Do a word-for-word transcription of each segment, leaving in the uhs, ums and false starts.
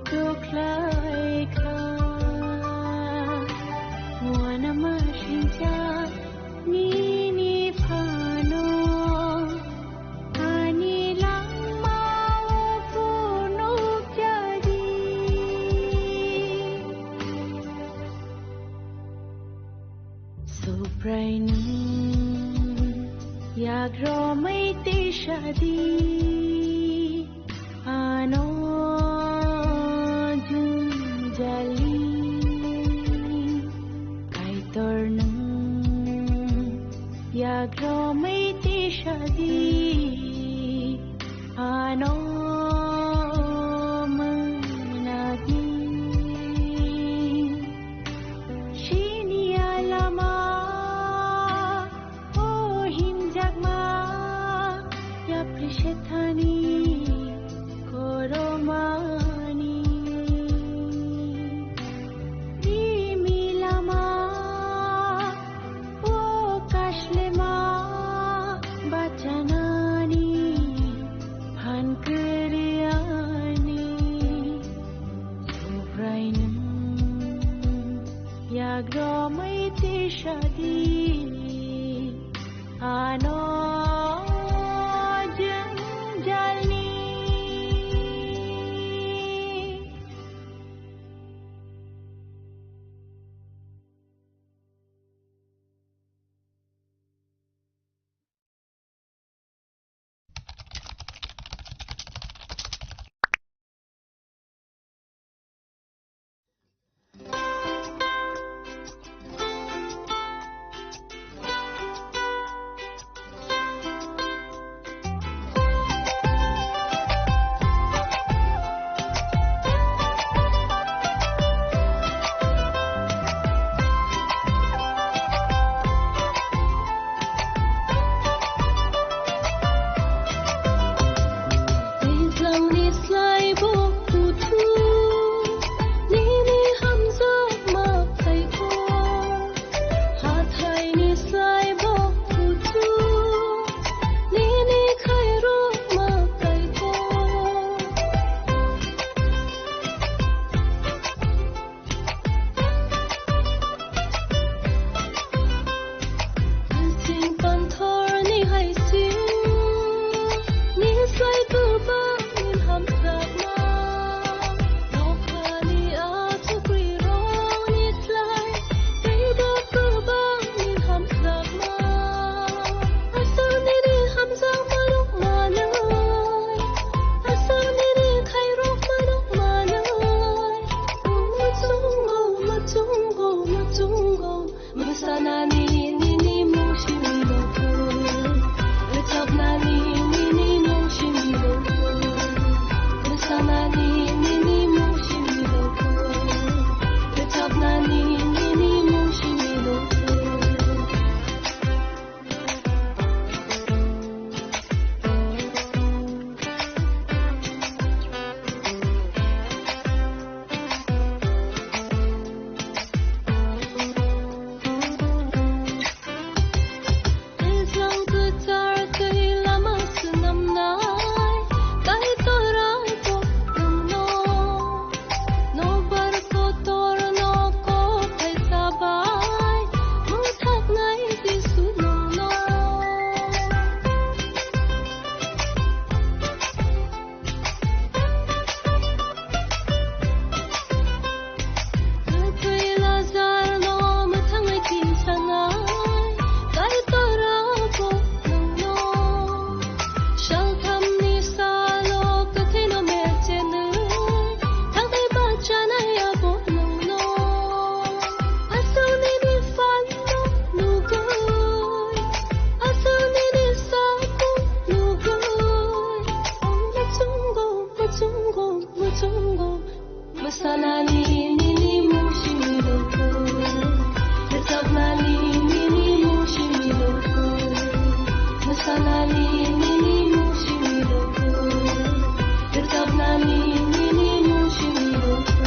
Choklai kha, wana masingcha nini phano, ani langmao phunuk jadi. Subrainung yagromwi tisadi. Ano jwngjali Kaitor nwng yagromwi tisadi, ano mwnadi. Chini a lama O himjakma yapri sethani koromani. Rimi lama o kashlema bachanani phan kwrwiyani. Subrainung yagromwi tisadi. Ano jwngjalni. Twijlangni slai bo kuthu, nini hamjakma khaikho. Hathaini slai bo kuthu, nini khairokma khaikho. Sing panthorni hai sing, ni slai kwbangni hamjakma. Nokhani a chukrirokni slai, teibo kwbangni hamjakma. Aswk nini hamjakma rok manwi, aswk nini khairokma rok manwi. Muchungo, muchungo, muchungo, mwsanani nini mung simi rokho. Rwchapnani nini mung simi rokho. Mwsanani nini mung simi rokho. Rwchapnani nini mung simi rokho. Twijlang kwchar twi lama swnamnai, Kaitor ang bo nwngno. Nokbar kotorno kok khaisa bai, mwthaknai Jisu nwngno. Kwthwi Lazarno mwthangwi tinsanai, Kaitor ang bo nwngno. Salthamni salo kwthwino mechenwi thangwi bachanai abo nwngno. Aswk nini phanno nugwi, aswk nini sakno nugwi, ang muchungo, muchungo, muchungo. Mwsanani nini mung simi rokho. Rwchapnani nini mung simi rokho. Mwsanani nini mung simi rokho. Rwchapnani nini mung simi rokho.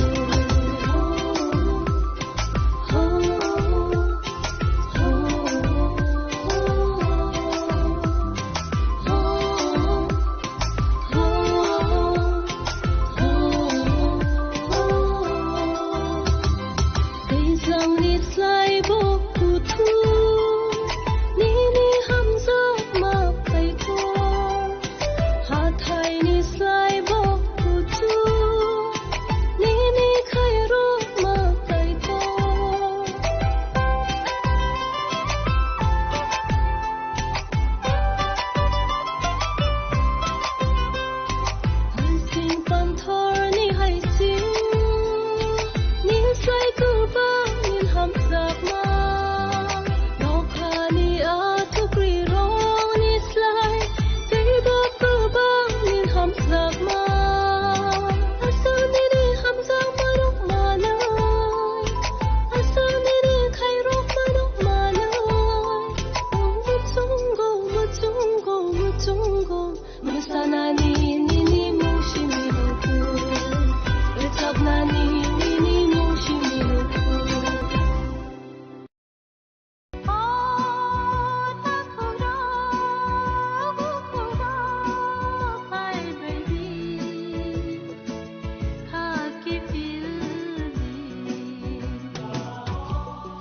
Nini slai bo kuchuk, nini khairokma Kaitor. Haising panthorni haising, nini slai kwbang nini hamjakma. Nokhani a thukrirokni slai, teibo kwbang nini hamjakma. Aswk nini hamjakmarok manwi, aswk nini khairokmarok manwi, nwng muchungo, muchungo, muchungo. Mwsanani nini mung simi rwkhu, rwchapnani nini mung simi rwkhu. O takhukro, bukhukro phaibaidi, kha kiphildi.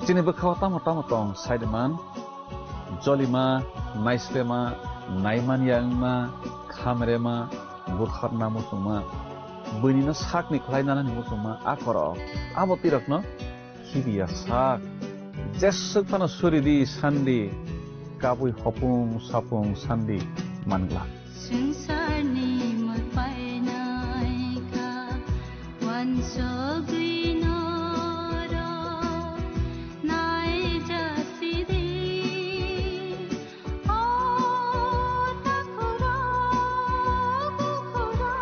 Chini bwkhao tamo tamo tong saiman. Jolima, naislema, naimanya wngma, khamrema, butharna muchungma, buinino sakni khlai nanani muchungma a korok. Abo tirokno khibiya sak. Jeswk phano suridi sandi, kabui hopung sapung sandi manglak. Swngcharni mwtai naikha, wansugwi norok naijasidi. O takhukro, bukhukro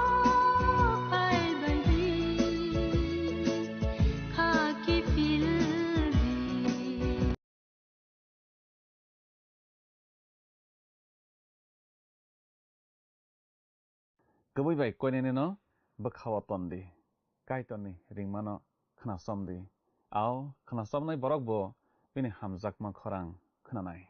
phaibaidi, kha kiphildi. Kwbwi bai koinene no bwkhao ton di, Kaitorni ringmano khnasom di. Ao khnasobnai borok bo bini hamjakma khorang khnanai.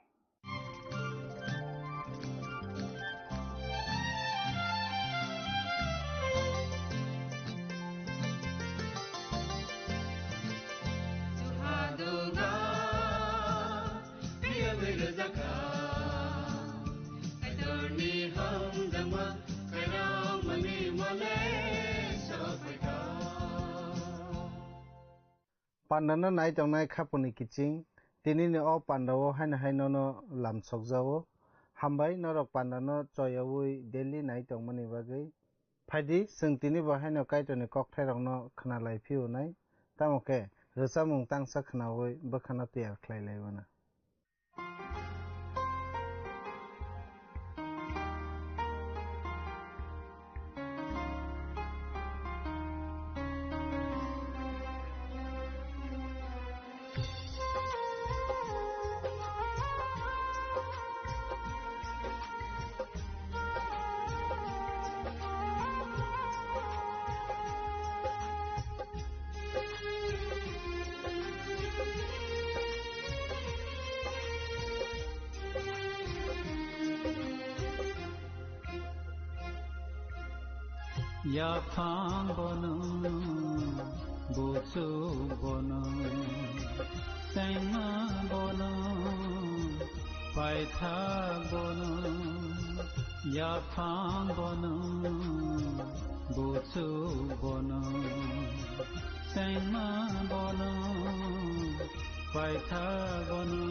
Pandano nai tongnai khapuni kiching, tinini o pandao haino hai nono lamsokjao. Hambai norok pandano choyaui daily nai tongmani bagwi. Phaidi, chwng tini bo haino Kaitorni kokthairokno khna lai phiyunai, tamo khe rwchapmung tangsa khnaui bwkhano tiyar khlai lai mano. Yaphang bono, buchuk bono, sengma bono, paithak bono, yaphang bono, buchuk bono, sengma bono, paithak bono,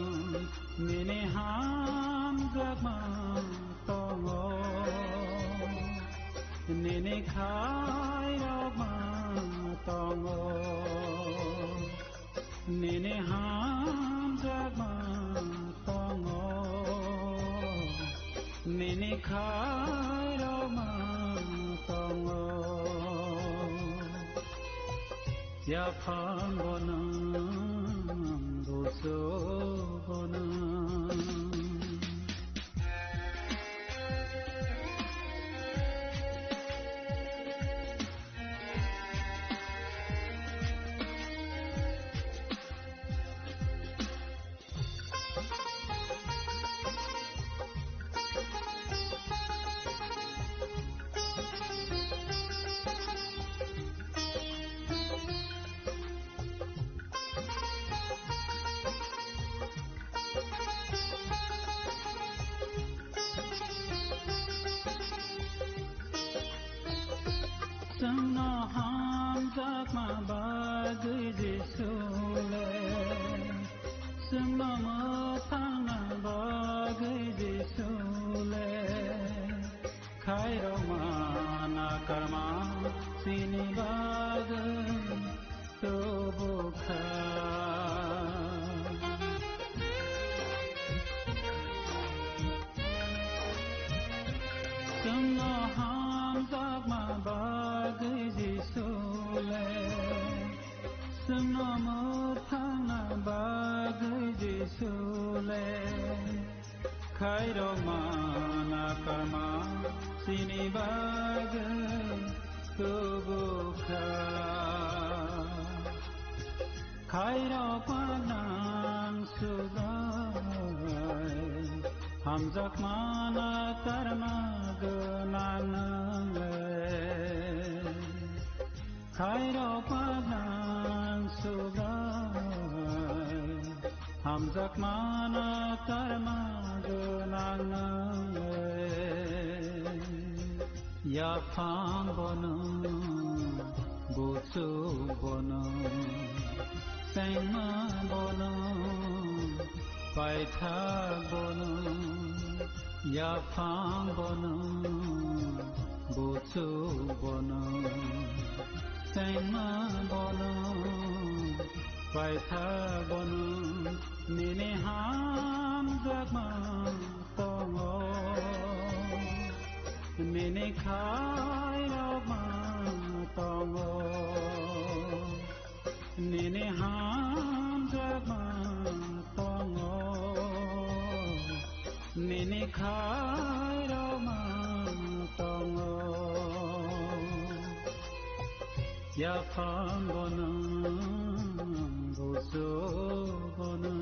nini hamjakma tongo, nini khairokma tongo, nini hamjakma tongo, nini khairokma tongo. Yaphang bono, buchuk bono. Chwngno hamjakma bagwi Jisu le, chwngno mwthangna bagwi Jisu le, khairokma nakarma chini bagwi tubu kha. Chwngno hamjakma bagwi Jisu le, chwngno mwthangna bagwi Jisu le, khairokma nakarma chini bagwi tubu kha. Khairokma nang Subrai, hamjakma nakarma gwnang nang le. Khairokma nang Subrai, hamjakma nakarma gwnang nang le. Yaphang bono, buchuk bono, chengma bono, paithak bono, yaphang bono, buchuk bono, chengma bono, paithak bono, nini hamjakma tongo, nini khairokma tongo, nini hamjakma tongo, nini khairokma tongo. Yaphang bono, buchuk bono.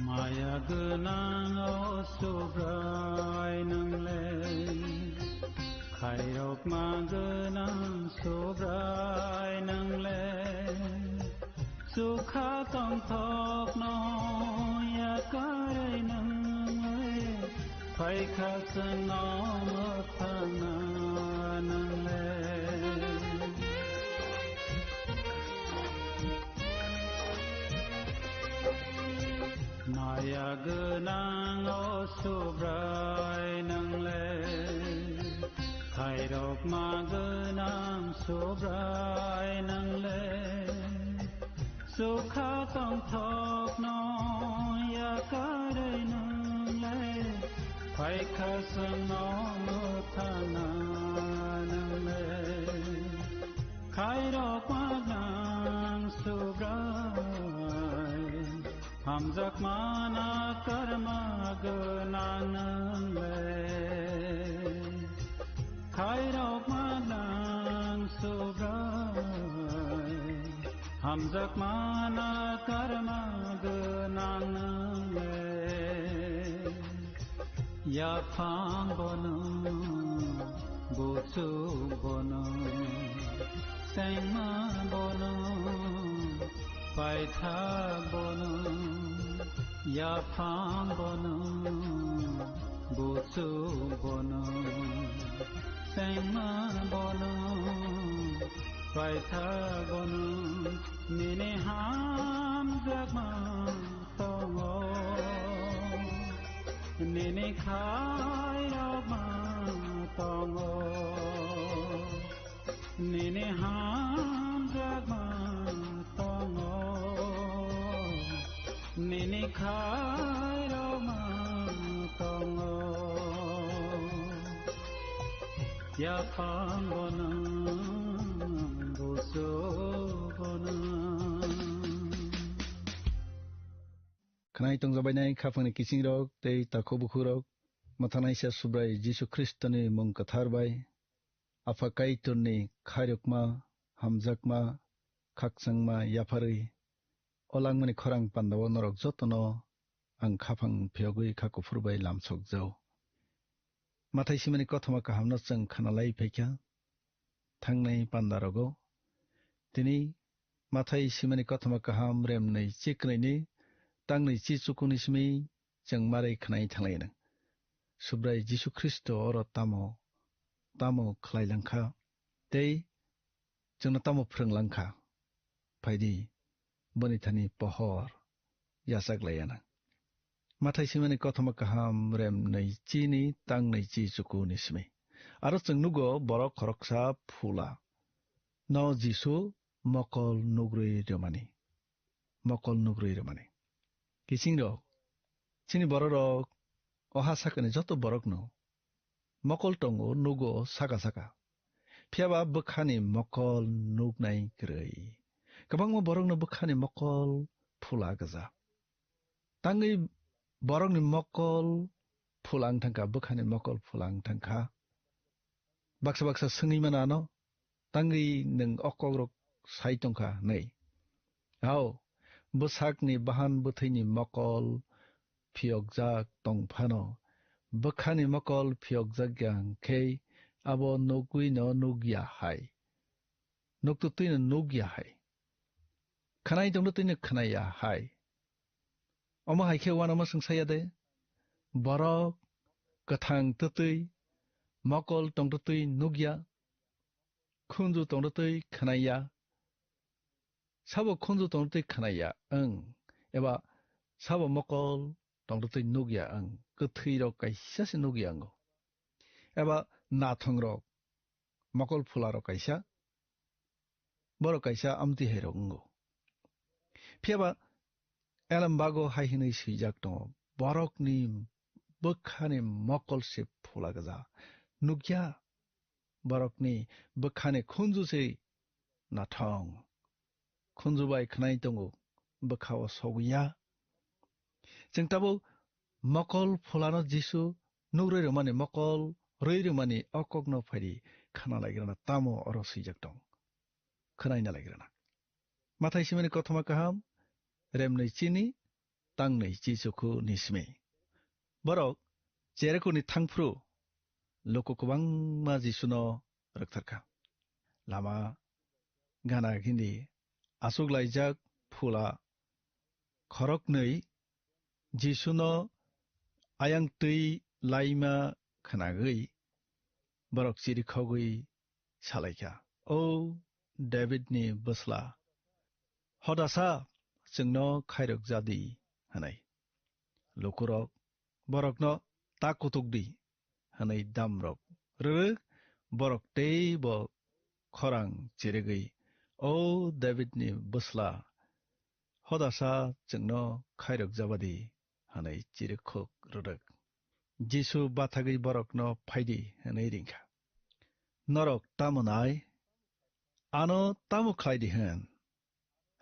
Maya gwnang o Subrai nang le, khairokma gwnang Subrai nang le, chukha tongthokno yakarwi nang le, phaikha chwngno mwthangna nang le. Maya gwnang o Subrai nang le, khairokma gwnang Subrai nang le, chukha tongthokno yakarwi nang le, phaikha chwngno mwthangna nang le. Khairokma nang Subrai, hamjakma nakarma gwnang nang le. Khairokma nang Subrai, hamjakma nakarma gwnang nang le. Yaphang bono, buchuk bono, chengma bono, paithak bono, yaphang bono, buchuk bono, chengma bono, paithak bono, nini hamjakma tongo, nini khairokma tongo, nini hamjakma tongo, nini khairokma tongo. Yaphang bono, buchuk bono. Khwnai tongjabainai khaphangni kisingrok tei takhuk bukhukrok, mwthanaisa Subrai Jisu Khristoni mung kwthar bai, Apha Kaitorni khairokma, hamjakma, khakchangma yapharwi, o langmani khorang pandao norok jotono ang khaphang phiyogwi kha kuphur bai lamsokjao. Mathai simani kothoma kahamno chwng khanalai phaikha thangnai pandarogo. Tini Mathai simani kothoma kaham remnwi chiknwini tangnwi chichukuni simi chwng marai khnai thanglainang. Subrai Jisu Khristo oro tamo, tamo khlai langkha tei chwngno tamo phrwng langkha? Phaidi, boni thani pohor yachak laiyanang. Mathai simani kothoma kaham remnwi chini tangnwi chichukuni simi. Aro chwng nugo borok khoroksa phula no Jisu mokol nugrwi rwmani. Mokol nugrwi rwmani. Kisingrok, chini bororok o ha sakani joto borokno mokol tongo, nugo saka saka. Phiyaba bwkhani mokol nuknai kwrwi. Kwbangma borokno bwkhani mokol phula gwja. Tangwi borokni mokol phula wng thangkha, bwkhani mokol phula wng thangkha. Baksa baksa swngwi mano ano, tangwi nwng o kokrok sai tongkha hwnwi. Hao, bwsakni bahan bwthwini mokol phiyokjak tong phano, bwkhani mokol phiyokjak ya hwnkhe abo nugwino nugya hai. Nukto twino nugya hai. Khwnai tongto twino khwnaya hai. Omo hai khe uanama swngsa ya de? Borok kwthang twtwi, mokol tongtwtwi nukya, khunju tongtwtwi khwnaya, sabo khunju tongtwtwi khwnaya wng, eba sabo mokol tongtwtwi nukya wng, kwthwirok kaisa se nukya wngo, eba nathongrok, mokol phularok kaisa, borok kaisa amtwi hairok wngo. Phiyaba Elembago hai hwnwi swijak tongo, "Borokni bwkhani mokol se phula gwja. Nukya, borokni bwkhani khunju se nathong. Khunju bai khwnai tongo, bwkha-o sogwi ya." Chwng tabuk mokol phulano Jisu nugrwi rwmani, mokol rwi rwmani o kokno phaidi khna laigrana tamo oro swijak tong? Khnaina laigrana. Mathai simani kothoma kaham, remnwi chini, tangnwi chichukhu ni simi. Borok Jerikoni thangphru luku kwbangma Jisuno rwktharkha. Lama gana gini achuk laijak phula khoroknwi Jisuno ayang twi laima khnagwi borok chirikhogwi salaikha, "O Davidni bwsla, hodasa chwngno khairok jadi," hwnwi. Lukurok borokno, "Ta kutuk di," hwnwi damrok rwrwk, borok teibo khorang chirigwi, "O Davidni bwsla, hodasa chwngno khairok jabadi," hwnwi chirikhok rwrwk. Jisu bathagwi borokno, "Phaidi," hwnwi ringkha. "Norok tamo nai? Ano tamo khlai di hwn?"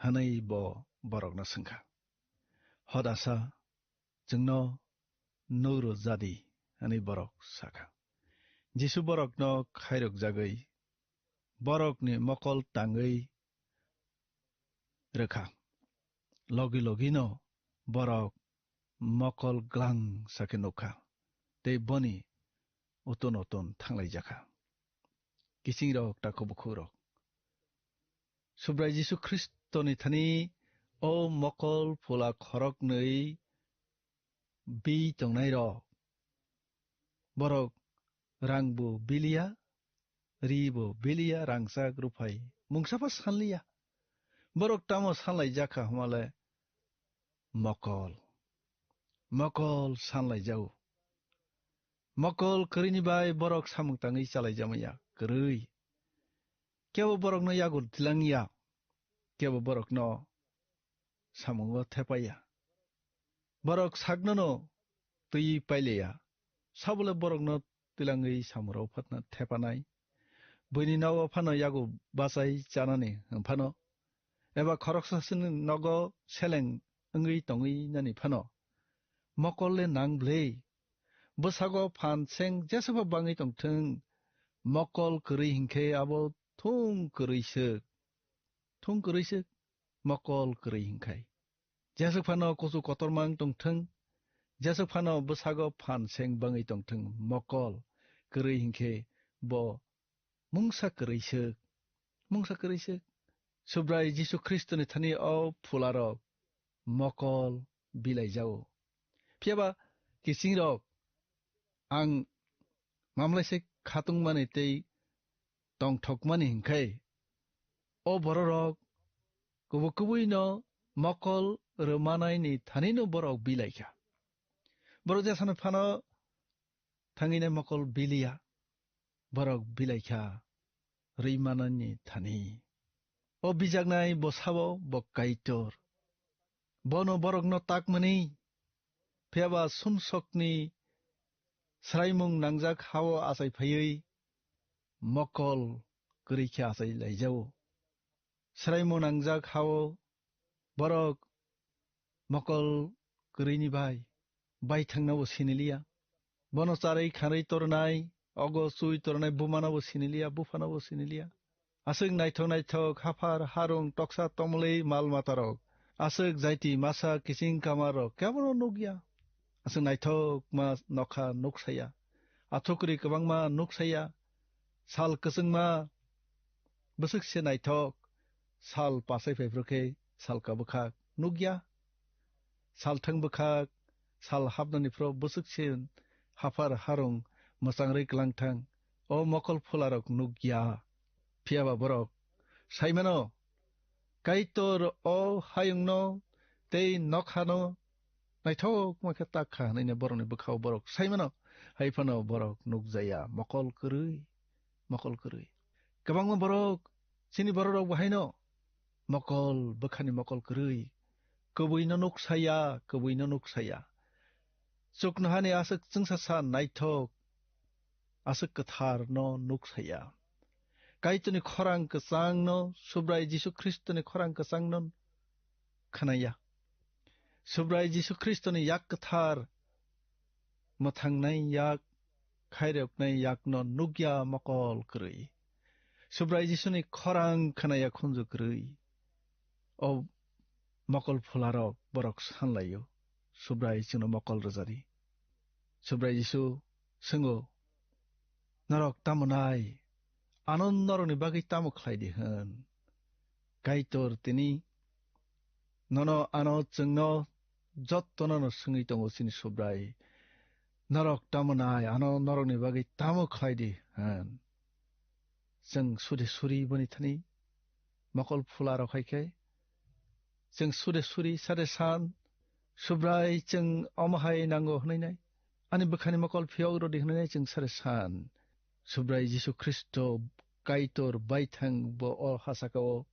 hwnwi bo borokno swngkha. "Hodasa chwngno nugro jadi," hwnwi borok sakha. Jisu borokno khairok jagwi borokni mokol tangwi rwkha. Logi logino borok mokol glang sakhe nukha, tei boni uton uton thanglaijakha. Kisingrok, takhuk bukhukrok, Subrai Jisu Khristoni thani o mokol phula khoroknwi bi tongnairok, borok rangbo biliya, ribo biliya, rangchak ruphai mungsaba sanliya. Borok tamo sanlaijakha hwnmale mokol. Mokol sanlaijao. Mokol kwrwini bai borok samung tangwi chalaijamaya kwrwi. Kebo borokno yago tilangya, kebo borokno samungo thepaya. Borok saknono twi pailaya, sabole borokno tilangwi samurok phatna thepanai. Buini nogo phano yago bachai chanani hwnphano, eba khoroksasini nogo seleng wngwi tongwi nani phano mokol le nang bwlwi. Bwsago phan seng jeswkha bangwi tongthwng, mokol kwrwi hinkhe abo thung kwrwi swk. Thung kwrwi swk, mokol kwrwi hinkhai. Jeswk phano kuchuk kotorma wng tongthwng, jeswk phano bwsago phan seng bangwi tongthwng, mokol kwrwi hinkhe bo mungsa kwrwi swk, mungsa kwrwi swk. Subrai Jisu Khristoni thani o phularok mokol bilai jao. Phiyaba kisingrok ang mamlaise khatungmani tei tongthokmani hinkhe, o bororok kubui kubuino mokol rwmanaini thanino borok bilaikha. Borok jesano phano thangwinai mokol biliya, borok bilaikha rwi manani thani. O bijaknai bosabo bo Kaitor. Bono borokno takmani, phiyaba sumsokni swraimung nangjak hao achai phaiwi mokol kwrwi khe achai laijao. Swraimung nangjak hao borok mokol kwrwini bai baithangno bo siniliya. Bono charwi khanwi tornai, ogo chui tornai bumano bo siniliya, buphano bo siniliya. Aswk naithok naithok haphar harung toksa tomlwi mal matarok, aswk jaiti masa kiching kamarok kebono nukya. Aswk naithokma nokha nuksaya, athukri kwbangma nuksaya, sal kwchwngma bwswk se naithok, sal pasai phai phru khe sal ka bwkhak nukya. Salthang bwkhak, sal hapnani phro bwswk se haphar harung mwchang rwi kwlang thang, o mokol phularok nuk ya. Phiya ba borok sai mano, Kaitor o hayungno tei nokhano naithokma khe tak kha hwnwi borokni bwkhao borok sai mano. Hai phano borok nuk jaya, mokol kwrwi, mokol kwrwi. Kwbangma borok, chini bororok bo haino mokol, bwkhani mokol kwrwi, kwbwino nuk saya, kwbwino nuk saya. Chuknohani aswk chwngsacha naithok, aswk kwtharno nuk saya. Kaitorni khorang kwchangno, Subrai Jisu Khristoni khorang kwchangno khwnaya. Subrai Jisu Khristoni yak kwthar mwthangnai yak, khairoknai yakno nukya mokol kwrwi. Subrai Jisuni khorang khwnaya khunju kwrwi. O mokol phularok borok sanlaio, Subrai chwngno mokol rwjadi. Subrai Jisu swngo, "Norok tamo nai? Ano norokni bagwi tamo khlai di?" hwn. Kaitor tini nono ano chwngno jottono no swngwi tongo chini Subrai. "Norok tamo nai? Ano norokni bagwi tamo khlai di?" hwn. Chwng sude suri boni thani mokol phularok hai khe, chwng sude suri sade san, "Subrai, chwng omo hai nango," hwnwi nai. "Ani bwkhani mokol phiyok rw di," hwnwi nai chwng sade san. Subrai Jisu Khristo Kaitor baithang bo o ha saka o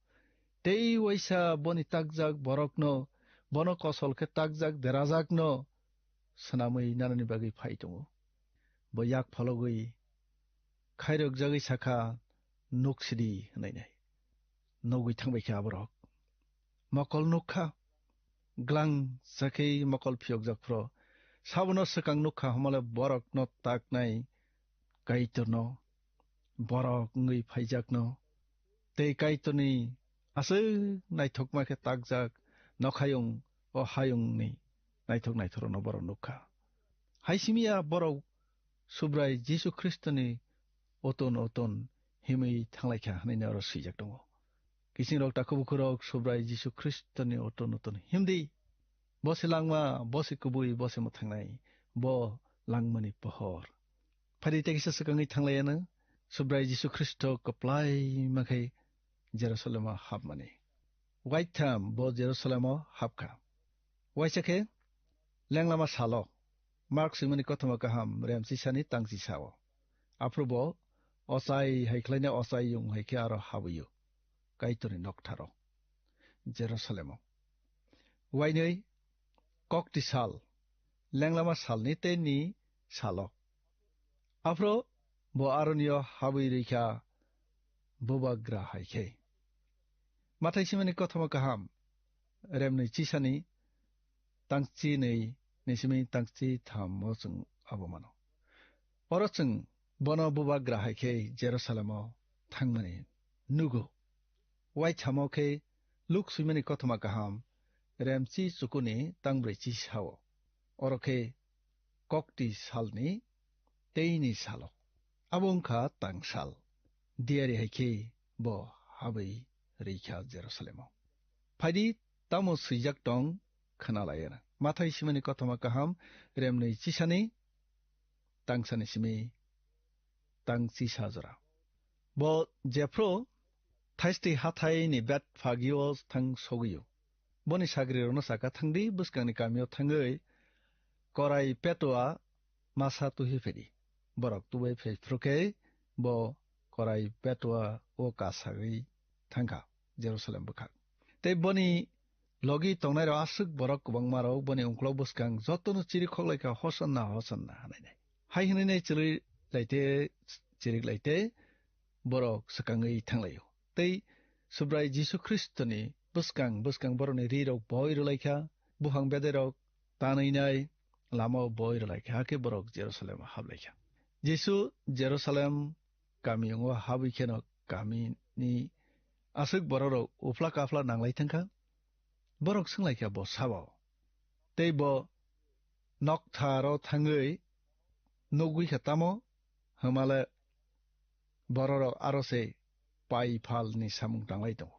tei waisa boni takjak borokno, bono kosol khe takjak derajakno swnamwi nanani bagwi phai tongo. Bo yak phologwi khairokjagwi sakha, "Nuk sidi," hwnwi nai. Nugwi thangbai kha aborok. Mokol nuk kha, glang sakhe mokol phiyokjak phro. Sabono swkang nuk kha, homole borokno taknai Kaitorno, borok wngwi phaijakno, tei Kaitorni aswk naithokma khe takjak nokhayung, o hayungni naithok naithorokno borok nuk kha. Hai simi ya borok Subrai Jisu Khristoni oton oton himwi thanglai kha hwnwi oro swijak tongo. Kisingrok takhuk bukhurok Subrai Jisu Khristoni oton oton himdi. Bo se langma, bo se kubui, bo se mwthangnai, bo langmani pohor. Phadi tei kisa swkangwi thanglaiya nwng, Subrai Jisu Khristo kwplai makhai Jerusalemo hapmani. Waitham bo Jerusalemo hapkha. Waisa khe lenglama salo, Mark swimani kothoma kaham remchisani tangchisao. Aphuru bo ochai hai khlaina ochai yung hai khe aro habwi-o Kaitorni noktharo, Jerusalemo. Wainwi kokti sal, lenglama salni tei ni salo. Aphuru bo aronio habwi rwikha bubagra hai khe. Mathai simani kothoma kaham, remnwi chisani tangchi nwi ni simi tangchi thammo chwng abo mano. Oro chwng bono bubagra hai khe Jerusalemo thangmani nugo. Waithamo khe Luk swimani kothoma kaham, remchi chukuni tangbrwi chi sao. Oro khe kokti salni teini salo. Abo wngkha tangsal. Diyari hai khe bo habwi rikha Jerusalemo. Phaidi tamo swijak tong khna layana. Mathai simani kothoma kaham, remnwi chisani, tangsani simi tang chisa jora. Bo jephru thaisti hathaini bet phagio thang sogio. Boni sagrirokno saka, "Thangdi bwskangni kamio thangwi korai petua masa tuhi phedi." Borok tubai phai phru khe bo korai petua o kasagwi thangkha Jerusalem bwkhak. Tei boni logi tongnairok aswk borok kwbangmarok boni uklok bwskang jotono chirik khoklaikha, "Hosanna, Hosanna," hwnwi nai. Hai hwnwi nai chirwi laite, chirik laite borok swkangwi thanglaio. Tei Subrai Jisu Khristoni bwskang bwskang borokni rirok boi rwlaikha, buphang bedairok tanwi nai lamao boi rwlaikha, hakhe borok Jerusalem haplaikha. Jisu Jerusalem kamiyungo habwi kheno kamini aswk bororok uphla kaphla nanglai thangkha. Borok swnglaikha bo sabo. Tei bo noktharo thangwi nugwi kha tamo hwnmale bororok aro se pai phalni samung tanglai tongo.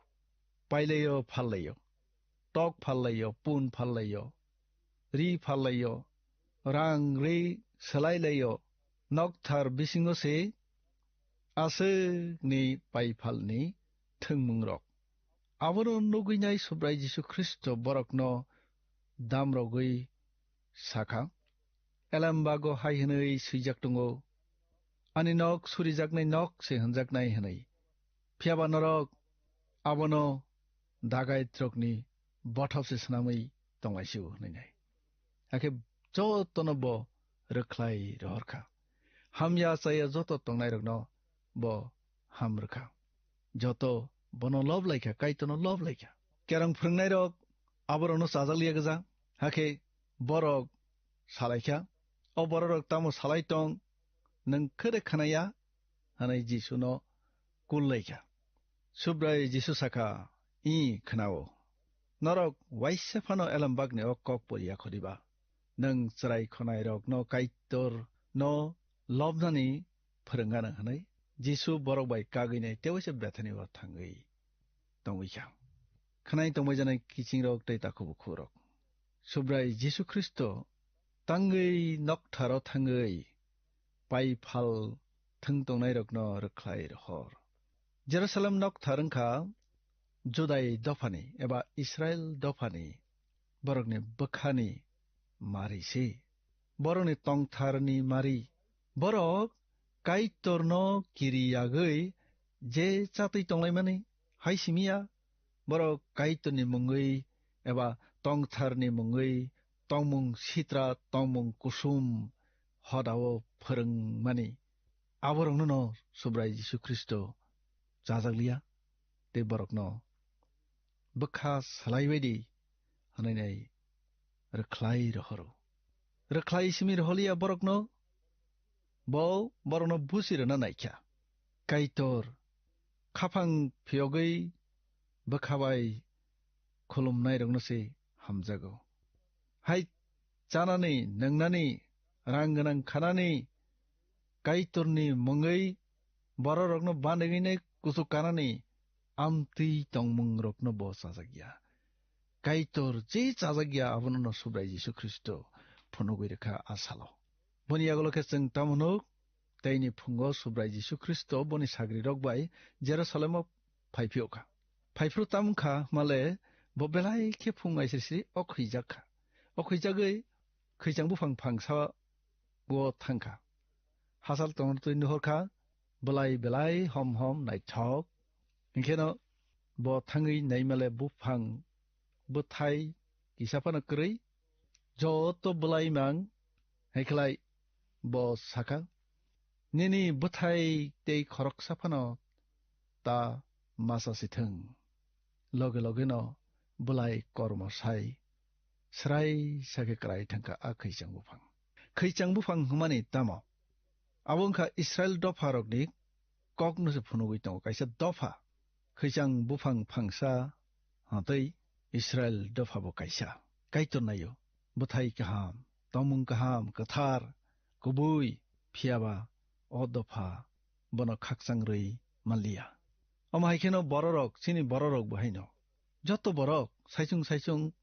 Pailaio phallaio, tok phallaio, pun phallaio, ri phallaio, rang ri swlailaio, nokthar bisingo se aswkni paiphalni thwngmungrok. Abono nugwinai Subrai Jisu Khristo borokno damrogwi sakha, "Elembago hai hwnwi swijak tongo, 'Ani nok surijaknai nok se hwnjaknai,' hwnwi. Phiyaba norok abono dagaitrokni bothop se swnamwi tonglaisio," hwnwi nai. Hakhe jotono bo rwkhlai rohorkha. Hamya chaya joto tongnairokno bo ham rwkha. Joto bono lob laikha, Kaitorno lob laikha. Kerong phwrwngnairok aborokno chajak liya gwja. Hakhe borok salaikha, "O bororok tamo salai tong, nwng khe de khwnaya?" hwnwi Jisuno kul laikha. Subrai Jisu sakha, "Ih, khwnao. Norok waisa phano elembakni o kok poriya khoriba? Nwng chwrai khonairokno Kaitorno lobnani phwrwng gana," hwnwi Jisu borok bai kagwi nai tewaisa Bethani o thangwi tongwi kha. Khwnai tongbai janai kichingrok tei takhuk bukhukrok, Subrai Jisu Khristo tangwi noktharo thangwi pai phal thwng tongnairokno rwkhlai rohor. Jerusalem nokthar wngkha Judai dophani eba Israil dophani borokni bwkhani mari se. Borokni tongtharni mari. Borok Kaitorno kiri yagwi je chatwi tonglaimani hai simi ya. Borok Kaitorni mungwi eba tongtharni mungwi tongmung sitra, tongmung kusum hodao phwrwngmani. Aborokno no Subrai Jisu Khristo chajak liya tei borokno bwkha salai bai di hwnwi nai rwkhlai rohoro. Rwkhlai simi roholiya borokno, bo borokno busi rwna naikha. Kaitor khaphang phiyogwi bwkha bai khulumnairokno se hamjago. Hai chanani, nwngnani, rang gwnang khanani, Kaitorni mungwi bororokno banigwinai kuchuk kanani amtwi tongmungrokno bo chajak ya. Kaitor je chajak ya, abono no Subrai Jisu Khristo phunugwi rwkha a salo. Boni yagulo khe chwng tamo nuk, teini phungo Subrai Jisu Khristo boni sagrirok bai Jerusalemo phai phiyokha. Phaiphru tamo kha male bo belai khe phung aisri sri o khwijak kha. O khwijagwi khwichang buphang phangsa o thangkha. Hachal tongtwi nuhorkha, bwlai belai hom hom naithok. Hinkheno bo thangwi naimale buphang bwthai kisa phano kwrwi, joto bwlai mang. Haikhlai bo sakha, "Nini bwthai tei khoroksa phano ta masa si thung." Loge logeno bwlai kormo sai srai sakhe kwrai thangkha a khwichang buphang. Khwichang buphang hwnmani tamo? Abo wngkha Israel dopharokni kokno se phunugwi tongo, kaisa dopha. Khwichang buphang phangsa, hwntwi Israel dophabo kaisa. Kaitor naio, bwthai kaham, tongmung kaham, kwthar, kubui, phiyaba o dopha bono khakchang rwi manliya. Omo hai kheno bororok, chini bororok bo haino. Joto borok saichung saichung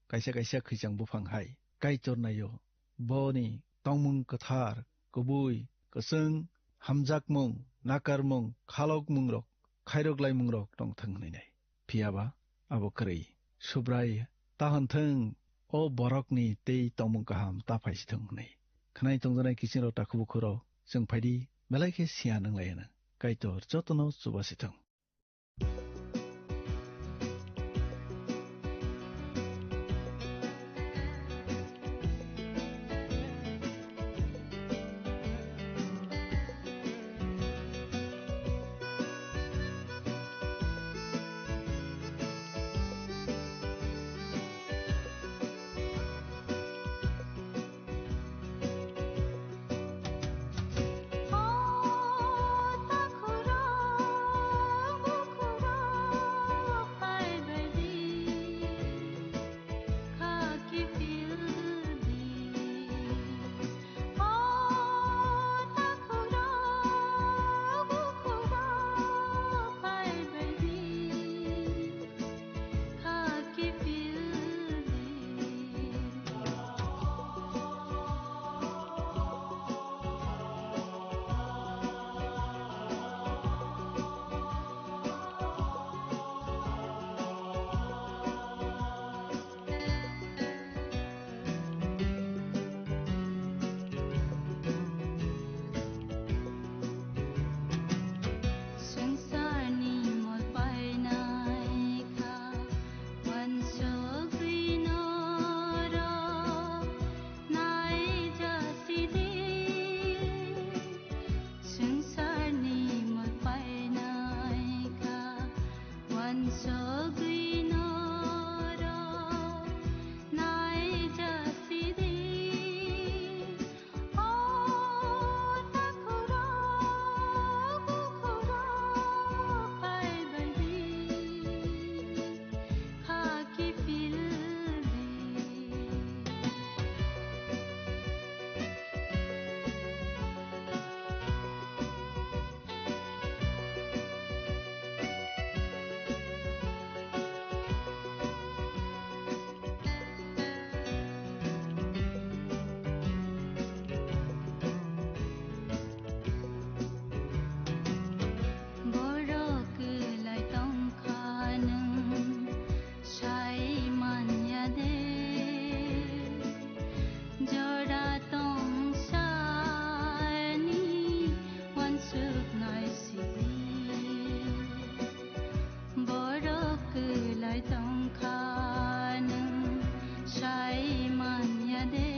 kaisa kaisa khwichang buphang hai Kaitor naio, boni tongmung kwthar, kubui, kwchwng, hamjakmung, nakarmung, khalokmungrok, khairok laimungrok tongthwng hwnwi nai. Phiyaba abo kwrwi Subrai ta hwn thwng, o borokni tei tongmung kaham ta phaisithwng hwnwi. Khwnai tongjanai kiching rok, takhuk bukhuk rok, chwng phaidi, belai khe siya nanglai hwno. Kaitor jotono chubasithwng. Swngcharni mol painai kha, uansugwi norok naijak sidi. Swngcharni mol painai kha, uansugwi norok naijak sidi. Borok kwlai tongkha nwng sai manya de, jora tongsa ni uansuknai sidi. Borok kwlai tongkha nwng sai manya de,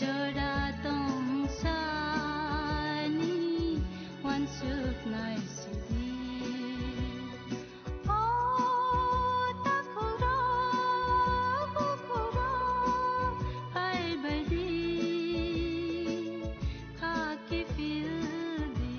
jora tongsa ni uansuknai sidi. O takhuk rok, bukhuk rok, phai bai di, kha kiphil di.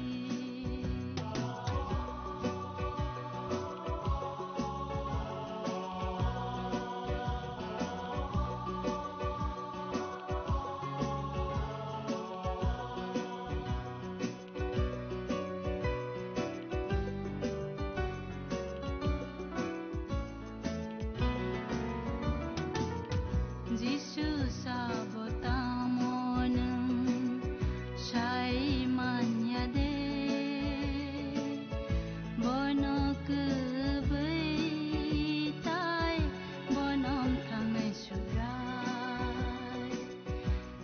Jisu sabo tamo nwng sai manya de, bono kwbwi tai bono wng thangnai Subrai.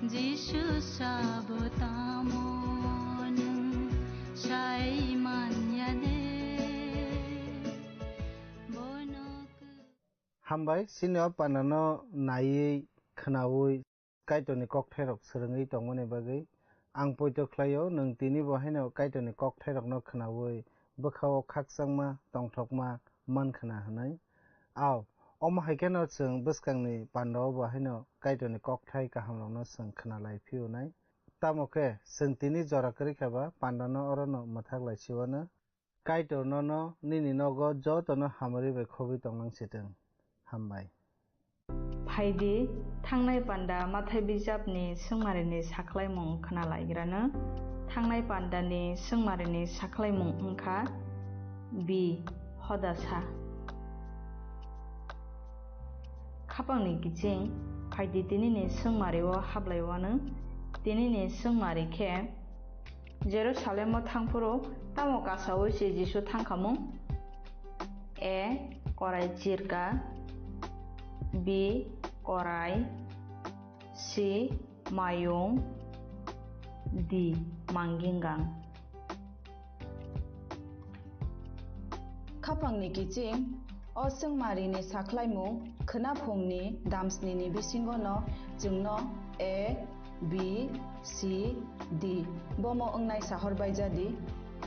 Jisu sabo tamo nwng sai manya de, bono kw- Hambai, chini o panano naiwi, khwnaui, Kaitorni kokthairok swrwngwi tongmani bagwi. Ang poito khlaio, nwng tini bo haino Kaitorni kokthairokno khwnaui bwkhao khakchangma, tongthokma man khwna hwnwi. Ao, Omo hai kheno chwng bwskangni pandao bo haino Kaitorni kokthai kahamrokno chwng khna lai phiyonai. Tamo khe chwng tini jora kwrwi kha ba pandano orono mwthak lai siwano. Kaitor nono nini nogo jotono hamari bai khogwi tongnang sitwng. Hambai. Phaidi, thangnai panda mathai bijapni swngmarini sakhlaimung khna laigrano. Thangnai pandani swngmarini sakhlaimung wngkha B. Hodasa. Khapangni kiching, phaidi tinini swngmario hablaiwano. Tinini swngmari khe Jerusalemo thangphuru tamo kasaui se Jisu thangkhamung? A. Korai chirka. B. Korai. C. Mayung. D. Manggingang. Khapangni kiching, o swngmarini sakhlaimung khwnaphungni damsnini bisingono chwngno A, B, C, D bomo wngnai sahor baijadi.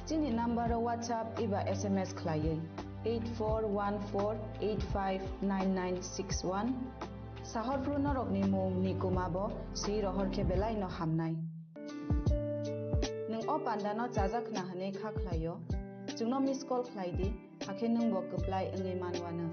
Chini number o WhatsApp eba S M S khlaiwi eight four one four eight five nine nine six one. Sahorphru norokni mung ni kuma bo swi rohor khe belai no hamnai. Nwng o panda no chajak khna hwnwi kha khlaio, chwngno miss call khlai di, hakhe nwng bo kwplai wngwi manwano.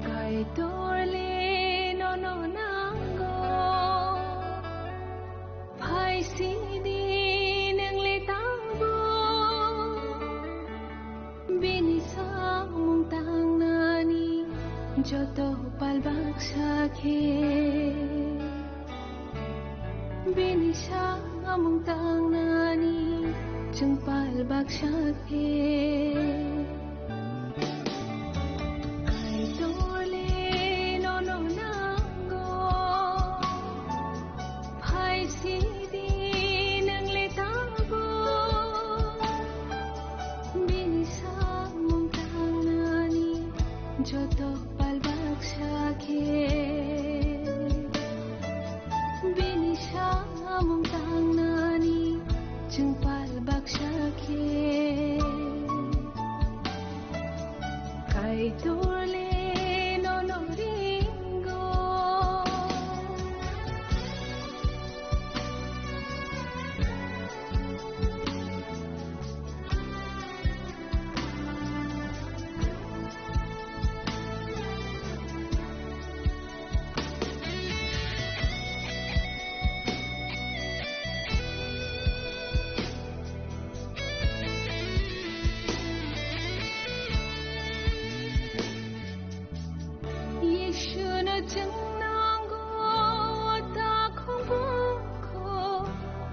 Kaitor le nono nango, phai sidi nwng le tangbo. Bini samung tangnani joto pal baksa khe. Bini samung tangnani chwng pal baksa khe. Kaitor le nono nango, phai sidi nwng le tangbo. Bini samung tangnani joto pal baksa khe. Bini samung tangnani chwng pal baksa khe. Kaitor le nono ringo. Yeshuno chwng nango, o takhuk bukhu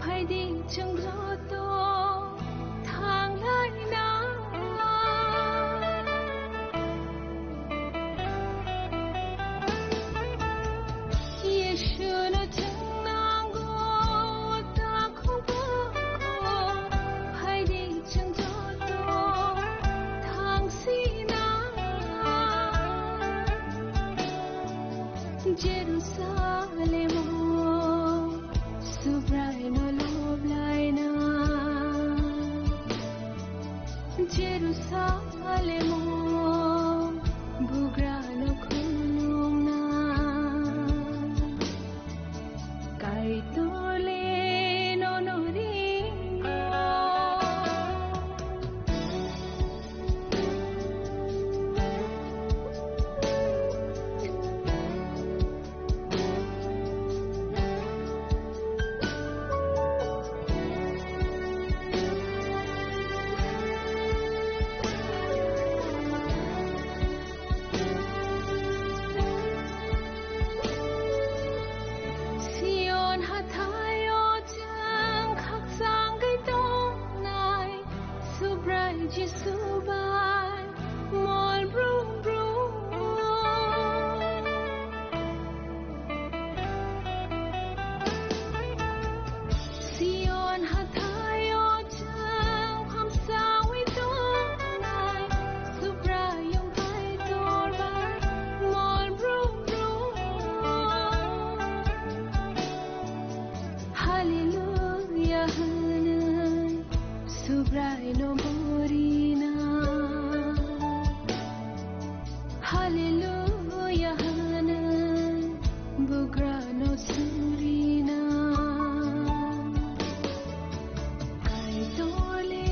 phaidi chwng joto thanglai nangla. Yeshuno chwng nango, o takhuk bukhu phaidi chwng joto thangsinai. Jerusalemo Subraino loblaina. Jerusalemo bugrano khulumna. Kaitor le nono ringo. Hallelujah hwnwi bugrano surina. Kaitorle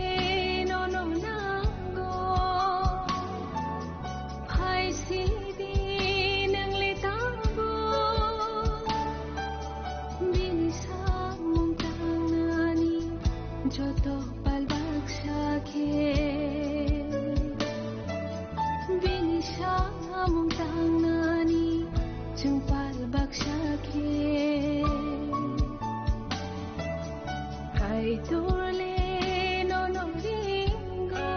nono nango. Phaisidi nangli tango. Bini samung tangnani joto pal baksa khe. Bini samung tangnani chwng pal baksa khe. Kaitorle nono ringo.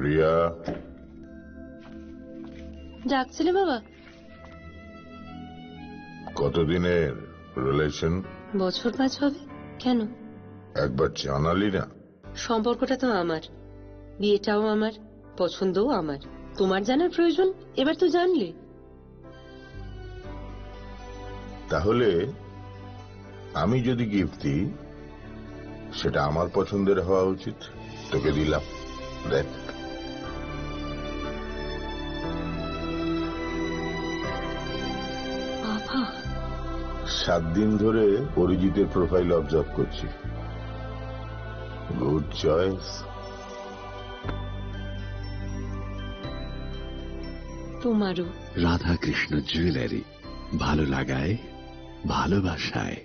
Riya. ডাকছিলে বাবা? কতদিনের রিলেশন? বছর পাঁচ হবে। কেন? একবার জানালি না। সম্পর্কটা তো আমার, বিয়েটাও আমার, পছন্দও আমার। তোমার জানার প্রয়োজন? এবার তো জানলে। তাহলে আমি যদি গিফট দিই, সেটা আমার পছন্দের হওয়া উচিত। তোকে দিলাম, দেখ। বাবা। সাত দিন ধরে অরিজিতের প্রোফাইল অবজার্ভ করছি। Good choice. তোমারও। রাধাকৃষ্ণ জুয়েলারি, ভালো লাগায়, ভালোবাসায়।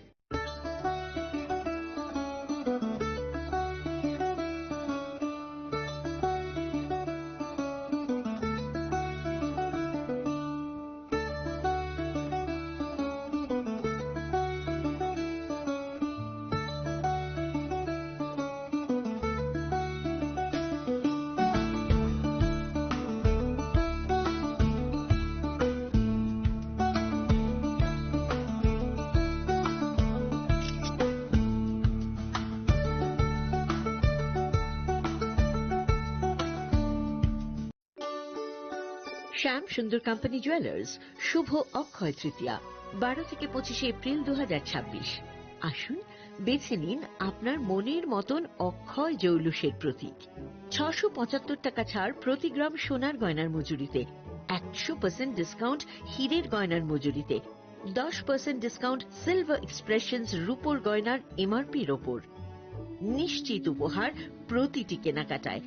শ্যাম সুন্দর কোম্পানি জুয়েলার্স, শুভ অক্ষয় তৃতীয়া, বারো থেকে পঁচিশে এপ্রিল দু হাজার ছাব্বিশ। আসুন, বেছে নিন আপনার মনের মতন অক্ষয় জৌলুসের প্রতীক। ছশো পঁচাত্তর টাকা ছাড় প্রতি গ্রাম সোনার গয়নার মজুরিতে, একশো পার্সেন্ট ডিসকাউন্ট হীরের গয়নার মজুরিতে, দশ পার্সেন্ট ডিসকাউন্ট সিলভার এক্সপ্রেশনস রূপোর গয়নার এমআরপির ওপর। নিশ্চিত উপহার প্রতিটি কেনাকাটায়।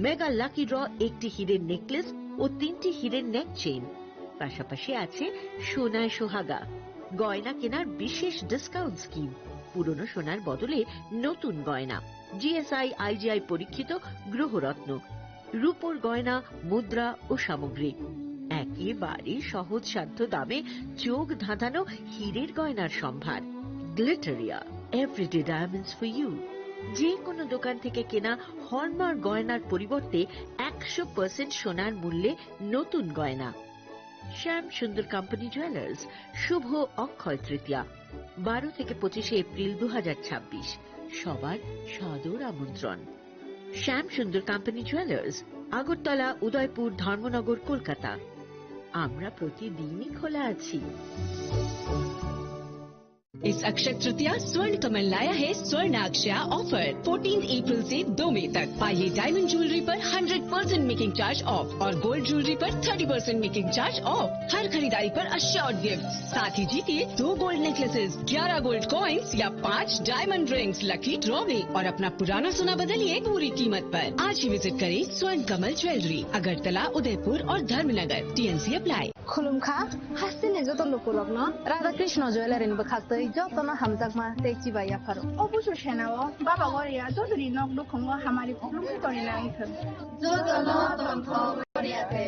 মেগা লাকি ড্র, একটি হীরের নেকলেস ও তিনটি হীরের নেক চেইন। পাশাপাশি আছে সোনায় সোহাগা, গয়না কেনার বিশেষ ডিসকাউন্ট স্কিম, পুরনো সোনার বদলে নতুন গয়না, জিএসআই আইজিআই পরীক্ষিত গ্রহরত্ন, রূপোর গয়না, মুদ্রা ও সামগ্রী। একেবারে সহজসাধ্য দামে চোখ ধাঁধানো হীরের গয়নার সম্ভার। Glitteria, everyday diamonds for you. যে কোনো দোকান থেকে কেনা হলমার্ক গয়নার পরিবর্তে একশো পার্সেন্ট সোনার মূল্যে নতুন গয়না। শ্যাম সুন্দর কোম্পানি জুয়েলার্স, শুভ অক্ষয় তৃতীয়া, বারো থেকে পঁচিশে এপ্রিল দু হাজার ছাব্বিশ। সবার সাদর আমন্ত্রণ। শ্যাম সুন্দর কোম্পানি জুয়েলার্স, আগরতলা, উদয়পুর, ধর্মনগর, কলকাতা। আমরা প্রতিদিনই খোলা আছি। इस अक्षय तृतीया स्वर्ण कमल लाया है स्वर्ण अक्षया ऑफर। फोर्टीन अप्रैल से दो मई तक। पाइए डायमंड ज्वेलरी पर hundred percent making charge off और गोल्ड ज्वेलरी पर thirty percent making charge off. हर खरीदारी पर अश्योर्ड गिफ्ट, साथ ही जीतिए दो गोल्ड नेकलेसेस, ग्यारह गोल्ड कॉइन्स या पाँच डायमंड रिंग्स लकी ड्रॉ में और अपना पुराना सोना बदलिए पूरी कीमत पर। आज ही विजिट करें स्वर्ण कमल ज्वेलरी, अगरतला, उदयपुर और Dharmanagar. TNC apply. Khulumkha, hasteni joto lukurokno Radha Krishna Jewellery ni bwkhaktwi jotono hamjakma tei chibai yapharo. O busu senao Baba Goria jotoni nok nukhungo hamari khulumwi tongwi nangkha. Jotono tongthok Goria te.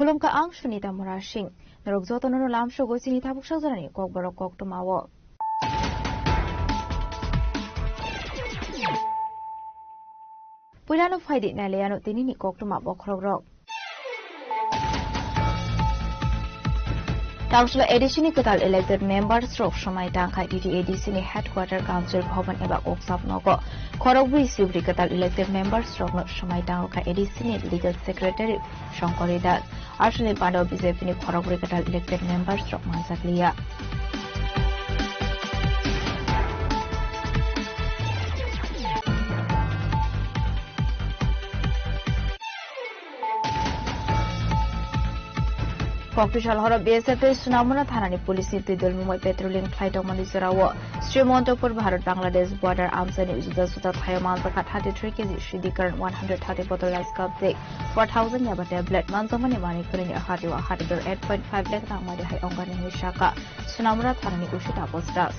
Khulumkha, ang Sunita Murasing. Norok jotono no lamsogo chini tabuk sajorani kokborok koktwmao. Puilano phaidi nailaiano tinini koktwma bokhorokrok. Tamsula A D C ni kwtal elected members rok swmai tangkha T T A D C ni headquarter council bhavan eba kokchap nogo. Khorokbwi sibri kwtal elected members rokno swmai tangkha A D C ni legal secretary Shankar Das. Aswkni pando B J P ni khorokbrwi kwtal elected members rok manjakliya. Kokti sal horo B S F tei Sunamura thanani police ni twi dol mungbai patrolling khlai tongmani jorao Sri Montopur Bharat Bangladesh border amchaini juda juda thaio manjakha thirty three K G Siddhikarn, one hundred thirty bottle Rajkap tei four thousand yaba tablet manjakmani manwi kwrwini hati o hati dor eight point five lakh rang mari hai ongkha hinwi sakha Sunamura thanani O C Taposh Das.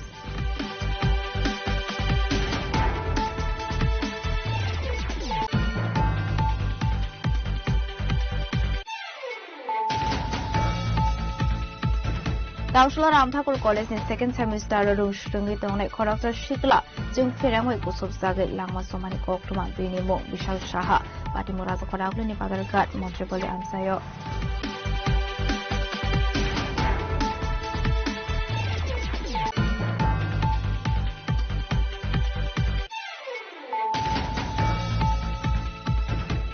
Tamsula Ram Thakur College ni second semester o rung swrwngwi tongnai khoroksa sikla chwng pherangwi kuchuk jagwi langma somani koktwma bini mung Bishal Saha, Patimura Khorokbwlwini Badharghat, Montripalni amchaio.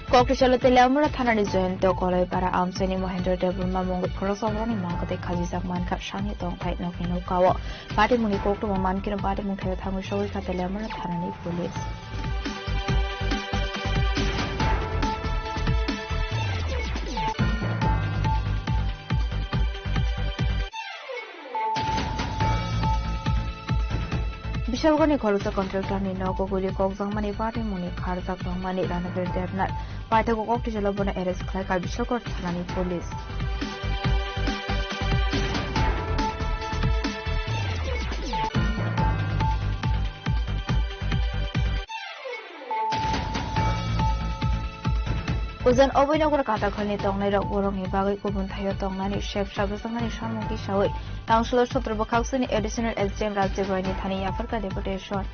Kokti salo Teliamura thanani Jayanta Kolaipara amchaini Mohendra Debbarma mungwi khoroksa borokni mangkwtwi khajijak mankha sani tongthai nokni nokao. Patimungni koktwma mankhe patimung thaio thangwi sogwi kha Teliamura thanani police. Bishalgarhni khoroksa contractor ni nogo guli kokjakmani patimungni kharjak tongmani Ranabir Debnath paithago kokti salo bono arrest khlaikha Bishalgarh thanani police. Ujan Abhinanagar Katakhalni tongnairok borokni bagwi kubun thaio tongnani sebsa bwsaknani samung tisawi Tangsulo Sotro bwkhaksini Additional S D M Rajib Royni thani yapharkha deputation.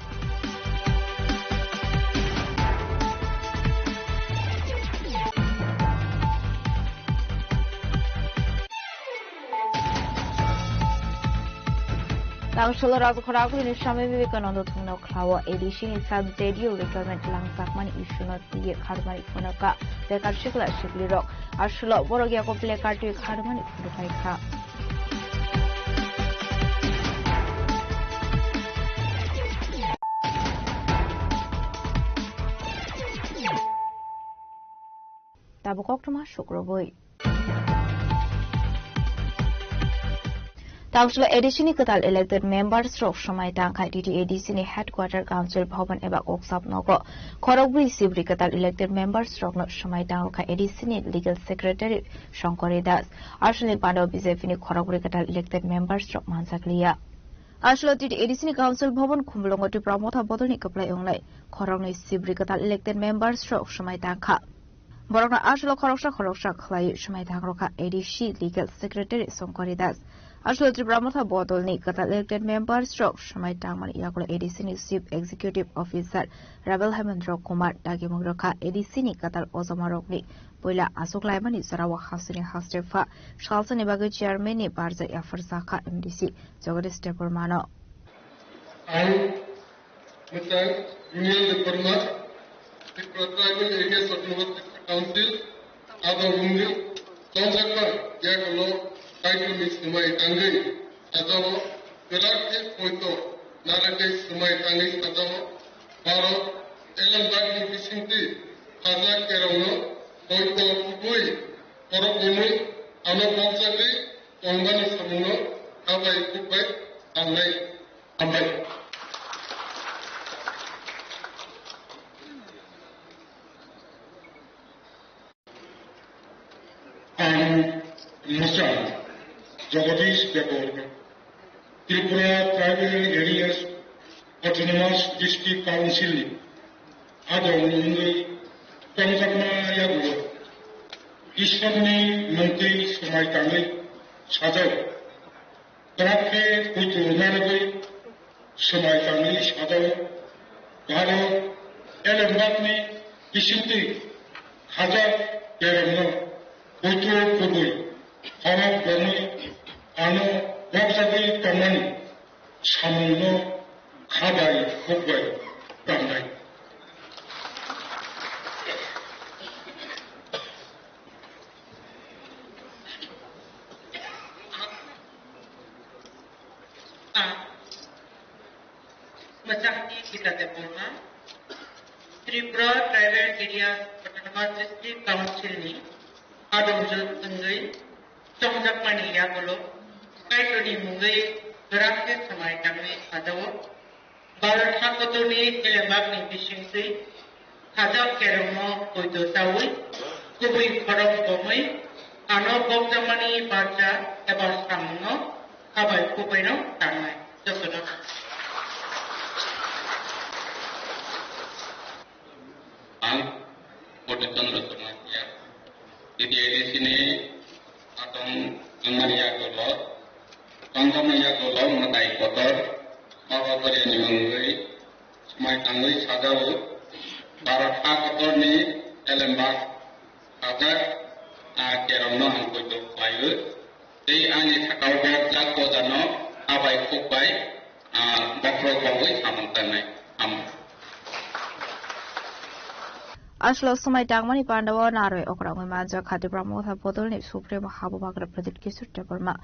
Tangsulo Rajkhoragulini Swami Vivekananda thungno khlao A D C ni sub J D U recruitment langjakmani issue no twiwi kharmani phunukha bekar sikla siklirok. Asulo borok yago placard twi kharmani phunukhaikha. Tabuk koktwma sukrubwi. Tamsilo A D C ni kwtal elected members rok swmai tangkha T T A D C ni headquarter council bhavan eba kokchap nogo. Khorokbrwi sibri kwtal elected members rokno swmai tangkha A D C ni legal secretary Shankari Das. Aswlni pando B J P ni khorokbrwi kwtal elected members rok manjakliya. Aswlo T T A D C ni council bhavan Khumulwngo Tipra Motha bodolni kwplai wngnai khoroknwi sibri kwtal elected members rok swmai tangkha. Borokno aswlo khoroksa khoroksa khlaiwi swmai thangrokha A D C Legal Secretary Shankari Das. Aswlo Tipra Motha bodolni kwtal elected members rok swmai tangmani yagulo A D C ni Chief Executive Officer Rabel Hemendra Kumar dagimung rwkha A D C ni kwtal ojomarokni puila achuk laimani jorao hasteni haste pha salsani bagwi chairman ni barja yaphar jakha M D C Jagadish Debbarmano. Ang Mister Daniel Debbarma, Tripura Tribal Areas Autonomous District Council, abo wngwi chongjakma yagulo Kaitorni swmai tangwi sajao, kwrak khe poito narwgwi swmai tangwi sajao, Bharat Elembakni bisingtwi khajak kerongno poito kubui khorok hwnwi ano bokjagwi tongmani samungno habai khukbai tangnai. Hambai. Ang Musa Jagadish Debbarma, Tripura Tribal Areas Autonomous District Council ni adong wngwi tongjakma yagulo Ishwarni mungtwi swmai tangwi sajao. Kwrak khe poito narwgwi swmai tangwi sajao, Bharat Elembakni bisingtwi khajak kerongno poito kubui khorok romwi ano bokjagwi tongmani samungno khabai khukbai tangnai. Ang Machakni Gita Debbarma, Tripura Tribal Areas Autonomous District Council ni adongjwk wngwi chongjakmani yagulo Kaitorni mungwi kwrak khe swmai tangwi sajao. Bharat hakotorni elembakni bisingtwi khajak kerongno poito chawi, kubui khorok bomwi, ano bokjakmani barja eba samungno habai kubaino tangnai. Jotono. Ang Koti Chandra Sharma ya. T T A D C ni atong wngmani yagulo, tongjakmani yagulo mwtai kotor, Baba Boriani mungwi swmai tangwi sajao, Bharat hakotorni elembak khajak, ah, kerongno ang poito khlaiwi. Tei ani sakao bokjak gojano abai khukbai, ah, bokhorok bogwi samung tangnai. Amo. Aswlo swmai tangmani pandao narwi okra wngwi manjak kha Tipra Motha bodolni Supremo Habubagra Pradyut Kishore Debbarma.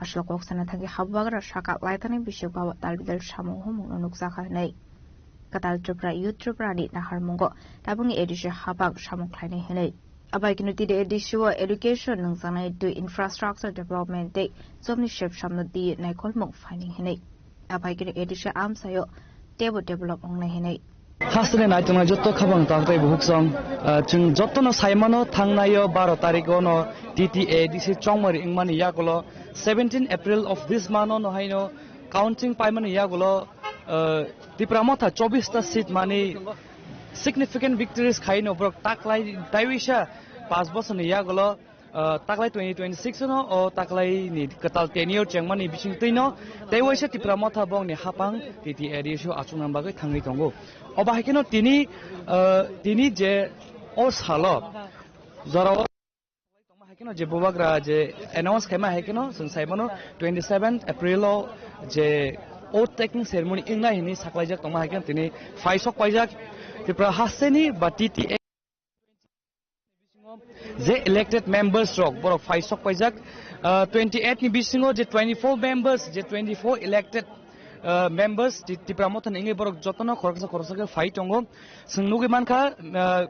Aswlo kok sana thangwi Habubagra saka laithani bising bawa talbidal samung humungno nukjakha hwnwi. Kwtal Tripura Youth Tripura ni naharmungo tabukni A D C hapang samung khlainai hwnwi. Abaikeno tini A D C o education nungjaknai twi infrastructure development tei jobni sepsamno twi naikolmung phainai hwnwi. Abaikeno A D C amsaio teibo develop wngnai hwnwi. Hasteni naitongnai jotto khabang tang tei buhuk song, ah, chwng jottono saimano thangnaio baro tarikh ono T T A D C chongmari wngmani yagulo seventeen April of this month ono haino counting paimani yagulo, ah, Tipra Motha chobbish ta seat mani significant victories khaino borok taklai taiwisa panch bosorni yagulo, ah, taklai twenty twenty-six no o taklai ni kwtal tenure chengmani bising twino tei waisa Tipra Motha bongni hapang T T A D C o achukna bagwi thangwi tongo. Obo hai kheno tini, ah, tini je o salo jorao tongma hai kheno je bubagra je announce khaima hai kheno chwng sai mano twenty-seventh April o je oath taking ceremony wngnai hinwi saklaijak tongma hai kheno tini phai sok paijak Tripura hasteni ba T T A je elected members rok borok phai sok paijak, ah, twenty-eight ni bisingo je twenty-four members, je twenty-four elected, ah, members Ti-, Tipra Mothani wngwi borok jotono khoroksa khoroksa khe phai tongo. Chwng nugwi mankha, ah,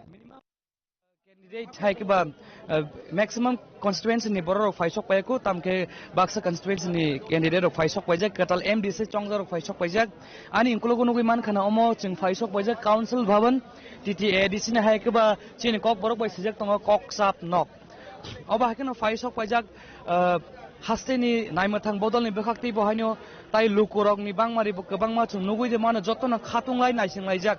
Candidate hai khe ba, uh, maximum constituency ni borok rok phai sok pai ko, tam khe baksa constituency ni candidate rok phai sok paijak, kwtal M D C chongjak rok phai sok paijak. Ani ukulok nugwi man khana omo chwng phai sok paijak Council Bhavan, T T A D C ni hai khe ba chini kok borok bai sijak tongo kok chap nok. Obo hai kheno phai sok paijak, uh, haste ni naimwthang bodol ni bwkhak tei bo haino tai lukurok ni bangmari bo kwbangma chwng nugwi de mano jotono khatung lai naising laijak.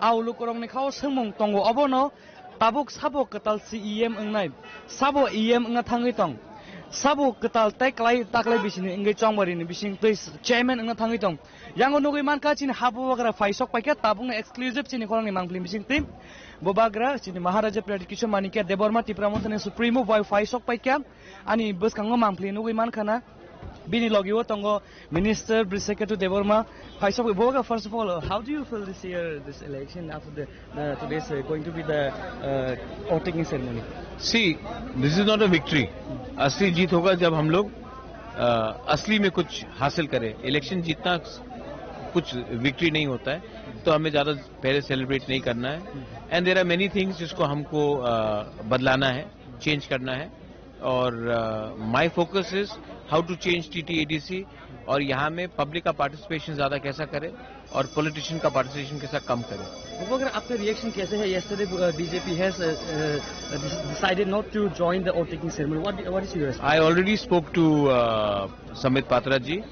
Au lukurok ni khao swngmung tongo obono tabuk sabo kwtal C E M wngnai, sabo E M wngna thangwi tong, sabo kwtal tei klai taklai bisini wngwi chongbarini bising twi chairman wngna thangwi tong. Yango nugwi mankha chini ha bubagra phai sok paikha tabukno exclusive chini khorangni mangpili bising twi bubagra chini Maharaja Pradyut Kishore Manikya Debbarma Tipra Mothani Supremo bai phai sok paikha ani bwskango mangpili nugwi mankha na. Bini logi o tongo Minister Brisakhetu Debbarma. Hi, so, Boga, first of all, uh, how do you feel this year, this election after the, uh, today's, uh, going to be the, uh, oath taking ceremony? See, this is not a victory. असली जीत होगा जब हम लोग, uh, असली में कुछ हासिल करें। इलेक्शन जीतना कुछ विक्ट्री नहीं होता है, तो हमें ज़्यादा पहले सेलिब्रेट नहीं करना है। And there are many things जिसको हमको, uh, बदलाना है, चेंज करना है। और, uh, my focus is how to change T T A D C और यहाँ में पब्लिक का पार्टिसिपेशन ज़्यादा कैसा करें और पॉलिटिशियन का पार्टिसिपेशन कैसा कम करें। Bubagra, आपका रिएक्शन कैसे है? Yesterday, uh, B J P has, uh, uh, decided not to join the oath taking ceremony. What, what is your response? I already spoke to, uh, Sambit Patra ji.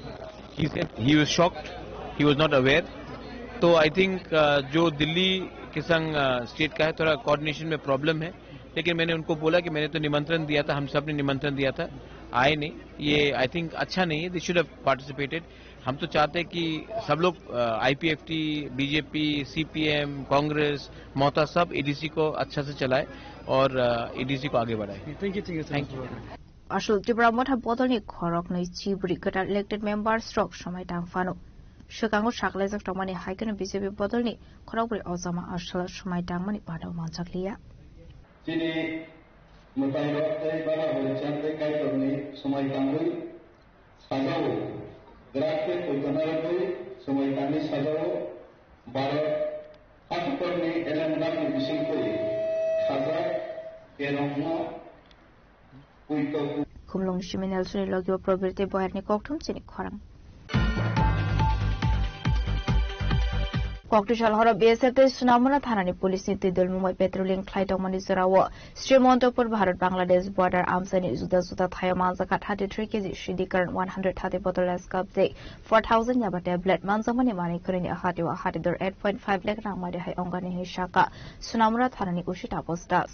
He said he was shocked, he was not aware. तो I think, uh, जो दिल्ली के संग, uh, state का है, थोड़ा कोऑर्डिनेशन में प्रॉब्लम है। लेकिन मैंने उनको बोला कि मैंने तो निमंत्रण दिया था, हम सब ने निमंत्रण दिया था, आए नहीं। ये आई थिंक अच्छा नहीं है, they should have participated। हम तो चाहते हैं कि सब लोग, आईपीएफटी, बीजेपी, सीपीएम, कांग्रेस, ममता, सब एडीसी को अच्छा से चलाए और एडीसी को आगे बढ़ाए। Thank you, thank you so much. Thank you. Bubagra. Asol Tipra Motha bodolni khoroknwi chibri kwtal elected members rok swmai tang phano. Swkango saklaijak tongmani hai kheno B J P bodolni khorokbrwi ojama asol swmai tangmani bana manjakliya. Chini mwtairok tei bana horichand tei Kaitorni swmai tangwi sajao, drak tei poito narwgwi swmai tangwi sajao, Bharat hakutorni elengdakni bisingtwi sajak kerongno Khumlung simi Nelsoni logi o Probir tei Boyarni kokthum chini khorang. Koktwsal horo B S F tei Sunamura thanani police ni twi dol mungbai patrolling khlai tongmani jorao Srimantopur Bharat Bangladesh border amchaini juda juda thaio manjakha thirty three K G Shindy Current one hundred thirty bottle S cup tei four thousand yaba tablet manjakmani manwi khwnwini hati o hati dor eight point five lakh rang mari hai ongani hinwi saka Sunamura thanani O C Taposh Das.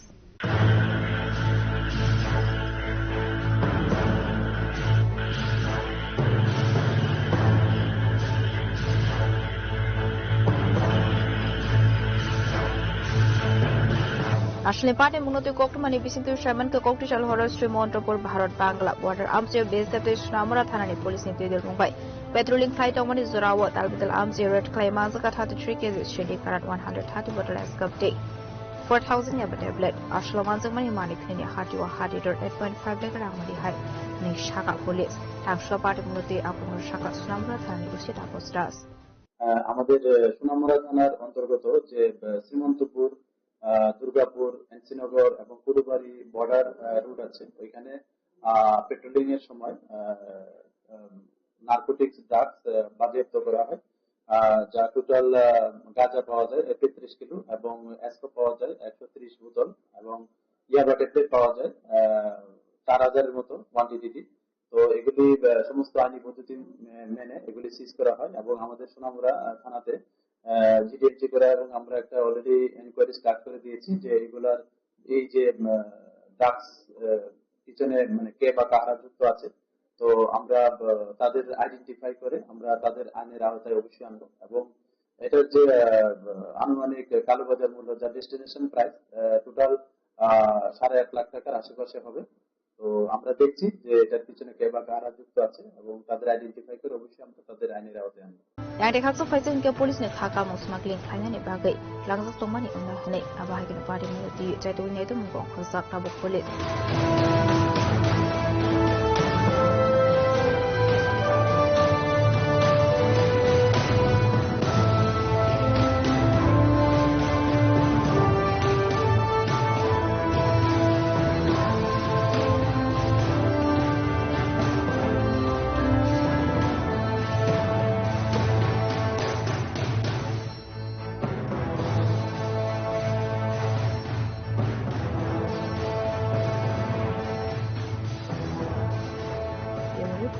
Asle party munotwi koktwmani bisingtwi Simon ke koktwi sal horo Sri Montopur Bharat Bangla border amchaio B S F tei Sunamura thanani police ni twi dol mungbai patrolling khlai tongmani jorao talbital amchaio raid khlai manjak thirty three K G Shindy Current one hundred thirty bottle S cup tei four thousand yaba tablet, aslo manjakmani manwi khwnwini hati o hati dor eight point five lakh rang mari hai hinwi saka police. Tangshlo party mwnwi twi aphuru saka Sunamura thanani O C Taposh Das. আহ, আমাদের, আহ, সোনামুড়া থানার অন্তর্গত যে, আহ, শ্রীমন্তপুর, আহ, দুর্গাপুর, এনসিনগর এবং কুড়ুবাড়ি বর্ডার, আহ, রোড আছে, ওইখানে, আহ, পেট্রোলিং এর সময়, আহ, আহ, নার্কোটিক্স ড্রাগস, আহ, বাজেয়াপ্ত করা হয়। আহ, যা টোটাল, আহ, গাঁজা পাওয়া যায় তেত্রিশ কিলো এবং অ্যাসকো পাওয়া যায় একশো ত্রিশ বোতল এবং ইয়াবা ট্যাবলেট পাওয়া যায়, আহ, চার হাজারের মতো কোয়ান্টিটি। তো এগুলি, আহ, সমস্ত আইনি পদ্ধতি মে-, মেনে এগুলি সিজ করা হয় এবং আমাদের সোনামুড়া, আহ, থানাতে, আহ, জিডিএমজি করা এবং আমরা একটা অলরেডি এনকোয়ারি স্টার্ট করে দিয়েছি যে এগুলার এই যে, আহ, ড্রাগস, আহ, পিছনে মানে কে বা কারা যুক্ত আছে, তো আমরা, আহ, তাদের আইডেন্টিফাই করে আমরা তাদের আইনের আওতায় অবশ্যই আনবো। এবং এটার যে, আহ, আনুমানিক কালোবাজার মূল্য, যা ডেস্টিনেশন প্রাইস, আহ, টোটাল, আহ, সাড়ে আট লাখ টাকার আশেপাশে হবে। তো আমরা দেখছি যে এটার পিছনে কে বা কারা যুক্ত আছে এবং তাদের আইডেন্টিফাই করে অবশ্যই আমরা তাদের আইনের আওতায় আনবো। Yang de khaksa phaisa hinkhe police ni kha kamung smuggling khlainani bagwi langjak tongmani wngna hwnwi abo hai kheno party ni twi chaitugwi naitu mung kong khorjak tabuk police.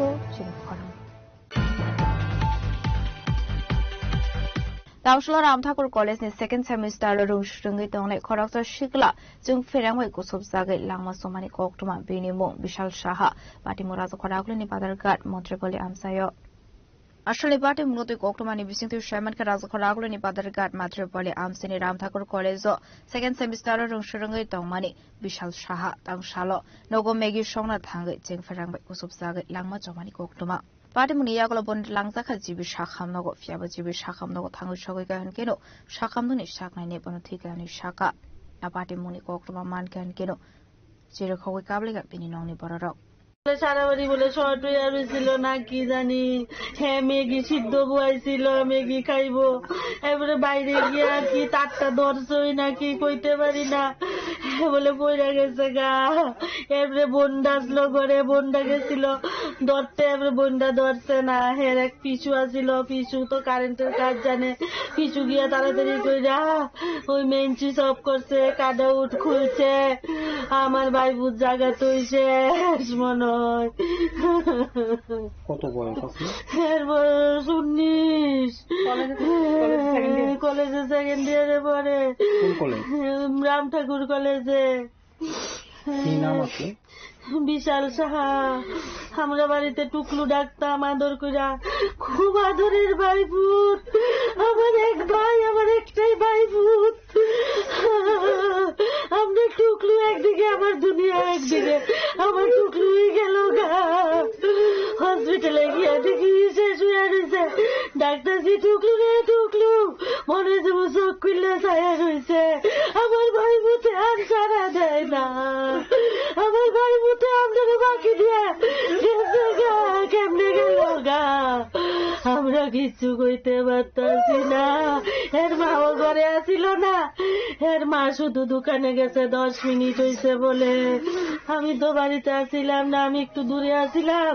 Chini khorang. Tamsolo Ram Thakur College ni second semester o rung swrwngwi tongnai khoroksa sikla chwng pherang bai kusup jagwi langma chomani koktwma, bini mung Bishal Saha, patimung Rajakhor Agulini Badharghat Montripoli amchaio. Aswlni patimungno twi koktwmani bisingtwi saimankha Rajakhor Agulini Badharghat Montripoli amchaini Ram Thakur College o second semester o rung swrwngwi tongmani Bishal Saha tangsalo nogo Maggie songna thangwi chwng pherang bai kusup jagwi langma chomani koktwma. Patimungni yagulo bono langjakha G B Sakham nogo, phiyaba G B Sakham nogo thangwi sogwi kha hinkhe no Sakham nokni saknaini bono thwi kha hinwi sakha. A patimungni koktwma mankha hinkhe no chirikhogwi kablikha bini nokni bororok. বলে সারা বাড়ি বলে শর্ট হয়ে রয়েছিল না কি জানি। হ্যাঁ, ম্যাগি সিদ্ধ বয়াইছিল, ম্যাগি খাইবো। এবারে বাইরে গিয়ে আর কি তারটা ধরছই নাকি কইতে পারি না। হ্যাঁ, বলে পড়ে গেছে গা। এবারে বোনটা আসলো ঘরে, বোনটা গেছিল ধরতে, এবারে বোনটা ধরছে না। হ্যাঁ, এক পিছু আসিল, পিছু তো কারেন্টের কাজ জানে। পিছু গিয়া তাড়াতাড়ি কইরা ওই মেঞ্চি সব করছে, কাট আউট খুলছে। আমার ভাইপুত জাগা তুই শেষ মনে হয়। কত বয়স আছে? এর বয়স উনিশ। কলেজে, কলেজে সেকেন্ড ইয়ার। কলেজে সেকেন্ড ইয়ারে পড়ে। কোন কলেজ? রাম ঠাকুর কলেজে। কি নাম আছে? বিশাল সাহা। আমরা বাড়িতে টুকলু ডাকতাম আদর কইরা। খুব আদরের ভাইপুত। আমার এক ভাই, আমার একটাই ভাইপুত। আমরা টুকলু একদিকে, আমার দুনিয়া একদিকে। আমার টুকলুই গেল গা। হসপিটালে গিয়া দেখি শেষ হয়ে রয়েছে। ডাক্তার জি, টুকলু রে, টুকলু। মনে হচ্ছে ও চোখ খুললে ছায়া রইছে। আমার ভাইপুতে আর সাড়া দেয় না। আমার ভাইপুতে আপনারা বাকি দিয়া গেছে গা, কেমনে গেল গা? আমরা কিচ্ছু কইতে পারতাছি না। এর মাও ঘরে আসিল না। এর মা শুধু দোকানে গেছে, দশ মিনিট হইছে বলে। আমি তো বাড়িতে আসিলাম না, আমি একটু দূরে আসিলাম।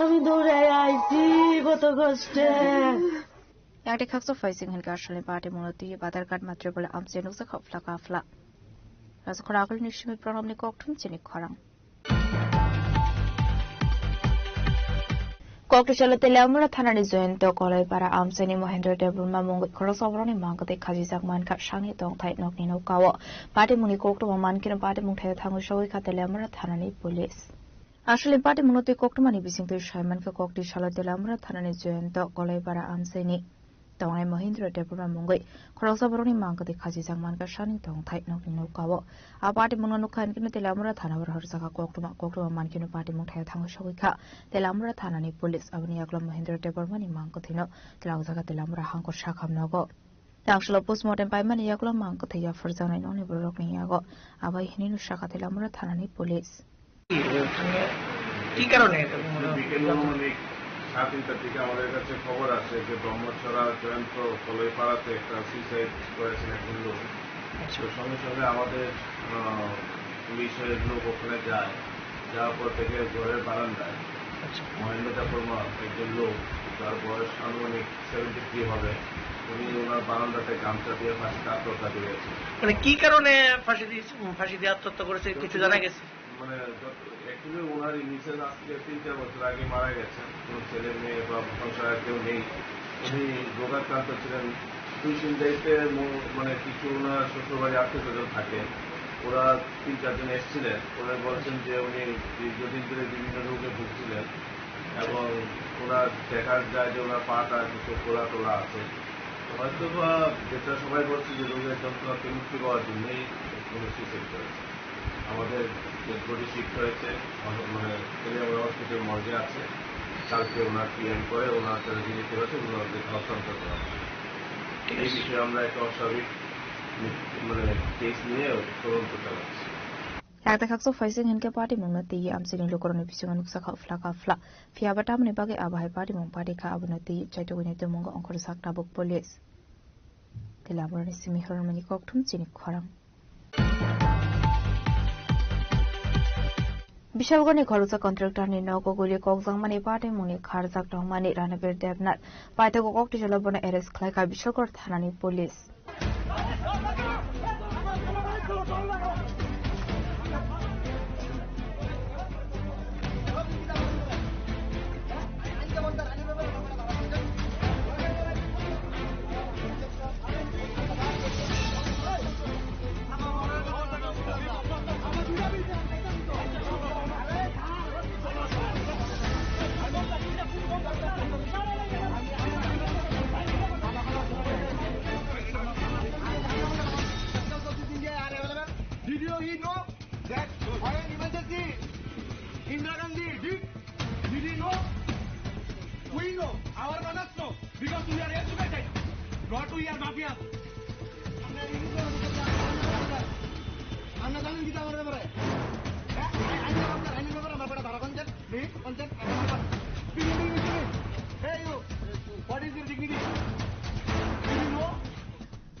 আমি দৌড়াই আইছি কত কষ্টে। Yakni khaksa phaising hinkhe aswlni patimungno twi Badharghat Montripoli amchaio nukjakha phlaka phla. Rajakhor Agulini simi pranamni kokthum chini khorang. Kokthai salo Teliamura thanani Joyonto Koloipara amchaini Mohendra Debbarma mungwi khoroksa borokni mangkwtwi khajijak mankha sani tongthai nokni nokao. Patimungni koktwma mankheno patimung thaio thangwi sogwi kha Teliamura thanani police. Aswlni patimungno twi koktwmani bisingtwi saimankha, kokthai salo Teliamura thanani Joyonto Koloipara amchaini tongnai Mohindra Debbarma mungwi khoroksa borokni mangkwtwi khajijak mankha sani tongthai nokni nokao. A patimungno nukha hinkhe Teliamura thana o rohorjak kha koktwma, koktwma mankheno patimung thaio thangwi sogwi kha Teliamura thanani police. Aboni yagulo Mohindra Debbarmani mangkwthwino twlangjakha Teliamura Hangkor Sakham nogo. Tangsalo postmortem paimani yagulo mangkwthwi yaphurjaknai nokni bororokni yago abai hinwi sakha Teliamura thanani police. কি কারণে এটা মনে হয়? বিকেল অনুমানিক সাড়ে তিনটার দিকে আমাদের কাছে খবর আসে যে ব্রহ্মছড়া জয়ন্ত কলইপাড়াতে একটা সুইসাইড করেছেন একজন লোক। আচ্ছা। তো সঙ্গে সঙ্গে আমাদের, আহ, পুলিশের লোক ওখানে যায়, যাওয়ার পর দেখে ঘরের বারান্দায় আচ্ছা। মহেন্দ্র দেববর্মা একজন লোক, যার বয়স আনুমানিক সেভেন্টি থ্রি হবে, উনি ওনার বারান্দাতে গামছা দিয়ে ফাঁসিতে আত্মহত্যা করেছেন। মানে কি কারণে ফাঁসি দিয়েছে, ফাঁসি দিয়ে আত্মহত্যা করেছে, কিছু জানা গেছে? মানে, যত, actually ওনার মিসেস আজকে তিন চার বছর আগে মারা গেছেন। কোনো ছেলে মেয়ে বা সংসারে কেউ নেই। উনি রোগাক্রান্ত ছিলেন। দুই সিংগাইতে মো-, মানে, কিছু ওনার শ্বশুরবাড়ি আত্মীয় স্বজন থাকে। ওরা তিন চারজন এসেছিলেন। ওরা বলছেন যে উনি দীর্ঘদিন ধরে বিভিন্ন রোগে ভুগছিলেন এবং ওনার দেখা যায় যে ওনার পাটা কিছু ফোলা টোলা আছে। হয়তো বা যেটা সবাই বলছে যে রোগের যন্ত্রণা থেকে মুক্তি পাওয়ার জন্যই উনি সুইসাইড করেছেন। আমাদের ডেড বডি শিফট হয়েছে, মানে, তেলিয়ামুড়া হসপিটাল মর্গে আছে। কালকে ওনার পিএম করে ওনার যারা রিলেটিভ আছে ওনাদের হস্তান্তর করা হবে। এই বিষয়ে আমরা একটা অস্বাভাবিক, মানে, কেস নিয়ে তদন্ত চালাচ্ছি। Yakta khaksa phaising hinkhe patimungno twi amchaini lukurokni bisingo nukjakha phlaka phla. Phiyaba tamoni bagwi abo hai patimung pati kha, abono twi chaitugwini twimungo ongkhorjak tabuk police. Teliamurani simi hormani kokthum chini khorang. Bishalgorni khoroksa contractorni nogo guli kokjakmani patimungni kharjak tongmani Ranabir Debnath paithago kokthai salo bono arrest khlaikha Bishalgor thanani police.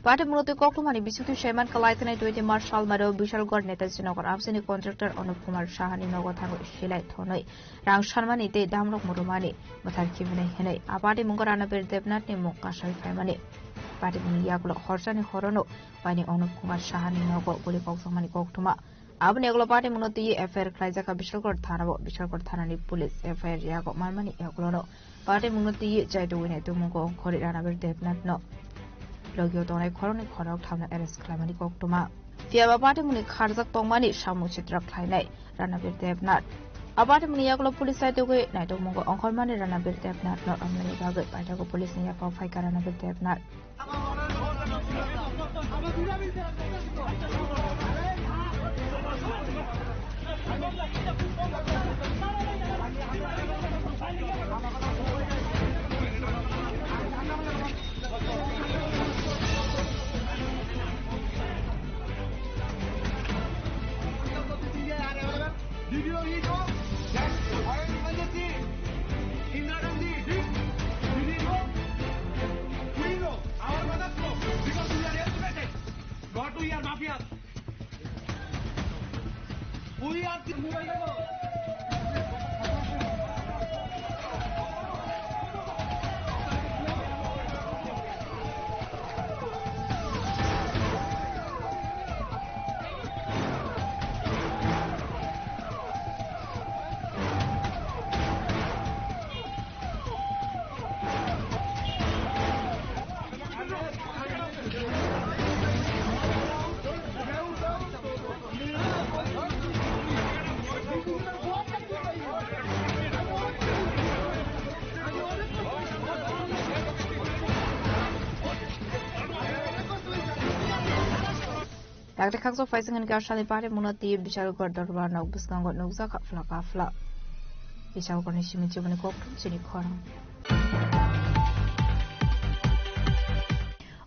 Party mwnotwi koktwmani bisingtwi saiman kwlai thanai twenty March salmaro Bishalgarh Netaji Nagar amchaini contractor Anup Kumar Sahani nogo thangwi silai thonwi rang sanmani tei damrok murumani mwthar khibiui hwnwi a party mungo Ranabir Debnathni mung kasai phaimani. Party mungni yagulo horsani horono waini Anup Kumar Sahani nogo guli kokjakmani koktwma. Aboni yagulo party mungno twiwi F I R khlaijak kha Bishalgarh thanao. Bishalgarh thanani police F I R yago manmani yagulono party mungno twiwi chaitugwi naitukmungo ongkhorwi Ranabir Debnathno logio tongnai khoroknwi khorok thamno arrest khlaimani koktwma. Phiyaba party mungni kharjak tongmani samung sitra khlainai Ranabir Debnath. A party mungni yagulo police chaitugwi naitukmungo ongkhormani Ranabir Debnathno romnani bagwi paithago police ni yaphao phaikha Ranabir Debnath. Go to your mafia. We are the Dakti khakchang phaising hwnkhe aswkni party mungno twiwi Bishalgarh dorbar nok bwskango nukjak kha phla ka phla. Bishalgarhni simi chiboni koktwma chini khorang.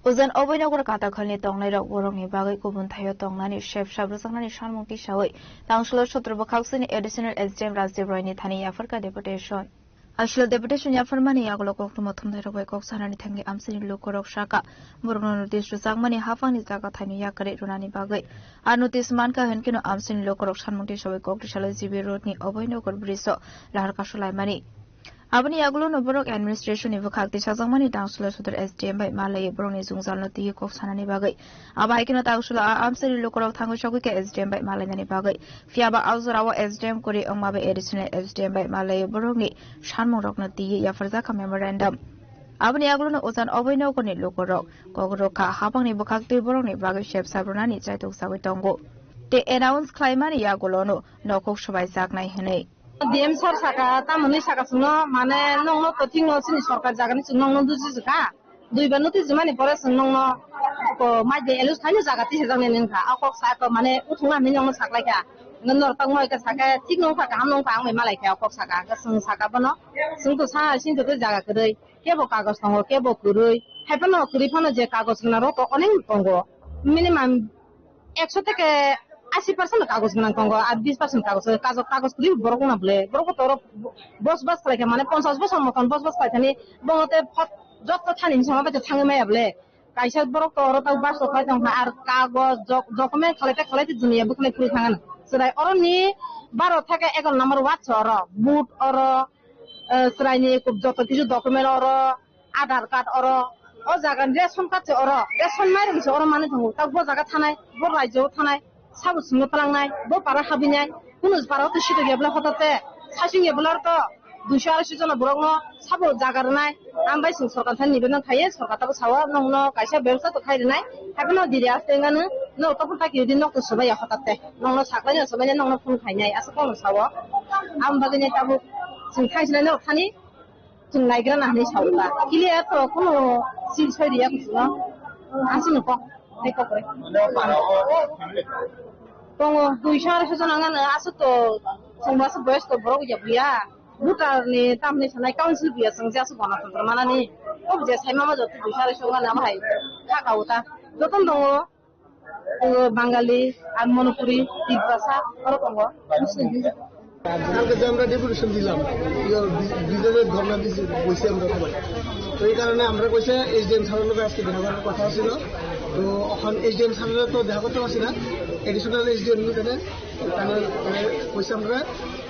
Ujan Abhainagar Katakhalni tongnairok borokni bagwi kubun thaio tongnani sep sap rwjaknani sanmung tisawi Tangshilo sotro bwkhaksini Additional S D M Rajdev Royni thani yapharkha deputation. Aswk deputation yapharmani yagulo koktwma thumnairok bai kok sanani thangwi amchaini lukurok saka borokno notice rwjakmani haphangni jaga thaino yakarwi rwnani bagwi. A notice mankha hwnkhe no amchaini lukurok sanmung tisawi kok tisalwi G B Roadni Abhainagar bridge-o lahar kasulaimani. Aboni yagulo no borok administration ni bwkhak tisajakmani Tangshilo sotro S D M bai malaiwi borokni jwngjalno twiwi kok sanani bagwi. Abo hai kheno Tangshilo a amchaini lukurok thangwi sogwi kha S D M bai malainani bagwi. Phiyaba a jorao S D M kwrwi wngma bai additional S D M bai malaiwi borokni sanmungrokno twiwi yapharjak kha memorandum. Aboni yagulono Ujan Abhainagarni lukurok kok rwkha, haphangni bwkhaktwi borokni bagwi sep sap rwnani chaitok sagwi tongo. Tei announce khlaimani yagulono nokhok swbaijaknai hwnwi. D M sir saka, tamoni saka chwngno, mane, nongno to thikno chini sorkar jagani chwng nongno duji jwkha. Duibar notice jumani pore chwng nongno ko mai de elus thaino jaga tisajaknai wngkha. A kok sa ko mane uthungna hinwi nongno saklaikha. Nokno tongmo ika saka thik nongkha, kaham nongkha, ang bai malaikha a kok saka. Chwng saka bono, chwng to sa sini to jaga kwrwi. Kebo kagoj tongo, kebo kwrwi. Haiphano kwrwi phano je kagoj gwnang rok to onek tongo. Minimum ekso theke ashi percent kagoj gwnang tongo, ar bis percent kagoj, kagoj, kagoj kwrwi borok wngna bwle. Borok to oro bosbas khlaikha, mane ponchash bosor moton bosbas khlaithani, bono te phot jotto thani hinwi sama bai thangwi maya bwle. Kaisa borok to oro tei bus rok khai tongkha, ar kagoj, dok-, document khalai tei khalai tei dunia bwkhlai phuri thangano. Chwrai oroni baro theke egaroh number ward se oro, vote oro, eh, chwraini joto kisu document oro, Aadhaar card oro, o jaga ni ration card se oro, ration mairung se oro manwi tongo, tak bo jaga thanai, bo rajyo thanai. Sabo swngo twlangnai, bo para habinai, kunu para o to sito ya bwla hotate, sasing ya bwla to duiso arai sito jona borok no sabo jaga rwnai, ang bai chwng sorkar thani nibedan khaye, sorkar tabo sao, nongno kaisa bebsa to khai rwnai, haikhe no diri aste wngano, no to phone ta kiri di nok to sobai ya hotate, nongno saklai no sobai nai, nongno phone khainai, aswk no sao, ang bagwi nai tabuk chwng thangsinai norok thani. Chwng naigra na hinwi sao ta. Clear to kuno sil soi riya kuchukno. Aswk no kok, hai kok re. Tongo, duiso arai sojona wngkha no, aswk to, chwng bo aswk boyos to borok ya buya. Voter ni tamni sanai council buya chwng je aswk ganatantra manani. Obo je sai mama joto duiso arai sojona wngkha no, abo hai kha kao ta. Jotono tongo. O Bangali, ar Manipuri, Tiprasa, oro tongo. Muslim. কালকে যে আমরা ডেপুটেশন দিলাম, ইয়ে, বি-, বিজেপির ধর্ণা দিছি, বসে আমরা সবাই। তো এই কারণে আমরা কইছে এসডিএম স্যারের লগে আজকে দেখা করার কথা ছিল। তো এখন এসডিএম স্যারের তো দেখা করতে পারছি না, অ্যাডিশনাল এসডিএম এখানে, তাহলে, তাহলে কইছে আমরা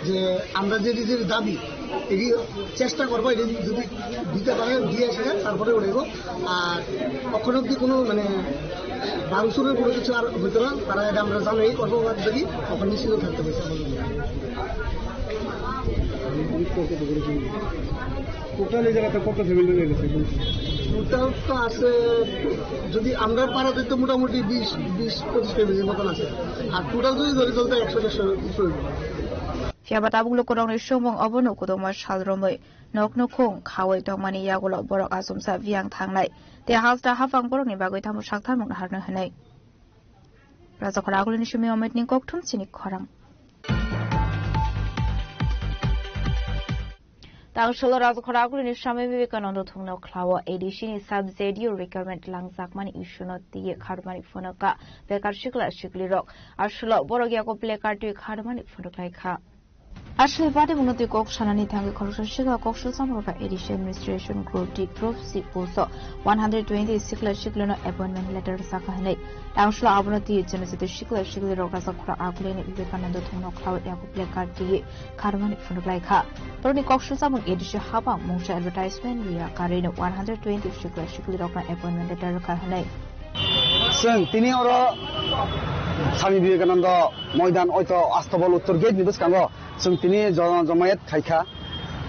যে আমরা যে নিজের দাবি এটি চেষ্টা করবো, এটি যদি দিতে পারে দিয়ে আসে, তারপরে উঠবো। আর এখন অব্দি কোনো মানে ভাঙচুরের কোনো কিছু আর হইতো না, তারা এটা আমরা জানাই করবো, বাদ বাকি এখন নিশ্চিন্ত থাকতে হয়েছে আমাদের। টোটাল এই জায়গাতে কত ফ্যামিলি রয়ে গেছে? টোটাল তো আছে, যদি আমরা পাড়াতে তো মোটামুটি বিশ, বিশ পঁচিশ ফ্যামিলির মতন আছে, আর টোটাল যদি ধরি তাহলে তো একশো দেড়শো উপরে হইব। Phiya ba tabuk lukurokni sumung obono kwdwkma sal romwi nokno khung khaui tongmani yagulo borok achomsa biyang thangnai tei hasta haphang borokni bagwi tamo saktharmung naharno hwnwi. Rajakhor agulini simi Ometni kokthum chini khorang. Tangsholo Rajakhor agulini Swami Vivekananda thungno khlao A D C ni sub Z U recruitment langjakmani issue no twiwi kharmani phunukha bekar sikla siklirok. Aswlo borok yago placard twi kharmani phunuk lai kha. Aswlwi party mungno twi kok sanani thangwi khoroksa sikla kok sulsamrok A D C administration group D group C post o one hundred twenty sikla siklino appointment letter rwjakha hwnwi. Tangsholo abono twiwi chwngno joto sikla siklirok Rajakhor agulini Vivekananda thungno khlao yago placard twiwi kharmani phunuk lai kha. Borokni kok sulsamung A D C hapang mungsa advertisement rwya karwino one hundred twenty sikla siklirokno appointment letter rwkha hwnwi. Chwng tini oro Swami Vivekananda Moidan oito Astobol Uttor Gate ni bwskango chwng tini jo-, jomayat khaikha.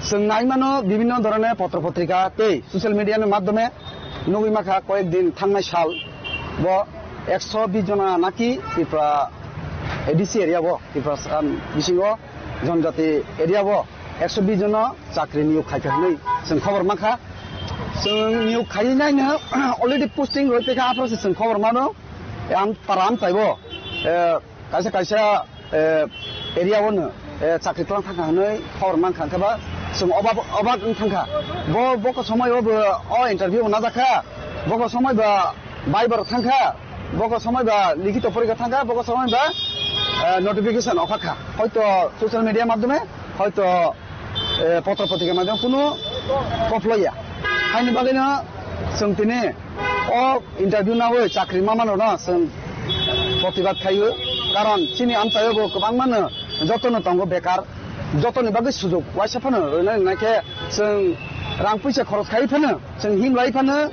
Chwng nai mano bibhinno dhoroner potro potrika tei social media ni madhyome nugwi makha koyek din thangnai sal bo ekso bish jona naki Tripura A D C area bo, Tripura, um, bisingo Jonjati area bo ekso bish jono chakri niyok khaikha hwnwi chwng khobor mankha. Chwng niyok khaiwi naino already posting rwui tongkha, aphuru se chwng khobor mano. Am para amchaibo, eh, kaisa kaisa, eh, area o no, eh, chakri tlang thangkha hwnwi khobor mankha, hwnkhe ba chwng obak, obak wng thangkha. Bo, bokho somoi o bo o interview bo najakha, bokho somoi ba bai borok thangkha, bokho somoi ba likhito porikha thangkha, bokho somoi ba, eh, notification okhakha. Hoito social media madhyome, hoito, eh, potro potrika madhyome kunu kop loya. Haini bagwino chwng tini o interview nawi chakri mamanrokno chwng protibad khaio, karon chini amchaio bo kwbangmano jotono tongo bekar, jotoni bagwi sujuk waisa phano rwna nai khe chwng rang puisa khoros khai phano, chwng himlai phano,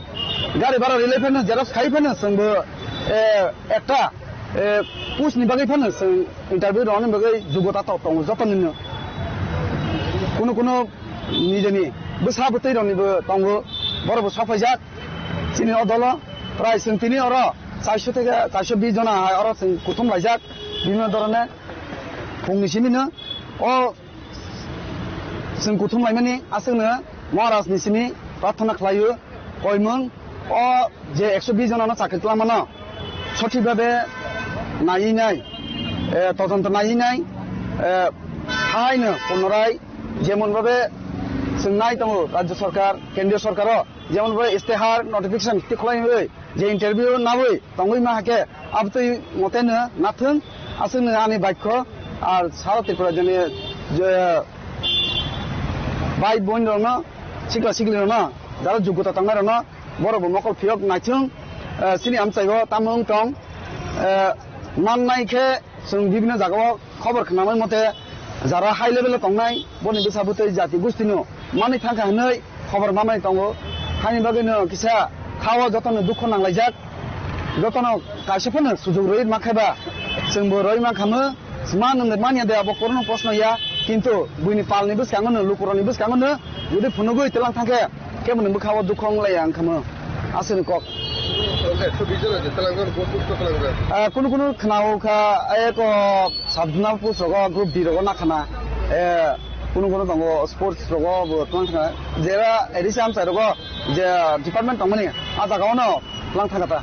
gari bhara rilai phano, xerox khai phano chwngbo, eh, ekta, eh, post ni bagwi phano chwng interview rwna bagwi jugota tok tongo jotonino. Kunu kunu nijeni bwsa bwtwi roknibo tongo, borokbo sok phaijak chini o dolo. Prai chwng tini oro charso theke charso bish jona hai oro chwng kuthum laijak, bibhinno dhoroner phungni simino o chwng kuthum laimani aswkno Maharajni simi prarthana khlaio, koimung o je ekso bish jonano chakri twlangmano sothik bhabe naiwi nai, eh, todonto naiwi nai, eh, haino punorai jemon bhabe chwng nai tongo Rajya Sarkar, Kendriya Sarkar o jemon bhabe istihar notification tikhlaiwi je interview nawi tongwi ma hakhe abtwi moteno nathung aswkno ani baikho ar sara Tripura jani je bai boin rokno sikla sikli rokno jara jugota tongnai rokno borok bo mokol phiyok naithung, eh, chini amchai o tamo wng tong, eh, mannai khe chwng bibhinno jaga o khobor khnamani mote jara high level o tongnai boni bwsa bwtwi jati gustino manwi thangkha hwnwi khobor mamani tongo. Haini bagwino kisa khao jotono dukho nanglaijak, jotono kaisa phano sujuk rwi mankha ba chwngbo rwi mankhamu. Sma nwngnai manya de abo korokno proshno ya, kintu buini palni bwskango no, lukurokni bwskango no jodi phunugwi twlang thangkhe kebo ni bwkha o dukho wng lai ang khamu. Aswkni kok. Ekso bish jona je twlangjak, bo post o twlangjak. Ah, kunu kunu khwnao kha, eko sub zonal post rogo, group D rogo nakhana. Eh, kunu kunu tongo sports rogo bo twlang khana. Jera A D C amchai rogo je department tongmani, ah jagao no twlang thangkha ta.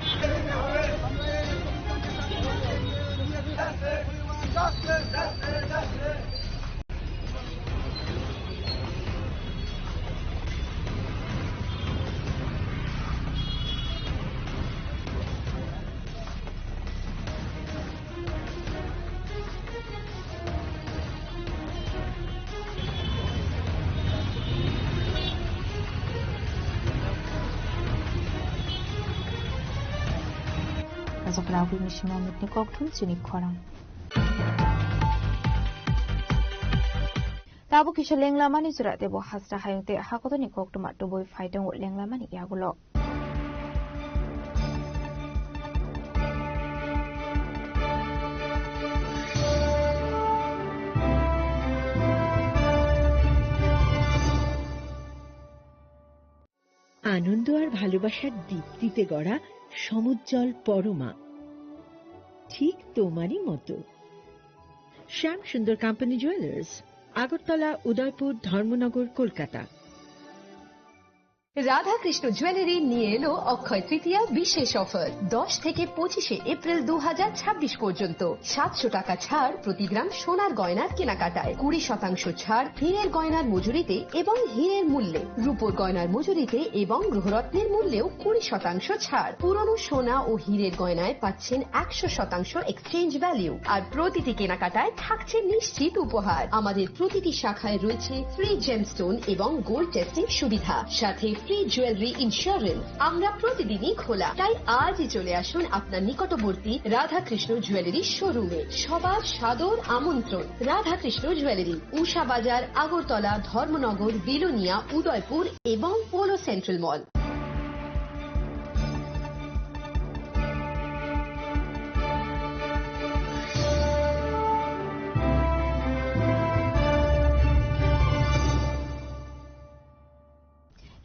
Ragulni simi Amitni kokthum chini khorang. Tabuk kisa lenglamani jora tebo hasta hayung tei hakotorni koktwma tubui phai tongo lenglamani yagulo. আনন্দ আর ভালোবাসার দীপ্তিতে গড়া সমুজ্জ্বল পরমা, ঠিক তোমারই মতো। শ্যাম সুন্দর company jewellers, Agartala, উদয়পুর, ধর্মনগর, কলকাতা। Radhakrishna jewellery নিয়ে এলো অক্ষয় তৃতীয়া বিশেষ অফার। দশ থেকে পঁচিশে এপ্রিল দু হাজার ছাব্বিশ পর্যন্ত সাতশো টাকা ছাড় প্রতি গ্রাম সোনার গয়নার কেনাকাটায়, কুড়ি শতাংশ ছাড় হীরের গয়নার মজুরিতে এবং হীরের মূল্যে, রূপোর গয়নার মজুরিতে এবং গ্রহরত্নের মূল্যেও কুড়ি শতাংশ ছাড়। পুরনো সোনা ও হীরের গয়নায় পাচ্ছেন একশো শতাংশ এক্সচেঞ্জ ভ্যালু, আর প্রতিটি কেনাকাটায় থাকছে নিশ্চিত উপহার। আমাদের প্রতিটি শাখায় রয়েছে ফ্রি জেমস্টোন এবং গোল্ড টেস্টিং সুবিধা, সাথে ফ্রি জুয়েলারি ইন্স্যুরেন্স। আমরা প্রতিদিনই খোলা, তাই আজই চলে আসুন আপনার নিকটবর্তী রাধাকৃষ্ণ জুয়েলারি শোরুমে। সবার সাদর আমন্ত্রণ। রাধাকৃষ্ণ জুয়েলারি, উষা বাজার, আগরতলা, ধর্মনগর, বিলোনিয়া, উদয়পুর এবং polo central mall.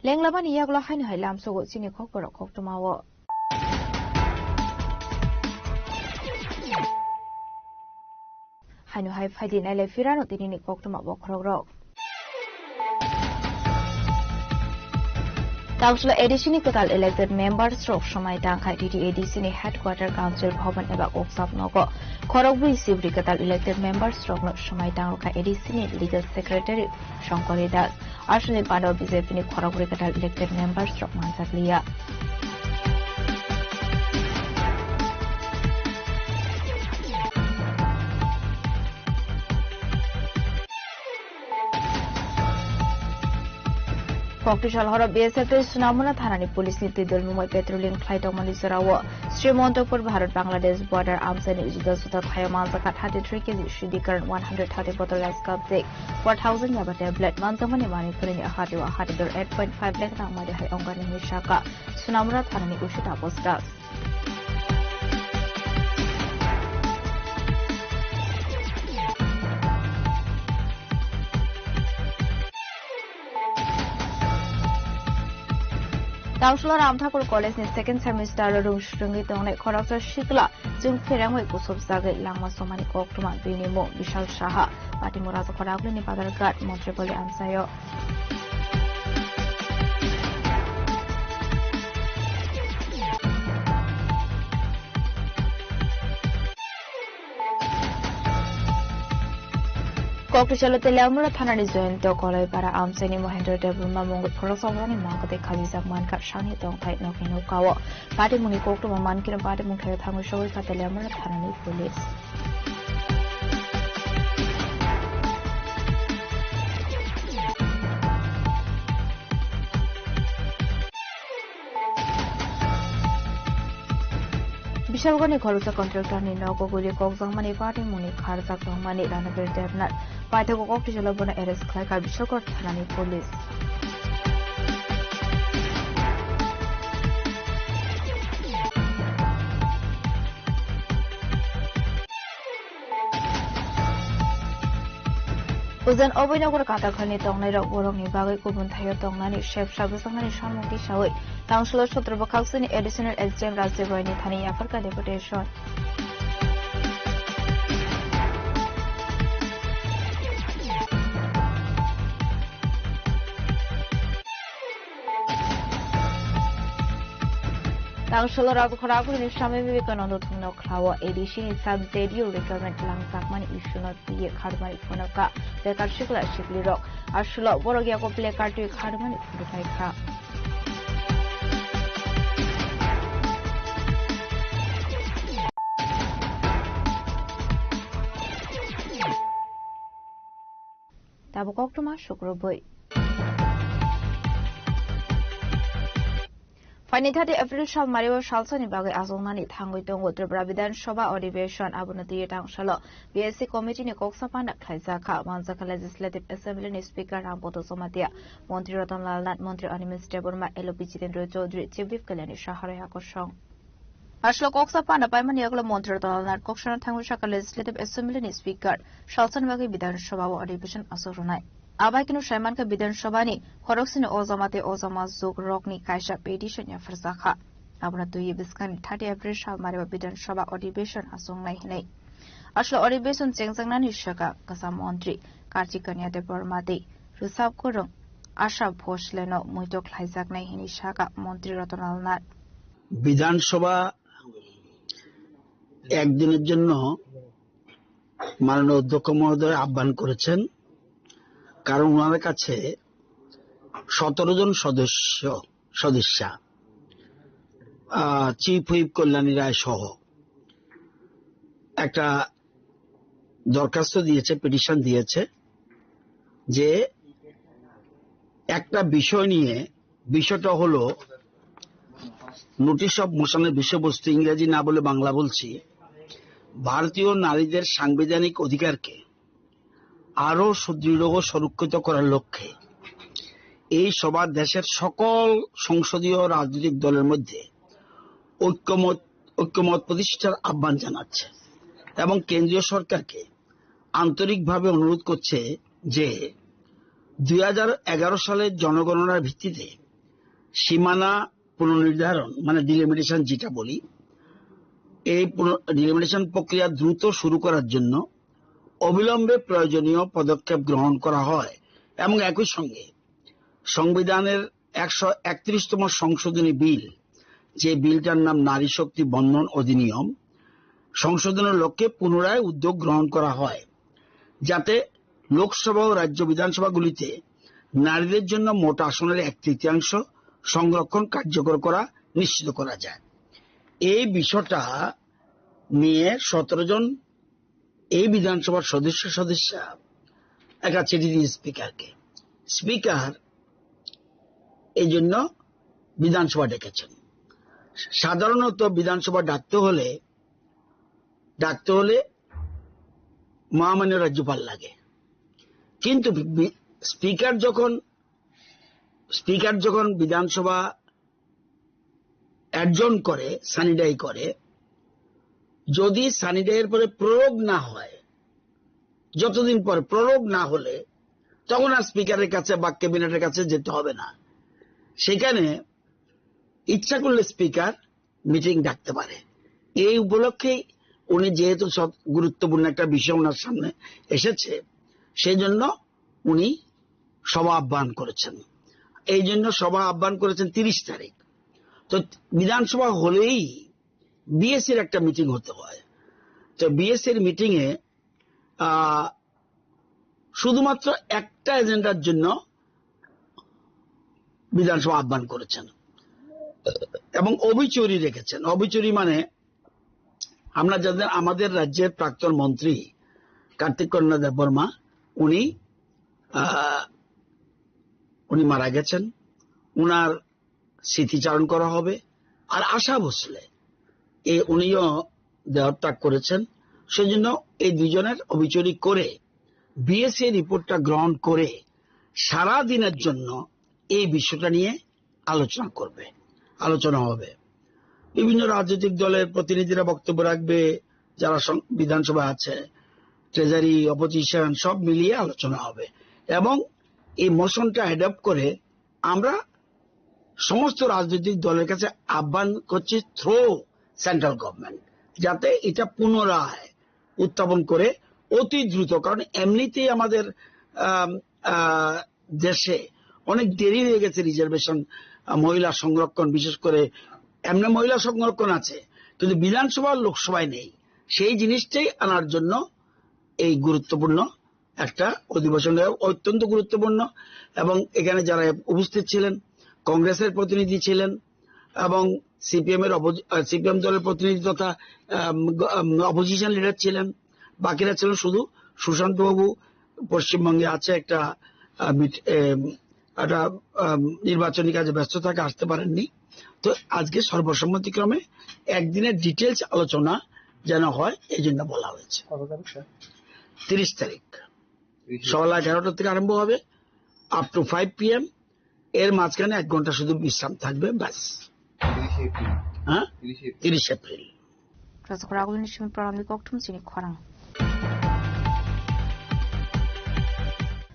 Lenglamani yagulo haino hai lamsogo chini khokborok koktwmao. Haino hai phaidi nailai phirano tinini koktwma bokhorokrok. Tangsulo A D C ni kwtal elected members rok swmai tangkha. T T A D C ni headquarter council bhaban eba kokchap nogo khorokbrwi sibri kwtal elected members rokno swmai tangrwkha A D C ni legal secretary Shankari Das. Aswkni pano B J P ni khorokbrwi kwtal elected members rok manjakliya. Koktisal horo B S F tei Sunamura thanani police ni twi dol mungbai patrolling khlai tongmani jorao Srimontokur Bharat Bangladesh border amchaini juda juda thaio manjakha thirty three K G sidi karan one hundred thirty bottle rice cup tei four thousand yaba tablet manjakmani manwi phwrwngni hati o hati dor eight point five lakh rang mari hai ongkani hinwi sakha Sunamura thanani usi Taposh Das. Tangsulo Ramthakur College ni second semester o rung swrwngwi tongnai khoroksa sikla chwng pherangwi kusup jagwi langma somani koktwma bini mung Bishal Saha, Patimura Rajakhor Agulini Badharghat Montri Boli amchaio. Koktisalo Teliamura thanani Joyonto Koloipara amchaini Mohendra Debbarma mungwi khoroksa borokni mangkwtwi khajijak mankha sani tongthai nokni nokao. Patimungni koktwma mankhe patimung thaio thangwi sogwi kha Teliamura thanani police. Bishalgarhni khoroksa contractor ni nogo guli kokjakmani patimungni kharjak tongmani Ranabir Debnath. Paithago koktisalo bono arrest khlaikha Bishalgarh thanani police. Ujan oboino goro katakhalni tongnairok borokni bagwi kubun thaio tongnani sebsa bwsaknani samung tisawi tangsulo sotro bwkhaksini additional S D M Rajiv Royni thani yapharkha deputation. Tangsulo Rajakhor Agulini Swami Vivekananda thungno khlao A D C ni sub J D U recruitment langjakmani issue no twiwi kharmani phunukha bekar sikla siklirok. Asulo borok yago placard twi kharmani phunukhaikha. Tabuk koktwma sukrubwi. Paini thirty April sal mario salsani bagwi achuknani thangwi tongo Tripura Bidhan Sabha Adhiveshon, abono twiwi tangsalo B S C committee ni kok saphana khlaijak kha. Manjakha Legislative Assembly ni Speaker Rampada Jamatia, Montri Ratan Lal Nath, Montri Animesh Debbarma, L O P Jitendra Chaudhary, Chief Whip Kalyani Saha rwi ha kosong. Aslo kok saphana paimani yagulo Montri Ratan Lal Nath kok sana thangwi sakha Legislative Assembly ni Speaker salsani bagwi Bidhan Sabha o Adhiveshon achuk rwnai. Abai kheno saimankha Bidhan Sabha ni khoroksini o Jamatia o Jamatia jok rokni kaisa petition yapharjakha. Abono twiwi bwskangni thirty April sal mario Bidhan Sabha Adhiveshon achuknai hinwi. Aslo Adhiveshon chengjaknani swkang kwcham montri Kartik Kanya Debbarma tei rwchap kwrwng Asha Bhosleno muito khlaijaknai hinwi sakha Montri Ratan Lal Nath. বিধানসভা একদিনের জন্য মাননীয় অধ্যক্ষ মহোদয় আহ্বান করেছেন, কারণ ওনার কাছে সতেরো জন সদস্য, সদস্যা, আহ, চিফ হুইপ কল্যাণী রায় সহ একটা দরখাস্ত দিয়েছে, পিটিশন দিয়েছে যে একটা বিষয় নিয়ে, বিষয়টা হলো নোটিশ অফ মোশনের বিষয়বস্তু, ইংরেজি না বলে বাংলা বলছি, ভারতীয় নারীদের সাংবিধানিক অধিকারকে আরো সুদৃঢ় ও সুরক্ষিত করার লক্ষ্যে এই সভা দেশের সকল সংসদীয় রাজনৈতিক দলের মধ্যে ঐক্যমত, ঐক্যমত প্রতিষ্ঠার আহ্বান জানাচ্ছে এবং কেন্দ্রীয় সরকারকে আন্তরিকভাবে অনুরোধ করছে যে দুই হাজার এগারো সালের জনগণনার ভিত্তিতে সীমানা পুনর্নির্ধারণ, মানে ডিলিমিটেশন যেটা বলি, এই পুন-, ডিলিমিটেশন প্রক্রিয়া দ্রুত শুরু করার জন্য অবিলম্বে প্রয়োজনীয় পদক্ষেপ গ্রহণ করা হয় এবং একই সঙ্গে সংবিধানের একশো একত্রিশতম সংশোধনী বিল, যে বিলটার নাম নারী শক্তি বন্দন অধিনিয়ম, সংশোধনের লক্ষ্যে পুনরায় উদ্যোগ গ্রহণ করা হয়, যাতে লোকসভা ও রাজ্য বিধানসভাগুলিতে নারীদের জন্য মোট আসনের এক তৃতীয়াংশ সংরক্ষণ কার্যকর করা নিশ্চিত করা যায়। এই বিষয়টা নিয়ে সতেরো জন এই বিধানসভার সদস্য সদস্যা একটা চিঠি দিয়ে স্পিকারকে। স্পিকার এই জন্য বিধানসভা ডেকেছেন। সাধারণত বিধানসভা ডাকতে হলে, ডাকতে হলে মহামান্য রাজ্যপাল লাগে, কিন্তু বি-, স্পিকার যখন, স্পিকার যখন বিধানসভা অ্যাডজর্ন করে, সানি ডাই করে, যদি সানি ডাইয়ের পরে প্রোরোগ না হয়, যতদিন পর প্রোরোগ না হলে, তখন আর স্পিকারের কাছে বা ক্যাবিনেটের কাছে যেতে হবে না। সেখানে ইচ্ছা করলে স্পিকার মিটিং ডাকতে পারে। এই উপলক্ষেই উনি যেহেতু সব গুরুত্বপূর্ণ একটা বিষয় ওনার সামনে এসেছে, সেই জন্য উনি সভা আহ্বান করেছেন। এই জন্য সভা আহ্বান করেছেন তিরিশ তারিখ। তো বিধানসভা হলেই বিএসসির একটা মিটিং হতে হয়। তো বিএসসির মিটিংয়ে, আহ, শুধুমাত্র একটা এজেন্ডার জন্য বিধানসভা আহ্বান করেছেন এবং অবিচুরি রেখেছেন। অবিচুরি মানে আমরা যাদের, আমাদের রাজ্যের প্রাক্তন মন্ত্রী কার্তিক কন্যা দেববর্মা, উনি, আহ, উনি মারা গেছেন, উনার স্মৃতিচারণ করা হবে। আর আশা ভোসলে, এ, উনিও দেহত্যাগ করেছেন। সেজন্য এই দুজনের অবিচুরি করে বিএসসি রিপোর্টটা গ্রহণ করে সারা দিনের জন্য এই বিষয়টা নিয়ে আলোচনা করবে, আলোচনা হবে। বিভিন্ন রাজনৈতিক দলের প্রতিনিধিরা বক্তব্য রাখবে, যারা সং-, বিধানসভা আছে, ট্রেজারি, অপোজিশন, সব মিলিয়ে আলোচনা হবে এবং এই মোশনটা অ্যাডপ্ট করে আমরা সমস্ত রাজনৈতিক দলের কাছে আহ্বান করছি থ্রু সেন্ট্রাল গভর্নমেন্ট, যাতে এটা পুনরায় উত্থাপন করে অতি দ্রুত, কারণ এমনিতেই আমাদের, আম, আহ, দেশে অনেক দেরি হয়ে গেছে রিজার্ভেশন, আহ, মহিলা সংরক্ষণ, বিশেষ করে এমনি মহিলা সংরক্ষণ আছে, কিন্তু বিধানসভা আর লোকসভায় নেই। সেই জিনিসটাই আনার জন্য এই গুরুত্বপূর্ণ একটা অধিবেশন অত্যন্ত গুরুত্বপূর্ণ। এবং এখানে যারা উপস্থিত ছিলেন, কংগ্রেসের প্রতিনিধি ছিলেন এবং সিপিএম এর অপোজি-, আহ, সিপিএম দলের প্রতিনিধি তথা, আম, গ-, আম, অপোজিশন লিডার ছিলেন, বাকিরা ছিলেন শুধু সুশান্ত বাবু পশ্চিমবঙ্গে আছে একটা, আহ, মিট-, এম, একটা, আম, নির্বাচনী কাজে ব্যস্ত থাকে, আসতে পারেননি। তো আজকে সর্বসম্মতিক্রমে একদিনের ডিটেলস আলোচনা যেন হয়, এই জন্য বলা হয়েছে। কত তারিখ, স্যার? তিরিশ তারিখ। তিরিশে। সকাল এগারোটা থেকে আরম্ভ হবে, আপ টু ফাইভ পিএম। এর মাঝখানে এক ঘন্টা শুধু বিশ্রাম থাকবে, ব্যাস। তিরিশে এপ্রিল। হ্যাঁ? তিরিশে এপ্রিল। তিরিশ April. Rasa khorang ni simi program ni kokthum chini khorang.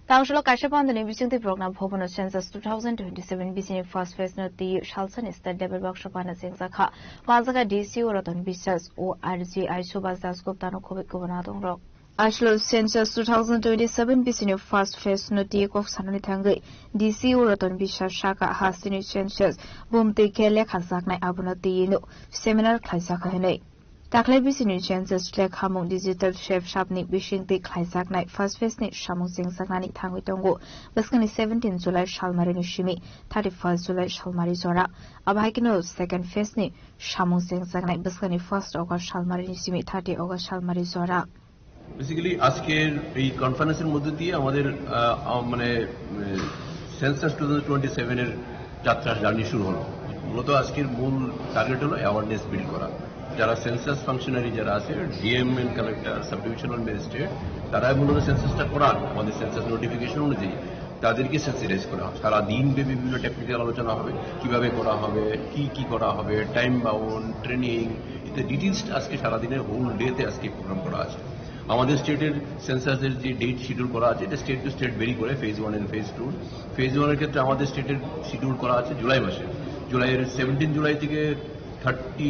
Tangsholo kaisa pandani bisingtwi program bhobono census two thousand twenty-seven bisini first phase no twi salsani state level workshop ana sengjakha. Manjaka D C O Ratan Biswas, O R G I Subhas Das Gupta no khoboi kubuna dongrok. Aslo census two thousand twenty-seven bisini first phase no twi kok sanani thangwi D C O Ratan Biswas saka hasteni census bumtwi khe lekha jaknai abono twi no seminar khlaijak hinwi. Taklai bisini census lekhamung digital shape sapni bisingtwi khlaijaknai first phase ni samung chengjaknani thangwi tongo. Bwskangni seventeen July salmarini simi thirty-first July salmari jora. Abo hai kheno second phase ni samung chengjaknai bwskangni first August salmarini simi thirty August salmari jora. Basically আজকের এই কনফারেন্সের মধ্যে দিয়ে আমাদের, আহ, আহ, মানে, উম, census two thousand twenty seven এর যাত্রার জার্নি শুরু হলো। মূলত আজকের মূল টার্গেট হলো অ্যাওয়ারনেস বিল্ড করা। যারা সেন্সাস ফাংশনারি যারা আছে, DM and collector, sub divisional magistrate, তারাই মূলত সেন্সাসটা করান আমাদের সেন্সাস নোটিফিকেশন অনুযায়ী। তাদেরকে সেন্সিটাইজ করা হয়। সারা দিন ব্যাপী বিভিন্ন টেকনিক্যাল আলোচনা হবে, কিভাবে করা হবে, কি কি করা হবে, টাইম বাউন্ড, ট্রেনিং, ইত্যাদি ডিটেইলস আজকে সারাদিনের হোল ডে তে আজকে প্রোগ্রাম করা আছে। আমাদের স্টেটের সেন্সাসের যে ডেট শিডিউল করা আছে, এটা স্টেট টু স্টেট ভেরি করে, phase one and phase two. Phase one এর ক্ষেত্রে আমাদের স্টেটের শিডিউল করা আছে জুলাই মাসে, জুলাইয়ের সেভেন্টিন জুলাই থেকে থার্টি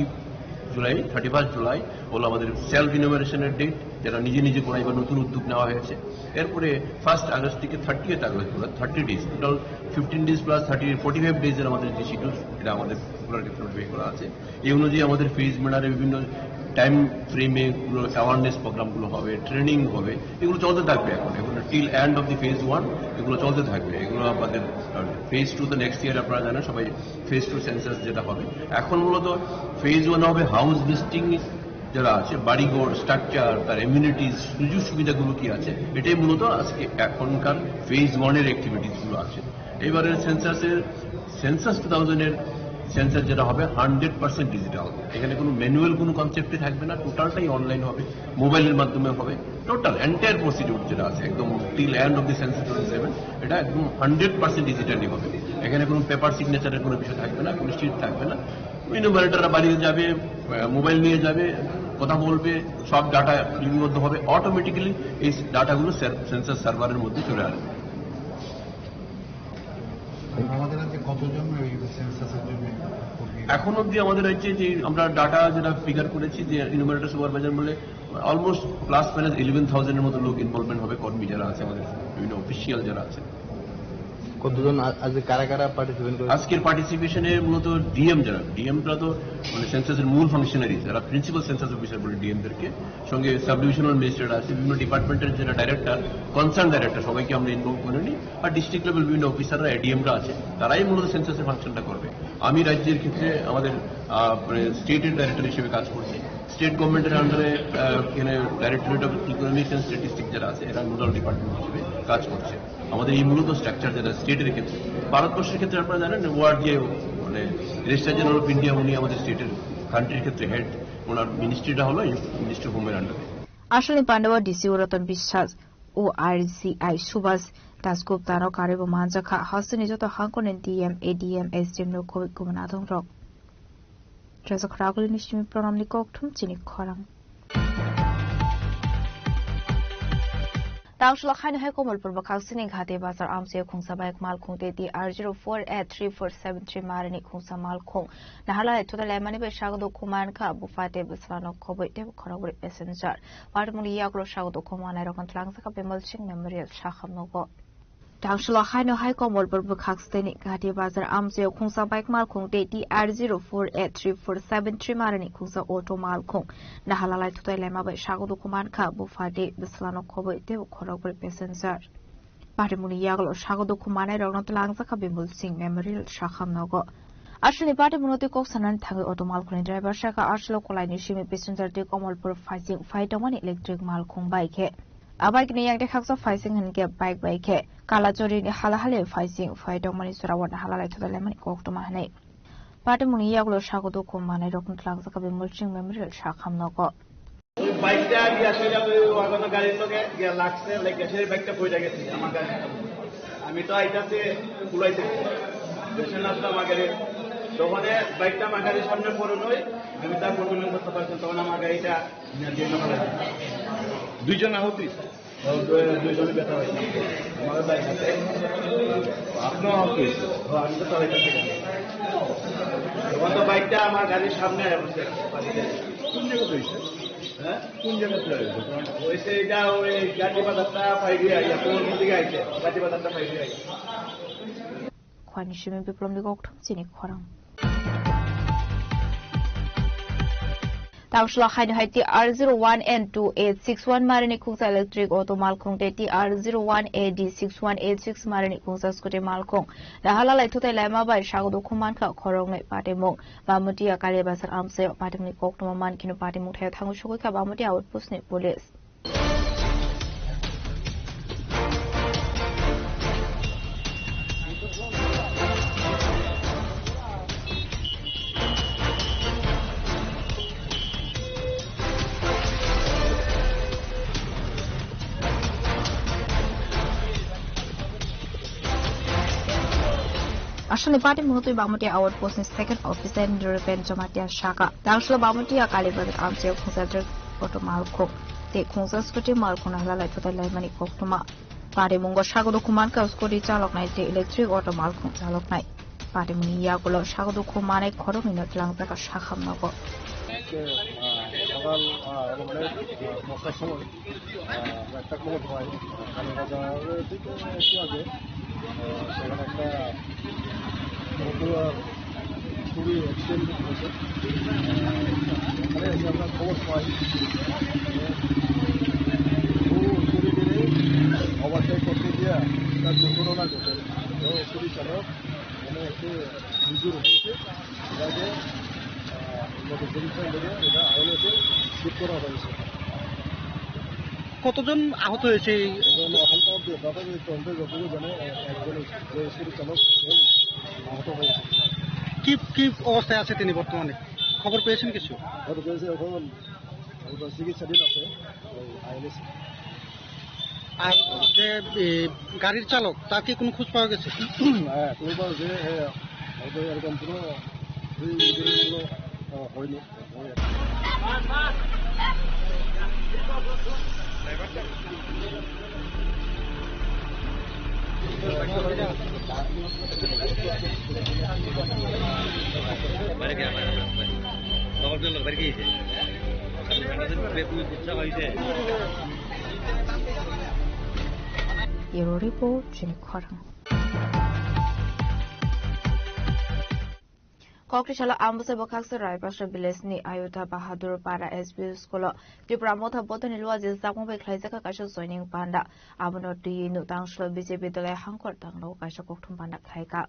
জুলাই, থার্টি ফার্স্ট জুলাই হলো আমাদের সেলফ ইনোমিনেশনের ডেট, যেটা নিজে নিজে করাই বা নতুন উদ্যোগ নেওয়া হয়েছে। এরপরে ফার্স্ট আগস্ট থেকে থার্টিয়েথ আগস্ট, অর্থাৎ thirty days, total fifteen days plus thirty, forty five ডেজের আমাদের যে শিডিউল, এটা আমাদের পুরো ক্ষেত্রে বের করা আছে। এই অনুযায়ী আমাদের ফেজ ম্যানারে বিভিন্ন টাইম ফ্রেমে পুরো অ্যাওয়ারনেস প্রোগ্রামগুলো হবে, ট্রেনিং হবে, এগুলো চলতে থাকবে। এখন, এখন till end of the phase one এগুলো চলতে থাকবে। এগুলো আমাদের ফেজ টু তো নেক্সট ইয়ার, আপনারা জানেন সবাই, ফেজ টু সেন্সাস যেটা হবে। এখন মূলত ফেজ ওয়ান হবে হাউস লিস্টিং, যারা আছে, বাড়িঘর, স্ট্রাকচার, তার এমিউনিটিজ, সুযোগ সুবিধাগুলো কি আছে, এটাই মূলত আজকে এখনকার ফেজ ওয়ান এর অ্যাক্টিভিটিস গুলো আছে। এবারের সেন্সাসের, সেন্সাস টু থাউজেন্ড এর সেন্সাস যেটা হবে হান্ড্রেড পার্সেন্ট ডিজিটাল। এখানে কোনো ম্যানুয়াল কোনো কনসেপ্টই থাকবে না, টোটালটাই অনলাইন হবে, মোবাইলের মাধ্যমে হবে। টোটাল এন্টায়ার প্রসিডিউর যেটা আছে, একদম till end of the census twenty seven, এটা একদম হান্ড্রেড পার্সেন্ট ডিজিটালি হবে। এখানে কোনো পেপার সিগনেচারের কোনো বিষয় থাকবে না, কোনো শিট থাকবে না। ইনোমিনেটররা বাড়িতে যাবে, আহ, মোবাইল নিয়ে যাবে, কথা বলবে, সব ডাটা লিপিবদ্ধ হবে, অটোমেটিক্যালি এই ডাটাগুলো সেন-, সেন্সাস সার্ভারের মধ্যে চলে আসবে। আমাদের রাজ্যে কতজন এই সেন্সাসের জন্য কর্মী? এখন অবধি আমাদের রাজ্যে যে আমরা ডাটা যেটা ফিগার করেছি, যে ইনোমিনেটর সুপারভাইজার বলে অলমোস্ট প্লাস মাইনাস ইলেভেন থাউজেন্ডের মতো লোক ইনভলভমেন্ট হবে, কর্মী যারা আছে আমাদের, বিভিন্ন অফিসিয়াল যারা আছে। কতজন আ-, আজকে কারা কারা পার্টিসিপেট করেছে? আজকের পার্টিসিপেশনে মূলত ডিএম যারা, ডিএমরা তো মানে সেন্সাসের মূল ফাংশনারি, যারা প্রিন্সিপাল সেন্সাস অফিসার বলে ডিএমদেরকে, সঙ্গে সাব ডিভিশনাল ম্যাজিস্ট্রেট আছে, বিভিন্ন ডিপার্টমেন্টের যারা ডাইরেক্টর, কনসার্ন ডাইরেক্টর, সবাইকে আমরা ইনভলভ করে নিই। আর ডিস্ট্রিক্ট লেভেল বিভিন্ন অফিসাররা, এডিএমরা আছে, তারাই মূলত সেন্সাসের ফাংশনটা করবে। আমি রাজ্যের ক্ষেত্রে আমাদের, আহ, মানে স্টেটের ডাইরেক্টর হিসেবে কাজ করছি। স্টেট গভর্নমেন্টের আন্ডারে, আহ, এখানে directorate of economics and statistics যারা আছে, এরা নোডাল ডিপার্টমেন্ট হিসেবে কাজ করছে। আমাদের এই মূলত স্ট্রাকচার যেটা স্টেটের ক্ষেত্রে, ভারতবর্ষের ক্ষেত্রে আপনারা জানেন ওয়ার্ড যে, মানে, রেজিস্ট্রার জেনারেল অফ ইন্ডিয়া, উনি আমাদের স্টেটের, কান্ট্রির ক্ষেত্রে হেড, ওনার মিনিস্ট্রিটা হলো মিনিস্ট্রি অফ হোমের আন্ডারে। Aswkni pandao D C O Ratan Biswas, O R G I Subhas Das Gupta no karwi bo manjakha, hasteni joto hangkoni D M, A D M, S D M no khoboi kubun adongrok. Rajak Raguli ni simi program ni kokthum chini khorang. Tangshulok haino hai Komolpur bwkhaksini Ghati Bazar amchio khungsa bike malkhung tei T R zero four eight three four seven three marini khungsa malkhung naharlai thutai laimani bai sagdo khuman kha, bupha tei bwsla no khoboi tei khorokbrwi passenger. Patimungni yagulo sagdo khumanai rokno twlangjakha Bimal Singh Memorial sakhamnogo. Tangshulok haino hai Komolpur bwkhaksini Ghati Bazar amchio khungsa bike malkhung tei T R zero four eight three four seven three marini khungsa auto malkhung naharlai thutai laima bai sagdo khuman kha, bupha tei bwsla no khoboi tei khorokbrwi passenger. Patimungni yagulo sagdo khumanai rokno twlangjakha Bimal Singh Memorial sakhamnogo. Aswkni patimungno twi kok sanani thangwi auto malkhungni driver sakha aswk kolaini simi passenger twi Komolpur phaising phai tongmani electric malkhung bai khe. A bike ni yang tei khaksa phaising hinkhe bike bai khe Kalachori ni hala hali phaising phai tongmani jora o naharlai thutai laimani koktwma hinwi. Patimungni yagulo sago dukhu manai rokno twlangjakha Bimol Singh Memorial sakhamnogo. ওই বাইকটা গ্যাসের ওই ওয়াগন গাড়ির লগে গিয়া লাগছে, লাইক গ্যাসের বাইকটা পড়ে গেছে আমার গাড়ি। আমি তো আইতাছে কুলাইতে, গ্যাসের নাস্তা আমার গাড়ি। তখন বাইকটা আমার গাড়ির সামনে পড়ে নই, আমি তার কন্ট্রোল করতে পারছেন, তখন আমার গাড়িটা নিয়ে দিয়ে নকল আছে। দুইজন আহত হয়েছে। ও, দুই-, দুইজনে ব্যথা হয়েছে। আমার বাইক আছে। আপনার আহত হয়েছে? ও, আমি তো চালাইতেছি গাড়ি। তখন তো বাইকটা আমার গাড়ির সামনে বসে। কোন জায়গাতে হয়েছে? হ্যাঁ? কোন জায়গাতে হয়েছে? ওই যে এটা, ওই গাজী বাজারটা পাইরিয়া, ইয়া, কোন দিকে আইছে? গাজী বাজারটা pyorrhea. Khwani simi Biplomni kokthum chini khorang. Tamslo haino hai T R zero one N two eight six one marini khungsa electric auto malkhung tei T R zero one A D six one eight six marini khungsa scooty malkhung. Nahala lai thutai laima bai sago dukhu mankha khoroknwi patimung. Bamutia Kalibasar amchaio patimungni koktwma mankhino patimung thaio thango sogwi kha Bamutia outpost ni police. Aswkni patimungno twi Bangmati Outpost ni second officer Nirupen Jamatia saka. Tangslo Bangmati Kalibazar amchaio khungsa trek auto malkhung tei khungsa scooty malkhungno hala lai thutai laimani koktwma. Parimungo sago dukhu mankha scooty chaloknai tei electric auto malkhung chaloknai. Parimungni yagulo sago dukhu manai khoroknwino twlangjak sakhamnogo. আজকে, আহ, সকাল, আহ, হলো মানে, আহ, দশটার সময়, আহ, আমরা একটা খবর পাই, কালীবাজারে ঠিক একটু আগে, আহ, সেখানে একটা অটো আর খুবই অ্যাক্সিডেন্ট হয়েছে। ওখানে এসে আমরা খবর পাই, ও চুরি করে ওভারটেক করতে গিয়ে একটা দুর্ঘটনা ঘটে। তো চুরি চালক মানে একটু নিজের হয়েছে, এটাকে, আহ, উন্নত পরিচয় লেগে এটা আইএলএসে শিফট করা হয়েছে। কতজন আহত হয়েছে এই এখন, এখন তো অব্দি দাদা যদি তদন্তে যতদূর জানে, এ-, একজন ওই চুরি চালক, সেই আহত হয়েছে। কি, কি অবস্থায় আছে তিনি বর্তমানে? খবর পেয়েছেন কিছু? খবর পেয়েছে এখন, এখন চিকিৎসাধীন আছে, ওই আইএলএস। আর যে, এ, গাড়ির চালক, তার কি কোনো খোঁজ পাওয়া গেছে? হ্যাঁ, খোঁজ পাওয়া গেছে, হ্যাঁ, হয়তো এরকম কোনো, এই, এই কোনো, আহ, হয়নি। Bureau Report, Chini Khorang. Kokri salo Ambosai Bokhaksa Raipasra Village ni Ayodhya Bahadur Para S B U School o Tipra Motha Bodol ni Luaji Jakmung bai khlaijak kha kaisa joining panda. Abono twiwi nutang salo B J P dol hai hangkor tanglo kaisa kokthum panda khlaikha.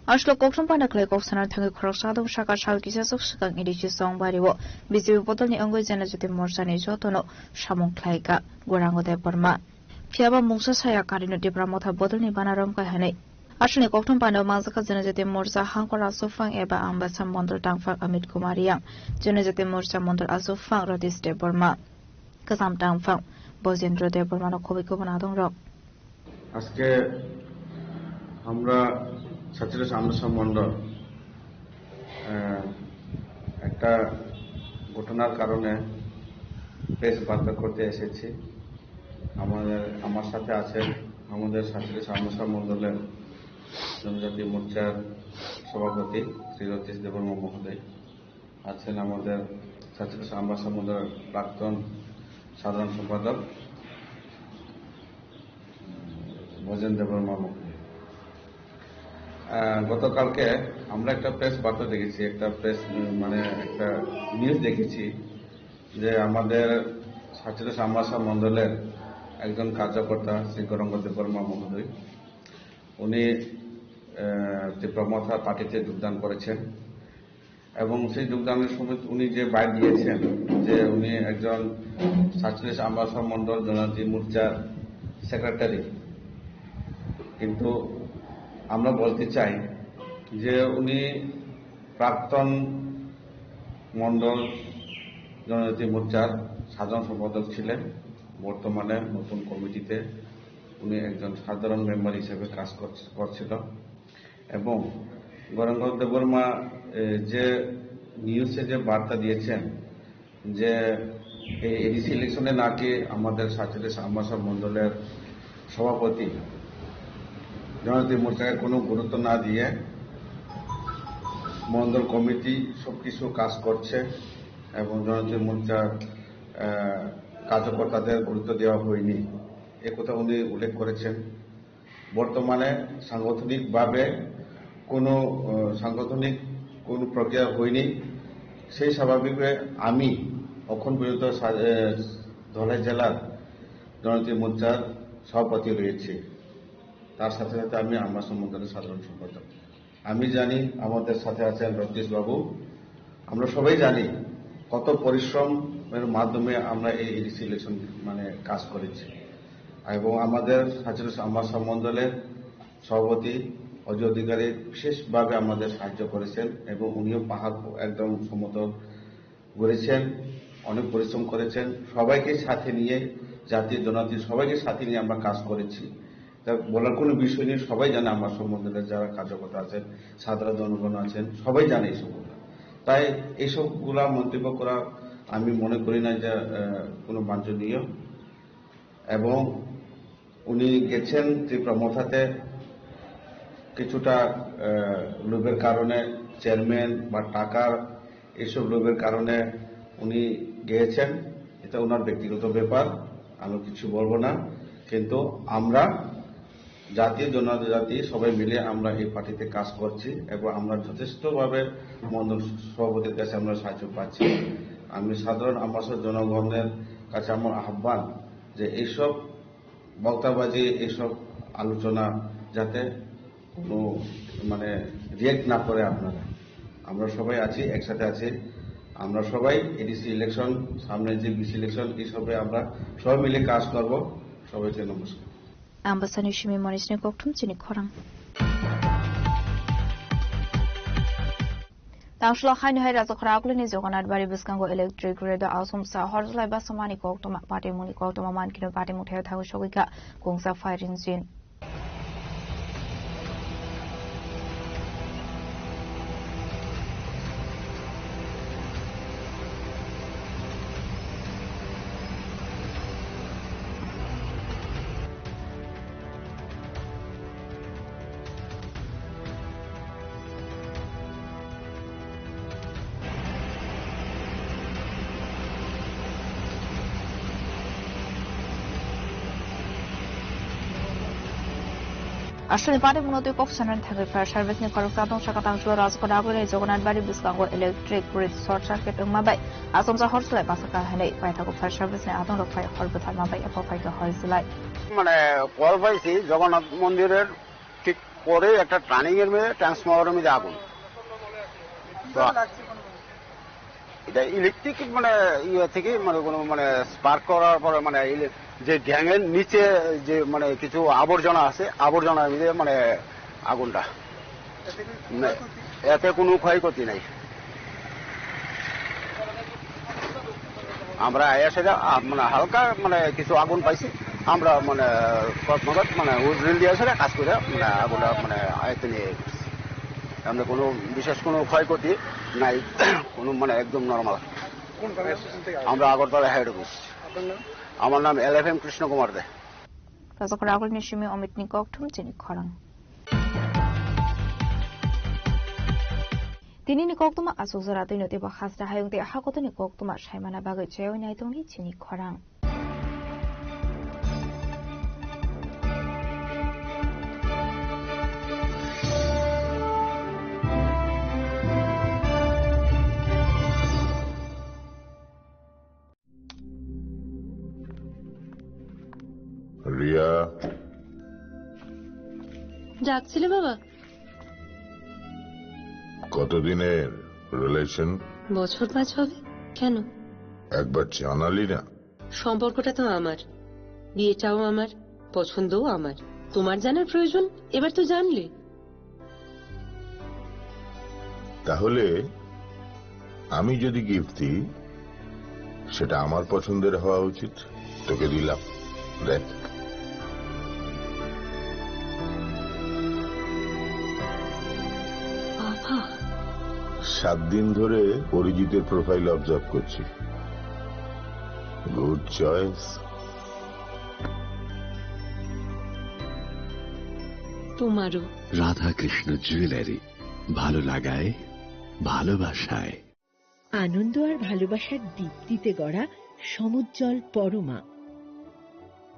Aslo kokthum panda khlai kok sana thangwi khoroksa adong saka sal kisa sok swkang A D C Songbari o B J P bodol ni wngwi Janajati Morcha ni jotono samung khlaikha Gaurango Debbarma. Phiyaba mungsa saya karino Tipra Motha bodol ni bana romkha hinwi. Aswkni kokthum panda o manjakha Janajati Morcha hangkor aswk phang eba Ambasa Mondol tangphang Amit Kumar Yang, Janajati Morcha Mondol aswk phang Ratish Debbarma, kwcham tangphang Bojendra Debbarma no khobwi kubun adong rok. আজকে আমরা ছাত্রীরা সামনাসামনি মণ্ডল, আহ, একটা ঘটনার কারণে প্রেস বার্তা করতে এসেছি। আমাদের, আমার সাথে আছেন আমাদের ছাত্রীরা সামনাসামনি মণ্ডলের জনজাতি মোর্চার সভাপতি শ্রী রতীশ দেববর্মা মহোদয়, আছেন আমাদের ছাত্রীরা সামনাসামনি মণ্ডলের প্রাক্তন সাধারণ সম্পাদক ব্রজেন দেববর্মা মুখার্জি। আহ, গতকালকে আমরা একটা প্রেস বার্তা দেখেছি, একটা প্রেস, উম, মানে একটা নিউজ দেখেছি যে আমাদের ছাত্রীরা সামনাসামনি মণ্ডলের একজন কার্যকর্তা শ্রী গৌরাঙ্গ দেববর্মা মহোদয়, উনি, আহ, ত্রিপুরা মথা পার্টিতে যোগদান করেছেন। এবং সেই যোগদানের সময় উনি যে বায়ো দিয়েছেন যে উনি একজন সাতচল্লিশ আমবাসা মণ্ডল জনজাতি মোর্চার সেক্রেটারি, কিন্তু আমরা বলতে চাই যে উনি প্রাক্তন মণ্ডল জনজাতি মোর্চার সাধারণ সম্পাদক ছিলেন। বর্তমানে নতুন কমিটিতে উনি একজন সাধারণ মেম্বার হিসেবে কাজ করছ-, করছিল। এবং গৌরাঙ্গ দেববর্মা, এ, যে নিউজে যে বার্তা দিয়েছেন যে এই এডিসি ইলেকশনে নাকি আমাদের সাতচল্লিশ আমবাসা মণ্ডলের সভাপতি জনজাতি মোর্চাকে কোনো গুরুত্ব না দিয়ে মণ্ডল কমিটি সবকিছু কাজ করছে এবং জনজাতি মোর্চার, আহ, কার্যকর্তাদের গুরুত্ব দেওয়া হয়নি, এ কথা উনি উল্লেখ করেছেন। বর্তমানে সাংগঠনিকভাবে কোনো, আহ, সাংগঠনিক কোনো প্রক্রিয়া হয়নি। সেই স্বাভাবিকভাবে আমি এখন পর্যন্ত সা-, আহ, ধলাই জেলার জনজাতি মোর্চার সভাপতি রয়েছি। তার সাথে সাথে আমি আমবাসা মণ্ডলের সাধারণ সম্পাদক। আমি জানি আমাদের সাথে আছেন রক্তিশ বাবু। আমরা সবাই জানি কত পরিশ্রমের মাধ্যমে আমরা এই এডিসি ইলেকশন মানে কাজ করেছি। এবং আমাদের সাতচল্লিশ আমবাসা মণ্ডলের সভাপতি অজয় অধিকারী বিশেষভাবে আমাদের সাহায্য করেছেন এবং উনিও পাহাড় একদম সমতল ঘুরেছেন, অনেক পরিশ্রম করেছেন। সবাইকে সাথে নিয়ে, জাতি জনজাতি সবাইকে সাথে নিয়ে আমরা কাজ করেছি। তা বলার কোনো বিষয় নেই, সবাই জানে আমার সম্বন্ধে, যারা কার্যকর্তা আছেন, সাধারণ জনগণ আছেন, সবাই জানে এই সম্বন্ধে। তাই এইসবগুলা মন্তব্য করা আমি মনে করি না যে, আহ, কোনো বাঞ্ছনীয়। এবং উনি গেছেন ত্রিপুরা মথাতে কিছুটা, আহ, লোভের কারণে, চেয়ারম্যান বা টাকার এইসব লোভের কারণে উনি গিয়েছেন, এটা ওনার ব্যক্তিগত ব্যাপার, আমি কিছু বলবো না। কিন্তু আমরা জাতি জনজাতি সবাই মিলে আমরা এই পার্টিতে কাজ করছি এবং আমরা যথেষ্টভাবে মণ্ডল সভাপতির কাছে আমরা সাহায্য পাচ্ছি। আমি সাধারণ আমবাসা জনগণের কাছে আমার আহ্বান যে এইসব বক্তাবাজি, এইসব আলোচনা যাতে কোনো মানে রিয়েক্ট না করে আপনারা। আমরা সবাই আছি, একসাথে আছি। আমরা সবাই এডিসি ইলেকশন, সামনে জিপিসি ইলেকশন, এইসবে আমরা সবাই মিলে কাজ করব। সবাইকে নমস্কার। Ambasani simi manisni kokthum chini khorang. Tangshlo haino hai Rajakhora Akulini Jagannath Bari bwskango electric grid o asomsa horjlai basamani koktwma, patimungni koktwma mankino patimung thaiwi thangwi sogwi kha kungsa firing engine. Aswkni patimungno twi kok sanani thangwi fire service ni khoroksa tong saka tangsuo Rajakhora Akulini Jagannath Bari bwskango electric grid short circuit wngma bai asomsa horjlai basa kha hinwi paithago fire service ni adongrok phai hor bwtharma bai abo phaikha horjlai. মানে কল পাইছি জগন্নাথ মন্দিরের ঠিক পরে একটা টার্নিং এর মধ্যে ট্রান্সফরমারের মধ্যে আগুন। তো এটা ইলেকট্রিক মানে ইয়ে থেকে মানে কোনো মানে স্পার্ক করার পরে মানে ইলে-, যে গ্যাং এর নিচে যে মানে কিছু আবর্জনা আছে, আবর্জনার মধ্যে মানে আগুনটা। না, এতে কোনো ক্ষয়ক্ষতি নাই। আমরা এসে যা, আ, মানে হালকা মানে কিছু আগুন পাইছি, আমরা মানে কর্মগত মানে উদ্রিল দিয়ে আসলে কাজ করে মানে আগুনটা মানে আয়ত্তে নিয়ে গেছি। আমরা কোনো বিশেষ কোনো ক্ষয়ক্ষতি নাই, কোনো মানে একদম নর্মাল। কোন থানা? কোন থেকে আসছেন? আমরা আগরতলা হেড অফিস। আপনার নাম? আমার নাম এল এফ এম কৃষ্ণ কুমার দে। Rajakhora Akulini simi Omitni kokthum chini khorang. Tinini koktwma aswk jora twino teibo hasta hayung tei hakotoni koktwma saimana bagwi chaywi naitongdi chini khorang. Riya. ডাকছিলে বাবা? কতদিনের রিলেশন? বছর পাঁচ হবে। কেন? একবার জানালি না। সম্পর্কটা তো আমার, বিয়েটাও আমার, পছন্দও আমার। তোমার জানার প্রয়োজন, এবার তো জানলে। তাহলে আমি যদি গিফট দিই, সেটা আমার পছন্দের হওয়া উচিত। তোকে দিলাম, দেখ। বাবা। সাত দিন ধরে অরিজিতের প্রোফাইল অবজার্ভ করছি। Good choice. তোমারও। রাধাকৃষ্ণ জুয়েলারি, ভালো লাগায়, ভালোবাসায়। আনন্দ আর ভালোবাসার দীপ্তিতে গড়া সমুজ্জ্বল পরমা,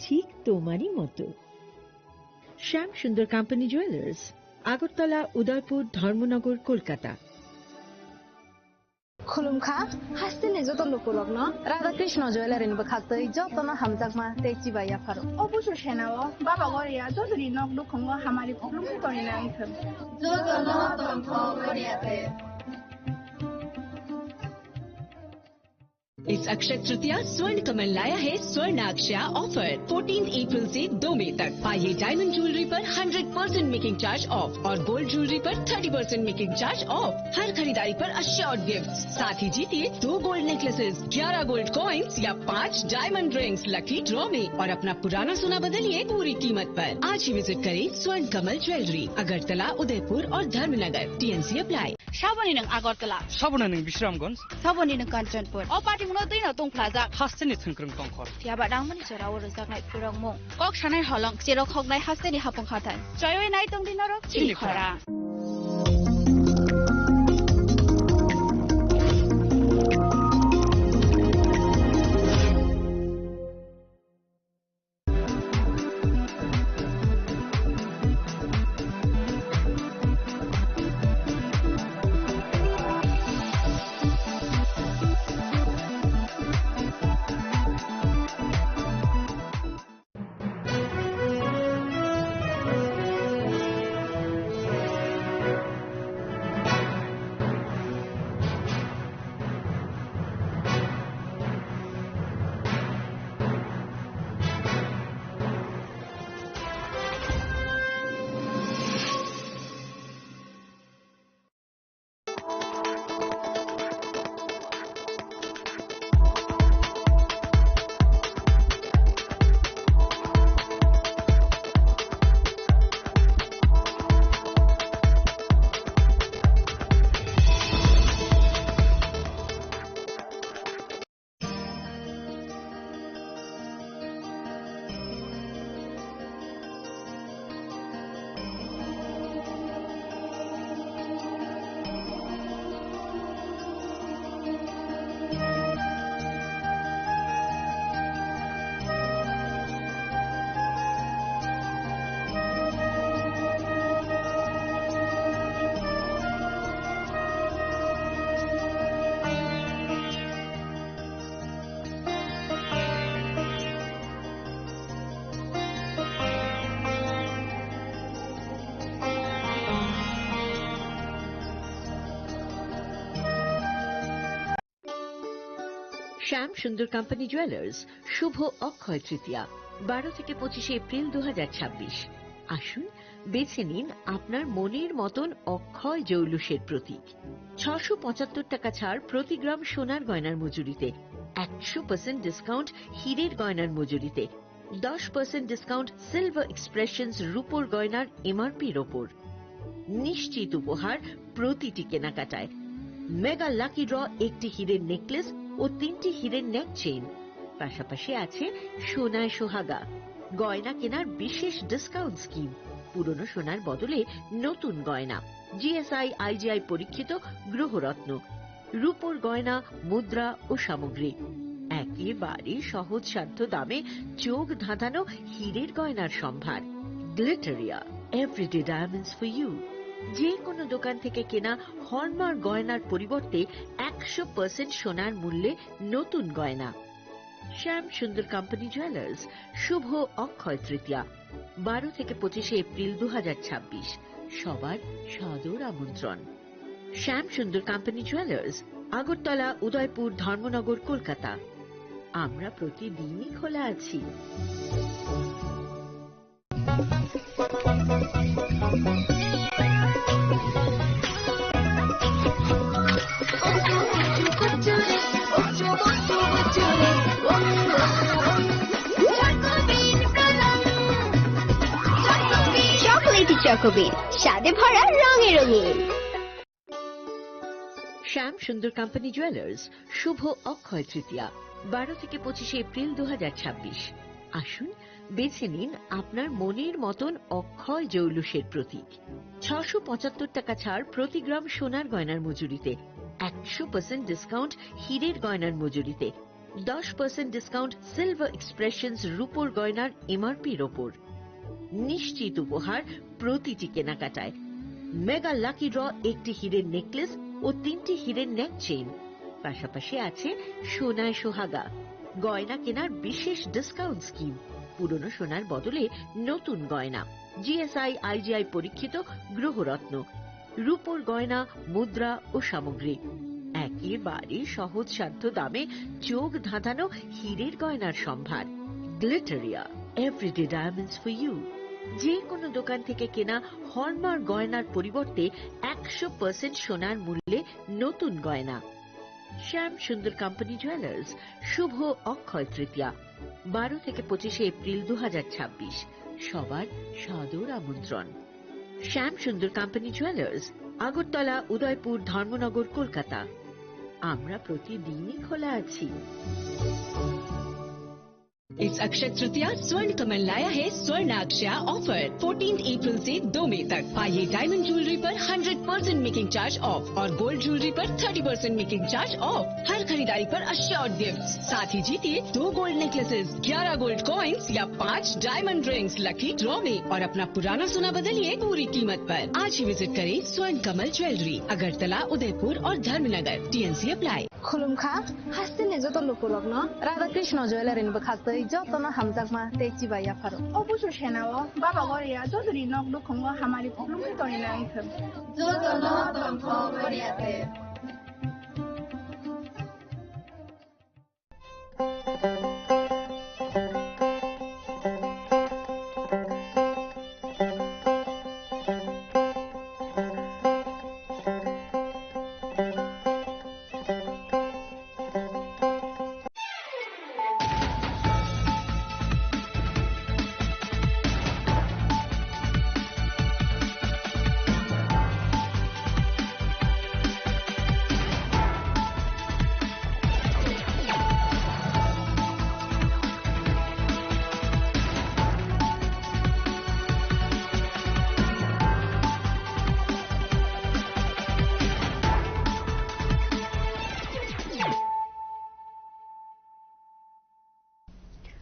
ঠিক তোমারই মতো। শ্যাম সুন্দর কোম্পানি জুয়েলার্স, আগরতলা, উদয়পুর, ধর্মনগর, Kolkata. Khulumkha, hasteni joto lukurokno Radha Krishna Jewellery ni bwkhaktwi jotono hamjakma tei chibai yapharo. Obuso senao Baba Goria jotoni nok nukhungo hamari khulumwi tonina wngthwng. Jotono tongthok Goria te. इस अक्षय तृतीया स्वर्ण कमल लाया है स्वर्ण अक्षया offer. Fourteen April से दो मई तक पाइए डायमंड ज्वेलरी पर hundred percent making charge off और गोल्ड ज्वेलरी पर thirty percent making charge off. हर खरीदारी पर अश्योर्ड गिफ्ट, साथ ही जीतिए दो गोल्ड नेकलेसेस, ग्यारह गोल्ड कॉइन्स या पाँच डायमंड रिंग्स लकी ड्रॉ में और अपना पुराना सोना बदलिए पूरी कीमत पर। आज ही विजिट करें स्वर्ण कमल ज्वेलरी, अगरतला, उदयपुर और Dharmanagar. TNC apply. Saboni nwng Agartala. Saboni nwng Bisramganj. Saboni nwng Kanchanpur. O party mungno twi no tong phlajak. Hasteni thwngkwrwng tongkhor. Phiya ba nangmani jora o rwjaknai phwrwngmung. Kok sanai holong, cherok hoknai hasteni hapung hathai. Choiwi nai tong di norok chini chini khora. Khora. শ্যাম সুন্দর company jewellers, শুভ অক্ষয় তৃতীয়া, বারো থেকে পঁচিশে এপ্রিল দু হাজার ছাব্বিশ। আসুন, বেছে নিন আপনার মনের মতন অক্ষয় জৌলুসের প্রতীক। ছশো পঁচাত্তর টাকা ছাড় প্রতি গ্রাম সোনার গয়নার মজুরিতে, একশো পার্সেন্ট ডিসকাউন্ট হীরের গয়নার মজুরিতে, দশ পার্সেন্ট ডিসকাউন্ট সিলভার এক্সপ্রেশনস রূপোর গয়নার এমআরপির ওপর। নিশ্চিত উপহার প্রতিটি কেনাকাটায়। মেগা লাকি ড্র, একটি হীরের নেকলেস ও তিনটি হীরের নেক চেইন। পাশাপাশি আছে সোনায় সোহাগা, গয়না কেনার বিশেষ ডিসকাউন্ট স্কিম, পুরনো সোনার বদলে নতুন গয়না, জিএসআই আইজিআই পরীক্ষিত গ্রহরত্ন, রূপোর গয়না, মুদ্রা ও সামগ্রী। একেবারে সহজসাধ্য দামে চোখ ধাঁধানো হীরের গয়নার সম্ভার। Glitteria, everyday diamonds for you. যে কোনো দোকান থেকে কেনা হলমার্ক গয়নার পরিবর্তে একশো পার্সেন্ট সোনার মূল্যে নতুন গয়না। শ্যাম সুন্দর কোম্পানি জুয়েলার্স, শুভ অক্ষয় তৃতীয়া, বারো থেকে পঁচিশে এপ্রিল দু হাজার ছাব্বিশ। সবার সাদর আমন্ত্রণ। শ্যাম সুন্দর কোম্পানি জুয়েলার্স, আগরতলা, উদয়পুর, ধর্মনগর, কলকাতা। আমরা প্রতিদিনই খোলা আছি। কবির স্বাদে ভরা রঙে রঙিন। শ্যাম সুন্দর কোম্পানি জুয়েলার্স, শুভ অক্ষয় তৃতীয়া, বারো থেকে পঁচিশে এপ্রিল দু হাজার ছাব্বিশ। আসুন, বেছে নিন আপনার মনের মতন অক্ষয় জৌলুসের প্রতীক। ছশো পঁচাত্তর টাকা ছাড় প্রতি গ্রাম সোনার গয়নার মজুরিতে, একশো পার্সেন্ট ডিসকাউন্ট হীরের গয়নার মজুরিতে, দশ পার্সেন্ট ডিসকাউন্ট সিলভার এক্সপ্রেশনস রূপোর গয়নার এমআরপির ওপর। নিশ্চিত উপহার প্রতিটি কেনাকাটায়। মেগা লাকি ড্র, একটি হীরের নেকলেস ও তিনটি হীরের নেক চেইন। পাশাপাশি আছে সোনায় সোহাগা, গয়না কেনার বিশেষ ডিসকাউন্ট স্কিম, পুরনো সোনার বদলে নতুন গয়না, জিএসআই আইজিআই পরীক্ষিত গ্রহরত্ন, রূপোর গয়না, মুদ্রা ও সামগ্রী। একেবারে সহজসাধ্য দামে চোখ ধাঁধানো হীরের গয়নার সম্ভার। Glitteria, everyday diamonds for you. যে কোনো দোকান থেকে কেনা হলমার্ক গয়নার পরিবর্তে একশো পার্সেন্ট সোনার মূল্যে নতুন গয়না। শ্যাম সুন্দর কোম্পানি জুয়েলার্স, শুভ অক্ষয় তৃতীয়া, বারো থেকে পঁচিশে এপ্রিল দু হাজার ছাব্বিশ। সবার সাদর আমন্ত্রণ। শ্যাম সুন্দর কোম্পানি জুয়েলার্স, আগরতলা, উদয়পুর, ধর্মনগর, কলকাতা। আমরা প্রতিদিনই খোলা আছি। इस अक्षय तृतीया स्वर्ण कमल लाया है स्वर्ण अक्षया ऑफर। फोर्टीन अप्रैल से दो मई तक पाइए डायमंड ज्वेलरी पर hundred percent making charge off और गोल्ड ज्वेलरी पर thirty percent making charge off. हर खरीदारी पर अश्योर्ड गिफ्ट, साथ ही जीतिए दो गोल्ड नेकलेसेस, ग्यारह गोल्ड कॉइन्स या पाँच डायमंड रिंग्स लकी ड्रॉ में और अपना पुराना सोना बदलिए पूरी कीमत पर। आज ही विजिट करें स्वर्ण कमल ज्वेलरी, अगरतला, उदयपुर और Dharmanagar. TNC apply. Khulumkha, hasteni joto lukurokno Radha Krishna Jewellery ni bwkhaktwi jotono hamjakma tei chibai yapharo. O busu senao Baba Goria Chaudhary nok dukhungo hamari khulumwi tongina wngthwng. Jotono tongthok Goria te.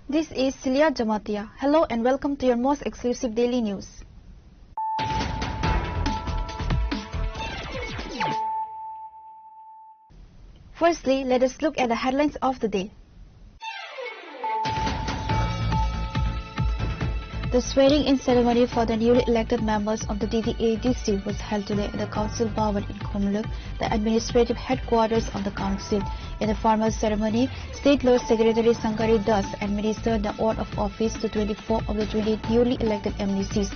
This is Celia Jamatia. Hello and welcome to your most exclusive daily news. Firstly, let us look at the headlines of the day. The swearing-in ceremony for the newly elected members of the D D A D C was held today at the Council Bhawan in Khumulwng, the administrative headquarters of the council. In the formal ceremony, State Law Secretary Sankari Das administered the oath of office to twenty-four of the twenty newly elected M D Cs.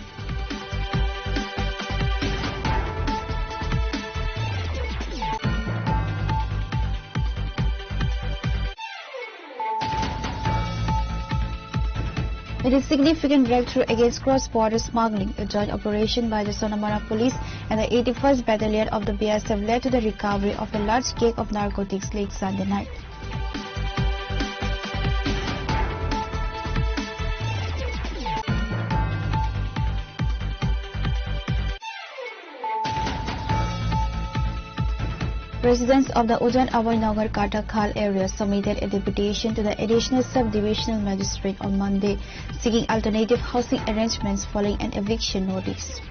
With a significant breakthrough against cross-border smuggling, a joint operation by the Sonamara Police and the eighty-first Battalion of the B S F led to the recovery of a large cake of narcotics late Sunday night. Residents of the Udan Abhay Nagar Katakhal area submitted a deputation to the Additional Sub-Divisional Magistrate on Monday, seeking alternative housing arrangements following an eviction notice.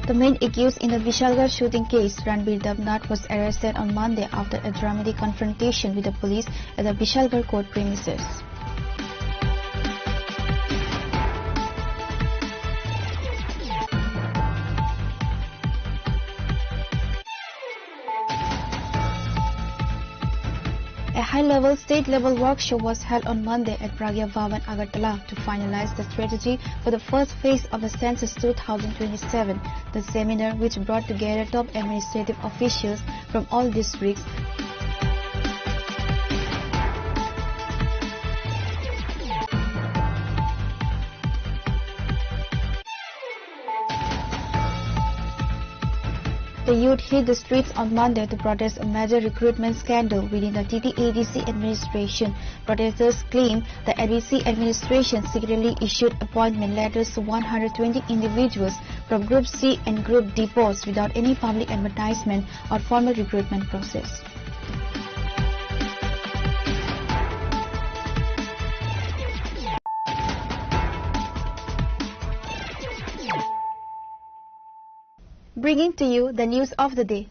The main accused in the Vishalgarh shooting case, Ranbir Debnath, was arrested on Monday after a dramatic confrontation with the police at the Vishalgarh court premises. A High-level state-level workshop was held on Monday at Pragya Bhavan, Agartala, to finalize the strategy for the first phase of the census two thousand twenty-seven. The seminar, which brought together top administrative officials from all districts, the youth hit the streets on Monday to protest a major recruitment scandal within the T T A D C administration. Protesters claim the A D C administration secretly issued appointment letters to one hundred twenty individuals from Group C and Group D posts without any public advertisement or formal recruitment process. Bringing to you the news of the day.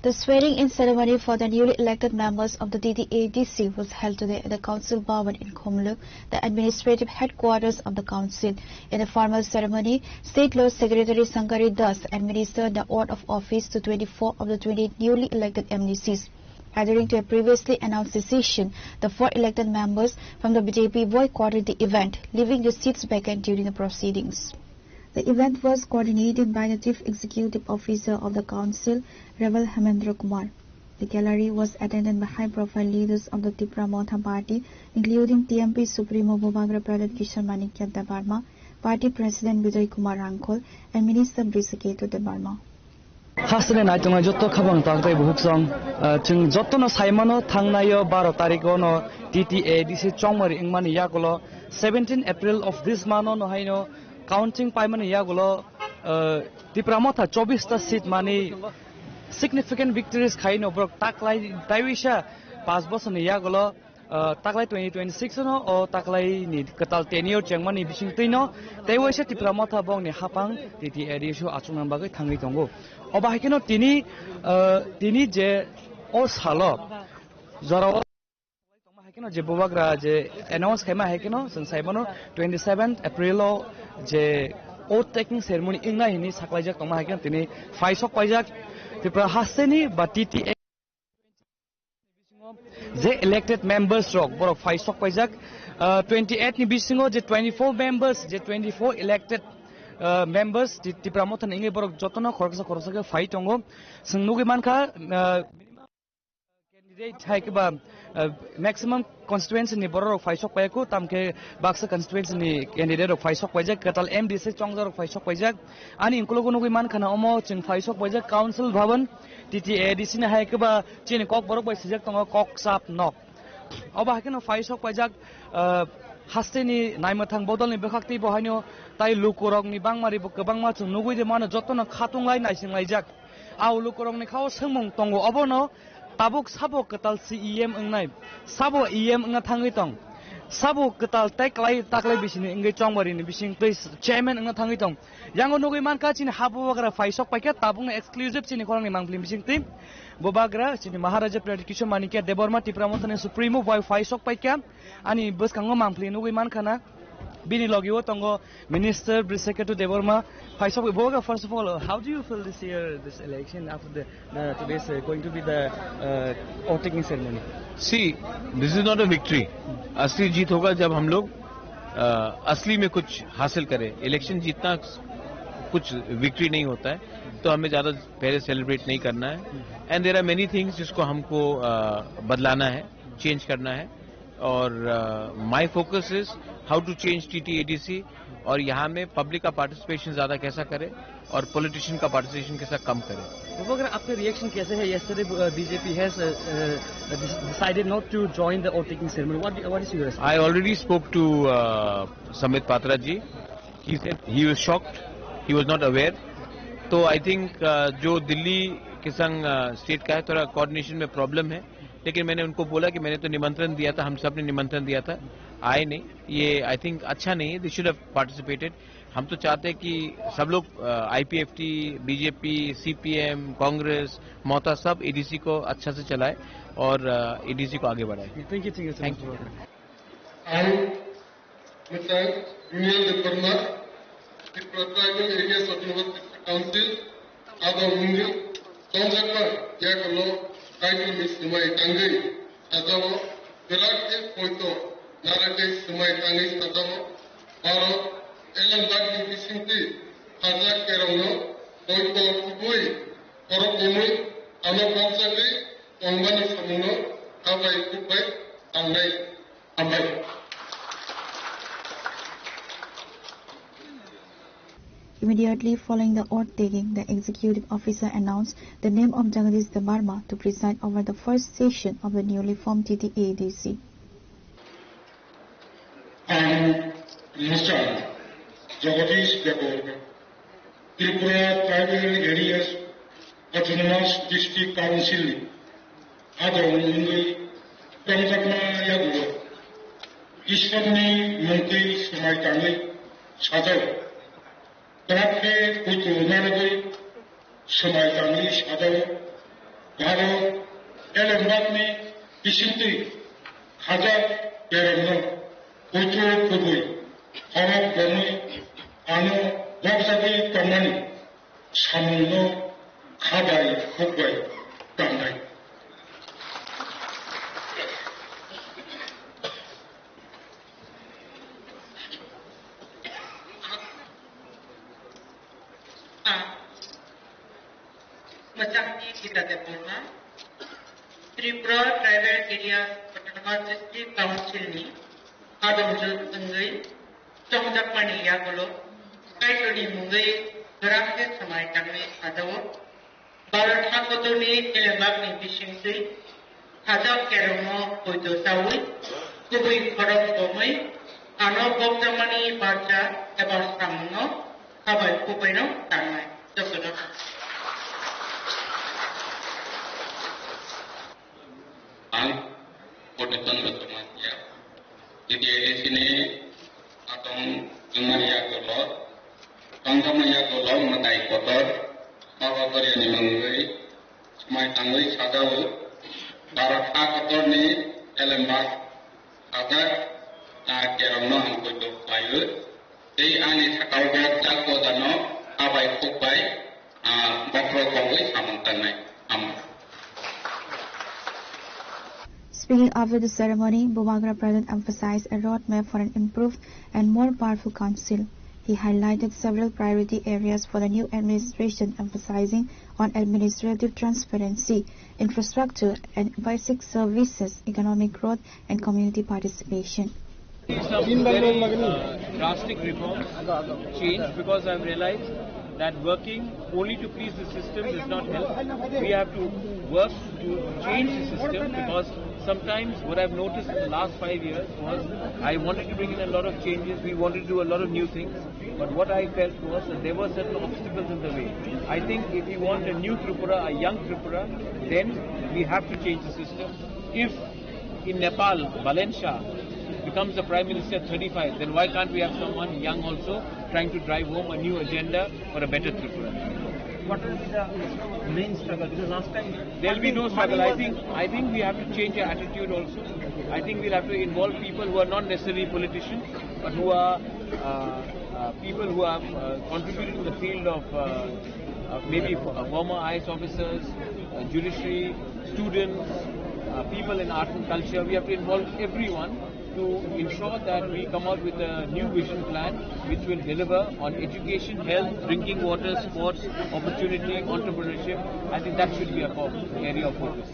The swearing-in ceremony for the newly elected members of the T T A D C was held today at the Council Bhavan in Khumulwng, the administrative headquarters of the council. In the formal ceremony, State Law Secretary Sankari Das administered the oath of office to twenty-four of the twenty-eight newly elected M D Cs. Adhering to a previously announced decision, the four elected members from the B J P boycotted the event, leaving the seats vacant during the proceedings. The event was coordinated by the Chief Executive Officer of the Council, Reverend Hemendra Kumar. The gallery was attended by high-profile leaders of the Tipra Motha Party, including T M P Supremo Bubagra Pradyut Kishore Manikya Debbarma, Party President Bijoy Kumar Rangkhol, and Minister Brisiketu Debbarma. Hasteni naitongnai jotto khabang tang tei buhuk song, ah, chwng jottono saimano thangnaio baro tarikh ono T T A D C chongmari wngmani yagulo seventeen April of this month ono haino counting paimani yagulo, ah, Tipra Motha chobbish ta seat mani significant victories khaino borok taklai taiwisa panch bosorni yagulo ah, taklai twenty twenty-six no o taklai ni kwtal tenure chengmani bisingtwi no tei waisa Tipra Motha bongni hapang T T A D C o achukna bagwi thangwi tongo. Obo hai kheno tini, ah, tini je o salo jorao tongma hai kheno je bubagra je announce khaima hai kheno chwng sai mano twenty-seventh April o je oath taking ceremony wngnai hinwi saklaijak tongma hai kheno tini phai sok paijak Tripura hasteni ba T T A je elected members rok borok phai sok paijak, ah, twenty-eight ni bisingo je twenty-four members, je twenty-four elected, ah, members Ti-, Tipra Motha ni wngwi borok jotono khoroksa khoroksa khe phai tongo. Chwng nugwi mankha, ah, candidate hai khe ba, ah, maximum constituency ni borok rok phai sok paikhu, tamkhe baksa constituency ni candidate rok phai sok paijak, kwtal M D C chongjak rok phai sok paijak. Ani ukologo nugwi mankha na omo chwng phai sok paijak Council Bhavan, T T A D C ni hai khe ba chini kok borok bai sijak tongo kok chap nok. Obo hai kheno phai sok paijak, ah, hasteni naimwthang bodolni bwkhak tei bo haino tai lukurokni bangmari bo kwbangma chwng nugwi de mano jotono khatung lai naising laijak. Au lukurokni khao swngmung tongo obono tabuk sabo kwtal C E M wngnai, sabo E M wngna thangwi tong, sabo kwtal tei klai taklai bisini wngwi chongbarini bising tei chairman wngna thangwi tong. Yango nugwi mankha chini ha bubagra phai sok paikha tabukno exclusive chini khorangni mangpili bisingtwi. Bubagra chini Maharaja Pradyut Kishore Manikya Debbarma Tipra Mothani Supremo bai phai sok paikha. Ani bwskango mangpili nugwi mankha na bini logi o tongo Minister Brisiketu Debbarma. Phai sok bubagra, first of all, uh, how do you feel this year, this election after the, the today's, uh, going to be the, uh, oath taking ceremony? See, this is not a victory. असली जीत होगा जब हम लोग अ, असली में कुछ हासिल करें। इलेक्शन जीतना कुछ विक्ट्री नहीं होता है, तो हमें ज़्यादा पहले सेलिब्रेट नहीं करना है। And there are many things जिसको हमको, अ, बदलाना है, चेंज करना है। और, अ, my focus is how to change T T A D C, और यहाँ में पब्लिक का पार्टिसिपेशन ज़्यादा कैसा करें, और पॉलिटिशियन का पार्टिसिपेशन के साथ कम करें। Bubagra, आपका रिएक्शन कैसे है? Yesterday, uh, B J P has, uh, uh, decided not to join the oath taking ceremony. What, what is your response? I already spoke to, uh, Sambit Patra ji. He said he was shocked, he was not aware. तो I think, uh, जो दिल्ली के संग, uh, state का है, थोड़ा कोऑर्डिनेशन में प्रॉब्लम है, लेकिन मैंने उनको बोला कि मैंने तो निमंत्रण दिया था, हम सब ने निमंत्रण दिया था, आए नहीं। ये आई थिंक अच्छा नहीं है, they should have participated। हम तो चाहते हैं कि सब लोग, अ, I P F T, B J P, C P M, Congress, ममता सब एडीसी को अच्छा से चलाए और, अ, एडीसी को आगे बढ़ाए। Thank you, thank you so much. Thank you. Ang Mister Junior Debbarma, Tripura Tribal Areas Autonomous District Council, Aba Mungil, Chongjakma yagulo Kaitorni swmai tangwi sajao, kwrak khe poito narwgwi swmai tangwi sajao. Baro elembakni bisingtwi khajak kerongno poito kubui khorok bomwi ano bokjagwi tongmani samungno habai khukbai tangnai. Hambai. Immediately following the oath taking, the executive officer announced the name of Jagadish Debbarma to preside over the first session of the newly formed T T A D C. Ang Musa Jagadish Debbarma, Tripura Tribal Areas Autonomous District Council ni adong wngwi tongjakma yagulo Ishwarni mungtwi swmai tangwi sajao. Kwrak khe poito narwgwi swmai tangwi sajao. Baro elembakni bisingtwi khajak kerongno poito kubui khorok bomwi ano bokjagwi tongmani samungno khabai khukbai tangnai. Mwchangni Gita Debbarma, Tripura Tribal Areas Autonomous District Council ni adongjwk wngwi chongjakmani yagulo Kaitorni mungwi kwrak khe swmai tangwi sajao. Bharat hakotorni elembakni bisingtwi khajak kerongno poito chawi, kubui khorok bomwi ano bokjakmani barja eba samungno habai kubaino tangnai. Jotono. Ang Purushottam Debbarma ya. T T A D C ni atong wngmani yagulo, tongjakma yagulo mwtai kotor, Baba Koryani mungwi swmai tangwi sajao, Bharat hakotorni elembak khajak, ah, kerongno ang poito khlaio. Tei ani sakao bo jak bodano abai khukbai, ah, bokhorok kongwi samung tangnai. Hambai. Speaking after the ceremony, Bubagra Pradhan emphasized a roadmap for an improved and more powerful council. He highlighted several priority areas for the new administration, emphasizing on administrative transparency, infrastructure and basic services, economic growth, and community participation. There is, uh, drastic reforms change because I've realized that working only to please the system does not help. We have to work to change the system because sometimes what I've noticed in the last five years was I wanted to bring in a lot of changes, we wanted to do a lot of new things, but what I felt was that there were certain obstacles in the way. I think if we want a new Tripura, a young Tripura, then we have to change the system. If in Nepal, Balen Shah becomes the Prime Minister at thirty-five, then why can't we have someone young also trying to drive home a new agenda for a better Tripura? What will be the main struggle? Because last time there will be no struggle. I think, I think we have to change our attitude also. I think we'll have to involve people who are not necessarily politicians, but who are, uh, uh, people who have, uh, contributed to the field of, uh, uh, maybe fo-, uh, former I A S officers, uh, judiciary, students, uh, people in art and culture. We have to involve everyone to ensure that we come out with a new vision plan which will deliver on education, health, drinking water, sports, opportunity, entrepreneurship. I think that should be a fo-, area of focus.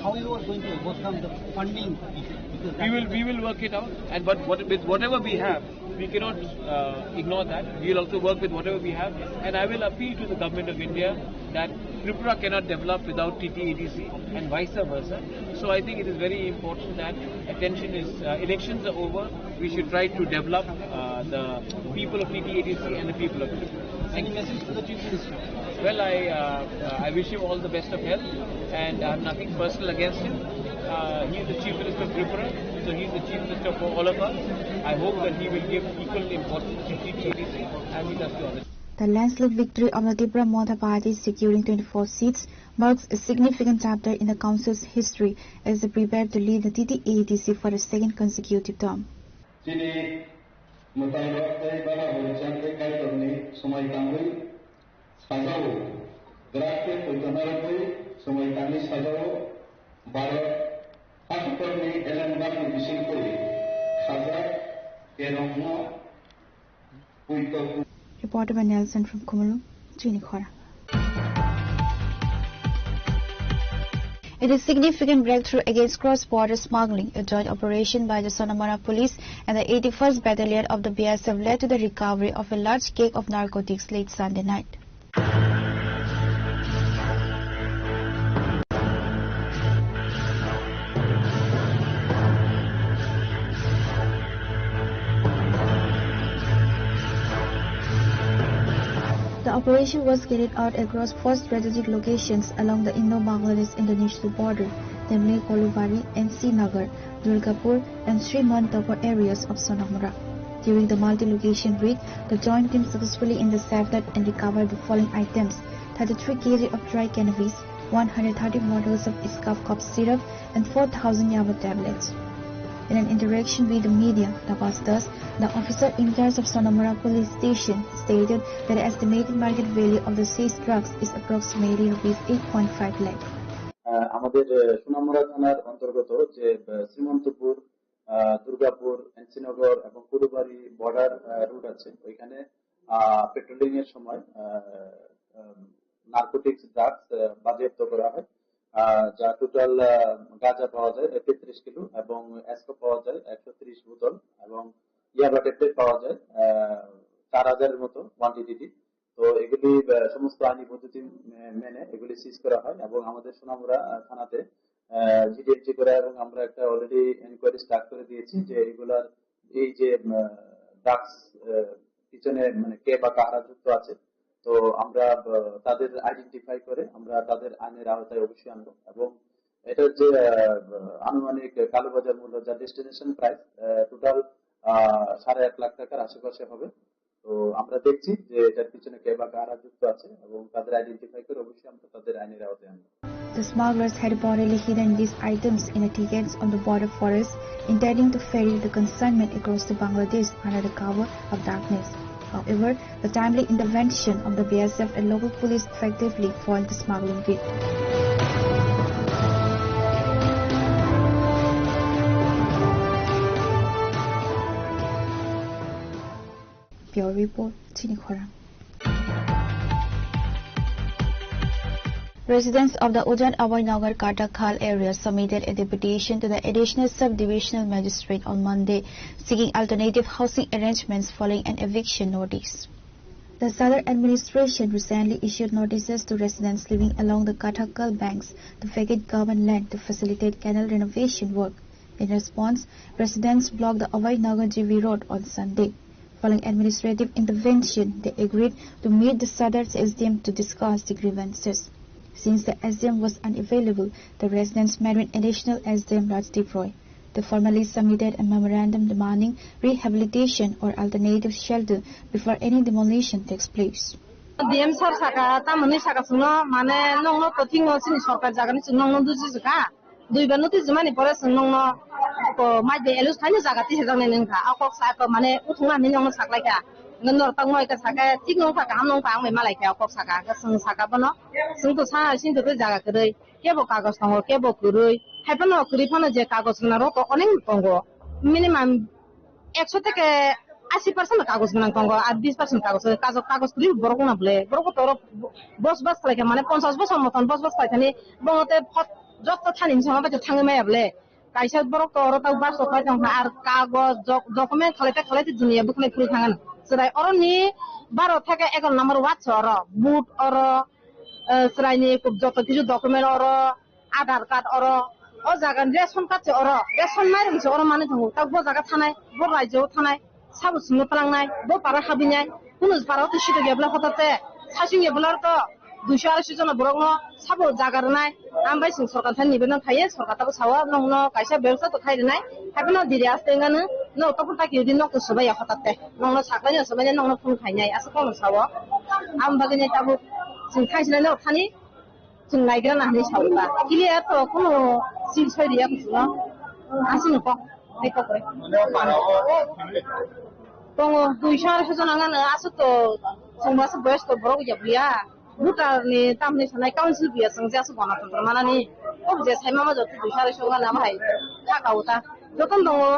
How you are going to overcome the funding issue? Because we will, we will work it out, and but what, with whatever we have, we cannot, uh, ignore that. We will also work with whatever we have, and I will appeal to the Government of India that Tripura cannot develop without T T A D C and vice versa. So I think it is very important that attention is, uh, elections are over. We should try to develop, uh, the people of T T A D C and the people of Tripura. Any message to the Chief Minister? Well, I, uh, uh, I wish him all the best of health, and I have nothing personal against him. Uh, he is the Chief Minister of Tripura, so he is the Chief Minister for all of us. I hope that he will give equal importance to T T A D C as he does to others. The landslide victory of the Tipra Motha Party, securing twenty-four seats, marks a significant chapter in the council's history as they prepare to lead the T T A D C for a second consecutive term. Chini mwtai rok tei bana hori chang tei Kaitorni swmai tangwi sajao, bwrak khe poito Bharatni swmai tangni sajao Bharat hakutorni elengbarni bisingtwi khajak kerongno puito. Reported by Nelson from Khumulwng, Chini Khorang. It is significant breakthrough against cross-border smuggling. A joint operation by the Sonamura Police and the eighty-first Battalion of the B S F led to the recovery of a large cake of narcotics late Sunday night. The operation was carried out across four strategic locations along the Indo-Bangladesh-International border, namely Kolubari, N C Nagar, Durgapur, and Srimantapur areas of Sonamura. During the multi-location raid, the joint team successfully intercepted and recovered the following items: thirty-three kilograms of dry cannabis, one hundred thirty bottles of Scuff Cough Syrup, and four thousand yaba tablets. In an interaction with the media, Tapas Das, the officer in charge of Sonamura Police Station, stated that the estimated market value of the seized drugs is approximately rupees eight point five lakh. আহ, আমাদের, আহ, সোনামুড়া থানার অন্তর্গত যে, আহ, শ্রীমন্তপুর, আহ, দুর্গাপুর, এনসিনগর এবং কুড়ুবাড়ি বর্ডার, আহ, রুট আছে, ওইখানে, আহ, পেট্রোলিং এর সময়, আহ, আহ, নার্কোটিক্স ড্রাগস, আহ, বাজেয়াপ্ত করা হয়, আহ, যা টোটাল, আহ, গাঁজা পাওয়া যায়, আহ, তেত্রিশ কিলো এবং অ্যাসকো পাওয়া যায় একশো ত্রিশ বোতল এবং ইয়াবা ট্যাবলেট পাওয়া যায়, আহ, চার হাজারের মতো কোয়ান্টিটি। তো এগুলি, আহ, সমস্ত আইনি পদ্ধতি মে-, মেনে এগুলি সিজ করা হয় এবং আমাদের সোনামুড়া, আহ, থানাতে, আহ, জিডিএমজি করা এবং আমরা একটা অলরেডি এনকোয়ারি স্টার্ট করে দিয়েছি যে এগুলার এই যে, আহ, ড্রাগস, আহ, পিছনে মানে কে বা কাহারা যুক্ত আছে, তো আমরা, আহ, তাদের আইডেন্টিফাই করে আমরা তাদের আইনের আওতায় অবশ্যই আনবো এবং এটার যে, আহ, আনুমানিক কালোবাজার মূল্য, যা ডেস্টিনেশন প্রাইস, আহ, টোটাল, আহ, সাড়ে এক লাখ টাকার আশেপাশে হবে। তো আমরা দেখছি যে এটার পিছনে কে বা কারা যুক্ত আছে এবং তাদের আইডেন্টিফাই করে অবশ্যই আমরা তাদের আইনের আওতায় আনবো। The smugglers had reportedly hidden these items in the thickets of the border forest, intending to ferry the consignment across to Bangladesh under the cover of darkness. However, the timely intervention of the B S F and local police effectively foiled the smuggling raid. Bureau Report, Chini Khorang. Residents of the Ujan Abhay Nagar Katakhal area submitted a deputation to the Additional Sub-Divisional Magistrate on Monday, seeking alternative housing arrangements following an eviction notice. The Sadar administration recently issued notices to residents living along the Katakhal banks to vacate government land to facilitate canal renovation work. In response, residents blocked the Abhay Nagar G V road on Sunday. Following administrative intervention, they agreed to meet the Sadar's S D M to discuss the grievances. Since the S D M was unavailable, the residents met with Additional S D M Rajdeep Roy. They formally submitted a memorandum demanding rehabilitation or alternative shelter before any demolition takes place. D M sir saka, tamoni saka chwngno, mane, nongno to thikno chini sorkar jagani chwng nongno duji jwkha. Duibar notice jumani pore chwng nongno ko mai de elus thaino jaga tisa jaknai nung kha. A kok sa ko, mane, uthung ani nongno saklai kha. Nor tang noi ka saka, thik nong kha, kaham nong kha, ang bai malai kha, a kok saka. Ka chwng saka bono, chwng to sa sing to jaga kwrwi. Kebo kagoj tongo, kebo kwrwi. Hai phano kwrwi phano je kagoj rwna ro to onek tongo. Minimum ekso theke ashi percent kagoj gwnang tongo, ar bis percent kagoj, kagoj, kagoj kwrwi borok wngna bwle. Borok to oro bosbas khlai kha, mane ponchash bosor moton bosbas khlai thani, bono te phot jotto thani hinwi sama bai thangwi maya bwle. Kaisa borok to oro tei bus rok pai tong kha, ar kagoj, dok-, document khalai te khalai te dunia bwkhlai phuri thang ano. Chwrai oro ni baro theke egaroh number ward se oro, vote oro, eh, chwrai ni joto kisu document oro, Aadhaar card oro, o jaga ni ration card se oro, ration mairum se oro manwi tongo, tei bo jaga thanai, bo rajyo thanai. Sabo chwngno twlangnai, bo para habinai, kunu para o to sito gaya bwla hotate, sasing ya bwla to duiso arai sito jona borok no sabo jaga rwnai, ang bai chwng sorkar thani nibedan khaiye, sorkar tabo sao, nongno kaisa bebsa to khai rwnai, haikhe no diri aste wngano, no topor taki udi nok to swbai ya hotate, nongno saklai no swbai nai, nongno phone khainai, aswk kono sao, ang bagwi nai tabuk chwng thangsinai no thani. Chwng naigra na hinwi sawi ba. Clear to kuno sil soi riya kuchungo. Aswk no kok. Hai kok re. Tongo duiso arai sojona ngano aswk to chwng bo aswk boyos to borok ya buya. Voter ni tamni sanai council biya song jasa gana tantra manani. Ob je sai mama joto dusare song gana bahai. Thaka uta. Joton dongo.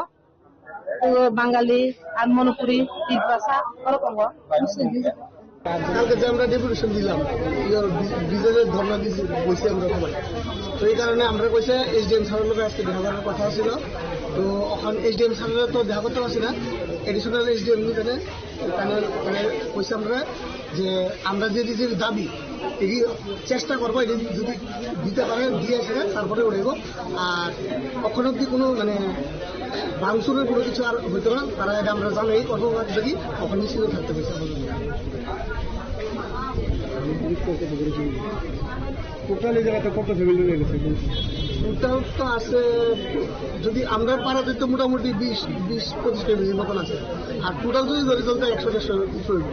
Bangali, আর মণিপুরি, তিব্রাসা, ওরকম গো। কালকে যে আমরা ডেপুটেশন দিলাম, ইয়ে, বি-, বিজেপির ধর্ণা দিছি, বলছি আমরা সবাই। তো এই কারণে আমরা কইছে এসডিএম স্যারের লগে আজকে দেখা করার কথা ছিল। তো এখন এসডিএম স্যারের তো দেখা করতে পারছি না, এডিশনাল এসডিএম নিয়ে মানে, মানে কইছে আমরা যে আমরা যে যে দাবি, এগিয়ে চেষ্টা করবো, এটা যদি দিতে পারে, দিয়ে এসে তারপরে উঠাইবো। আর এখন অব্দি কোনো মানে ভাঙচুরের কোনো কিছু আর হইতো না, তারা এটা আমরা জানাই, কর্মকর্তা থাকি, এখন নিশ্চিত থাকতে হয়েছে আমাদের। টোটাল এই জায়গাতে কত ফ্যামিলি রয়ে গেছে? টোটাল তো আছে, যদি আমরা পাড়াতে তো মোটামুটি বিশ, বিশ পঁচিশ ফ্যামিলির মতন আছে, আর টোটাল যদি ধরি তাহলে তো একশো দেড়শো কিছু হইব।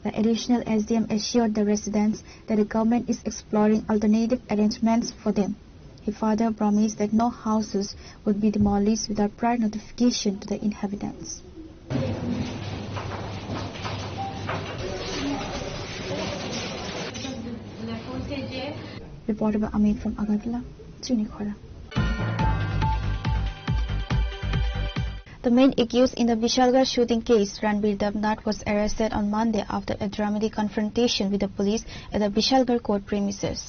The additional S D M assured the residents that the government is exploring alternative arrangements for them. He further promised that no houses would be demolished without prior notification to the inhabitants. Reported by Amit from Agartala, Chini Khora. The main accused in the Vishalgarh shooting case, Ranbir Debnath, was arrested on Monday after a dramatic confrontation with the police at the Vishalgarh court premises.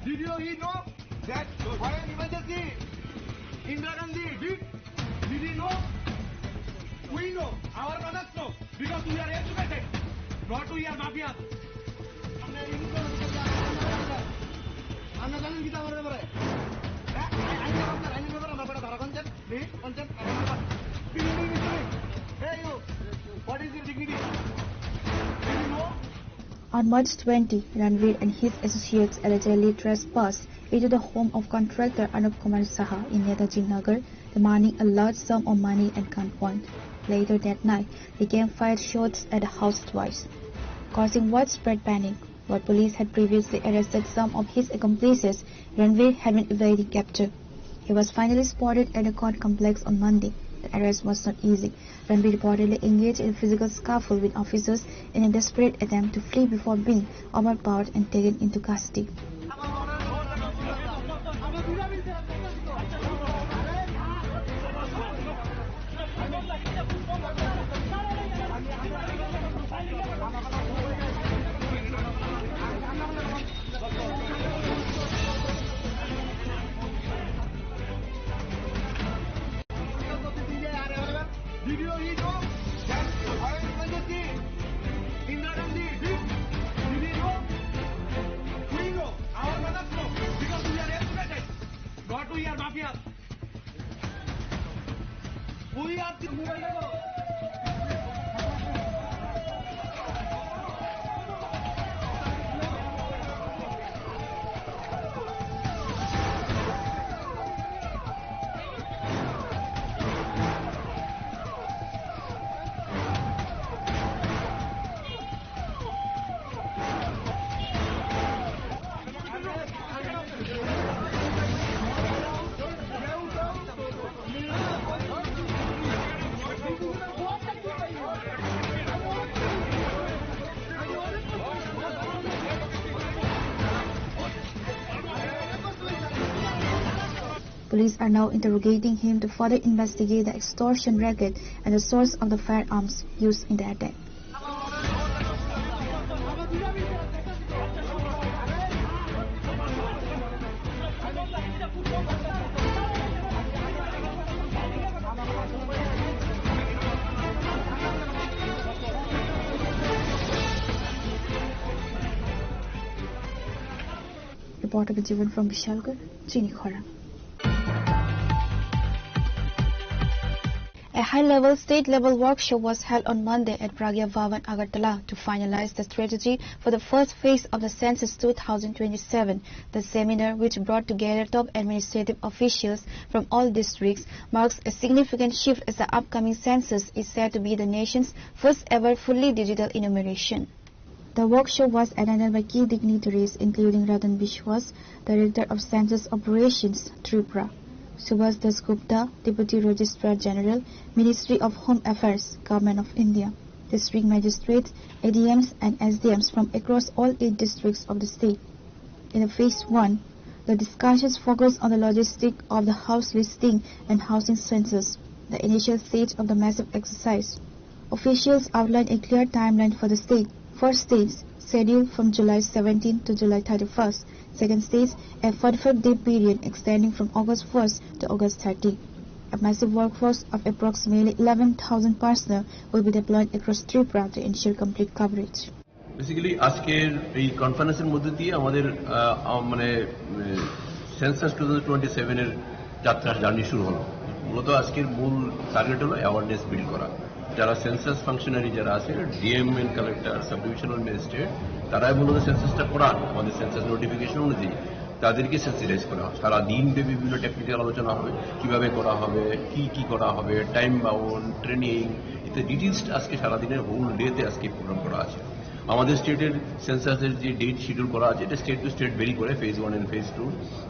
Did you he know that foreign emergency? Indira Gandhi did? Did he know? We know. Our brothers know. Because we are educated, not we are mafia. আমরা জানেন কি আমার ব্যাপারে? হ্যাঁ? আই-, আইনের ব্যাপারে, আইনের ব্যাপারে আমরা বেটা ধরা কনসেপ্ট নেই, কনসেপ্ট আর আমরা বাস। Hey, you, what is your dignity? Do you know? On March twenty, Ranveer and his associates allegedly trespassed into the home of contractor Anup Kumar Saha in Netaji Nagar, demanding a large sum of money at gunpoint. Later that night, they came fired shots at the house twice, causing widespread panic. While police had previously arrested some of his accomplices, Ranveer had been evading capture. He was finally spotted at the court complex on Monday. The arrest was not easy. Ranveer reportedly engaged in a physical scuffle with officers in a desperate attempt to flee before being overpowered and taken into custody. Did you know that foreign emergency? Indira Gandhi did? Did you know? We know. Our mothers know. Because we are educated. Not we are mafia. We are the Police are now interrogating him to further investigate the extortion racket and the source of the firearms used in the attack. Reporter Jivan from Bishalgarh, Chini Khora. A High-level state-level workshop was held on Monday at Pragya Bhavan, Agartala, to finalize the strategy for the first phase of the census two thousand twenty-seven. The seminar, which brought together top administrative officials from all districts, marks a significant shift as the upcoming census is set to be the nation's first ever fully digital enumeration. The workshop was attended by key dignitaries including Ratan Biswas, Director of Census Operations, Tripura, Subhas Dasgupta, Deputy Registrar General, Ministry of Home Affairs, Government of India, district magistrates, A D Ms and S D Ms from across all eight districts of the state. In the phase one, the discussions focused on the logistic of the house listing and housing census, the initial stage of the massive exercise. Officials outlined a clear timeline for the state. First stage, scheduled from July seventeenth to July thirty-first. Second stage, a forty-five-day period extending from August first to August thirty. A massive workforce of approximately eleven thousand personnel will be deployed across Tripura to ensure complete coverage. Basically আজকের এই কনফারেন্সের মধ্যে দিয়ে আমাদের আহ, আম- মানে census two thousand twenty সেভেনের যাত্রা জার্নি শুরু হলো। মূলত আজকের মূল টার্গেট হলো অ্যাওয়ারনেস বিল্ড করা। যারা সেন্সাস ফাংশনারি যারা আছে, DM and collector, sub divisional magistrate, তারাই মূলত সেন্সাসটা করান আমাদের সেন্সাস নোটিফিকেশন অনুযায়ী। তাদেরকে সেন্সিটাইজ করা হয়। সারা দিন ব্যাপী বিভিন্ন টেকনিক্যাল আলোচনা হবে, কিভাবে করা হবে, কি কি করা হবে, টাইম বাউন্ড, ট্রেনিং, ইত্যাদি ডিটেলস আজকে সারাদিনের হোল ডেতে আজকে প্রোগ্রাম করা আছে। আমাদের স্টেটের সেন্সাসের যে ডেট শিডিউল করা আছে, এটা স্টেট টু স্টেট ভেরি করে, phase one and phase two.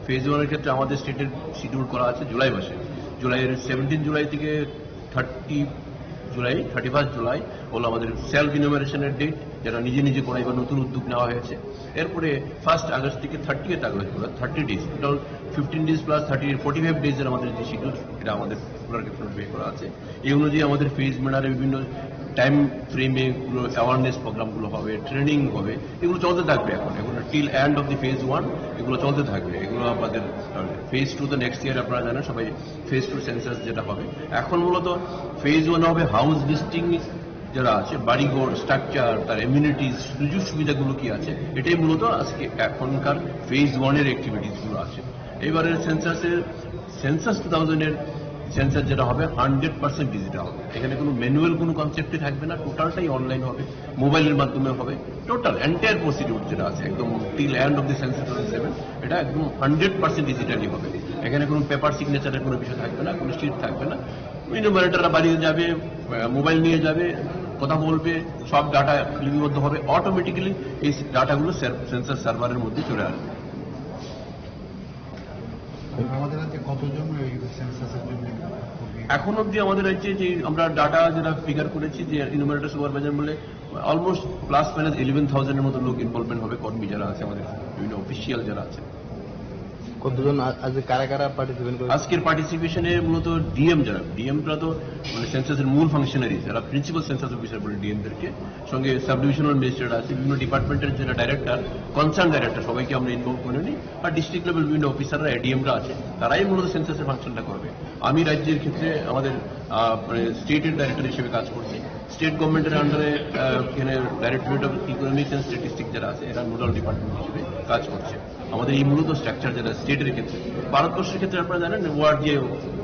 Phase ওয়ানের ক্ষেত্রে আমাদের স্টেটের শিডিউল করা আছে জুলাই মাসে, জুলাইয়ের সেভেন্টিন জুলাই থেকে থার্টি জুলাই, থার্টি ফার্স্ট জুলাই হলো আমাদের সেলফ ইনুমারেশনের ডেট, যেটা নিজে নিজে করাই বা নতুন উদ্যোগ নেওয়া হয়েছে। এরপরে ফার্স্ট আগস্ট থেকে থার্টিয়েথ আগস্ট পর্যন্ত thirty days, total fifteen days plus thirty, forty five ডেজের আমাদের যে শিডিউল, এটা আমাদের পুরার ক্ষেত্রে বের করা আছে। এই অনুযায়ী আমাদের ফেজ ম্যানারে বিভিন্ন টাইম ফ্রেমে এগুলো অ্যাওয়ারনেস প্রোগ্রামগুলো হবে, ট্রেনিং হবে, এগুলো চলতে থাকবে। এখন এখন till end of the phase one এগুলো চলতে থাকবে। এগুলো আমাদের ফেজ টু তো নেক্সট ইয়ার আপনারা জানেন সবাই, ফেজ টু সেন্সাস যেটা হবে। এখন মূলত ফেজ ওয়ান হবে হাউস লিস্টিং, যারা আছে বাড়িঘর, স্ট্রাকচার, তার এমিউনিটিস, সুযোগ সুবিধাগুলো কি আছে, এটাই মূলত আজকে এখনকার ফেজ ওয়ানের অ্যাক্টিভিটিসগুলো আছে। এবারের সেন্সাসের, সেন্সাস টু থাউজেন্ডের সেন্সাস যেটা হবে হান্ড্রেড পার্সেন্ট ডিজিটাল। এখানে কোনো ম্যানুয়াল কোনো কনসেপ্টই থাকবে না, টোটালটাই অনলাইন হবে, মোবাইলের মাধ্যমে হবে। টোটাল এন্টায়ার প্রসিডিউর যেটা আছে একদম till end of the census two thousand seven, এটা একদম হান্ড্রেড পার্সেন্ট ডিজিটালি হবে। এখানে কোনো পেপার সিগনেচারের কোনো বিষয় থাকবে না, কোনো শিট থাকবে না। ইনুমারেটাররা বাড়িতে যাবে, আহ, মোবাইল নিয়ে যাবে, কথা বলবে, সব ডাটা লিপিবদ্ধ হবে, অটোমেটিক্যালি এই ডাটাগুলো সেন্সাস সার্ভারের মধ্যে চলে আসবে। আমাদের রাজ্যে কতজন ওই সেন্সাসের জন্য কর্মী? এখন অবধি আমাদের রাজ্যে যে আমরা ডাটা যেটা ফিগার করেছি যে ইনুমারেটার সুপারভাইজার বলে অলমোস্ট প্লাস মাইনাস ইলেভেন থাউজেন্ডের মতো লোক ইনভলভমেন্ট হবে, কর্মী যারা আছে আমাদের বিভিন্ন অফিসিয়াল যারা আছে। কতজন আ- আজ কারা কারা পার্টিসিপেট করে? আজকের পার্টিসিপেশনে মূলত ডিএম যারা, ডিএমরা তো মানে সেন্সাসের মূল ফাংশনারি, যারা প্রিন্সিপাল সেন্সাস অফিসার বলে ডিএমদেরকে, সঙ্গে সাব ডিভিশনাল ম্যাজিস্ট্রেট আছে, বিভিন্ন ডিপার্টমেন্টের যারা ডাইরেক্টর, কনসার্ন ডাইরেক্টর, সবাইকে আমরা ইনভলভ করে নিই। আর ডিস্ট্রিক্ট লেভেল বিভিন্ন অফিসাররা, এডিএমরা আছে, তারাই মূলত সেন্সাসের ফাংশনটা করবে। আমি রাজ্যের ক্ষেত্রে আমাদের আহ, মানে স্টেটের ডাইরেক্টর হিসেবে কাজ করছি। স্টেট গভর্নমেন্টের আন্ডারে এখানে directorate of economics and statistics যারা আছে, এরা নোডাল ডিপার্টমেন্ট হিসেবে কাজ করছে। আমাদের এই মূলত স্ট্রাকচার যেটা স্টেটের ক্ষেত্রে, ভারতবর্ষের ক্ষেত্রে আপনারা জানেন ওয়ার্ড যে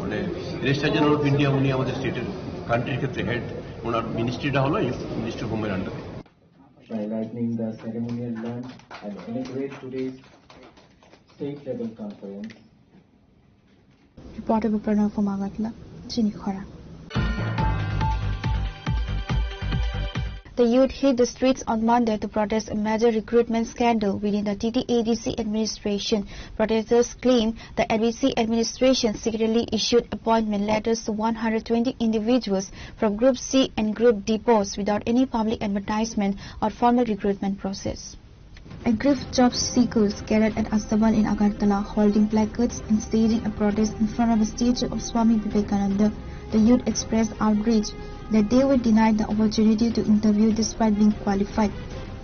মানে রেজিস্ট্রার জেনারেল অফ ইন্ডিয়া, উনি আমাদের স্টেটের কান্ট্রির ক্ষেত্রে হেড, ওনার মিনিস্ট্রিটা হলো মিনিস্ট্রি অফ হোমের আন্ডারে। By lightning the ceremonial launch and inaugurate today's state level conference. Reporter Pranav from Agartala, Chini Khorang. The youth hit the streets on Monday to protest a major recruitment scandal within the T T A D C administration. Protesters claim the N B C administration secretly issued appointment letters to one hundred twenty individuals from Group C and Group D posts without any public advertisement or formal recruitment process. Aggrieved job seekers gathered at Astabal in Agartala, holding placards and staging a protest in front of a statue of Swami Vivekananda. The youth expressed outrage that they were denied the opportunity to interview despite being qualified.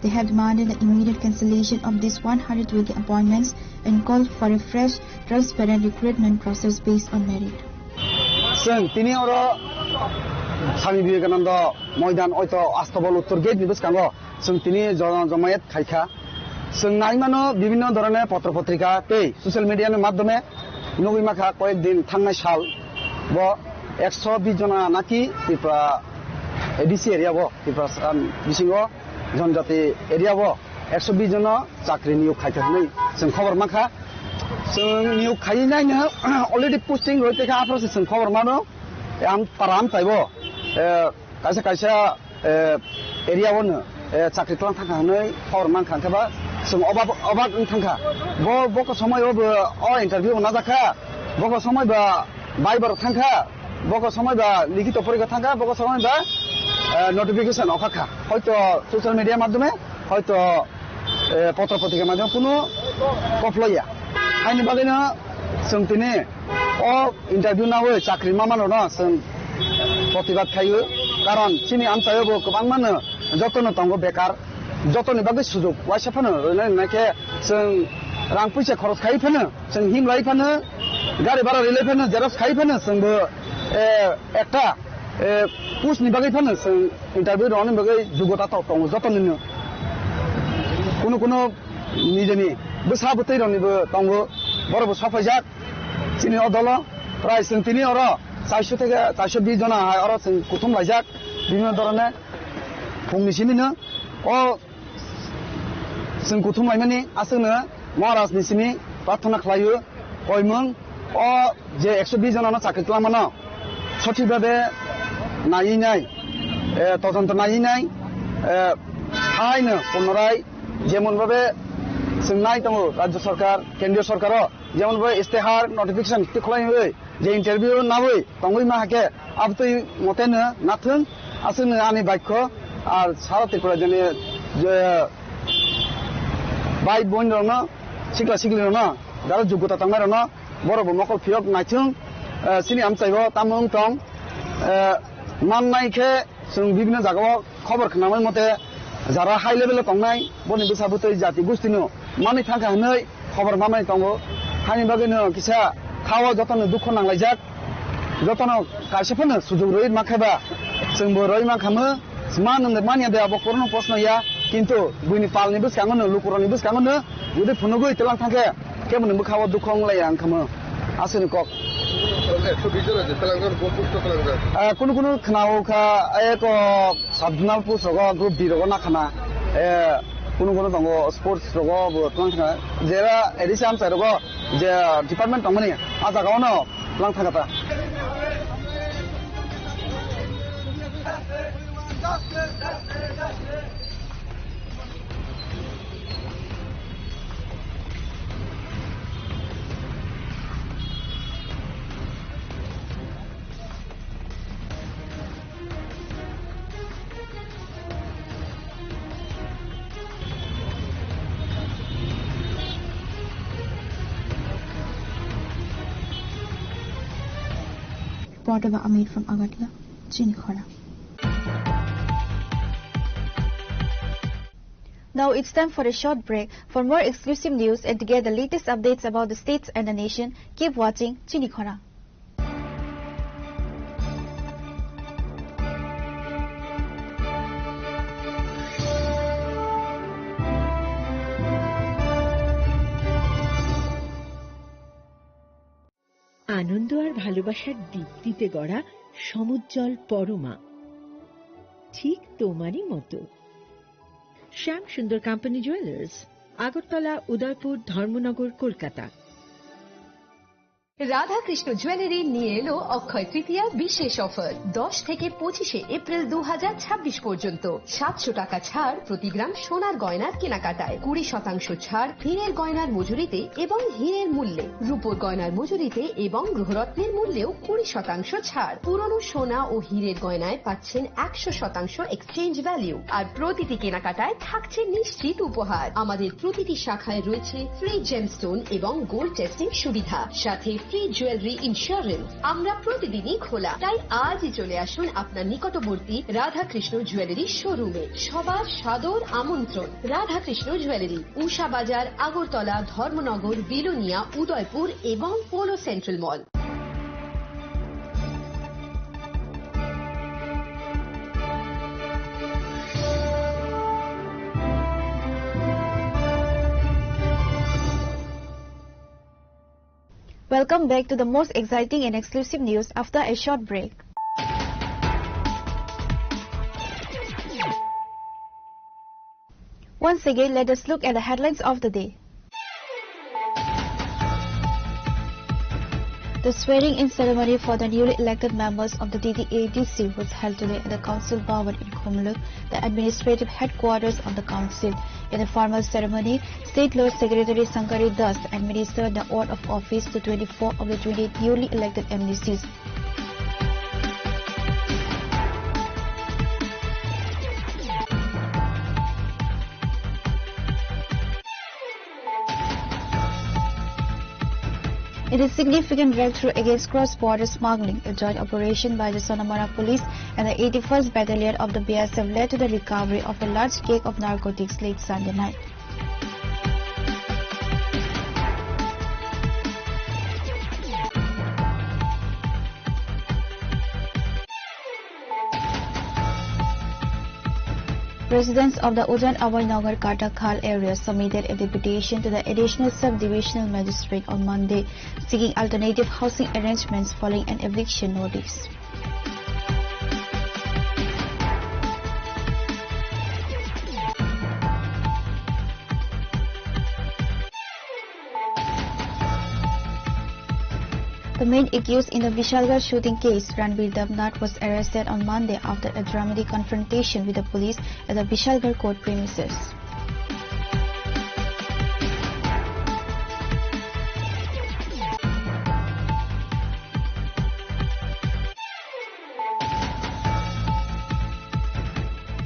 They have demanded the immediate cancellation of these one hundred twenty appointments and called for a fresh, transparent recruitment process based on merit. Chwng tini oro Swami Vivekananda Moidan oito Astabal Uttor Gate ni bwskango chwng tini jo-, jomayet khaikha. Chwng nai mano bibhinno dhoroner potro potrika tei social media ni madhyome nugwi makha koyek din thangnai sal bo Ekso bis jona naki Tripura A D C area o, Tripura, um, bisingo Jonjati area o ekso bis jona chakri niyok khaikha hinwi chwng khobor mankha. Chwng niyok khaiwi naino already posting roi tongkha, aphuru se chwng khobor mano. Am para amchaibo, eh, kaisa kaisa, eh, area o no, eh, chakri tlang thangkha hinwi khobor mankha, hwnkhe ba chwng obak, obak wng thangkha. Bo, boko somoi o bo o interview bo najakha, boko somoi ba bai borok thangkha, boko somoi ba likhito porikha thangkha, boko somoi ba, eh, notification okha kha. Hoito social media madhyome, hoito, eh, potro potrika madhyome kunu koplaiya. Haini bagwino chwng tini o interview nawi chakri mamanrokno chwng protibad khaio, karon chini amchaio bo kwbangmano jotono tongo bekar, jotoni bagwi sujuk waisa phano rwna rwna khe chwng rang puisa khoros khai phano, chwng himlai phano, gari bhara rilai phano, xerox khai phano, chwngbo, eh, ekta, eh, post ni bagwi phano chwng interview rwna bagwi jugota tok tongo jotonino. Kunu kunu nijeni bwsa bwtwi roknibo tongo, borokbo sokphaijak. Chini o dolo prai chwng tini oro chairso theke chairso bis jona hai oro chwng kuthum laijak bibhinno dhoroner phungni simino. O chwng kuthum laimani aswkno Maharajni simi prarthana khlaio, koimung o je ekso bis jonano chakri twlangmano sothik bhabe naiwi nai, eh, todonto naiwi nai, eh, haino punorai jemon bhabe chwng nai tongo rajya sarkar, kendriya sarkaro, jemon bhabe istihar, notification twi khwlaiwi je interview nawi tongwi ma hakhe abtwi moteno nathwng, aswkno ani baikho. Ar sara Tripura jani je bai boin rokno, sikla sikli rokno, jaro jugota tongnai rokno, borok bo mokol phiyok naithwng, eh, chini amchaibo tamo wng tong, eh, mannai khe chwng bibhinno jagao khobor khnamai mote jara high level o tongnai boni bwsa bwtwi jati gustino manwi thangkha hinwi khobor mamani tongo. Haini bagwino kisa thao jotono dukho nanglaijak, jotono kaisa phano sujuk rwi mankha ba chwngbo rwi mankhamu. Man manya de abo korno proshno ya, kintu buini palni bwskango no, lukurokni bwskango no jodi phunugwi twlang thangkhe kebo ni bwkhao dukho wnglaiya wngkhamu. Aswkni kok. Ekso bis jona je twlangjak, bo post o twlangjak. Ah, kunu kunu khwnao kha, eko sub-zonal post rogo, group D rogo nakhana. Eh, kunu kunu tongo sports rogo bo twlang khna. Jera A D C amchai rogo je department tongmani, ah jagao no twlang thangkha ta. Reporter Amir from Agartala, Chini Khora. Now it's time for a short break. For more exclusive news and to get the latest updates about the states and the nation, keep watching Chini Khora. আনন্দ আর ভালোবাসার দীপ্তিতে গড়া সমুজ্জ্বল পরমা, ঠিক তোমারই মতো। শ্যাম সুন্দর company jewellers, Agartala, উদয়পুর, ধর্মনগর, কলকাতা। Radhakrishna jewellery নিয়ে এলো অক্ষয় তৃতীয়া বিশেষ অফার। দশ থেকে পঁচিশে এপ্রিল দু হাজার ছাব্বিশ পর্যন্ত সাতশো টাকা ছাড় প্রতি গ্রাম সোনার গয়নার কেনাকাটায়, কুড়ি শতাংশ ছাড় হীরের গয়নার মজুরিতে এবং হীরের মূল্যে, রূপোর গয়নার মজুরিতে এবং গ্রহরত্নের মূল্যেও কুড়ি শতাংশ ছাড়। পুরনো সোনা ও হীরের গয়নায় পাচ্ছেন একশো শতাংশ এক্সচেঞ্জ ভ্যালু, আর প্রতিটি কেনাকাটায় থাকছে নিশ্চিত উপহার। আমাদের প্রতিটি শাখায় রয়েছে ফ্রি জেমস্টোন এবং গোল্ড টেস্টিং সুবিধা, সাথে ফ্রি জুয়েলারি ইন্স্যুরেন্স। আমরা প্রতিদিনই খোলা, তাই আজই চলে আসুন আপনার নিকটবর্তী রাধাকৃষ্ণ জুয়েলারি শোরুমে। সবার সাদর আমন্ত্রণ। রাধাকৃষ্ণ জুয়েলারি, উষা বাজার, আগরতলা, ধর্মনগর, বিলোনিয়া, উদয়পুর এবং polo central mall. Welcome back to the most exciting and exclusive news after a short break. Once again, let us look at the headlines of the day. The swearing-in ceremony for the newly elected members of the T T A D C was held today at the Council Bhawan in Khumulwng, the administrative headquarters of the council. In a formal ceremony, State Law Secretary Sankari Das administered the oath of office to twenty-four of the twenty-eight newly elected M D Cs. It is significant breakthrough against cross-border smuggling, a joint operation by the Sonamara Police and the eighty-first Battalion of the B S F led to the recovery of a large cake of narcotics late Sunday night. Residents of the Ujan Abhay Nagar Katakhal area submitted a deputation to the Additional Sub-Divisional Magistrate on Monday, seeking alternative housing arrangements following an eviction notice. The main accused in the Vishalgarh shooting case, Ranbir Devnath, was arrested on Monday after a dramatic confrontation with the police at the Vishalgarh court premises.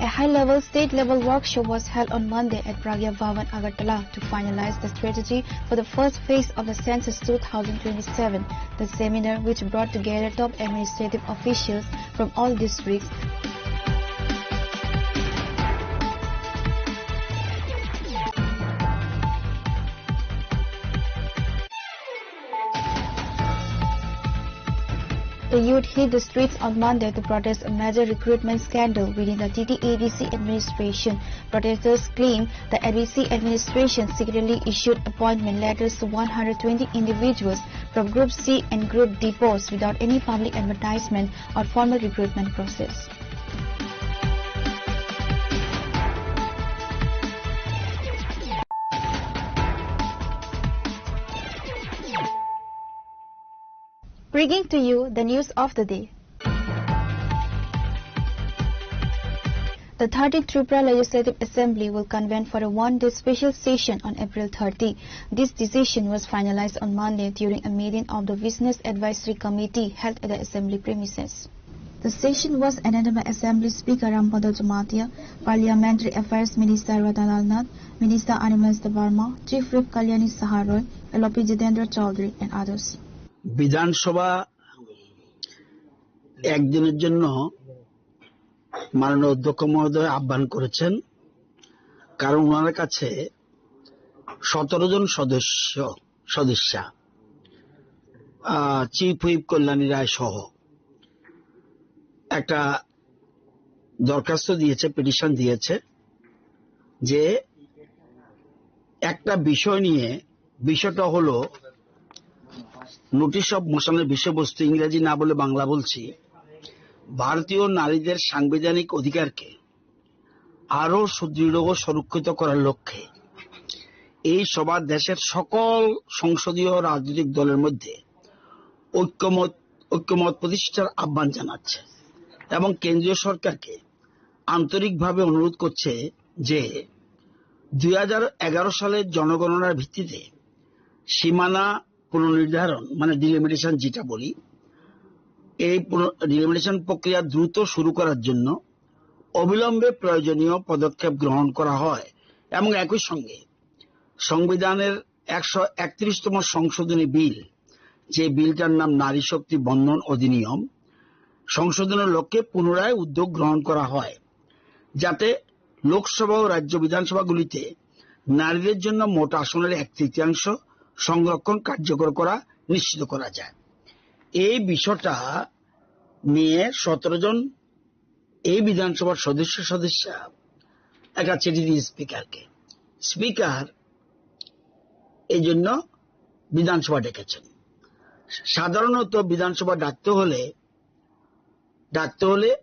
A high-level state-level workshop was held on Monday at Pragya Bhawan, Agartala, to finalize the strategy for the first phase of the census two thousand twenty-seven. The seminar, which brought together top administrative officials from all districts, the youth hit the streets on Monday to protest a major recruitment scandal within the T T A D C administration. Protesters claim the A D C administration secretly issued appointment letters to one hundred twenty individuals from Group C and Group D posts without any public advertisement or formal recruitment process. Bringing to you the news of the day. The thirteenth Tripura Legislative Assembly will convene for a one-day special session on April thirty. This decision was finalized on Monday during a meeting of the Business Advisory Committee held at the Assembly premises. The session was attended by Assembly Speaker Rampada Jamatia, Parliamentary Affairs Minister Ratan Lal Nath, Minister Animesh Debbarma, Chief Whip Kalyani Saha Roy, L O P Jitendra Chaudhary and others. বিধানসভা একদিনের জন্য মাননীয় অধ্যক্ষ মহোদয় আহ্বান করেছেন, কারণ ওনার কাছে সতেরো জন সদস্য, সদস্যা, আহ, চিফ হুইপ কল্যাণী রায় সহ একটা দরখাস্ত দিয়েছে, পিটিশন দিয়েছে যে একটা বিষয় নিয়ে, বিষয়টা হলো নোটিশ অফ মোশনের বিষয়বস্তু, ইংরেজি না বলে বাংলা বলছি, ভারতীয় নারীদের সাংবিধানিক অধিকারকে আরো সুদৃঢ় ও সুরক্ষিত করার লক্ষ্যে এই সভা দেশের সকল সংসদীয় রাজনৈতিক দলের মধ্যে ঐক্যমত, ঐক্যমত প্রতিষ্ঠার আহ্বান জানাচ্ছে এবং কেন্দ্রীয় সরকারকে আন্তরিকভাবে অনুরোধ করছে যে দুই হাজার এগারো সালের জনগণনার ভিত্তিতে সীমানা পুনর্নির্ধারণ, মানে ডিলিমিটেশন যেটা বলি, এই পুন-, ডিলিমিটেশন প্রক্রিয়া দ্রুত শুরু করার জন্য অবিলম্বে প্রয়োজনীয় পদক্ষেপ গ্রহণ করা হয় এবং একই সঙ্গে সংবিধানের একশো একত্রিশতম সংশোধনী বিল, যে বিলটার নাম নারী শক্তি বন্দন অধিনিয়ম, সংশোধনের লক্ষ্যে পুনরায় উদ্যোগ গ্রহণ করা হয়, যাতে লোকসভা ও রাজ্য বিধানসভাগুলিতে নারীদের জন্য মোট আসনের এক তৃতীয়াংশ সংরক্ষণ কার্যকর করা নিশ্চিত করা যায়। এই বিষয়টা নিয়ে সতেরো জন এই বিধানসভার সদস্য সদস্যা একটা চিঠি দিয়ে স্পিকারকে, স্পিকার এই জন্য বিধানসভা ডেকেছেন। সাধারণত বিধানসভা ডাকতে হলে ডাকতে হলে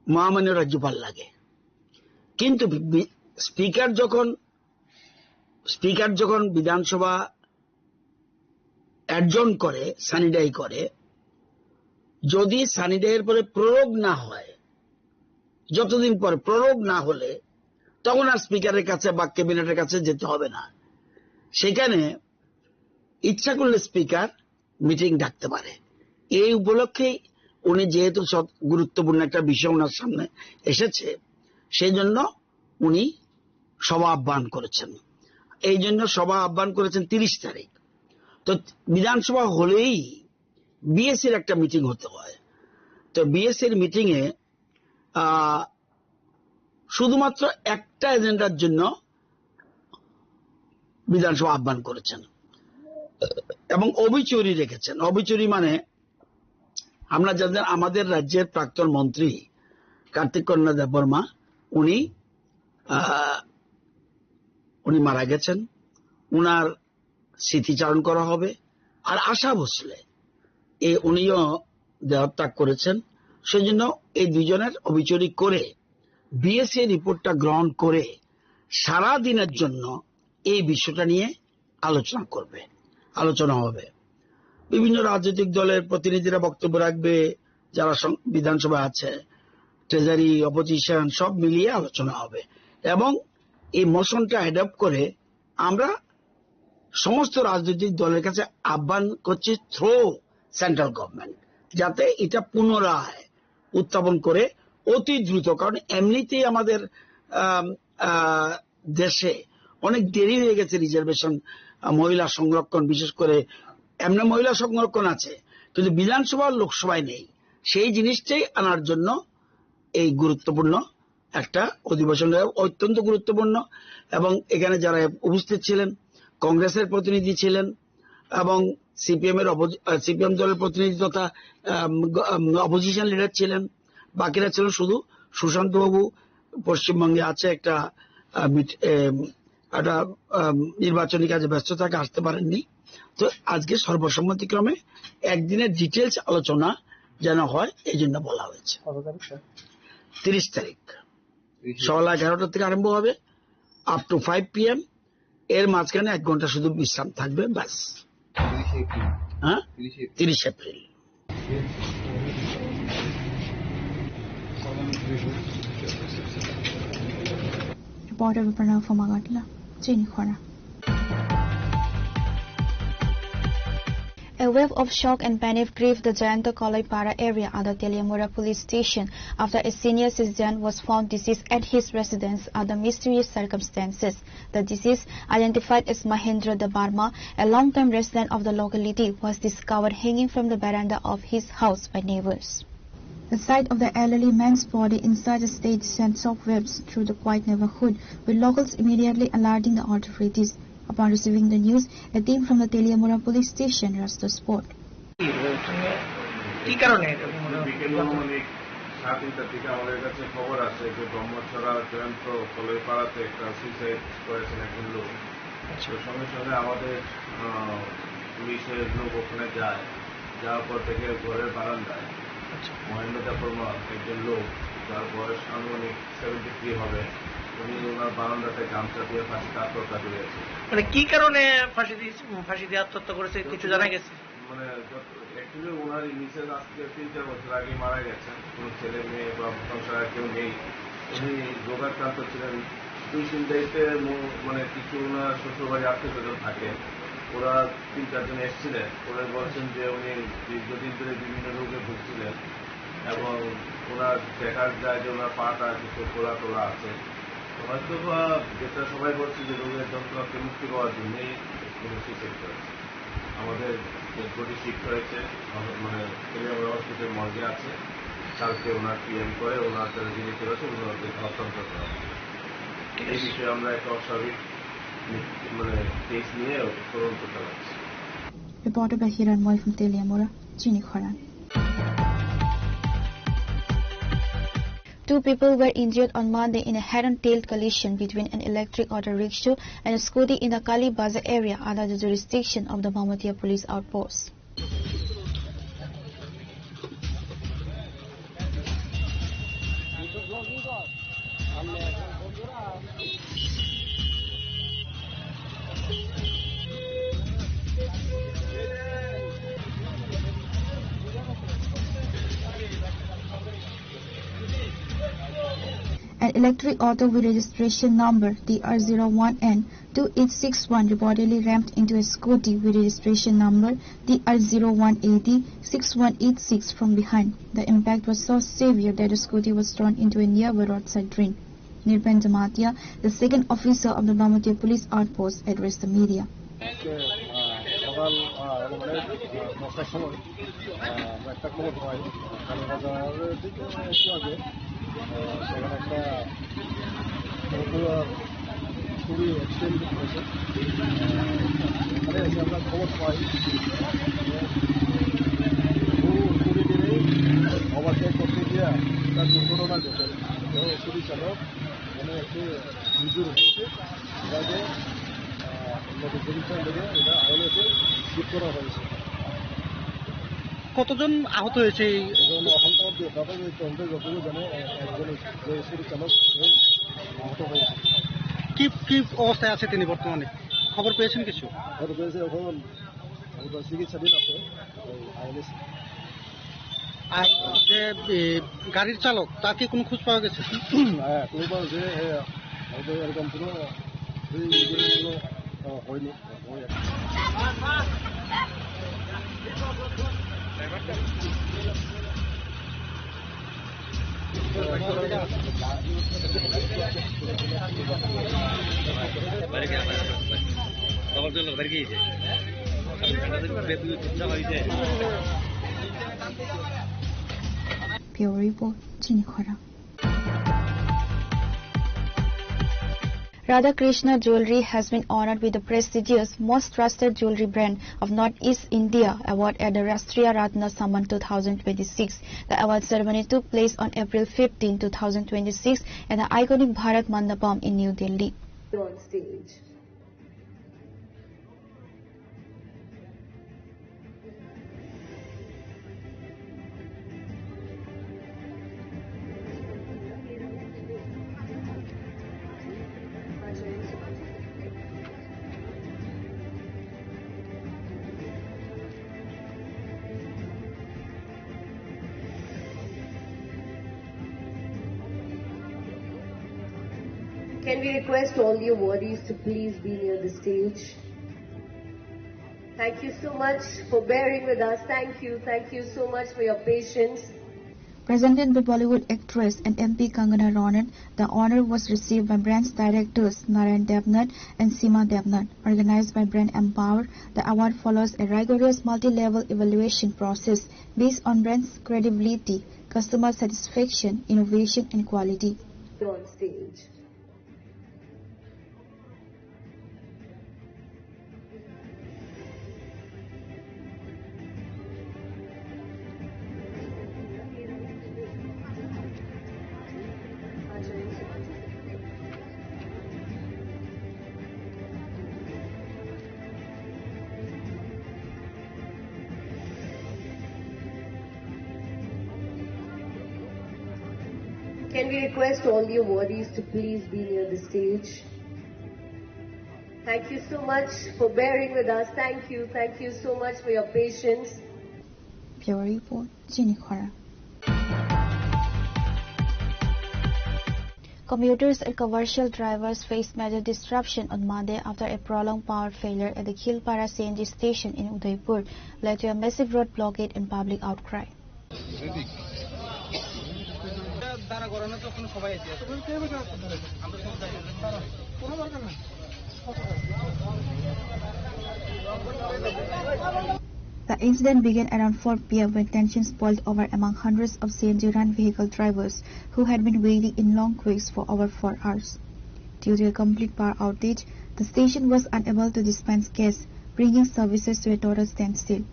মহামান্য রাজ্যপাল লাগে। কিন্তু বি- স্পিকার যখন স্পিকার যখন বিধানসভা অ্যাডজর্ন করে, সানিডাই করে, যদি সানিডাইয়ের পরে প্রয়োগ না হয়, যতদিন পরে প্রয়োগ না হলে, তখন আর স্পিকারের কাছে বা ক্যাবিনেটের কাছে যেতে হবে না। সেখানে ইচ্ছা করলে স্পিকার মিটিং ডাকতে পারে। এই উপলক্ষেই উনি যেহেতু সব গুরুত্বপূর্ণ একটা বিষয় ওনার সামনে এসেছে, সেই জন্য উনি সভা আহ্বান করেছেন। এই জন্য সভা আহ্বান করেছেন তিরিশ তারিখ। তো বিধানসভা হলেই বিএসসির একটা মিটিং হতে হয়। তো বিএসসির মিটিংয়ে আহ, শুধুমাত্র একটা এজেন্ডার জন্য বিধানসভা আহ্বান করেছেন এবং অবিচুরি রেখেছেন। অবিচুরি মানে আমরা জানেন, আমাদের রাজ্যের প্রাক্তন মন্ত্রী কার্তিক কন্যা দেববর্মা, উনি আহ, উনি মারা গেছেন। উনার স্মৃতিচারণ করা হবে। আর আশা ভোসলে, এ উনিও দেহত্যাগ করেছেন। সেই জন্য এই দুজনের অবিচুরি করে বিএসসি রিপোর্টটা গ্রহণ করে সারা দিনের জন্য এই বিষয়টা নিয়ে আলোচনা করবে, আলোচনা হবে। বিভিন্ন রাজনৈতিক দলের প্রতিনিধিরা বক্তব্য রাখবে, যারা সং- বিধানসভা আছে, ট্রেজারি, অপোজিশন, সব মিলিয়ে আলোচনা হবে এবং এই মোশনটা অ্যাডপ্ট করে আমরা সমস্ত রাজনৈতিক দলের কাছে আহ্বান করছি থ্রু সেন্ট্রাল গভর্নমেন্ট, যাতে এটা পুনরায় উত্থাপন করে অতি দ্রুত। কারণ এমনিতেই আমাদের আম, আহ, দেশে অনেক দেরি হয়ে গেছে রিজার্ভেশন, আহ, মহিলা সংরক্ষণ, বিশেষ করে এমনি মহিলা সংরক্ষণ আছে, কিন্তু বিধানসভা আর লোকসভায় নেই। সেই জিনিসটাই আনার জন্য এই গুরুত্বপূর্ণ একটা অধিবেশন, অত্যন্ত গুরুত্বপূর্ণ। এবং এখানে যারা উপস্থিত ছিলেন, কংগ্রেসের প্রতিনিধি ছিলেন এবং সিপিএম এর অপোজি- আহ, সিপিএম দলের প্রতিনিধি তথা অপোজিশন লিডার ছিলেন, বাকিরা ছিলেন শুধু সুশান্ত বাবু পশ্চিমবঙ্গে আছে একটা আহ, মিট- এম, একটা আম, নির্বাচনী কাজে ব্যস্ত থাকে, আসতে পারেননি। তো আজকে সর্বসম্মতিক্রমে একদিনের ডিটেলস আলোচনা যেন হয়, এই জন্য বলা হয়েছে। কত তারিখ, স্যার? তিরিশ তারিখ। তিরিশে। সকাল এগারোটা থেকে আরম্ভ হবে, আপ টু ফাইভ পিএম। এর মাঝখানে এক ঘন্টা শুধু বিশ্রাম থাকবে, ব্যাস। তিরিশে এপ্রিল। হ্যাঁ? তিরিশে এপ্রিল। তিরিশ April. Reporter Pranav from Agartala, Chini Khora. A wave of shock and panic gripped the Jayanta Koloipara area under Teliamura police station after a senior citizen was found deceased at his residence under mysterious circumstances. The deceased, identified as Mahendra Debbarma, a long-time resident of the locality, was discovered hanging from the veranda of his house by neighbors. The sight of the elderly man's body inside the stage sent shockwaves through the quiet neighborhood, with locals immediately alerting the authorities. Upon receiving the news, a team from the Teliamura police station rushed the spot. কি কারণে এরকম হলো? বিকেল অনুমানিক সাড়ে তিনটার দিকে আমাদের কাছে খবর আসে যে ব্রহ্মছড়া জয়ন্ত কলইপাড়াতে একটা সুইসাইড করেছেন একজন লোক। আচ্ছা। তো সঙ্গে সঙ্গে আমাদের, আহ, পুলিশের লোক ওখানে যায়, যাওয়ার পর থেকে ঘরের বারান্দায় আচ্ছা। মহেন্দ্র দেববর্মা একজন লোক, যার বয়স আনুমানিক সেভেন্টি থ্রি হবে, উনি ওনার বারান্দাতে গামছা দিয়ে ফাঁসিতে আত্মহত্যা করেছেন। মানে কি কারণে ফাঁসি দিয়েছে, ফাঁসি দিয়ে আত্মহত্যা করেছে, কিছু জানা গেছে? মানে, যত, অ্যাকচুয়ালি ওনার এই মিসেস আজকে তিন চার বছর আগে মারা গেছেন। কোনো ছেলে মেয়ে বা সংসারে কেউ নেই। উনি রোগাক্রান্ত ছিলেন। দুই তিন দায়িত্বে মু-, মানে, কিছু ওনার শ্বশুরবাড়ি আত্মীয় স্বজন থাকে। ওরা তিন চারজন এসেছিলেন। ওরা বলছেন যে উনি দীর্ঘদিন ধরে বিভিন্ন রোগে ভুগছিলেন এবং ওনার দেখা যায় যে ওনার পাটা কিছু ফোলা টোলা আছে। হয়তো বা যেটা সবাই বলছে যে রোগের যন্ত্রণা থেকে মুক্তি পাওয়ার জন্যই উনি সুইসাইড করেছেন। আমাদের ডেড বডি শিফট হয়েছে, আমাদের, মানে, তেলিয়ামুড়া হসপিটাল মর্গে আছে। কালকে ওনার পিএম করে ওনার যারা রিলেটিভ আছে ওনাদেরকে হস্তান্তর করা হবে। ঠিক এই আছে। বিষয়ে আমরা একটা অস্বাভাবিক, মানে, কেস নিয়ে তদন্ত চালাচ্ছি। Reporter by Hiran Moy from Teliamura, Chini Khorang. Two people were injured on Monday in a head-on tail collision between an electric auto rickshaw and a scooty in the Kali Bazar area under the jurisdiction of the Bamatia police outpost. An electric auto with registration number T R zero one N two eight six one reportedly rammed into a scooty with registration number T R zero one A D six one eight six from behind. The impact was so severe that the scooty was thrown into a nearby roadside drain. Nirban Jamatia, the second officer of the Bamatia police outpost, addressed the media. আজকে, আহ, সকাল, আহ, মানে, আহ, দশটার সময়, আহ, আমরা একটা খবর পাই, কালীবাজারের দিকে একটু আগে, আহ, সেখানে একটা মোটর চুরি অ্যাক্সিডেন্ট হয়েছে। এখানে এসে আমরা খবর পাই, চুরি নিয়ে ওভারটেক করতে গিয়ে একটা দুর্ঘটনা ঘটে। তো চুরি চালক এখানে একটু নিজের হয়েছে, যাতে, আহ, নদী পুলিশের লেগে এটা আইএলএসে শিফট করা হয়েছে। কতজন আহত হয়েছে এই? এখন, এখন তো যে প্রাথমিক তদন্তে যতদূর জানে, এ-, একজন যে চুরি চালক, সে আহত হয়েছে। কি, কি অবস্থায় আছে তিনি বর্তমানে? খবর পেয়েছেন কিছু? খবর পেয়েছে, এখন, এখন তো চিকিৎসাধীন আছে, ওই আইএলএস। আর যে, এ, গাড়ির চালক, তার কি কোনো খোঁজ পাওয়া গেছে? হ্যাঁ, খোঁজ পাওয়া গেছে, এ, হয়তো এরকম কোনো, এই, এই কোনো, আহ, হয়নি। Bureau Report, Chini Khorang. Radha Krishna Jewelry has been honored with the prestigious Most Trusted Jewelry Brand of Northeast India award at the Rashtriya Ratna Samman two thousand twenty-six. The award ceremony took place on April fifteen, two thousand twenty-six, at the iconic Bharat Mandapam in New Delhi. On stage. Can we request all the awardees to please be near the stage? Thank you so much for bearing with us. Thank you. Thank you so much for your patience. Presented by Bollywood actress and M P Kangana Ranaut, the honor was received by branch directors Narayan Debnath and Seema Debnath. Organized by Brand Empower, the award follows a rigorous multi-level evaluation process based on brand's credibility, customer satisfaction, innovation, and quality. On stage. Can we request all the awardees to please be near the stage? Thank you so much for bearing with us. Thank you. Thank you so much for your patience. Bureau Report, Chini Khorang. Commuters and commercial drivers faced major disruption on Monday after a prolonged power failure at the Khilpara C N G station in Udaipur led to a massive road blockade and public outcry. The incident began around four p m when tensions boiled over among hundreds of C N G run vehicle drivers who had been waiting in long queues for over four hours. Due to a complete power outage, the station was unable to dispense gas, bringing services to a total standstill.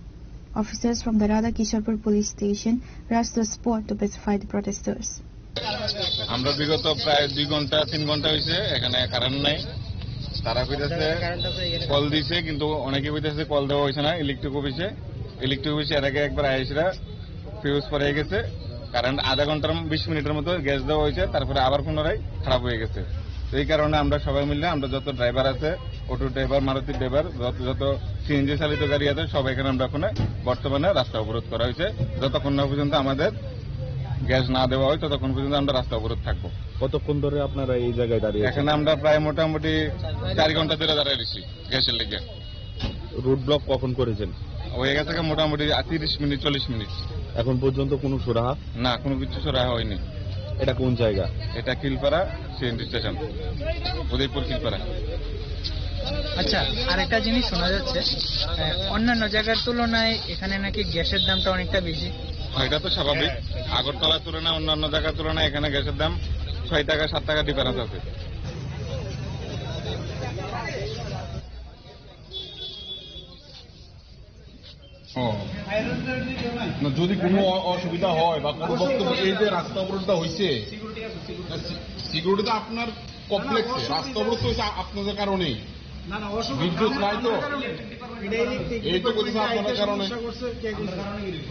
Officers from the Radha Kisharpur police station rushed to the spot to pacify the protesters. আমরা বিগত প্রায় দুই ঘন্টা, তিন ঘন্টা হয়েছে, এখানে কারেন্ট নাই। তারা কইতেছে কল দিছে, কিন্তু অনেকে কইতেছে কল দেওয়া হয়েছে না, ইলেকট্রিক অফিসে। ইলেকট্রিক অফিসে এর আগে একবার আইসরা ফিউজ পড়ে গেছে, কারেন্ট আধা ঘন্টার, বিশ মিনিটের মতো গ্যাস দেওয়া হয়েছে, তারপরে আবার পুনরায় খারাপ হয়ে গেছে। তো এই কারণে আমরা সবাই মিলে, আমরা যত ড্রাইভার আছে, অটো ড্রাইভার, মারুতি ড্রাইভার, যত, যত সিএনজি চালিত গাড়ি আছে, সব এখানে আমরা এখন বর্তমানে রাস্তা অবরোধ করা হয়েছে, যতক্ষণ না পর্যন্ত আমাদের গ্যাস না দেওয়া হয়, ততক্ষণ পর্যন্ত আমরা রাস্তা অবরোধ থাকবো। কতক্ষণ ধরে আপনারা এই জায়গায় দাঁড়িয়ে আছেন? এখানে আমরা প্রায় মোটামুটি চার ঘন্টা ধরে দাঁড়ায় রয়েছি গ্যাসের লেগে। রোড ব্লক কখন করেছেন? হয়ে গেছে গা মোটামুটি তিরিশ মিনিট, চল্লিশ মিনিট। এখন পর্যন্ত কোনো সুরাহা? না, কোনো কিছু সুরাহা হয়নি। এটা কোন জায়গা? এটা কিলপাড়া সিএনজি স্টেশন, উদয়পুর কিলপাড়া। আচ্ছা, আরেকটা জিনিস শোনা যাচ্ছে, আহ, অন্যান্য জায়গার তুলনায় এখানে নাকি গ্যাসের দামটা অনেকটা বেশি। এটা তো স্বাভাবিক, আগরতলার তুলনায়, অন্যান্য জায়গার তুলনায় এখানে গ্যাসের দাম ছয় টাকা, সাত টাকা ডিফারেন্স আছে। ও। না, যদি কোনো অ-, অসুবিধা হয় বা কোনো বক্তব্য, এই যে রাস্তা অবরোধটা হয়েছে, না, সি-, সিকিউরিটি তো আপনার কমপ্লেক্সে, রাস্তা অবরোধ তো হয়েছে আ-, আপনাদের কারণেই। না, না, অসুবিধা বিদ্যুৎ নাই তো। এটা ইলেকট্রিক এই তো বলছি, ডিপার্টমেন্টে আপনাদের আইতে কারণে। সমস্যা করছে, কে করছে?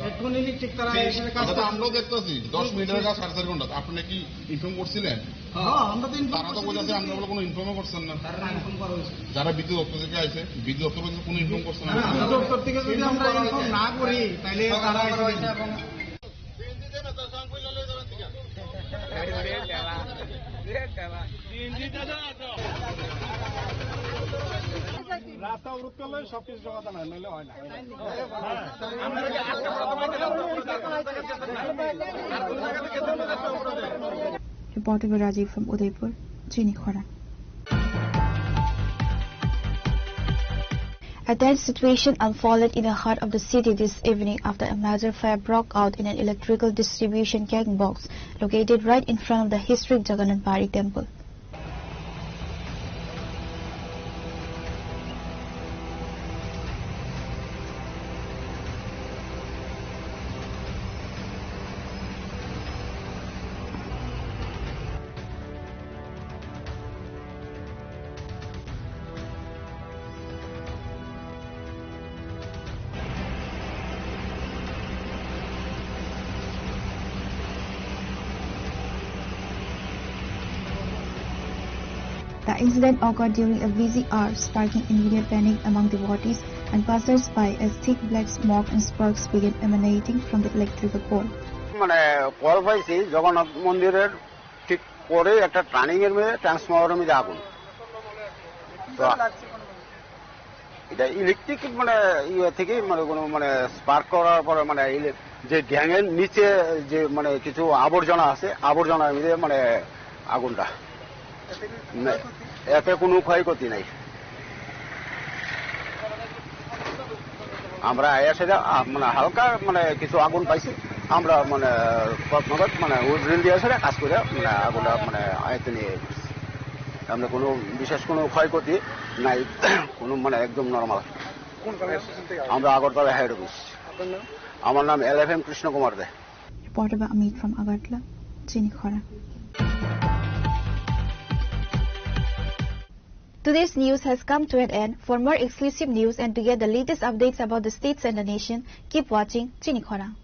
এখন ইলেকট্রিক তারা এসে কাজ এটা তো করে। আমরাও দেখতেছি, দশ মিনিটের কাজ সাড়ে চার ঘন্টা। আপনি কি ইনফর্ম করছিলেন? হ্যাঁ, আমরা তো ইনফর্ম তারা তো করছি, বলতেছে কিন্তু আমরা বলে কোনো ইনফর্মও করছেন না। তারা ইনফর্ম করা হয়েছে। যারা বিদ্যুৎ দপ্তর থেকে আইছে, বিদ্যুৎ দপ্তর বলতে কোনো ইনফর্ম করছে না। বিদ্যুৎ দপ্তর থেকে যদি আমরা ইনফর্ম না করি, তাহলে তারা এসে দেখবে। রাস্তা অবরোধ করলে সবকিছু সমাধান হয়, নইলে হয় না। Reporter Rajiv from Udaipur, Chini Khorang. A tense situation unfolded in the heart of the city this evening after a major fire broke out in an electrical distribution gang box located right in front of the historic Jagannath Pahari temple. The incident occurred during a busy hour, sparking immediate panic among devotees and passers-by as thick black smoke and sparks began emanating from the electrical pole. মানে কল পাইছি জগন্নাথ মন্দিরের ঠিক পরে একটা টার্নিং এর মধ্যে ট্রান্সফরমারের মধ্যে আগুন। তো এটা ইলেকট্রিক মানে ইয়ে থেকে মানে কোনো মানে স্পার্ক করার পরে মানে ইলে-, যে গ্যাং এর নিচে যে মানে কিছু আবর্জনা আছে, আবর্জনার মধ্যে মানে আগুনটা। না, এতে কোনো ক্ষয়ক্ষতি নাই। আমরা আয়া সেটা, আ, মানে হালকা মানে কিছু আগুন পাইছি, আমরা মানে তৎক্ষণাৎ মানে উইল দিয়ে সেটা কাজ করে মানে আগুনটা মানে আয়ত্তে নিয়ে গেছি। আমরা কোনো বিশেষ কোনো ক্ষয়ক্ষতি নাই, কোনো মানে একদম নর্মাল। কোন কর্মসূচি থেকে আসছেন? আমরা আগরতলা হেড অফিস। আপনার নাম? আমার নাম এল এফ এম কৃষ্ণ কুমার they. Reporter by Amit from Agartala, Chini Khorang. Today's news has come to an end. For more exclusive news and to get the latest updates about the states and the nation, keep watching Chini Khorang.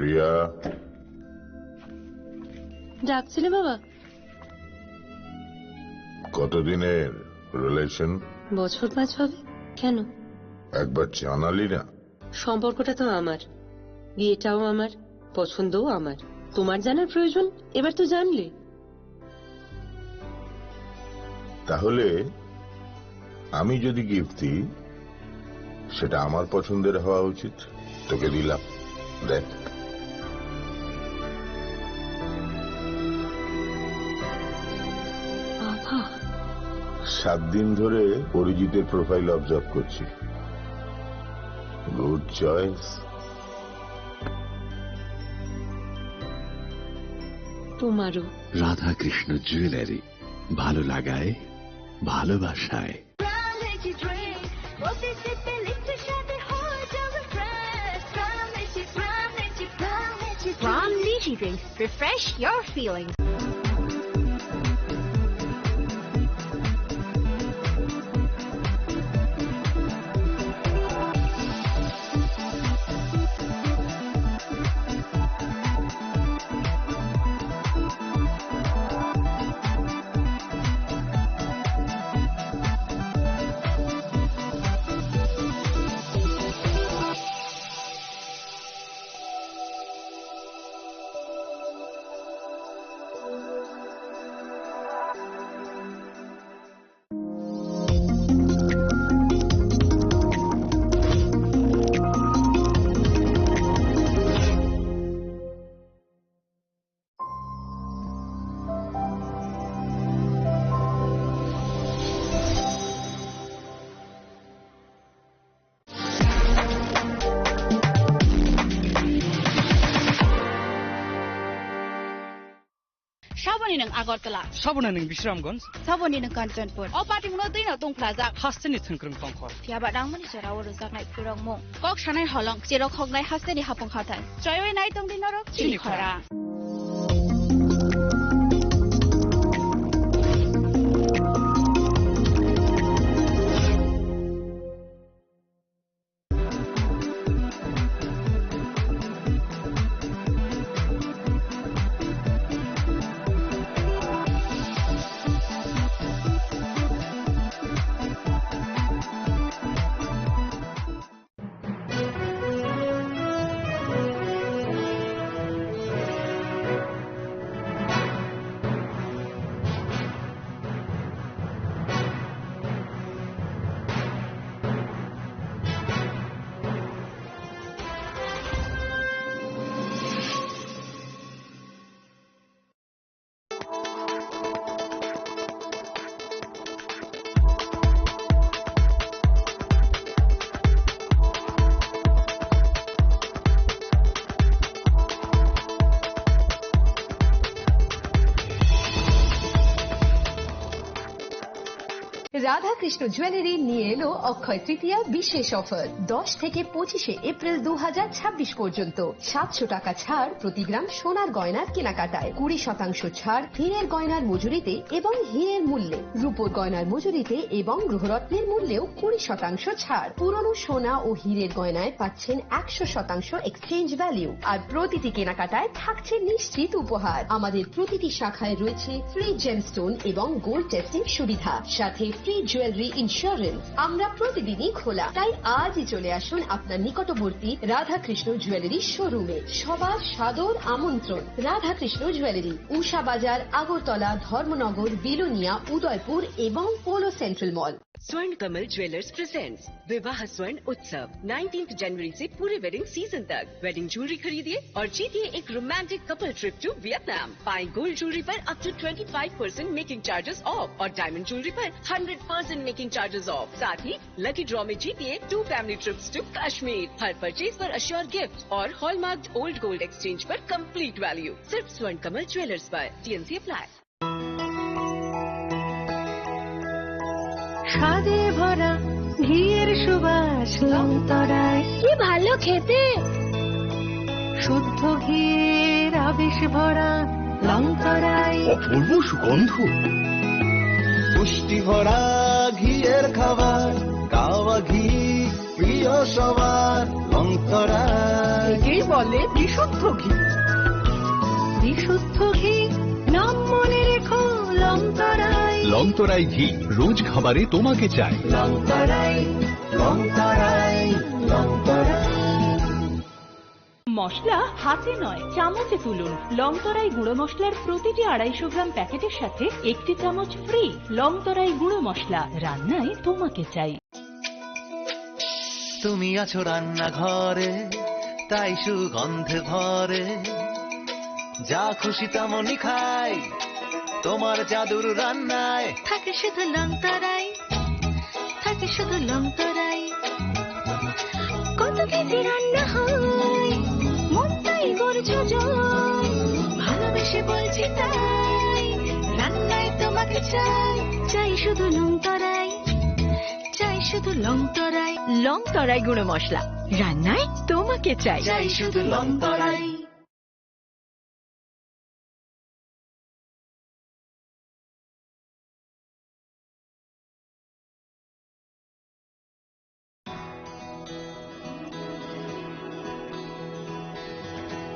Riya. ডাকছিলে বাবা? কতদিনের রিলেশন? বছর পাঁচ হবে। কেন? একবার জানালি না। সম্পর্কটা তো আমার, বিয়েটাও আমার, পছন্দও আমার। তোমার জানার প্রয়োজন? এবার তো জানলে। তাহলে আমি যদি গিফট দিই, সেটা আমার পছন্দের হওয়া উচিত। তোকে দিলাম, দেখ। বাবা। সাত দিন ধরে অরিজিতের প্রোফাইল অবজার্ভ করছি। Good choice. তোমারও। রাধাকৃষ্ণ জুয়েলারি, ভালো লাগায়, ভালোবাসায়। Prime Energy Drink, প্রতি সিপে লিপ্ট স্বাদে হয়ে যাবে fresh। Prime Energy, Prime Energy, Prime Energy Drink। Prime Energy Drink, refresh your feelings। Saboni nwng Agartala. Saboni nwng Bisramganj. Saboni nwng Kanchanpur. O party mungno twino tongphlajak. Hasteni thwngkwrwng tongkhor. Phiyaba nangmani jorao rwjaknai khulrokmung. Kok sanai holong, cherok hoknai hasteni hapung hathai. Choiwi nai tongdi norok chini khorang. Radhakrishna jewellery নিয়ে এলো অক্ষয় তৃতীয়া বিশেষ অফার। দশ থেকে পঁচিশে এপ্রিল দু হাজার ছাব্বিশ পর্যন্ত সাতশো টাকা ছাড় প্রতি গ্রাম সোনার গয়নার কেনাকাটায়, কুড়ি শতাংশ ছাড় হীরের গয়নার মজুরিতে এবং হীরের মূল্যে, রূপোর গয়নার মজুরিতে এবং গৃহরত্নের মূল্যেও কুড়ি শতাংশ ছাড়। পুরনো সোনা ও হীরের গয়নায় পাচ্ছেন একশো শতাংশ এক্সচেঞ্জ ভ্যালু, আর প্রতিটি কেনাকাটায় থাকছে নিশ্চিত উপহার। আমাদের প্রতিটি শাখায় রয়েছে ফ্রি জেমস্টোন এবং গোল্ড টেস্টিং সুবিধা, সাথে ফ্রি জুয়েলারি ইন্স্যুরেন্স। আমরা প্রতিদিনই খোলা, তাই আজই চলে আসুন আপনার নিকটবর্তী রাধাকৃষ্ণ জুয়েলারি শোরুমে। সবার সাদর আমন্ত্রণ। রাধাকৃষ্ণ জুয়েলারি, উষা বাজার, আগরতলা, ধর্মনগর, বিলোনিয়া, উদয়পুর এবং পোলো সেন্ট্রাল মল। Swarn Kamal Jewellers presents Vivah Swarn Utsav, nineteenth January से पूरे वेडिंग सीजन तक। वेडिंग ज्वेलरी खरीदिए और जीतिए एक romantic couple trip to Vietnam. पाएं गोल्ड ज्वेलरी पर up to twenty five percent making charges off और डायमंड ज्वेलरी पर hundred percent making charges off. साथ ही लकी ड्रॉ में जीतिए two family trips to Kashmir. हर परचेज पर अश्योर गिफ्ट और हॉलमार्क्ड ओल्ड गोल्ड एक्सचेंज पर कंप्लीट वैल्यू। सिर्फ स्वर्ण कमल ज्वेलर्स पर। TNC apply. স্বাদে ভরা ঘিয়ের সুবাস লংতরায়। কি ভালো খেতে। শুদ্ধ ঘিয়ের আবেশ ভরা লংতরায়। অপূর্ব সুগন্ধ। পুষ্টি ভরা ঘিয়ের খাবার, গাওয়া ঘি প্রিয় সবার, লংতরায়। একেই বলে বিশুদ্ধ ঘি। বিশুদ্ধ ঘি, নাম মনে রেখো, লংতরায়। লংতরায় ঘি, রোজ খাবারে তোমাকে চাই। লংতরায়, লংতরায়, লংতরায়। মশলা হাতে নয়, চামচে তুলুন। লংতরাই গুঁড়ো মশলার প্রতিটি আড়াইশো গ্রাম প্যাকেটের সাথে একটি চামচ ফ্রি। লংতরাই গুঁড়ো মশলা, রান্নায় তোমাকে চাই। তুমি আছো রান্নাঘরে, তাই সুগন্ধে ভরে। যা খুশি তেমনই খাই, তোমার জাদুর রান্নায়। থাকে শুধু লংতরাই, থাকে শুধু লংতরাই। কত কেজি রান্না হয়, মনটাই গর্জ যায়। ভালোবেসে সে বলছি তাই, রান্নায় তোমাকে চাই, চাই শুধু লং তরাই, চাই শুধু লং তরাই। লং তরাই গুঁড়ো মশলা, রান্নায় তোমাকে চাই। চাই শুধু লং তরাই।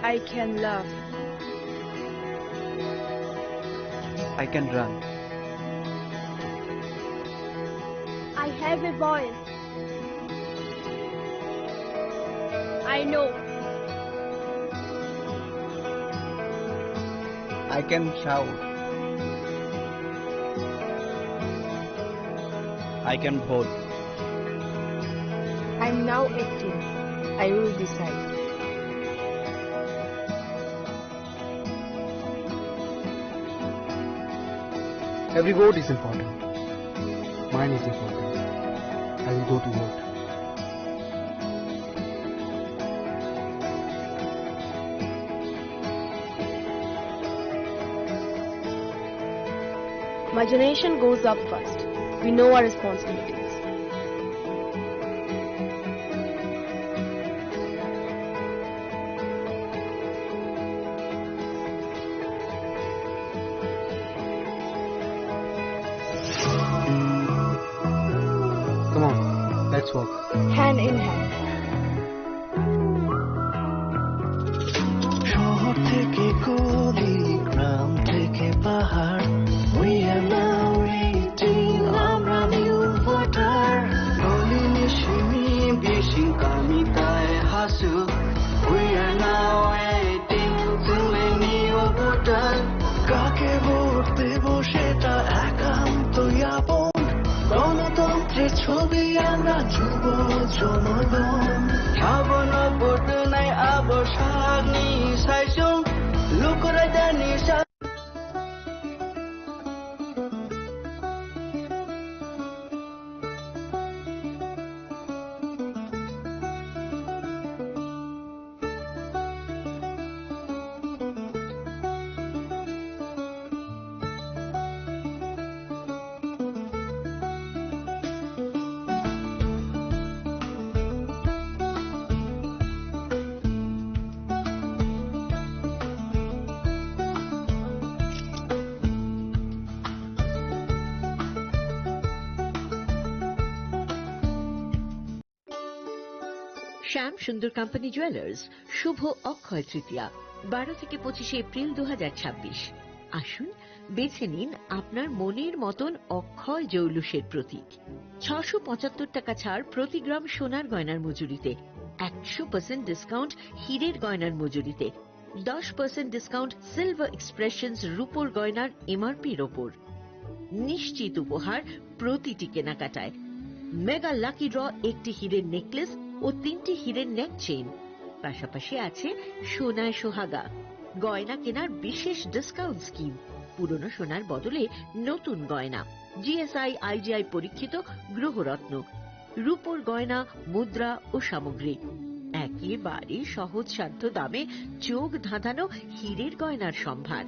I can laugh. I can run. I have a voice. I know. I can shout. I can vote. I'm now acting. I will decide. Every vote is important. Mine is important. I will go to vote. My generation goes up first. We know our responsibilities. Come on, let's walk. Hand in hand. শহর থেকে গলি, গ্রাম থেকে পাহাড়, we are now eighteen, আমরা new voter. গলি নিশিমি বিশিং কামিতায় Hasu, we are now eighteen, তুমি new voter. কাকে ভোট দেব সেটা একান্ত আপন। গণতন্ত্রের ছবি আমরা যুব জনগণ। Habono vote nai abo sakni saisung. Lukurajani sa- শ্যাম সুন্দর কোম্পানি জুয়েলার্স, শুভ অক্ষয় তৃতীয়া, বারো থেকে পঁচিশে এপ্রিল দু হাজার ছাব্বিশ। আসুন, বেছে নিন আপনার মনের মতন অক্ষয় জৌলুসের প্রতীক। ছশো পঁচাত্তর টাকা ছাড় প্রতি গ্রাম সোনার গয়নার মজুরিতে, একশো পার্সেন্ট ডিসকাউন্ট হীরের গয়নার মজুরিতে, দশ পার্সেন্ট ডিসকাউন্ট সিলভার এক্সপ্রেশনস রূপোর গয়নার এমআরপির ওপর। নিশ্চিত উপহার প্রতিটি কেনাকাটায়। মেগা লাকি ড্র, একটি হীরের নেকলেস ও তিনটি হীরের নেক চেইন। পাশাপাশি আছে সোনায় সোহাগা, গয়না কেনার বিশেষ ডিসকাউন্ট স্কিম, পুরনো সোনার বদলে নতুন গয়না, জিএসআই আইজিআই পরীক্ষিত গ্রহরত্ন, রূপোর গয়না, মুদ্রা ও সামগ্রী। একেবারে সহজসাধ্য দামে চোখ ধাঁধানো হীরের গয়নার সম্ভার।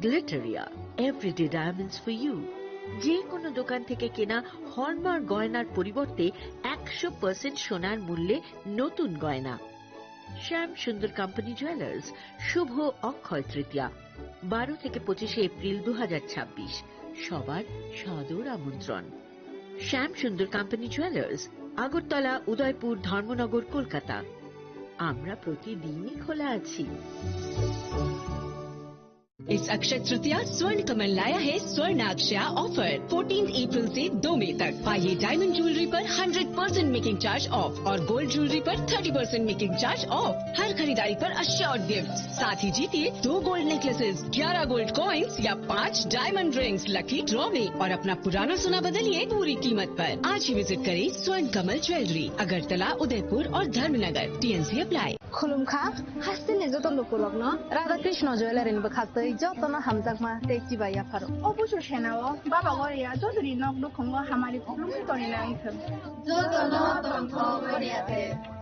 Glitteria, everyday diamonds for you. যে কোনো দোকান থেকে কেনা হলমার্ক গয়নার পরিবর্তে একশো পার্সেন্ট সোনার মূল্যে নতুন গয়না। শ্যাম সুন্দর কোম্পানি জুয়েলার্স, শুভ অক্ষয় তৃতীয়া, বারো থেকে পঁচিশে এপ্রিল দু হাজার ছাব্বিশ। সবার সাদর আমন্ত্রণ। শ্যাম সুন্দর কোম্পানি জুয়েলার্স, আগরতলা, উদয়পুর, ধর্মনগর, কলকাতা। আমরা প্রতিদিনই খোলা আছি। इस अक्षय तृतीया स्वर्ण कमल लाया है स्वर्ण अक्षया ऑफर। फोर्टीन अप्रैल से दो मई तक पाइए डायमंड ज्वेलरी पर hundred percent making charge off और गोल्ड ज्वेलरी पर thirty percent making charge off. हर खरीदारी पर अश्योर्ड गिफ्ट, साथ ही जीतिए दो गोल्ड नेकलेसेस, ग्यारह गोल्ड कॉइन्स या पाँच डायमंड रिंग्स लकी ड्रॉ में और अपना पुराना सोना बदलिए पूरी कीमत पर। आज ही विजिट करें स्वर्ण कमल ज्वेलरी, अगरतला, उदयपुर और Dharmanagar. TNC apply. Khulumkha, hasteni joto lukurokno Radha Krishna Jewellery ni bwkhaktwi jotono hamjakma tei chibai yapharo. O busu senao Baba Goria Chaudhury nok nukhungo hamari khulumkhe tonina wngthwng. Jotono tongthok Goria de.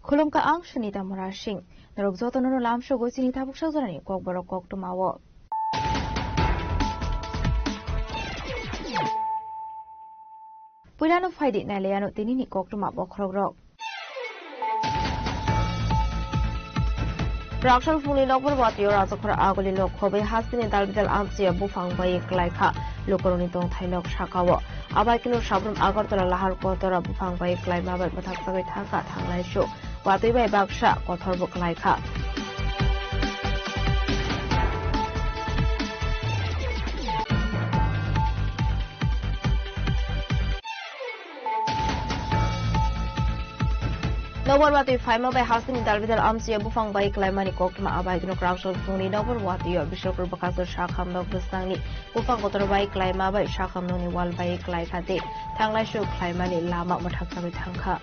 Khulumkha ang Sunita Murasing. Norok jotono no lamsogo chini tabuk sajorani kokborok koktwmao. Puilano phaidi nailaiano tinini koktwma bokhorokrok. Raksa phungni nokbar watio Rajakhor aguli nok khobai hasteni dalbidal amchia buphang bai klaikha lukurokni tongthai nok sakao. Abai kino sabrum Agartala Lahar Kotora buphang bai klaima bai mwthak sagwi thangkha thanglai su. Watwi bai baksa kothor bo klaikha. Nokbar watwi phaima bai hasteni dalbidal amchia buphang bai klaimani koktwma abai kino Kraksol phungni nokbar watwio Bishalpur bwkhaso sakham nok bwsangni buphang kotor bai klaima bai sakham nokni wal bai klaikha tei thanglai su khlaimani lama mwthak sagwi thangkha.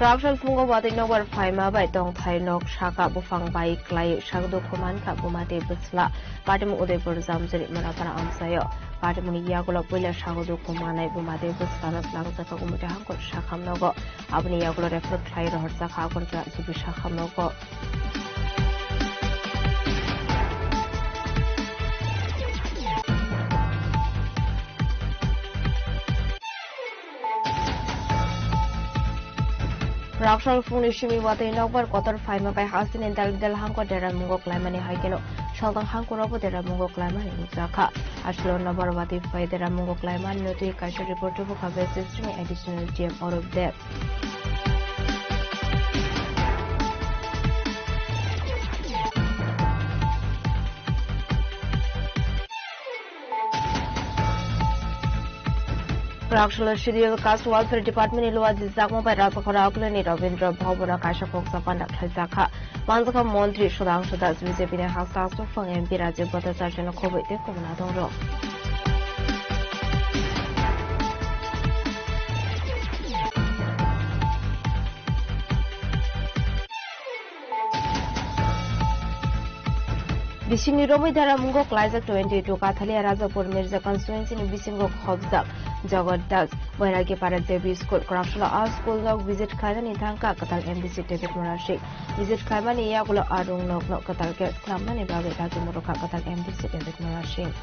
Kraksol phungo watwi nokbar phaima bai tongthai nok saka buphang bai klai sak dukhu mankha buma tei bwsla. Patimung Udaipur Jamjuri Manapara amchaio. Patimungni yagulo puila sago dukhu manai buma tei bwsla no tlangjak kha Gumiti hangkor sakham nogo. Aboni yagulo refer khlai rohorjak kha Agartala G B sakham nogo. Raksol phungni simi watwi nokbar kotor phaima bai hasteni dalbidal hangkor deramungo klaimani hai kheno saltang hangkorobo deramungo klaimani nukjakha. Aswkno nokbar watwi phai deramungo klaimani notwi kaisa report tubukha West District ni Additional D M Arup Deb. Raksol Scheduled Caste Welfare Department ni luwa dijakma bai Rajakhor agulini Rabindra Bhavan o kaisa koksa panda khlaijakha. Manjakha Montri Sudhangshu Das, B J P ni hasta aswk phang M P Rajiv Bhattacharya no khobwi tei kubuna tongrok. Bisingni romwi deramungo klaijak twenty two Kathalia Rajapur Mirza constituency ni bisingo khobjak Jagat Das Bairagi Para Devi School Kraksolo a school nok visit khlainani thangkha kwtal M D C David Murasing. Visit khlaimani yagulo a rung nokno kwtal khe khlamnani bagwi dagi murukha kwtal M D C David Murasing.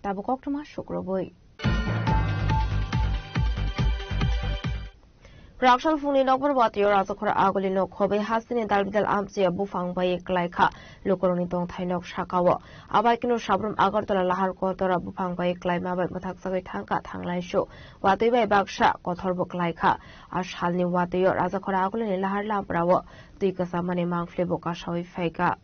Tabuk koktwma sukrubui. Raksol phungni nokbar watio Rajakhor aguli nok khobai hasteni dalbidal amchia buphang bai klaikha lukurokni tongthai nok sakao. Abai kino sabrum Agartala Lahar Kotora buphang bai klaima bai mwthak sagwi thangkha thanglai su. Watwi bai baksa kothor bo klaikha. A salni watwio Rajakhor agulini Lahar Lamprao twi kwchamani mangphle bo kasawi phaikha.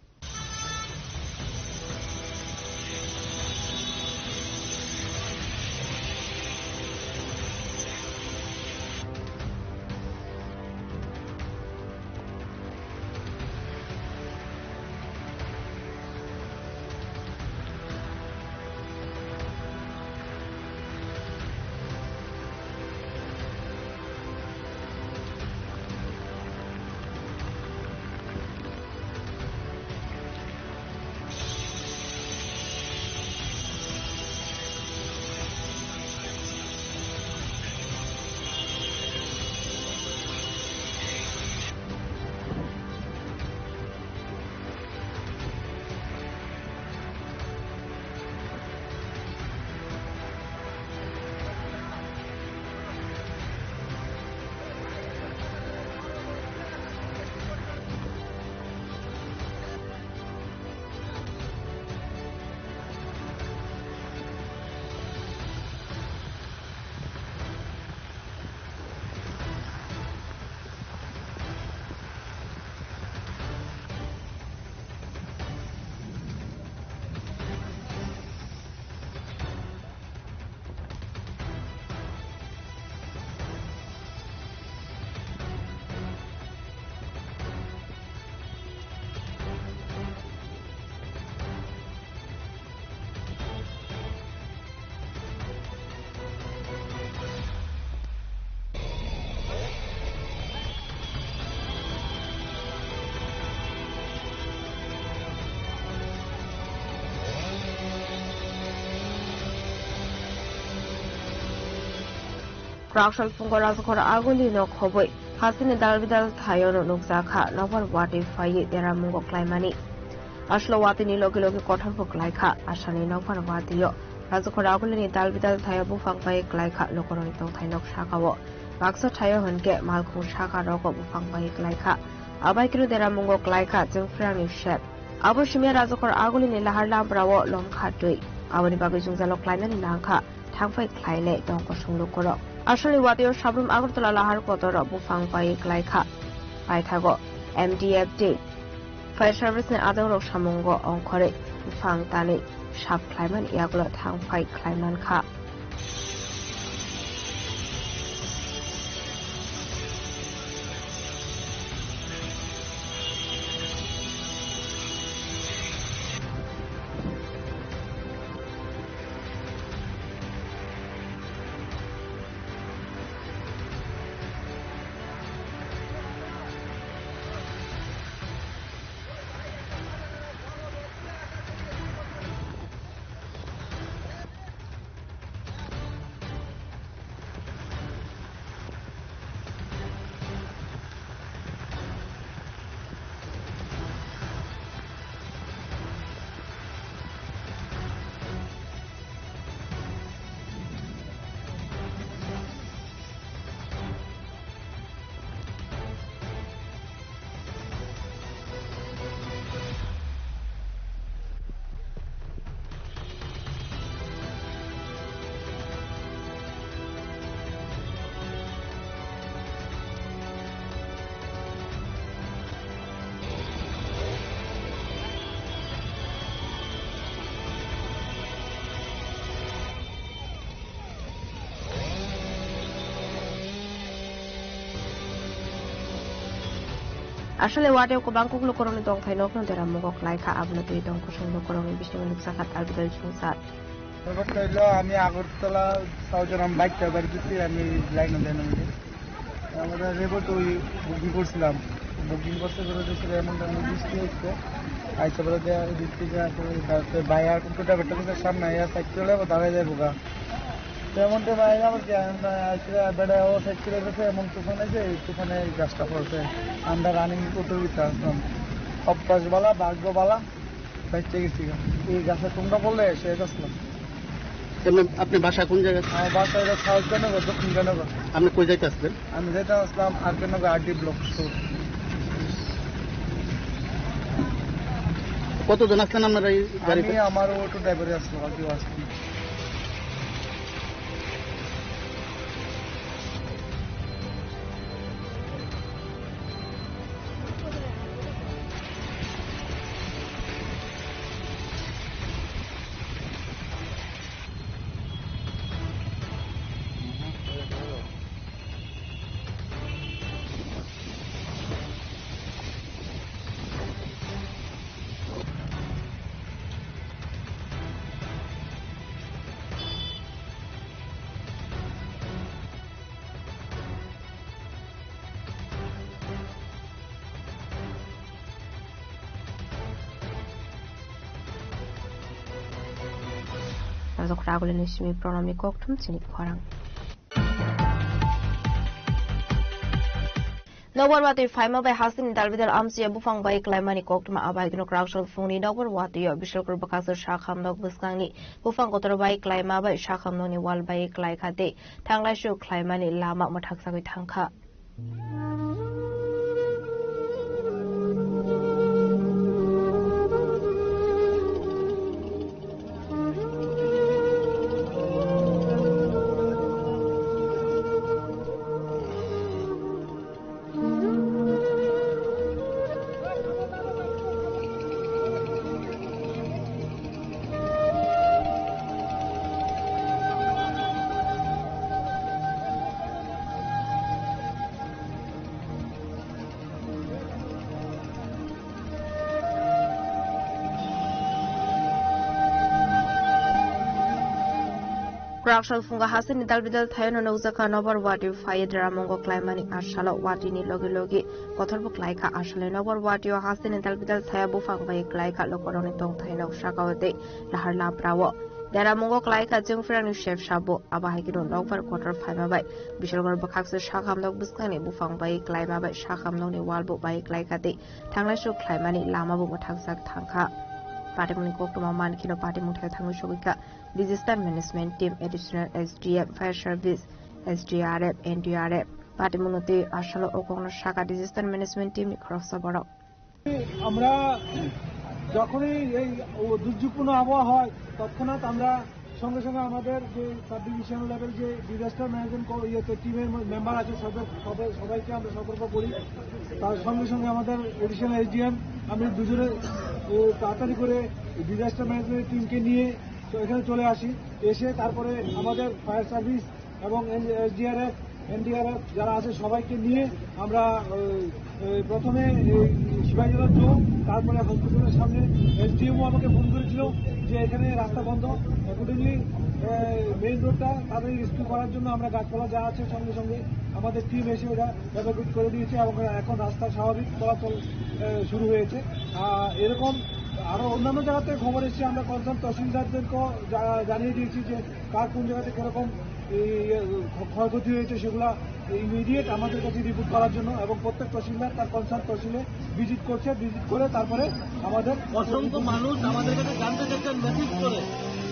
Kwrak salphungo Rajakhor Aguli no khobwi hasteni dalbidal thaio no nukjakha nokbar watwi phaiwi deramungo klaimani. Aslo watwini logi logi kothorbo klaikha, asani nokbar watwio Rajakhor Agulini dalbidal thaio buphang bai klaikha, lukurokni tongthai nok sakao baksa thaio hwnkhe malkhung saka rogo buphang bai klaikha. Abai khe deramungo klaikha chwngphrangni sep. Abo simiya Rajakhor Agulini lahar lamprao lomkha twi. Aboni bagwi jwngjalo klainani nangkha. Thangphai khlainai tong kosong lukurok. Aswlni watio Sabrum Agartala lahar kotor buphang pai klaikha. Paithago M D F D fire service ni adongrok samungo ongkhorwi buphang tanwi sap khlaimani yagulo thangphai khlaimankha. Aswlni watio kwbang kuk lukurokni tongthai nokno deramungo klaikha, abono twi tong kosong lukurokni bisingo nukjakha Talbidal chwngsar. ব্যাপারটা হইলো, আমি আগরতলা সাউজারাম বাইকটা বার করছি, আমি লাইন দেন আমাদের রেবো তো ওই বুকিং করছিলাম। বুকিং করতে করে দিয়েছিল, এমন টাইমে বৃষ্টি হচ্ছে। আইসা বলে যে বৃষ্টি যে আসলে বায়ার কিন্তু ড্রাইভারটা কিন্তু সামনে আইয়া সাইড চলে দাঁড়ায় যায় বোকা। তেমন তো বাইরে আবার কি, আমি আইসা বেড়া ও সাইড চলে গেছে, এমন তুফান আছে, এই তুফানে এই গাছটা পড়ছে। আমরা রানিং করতে দিতে আসলাম। অভ্যাস বালা, ভাগ্য বালা, বাইচে গেছি গা। এই গাছে তোমরা বললে, সে গাছ না। এমনি আপনি বাসা কোন জায়গায়? আমার বাসা এটা সাউথ গানগর, দক্ষিণ গানগর। আপনি কই যাইতে আসলেন? আমি যেতে আসলাম আর গানগর আর ডি ব্লক স্টোর। কতজন আসলেন আপনারা এই গাড়িতে? আমি আমার অটো ড্রাইভারে আসলাম, আর কেউ আসলাম। Rajakhor Agulini simi Pranamni kokthum chini khorang. Nokbar watwi phaima bai hasteni dalbidal amchiya buphang bai klaimani koktwma abai gwnok raksol phungni nokbar watwi o Bishalkur bwkhaksa sakham nok bwskangni buphang kotor bai klaima bai sakham nokni wal bai klaikha tei thanglai suk khlaimani lama mwthak sagwi thangkha. Kwrak sal phungo hasteni dalbidal thaiono nukjakha nokbar watwi phaiwi deramungo klaimani asalo watwini logi logi kothorbo klaikha. Asalo nokbar watwio hasteni dalbidal thaio buphang bai klaikha, lukurokni tongthai nok sakao tei lahar laprao. Deramungo klaikha Chwngphrangni Shep Sabo, abo hai kheno nokbar kotor phaima bai Bishalgarh bwkhaksa sakhamnok bwskangni buphang bai klaima bai sakhamnokni wall bo bai klaikha tei thanglaisu khlaimani lama bo mwthangsak thangkha. Patimungni koktwma man kheno patimung thai thangwi sogwikha Disaster Management Team, Additional S D M, Fire Service, S D R F, N D R F. Patimungno tei asalo o kokno sakha Disaster Management Team ni khoroksa borok. আমরা যখনই এই ও দুর্যোগপূর্ণ আবহাওয়া হয়, তৎক্ষণাৎ আমরা সঙ্গে সঙ্গে আমাদের যে সাব ডিভিশনাল লেভেল যে ডিজাস্টার ম্যানেজমেন্ট ক-, ইয়েতে টিমের ম-, মেম্বার আছে, সদর-, সবাই, সবাইকে আমরা সতর্ক করি। তার সঙ্গে সঙ্গে আমাদের অ্যাডিশনাল এসডিএম, আমি দুজনে, এ, তাড়াতাড়ি করে ডিজাস্টার ম্যানেজমেন্ট টিমকে নিয়ে তো এখানে চলে আসি। এসে তারপরে আমাদের ফায়ার সার্ভিস এবং এস-, এসডিআরএফ, এনডিআরএফ যারা আছে সবাইকে নিয়ে আমরা, ওই, ওই, প্রথমে এই শিবাজীনগর জোন, তারপরে হসপিটালের সামনে এসডিএমও আমাকে ফোন করেছিল যে এখানে রাস্তা বন্ধ। অ্যাকর্ডিংলি, মেইন রোডটা তাদের রেস্কিউ করার জন্য আমরা গাছপালা যা আছে সঙ্গে সঙ্গে আমাদের টিম এসে ওটা এভাকুয়েট করে দিয়েছে এবং এখন রাস্তা স্বাভাবিক চলাচল, এ, শুরু হয়েছে। আহ, এরকম আরো অন্যান্য জায়গা থেকে খবর এসছে, আমরা কনসার্ন তহসিলদারদেরকেও জা-, জানিয়ে দিয়েছি যে কার কোন জায়গাতে কিরকম এই, ইয়ে, ক্ষ-, ক্ষয়ক্ষতি হয়েছে সেগুলা ইমিডিয়েট আমাদের কাছে রিপোর্ট করার জন্য এবং প্রত্যেক তহসিলদার তার কনসার্ন তহসিলে ভিজিট করছে, ভিজিট করে তারপরে আমাদের অসংখ্য মানুষ আমাদের কাছে জানতে চাইছেন মেসেজ করে,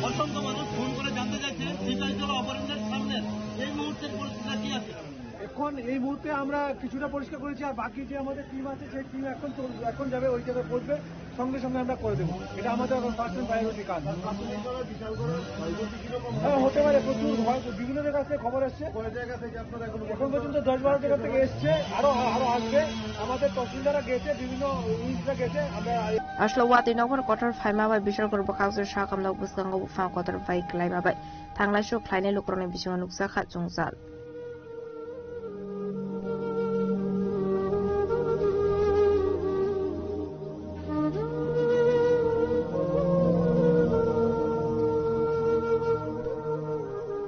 অসংখ্য মানুষ ফোন করে জানতে চাইছেন সিপাহীজলা অভয়ারণ্যের সামনে এই মুহূর্তের পরিস্থিতিটা কি আছে? এখন এই মুহূর্তে আমরা কিছুটা পরিষ্কার করেছি, আর বাকি যে আমাদের টিম আছে সেই টিম এখন চল-, এখন যাবে ওই জায়গায় পৌঁছবে। সঙ্গে সঙ্গে আমরা করে দেবো। এটা আমাদের এখন ফার্স্ট অ্যান্ড প্রায়োরিটি কাজ। হ্যাঁ, হতে পারে, প্রচুর হয়, বিভিন্ন জায়গা থেকে খবর এসছে। এখন পর্যন্ত দশ বারো জায়গা থেকে এসছে, আরো, আরো আসবে। আমাদের তহসিলদাররা গেছে, বিভিন্ন ইউনিটরা গেছে, আমরা Aslo watwi nokbar kotor phaima bai Bishalgarh bwkhaksa sakhamnok bwskango buphang kotor bai klaima bai thanglaisu khlainai lukurokni bisingo nukjakha chwngchal.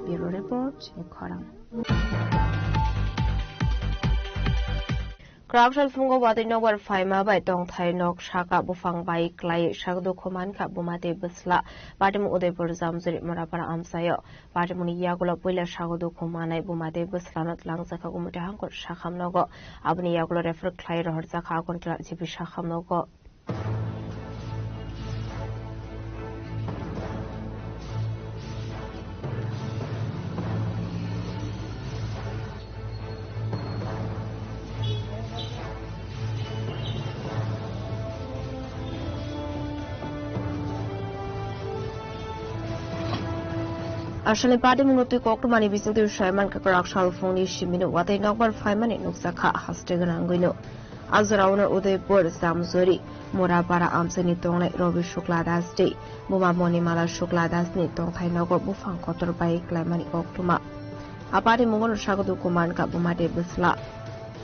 Bureau Report, Khorang. Kwrak sal phungo watwi nokbar phaima bai tongthai nok saka buphang bai klai sak dukhu mankha buma tei bwsla. Patimung Udaipur Jamjuri Morapara amchaio. Patimungni yagulo puila sago dukhu manai buma tei bwslano twlangjakha Gumute Hangkor sakham nogo. Aboni yagulo refer khlai rohorjakha Agartala G B sakham nogo. Aswkni patimungno twi koktwmani bisingtwi swimani kwrak sal phungni simino watwi nokbar phaimani nukjakha haste gwnangwino. A jorao no Udaipur, Jamjuri, Murapara amchaini tongnai Robi Shukla Das tei buma Monimala Shukla Das ni tongthai nogo buphang kotor bai klaimani koktwma. A patimungno sago dukhu mankha buma tei bwsla.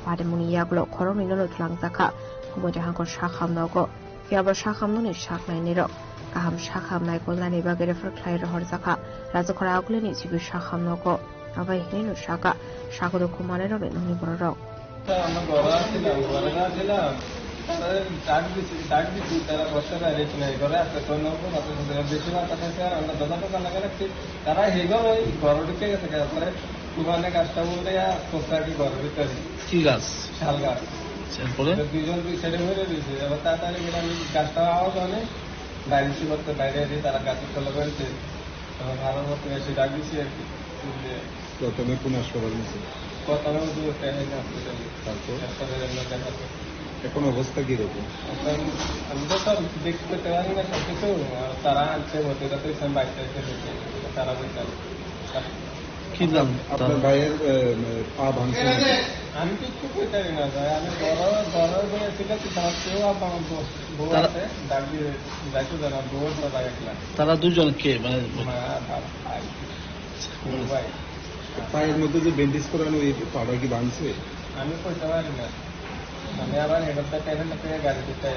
Patimungni yagulo khoroknwi nono twlangjakha Gumute Hangkor sakham nogo. Phiya bo sakhamnokni saknainirok kaham sakham naikolnani bagwi refer khlai rohorjakha Rajakhora Agulini G B sakham nogo. Abai hinwi no saka, sago dukhu manai rokni nokni bororok. আমার ঘরে আসছিলাম, ঘরে আসছিলাম। তারা ডাক দিছি, ডাক দিছি, তারা বসতে পারে কিনা, এই ঘরে আছে, তো নৌকো মাত্র শুনতে পারে, বেশি মাথা খাইছে, আর আমরা দোকান টোকান লাগা রাখছি। তারা হেগো ওই ঘরে ঢুকে গেছে, তারপরে তুফানে গাছটা বলতে, আর কোথায় কি ঘরের ভিতরে? কি গাছ? শাল গাছ। এরপরে? তো দুইজন দুই সাইডে হয়ে রয়েছে, এবার তাড়াতাড়ি করে আমি গাছটা আওয়াজ অনেক বাইরে ছিল, তো বাইরে এসে তারা গাছের তলে রয়েছে। তো ভালো মতো এসে ডাক দিছি আর কি। যে প্রথমে কোন হাসপাতাল নিয়েছে? প্রথমে ওই যে প্রাইভেট হসপিটালে। তারপর? তারপরে আমরা দেখাতে। এখন অবস্থা কিরকম? এখন আমি তো সব দেখতে পারি না সব কিছু, আর তারা আনছে ভর্তি করতে, আমি বাইরে এসে দেখি, তারা বলছে। কি নাম? আপনার ভাইয়ের, এ, পা ভাঙছে নাকি? আমি কিচ্ছু কইতে পারি না, ভাই। আমি বড়, বড় হয়ে ঠিক আছে, তারা কেউ আর আমার বউ, বউ তারা আছে, ডাক দিয়ে যাইতে দেয় না, বউ তো লাগে না। তারা দুজন কে? মানে মা, বাবা, ভাই। দুই ভাই। পায়ের মধ্যে যে ব্যান্ডেজ করানো, ওই পাটা কি ভাঙছে? আমি কইতে পারি না। আমি আবার হেড অফ দ্য টেবিল থেকে গাড়ি দিতে।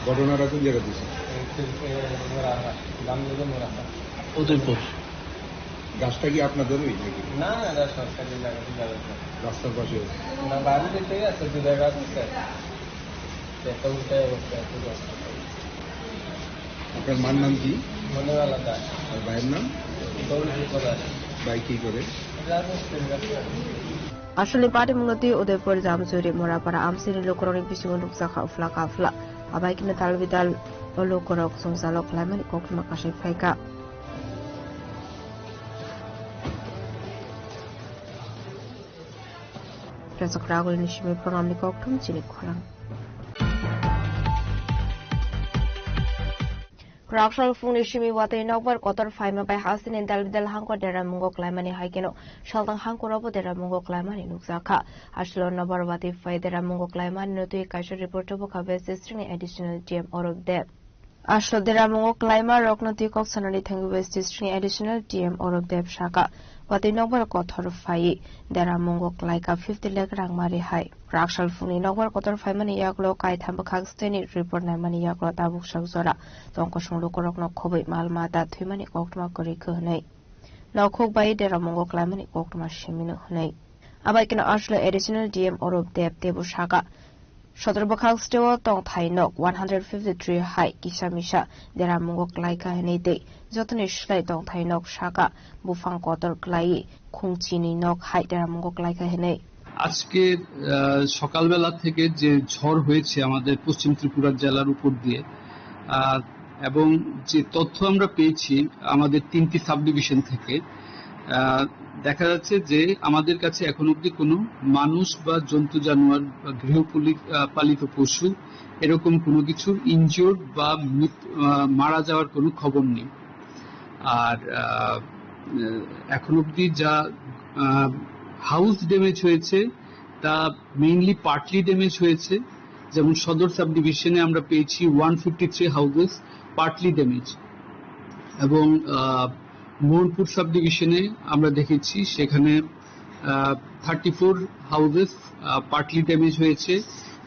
ঘটনাটা কোন জায়গা দিছে? এই, এই, মোরাহাট, গাঙ্গুলি মোরাহাট। উদয়পুর। গাছটা কি আপনাদেরই নাকি? না, না, এটা সরকারি জায়গা, ঠিক আছে। রাস্তার পাশে? না, বাড়ি দিতেই আছে, দু জায়গা আছে। একটা উল্টায়, একটা একটু রাস্তা। আপনার মার নাম কি? আর ভাইয়ের নাম? ভাই কি করে? Aswkni patimung no twi Udaipur Jamjuri Morapara amchaini lukurokni bisingo nukjakha uphla kaphla. Abai kheno tal bidal o lukurok chwngchalo khlaimani koktwma kasai phaikha. Rajak Ragulni simi program ni kokthum chini khorang. Rakshal phungni simi watwi nokbar kotor phaima bai hasteni dal bidal hangkor deramungo klaimani hai kheno saltang hangkorobo deramungo klaimani nukjakha. Aswkno nokbar watwi phai deramungo klaimani no twi kaisa report tubu kha West District ni Additional D M Arup Deb. Aswk deramungo klaima rokno twi kok sanani thangwi West District ni Additional D M Arup Deb saka, watwi nokbar kotor phaiwi deramungo klaika fifty lakh rang mari hai. Rakshal phungni nokbar kotor phaimani yagulo kaitham bwkhak steni report naimani yagulo tabuk sak jora tongkosong lukurokno khobwi mal mata thwimani koktwma kwrwi khe hwnwi. Nokhuk bai deramungo klaimani koktwma simino hwnwi. Abai kheno aswkno Additional D M Arup Deb teibo saka, Sodor bwkhak steo tongthai nok one hundred fifty three hai kisa misa deramungo klaikha hwnwi tei jotoni slai tongthai nok saka buphang kotor klaiwi khungchini nok hai deramungo klaikha hwnwi. আজকে, আহ, সকালবেলা থেকে যে ঝড় হয়েছে আমাদের পশ্চিম ত্রিপুরা জেলার উপর দিয়ে, আহ, এবং যে তথ্য আমরা পেয়েছি আমাদের তিনটি সাবডিভিশন থেকে, আহ, দেখা যাচ্ছে যে আমাদের কাছে এখন অবধি কোনো মানুষ বা জন্তু জানোয়ার বা গৃহপালি-, আহ, পালিত পশু এরকম কোনো কিছু ইনজিওর্ড বা মৃত-, আহ, মারা যাওয়ার কোনো খবর নেই। আর, আহ, এখন অবধি যা, আহ, হাউস ড্যামেজ হয়েছে তা মেইনলি পার্টলি ড্যামেজ হয়েছে। যেমন সদর সাবডিভিশনে আমরা পেয়েছি one fifty three houses partly damage, এবং, আহ, মোহনপুর সাবডিভিশনে আমরা দেখেছি সেখানে, আহ, থার্টি ফোর হাউসেস, আহ, পার্টলি ড্যামেজ হয়েছে,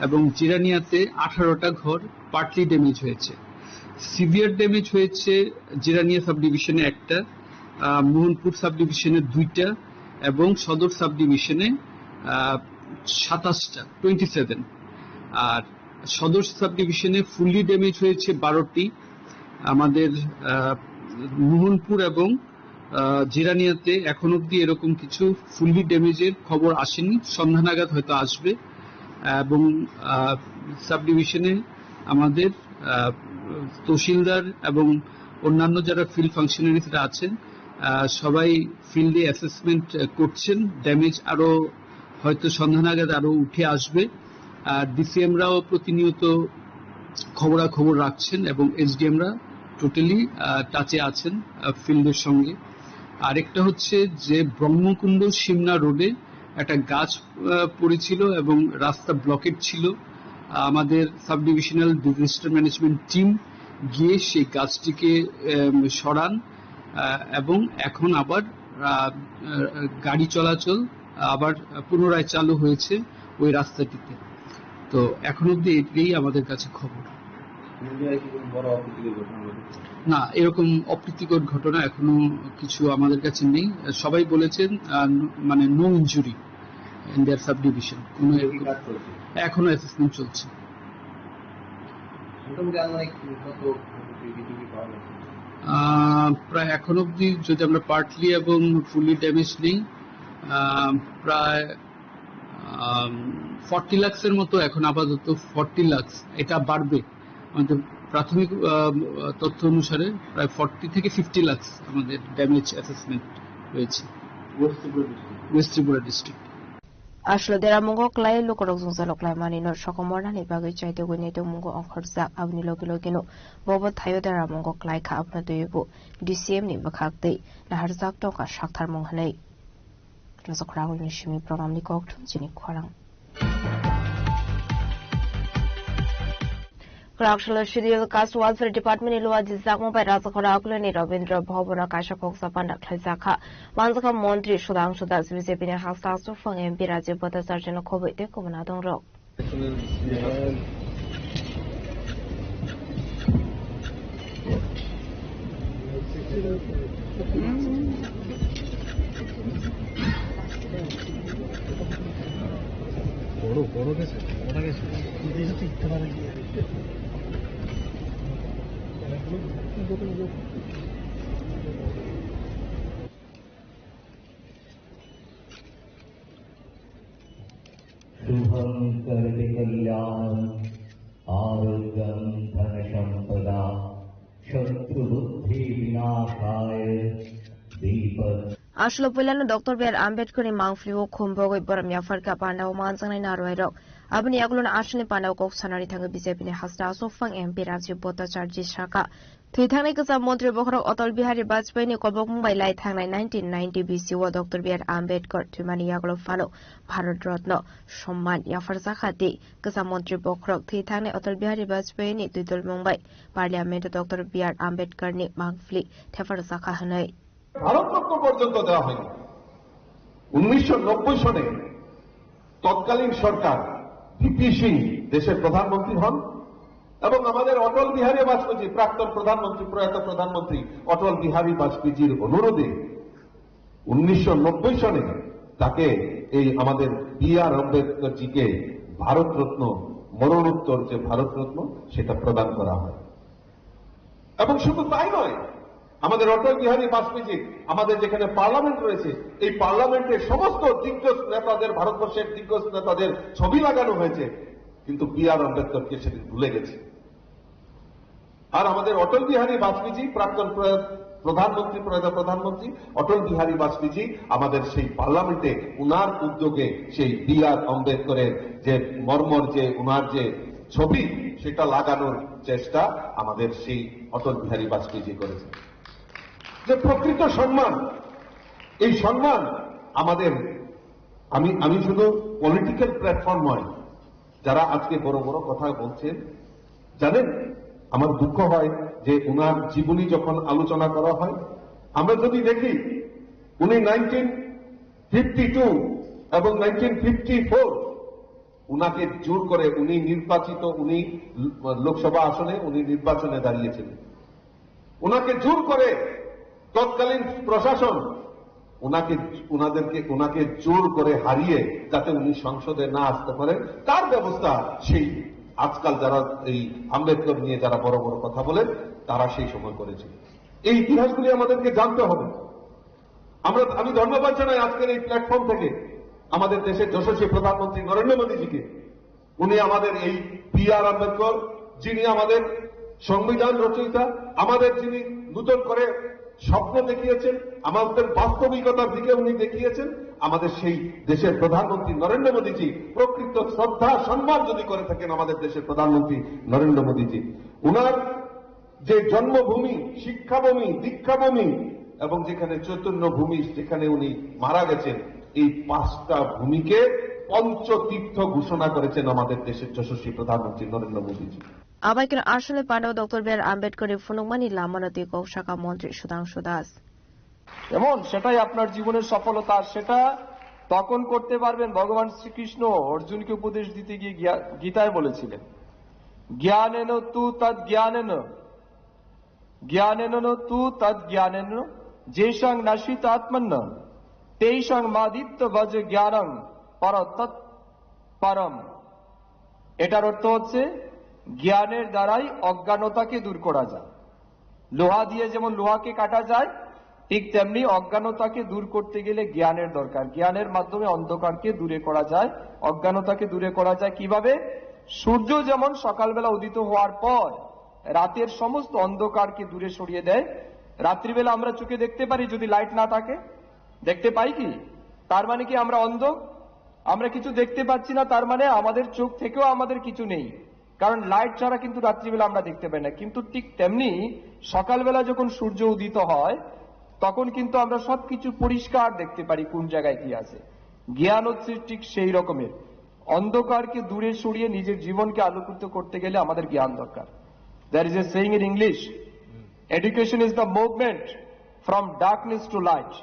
এবং জিরানিয়াতে আঠারোটা ঘর পার্টলি ড্যামেজ হয়েছে। সিভিয়ার ড্যামেজ হয়েছে জিরানিয়া সাবডিভিশনে একটা, আহ, মোহনপুর সাবডিভিশনে দুইটা, এবং সদর সাবডিভিশনে, আহ, সাতাশটা, টোয়েন্টি সেভেন। আর সদর সাবডিভিশনে ফুললি ড্যামেজ হয়েছে বারোটি। আমাদের, আহ, মোহনপুর এবং, আহ, জিরানিয়াতে এখন অবধি এরকম কিছু ফুললি ড্যামেজের খবর আসেনি, সন্ধ্যা নাগাদ হয়তো আসবে। এবং, আহ, সাবডিভিশনে আমাদের, আহ, তহসিলদার এবং অন্যান্য যারা ফিল্ড ফাংশনারিজরা আছেন, আহ, সবাই ফিল্ডে অ্যাসেসমেন্ট, আহ, করছেন। ড্যামেজ আরও হয়তো সন্ধ্যা নাগাদ আরও উঠে আসবে। আর ডিসিএমরাও প্রতিনিয়ত খবরাখবর রাখছেন এবং এসডিএমরা টোটালি, আহ, টাচে আছেন, আহ, ফিল্ডের সঙ্গে। আরেকটা হচ্ছে যে ব্রহ্মকুণ্ড সিমনা রোডে একটা গাছ, আহ, পড়েছিল এবং রাস্তা ব্লকেড ছিল। আমাদের সাবডিভিশনাল ডিজাস্টার ম্যানেজমেন্ট টিম গিয়ে সেই গাছটিকে, আম, সরান, আহ, এবং এখন আবার, আহ, আহ, গাড়ি চলাচল আবার পুনরায় চালু হয়েছে ওই রাস্তাটিতে। তো এখন অবধি এটাই আমাদের কাছে খবর। নদীয়ায় কি কোনো বড় অপ্রীতিকর ঘটনা ঘটেছে? না, এরকম অপ্রীতিকর ঘটনা এখনো কিছু আমাদের কাছে নেই। সবাই বলেছেন, আহ, ন-, মানে, no injury in their subdivision। কোনো কি এরকম কাজ চলছে? এখনো অ্যাসেসমেন্ট চলছে। মোটামুটি আনুমানিক কত ক্ষয়ক্ষতি কি পাওয়া গেছে? আহ, প্রায় এখন অবধি যদি আমরা পার্টলি এবং ফুললি ড্যামেজ নেই, আহ, প্রায়, আম, ফর্টি লাখসের মতো এখন আপাতত, ফর্টি লাখস, এটা বাড়বে। আমাদের প্রাথমিক, আহ, তথ্য অনুসারে প্রায় ফর্টি থেকে ফিফটি লাখস আমাদের ড্যামেজ অ্যাসেসমেন্ট রয়েছে। West Tripura district. West Tripura district. Aswk deramungo klai lukurok jwngjalo klaimani no sokomornani bagwi chaitugwi naitugmungo ongkhorjak, aboni logi logino bobo thaio deramungo klaikha, abono twiwi bo D C M ni bwkhak twi naharjak tongkha saktharmung hwnwi. Rajak Ragulni simi program ni kokthum chini khorang. Kwraksalo Scheduled Caste Welfare Department ni luajijakma bai Rajakhora Akuloni Rabindra Bhavan o kaisa khoksa panda khlaijakha. Manjakha Montri Sudhangshu Das, B J P ni hasta aswk phang M P Rajiv Bhattacharya no khobwi tei kubun adongrok. বড়, বড় গেছে, বড় গেছে। शुभं करोति कल्याणं आरोग्यं धनसम्पदा शत्रुबुद्धिविनाशाय दीपज्योतिः। Aswk puilano Doctor B R Ambedkar ni mangpili o khum bogwi borom yapharkha panda o manjaknai narwai rok. Aboni yagulo no aswk ni panda o kok sanani thangwi B J P ni hasta aswk phang M P Rajiv Bhattacharjee sakha, thwi thangnai kwcham montri bokhorok Atal Bihari Vajpayee ni kobokmung bai lai thangnai nineteen ninety B C o Doctor B R Ambedkar thwimani yagulo phano Bharat Ratna somman yapharjakha tei kwcham montri bokhorok thwi thangnai Atal Bihari Vajpayee ni twidulmung bai Parliament o Doctor B R Ambedkar ni mangpili thepharjakha hwnwi. Bharat Ratna পর্যন্ত দেওয়া হয়নি। উনিশশো নব্বই সনে তৎকালীন সরকার ভিপি সিং দেশের প্রধানমন্ত্রী হন এবং আমাদের অটল বিহারী বাজপেয়ী, প্রাক্তন প্রধানমন্ত্রী, প্রয়াত প্রধানমন্ত্রী অটল বিহারী বাজপেয়ীজির অনুরোধে উনিশশো নব্বই সনে তাকে, এই আমাদের বি আর আম্বেদকরজিকে ভারতরত্ন, মরণোত্তর যে ভারতরত্ন, সেটা প্রদান করা হয়। এবং শুধু তাই নয়, আমাদের অটল বিহারী বাজপেয়ীজি, আমাদের যেখানে পার্লামেন্ট রয়েছে, এই পার্লামেন্টের সমস্ত দিগ্গজ নেতাদের, ভারতবর্ষের দিগ্গজ নেতাদের ছবি লাগানো হয়েছে, কিন্তু বি আর আম্বেদকরকে সেদিন ভুলে গেছে। আর আমাদের অটল বিহারী বাজপেয়ীজি, প্রাক্তন প্র-, প্রধানমন্ত্রী, প্রয়াত প্রধানমন্ত্রী অটল বিহারী বাজপেয়ীজি আমাদের সেই পার্লামেন্টে উনার উদ্যোগে সেই বি আর আম্বেদকরের যে মর্মর, যে উনার যে ছবি, সেটা লাগানোর চেষ্টা আমাদের সেই অটল বিহারী বাজপেয়ীজি করেছেন। যে প্রকৃত সম্মান, এই সম্মান আমাদের, আমি, আমি শুধু পলিটিক্যাল প্ল্যাটফর্ম নয়, যারা আজকে বড় বড় কথা বলছেন, জানেন, আমার দুঃখ হয় যে উনার জীবনী যখন আলোচনা করা হয়, আমরা যদি দেখি, উনি নাইনটিন ফিফটি টু এবং নাইনটিন ফিফটি ফোর উনাকে জোর করে, উনি নির্বাচিত, উনি লোকসভা আসনে উনি নির্বাচনে দাঁড়িয়েছিলেন, ওনাকে জোর করে তৎকালীন প্রশাসন ওনাকে, ওনাদেরকে, ওনাকে জোর করে হারিয়ে যাতে উনি সংসদে না আসতে পারেন, তার ব্যবস্থা সেই আজকাল যারা এই আম্বেদকর নিয়ে যারা বড় বড় কথা বলেন, তারা সেই সময় করেছিল। এই ইতিহাসগুলি আমাদেরকে জানতে হবে। আমরা, আমি ধন্যবাদ জানাই আজকের এই প্ল্যাটফর্ম থেকে আমাদের দেশের যশস্বী প্রধানমন্ত্রী নরেন্দ্র মোদীজিকে। উনি আমাদের এই বি আর আম্বেদকর, যিনি আমাদের সংবিধান রচয়িতা, আমাদের যিনি নতুন করে স্বপ্ন দেখিয়েছেন, আমাদের বাস্তবিকতার দিকে উনি দেখিয়েছেন, আমাদের সেই দেশের প্রধানমন্ত্রী নরেন্দ্র মোদীজি, প্রকৃত শ্রদ্ধা সম্মান যদি করে থাকেন আমাদের দেশের প্রধানমন্ত্রী নরেন্দ্র মোদীজি, ওনার যে জন্মভূমি, শিক্ষাভূমি, দীক্ষাভূমি এবং যেখানে চৈতন্য ভূমি, যেখানে উনি মারা গেছেন, এই পাঁচটা ভূমিকে পঞ্চতীর্থ ঘোষণা করেছেন আমাদের দেশের যশস্বী প্রধানমন্ত্রী নরেন্দ্র মোদীজি। Abai khe aswkni panda o Doctor B R Ambedkar ni phunukmani lamano twi kok sakha montri Sudhangshu Das. এমন সেটাই আপনার জীবনের সফলতা, সেটা তখন করতে পারবেন। ভগবান শ্রীকৃষ্ণ অর্জুনকে উপদেশ দিতে গিয়ে গিয়া-, গীতায় বলেছিলেন, জ্ঞানেন তু তদ জ্ঞানেন, জ্ঞানেন তু তদ জ্ঞানেন, যেষাং নাশিত আত্মন্যং, তেষাং মাদিত্য ভজ জ্ঞানং পর তৎ পরম। এটার অর্থ হচ্ছে, জ্ঞানের দ্বারাই অজ্ঞানতাকে দূর করা যায়। লোহা দিয়ে যেমন লোহাকে কাটা যায়, ঠিক তেমনি অজ্ঞানতাকে দূর করতে গেলে জ্ঞানের দরকার। জ্ঞানের মাধ্যমে অন্ধকারকে দূরে করা যায়, অজ্ঞানতাকে দূরে করা যায়। কিভাবে? সূর্য যেমন সকালবেলা উদিত হওয়ার পর রাতের সমস্ত অন্ধকারকে দূরে সরিয়ে দেয়। রাত্রিবেলা আমরা চোখে দেখতে পারি, যদি লাইট না থাকে? দেখতে পাই কি? তার মানে কি আমরা অন্ধ? আমরা কিছু দেখতে পাচ্ছি না, তার মানে আমাদের চোখ থেকেও আমাদের কিছু নেই, কারণ লাইট ছাড়া কিন্তু রাত্রিবেলা আমরা দেখতে পাই না। কিন্তু ঠিক তেমনি সকালবেলা যখন সূর্য উদিত হয়, তখন কিন্তু আমরা সবকিছু পরিষ্কার দেখতে পারি কোন জায়গায় কি আছে। জ্ঞান হচ্ছে ঠিক সেই রকমের। অন্ধকারকে দূরে সরিয়ে নিজের জীবনকে আলোকিত করতে গেলে আমাদের জ্ঞান দরকার। There is a saying in English, education is the movement from darkness to light.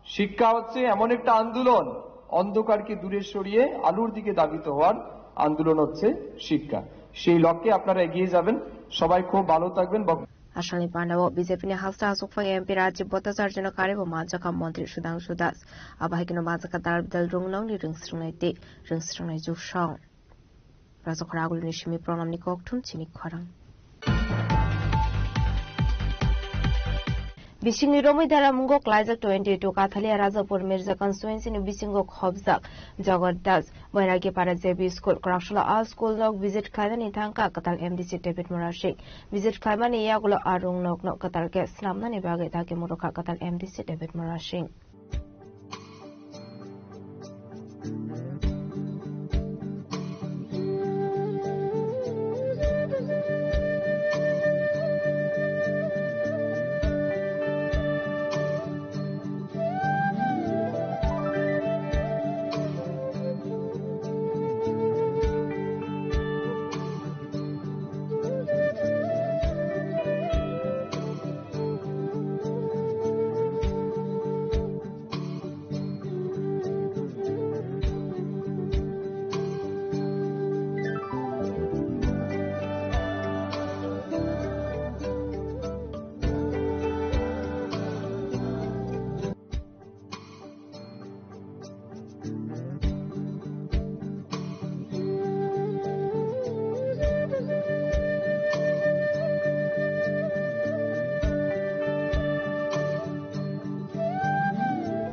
শিক্ষা হচ্ছে এমন একটা আন্দোলন, অন্ধকারকে দূরে সরিয়ে আলোর দিকে ধাবিত হওয়ার আন্দোলন হচ্ছে শিক্ষা। সেই লক্ষ্যে আপনারা এগিয়ে যাবেন। সবাই খুব ভালো থাকবেন। বক- Aswkni panda o B J P ni hasta aswk phai M P Rajiv Bhattacharjee no karwi bo manjakha montri Sudhangshu Das. Abo hai kheno manjakha dal bidal rwngnokni rwngsrwngnai tei rwngsrwngnai jukshong. Rajakhor agulini simi pranamni kokthum chini khorang. Bisingni romwi deramungo klaijak twenty two Kathalia Rajapur Mirza constituency ni bisingo khobjak Jagat Das, Bairagi Para J B School, Kwraksalo a school nok visit khlainani thangkha kwtal M D C David Murasing. Visit khlaimani yagulo a rung nokno kwtal khe snamnani bagwi dagi murukha kwtal M D C David Murasing.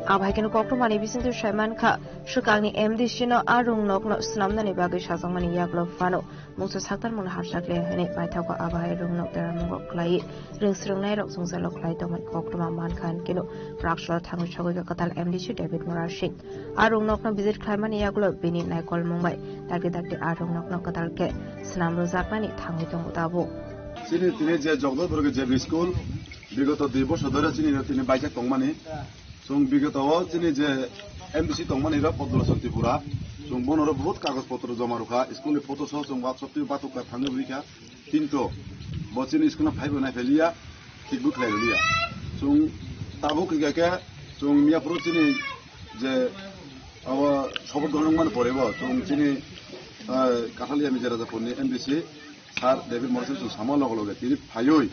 Abo hai kheno koktwmani bisingtwi sai mankha, swkangni M D C no a rung nokno swnamnani bagwi sajakmani yagulo phano mungsa saktarmungno harsa khlai hwnwi paithago abo hai rung nok deramungo khlaiwi rwng swrwngnairok jwngjalo khlai tongmani koktwma mankha, hwnkhe no Kwraksalo thangwi sogwi kha kwtal M D C David Murasing. A rung nokno visit khlaimani yagulo bini naikolmung bai dakti dakti a rung nokno kwtal khe swnam rwjaknani thangwi tongo tabuk. Chini tini je Jagdalpur J B School, bigoto dui bosor dhore chini tini baijak tongmani. Chwng bigoto o chini je M D C tongmani rok Padma Lochan Tripura, chwng bono rok bahut kagoj potro joma rwkha, school ni photo soh chwng WhatsApp twi batukha thangwi rwkha. Kintu bo chini school no phaibo nai phailiya, thikbo khlai liya. Chwng tabuk hwnkhe khe chwng miyaphuru chini je abo support gwnang mani pore bo chwng chini, ah, Kathalia Mirza Rajapur ni M D C sir David Murasing chwng sama loge loge tini phaiwi,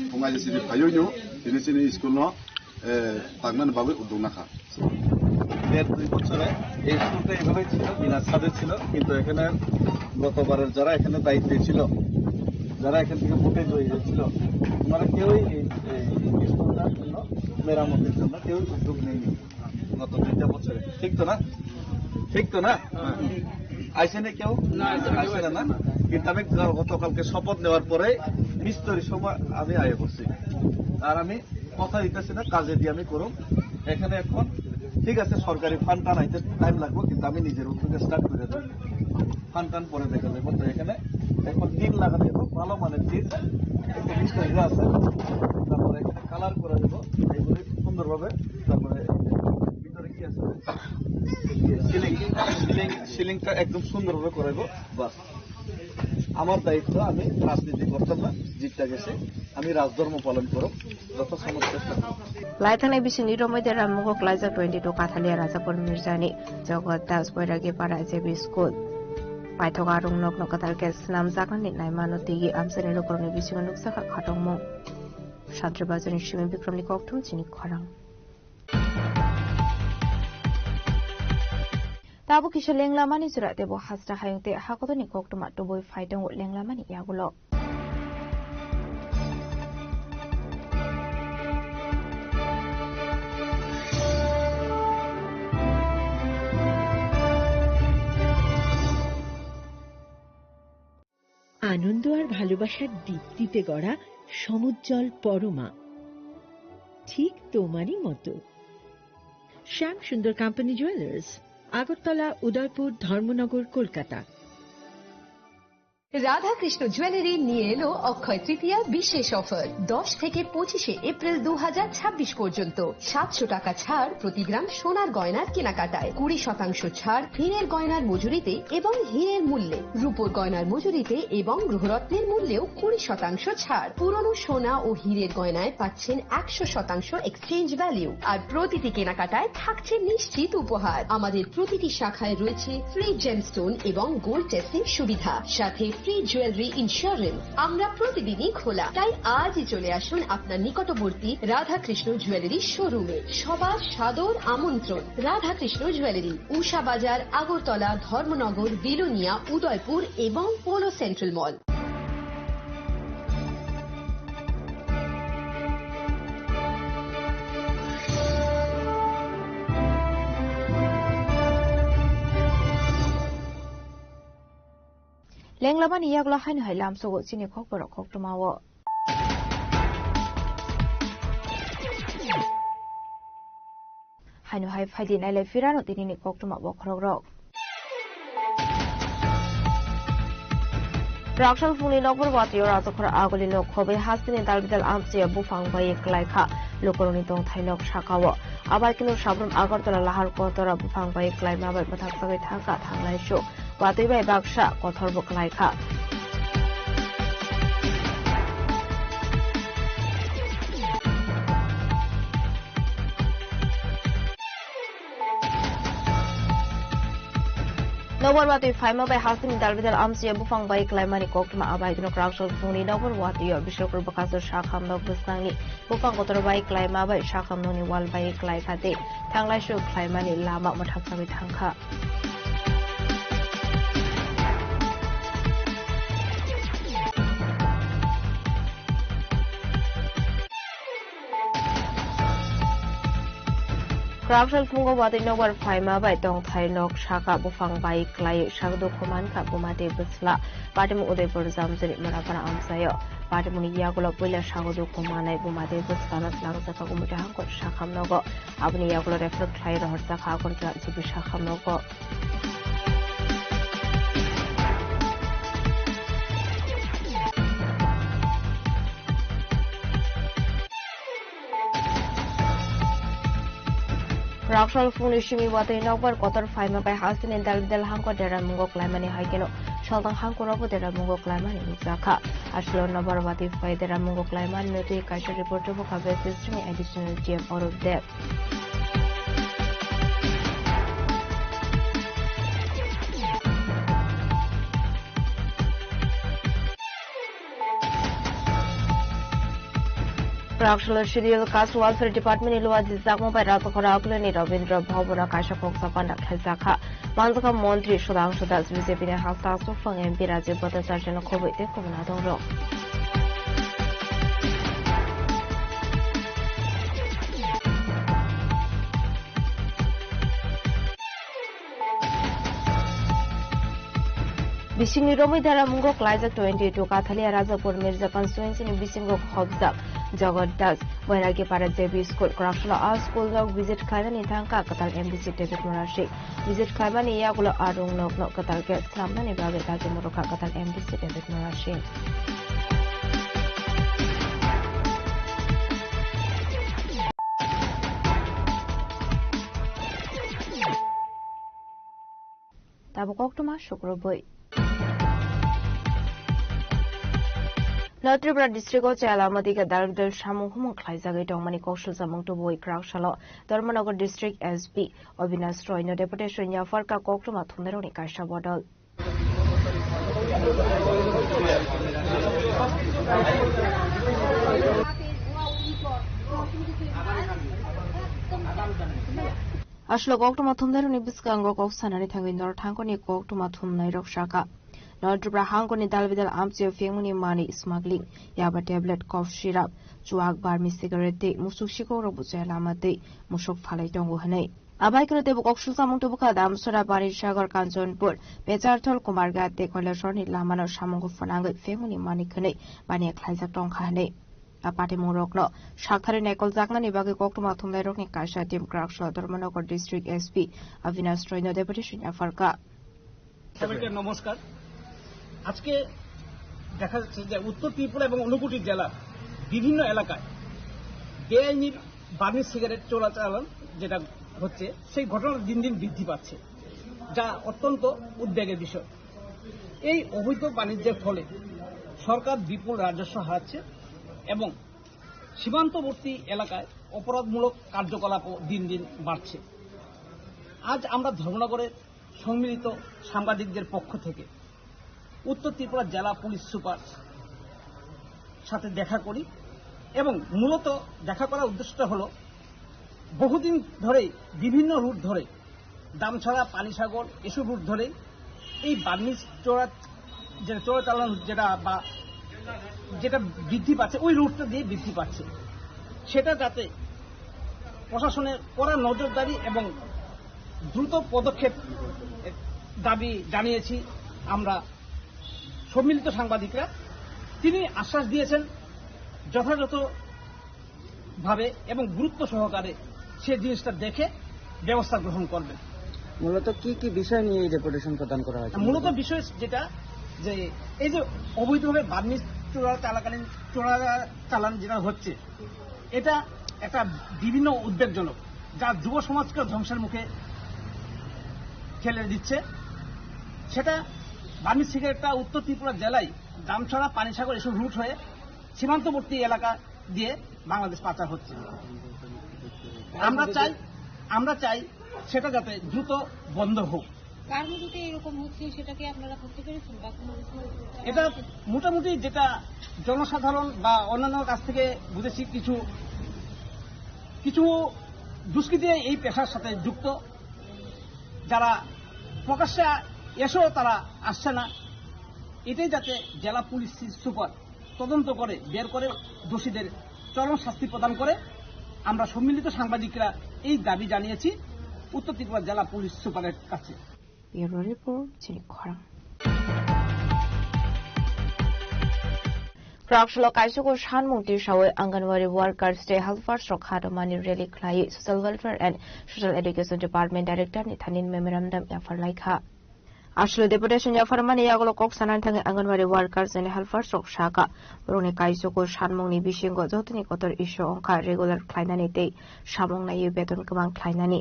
phungai je chini phaiwi no tini chini school no eh, tangnani bagwi uddog nakha. দেড় দুই বছরে এই স্কুলটা এইভাবেই ছিল, বিনা ছাদে ছিল, কিন্তু এখানে গতবারের যারা এখানে দায়িত্বে ছিল, যারা এখান থেকে ভোটে জয়ী হয়েছিল, ওনারা কেউই এই, এই স্কুলটার জন্য, মেরামতের জন্য কেউ উদ্যোগ নেয়নি গত দুইটা বছরে। ঠিক তো না? ঠিক তো না? আইসে না কেউ? না, আইসে না, আইসে না। কিন্তু আমি গতকালকে শপথ নেওয়ার পরে মিস্তরি সময় আমি আয় করছি। আর আমি কথা দিতেছি না, কাজে দিয়ে আমি করুম। এখানে এখন ঠিক আছে, সরকারি ফান্ড টানাইতে টাইম লাগবে, কিন্তু আমি নিজের উদ্যোগে স্টার্ট করে দেব। ফান্ড টান পরে দেখা যাবে। তো এখানে এখন টিন লাগানো যাবে, ভালো মানের টিন, একটু মিস্ত্রিরা আছে, তারপরে এখানে কালার করা যাবে এইগুলি সুন্দরভাবে। তারপরে ভিতরে কি আছে? সিলিং, সিলিং, সিলিংটা একদম সুন্দরভাবে করাইবো। বাস, আমার দায়িত্ব, আমি রাজনীতি করতাম না, জিততে গেছে, আমি রাজধর্ম পালন করব, যত সমস্যা থাকুক। Laithangni bisingni romwi deramungo klaijak twenty two Kathalia Rajapur Mirza ni Jagat Das, Boiragi Para J B School. Paithago a rung nokno kwtal khe swnamjaknani naimano twiwi amchaini lukurokni bisingo nukjakha khatungmung. Satri Bazarni Simi Bikramni kokthum chini khorang. Tabuk kisa lenglamani jora tebo hasra hayung tei hakotorni koktwma tubui phai tongo lenglamani yagulo. আনন্দ আর ভালোবাসার দীপ্তিতে গড়া সমুজ্জ্বল পরমা, ঠিক তোমারই মতো। শ্যাম সুন্দর company jewellers, Agartala, উদয়পুর, ধর্মনগর, কলকাতা। Radhakrishna jewellery নিয়ে এলো অক্ষয় তৃতীয়া বিশেষ অফার। দশ থেকে পঁচিশে এপ্রিল দু হাজার ছাব্বিশ পর্যন্ত সাতশো টাকা ছাড় প্রতি গ্রাম সোনার গয়নার কেনাকাটায়, কুড়ি শতাংশ ছাড় হীরের গয়নার মজুরিতে এবং হীরের মূল্যে, রূপোর গয়নার মজুরিতে এবং গ্রহরত্নের মূল্যেও কুড়ি শতাংশ ছাড়। পুরনো সোনা ও হীরের গয়নায় পাচ্ছেন একশো শতাংশ এক্সচেঞ্জ ভ্যালু, আর প্রতিটি কেনাকাটায় থাকছে নিশ্চিত উপহার। আমাদের প্রতিটি শাখায় রয়েছে ফ্রি জেমস্টোন এবং গোল্ড টেস্টিং সুবিধা, সাথে ফ্রি জুয়েলারি ইন্স্যুরেন্স। আমরা প্রতিদিনই খোলা, তাই আজই চলে আসুন আপনার নিকটবর্তী রাধাকৃষ্ণ জুয়েলারি শোরুমে। সবার সাদর আমন্ত্রণ। রাধাকৃষ্ণ জুয়েলারি, উষা বাজার, আগরতলা, ধর্মনগর, বিলোনিয়া, উদয়পুর এবং polo central mall. Lenglamani yagulo haino hai lamsogo chini kokborok koktwmao. Haino hai phaidi nailai phirano tinini koktwma bokhorokrok. Rakshal phungni nokbar watio Rajakhor Aguli nok khobai hasteni dalbidal amchia buphang bai klaikha. Lukurokni tongthai nok sakao. Abai kunu sabrum Agartala Lahar Kotora buphang bai klaima bai mwthak sagwi thangkha thanglaisu. Watwi bai baksa kothor bo klaikha. Nokbar watwi phaima bai hasteni dalbidal amchia buphang bai klaimani koktwma abai kunu Rakshal phungni nokbar watio Biswakar bwkhaso sakham nok bwskangni buphang kotor bai klaima bai sakham nokni wal bai klaikha tei thanglaisu khlaimani lama mwthak sagwi thangkha. Kwraksal phungo watwi nokbar phaima bai tongthai nok saka buphang bai klai sak dukhu mankha buma tei bwsla. Patimung Udaipur Jamjani Murapara amchaio. Patimungni yagulo puila sago dukhu manai buma tei bwslano tlangjak kha Umita hangkor sakham nogo. Aboni yagulo refer khlai rohorjak kha Agartala G B sakham nogo. Rakshal phungni simi watwi nokbar kotor phaima bai hasteni dalbidal hangkor deramungo klaimani hai kheno saltang hangkorobo deramungo klaimani nukjakha. Aswkno nokbar watwi phai deramungo klaimani nutwi kaisa report rwkha West District ni Additional D M Arup Deb. Kwraksalo Scheduled Caste Welfare Department ni luwa jijak mobile Rajakhor Agulini Rabindra Bhavan o kaisa khoksa panda khlaijakha. Manjakha Montri Sudhangshu Das, B J P ni hasta aswk phang M P Rajiv Bhattacharya no khobwi tei khobwna tongrok. Bisingni romwi deramungo klaijak twenty two Kathalia Rajapur Mirza constituency ni bisingo khobjak Jagat Das, Bairagi Para J B School, Kwraksalo a school no visit khlainani thangkha kwtal M D C David Murasing. Visit khlaimani yagulo a rung nokno kwtal khe swnamnani bagwi dagi murukha kwtal M D C David Murasing. Tabuk koktwma sukrubwi. North Tripura district o chayalama dike dal bidal samung humung khlaijagwi tongmani kok sujamung tubui Kwraksalo Dharmanagar district S P Avinash Roy no deputation yapharkha koktwma thumnairokni kaisa bodol. Aswk koktwma thumnairokni bwskango kok sanani thangwi norok thangkoni koktwma thumnairok sakha. North Tripura hangkoni dal bidal amchaio phengmani manwi smuggling, yaba tablet, cough syrup, chuak, barmi cigarette tei musuk sikokrok buchaya lama twi musuk phalai tongo hwnwi. Abai kheno teibo kok sujamung tubukha Damsora, Banisagar, Kanchanpur, Pecharthal, Kumarghat tei Kailasharni lamano samungko phwnangwi phengmani manwi khwnwi baniya khlaijak tongkha hwnwi. A patimungrokno saktharwi naikoljaknani bagwi koktwma thumnairokni kaisa team Kwraksalo Dharmanagar District S P Avinash Roy no deputation yapharkha. সবাইকে নমস্কার। আজকে দেখা যাচ্ছে যে উত্তর ত্রিপুরা এবং ঊনকোটি জেলার বিভিন্ন এলাকায় বেআইনি বার্মি সিগারেট চোরাচালান যেটা হচ্ছে, সেই ঘটনা দিন দিন বৃদ্ধি পাচ্ছে, যা অত্যন্ত উদ্বেগের বিষয়। এই অবৈধ বাণিজ্যের ফলে সরকার বিপুল রাজস্ব হারাচ্ছে এবং সীমান্তবর্তী এলাকায় অপরাধমূলক কার্যকলাপও দিন দিন বাড়ছে। আজ আমরা ধর্মনগরের সম্মিলিত সাংবাদিকদের পক্ষ থেকে উত্তর ত্রিপুরা জেলা পুলিশ সুপার সাথে দেখা করি এবং মূলত দেখা করার উদ্দেশ্যটা হলো বহুদিন ধরেই বিভিন্ন রুট ধরে দামছড়া, পানিসাগর এসব রুট ধরেই এই বার্মিজ চোরা, যেটা চোরাচালান যেটা বা যেটা বৃদ্ধি পাচ্ছে, ওই রুটটা দিয়ে বৃদ্ধি পাচ্ছে। সেটা যাতে প্রশাসনের কড়া নজরদারি এবং দ্রুত পদক্ষেপ দাবি জানিয়েছি আমরা। সম্মিলিত সাংবাদিকরা, তিনি আশ্বাস দিয়েছেন যথাযথভাবে এবং গুরুত্ব সহকারে সে জিনিসটা দেখে ব্যবস্থা গ্রহণ করবেন। মূলত কি কি বিষয় নিয়ে এই ডেপুটেশন প্রদান করা হয়েছে? মূলত বিষয় যেটা, যে এই যে অবৈধভাবে বার্মিজ চোরা চালাকালীন, চোরা চালান যেটা হচ্ছে, এটা একটা বিভিন্ন উদ্বেগজনক, যা যুব সমাজকে ধ্বংসের মুখে ঠেলে দিচ্ছে। সেটা বার্মিজ সিগারেটটা উত্তর ত্রিপুরা জেলায় দামছড়া, পানিসাগর এসব রুট হয়ে সীমান্তবর্তী এলাকা দিয়ে বাংলাদেশ পাচার হচ্ছে। আমরা চাই, আমরা চাই সেটা যাতে দ্রুত বন্ধ হোক। কার মধ্যে এরকম হচ্ছে সেটা কি আপনারা ধরতে পেরেছেন বা কোনো কিছু? এটা মোটামুটি যেটা জনসাধারণ বা অন্যান্য কাছ থেকে বুঝেছি, কিছু কিছু দুষ্কৃতী এই পেশার সাথে যুক্ত, যারা প্রকাশ্যে এসেও তারা আসছে না। এটাই যাতে জেলা পুলিশ সুপার তদন্ত করে বের করে দোষীদের চরম শাস্তি প্রদান করে। আমরা সম্মিলিত সাংবাদিকরা এই দাবি জানিয়েছি উত্তর ত্রিপুরা জেলা পুলিশ সুপারের কাছে। Bureau Report, Chini Khorang. Kwraksalo kaisoko sanmung tisawi Anganwadi workers tei helpers rok kha rwmani rally khlaiwi Social Welfare and Social Education Department Director ni thani memorandum yapharlai kha. Aswk deputation yapharmani yagulo kok sanani thangwi Anganwadi workers and helpers rok sakha, borokni kaisoko sanmungni bisingo jotoni kotor issue wngkha regular khlainani tei samung naiwi beton kwbang khlainani.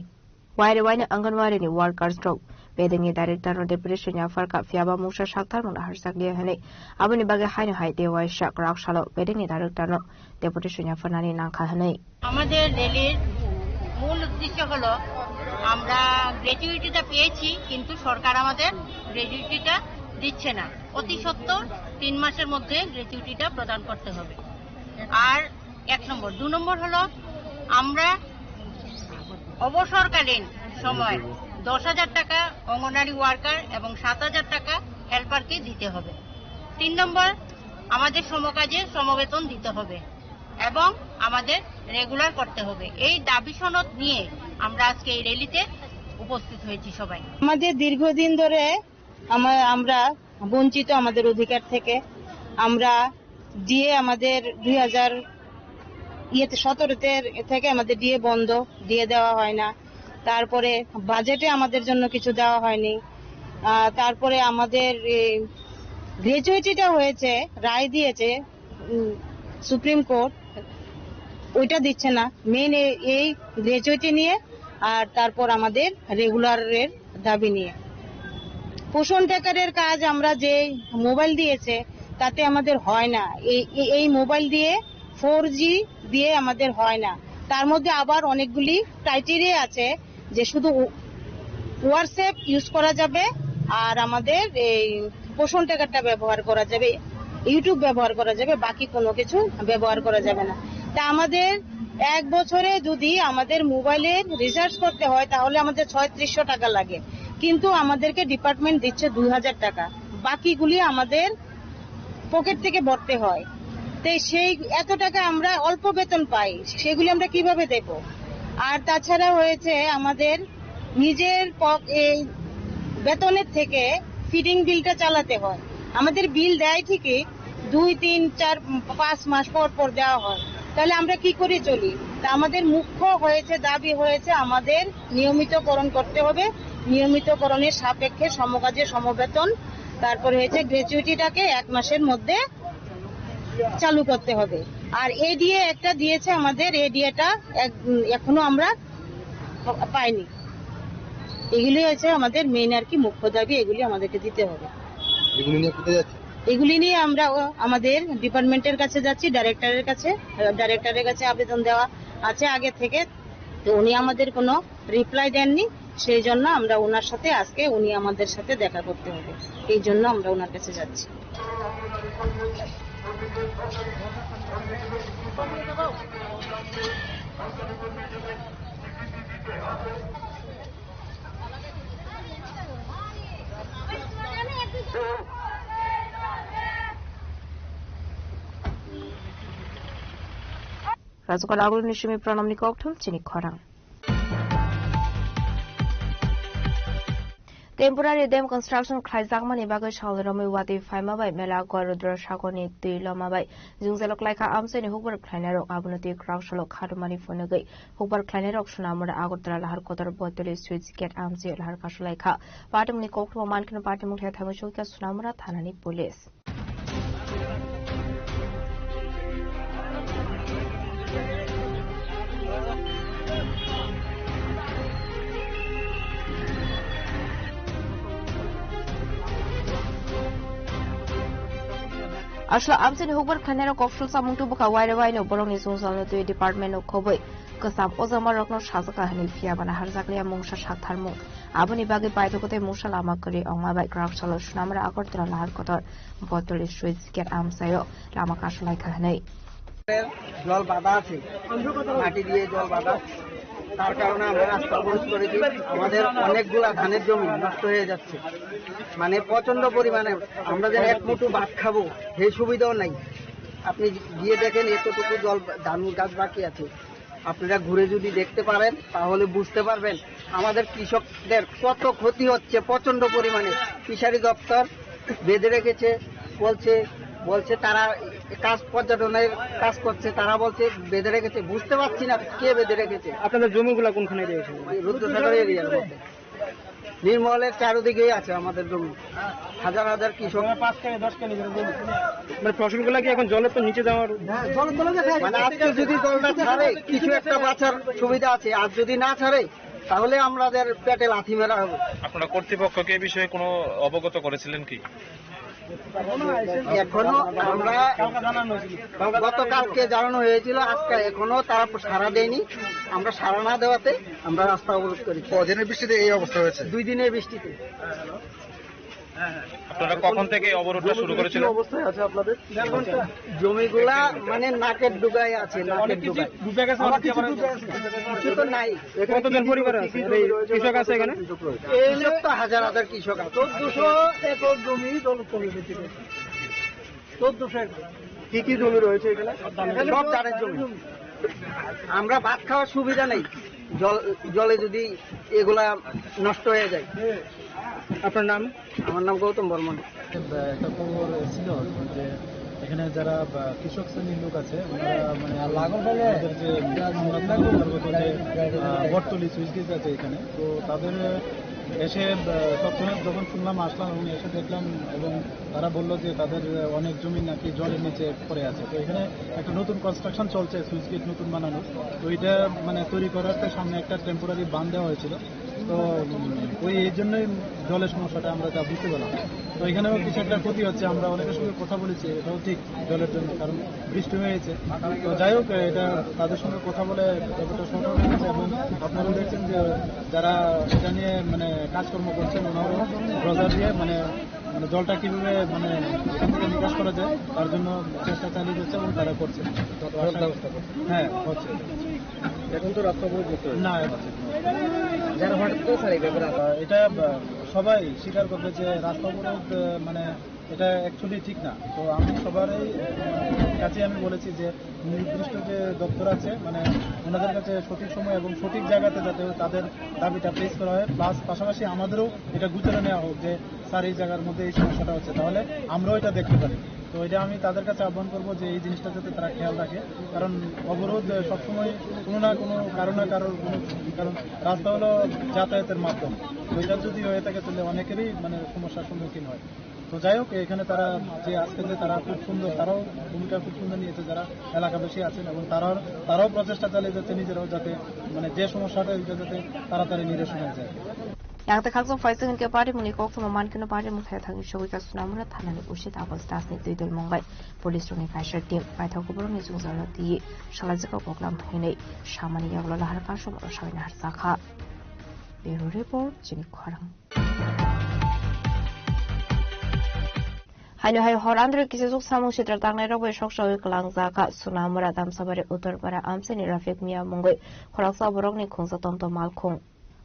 Waire waino Anganwadi ni workers rok bedengni director no deputation yapharkha, phiyaba mungsa sakthar mungno harjakliya hinwi. Aboni bagwi haino hai tei waisa kwraksalo bedengni director no deputation yapharnani nangkha hinwi. আমাদের র্যালির মূল উদ্দেশ্য হলো আমরা গ্র্যাচুইটিটা পেয়েছি, কিন্তু সরকার আমাদের গ্র্যাচুইটিটা দিচ্ছে না। অতি সত্বর তিন মাসের মধ্যে গ্র্যাচুইটিটা প্রদান করতে হবে। আর এক নম্বর। দু নম্বর হলো আমরা অবসরকালীন সময় দশ হাজার টাকা অঙ্গনারী ওয়ার্কার এবং সাত হাজার টাকা হেল্পারকে দিতে হবে। তিন নম্বর, আমাদের সমকাজে সমবেতন দিতে হবে এবং আমাদের রেগুলার করতে হবে। এই দাবি সনদ নিয়ে আমরা আজকে এই র্যালিতে উপস্থিত হয়েছি সবাই। আমাদের দীর্ঘদিন ধরে আমা-, আমরা বঞ্চিত আমাদের অধিকার থেকে। আমরা ডিএ আমাদের দুই হাজার ইয়েতে সতেরোতে থেকে আমাদের ডিএ বন্ধ, ডিএ দেওয়া হয় না। তারপরে বাজেটে আমাদের জন্য কিছু দেওয়া হয়নি। আহ, তারপরে আমাদের এই গ্র্যাচুইটিটা হয়েছে, রায় দিয়েছে উম, সুপ্রিম কোর্ট, ওইটা দিচ্ছে না। মেইন এই গ্র্যাচুইটি নিয়ে আর তারপর আমাদের রেগুলারের দাবি নিয়ে। পোষণ ট্র্যাকারের কাজ আমরা যে মোবাইল দিয়েছে, তাতে আমাদের হয় না। এই, এই, এই মোবাইল দিয়ে ফোর জি দিয়ে আমাদের হয় না। তার মধ্যে আবার অনেকগুলি ক্রাইটেরিয়া আছে যে শুধু WhatsApp ইউজ করা যাবে আর আমাদের এই পোষণ ট্র্যাকারটা ব্যবহার করা যাবে, YouTube ব্যবহার করা যাবে, বাকি কোনো কিছু ব্যবহার করা যাবে না। তা আমাদের এক বছরে যদি আমাদের মোবাইলের রিচার্জ করতে হয়, তাহলে আমাদের ছয়ত্রিশশো টাকা লাগে, কিন্তু আমাদেরকে ডিপার্টমেন্ট দিচ্ছে দুই হাজার টাকা, বাকিগুলি আমাদের পকেট থেকে ভরতে হয়। তো সেই এত টাকা আমরা অল্প বেতন পাই, সেগুলি আমরা কিভাবে দেব? আর তাছাড়া হয়েছে আমাদের নিজের পক-, এই বেতনের থেকে ফিডিং বিলটা চালাতে হয়। আমাদের বিল দেয় ঠিকই, দুই, তিন, চার, পাঁচ মাস পর পর দেওয়া হয়। তাহলে আমরা কি করে চলি? তা আমাদের মুখ্য হয়েছে, দাবি হয়েছে আমাদের নিয়মিতকরণ করতে হবে। নিয়মিতকরণের সাপেক্ষে সমকাজে সমবেতন, তারপরে হয়েছে গ্র্যাচুইটিটাকে এক মাসের মধ্যে চালু করতে হবে। আর এডিএ একটা দিয়েছে আমাদের, এডিএটা এক-, উম, এখনো আমরা পাইনি। এগুলি হচ্ছে আমাদের মেইন আর কি মুখ্য দাবি, এগুলি আমাদেরকে দিতে হবে। এগুলি নিয়ে কোথায় যাচ্ছে? এগুলি নিয়ে আমরা ও, আমাদের ডিপার্টমেন্টের কাছে যাচ্ছি, ডাইরেক্টরের কাছে, আহ, ডাইরেক্টরের কাছে আবেদন দেওয়া আছে আগে থেকে, তো উনি আমাদের কোনো রিপ্লাই দেননি, সেই জন্য আমরা ওনার সাথে আজকে, উনি আমাদের সাথে দেখা করতে হবে, এই জন্য আমরা ওনার কাছে যাচ্ছি। Rajukar agulni simi pranamni kokthum chini khorang. Temporary dam construction khlaijakmani bagwi salni romwi watwi phaima bai Mela Gor Rudra Sagarni twi loma bai jwngjal khlaikha amchaini hukbar khlainairok, abono twi kwrak salok khatumani phunugwi hukbar khlainairok Sonamura Agartala Lahar Kotor Botoli Switch Gate amchai lahar kasulaikha. Patimungni koktwma mankhe patimung thaya thangwi sokya Sonamura thanani police. Asla amchaini hukbar khlainairok koksul samung tubukha waire waino borokni jwngjalno twi department no khobwi kwcham ojamarokno sajwkha hwnwi phiya bana harjakliya mungsa saktharmung. Aboni bagwi paithago tei mungsa lama kwrwi ongma bai kwrak salo Sonamura Agartala Lahar Kotor Botoli Switch Gate amchaio lama kasulaikha hwnwi. জল বাঁধা আছে, মাটি দিয়ে জল বাঁধা, তার কারণে আমরা রাস্তা অবরোধ করেছি। আমাদের অনেকগুলা ধানের জমি নষ্ট হয়ে যাচ্ছে, মানে প্রচন্ড পরিমাণে। আমরা যেন এক মুঠো ভাত খাবো, সেই সুবিধাও নাই। আপনি গিয়ে দেখেন, এতটুকু জল, ধান গাছ বাকি আছে। আপনারা ঘুরে যদি দেখতে পারেন, তাহলে বুঝতে পারবেন আমাদের কৃষকদের কত ক্ষতি হচ্ছে প্রচন্ড পরিমাণে। ফিশারি দপ্তর বেঁধে রেখেছে, বলছে, বলছে তারা কাজ, পর্যটনের কাজ করছে, তারা বলছে বেঁধে রেখেছে। বুঝতে পারছি না কে বেঁধে রেখেছে। আপনাদের জমিগুলা কোনখানে রয়েছে? এই রুদ্রসাগর এরিয়ার মধ্যে। নির্মলের চারিদিকেই আছে আমাদের জমি, হাজার হাজার কৃষক। মানে ফসলগুলা কি এখন জলের তো নিচে যাওয়ার? মানে আজকে যদি জলটা ছাড়ে, কিছু একটা বাঁচার সুবিধা আছে, আর যদি না ছাড়ে, তাহলে আমাদের পেটে লাথি মারা হবে। আপনারা কর্তৃপক্ষকে এ বিষয়ে কোনো অবগত করেছিলেন কি? এখনো আমরা, গতকালকে জানানো হয়েছিল, আজকে এখনো তারা সাড়া দেয়নি। আমরা সাড়া না দেওয়াতে আমরা রাস্তা অবরোধ করেছি। কদিনের বৃষ্টিতে এই অবস্থা হয়েছে? দুই দিনের বৃষ্টিতে। আপনারা কখন থেকে এই অবরোধটা শুরু করেছিলেন? অবস্থায় আছে আপনাদের? জমিগুলা মানে নাকের ডুগায় আছে, নাকের ডুগায়। ডুবে গেছে, অনেক কিছু ডুবে গেছে। কিছু তো নাই। কতজন পরিবার আছে? এই কৃষক আছে এখানে? কৃষক তো হাজার হাজার কৃষক আছে। চোদ্দশো একর জমি জলস্তরে বেঁচে গেছে। চোদ্দশো একর। কি কি জমি রয়েছে এখানে? সব ধানের জমি। আমরা ভাত খাওয়ার সুবিধা নেই, জল, জলে যদি এগুলা নষ্ট হয়ে যায়। আপনার নাম? আমার নাম গৌতম বর্মন। একটা খবর ছিল যে এখানে যারা, বা, কৃষক শ্রেণীর লোক আছে, ওনারা, মানে, আমাদের যে পার্বত্য যে, আহ, বটতলি সুইচ গেট আছে এখানে, তো তাদের এসে, আহ, তৎক্ষণাৎ যখন শুনলাম, আসলাম এবং এসে দেখলাম এবং তারা বলল যে তাদের অনেক জমি নাকি জলের নিচে পড়ে আছে। তো এখানে একটা নতুন কনস্ট্রাকশন চলছে, সুইচ গেট নতুন বানানোর। তো এটা, মানে, তৈরি করার তো সামনে একটা টেম্পোরারি বাঁধ দেওয়া হয়েছিল। তো, উম, ওই এই জন্যই জলের সমস্যাটা আমরা যা বুঝতে পারলাম। তো এখানেও কিছু একটা ক্ষতি হচ্ছে, আমরা অনেকের সঙ্গে কথা বলেছি, এটাও ঠিক জলের জন্য, কারণ বৃষ্টি হয়েছে। তো যাই হোক, এটা তাদের সঙ্গে কথা বলে যতটা সম্ভব হয়েছে, এবং আপনারা দেখছেন যে যারা এটা নিয়ে, মানে, কাজকর্ম করছেন, ওনারাও ড্রেজার দিয়ে, মানে, মানে, জলটা কিভাবে, মানে, এখান থেকে নিকাশ করা যায়, তার জন্য চেষ্টা চালিয়ে যাচ্ছে এবং তারা করছে। তো আশা ব্যবস্থা করছে। হ্যাঁ, হচ্ছে। এখন তো রাস্তা অবরোধ করতে হবে। না, হচ্ছে। যারা হঠাৎ করে স্যার এই ব্যাপারে আহ, এটা, আহ, সবাই স্বীকার করবে যে রাস্তা অবরোধ, আহ, মানে, এটা অ্যাকচুয়ালি ঠিক না। তো আমি সবারই, আহ, কাছে আমি বলেছি যে নির্দিষ্ট যে দপ্তর আছে, মানে, ওনাদের কাছে সঠিক সময় এবং সঠিক জায়গাতে যাতে তাদের দাবিটা পেশ করা হয়, প্লাস পাশাপাশি আমাদেরও এটা গুজরে নেওয়া হোক যে স্যার, এই জায়গার মধ্যে এই সমস্যাটা হচ্ছে, তাহলে আমরাও এটা দেখতে পারি। তো এটা আমি তাদের কাছে আহ্বান করবো যে এই জিনিসটা যাতে তারা খেয়াল রাখে, কারণ অবরোধ, আহ, সবসময় কোনো না কোনো কারো না কারোর কোনো, কারণ রাস্তা হলো যাতায়াতের মাধ্যম, তো এটা যদি হয়ে থাকে তাহলে অনেকেরই, মানে, সমস্যার সম্মুখীন হয়। তো যাই হোক, এখানে তারা যে আজকে যে তারা খুব সুন্দর, তারাও ভূমিকা খুব সুন্দর নিয়েছে যারা এলাকাবাসী আছেন, এবং তারাও, তারাও প্রচেষ্টা চালিয়ে যাচ্ছে নিজেরাও যাতে, মানে, যে সমস্যাটা, এটা যাতে তাড়াতাড়ি নিরসন হয়ে যায়। Yang tei khakchang phaising hwnkhe patimungni koktwma mankhe no patimung thaya thangwi sogwi ka Sonamura thanani usi tabuk jasni twi dol mungbai police rokni kaisa team paithak borokni jwngjal no twi salajak o koklam hinwi samani yagulo lahar kasumoro sawina harjakha. Bureau report, chini khorang. Haino hai hor andro kisijwk samung sitra tangnai rok bai sok sawi kwlangjak kha. Sonamura Damsabari Uttarpara amchaini Rafik Miya mungwi khoroksa borokni khungsa Tomtom Malkhung.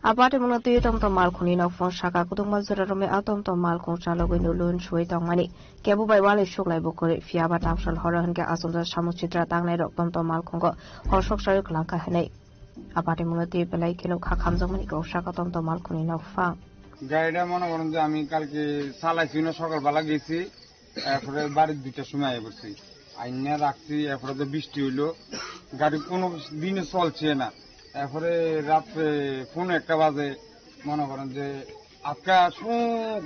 A patimungno twiwi Tomtom Malkhungni nokphang saka kwdwkma jora romwi a Tomtom Malkhung chalogwi nulun suwi tongmani. Kebo bai walai suklai bo kwrwi, phiya ba tangsal horo hwnkhe achomjak samung sitra tangnai rok Tomtom Malkhungo hor sok sawi kwlangkha hwnwi. A patimungno twiwi belai kheno kha khamjakmani kok saka Tomtom Malkhungni nokphang. গাড়িটা মনে করেন যে আমি কালকে চালাইছি না, সকালবেলা গেছি, এরপরে বাড়ির দুইটার সময় আই পড়ছি, আইনা রাখছি। এরপরে তো বৃষ্টি হইলো, গাড়ি কোনো দিনে চলছে না। এরপরে রাত্রে পৌনে একটা বাজে, মনে করেন যে আজকে শু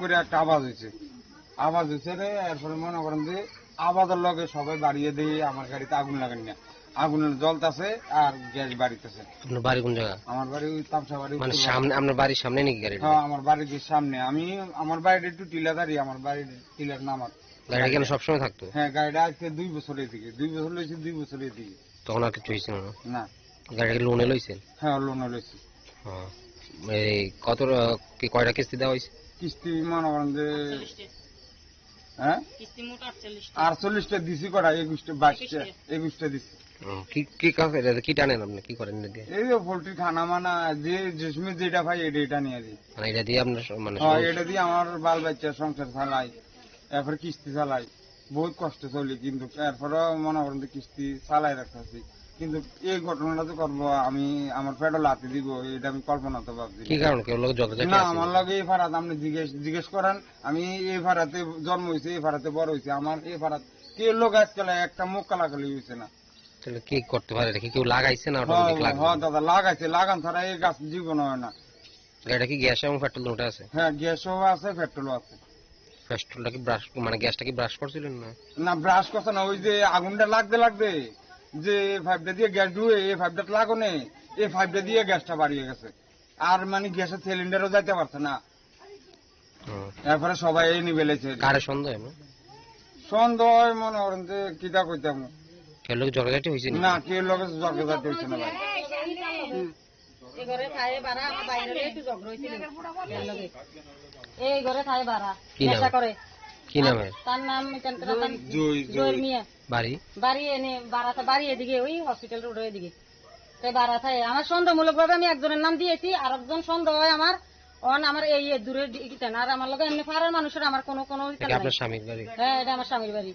করে একটা আওয়াজ হয়েছে, আওয়াজ হয়েছে রে। এরপরে মনে করেন যে আওয়াজের লগে সবাই বাড়িয়ে দিয়ে আমার গাড়িতে আগুন লাগান না, আগুনের জ্বলতাছে আর গ্যাস বাড়িতেছে। আপনার বাড়ি কোন জায়গা? আমার বাড়ি ওই তামসা বাড়ি, মানে উত্তর বাড়ি। সামনে, আপনার বাড়ির সামনে নাকি গাড়িটা? হ্যাঁ, আমার বাড়ির যে সামনে। আমি, আমার বাড়িটা একটু টিলাধারি, আমার বাড়ির টিলার নামাত। গাড়িটা কেন গাড়িটা। সবসময় থাকতো? হ্যাঁ, গাড়িটা আজকে দুই বছর এদিকে, দুই বছর হয়েছে, দুই বছর এদিকে। তখন আর কিছু হয়েছে না? না। গাড়িটা কি লোনে লইছেন? হ্যাঁ, লোনে লইছি। হ্যাঁ। এই কত, আহ, কি কয়টা কিস্তি দেওয়া হয়েছে? কিস্তি মনে করেন যে, হ্যাঁ? কিস্তি মোট আটচল্লিশটা। আটচল্লিশটা দিছি কটা, একুশটা, বাইশটা, একুশটা। একুশটা দিছি। হুম, কি, কি কাজ এটা? কি টানেন আপনি? কি করেন এটা দিয়ে? এই যে পোল্ট্রি খানা মানা, যে, যে সময় যেটা পাই, এটা, এটা নিয়ে দিই। মানে এটা দিয়ে আপনার স-, মানে হ্যাঁ, সংসার? এটা দিয়ে আমার বাল বাচ্চা সংসার চালাই, এরপর কিস্তি চালাই, বহুত কষ্ট চলি, কিন্তু এরপরেও মনে করেন যে কিস্তি চালাই রাখতেছি। কিন্তু এই ঘটনাটা যে করবো, আমি আমার পেটও লাথি দিব, এটা আমি কল্পনা তো ভাবছি কি না। কারণ? কেউ লোক ঝগড়াঝাটি না, আছে আমার নাকি? লগে এই ফারাত আপনি জিজ্ঞেস, জিজ্ঞেস করেন, আমি এই ফারাতে জন্ম হয়েছি, এই ফারাতে বড় হয়েছি, আমার এই ফারাত কেউ লোক আজকাল একটা মুখ কালাকালি হয়েছে না। তাহলে কি করতে পারে? এটা কি কেউ লাগাইছে না হ্যাঁ, automatic লাগবে? হ্যাঁ, দাদা, লাগাইছে, লাগান ছাড়া এই গাছ জীবন হয় না। গাড়িটা কি গ্যাস এবং পেট্রোল দুটো আছে? হ্যাঁ, গ্যাসও আছে, পেট্রোলও আছে। পেট্রোলটা কি ব্রাশ, মানে গ্যাসটা কি ব্রাশ করছিলেন না? না, ব্রাশ করছে না, ওই যে আগুনটা লাগতে লাগতে যে পাইপটা দিয়ে গ্যাস ঢুকে, এই পাইপটা লাগানো, এই পাইপটা দিয়ে গ্যাসটা বাড়িয়ে গেছে। আর মানে গ্যাসের সিলিন্ডারও যাইতে পারছে না। হুম। এরপরে সবাই এই নিবে লেছে। কারে সন্দেহ হয় না? সন্দেহ হয় মনে করেন যে কিতা কইতাম। কেউ লোক ঝগড়াঝাটি হয়েছে নি? না, কেউ লোক ঝগড়াঝাটি হয়েছে না ভাই। হুম। এই ঘরে থাই বারা আমার বাইরে একটু ঝগড়া হয়েছিল। এর লগে। এই ঘরে থাই বারা। কি নাম? নেশা করে। কি নাম আর এর? তার নাম এখানকার নাম জয়, জয়। জয় মিয়া। বাড়ি? বাড়ি এনে বারাতে বাড়ি এদিকে ওই হসপিটাল রোড এদিকে। তাই বারা থাই। আমার সন্দেহমূলক ভাবে আমি একজনের নাম দিয়েছি, আর একজন সন্দেহ হয় আমার, অন আমার এই, এই দূরের দি-, ইটা না, আর আমার লগে এমনি পাড়ার মানুষের আমার কোনো, কোনো ইটা এটা নাই। আপনার স্বামীর বাড়ি? হ্যাঁ, এটা আমার স্বামীর বাড়ি।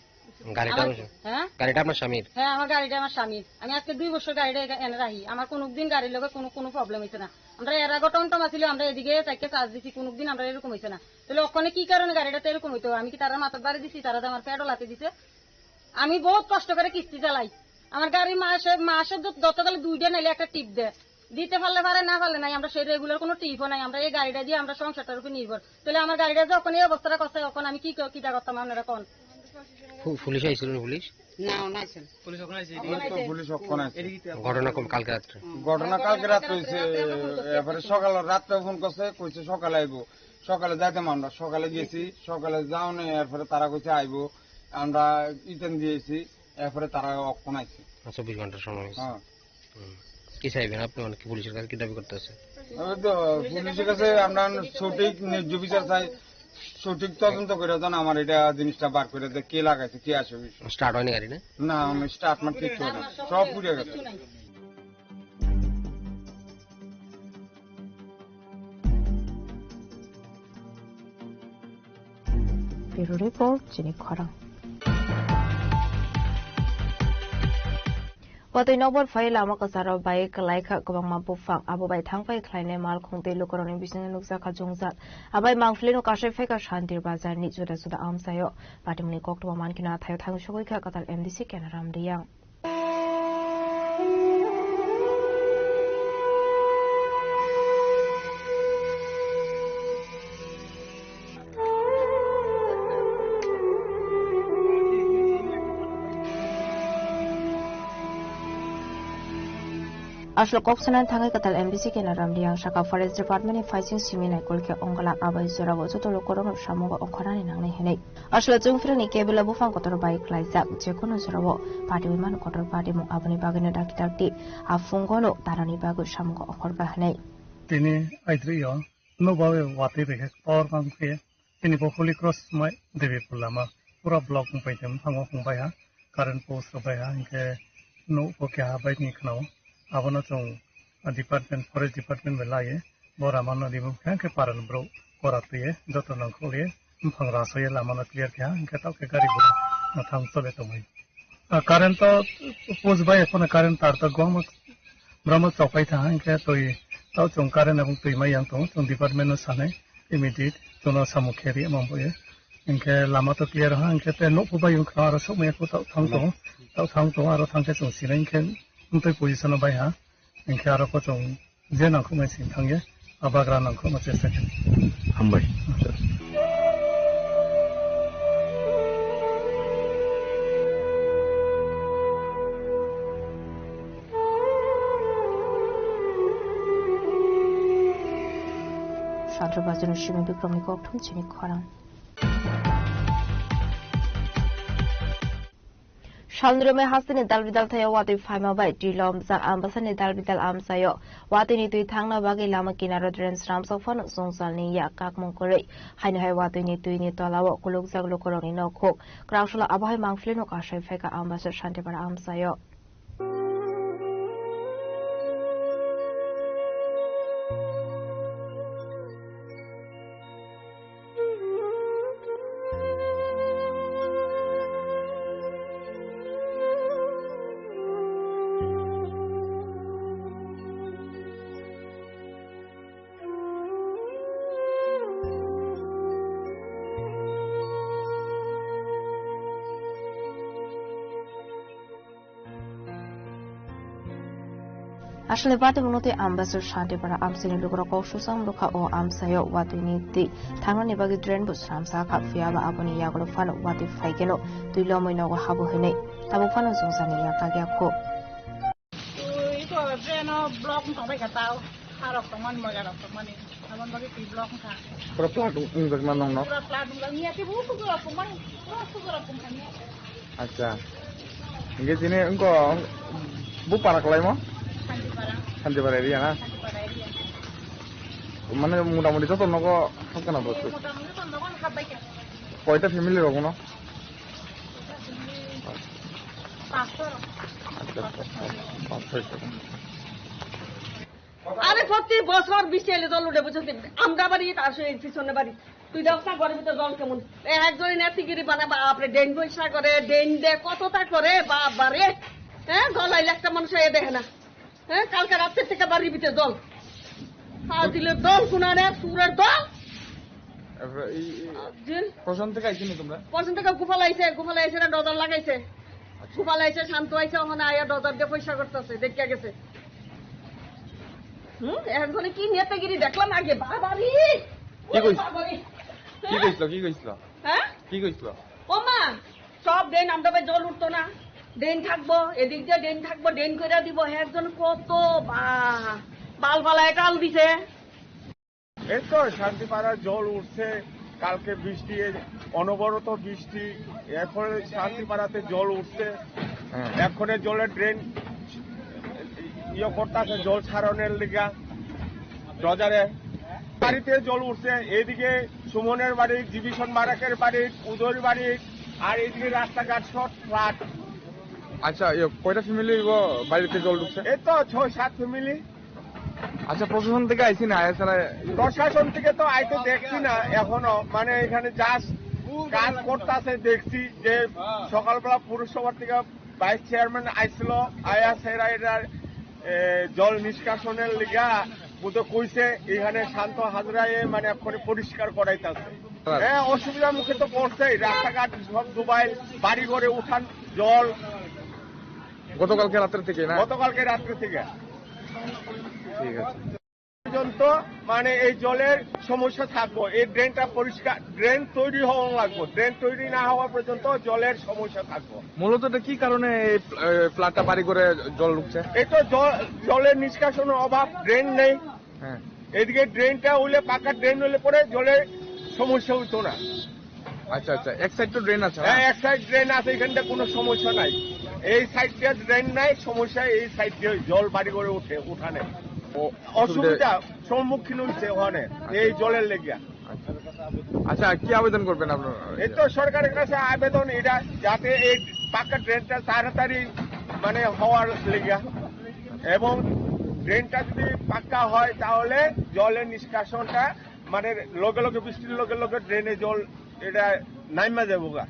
গাড়িটা আমার, আপনার স্বামী? হ্যাঁ? গাড়িটা আপনার স্বামীর? হ্যাঁ, আমার গাড়িটা আমার স্বামীর। আমি আজকে দুই বছর গাড়িটা এখা-, এনে রাখি। আমার কোনোদিন গাড়ির লগে কোনো, কোনো প্রবলেম হয়েছে না। আমরা এর আগে টমটম আছিল, আমরা এদিকে চাইকে চার্জ দিছি, কোনোদিন আমরা এরকম হয়েছে না। তাহলে ওখানে কি কারণে গাড়িটা তো এরকম হইতো? আমি কি তারা মাথার বাড়ি দিছি, তারা তো আমার পেটও লাথি দিছে? আমি বহুত কষ্ট করে কিস্তি চালাই। আমার গাড়ি মাসে, মাসে দ-, ধরতে গেলে দুইটা নাইলে একটা টিপ দেয়। দিতে পারলে পারে, না পারলে নাই। আমরা সেই রেগুলার কোনো টিপও নাই। আমরা এই গাড়িটা দিয়ে আমরা সংসারটার উপর নির্ভর। তাহলে আমার গাড়িটা যখন এই অবস্থাটা করছে, তখন আমি কি ক-, কিটা করতাম আপনারা কোন? পু-, পুলিশ আইছিল না, পুলিশ? না, না আইছিল। পুলিশ ওখানে আছে, আমরা তো এদিকে। পুলিশ ওখানে আছে। এদিকে তো ঘটনা কোন কালকে রাত্রে? হুম। ঘটনা কালকে রাত্রে হইছে, এরপরে সকালে রাত্রে ফোন করছে, কইছে সকালে আইবো। সকালে যাইতাম আমরা, সকালে গেছি, সকালে যাওনে, এরপরে তারা কইছে আইবো, আমরা ইতেন দিয়েছি, এরপরে তারা অক্ষণ আইছে। আচ্ছা, চব্বিশ ঘন্টার সময় হয়েছে। হ্যাঁ। হুম। কি চাইবেন আপনি, মানে কি পুলিশের কাছে কি দাবি করতে আছে? আমি তো পুলিশের কাছে আমরা সঠিক ন্যায্য বিচার চাই, সঠিক তদন্ত করে যেন আমার এটা জিনিসটা বার করে দেয়, কে লাগাইছে, কে আসে বিষয়। স্টার্ট হয়নি গাড়ি না? না, আমি স্টার্ট মার কিচ্ছু হয় না, সব পুড়ে গেছে। Bureau Report, chini khorang. Watwi nokbar phai lama kwcharo bai kwlai kha kwbangma buphang, abo bai thang phai khlainai malkhung tei lukurokni bisingo nukjakha jwngjal. Abai mangpili no kasai phaikha Shantir Bazar ni juda juda amchaio. Patimni koktwma mankhe athaio thang sogwi kha kwtal M D C Kenaram Riyang. Aswk kok sanani thangwi kwtal M D C Kenaram Riyang saka Forest Department ni phaising simi naikol khe ongkha, abai jorao joto lukurokno samungo ongkhornani nangnai hinwi. Aswk chwngphrangni kebela buphang kotor bai klaijak, jekono jorao patiwi mano kotor patimung, aboni bagwino dakti dakti a phungono tanani bagwi samungo ongkhorkha hinwi. Tini aitrio nokbar watwi rikhe power bank khe. Tini bo Holy Cross mai Devi Pur lama pura block wngpai tong, buphango hwnbai ha, current post rok bai ha, hinkhe nuk bo keha bike ni khwnao. Abono chwng department, forest department bai laiwi bo ramano remove khe, hinkhe parani borok kora twiwi joto nangkukli buphang rasowi lamano clear khe ha, hinkhe tei khe gari bo thang choli tongwi. Ah, current to post bai phano current tar to gwbangma borokno chokpai tha, hinkhe twi tao chwng current aboni twi mai yang tongo, chwng department no sanai. Immediate, jono samung khe ri mangbo ye. Hinkhe lama to clear ha, hinkhe te nokho bai wngkha aro sokmaya ko tao thang tongo. Tao thang tongo aro thangkhe chwng sinai hinkhe wngtwi position o bai ha. Hinkhe aro ko chwng je nangkhuknai sing thangya, a bagra nangkhukno chesta khe. Hambai. Sadar Bazarni Simi Bikramni kokthum chini khorang. Salnwrwngmai hasteni dalbidal thaio watwi phaima bai twi lomjak Ambasani dalbidal amchaio. Watwini twi thangna bagwi lama kinaro drain sramsok phano chwngchalni yak kakmung kwrwi. Haino hai watwini twini tolao kulukjak lukurokni nokhuk. Kwraksalo abohai mangpili no kasai phaikha Ambasa Shantipara amchaio. Aswkni bati mwnwi twi Ambassador Shantipara amchaini lukurok kok susam rwkha o amchaio watwini twi thangnani bagwi drain bo sramsa kha, phiyaba aboni yagulo phano watwi phaikeno twi lomwi nogo habo hwnwi tabuk phano chwngcharni yak kakya kho. Twi ko drain o block wng tongbai kha tao, harok tongmani moila rok tongmani. Aboni bagwi twi block wngkha. Pura plat wng-, wngjakna nokno? Pura plat wngjak, miya khe bo sugurok tongmani, pura sugurok tongkha miya. Acha. Hingke chini wngko bupara kalaimo? Santipara. Santipara area na? Santipara area. Mane motamoti joto nogo hapkha na bo? Motamoti joto nogo hapbai kha. Koita family rok bono? Koita family? Pasto rok. Acha, acha, acha. Pasto rok. আরে প্রতি বছর বৃষ্টি এলে জল উঠে, বুঝছো তো? আমরা বাড়ি, তার সে পিছনে বাড়ি। তুই ব্যবসা করবি তো জল কেমন? এ, একজনে নেতিগিরি বানা, বাপরে, ড্রেন পরিষ্কার করে, ড্রেন দে, কতটা করে, বাবা রে। হ্যাঁ, জল আইলে একটা মানুষ এ দেখে না। হ্যাঁ, কালকে রাত্রে থেকে বাড়ির ভিতরে জল। ফাজিলের দল, কুনারে, সুরের দল। তারপরে এই, এই যে প্রশাসন থেকে আইসনি তোমরা? প্রশাসন থেকে গোপাল আইছে, গোপাল আইছে না, ডজার লাগাইছে। গোপাল আইছে, শান্ত আইছে, ওখানে আয়া ডজার দিয়ে পরিষ্কার করতেছে, দেখিয়া গেছে। হুম, একজনে কি নেতাগিরি দেখলাম আগে, বাবারে! কি কইছ-, বাবারে! কি কইছিল, কি কইছিল? হ্যাঁ? কি কইছিল? ও মা, সব ড্রেন আমরা ভাই জল উঠতো না, ড্রেন থাকবো, এদিক দিয়ে ড্রেন থাকবো, ড্রেন করে দিব। একজন কত বা-, বাল ফালায় টাল দিছে। এই তো শান্তিপাড়ার জল উঠছে, কালকে বৃষ্টি, অনবরত বৃষ্টি, এর ফলে শান্তিপাড়াতে জল উঠছে। হ্যাঁ। এক্ষণে জলের ড্রেন ইয়ে করতেছে, জল ছাড়নের লিগা ডজারে। বাড়িতে জল উঠছে, এইদিকে সুমনের বাড়ি, জীবিশন বারাকের বাড়ি, উদয়র বাড়ি, আর এইদিকে রাস্তাঘাট সব ফ্ল্যাট। আচ্ছা, ইয়ে, কয়টা ফ্যামিলি বাড়িতে জল ঢুকছে? এই তো ছয় সাত ফ্যামিলি। আচ্ছা, প্রশাসন থেকে আইসি না, আয়া ছাড়া? প্রশাসন থেকে তো আইতে দেখছি না এখনো, মানে এখানে জাস্ট কাজ করতেছে দেখছি যে সকালবেলা পুরসভার থেকে ভাইস চেয়ারম্যান আইছিল, আয়া সেরা এটার, এ, জল নিষ্কাশনের লিগা বুঝে কইছে এখানে শান্ত হাজরায় মানে এক্ষুনি পরিষ্কার করাইতেছে। হ্যাঁ। হ্যাঁ, অসুবিধার মুখে তো পড়ছেই, রাস্তাঘাট সব ডুবাইল, বাড়ি ঘরে উঠান জল। গতকালকে রাত্রে থেকে না? গতকালকে রাত্রে থেকে। ঠিক আছে। পর্যন্ত মানে এই জলের সমস্যা থাকবো, এই ড্রেনটা পরিষ্কার, ড্রেন তৈরি হওয়া লাগবো, ড্রেন তৈরি না হওয়া পর্যন্ত জলের সমস্যা থাকবো। মূলত এটা কি কারণে এই ফ্ল-, এই ফ্ল্যাটটা বাড়ি করে জল ঢুকছে? এই তো জল, জলের নিষ্কাশনের অভাব, ড্রেন নেই। হ্যাঁ। এদিকে ড্রেনটা হইলে, পাকা ড্রেন হইলে পরে জলের সমস্যা হইতো না। আচ্ছা, আচ্ছা, এক সাইড তো ড্রেন আছে, হ্যাঁ, না? এক সাইড ড্রেন আছে, এখানটা কোনো সমস্যা নাই। এই সাইড দিয়ে ড্রেন নাই, সমস্যা এই সাইড দিয়ে জল বাড়ি করে উঠে, উঠানে। ও, অসুবিধা। অসুবিধা সম্মুখীন হচ্ছে ওখানে, আচ্ছা। এই জলের লেগে। আচ্ছা। আচ্ছা, কি আবেদন করবেন আপনারা? এই তো সরকারের কাছে আবেদন এটা, যাতে এই পাকা ড্রেনটা তাড়াতাড়ি মানে হওয়ার লেগে, এবং ড্রেনটা যদি পাক্কা হয় তাহলে জলের নিষ্কাশনটা মানে লগে লগে, বৃষ্টির লগে লগে ড্রেনে জল এটা নাইমা যাবো গা।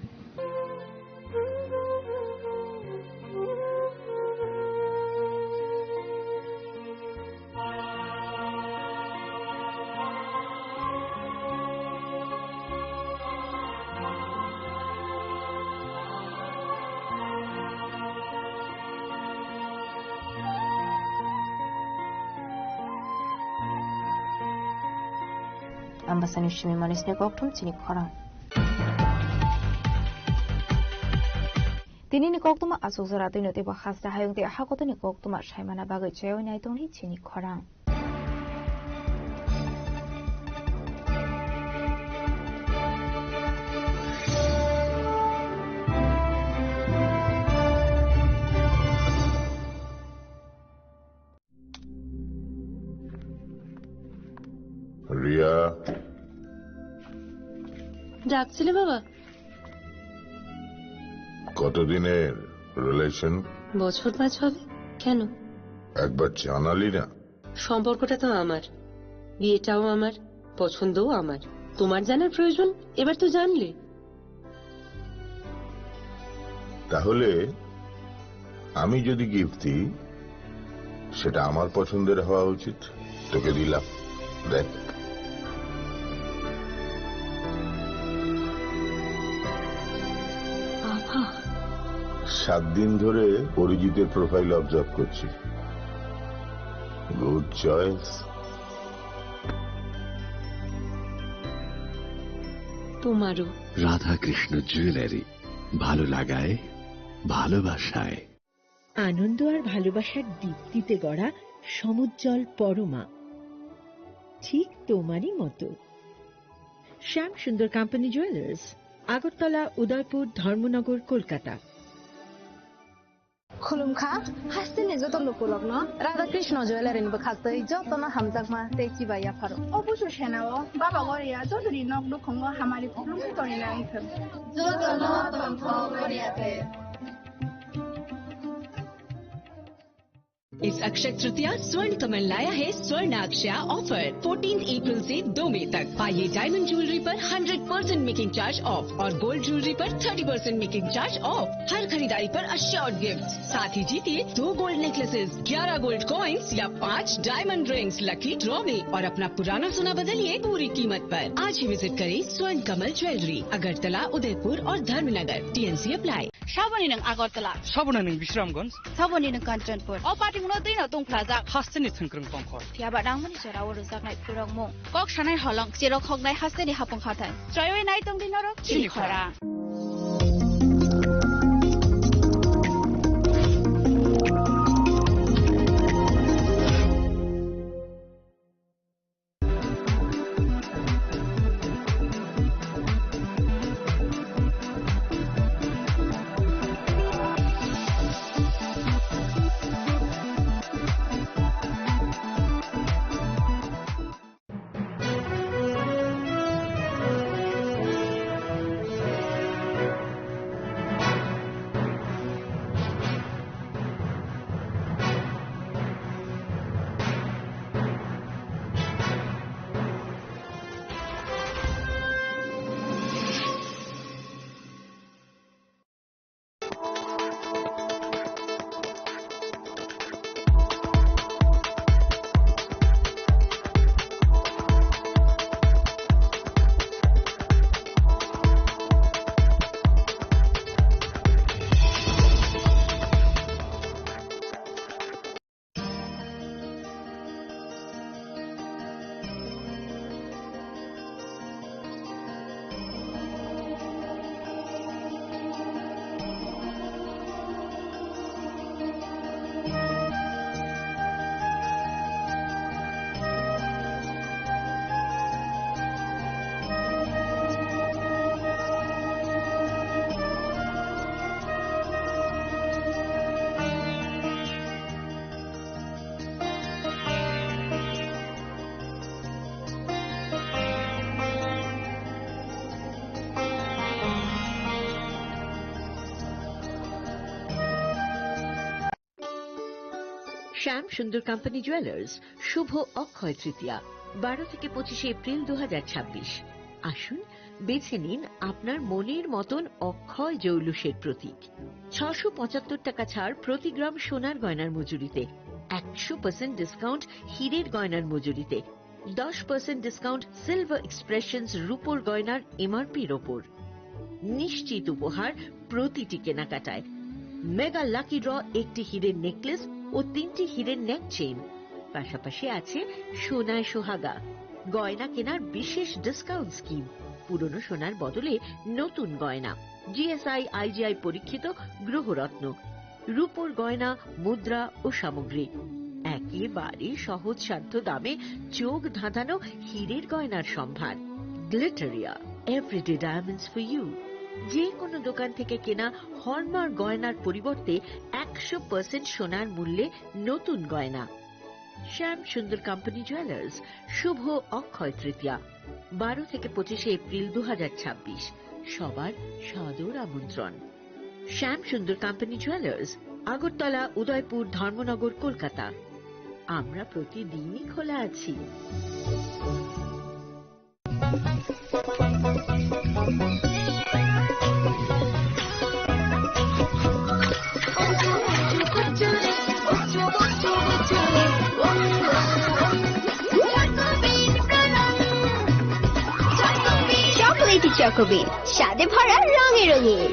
Ambasani simi manisni kokthum chini khorang. Tinini koktwma achuk jora twino teibo hasta hayung tei hakotoni koktwma saimana bagwi chaywi nai tongdi chini khorang. Riya. ডাকছিলে বাবা? কতদিনের রিলেশন? বছর পাঁচ হবে। কেন? একবার জানালি না। সম্পর্কটা তো আমার, বিয়েটাও আমার, পছন্দও আমার। তোমার জানার প্রয়োজন, এবার তো জানলে। তাহলে আমি যদি গিফট দিই, সেটা আমার পছন্দের হওয়া উচিত। তোকে দিলাম, দেখ। বাবা। সাত দিন ধরে অরিজিতের প্রোফাইল অবজার্ভ করছি। Good choice. তোমারও। রাধাকৃষ্ণ জুয়েলারি, ভালো লাগায়, ভালোবাসায়। আনন্দ আর ভালোবাসার দীপ্তিতে গড়া সমুজ্জ্বল পরমা, ঠিক তোমারই মতো। শ্যাম সুন্দর কোম্পানি জুয়েলার্স, আগরতলা, উদয়পুর, ধর্মনগর, Kolkata. Khulumkha, hasteni joto lukurokno Radha Krishna Jewellery ni bwkhaktwi jotono hamjakma tei chibai yapharo. O busu senao Baba Goria jotoni nok nukhungo hamari khulumwi tongwi nangthwng. Jotono tongthok Goria te. इस अक्षय तृतीया स्वर्ण कमल लाया है स्वर्ण अक्षया offer. Fourteen April से दो मई तक पाइए डायमंड ज्वेलरी पर hundred percent making charge off और गोल्ड ज्वेलरी पर thirty percent making charge off. हर खरीदारी पर अश्योर्ड गिफ्ट, साथ ही जीतिए दो गोल्ड नेकलेसेस, ग्यारह गोल्ड कॉइंस या पाँच डायमंड रिंग्स लकी ड्रॉ में और अपना पुराना सोना बदलिए पूरी कीमत पर। आज ही विजिट करें स्वर्ण कमल ज्वेलरी, अगरतला, उदयपुर और Dharmanagar. TNC apply. Saboni nwng Agartala. Saboni nwng Bisramganj. Saboni nwng Kanchanpur. O patimungno twino tungphlajak. Hasteni thwngkwrwng tongkhor. Phiya ba nangmani jora o rwjaknai phurokmung. Kok sanai holong, cherok hoknai hasteni hapung hathai. Chroiwi nai tongdi norok chini khorang. শ্যাম সুন্দর company jewellers, শুভ অক্ষয় তৃতীয়া, বারো থেকে পঁচিশে এপ্রিল দু হাজার ছাব্বিশ। আসুন, বেছে নিন আপনার মনের মতন অক্ষয় জৌলুসের প্রতীক। ছশো পঁচাত্তর টাকা ছাড় প্রতি গ্রাম সোনার গয়নার মজুরিতে, একশো পার্সেন্ট ডিসকাউন্ট হীরের গয়নার মজুরিতে, দশ পার্সেন্ট ডিসকাউন্ট সিলভার এক্সপ্রেশনস রূপোর গয়নার এমআরপির ওপর। নিশ্চিত উপহার প্রতিটি কেনাকাটায়। মেগা লাকি ড্র, একটি হীরের নেকলেস ও তিনটি হীরের নেক চেইন, পাশাপাশি আছে সোনায় সোহাগা। গয়না কেনার বিশেষ ডিসকাউন্ট স্কিম, পুরনো সোনার বদলে নতুন গয়না, জিএসআই আইজিআই পরীক্ষিত গ্রহরত্ন, রূপোর গয়না, মুদ্রা ও সামগ্রী, একেবারে সহজসাধ্য দামে চোখ ধাঁধানো হীরের গয়নার সম্ভার। Glitteria, everyday diamonds for you. যে কোনো দোকান থেকে কেনা হলমার্ক গয়নার পরিবর্তে একশো পার্সেন্ট সোনার মূল্যে নতুন গয়না। শ্যাম সুন্দর কোম্পানি জুয়েলার্স, শুভ অক্ষয় তৃতীয়া, বারো থেকে পঁচিশে এপ্রিল দু হাজার ছাব্বিশ। সবার সাদর আমন্ত্রণ। শ্যাম সুন্দর কোম্পানি জুয়েলার্স, আগরতলা, উদয়পুর, ধর্মনগর, কলকাতা। আমরা প্রতিদিনই খোলা আছি। চকোবিন, স্বাদে ভরা, রঙে রঙিন।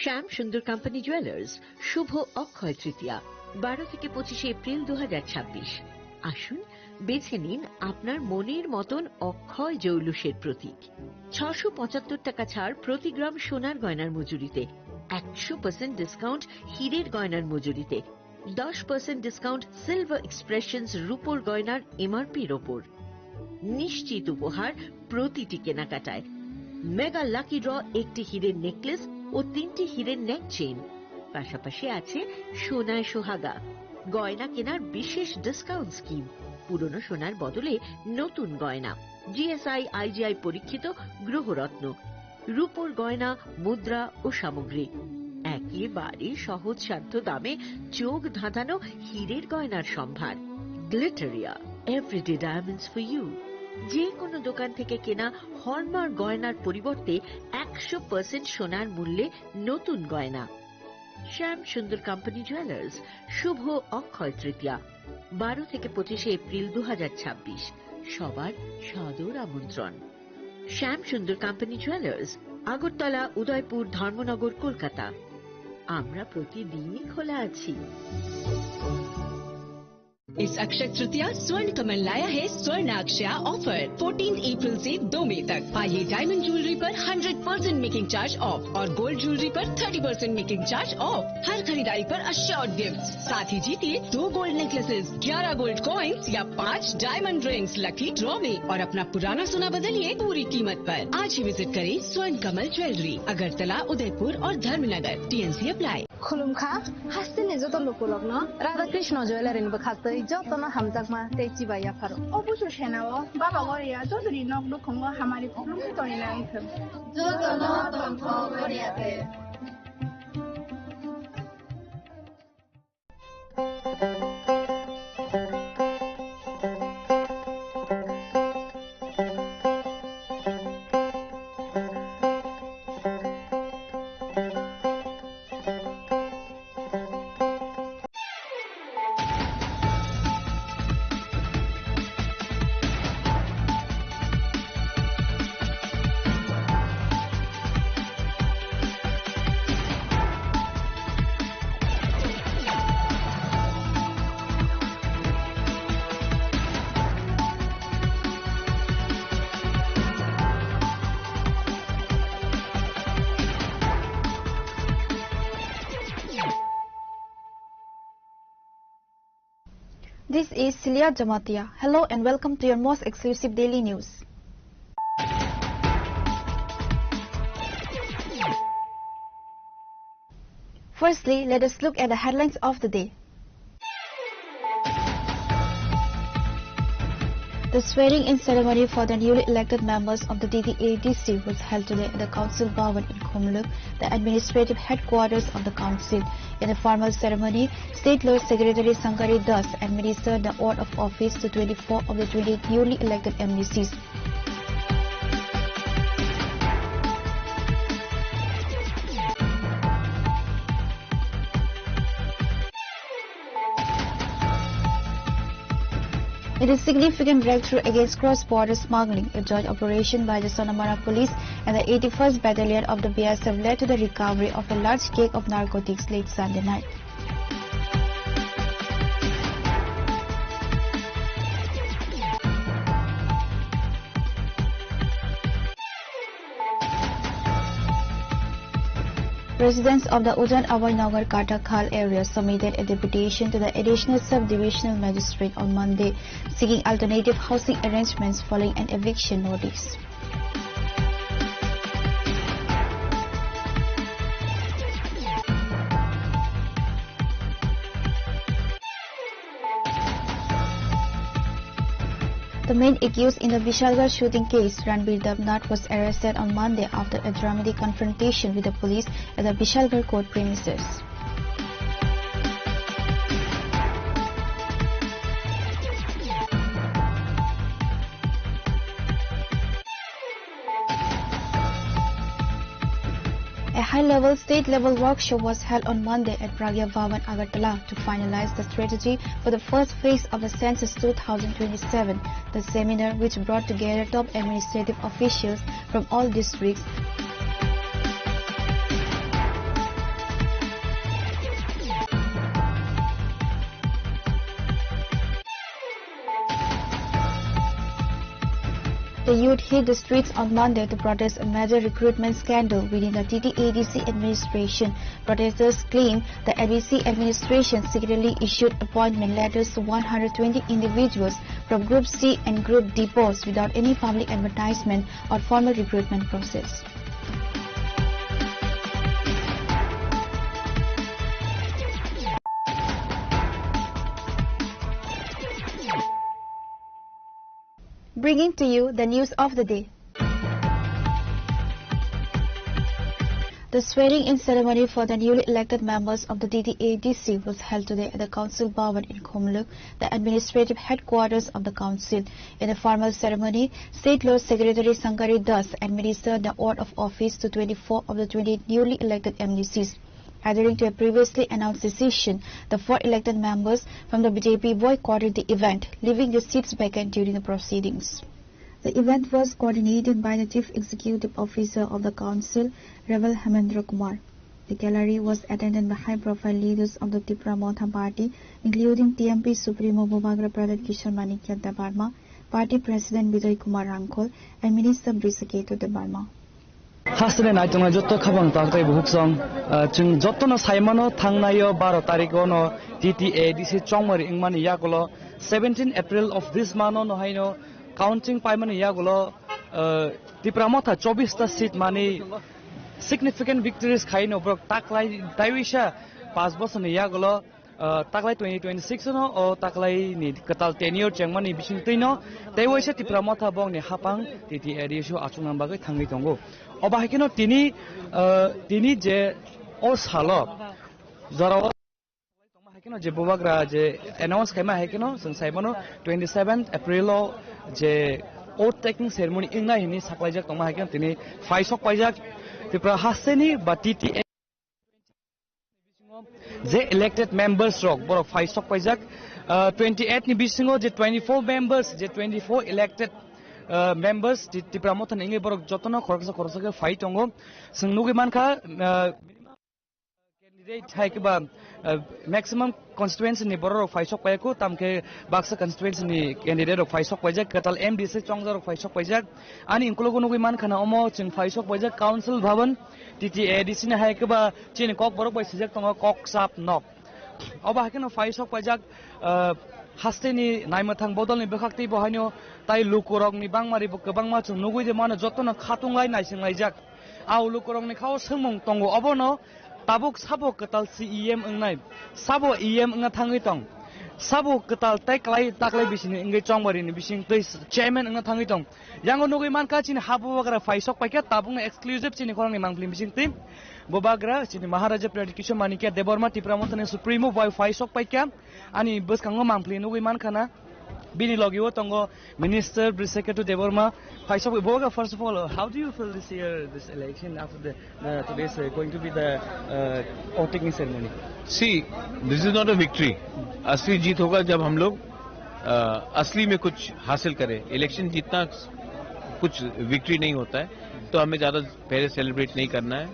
শ্যাম সুন্দর কোম্পানি জুয়েলার্স, শুভ অক্ষয় তৃতীয়া, বারো থেকে পঁচিশে এপ্রিল দু হাজার ছাব্বিশ। আসুন, বেছে নিন আপনার মনের মতন অক্ষয় জৌলুসের প্রতীক। ছশো পঁচাত্তর টাকা ছাড় প্রতি গ্রাম সোনার গয়নার মজুরিতে, একশো পার্সেন্ট ডিসকাউন্ট হীরের গয়নার মজুরিতে, দশ পার্সেন্ট ডিসকাউন্ট সিলভার এক্সপ্রেশনস রূপোর গয়নার এমআরপির ওপর। নিশ্চিত উপহার প্রতিটি কেনাকাটায়। মেগা লাকি ড্র, একটি হীরের নেকলেস ও তিনটি হীরের নেক চেইন, পাশাপাশি আছে সোনায় সোহাগা। গয়না কেনার বিশেষ ডিসকাউন্ট স্কিম, পুরনো সোনার বদলে নতুন গয়না, জিএসআই আইজিআই পরীক্ষিত গ্রহরত্ন, রূপোর গয়না, মুদ্রা ও সামগ্রী, একেবারে সহজসাধ্য দামে চোখ ধাঁধানো হীরের গয়নার সম্ভার। Glitteria, everyday diamonds for you. যে কোনো দোকান থেকে কেনা হলমার্ক গয়নার পরিবর্তে একশো পার্সেন্ট সোনার মূল্যে নতুন গয়না। শ্যাম সুন্দর কোম্পানি জুয়েলার্স, শুভ অক্ষয় তৃতীয়া, বারো থেকে পঁচিশে এপ্রিল দু হাজার ছাব্বিশ। সবার সাদর আমন্ত্রণ। শ্যাম সুন্দর কোম্পানি জুয়েলার্স, আগরতলা, উদয়পুর, ধর্মনগর, কলকাতা। আমরা প্রতিদিনই খোলা আছি। इस अक्षय तृतीया स्वर्ण कमल लाया है स्वर्ण अक्षया ऑफर, फोर्टीन अप्रैल से दो मई तक। पाइए डायमंड ज्वेलरी पर hundred percent making charge off और गोल्ड ज्वेलरी पर thirty percent making charge off. हर खरीदारी पर अश्योर्ड गिफ्ट, साथ ही जीतिए दो गोल्ड नेकलेसेस, ग्यारह गोल्ड कॉइन्स या पाँच डायमंड रिंग्स लकी ड्रॉ में और अपना पुराना सोना बदलिए पूरी कीमत पर। आज ही विजिट करें स्वर्ण कमल ज्वेलरी, अगरतला, उदयपुर और Dharmanagar. TNC apply. Khulumkha, hasteni joto lukurokno Radha Krishna Jewellery ni bwkhaktwi jotono hamjakma tei chibai yapharo. O busu senao Baba Goria jotoni nok nukhungo hamari khulumwi tongwi nangthwng. Jotono tongthok Goria de. This is Celia Jamatia. Hello and welcome to your most exclusive daily news. Firstly, let us look at the headlines of the day. The swearing-in ceremony for the newly elected members of the D D A D C was held today at the Council Bhavan in Khumulwng, the administrative headquarters of the council. In the formal ceremony, State Law Secretary Sankari Das administered the oath of office to twenty-four of the twenty newly elected M D Cs. It is significant breakthrough against cross-border smuggling, a joint operation by the Sonamara police and the eighty-first Battalion of the B S F led to the recovery of a large cake of narcotics late Sunday night. Residents of the Udan Abhay Nagar Katakhal area submitted a deputation to the Additional Sub-Divisional Magistrate on Monday, seeking alternative housing arrangements following an eviction notice. The main accused in the Vishalgarh shooting case, Ranbir Debnath, was arrested on Monday after a dramatic confrontation with the police at the Vishalgarh court premises. A high-level state-level workshop was held on Monday at Pragya Bhavan, Agartala, to finalize the strategy for the first phase of the census two thousand twenty-seven. The seminar, which brought together top administrative officials from all districts, the youth hit the streets on Monday to protest a major recruitment scandal within the T T A D C administration. Protesters claim the A D C administration secretly issued appointment letters to one hundred twenty individuals from Group C and Group D posts without any public advertisement or formal recruitment process. Bringing to you the news of the day. The swearing-in ceremony for the newly elected members of the T T A D C was held today at the Council Bhavan in Khumulwng, the administrative headquarters of the council. In the formal ceremony, State Law Secretary Sankari Das administered the oath of office to twenty-four of the twenty newly elected M D Cs. Adhering to a previously announced decision, the four elected members from the B J P boycotted the event, leaving their seats vacant during the proceedings. The event was coordinated by the Chief Executive Officer of the Council, Reverend Hemendra Kumar. The gallery was attended by high-profile leaders of the Tipra Motha Party, including T M P Supremo Bubagra Pradyut Kishore Manikya Debbarma, Party President Bijoy Kumar Rangkhol, and Minister Brisiketu Debbarma. Hasteni naitongnai jotto khapang taktwi bukhukchong, ah, chwng jottono saimano thangnaio baro tarikh ono T T A D C chongmari wngmani yagulo seventeen April of this month ono haino counting paimani yagulo, ah, Tipra Motha chobbish ta seat mani significant victories khaino borok taklai taiwisa panch bosorni yagulo ah, taklai twenty twenty-six no, o taklai ni kwtal tenure chengmani bising twi no, tei waisa Tipra Motha bongni hapang T T A D C o achukna bagwi thangwi tongo. Obo hai kheno tini, ah, tini je o salo jorao tongma hai kheno je bubagra je announce khaima hai kheno chwng sai mano twenty-seventh April o je oath taking ceremony wngnai hwnwi saklaijak tongma hai kheno tini phai sok paijak Tripura hasteni ba T T A je elected members rok borok phai sok paijak, ah, twenty eight ni bisingo je twenty four members, je twenty four elected, ah, members Ti-, Tipra Motha ni wngwi borok jotono khoroksa khoroksa khe phai tongo. Chwng nugwi mankha, ah, candidate hai khe ba, ah, maximum constituency ni borok rok phai sok paikho, tamkhe baksa constituency ni candidate rok phai sok paijak, kwtal M D C chongjak rok phai sok paijak. Ani ukologo nugwi mankha na omo chwng phai sok paijak Council Bhavan, T T A D C ni hai khe ba chini kok borok bai swijak tongo kok chap nok. Obo hai kheno phai sok paijak, ah, hasteni naimwthang bodolni bwkhak tei bo haino tai lukurokni bangmari bo kwbangma chwng nugwi de mano jotono khatung lai naising laijak. A lukurokni khao swngmung tongo obono tabuk sabo kwtal C E M wngnai, sabo E M wngna thangwi tong, sabo kwtal tei klai taklai bisini wngwi chongbarini bising tei chairman wngna thangwi tong. Yango nugwi mankha chini ha bubagra phai sok paikha tabukno exclusive chini khorangni mangpili bising twi bubagra chini Maharaja Pradyut Kishore Manikya Debbarma Tipra Mothani Supremo bai phai sok paikha ani bwskango mangpili nugwi mankha na bini logi o tongo Minister Brisiketu Debbarma phai sok bubagra. First of all, how do you feel this year, this election after the Uh, today is, uh, going to be the, uh, oath taking ceremony. See, this is not a victory. असली जीत होगा जब हम लोग, uh, असली में कुछ हासिल करें। इलेक्शन जीतना कुछ विक्ट्री नहीं होता है, तो हमें ज़्यादा पहले सेलिब्रेट नहीं करना है।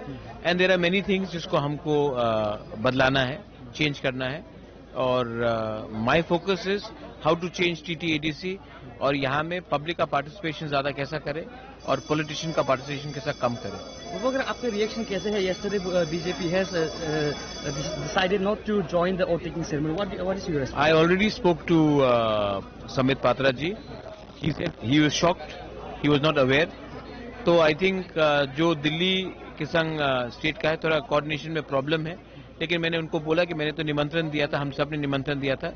And there are many things जिसको हमको, uh, बदलाना है, चेंज करना है। और, uh, my focus is how to change T T A D C और यहाँ में पब्लिक का पार्टिसिपेशन ज़्यादा कैसा करें। और पॉलिटिशियन का पार्टिसिपेशन के साथ कम करें। Upagr, आपका रिएक्शन कैसे है? Yesterday, uh, B J P has, uh, uh, decided not to join the oath taking ceremony. What, what is your response? I already spoke to, uh, Sambit Patra ji. He said he was shocked, he was not aware. तो I think जो दिल्ली के संग स्टेट का है, थोड़ा कोऑर्डिनेशन में प्रॉब्लम है, लेकिन मैंने उनको बोला कि मैंने तो निमंत्रण दिया था, हम सब ने निमंत्रण दिया था,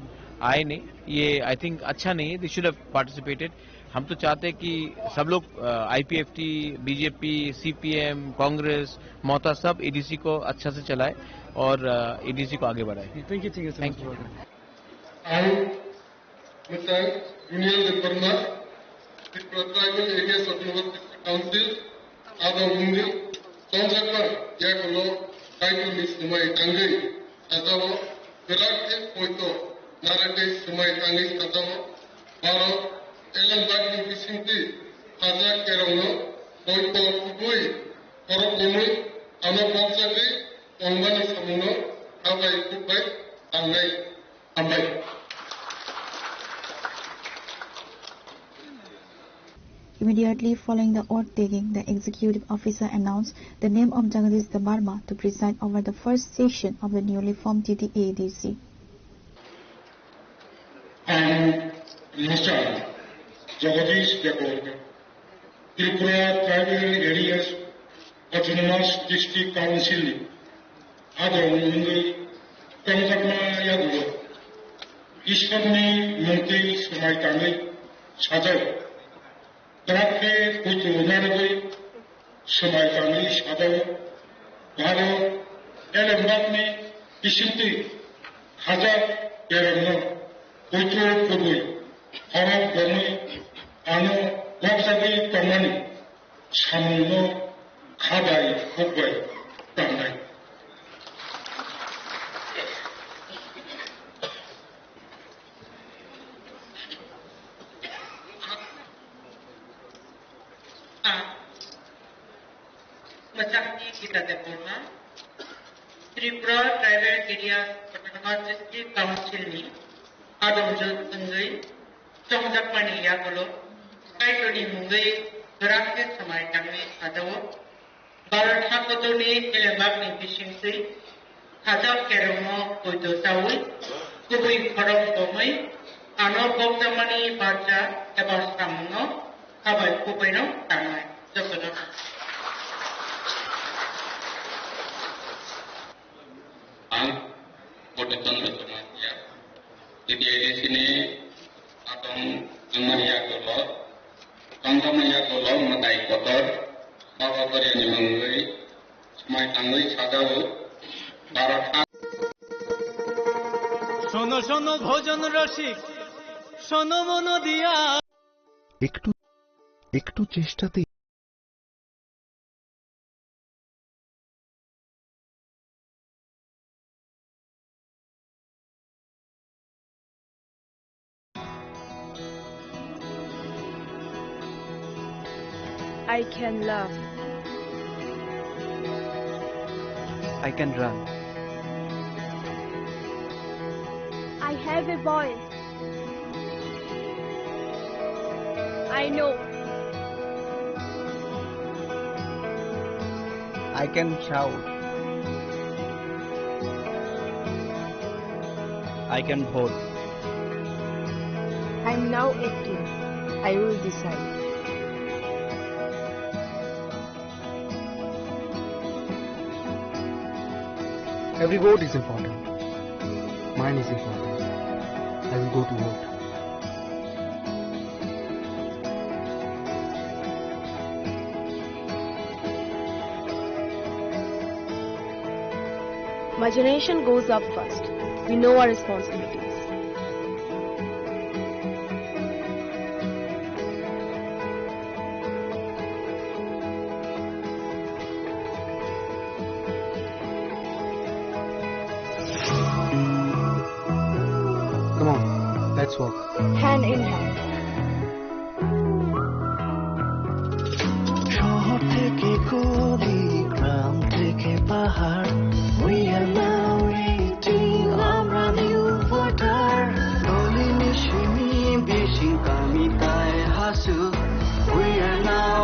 आए नहीं। ये आई थिंक अच्छा नहीं है, दे शुड हैव पार्टिसिपेटेड। हम तो चाहते हैं कि सब लोग, आईपीएफटी, बीजेपी, सीपीएम, कांग्रेस, ममता, सब एडीसी को अच्छा से चलाए और एडीसी को आगे बढ़ाए। Thank you, thank you so much. Thank you. Ang Mwtai Junior Debbarma, Tripura Tribal Areas Autonomous District Council, abo wngwi chongjak bai yagulo Kaitorni swmai tangwi sajao, kwrak khe poito narwgwi swmai tangwi sajao. Baro elembakni bisingtwi khajak kerongno poito kubui khorok bomwi ano bokjagwi tongmani samungno habai khukbai tangnai. Hambai. Immediately following the oath taking, the executive officer announced the name of Jagadish Debbarma to preside over the first session of the newly formed T T A D C. I am Master Jagadish Debbarma, Tripura Tribal Areas Autonomous District Council ni adong wngwi tongjakma yagulo Ishwarni mungtwi swmai tangwi sajao. Bwrap khe puitu narwgwi swmai tangwi sajao. Bharot elembakni bisingtwi khajak kerongno puitu kubui khorok bomwi ano bokjagwi tongmani samungno khabai khukbai tangnai. Ang Mwchangni Gita Debbarma, Tripura Tribal Areas Autonomous District Council ni adongjwk wngwi chongjakmani yagulo Kaitorni mungwi kwrak khe swmai tangwi sajao. Bharat hakotorni elembakni bisingtwi khajak kerongno poito chaui, kubui khorok bomwi ano bokjakmani barja eba samungno habai kubaino tangnai. Jotono. Ang Bodhichandra Jamatia, T T A D C ni atong wngmani yagulo, tongjakmani yagulo mwtai kotor, Baba Boriani mungwi swmai tangwi sajao, Bharat ha- শোনো শোনো ভজন রসিক, শোনো মন দিয়া। একটু, একটু চেষ্টাতে। I can laugh. I can run. I have a voice. I know. I can shout. I can vote. I'm now acting. I will decide. Every vote is important. Mine is important. I will go to vote. My generation goes up first. We know our responsibilities. Come on, let's walk. Hand in hand. শহর থেকে গলি, গ্রাম থেকে পাহাড়, we are now eighteen, আমরা new voter. Doli ni simi bisi kami tai hasu, we are now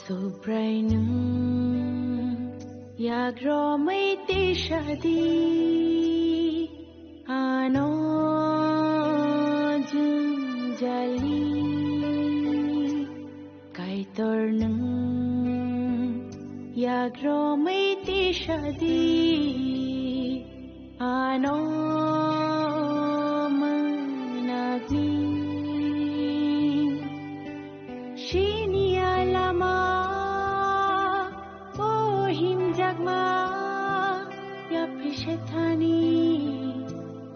Subrai nwng yagromwi tisadi ano jwngjali. Kaitor nwng yagromwi tisadi ano mwnakni. Siniya lama o himjakma yapri sethani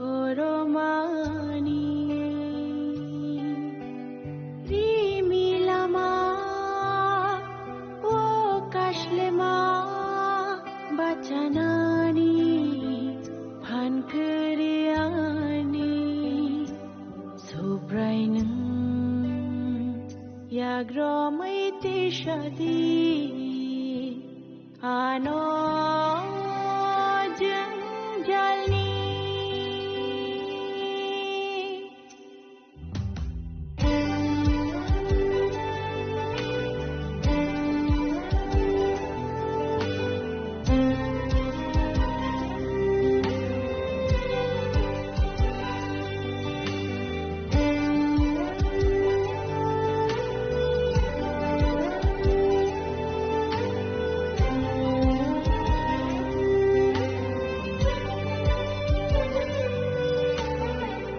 oromani. Rimi lama o kashlema bachanani phan kwrwi ani. Subrai nwng yagromwi tisadi ano jwngjalni.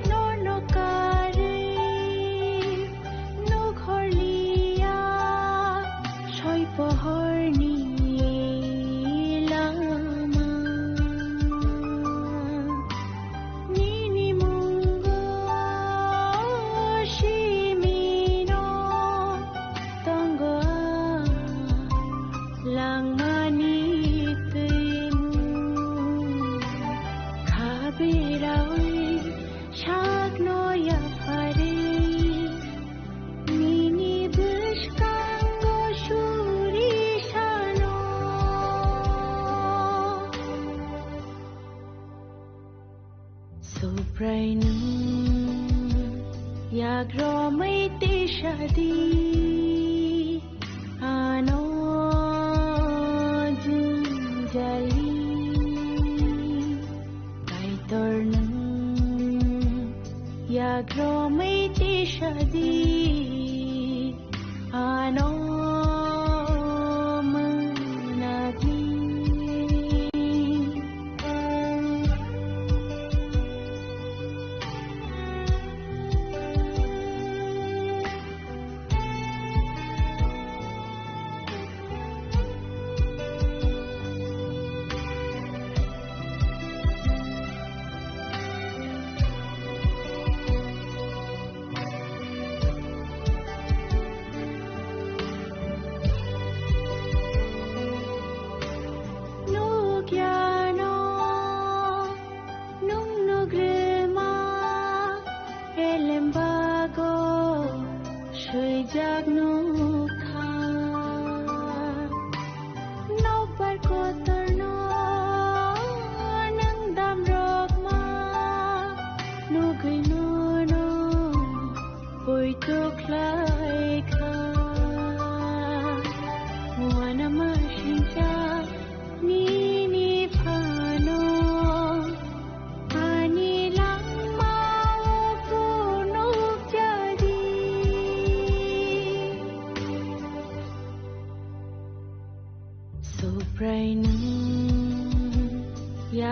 Nono karwi nukhorliya soi pohorni lama. Nini mungo simino tongo langmani twimu. Khabirawi sakno yapharwi nini bwskango suri sano. Subrai nwng yagromwi tisadi ano jwngjali. Kaitor nwng yagromwi tisadi ano mwnakni.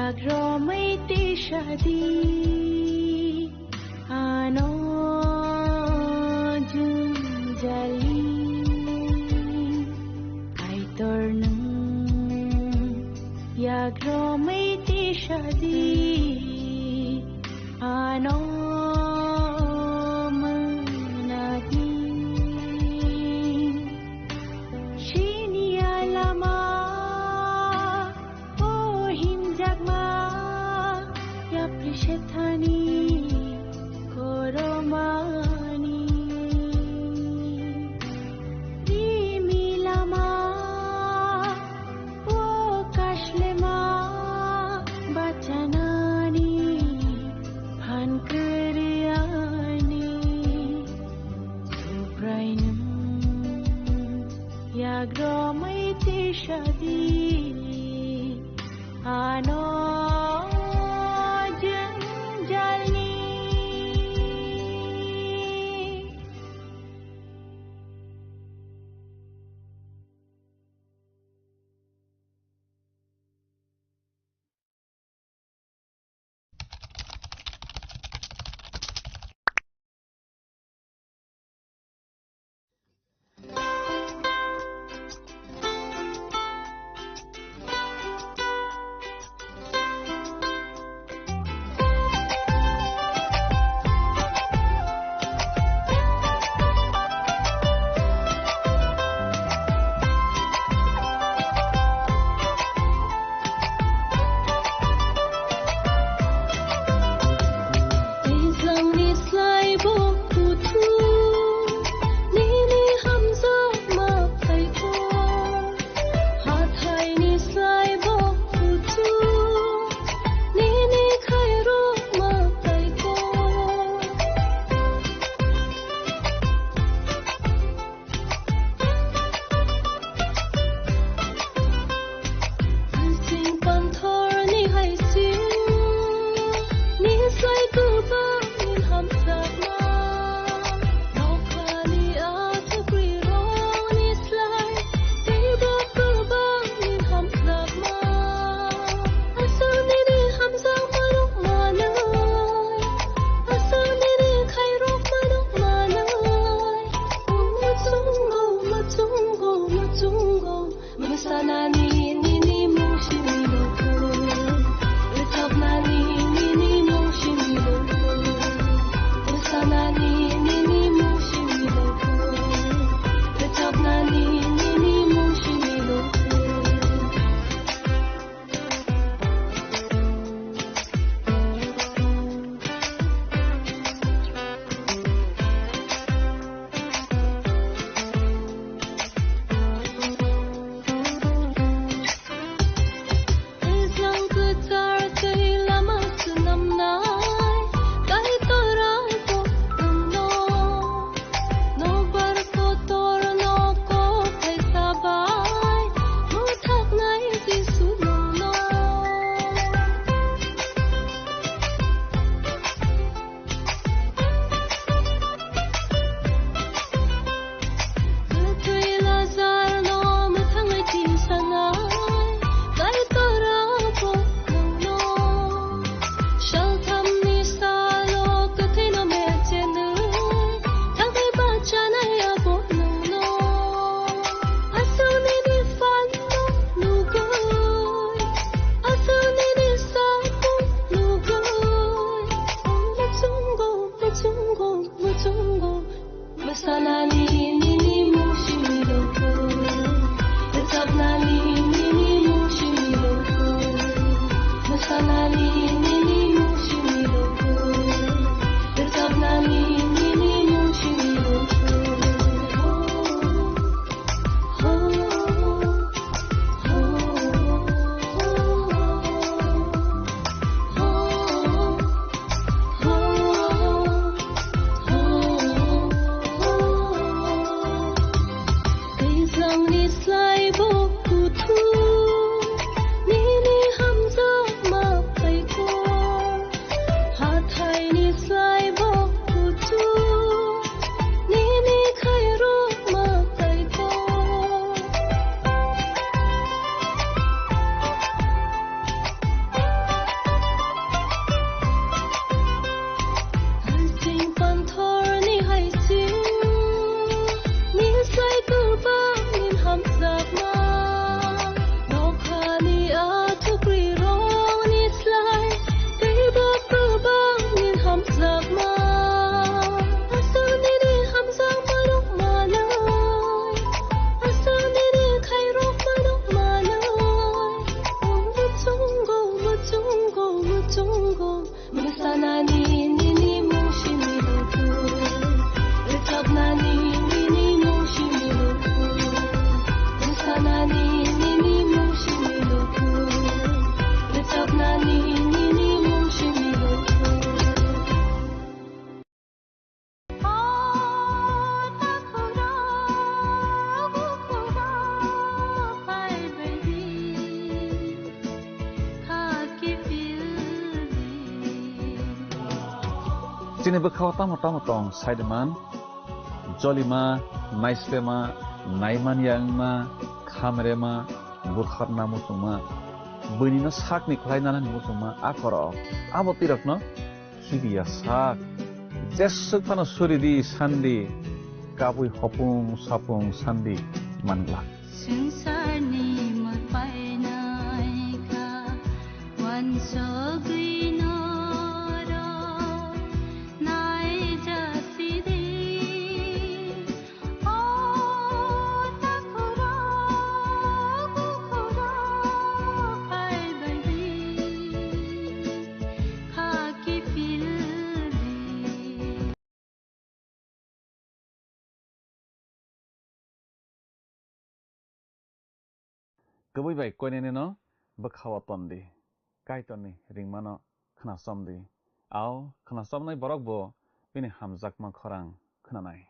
Yagromwi tisadi ano jwngjali. Kaitor nwng yagromwi tisadi ano mwnadi. Sini alama o himjakma yapri sethani koromani. Rimi lama o kashlema bachanani phan kwrwiyani. Subrainung yagromwi tisadi ano jwngjalni. Twijlangni slai bo kuthuk, nini hamjakma phaikho. Hathaini slai bo kuthuk, nini khairokma phaikho. Sing panthorni hai sing, ni slai kwbangni hamjakma. Nokhani athukrirokni slai teibo kwbangni hamjakma. Aswk nini hamjakmarok manwi, aswk nini khairokmarok manwi. Muchungo, muchungo, muchungo, mwsanani nini mung simi rwkhu. Rwchapnani nini mung simi rwkhu. Mwsanani nini mung simi rwkhu. Rwchapnani nini mung simi rwkhu. Twijlang kwchar twi lama swnamnai Kaitor abo nwngno. Nokbar kotorno kok thaisa bai mwthaknai Jisu nwngno. Kwthwi Lazarno mwthangwi tinsanai Kaitor abo nwngno. Salthamni salo kwthwino mechenwi thangwi bachanai abo nwngno. Aswk nini phanno nugwi, aswk nini samung nugwi, muchungo, muchungo, muchungo. Mwsanani nini mung simi rwkhu, rwchapnani nini mung simi rwkhu. Mwsanani nini mung simi rwkhu, rwchapnani nini mung simi rwkhu. Twijlangni slai bo kuthuk, nini hamjakma phaikho. Chini bwkhao tamo tamo tong, saiman, jolima, naislema, naimanya wngma, khamrema, bwkharna muchungma, buinino sakni khlai nanani muchungma, a korok, abo twi rokno khibiya sak. Jeswk phano suri di, san di, kabui hopung sapung san di, man glak. Swngcharni mwtai naikha, uansugwi norok naijasidi. O takhurok, bukhurok phaibaidi, khaki phildi. Kwbwi bai koinene no bwkhao ton di, Kaitorni ringmano khnasom di. Ao khnasomnai borok bo bini hamjakma khorang khnanai.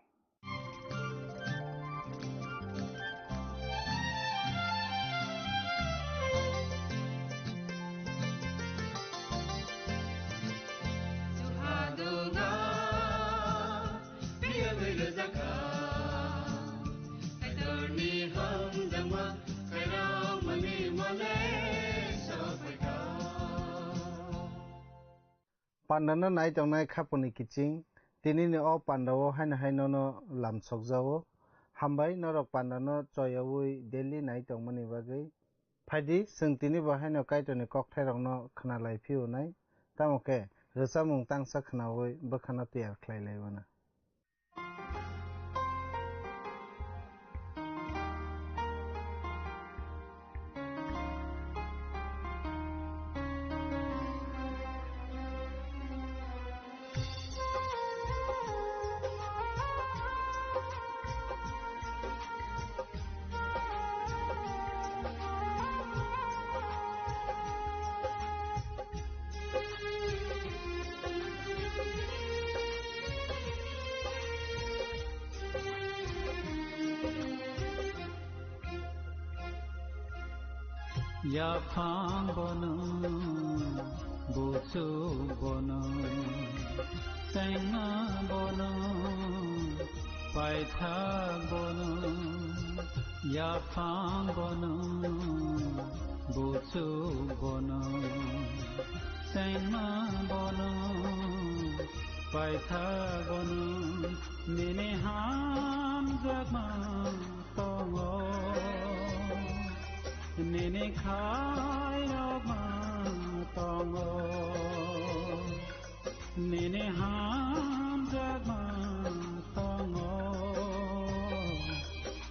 Pandano nai tongnai khapuni kiching, tinini o pandao haino hai nono lamsokjago. Hambai norok pandano choyaui daily nai tongmani bagwi. Phaidi, chwng tini bo haino Kaitorni kokthairokno khna lai phiyonai, tamo khe rwchapmung tangsa khnaui bwkhano tiyar khlai lai mano. Yaphang bono, buchuk bono, tengma bono, paithak bono, yaphang bono, buchuk bono, tengma bono, paithak bono, nini hamjakma tongo, nini khairokma tongo, nini hamjakma tongo,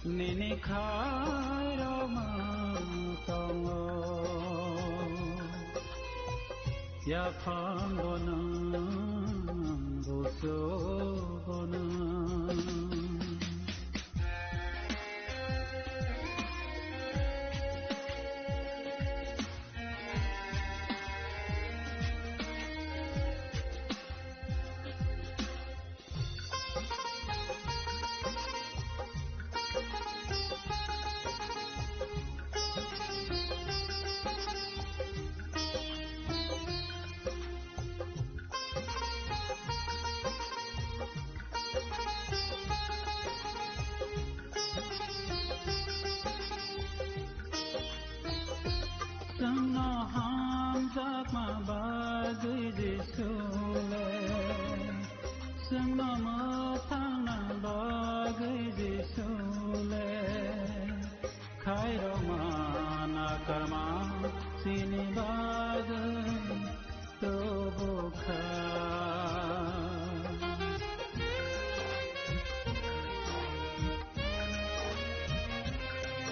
nini khairokma tongo. Yaphang bono, buchuk bono. Chwngno hamjakma bagwi Jisu le, chwngno mwthangna bagwi Jisu le, khairokma nakarma chini bagwi tubu kha.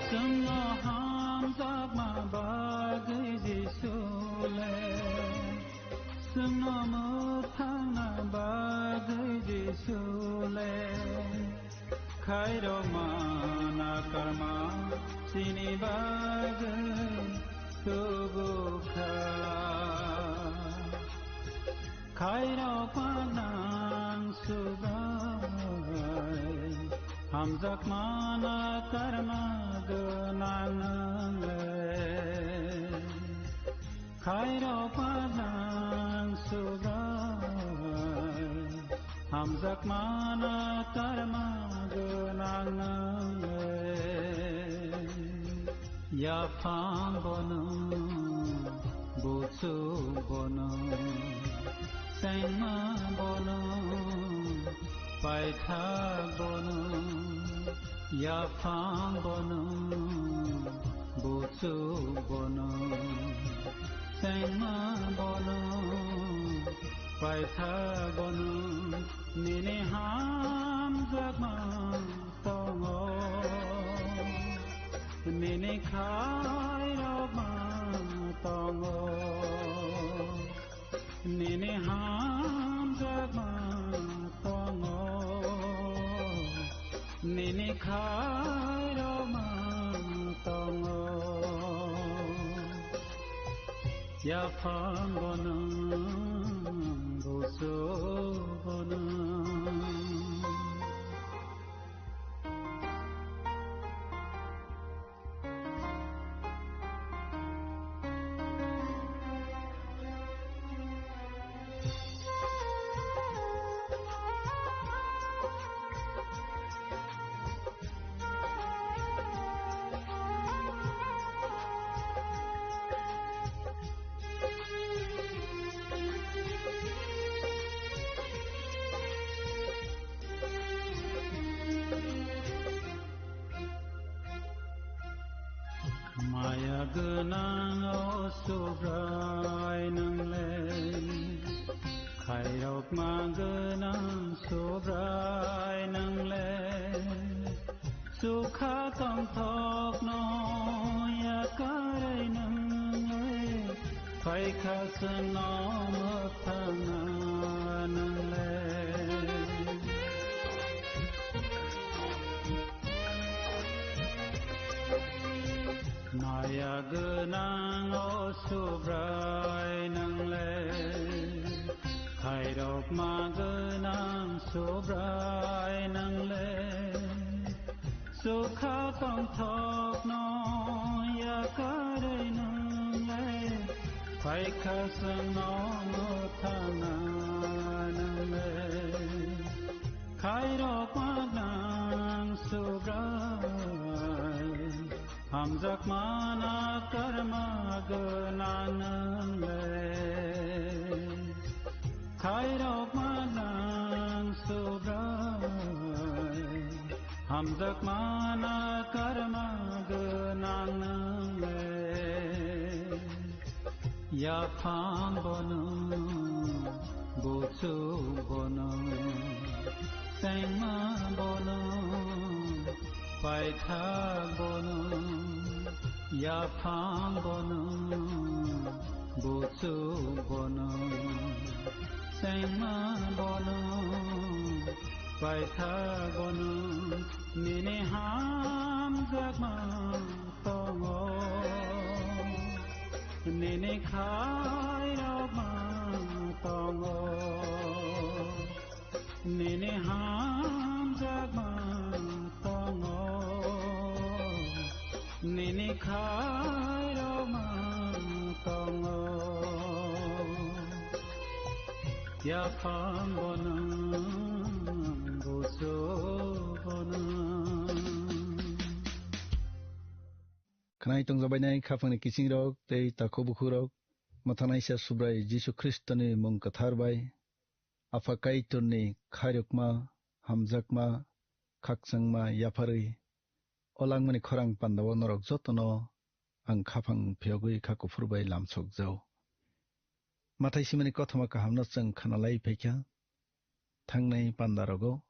Chwngno hamjakma bagwi Jisu le, chwngno mwthangna bagwi Jisu le. Khairokma nakarma chini bagwi tubu kha. Khairokma nang sugai, hamjakma nakarma gwnang nang le. Khairokma nang sugai, Hamjakmano karma gwnang nwng le. Yaphang bono, buchuk bono, chengma bono, paithak bono, yaphang bono, buchuk bono, chengma bono, paithak bono, nini hamjakma tongo, nini khairokma tongo, nini hamjakma tongo, nini khairokma tongo. Yaphang bono, buchuk bono. Maya gwnang o Subrai nwng le, khairokma gwnang Subrai nwng le, chukha tongthokno yakarwi nwng le, phaikha chwngno mwthangna nwng le. Maya gwnang o Subrai nwng le, khairokma gwnang Subrai nwng le, chukha tongthokno yakarwi nwng le, phaikha chwngno mwthangna nwng le. Khairokma gwnang Subrai, hamjakmano karma gwnang nwng le. Khairokma gwnang Subrai, hamjakmano karma gwnang nwng le. Yaphang bono, buchuk bono, chengma bono, paithak bono, yaphang bono, buchuk bono, chengma bono, paithak bono, nini hamjakma tongo, nini khairokma tongo, nini hamjakma tongo, nini khairokma tongo. Yaphang bono, buchuk bono. Khwnai tongjabainai khaphangni kisingrok tei takhuk bukhukrok, mwthanaisa Subrai Jisu Khristoni mung kwthar bai, Apha Kaitorni khairokma, hamjakma, khakchangma yapharwi, o langmani khorang pandao norok jotono ang khaphang phiyogwi kha kuphur bai lamsok jao. Mathai simani kothoma kahamno chwng khanalai phaikha thangnai pandarogo.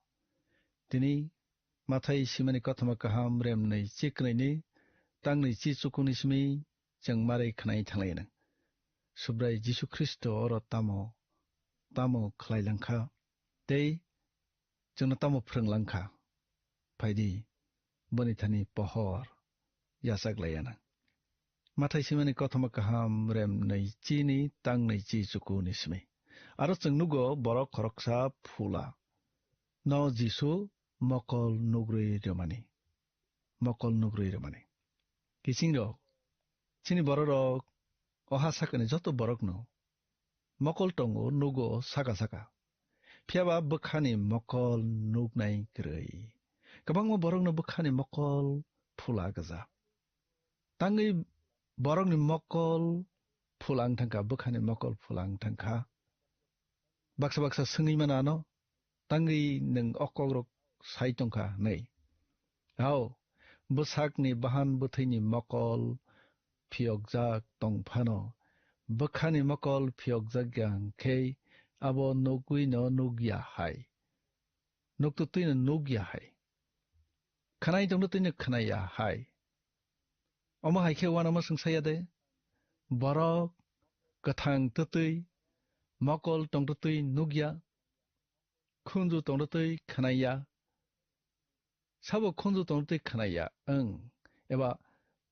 Tini Mathai simani kothoma kaham remnwi chi kwnwini tangnwi chi chukuni simi chwng marai khnai thanglai nang. Subrai Jisu Khristo oro tamo, tamo khlai langkha tei chwngno tamo phrwng langkha. Phaidi, boni thani pohor yachak laiya nang. Mathai simani kothoma kaham remnwi chini tangnwi chi chukuni simi. Aro chwng nugo borok khoroksa phula no Jisu mokol nugrwi rwmani. Mokol nugrwi rwmani. Kisingrok, chini bororok oha sakani joto borokno mokol tongo nugo saka saka. Phiya ba bwkhani mokol nuknai kwrwi. Kwbangma borokno bwkhani mokol phula gwja. Tangwi borokni mokol phula wng thangkha, bwkhani mokol phula wng thangkha. Baksa baksa swngwi mano ano, tangwi nwng o kokrok sai tongkha hwnwi. Hao, bwsakni bahan bwthwini mokol phiyokjak tong phano, bwkhani mokol phiyokjak ya hwnkhe abo nugwino nugya hai. Nukto twino nugya hai. Khwnai tongto twino khwnaya hai. Omo hai khe uanama swngsa ya de? Borok kwthang twtwi, mokol tongtwtwi nukya, khunju tongtwtwi khwnaya. Sabo khunju tongtwtwi khwnaya wng, eba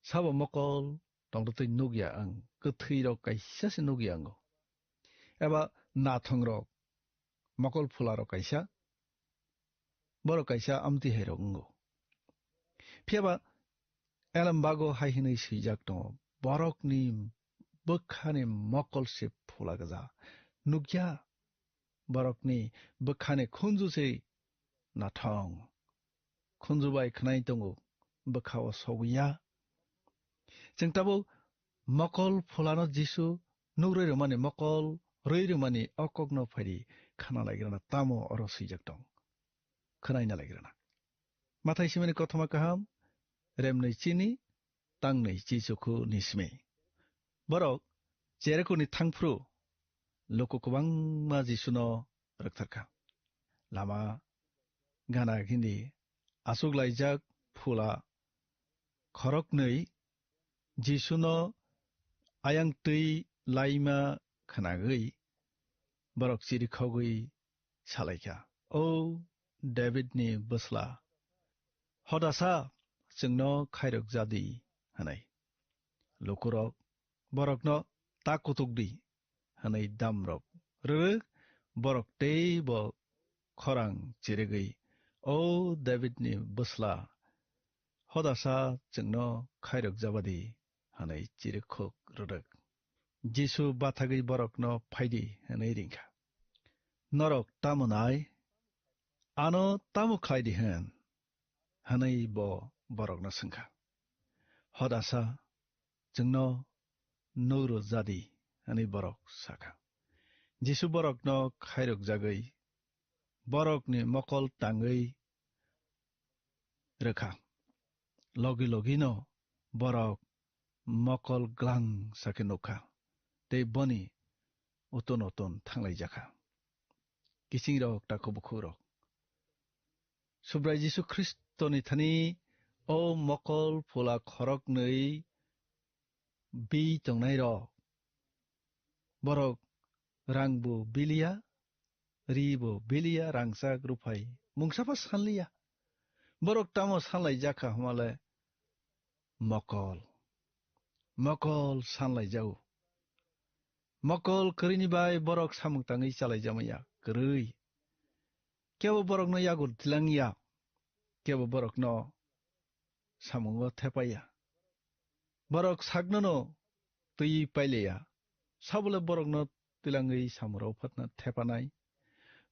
sabo mokol tongtwtwi nukya wng, kwthwirok kaisa se nukya wngo. Eba nathongrok, mokol phularok kaisa, borok kaisa amtwi hairok wngo. Phiya ba Elembago hai hwnwi swijak tongo, "Borokni bwkhani mokol se phula gwja. Nukya, borokni bwkhani khunju se nathong. Khunju bai khwnai tongo, bwkha o sogwi ya." Chwng tabuk mokol phulano Jisu nugrwi rwmani, mokol rwi rwmani o kokno phaidi khana laigrana, tamo oro swijak tong? Khwnaina laigrana. Mathai simani kothoma kaham, remnwi chini, tangnwi chichukhu ni simi. Borok Jerikoni thangphru luku kwbangma Jisuno rwktharkha. Lama gana hindi achuklaijak phula khoroknwi Jisuno ayang twi laima khwnagwi borok chirikhogwi salaikha, "O Davidni bwsla, hodasa chwngno khairok jadi," hwnwi. Lukurok borokno, "Ta kutuk di," hwnwi damrok rwrwk, borok teibo khorang chirigwi, "O Davidni bwsla, hodasa chwngno khairok jabadi," hwnwi chirikhok rwrwk. Jisu bathagwi borokno, "Phaidi," hwnwi ringkha. "Norok tamo nai? Ano tamo khlai di hwn?" hwnwi bo borokno swngkha. "Hodasa chwngno nugro jadi," hwnwi borok sakha. Jisu borokno khairok jagwi borokni mokol tangwi rwkha. Logi logino borok mokol glang sakhe nukha, tei boni uton uton thanglaijakha. Kisingrok, takhuk bukhukrok, Subrai Jisu Khristoni thani o mokol phula khoroknwi bi tongnairok, borok rangbo biliya, ribo biliya, rangchak ruphai mungsapha sanliya. Borok tamo sanlaijakha hwnmale mokol. Mokol sanlaijao. Mokol kwrwini bai borok samung tangwi chalaijamaya kwrwi. Kebo borokno yago tilangya, kebo borokno samungo thepaya. Borok saknono twiwi paileya, sabole borokno twilangwi samurok phatna thepanai.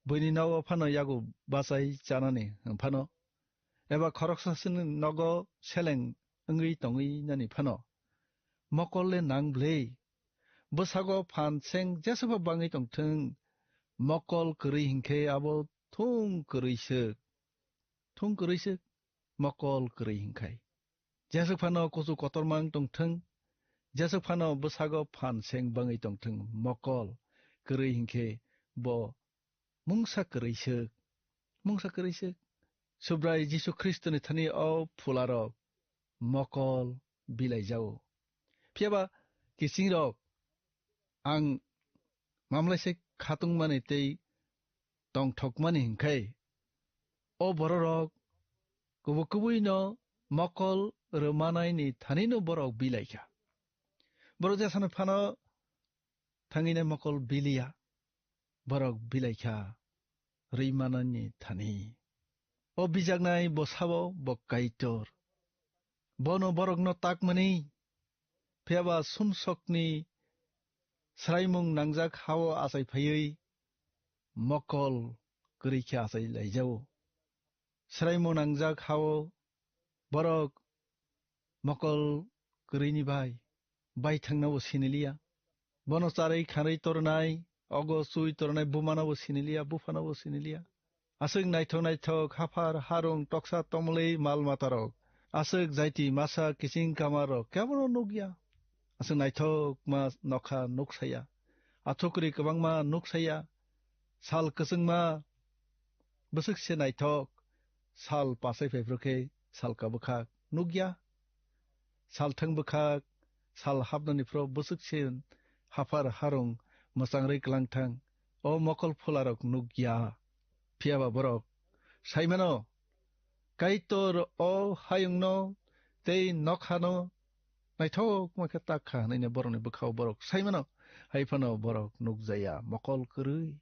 Buini nogo phano yago bachai chanani hwnphano, eba khoroksasini nogo seleng wngwi tongwi nani phano, mokol le nang bwlwi. Bwsago phan seng jeswkha bangwi tongthwng, mokol kwrwi hinkhe abo thung kwrwi swk. Thung kwrwi swk, mokol kwrwi hinkhai. Jeswk phano kuchuk kotorma wng tongthwng, jeswk phano bwsago phan seng bangwi tongthwng, mokol kwrwi hinkhe bo mungsa kwrwi swk, mungsa kwrwi swk. Subrai Jisu Khristoni thani o phularok mokol bilaijao. Phiyaba kisingrok ang mamlaise khatungmani tei tongthokmani hinkhai, o bororok kubui kubuino mokol rwmanaini thanino borok bilaikha. Borok jesano phano thangwinai mokol biliya, borok bilaikha rwi manani thani. O bijaknai bosabo bo Kaitor. Bono borokno takmani, phiyaba sumsokni swraimung nangjak hao achai phaiwi mokol kwrwi khe achai laijao. Swraimung nangjak ha-o borok mokol kwrwini bai baithangno bo siniliya. Bono charwi khanwi tornai, ogo chui tornai bumano bo siniliya, buphano bo siniliya. Aswk naithok naithok haphar harung toksa tomlwi mal matarok, aswk jaiti masa kiching kamarok kebono nukya. Aswk naithokma nokha nuksaya, athukri kwbangma nuksaya, sal kwchwngma bwswk se naithok, sal pasai phai phru khe sal ka bwkhak nukya. Salthang bwkhak, sal hapnani phro bwswk se haphar harung mwchang rwi kwlang thang, o mokol phularok nukya. Phiya ba borok sai mano, Kaitor o hayungno tei nokhano naithokma khe tak kha hwnwi borokni bwkhao borok sai mano, hai phano borok nukjaya, mokol kwrwi,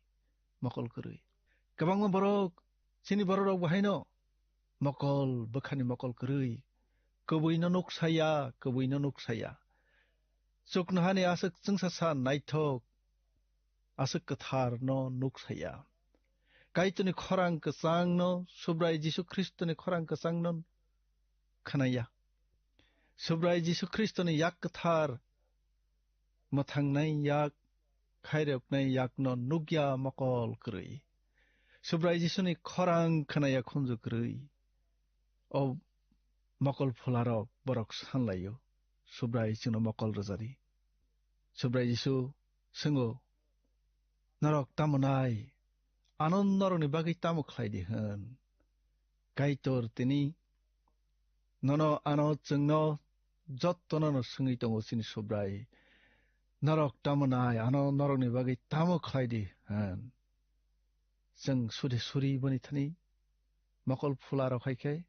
mokol kwrwi. Kwbangma borok, chini bororok bo haino mokol, bwkhani mokol kwrwi, kwbwino nuksaya, kwbwino nuksaya. Chuknohani aswk chwngsacha naithok, aswk kwtharno nuksaya. Kaitorni khorang kwchangno, Subrai Jisu Khristoni khorang kwchangno khnaya. Subrai Jisu Khristoni yak kwthar mwthangnai yak, khairoknai yakno nukya mokol kwrwi. Subrai Jisuni khorang khnaya khunju kwrwi. O mokol phularok borok sanlaio, Subrai chwngno mokol rwjadi. Subrai Jisu swngo, "Norok tamo nai? Ano norokni bagwi tamo khlai di hwn?" Kaitor tini nono ano chwngno jottono no swngwi tongo chini Subrai. Norok tamo nai, ano norokni bagwi tamo khlai di hwn? Chwng sude suri boni thani mokol phula rok hai khe,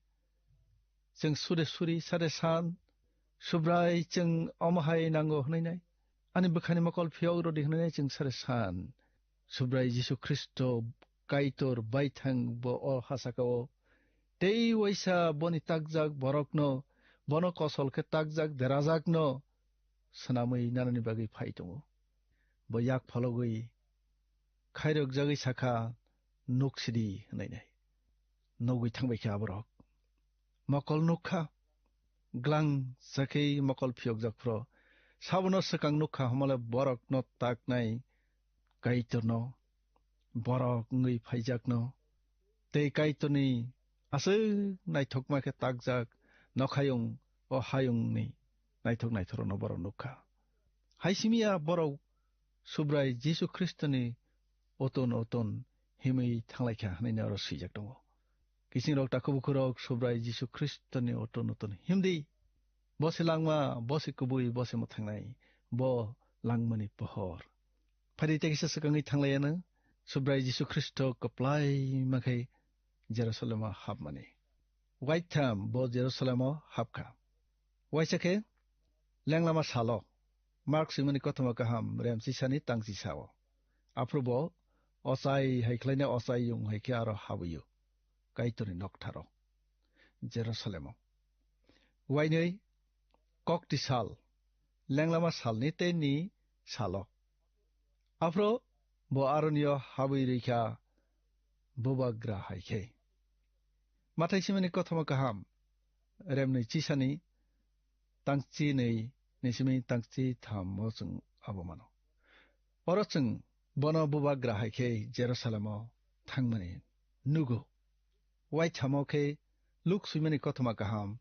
chwng sude suri sade san, Subrai chwng omo hai nango hwnwi nai, ani bwkhani mokol phiyok rw di hwnwi nai chwng sade san. Subrai Jisu Khristo Kaitor baithang bo o hasaka o tei waisa boni takjak borokno, bono kosol khe takjak derajakno swnamwi nanani bagwi phai tongo. Bo yak phologwi khairokjagwi sakha, "Nuk sidi," hwnwi nai. Nugwi thangbai khe aborok. Mokol nukha, glang sakhe mokol phiyokjak phro. Sabono swkang nukha hwnmale borokno taknai Kaitorno, borok wngwi phaijakno, tei Kaitorni aswk naithokma khe takjak nokhayung o hayungni naithok naithorokno borok nukha. Hai simi ya borok Subrai Jisu Khristoni oton oton himwi thanglaikha hwnwi oro swijak tongo. Kisingrok takhuk bukhurok Subrai Jisu Khristoni oton oton himdi. Bo se langma, bo se kubui, bo se mwthangnai, bo langmani pohor. Phadi tei kisa swkangwi thanglaiano Subrai Jisu Khristo kwplai makhai Jerusalemo hapmani. Waitham bo Jerusalemo hapkha. Waisa khe lenglama salo, Mark swimani kothoma kaham remchisani tangchisao. Aphuru bo ochai hai khlaina ochai yung hai khe aro habwi-o Kaitorni noktharo Jerusalemo. Wainwi kokti sal, lenglama salni tei ni salo. Aphuru bo aronio habwi rwikha bubagra hai khe. Mathai simani kothoma kaham, remnwi chisani tangchi nwi ni simi tangchi thammo chwng abo mano. Oro chwng bono bubagra hai khe Jerusalemo thangmani nugo. Waithamo khe Luk swimani kothoma kaham,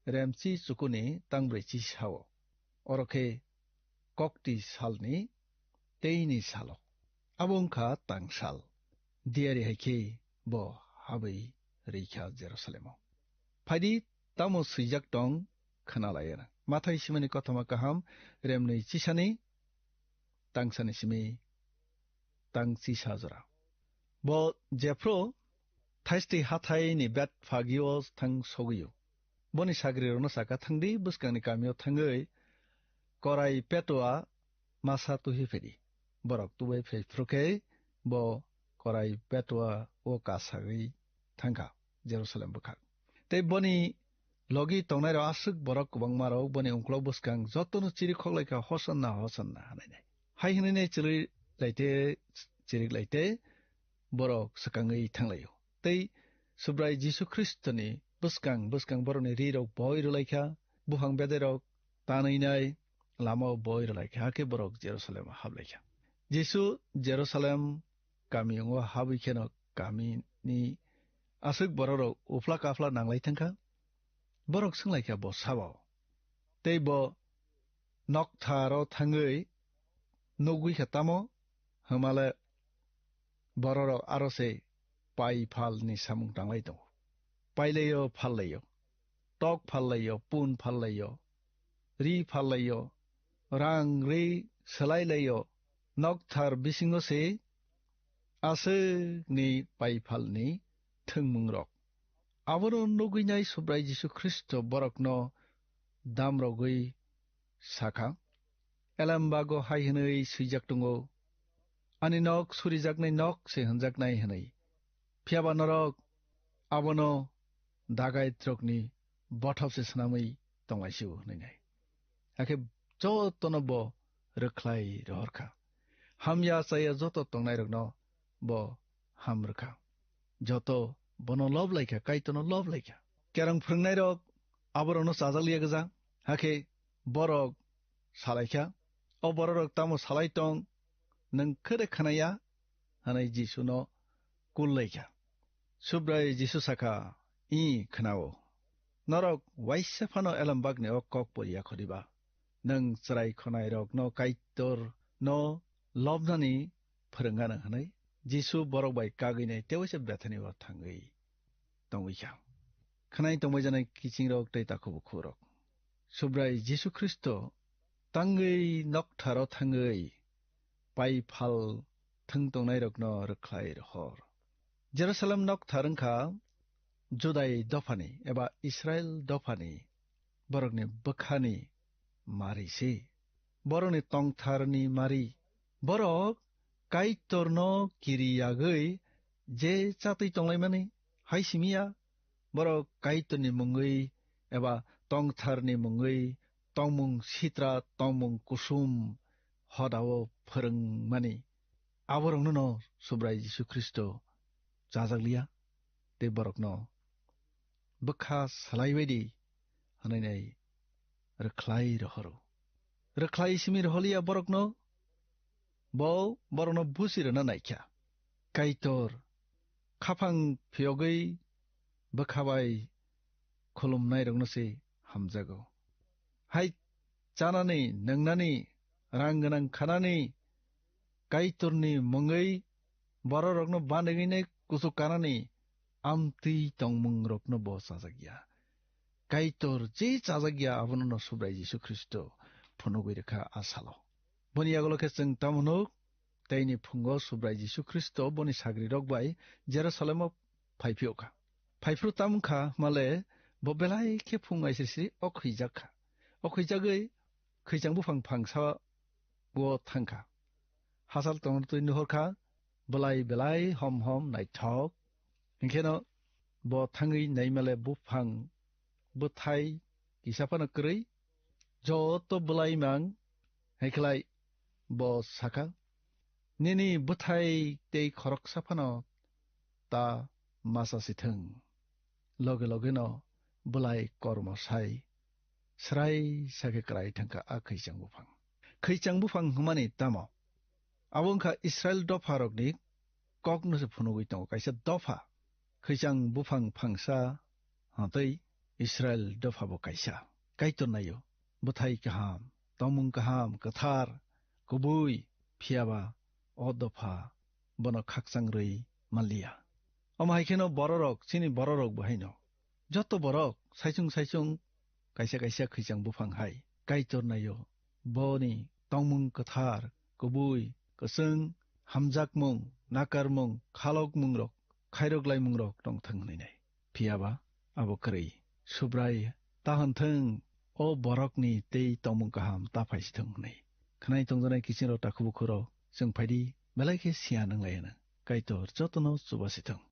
remchi chukuni tangbrwi chisao. Oro khe kokti salni teini salo. Abo wngkha tangsal. Diyari hai khe bo habwi rwikha Jerusalemo. Phaidi tamo swijak tong khna lai. Mathai simani kothoma kaham, remnwi chisani tangsani simi tangchisa jora. Bo jephru thaisti hathaini bet phagio thang sogwio. Boni sagrirokno saka, "Thangdi bwskangni kamio thangwi korai petua masa tuhi phedi." Borok tubai phai phru khe bo korai petua o kasagwi thangkha Jerusalem bwkhak. Tei boni logi tongnairok aswk borok kwbangmarok boni ungkulok bwskang jotono chirik khoklaikha, "Hosanna, Hosanna," hwnwi nai. Hai hwnwi nai chirwi laite, chirik laite, borok swkangwi thanglaio. Tei Subrai Jisu Khristoni bwskang bwskang borokni rirok boi rwlaikha, buphang bedairok tanwinai lamao boi rwlaikha, hakhe borok Jerusalem haplaikha. Jisu Jerusalem kamiyungo habwi kheno kamini aswk bororok uphla kaphla nanglai thangkha. Borok swnglaikha bo sabo. Tei bo noktharo thangwi nugwi kha tamo? Hwnmale bororok aro se pai phalni samung tanglai tongo. Pailaio phallaio, tok phallaio, pun phallaio, ri phallaio, rang ri swlailaio, nokthar bisingo se aswkni pai phalni thwngmungrok. Abono nugwinai Subrai Jisu Khristo borokno damrogwi sakha, Elembago hai hwnwi swijak tongo, "Ani nok surijaknai nok se hwnjaknai," hwnwi. Phiyaba norok abono dagaitrokni bothop se swnamwi tonglaisio hwnwi nai. Hakhe jotono bo rwkhlai rohorkha. Hamya chaya joto tongnairokno bo ham rwkha. Joto bono lob laikha, Kaitorno lob laikha. Kerong phwrwngnairok aborokno chajak liya gwja, hakhe borok salaikha, "O bororok tamo salai tong, nwng khe de khwnaya?" hwnwi Jisuno kul laikha. Subrai Jisu sakha, "Ih, khwnao. Norok waisa phano elembakni o kok poriya khoriba? Nwng chwrai khonairokno Kaitorno lobnani phwrwng anw," hwnwi Jisu borok bai kagwinai tewaisa Bethani o thangwi tongwi kha. Khwnai tongbai janai kichingrok tei takhuk bukhukrok, Subrai Jisu Khristo tangwi noktharo thangwi pai phal thwng tongnairokno rwkhlai rohor. Jerusalem nokthar wngkha Judai dophani eba Israil dophani borokni bwkhani mari se. Borokni tongtharni mari. Borok Kaitorno kiri yagwi je chatwi tonglaimani hai simi ya. Borok Kaitorni mungwi eba tongtharni mungwi tongmung sitra, tongmung kusum hodao phwrwngmani. Aborokno no Subrai Jisu Khristo chajak liya, tei borokno bwkha salai bai di hwnwi nai rwkhlai rohoro. Rwkhlai simi roholiya borokno, bo borokno busi rwna naikha. Kaitor khaphang phiyogwi bwkha bai khulumnairokno se hamjago. Hai chanani, nwngnani, rang gwnang khanani, Kaitorni mungwi bororokno banigwinai kuchuk kanani amtwi tongmungrokno bo chajakya. Kaitor je chajakya abono no Subrai Jisu Khristo phunugwi rwkha a salo. Boni yagulo khe chwng tamo nuk, teini phungo Subrai Jisu Khristo boni sagrirok bai Jerusalemo phaiphiyokha. Phaiphru tamo wngkha male bo belai khe phung aisiri siri o khwijak kha. O khwijagwi khwichang buphang phangsa o thangkha. Hachal tongtwi nuhorkha, bwlai belai hom hom naithok. Hinkheno bo thangwi naimale buphang bwthai kisa phano kwrwi, joto bwlai mang. Haikhlai bo sakha, "Nini bwthai tei khoroksa phano ta masa sithwng." Loge logeno bwlai kormo sai srai sakhe kwrai thangkha a khwichang buphang. Khwichang buphang hwnmani tamo? Abo wngkha Israil dopharokni kokno se phunugwi tongo, kaisa dopha. Khwichang buphang phangsa hwntwi Israil dopha bo kaisa. Kaitor naio, bwthai kaham, tongmung kaham, kwthar, kubui, phiyaba o dopha bono khakchang rwi manliya. Omo hai kheno bororok, chini bororok bo haino. Joto borok saichung saichung kaisa kaisa khwichang buphang hai Kaitor naio, boni tongmung kwthar, kubui, kwchwng, hamjakmung, nakarmung, khalokmungrok, khairok laimungrok tongthwng hwnwi nai. Phiyaba abo kwrwi, Subrai ta hwn thwng, o borokni tei tongmung kaham ta phaisithwng hwnwi. Khwnai tongjaknai kichingrok, takhuk bukhurok, chwng phaidi, belai khe siya nwnglai hwno. Kaitor jotono chubasithwng.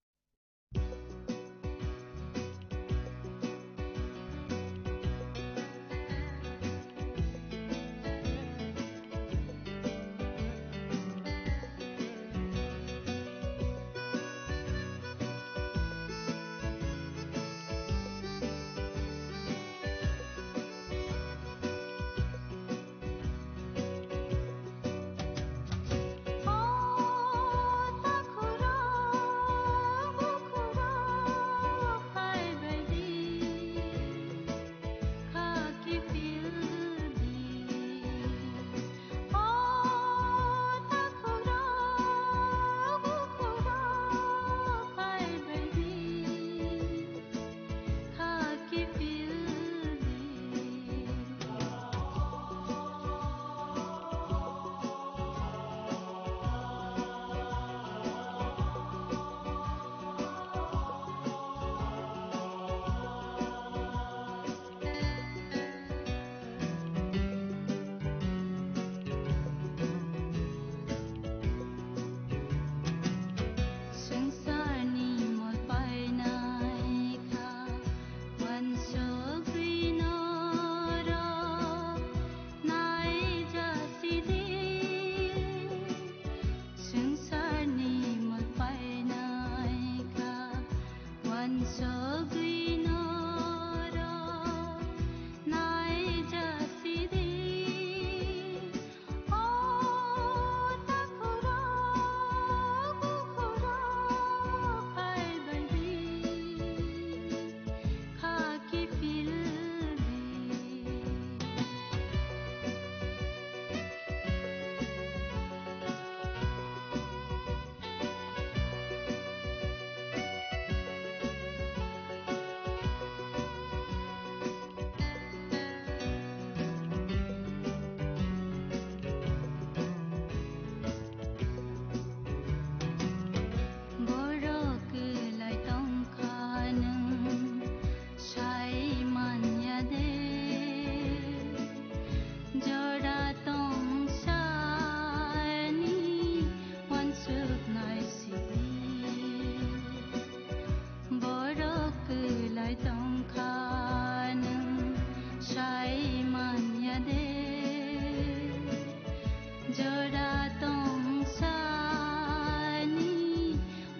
Ratong sani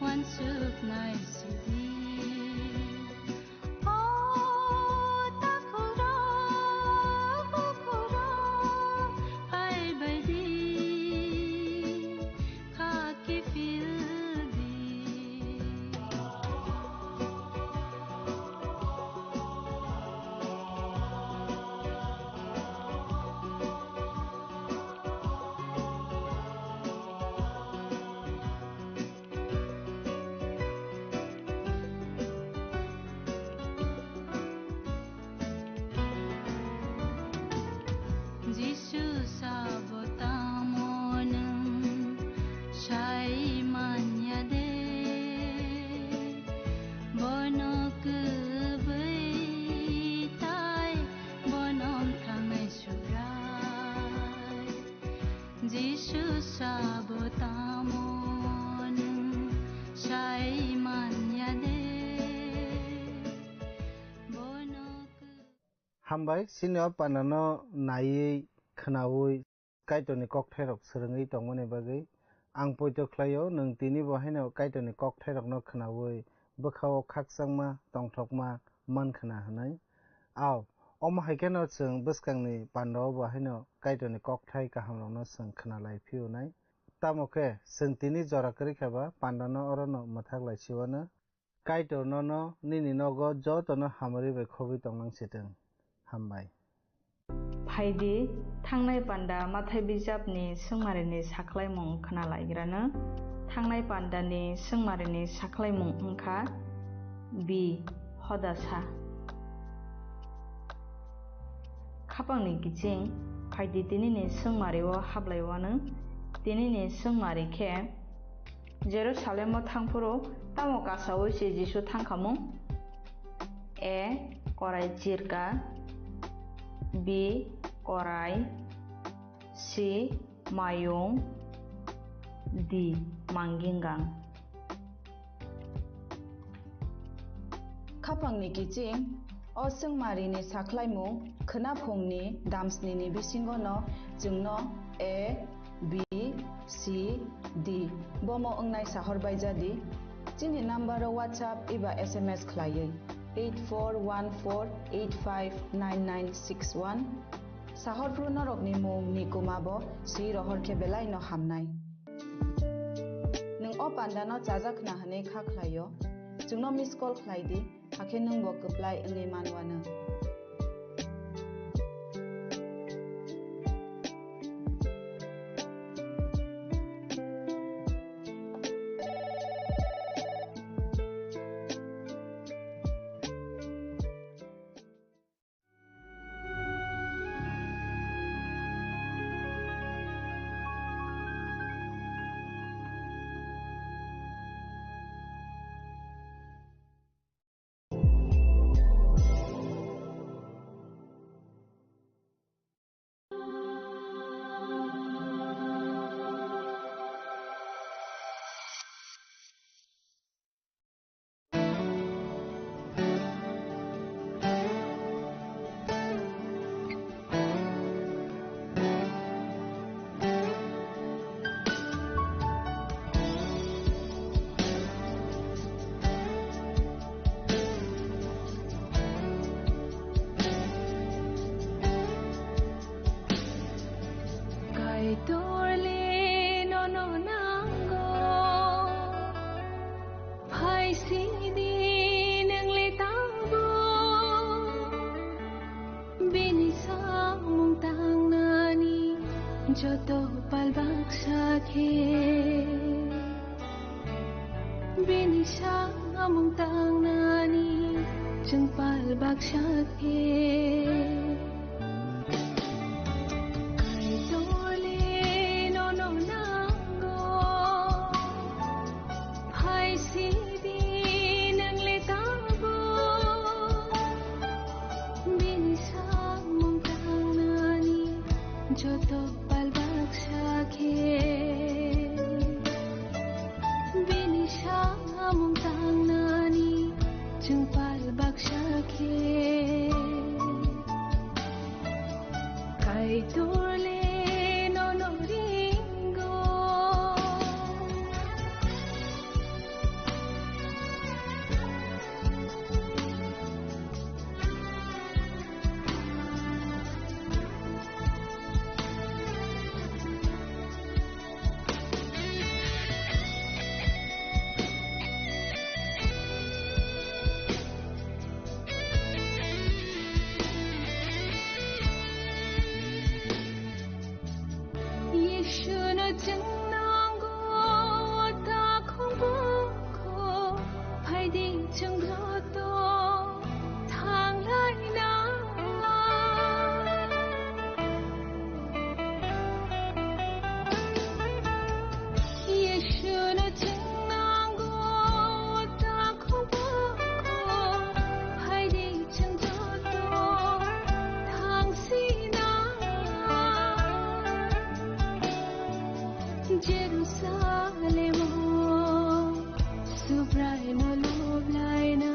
wansuk nai sidi. O takhura, bukhura, phai bai di. Kha kiphil di. Jisu sabo tamo nwng sai manya de, bono kwbwi tai bono wngthangnai Subrai. Jisu sabo tamo nwng sai manya de, bono kw- Hambai, chini o pandano naiwi, khwnaui, Kaitorni kokthairok swrwngwi tongmani bagwi. Ang poito khlaio, nwng tini bo haino Kaitorni kokthairokno khwnaui bwkhao khakchangma, tongthokma man khwna hwnwi. Ao, omo hai kheno chwng bwskangni pandao bo haino Kaitorni kokthai kahamrokno chwng khwna lai phiyunai. Tamo khe, chwng tini jora kwrwi khe ba pandano orono mwthak lai siwano. Kaitor nono nini nogo jotono hamari bai khogwi tonglang sitwng. Hambai. Phaidi, thangnai panda Mathai bijapni swngmarini sakhlaimung khwnalaigrano. Thangnai pandani swngmarini sakhlaimung wngkha B. Hodasa. Khapangni kiching, phaidi tinini swngmario hablaiwano. Tinini swngmari khe Jerusalemo thangphuru tamo kasaui se Jisu thangkhamung? A. Korai chirka. B. Korai. C. Mayung. D. Manggingang. Khapangni kiching, o swngmarini sakhlaimung khwnaphungni damsnini bisingono chwngno A, B, C, D bomo wngnai sahor baijadi. Chini numbero WhatsApp eba S M S khlaiwi eight four one four eight five nine nine six one. Sahorphru norokni mung ni kuma bo swi rohor khe belai no hamnai. Nwng o panda no chajak khna hwnwi kha khlaio, chwngno miss call khlai di, hakhe nwng bo kwplai wngwi manwano. Kaitor le nono nango, phai sidi nwng le tangbo. Bini samung tangnani joto pal baksa khe. Bini samung tangnani chwng pal baksa khe. Kaitor le nono nango, phai sidi nwng le tangbo. Bini samung tangnani joto pal baksa khe. Bini samung tangnani chwng pal baksa khe. Jerusalemo Subraino loblaina,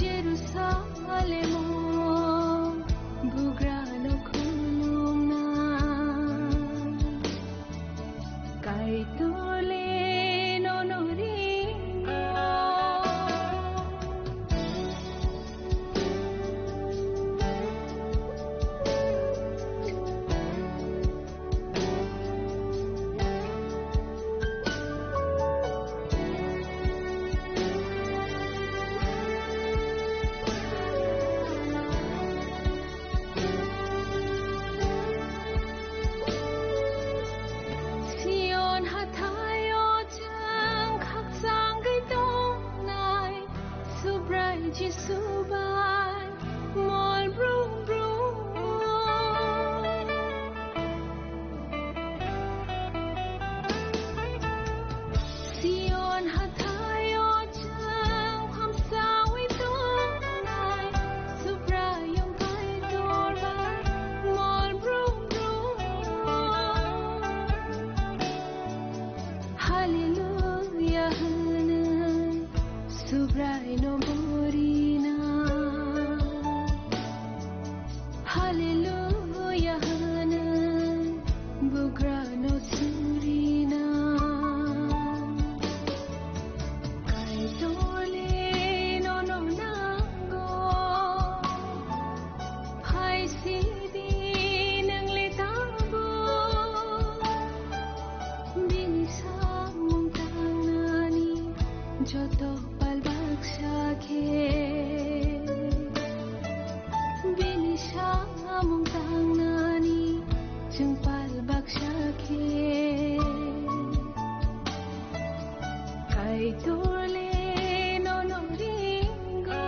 Jerusalemo bugrano khulumna, Kaitorle nono ringo. Sion hathaio chwng khakchangwi tongnai, Subrai Jisu bai mol brum brum. Sion hathaio chwng hamsawi tongnai, Subraiyung Kaitor bai mol brum brum. Hallelujah hwnwi Subraino borina. Hallelujah hwnwi bugrano churina. Kaitorle nono nango. Hai sidi nwngle tangbo. Bini samung tangnani joto pal baksa khe. Bini samung tangnani chwng pal baksa khe. Kaitorle nono ringo.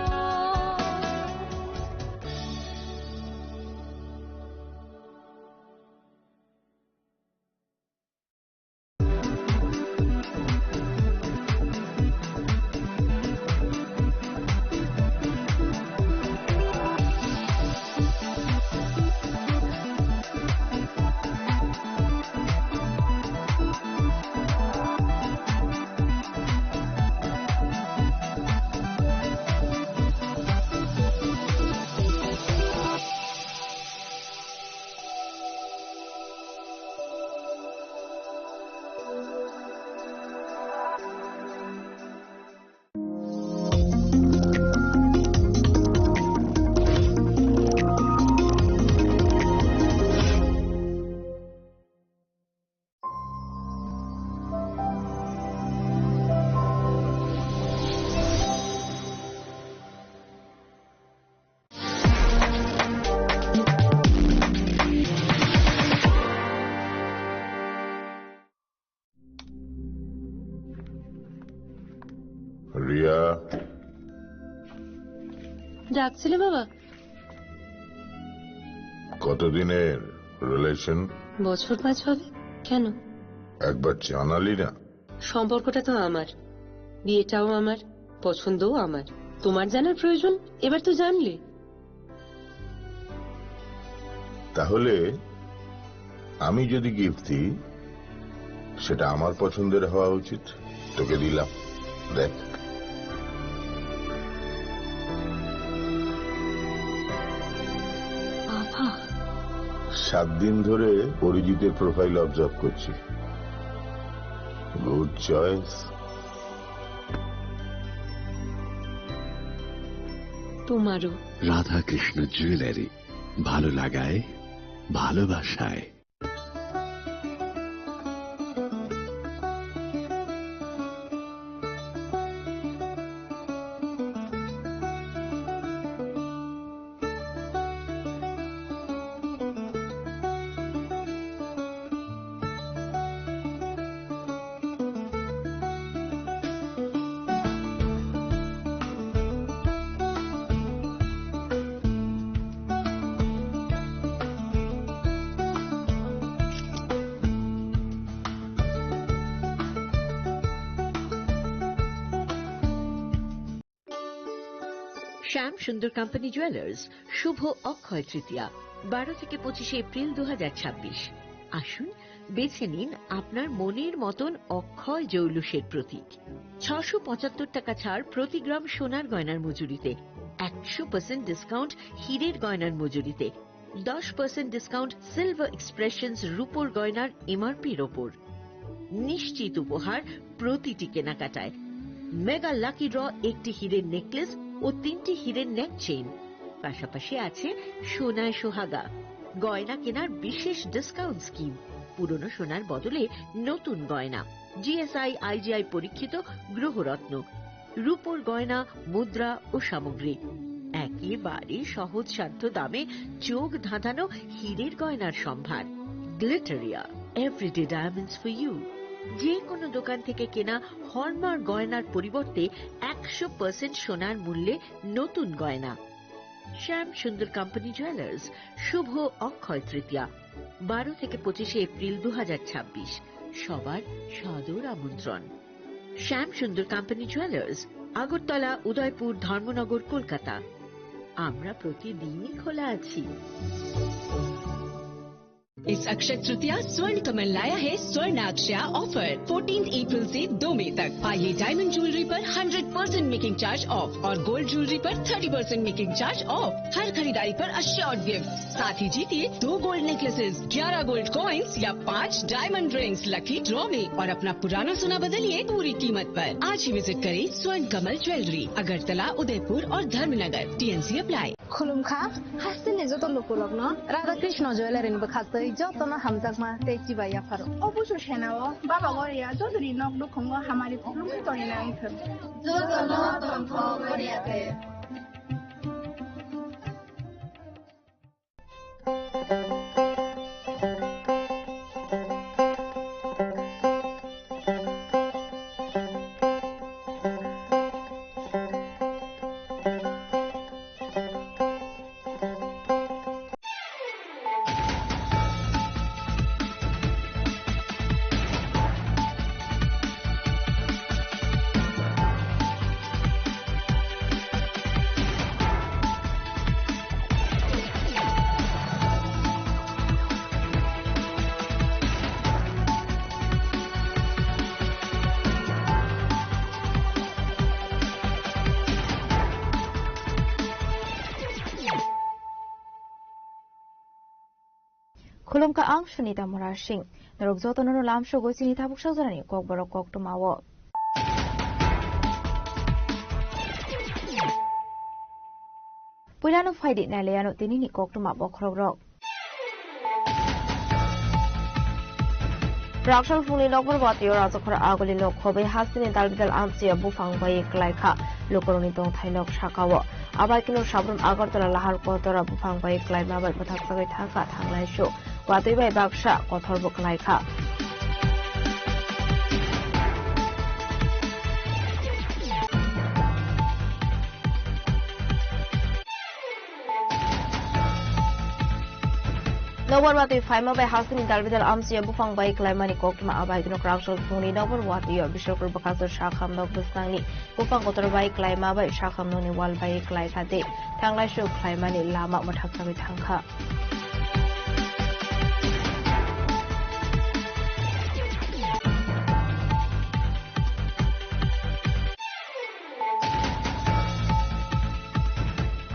Riya. ডাকছিলে বাবা? কতদিনের রিলেশন? বছর পাঁচ হবে। কেন? একবার জানালি না। সম্পর্কটা তো আমার, বিয়েটাও আমার, পছন্দও আমার। তোমার জানার প্রয়োজন, এবার তো জানলে। তাহলে আমি যদি গিফট দিই, সেটা আমার পছন্দের হওয়া উচিত। তোকে দিলাম, দেখ। বাবা। সাত দিন ধরে অরিজিতের প্রোফাইল অবজার্ভ করছি। Good choice. তোমারও। রাধাকৃষ্ণ জুয়েলারি, ভালো লাগায়, ভালোবাসায়। শ্যাম সুন্দর কোম্পানি জুয়েলার্স, শুভ অক্ষয় তৃতীয়া, বারো থেকে পঁচিশে এপ্রিল দু হাজার ছাব্বিশ। আসুন, বেছে নিন আপনার মনের মতন অক্ষয় জৌলুসের প্রতীক। ছশো পঁচাত্তর টাকা ছাড় প্রতি গ্রাম সোনার গয়নার মজুরিতে, একশো পার্সেন্ট ডিসকাউন্ট হীরের গয়নার মজুরিতে, দশ পার্সেন্ট ডিসকাউন্ট সিলভার এক্সপ্রেশনস রূপোর গয়নার এমআরপির ওপর। নিশ্চিত উপহার প্রতিটি কেনাকাটায়। মেগা লাকি ড্র, একটি হীরের নেকলেস ও তিনটি হীরের নেক চেইন, পাশাপাশি আছে সোনায় সোহাগা, গয়না কেনার বিশেষ ডিসকাউন্ট স্কিম, পুরনো সোনার বদলে নতুন গয়না, জিএসআই আইজিআই পরীক্ষিত গ্রহরত্ন, রূপোর গয়না, মুদ্রা ও সামগ্রী, একেবারে সহজসাধ্য দামে চোখ ধাঁধানো হীরের গয়নার সম্ভার। Glitteria, everyday diamonds for you. যে কোনো দোকান থেকে কেনা হলমার্ক গয়নার পরিবর্তে একশো পার্সেন্ট সোনার মূল্যে নতুন গয়না। শ্যাম সুন্দর কোম্পানি জুয়েলার্স, শুভ অক্ষয় তৃতীয়া, বারো থেকে পঁচিশে এপ্রিল দু হাজার ছাব্বিশ। সবার সাদর আমন্ত্রণ। শ্যাম সুন্দর কোম্পানি জুয়েলার্স, আগরতলা, উদয়পুর, ধর্মনগর, কলকাতা। আমরা প্রতিদিনই খোলা আছি। इस अक्षय तृतीया स्वर्ण कमल लाया है स्वर्णाक्षया ऑफर। फोर्टीन अप्रैल से दो मई तक। पाइए डायमंड ज्वेलरी पर hundred percent making charge off और गोल्ड ज्वेलरी पर thirty percent making charge off. हर खरीदारी पर अश्योर्ड गिफ्ट, साथ ही जीतिए दो गोल्ड नेकलेसेस, ग्यारह गोल्ड कॉइंस या पाँच डायमंड रिंग्स लकी ड्रॉ में और अपना पुराना सोना बदलिए पूरी कीमत पर। आज ही विजिट करें स्वर्ण कमल ज्वेलरी, अगरतला, उदयपुर और Dharmanagar. TNC apply. Khulumkha, hasteni joto lukurokno Radha Krishna Jewellery ni bwkhaktwi jotono hamjakma tei chibai yapharo. O busu senao Baba Goria Chaudhury nok nukhungo hamari khulumkhe tonina wngthok. Jotono tongthok Goria te. Khulumkha, ang Sunita Murasing. Norok jotono no lamsogwi chini tabuk sajorani kokborok koktwmao. Puilano phaidi nailaiano tinini koktwma bokhorokrok. Rakchal phungni nokbar watio Rajakhor aguli nok khobai hasteni dalbidal amchiya buphang bai klaikha lukurokni tongthai nok sakao. Abai kheno sabrum Agartala Lahar Kotora buphang bai klaima bai bwthaksagwi thangkha thanglaisu. Watwi bai baksa kothorbo klaikha. Nokbar watwi phaima bai hasteni dalbidal amchiya buphang bai klaimani koktwma abai kheno Rakchal phungni nokbar watwi o Biswakar bwkhaksa sakham nok bwsnangni buphang kotor bai klaima bai sakham nokni wal bai klaikha tei thanglaisu klaimani lama mwthaksagwi thangkha.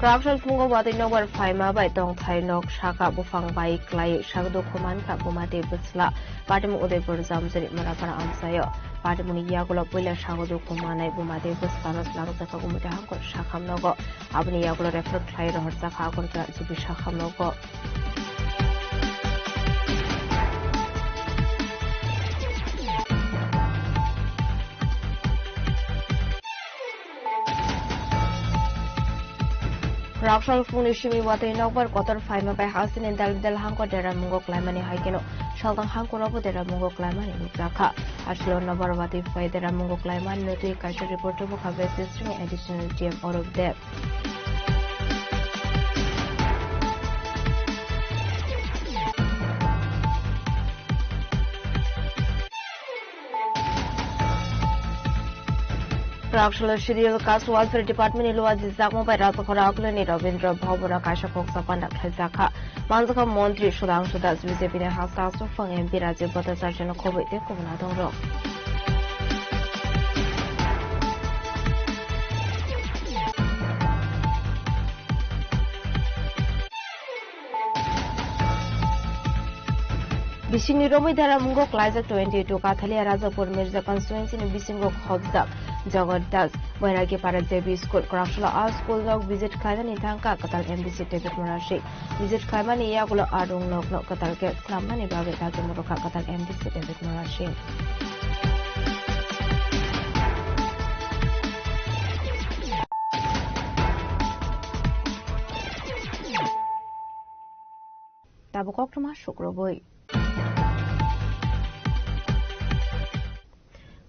Kwrak sal phungo watwi nokbar phaima bai tongthai nok saka buphang bai klai sak dukhu mankha buma tei bwsla. Patimung Udaipur Jamjari Marapara amchaio. Patimungni yagulo puila sago dukhu manai buma tei bwsla no slangjak kha Gumiti hangkor sakham nogo. Aboni yagulo refer khlai rohorjak kha Agartala G B sakham nogo. Raksal phungni simi watwi nokbar kotor phaima bai hasteni dal bidal hangko deramungo klaimani hai kheno saltang hangkorobo deramungo klaimani nukjakha. Aswkno nokbar watwi phai deramungo klaimani nutwi kaisa report tubu kha West District ni Additional D M Arup Deb. Kwraksalo Scheduled Caste Welfare Department ni luajijakma bai Rajakhor Agulini Rabindra Bhavan o kaisa kok chapanda khlaijakha. Manjakha Montri Sudhangshu Das, B J P ni hasta aswk phang M P Rajiv Bhattacharya no khobwi tei kubun adongrok. Bisingni romwi deramungo klaijak twenty two Kathalia Rajapur Mirza constituency ni bisingo khobjak Jagat Das Bairagi Para J B School. Kwraksalo a school nok visit khlainani thangkha kwtal M D C David Murasing. Visit khlaimani yagulo a rung nokno kwtal khe khwlammani bagwi dagi murukha kwtal M D C David Murasing. Tabuk koktwma sukrubwi.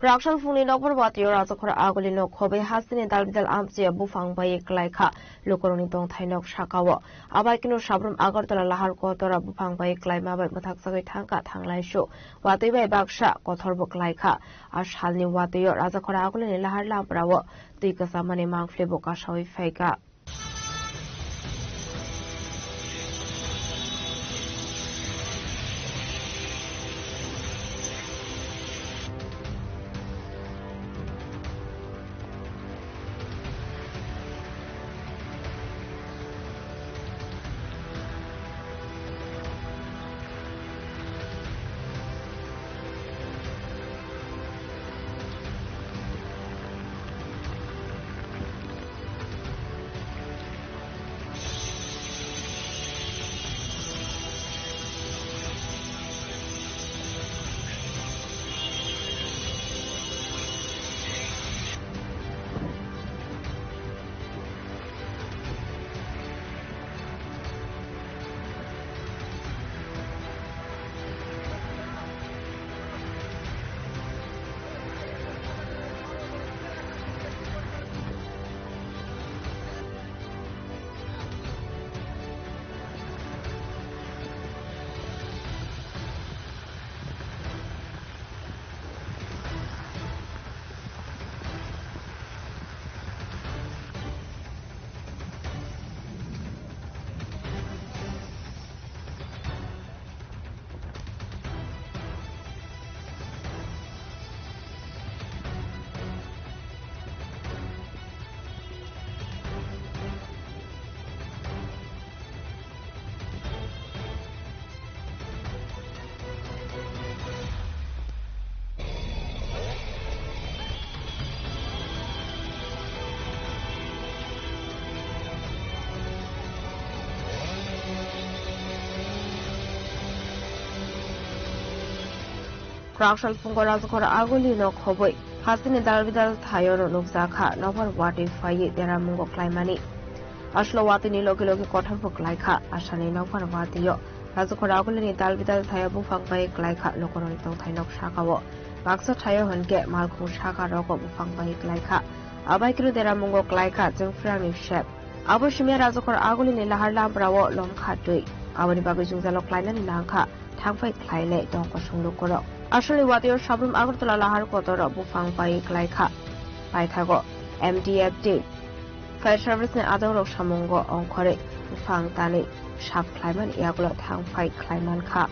Kwraksal phungni nokbar watio Rajakhor Agulino khobwi hasteni dalbidal amchia buphang bai klaikha lukurokni tongthai nok sakao. Abai kheno sabrum Agartala Lahar Kotora buphang bai klaima bai mwthakjagwi thangkha thanglaisu. Watwi bai baksa kothorbo klaikha. A salni watio Rajakhor Agulini Lahar Lamprao twi kwchamani mangphlebo kasawi phaikha. Kwraksal phungo Rajakhor Agulino khobwi hasteni dalbidal thaio nukjakha nokbar watwi phaiwi deramungo klaimani. Aswkno watwini logi logi kothorbo klaikha asani nokbar watwio. Rajakhor Agulini dalbidal thaio buphang bai klaikha lukurokni tongthai nok sakao. Baksa thaio hwnkhe malkhung saka rogo buphang bai klaikha. Abai kheno deramungo klaikha chwngphrangni sep. Abo simiya Rajakhor Agulini Lahar Lamprao lomkha twi. Aboni bagwi jwngjalo klainani langkha. Thangphai khlainai tong kosong lukurok. Aswkni watio sabrum Agartala Lahar Kotoro buphang bai klaikha. Paithago M D F team, fire service ni adongrok samungo ongkhorwi buphang tanwi sap khlaimani yagulo thangphai khlaimankha.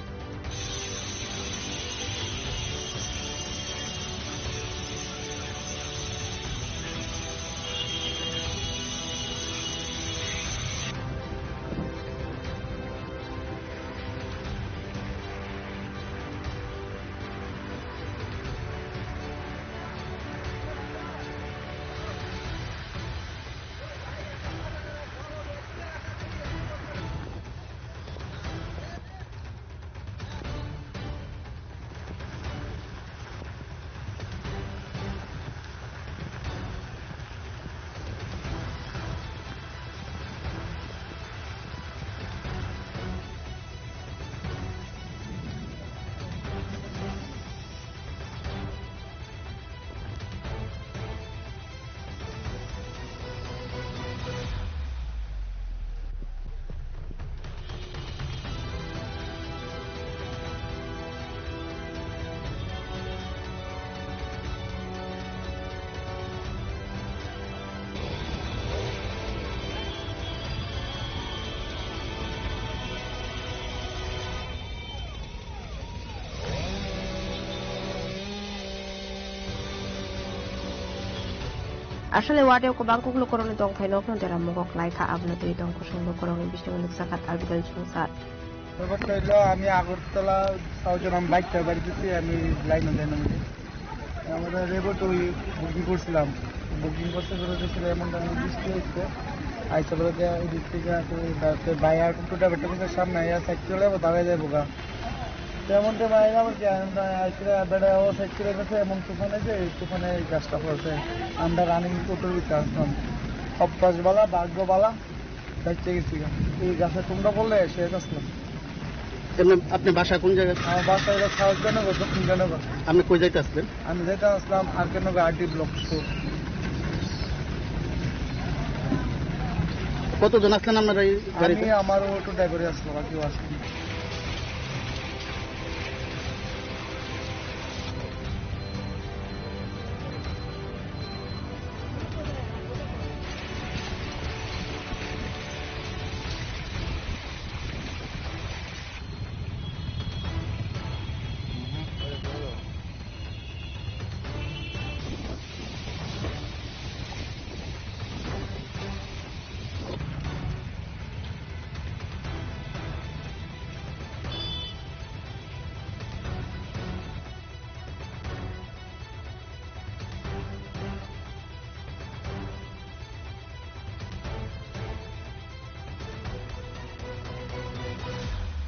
Asole watwi o kwbang kuk lukurokni tongthai nokno deramungo kwlai kha, abono twi tong kusung lukurokni bisingo nukjakha Talbidal chwngsat. ব্যাপারটা হইলো, আমি আগরতলা সাউথ গ্রাম বাইক বাড়ি দিচ্ছি, আমি লাইন দেন আমাদের আমরা রেবো তো বুকিং করছিলাম। বুকিং করতে করে দেখছিল এমন টাইমে বৃষ্টি হচ্ছে। আইসা বলে যে এই দিক থেকে আসলে বাইক আর টোটো ড্রাইভারটা বলছে, "সামনে আইয়া সাইড চলে যাবো, দাঁড়ায় যাবো গা।" তেমন তো বাইরে আবার কি, আমরা আইসা বেড়া ও সাইড চলে গেছে, এমন তুফানে যে এই তুফানে এই গাছটা পড়ছে। আমরা রানিং টোটোর ভিতরে আসলাম। অভ্যাস বালা, ভাগ্য বালা। যাইতে গেছি গা। এই গাছে তোমরা বললে শেষ আসলো। এমনি আপনি বাসা কোন জায়গায়? আমার বাসা হলো সাউথ জয়নগর, দক্ষিণ জয়নগর। আপনি কই যাইতে আসলেন? আমি যাইতে আসলাম আর কে নগর আরডি ব্লক ফোর। কতজন আসলেন আপনারা এই গাড়িতে? আমি আমার অটো ড্রাইভারে আসলাম, আর কেউ আসেনি।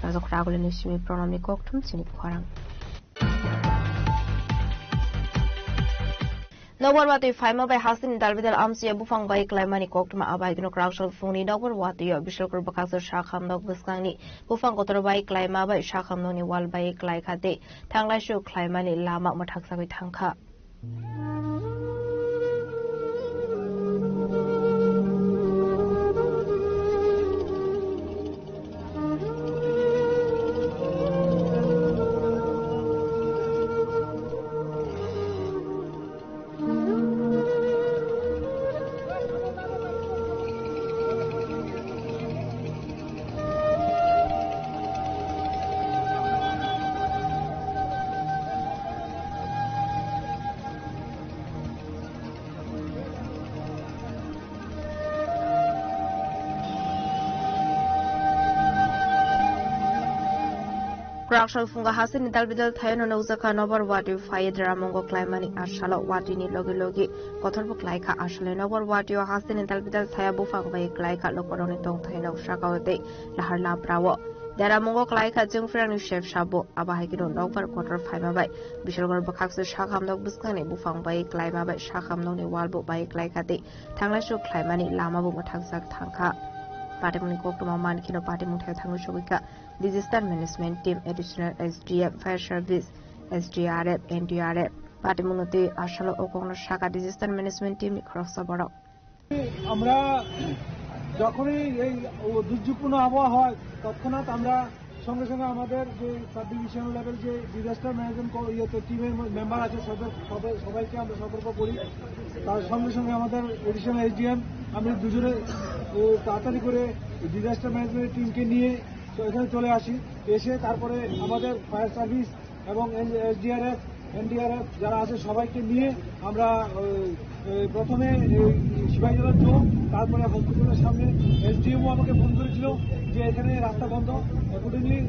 Rajok Raguli ni simi pronom ni kokthum chini khorang. Nokbar watwi phaima bai hasteni dalbidal amchiya buphang bai klaimani koktwma abai gwnok rangsal phungni nokbar watwi o Bishalkor bwkhaksa sakham nok bwskangni buphang kotor bai klaima bai sakham nokni wal bai klaikha tei thanglaisu khlaimani lama mwthaksagwi thangkha. Kwraksal phunga hasteni dalbidal thayono nukjakha nokbar watwi phaiwi deramungo klaimani asalo watwini logi logi kothorbo klaikha. Asole nokbar watwio hasteni dalbidal thaya buphang bai klaikha, lukurokni tongthai nok sakao tei lahar laprao. Deramungo klaikha chwngphrangni sep sabo. Abo hai kheno nokbar kotor phaima bai Bishalkor bwkhaksa sakham nok bwskangni buphang bai klaima bai sakham nokni wal bo bai klaikha tei thanglaisu khlaimani lama bo mwthangsag thangkha. Patimungni koktwma mankheno patimung thaio thangwi sogwikha Disaster Management Team, Additional S D M, Fire Service, S D R F, N D R F. Patimungno tei asalo o kokno sakha Disaster Management Team ni khoroksa borok. আমরা যখনই এই দুর্যোগপূর্ণ আবহাওয়া হয়, তৎক্ষণাৎ আমরা সঙ্গে সঙ্গে আমাদের যে সাব ডিভিশনাল লেভেল যে ডিজাস্টার ম্যানেজমেন্ট ক-, ইয়েতে টিমের ম-, মেম্বার আছে, সদর-, সবাই, সবাইকে আমরা সতর্ক করি। তার সঙ্গে সঙ্গে আমাদের অ্যাডিশনাল এসডিএম, আমি দুজনে, এ, তাড়াতাড়ি করে ডিজাস্টার ম্যানেজমেন্ট টিমকে নিয়ে তো এখানে চলে আসি। এসে তারপরে আমাদের ফায়ার সার্ভিস এবং এসডিআরএফ, এনডিআরএফ যারা আছে সবাইকে নিয়ে আমরা, ওই, ওই, প্রথমে এই সিপাহীজলা চৌক, তারপরে হসপিটালের সামনে এসডিএমও আমাকে ফোন করেছিল যে এখানে রাস্তা বন্ধ। অ্যাকর্ডিংলি,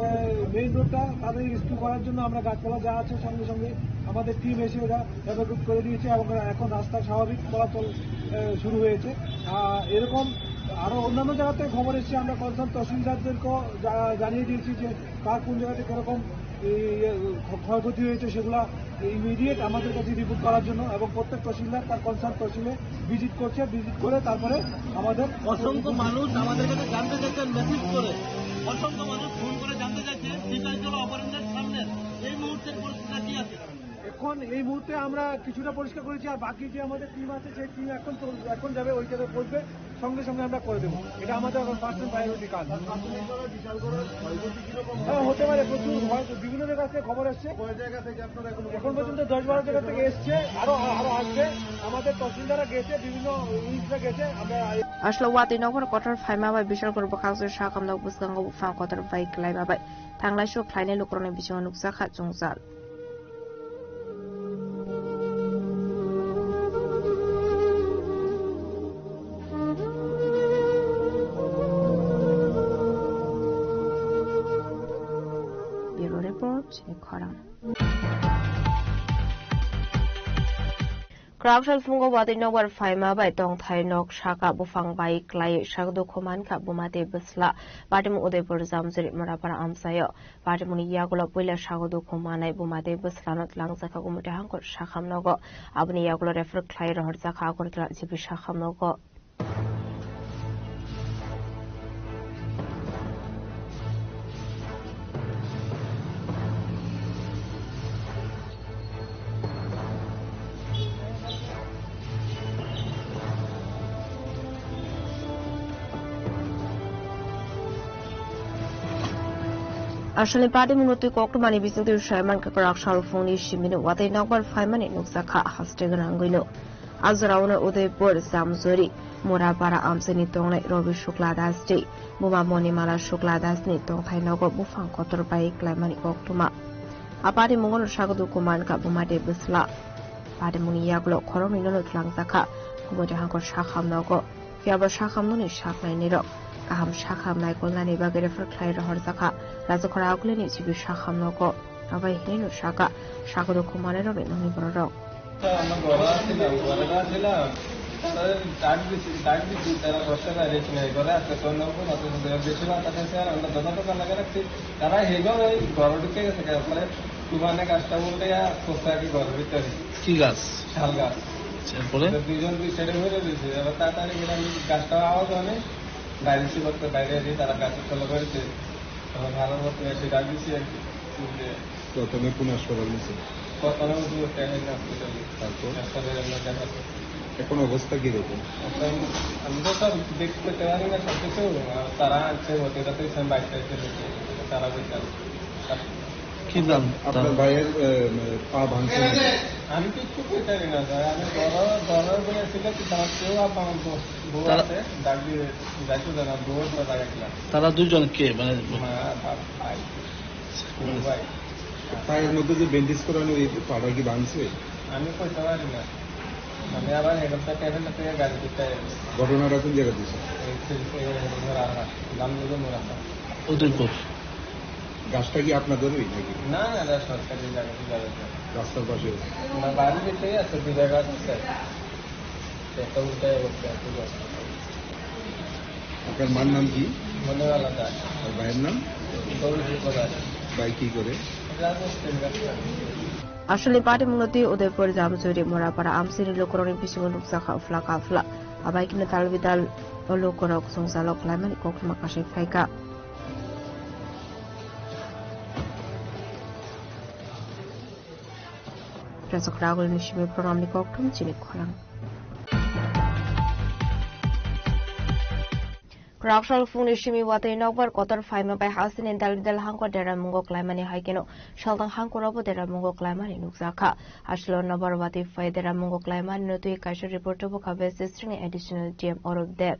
এ, মেইন রোডটা তাদের রেস্কিউ করার জন্য আমরা গাছপালা যা আছে সঙ্গে সঙ্গে আমাদের টিম এসে ওরা এভাকুয়েট করে দিয়েছে এবং এখন রাস্তা স্বাভাবিক চলাচল, এ, শুরু হয়েছে। আর এরকম আরও অন্যান্য জায়গা থেকে খবর এসছে, আমরা কনসার্ন তহসিলদারদেরকেও জা-, জানিয়ে দিয়েছি যে কার কোন জায়গাতে কিরকম এই, ইয়ে, ক্ষ-, ক্ষয়ক্ষতি হয়েছে সেগুলা ইমিডিয়েট আমাদের কাছে রিপোর্ট করার জন্য এবং প্রত্যেক তহসিলদার তার কনসার্ন তহসিলে ভিজিট করছে, ভিজিট করে তারপরে আমাদের অসংখ্য মানুষ আমাদের কাছে জানতে চাইছেন মেসেজ করে, অসংখ্য মানুষ ফোন করে জানতে চাইছেন সিপাহীজলা অপারেশনের সামনে এই মুহূর্তের পরিস্থিতি কি আছে? এখন এই মুহূর্তে আমরা কিছুটা পরিষ্কার করেছি, আর বাকি যে আমাদের টিম আছে সেই টিম এখন চল-, এখন যাবে ওই জায়গায় পৌঁছবে। সঙ্গে সঙ্গে আমরা করে দেবো। এটা আমাদের এখন ফার্স্ট অ্যান্ড প্রায়োরিটি কাজ। হ্যাঁ, হতে পারে, প্রচুর হয়, বিভিন্ন জায়গা থেকে খবর এসছে। এখন পর্যন্ত দশ বারো জায়গা থেকে এসছে, আরো, আরো আসবে। আমাদের তহসিলদাররা গেছে, বিভিন্ন ইউনিটরা গেছে, আমরা Aslo watwi nokbar kotor phaima bai Bishalkor bwkhaksa sakham nok bwskango buphang kotor bai klaima bai thanglaisu khlainai lukurokni bisingo nukjakha chwngjal. Khorang. Kwrak salphungo watwi nokbar phaima bai tongthai nok saka buphang bai klai sak dukhu mankha buma tei bwsla. Patimung Udaipur Jamjuri Murapara amchaio. Patimungni yagulo puila sago dukhu manai buma tei bwslano twlangjakha Gumute Hangkor sakham nogo. Aboni yagulo refer khlai rohorjakha Agartala G B sakham nogo. Aswlni patimungno twi koktwmani bisingtwi swimani kwrak salphungni simino watwi nokbar phaimani nukjakha haste gwnangwino. A jorao Udaipur, Jamjuri, Murapara amchaini tongnai Ravi Shukla Das tei buma Monimala Shukla Das ni tongthai nogo buphang kotor bai klaimani koktwma. A patimungo no sago dukhu mankha buma tei bwsla. Patimungni yagulo khoroknwi no twlangjakha Gumute Hangkor sakham nogo. Phiya bo sakham nokni saknainirok kaham sakham naikolnani bagwi refer khlai rohorjakha Rajakhora Aguilini G B sakham nogo. Abai hinwi no saka, sago dukhu manai rokni nokni bororok. Ama gora asila, gora asila. Tara tak bisi, tak bisi, tara bosta na resi nai, gora asila, kono ko matu sundar besi ba tata se, amra dona to kana kara si, tara hego oi gora dikke gese kara pore, tumane kasta bolte ya, posta ki gora bhitor. কি গাছ? শাল গাছ। আচ্ছা, এরপরে? তো দুইজন দুই সাইডে ঘুরে রয়েছে, এবার তাড়াতাড়ি করে আমি গাছটা আওয়াজ অনেক, বাইরে ছিল তো বাইরে এসে তারা গাছের তলা করেছে। তখন ভালোর মতো এসে ডাক দিচ্ছি আর কি। যে প্রথমে কোন হাসপাতাল নিয়েছে? প্রথমে উঠে একটা এখানে হসপিটালে। তারপর? হাসপাতালে আমরা দেখা করছি। এখন অবস্থা কিরকম? এখন আমি তো সব দেখতে পারি না সব কিছু, আর তারা আছে, ওদের কাছে বাইকটা এসে দেখে, তারা বলছে, কি নাম? আপনার ভাইয়ের, এ, পা ভাঙছে নাকি? আমি কিচ্ছু কইতারি না, স্যার। আমি বড়, বড় বলে ছিল কি, তারা কেউ আর আমার বউ, বউ তারা আছে, ডাক দিয়ে যাইতো দেয় না, বউ তো লাগাইছিলাম। তারা দুইজন কে? মানে মা, বাপ, ভাই। দুই ভাই। পায়ের মধ্যে যে ব্যান্ডেজ করানো, এই পাটা কি ভাঙছে? আমি কইতে পারি না। আমি আবার হেড অফ দ্য টেবিল থেকে গাড়ি দিতে। ঘটনাটা কোন জায়গা দিছে? এই, এই, এই, মোরা, নাম নিল মোরা। উদয়পুর। গাছটা কি আপনাদেরই নাকি? না, না, এটা সরকারি জায়গা, জায়গা। রাস্তার পাশে? না, বাড়ির ভিতরেই আছে, দুই জায়গা আছে। একটা উল্টায় করতে আছে, দশ টাকা। আপনার মার নাম কি? মনে আলাদা। আর ভাইয়ের নাম? গৌরী প্রধান। ভাই কি করে? রাজমিস্ত্রি কাজ করে। Aswlni patimungno twi Udaipur Jamjuri Murapara amchaini lukurokni bisingo nukjakha uphla kaphla. Abai kheno tal bidal o lukurok chwngchalo khlaimani koktwma kasai phaikha. Rajak Ragulni simi programni koktwma chini khorang. Kwrak salphungni simi watwi nokbar kotor phaima bai hasteni dal bidal hangkor deramungo klaimani hai kheno saltang hangkorobo deramungo klaimani nukjakha. Aswlo nokbar watwi phai deramungo klaimani no twi kaisa report tubukha West District ni Additional D M Arup Deb.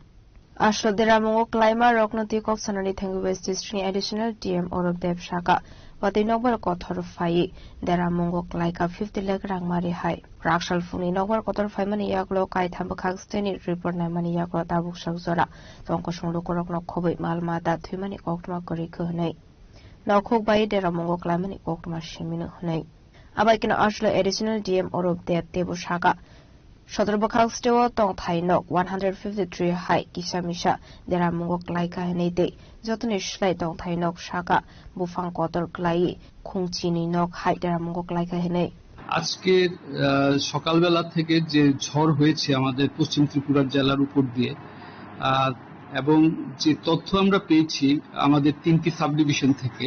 Aswk deramungo klaima rokno twi kok sanani thangwi West District ni Additional D M Arup Deb saka, watwi nokbar kothor phaiwi deramungo klaikha fifty lakh rangmari hai. Kwrak salphungni nokbar kotor phaimani yagulo kaitham bwkhak steni report naimani yagulo tabuk sak jora tongkosong lukurokno khobwi mal mata thwimani koktwma kwrwi khe hwnwi. Nokhuk bai deramungo klaimani koktwma simino hwnwi. Abai kheno aswk Additional D M Arup Deb teibo saka, Sodor bwkhak steo tongthai nok one hundred fifty three hai kisa misa deramungo klaikha hwnwi tei jotoni slai tongthai nok saka buphang kotor klaiwi khungchini nok hai deramungo klaikha hwnwi. আজকে, আহ, সকালবেলা থেকে যে ঝড় হয়েছে আমাদের পশ্চিম ত্রিপুরার জেলার উপর দিয়ে, আহ, এবং যে তথ্য আমরা পেয়েছি আমাদের তিনটি সাবডিভিশন থেকে,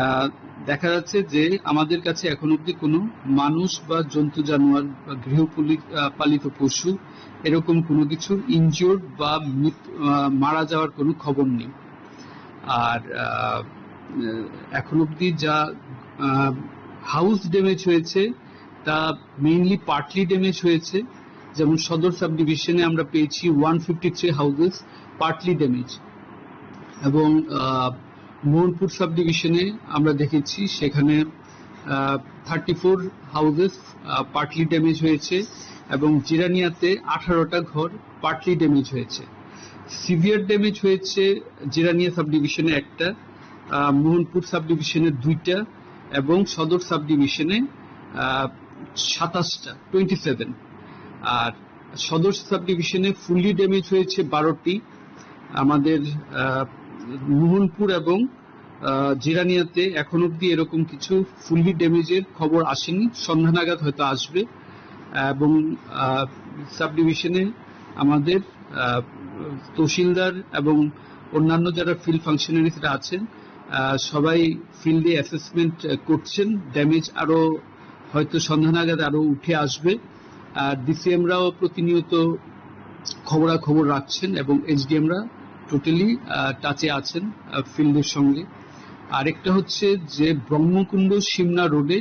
আহ, দেখা যাচ্ছে যে আমাদের কাছে এখন অবধি কোনো মানুষ বা জন্তু জানোয়ার বা গৃহপালি-, আহ, পালিত পশু এরকম কোনো কিছু ইনজিওর্ড বা মৃত-, আহ, মারা যাওয়ার কোনো খবর নেই। আর, আহ, এখন অবধি যা, আহ, হাউস ড্যামেজ হয়েছে তা মেইনলি পার্টলি ড্যামেজ হয়েছে। যেমন সদর সাবডিভিশনে আমরা পেয়েছি one fifty three houses partly damage, এবং, আহ, মোহনপুর সাবডিভিশনে আমরা দেখেছি সেখানে, আহ, থার্টি ফোর হাউসেস, আহ, পার্টলি ড্যামেজ হয়েছে এবং জিরানিয়াতে আঠারোটা ঘর পার্টলি ড্যামেজ হয়েছে। সিভিয়ার ড্যামেজ হয়েছে জিরানিয়া সাবডিভিশনে একটা, আহ, মোহনপুর সাবডিভিশনে দুইটা, এবং সদর সাব ডিভিশনে সাতাশটা, টোয়েন্টি সেভেন। আর সদর সাব ডিভিশনে ফুললি ড্যামেজ হয়েছে বারোটি। আমাদের আহ, মোহনপুর এবং আহ, জিরানিয়াতে এখন অবধি এরকম কিছু ফুললি ড্যামেজের খবর আসেনি, সন্ধ্যা নাগাদ হয়তো আসবে। এবং সাব ডিভিশনে আমাদের আহ, তহসিলদার এবং অন্যান্য যারা ফিল্ড ফাংশনারিজরা আছেন, আহ, সবাই ফিল্ডে অ্যাসেসমেন্ট করছেন। ড্যামেজ আরও হয়তো সন্ধ্যা নাগাদ আরও উঠে আসবে। আর ডিসিএমরাও প্রতিনিয়ত খবরাখবর রাখছেন এবং এসডিএমরা টোটালি টাচে আছেন ফিল্ডের সঙ্গে। আরেকটা হচ্ছে যে ব্রহ্মকুণ্ড সিমনা রোডে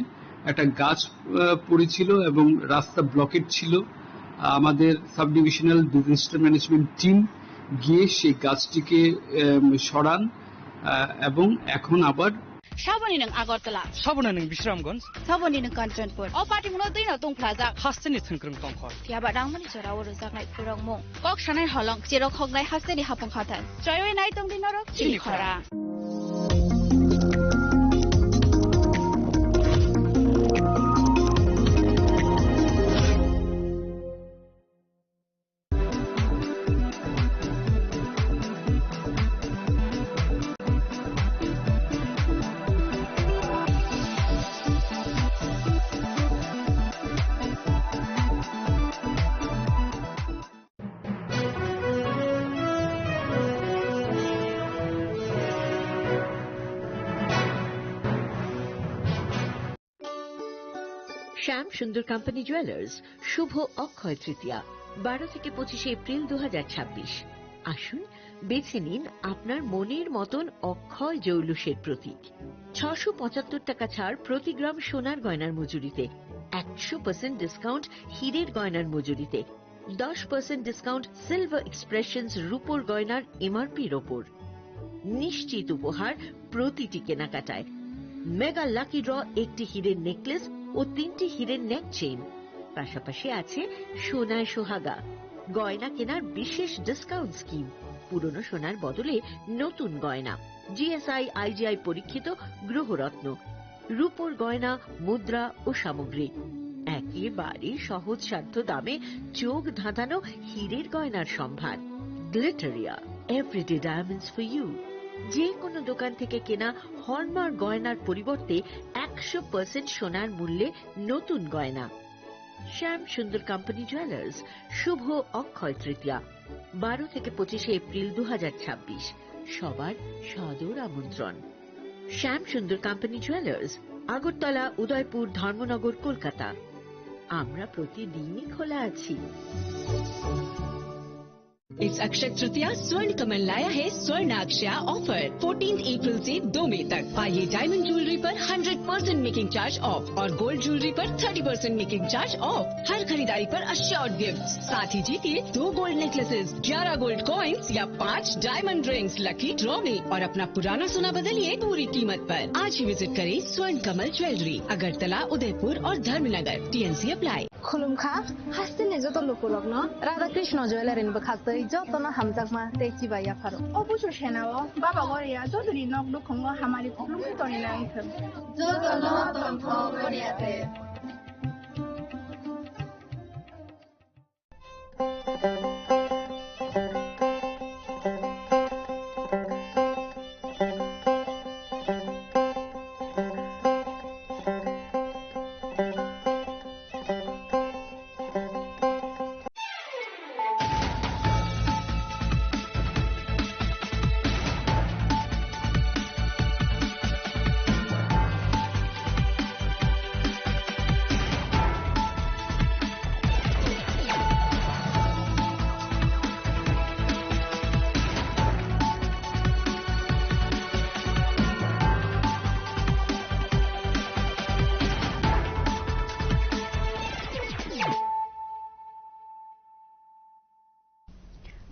একটা গাছ আহ, পড়েছিল এবং রাস্তা ব্লকেড ছিল। আমাদের sub divisional disaster management team গিয়ে সেই গাছটিকে আম, সরান, আহ, এবং এখন আবার শ্রাবণী নং আগরতলা। শ্রাবণী নং বিশ্রামগঞ্জ। শ্রাবণী নং Kanchanpur. O party mungno twi no tongphlajak. Hasteni thwngkwrwng tongkhor. Phiya ba nangmani jora o rwjaknai khurokmung. Kok sanai holong, cherok hoknai hasteni hapung hathai. Choiwi nai tongdi norok chini chini khora. Khora. শ্যাম সুন্দর company jewellers, শুভ অক্ষয় তৃতীয়া, বারো থেকে পঁচিশে এপ্রিল দু হাজার ছাব্বিশ। আসুন, বেছে নিন আপনার মনের মতন অক্ষয় জৌলুসের প্রতীক। ছশো পঁচাত্তর টাকা ছাড় প্রতি গ্রাম সোনার গয়নার মজুরিতে, একশো পার্সেন্ট ডিসকাউন্ট হীরের গয়নার মজুরিতে, দশ পার্সেন্ট ডিসকাউন্ট সিলভার এক্সপ্রেশনস রূপোর গয়নার এমআরপির ওপর। নিশ্চিত উপহার প্রতিটি কেনাকাটায়। মেগা লাকি ড্র, একটি হীরের নেকলেস ও তিনটি হীরের নেক চেইন। পাশাপাশি আছে সোনায় সোহাগা, গয়না কেনার বিশেষ ডিসকাউন্ট স্কিম, পুরনো সোনার বদলে নতুন গয়না, জিএসআই আইজিআই পরীক্ষিত গ্রহরত্ন, রূপোর গয়না, মুদ্রা ও সামগ্রী। একেবারে সহজসাধ্য দামে চোখ ধাঁধানো হীরের গয়নার সম্ভার। Glitteria, everyday diamonds for you. যে কোনো দোকান থেকে কেনা হলমার্ক গয়নার পরিবর্তে একশো পার্সেন্ট সোনার মূল্যে নতুন গয়না। শ্যাম সুন্দর কোম্পানি জুয়েলার্স, শুভ অক্ষয় তৃতীয়া, বারো থেকে পঁচিশে এপ্রিল দু হাজার ছাব্বিশ। সবার সাদর আমন্ত্রণ। শ্যাম সুন্দর কোম্পানি জুয়েলার্স, আগরতলা, উদয়পুর, ধর্মনগর, কলকাতা। আমরা প্রতিদিনই খোলা আছি। इस अक्षय तृतीया स्वर्ण कमल लाया है स्वर्ण अक्षया ऑफर, फोर्टीन अप्रैल से दो मई तक। पाइए डायमंड ज्वेलरी पर hundred percent making charge off और गोल्ड ज्वेलरी पर thirty percent making charge off. हर खरीदारी पर अश्योर्ड गिफ्ट, साथ ही जीतिए दो गोल्ड नेकलेसेस, ग्यारह गोल्ड कॉइन्स या पाँच डायमंड रिंग्स लकी ड्रॉ में और अपना पुराना सोना बदलिए पूरी कीमत पर। आज ही विजिट करें स्वर्ण कमल ज्वेलरी, अगरतला, उदयपुर और Dharmanagar. TNC apply. Khulumkha, hasteni joto lukurokno Radha Krishna Jewellery ni bwkhaktwi jotono hamjakma tei chibai yapharo. O busu senao Baba Goria jotoni nok nukhungo hamari khulumkha tongwi nai thwng. Jotono tongthok Goria de.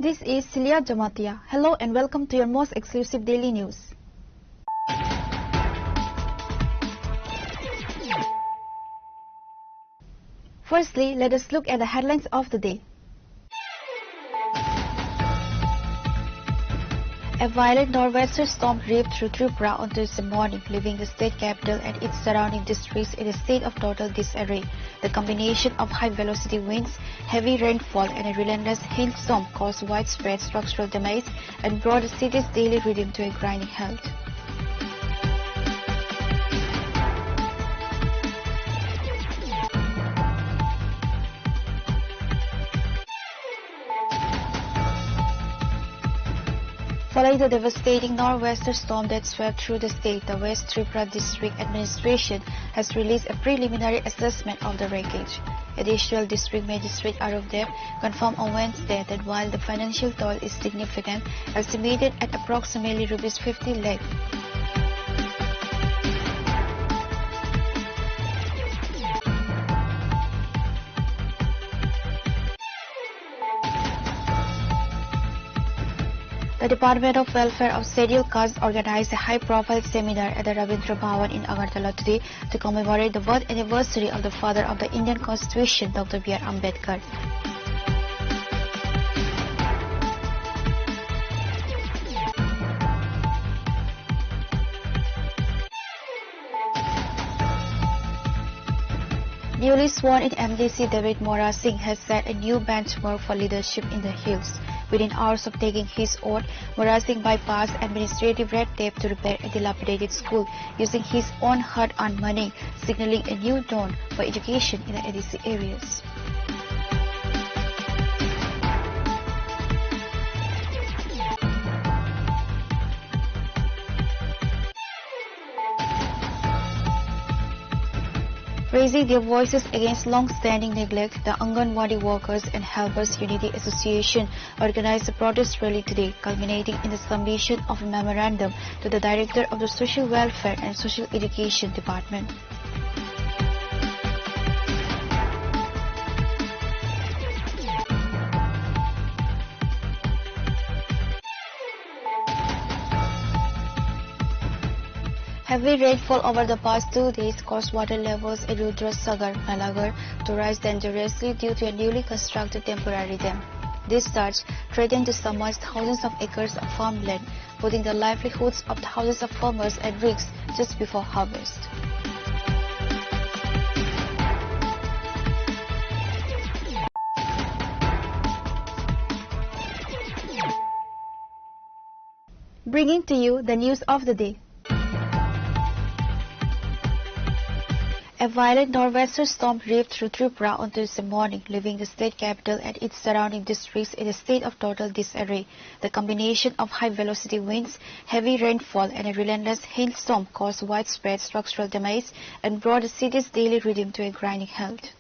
This is Celia Jamatia. Hello and welcome to your most exclusive daily news. Firstly, let us look at the headlines of the day. A violent nor'wester storm ripped through Tripura on Tuesday morning, leaving the state capital and its surrounding districts in a state of total disarray. The combination of high-velocity winds, heavy rainfall, and a relentless hailstorm caused widespread structural damage and brought the city's daily rhythm to a grinding halt. Following the devastating nor'wester storm that swept through the state, the West Tripura District Administration has released a preliminary assessment of the wreckage. Additional District Magistrate Arup Dev confirmed on Wednesday that while the financial toll is significant, estimated at approximately rupees fifty lakh, the Department of Welfare of Scheduled Caste organized a high-profile seminar at the Rabindra Bhavan in Agartala today to commemorate the birth anniversary of the father of the Indian Constitution, Doctor B R Ambedkar. Newly sworn-in M D C David Mora Singh has set a new benchmark for leadership in the hills. Within hours of taking his oath, Mora Singh bypassed administrative red tape to repair a dilapidated school using his own hard-earned money, signaling a new dawn for education in the A D C areas. Raising their voices against long-standing neglect, the Anganwadi Workers and Helpers Unity Association organized a protest rally today, culminating in the submission of a memorandum to the Director of the Social Welfare and Social Education Department. Heavy rainfall over the past two days caused water levels at Rudrasagar, Melagar to rise dangerously due to a newly constructed temporary dam. This surge threatened to submerge thousands of acres of farmland, putting the livelihoods of thousands of farmers at risk just before harvest. Bringing to you the news of the day. A violent nor'wester storm ripped through Tripura on Thursday morning, leaving the state capital and its surrounding districts in a state of total disarray. The combination of high-velocity winds, heavy rainfall, and a relentless hailstorm caused widespread structural damage and brought the city's daily rhythm to a grinding halt.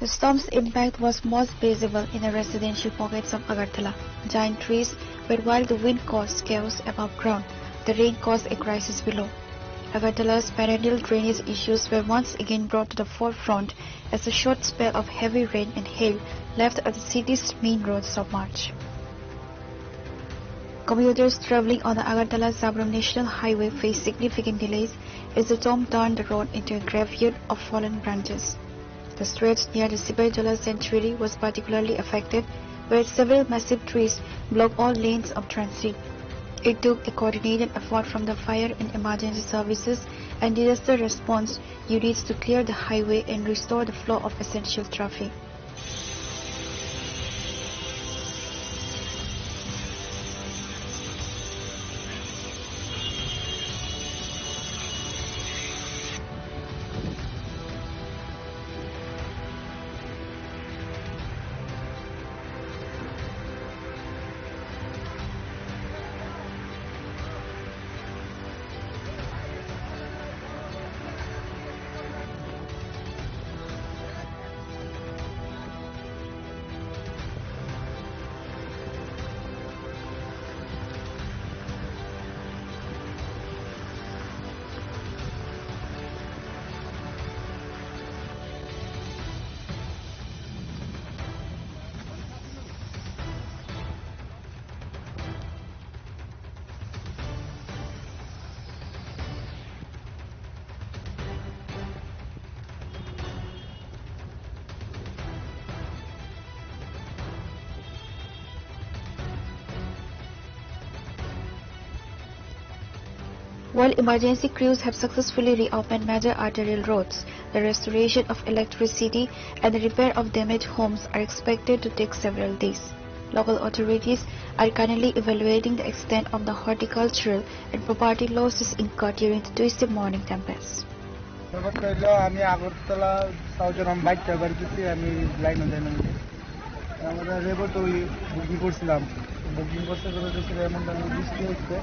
The storm's impact was most visible in the residential pockets of Agartala. Giant trees were wild, the wind caused chaos above ground, the rain caused a crisis below. Agartala's perennial drainage issues were once again brought to the forefront as a short spell of heavy rain and hail left the city's main road submerged. Commuters traveling on the Agartala-Sabram National Highway faced significant delays as the storm turned the road into a graveyard of fallen branches. The stretch near the Sipaijala sanctuary was particularly affected, where several massive trees blocked all lanes of transit. It took a coordinated effort from the fire and emergency services and disaster response units to clear the highway and restore the flow of essential traffic. While emergency crews have successfully reopened major arterial roads, the restoration of electricity and the repair of damaged homes are expected to take several days. Local authorities are currently evaluating the extent of the horticultural and property losses incurred during the Tuesday morning tempest. ব্যাপারটা হইলো, আমি আগরতলা সাউথের আমি বাইকটা বার করছি, আমি লাইনে যাই না। আমরা রেবো তো ওই বুকিং করছিলাম, বুকিং করতে করে দেখছি এমন ধরনের বৃষ্টি হচ্ছে,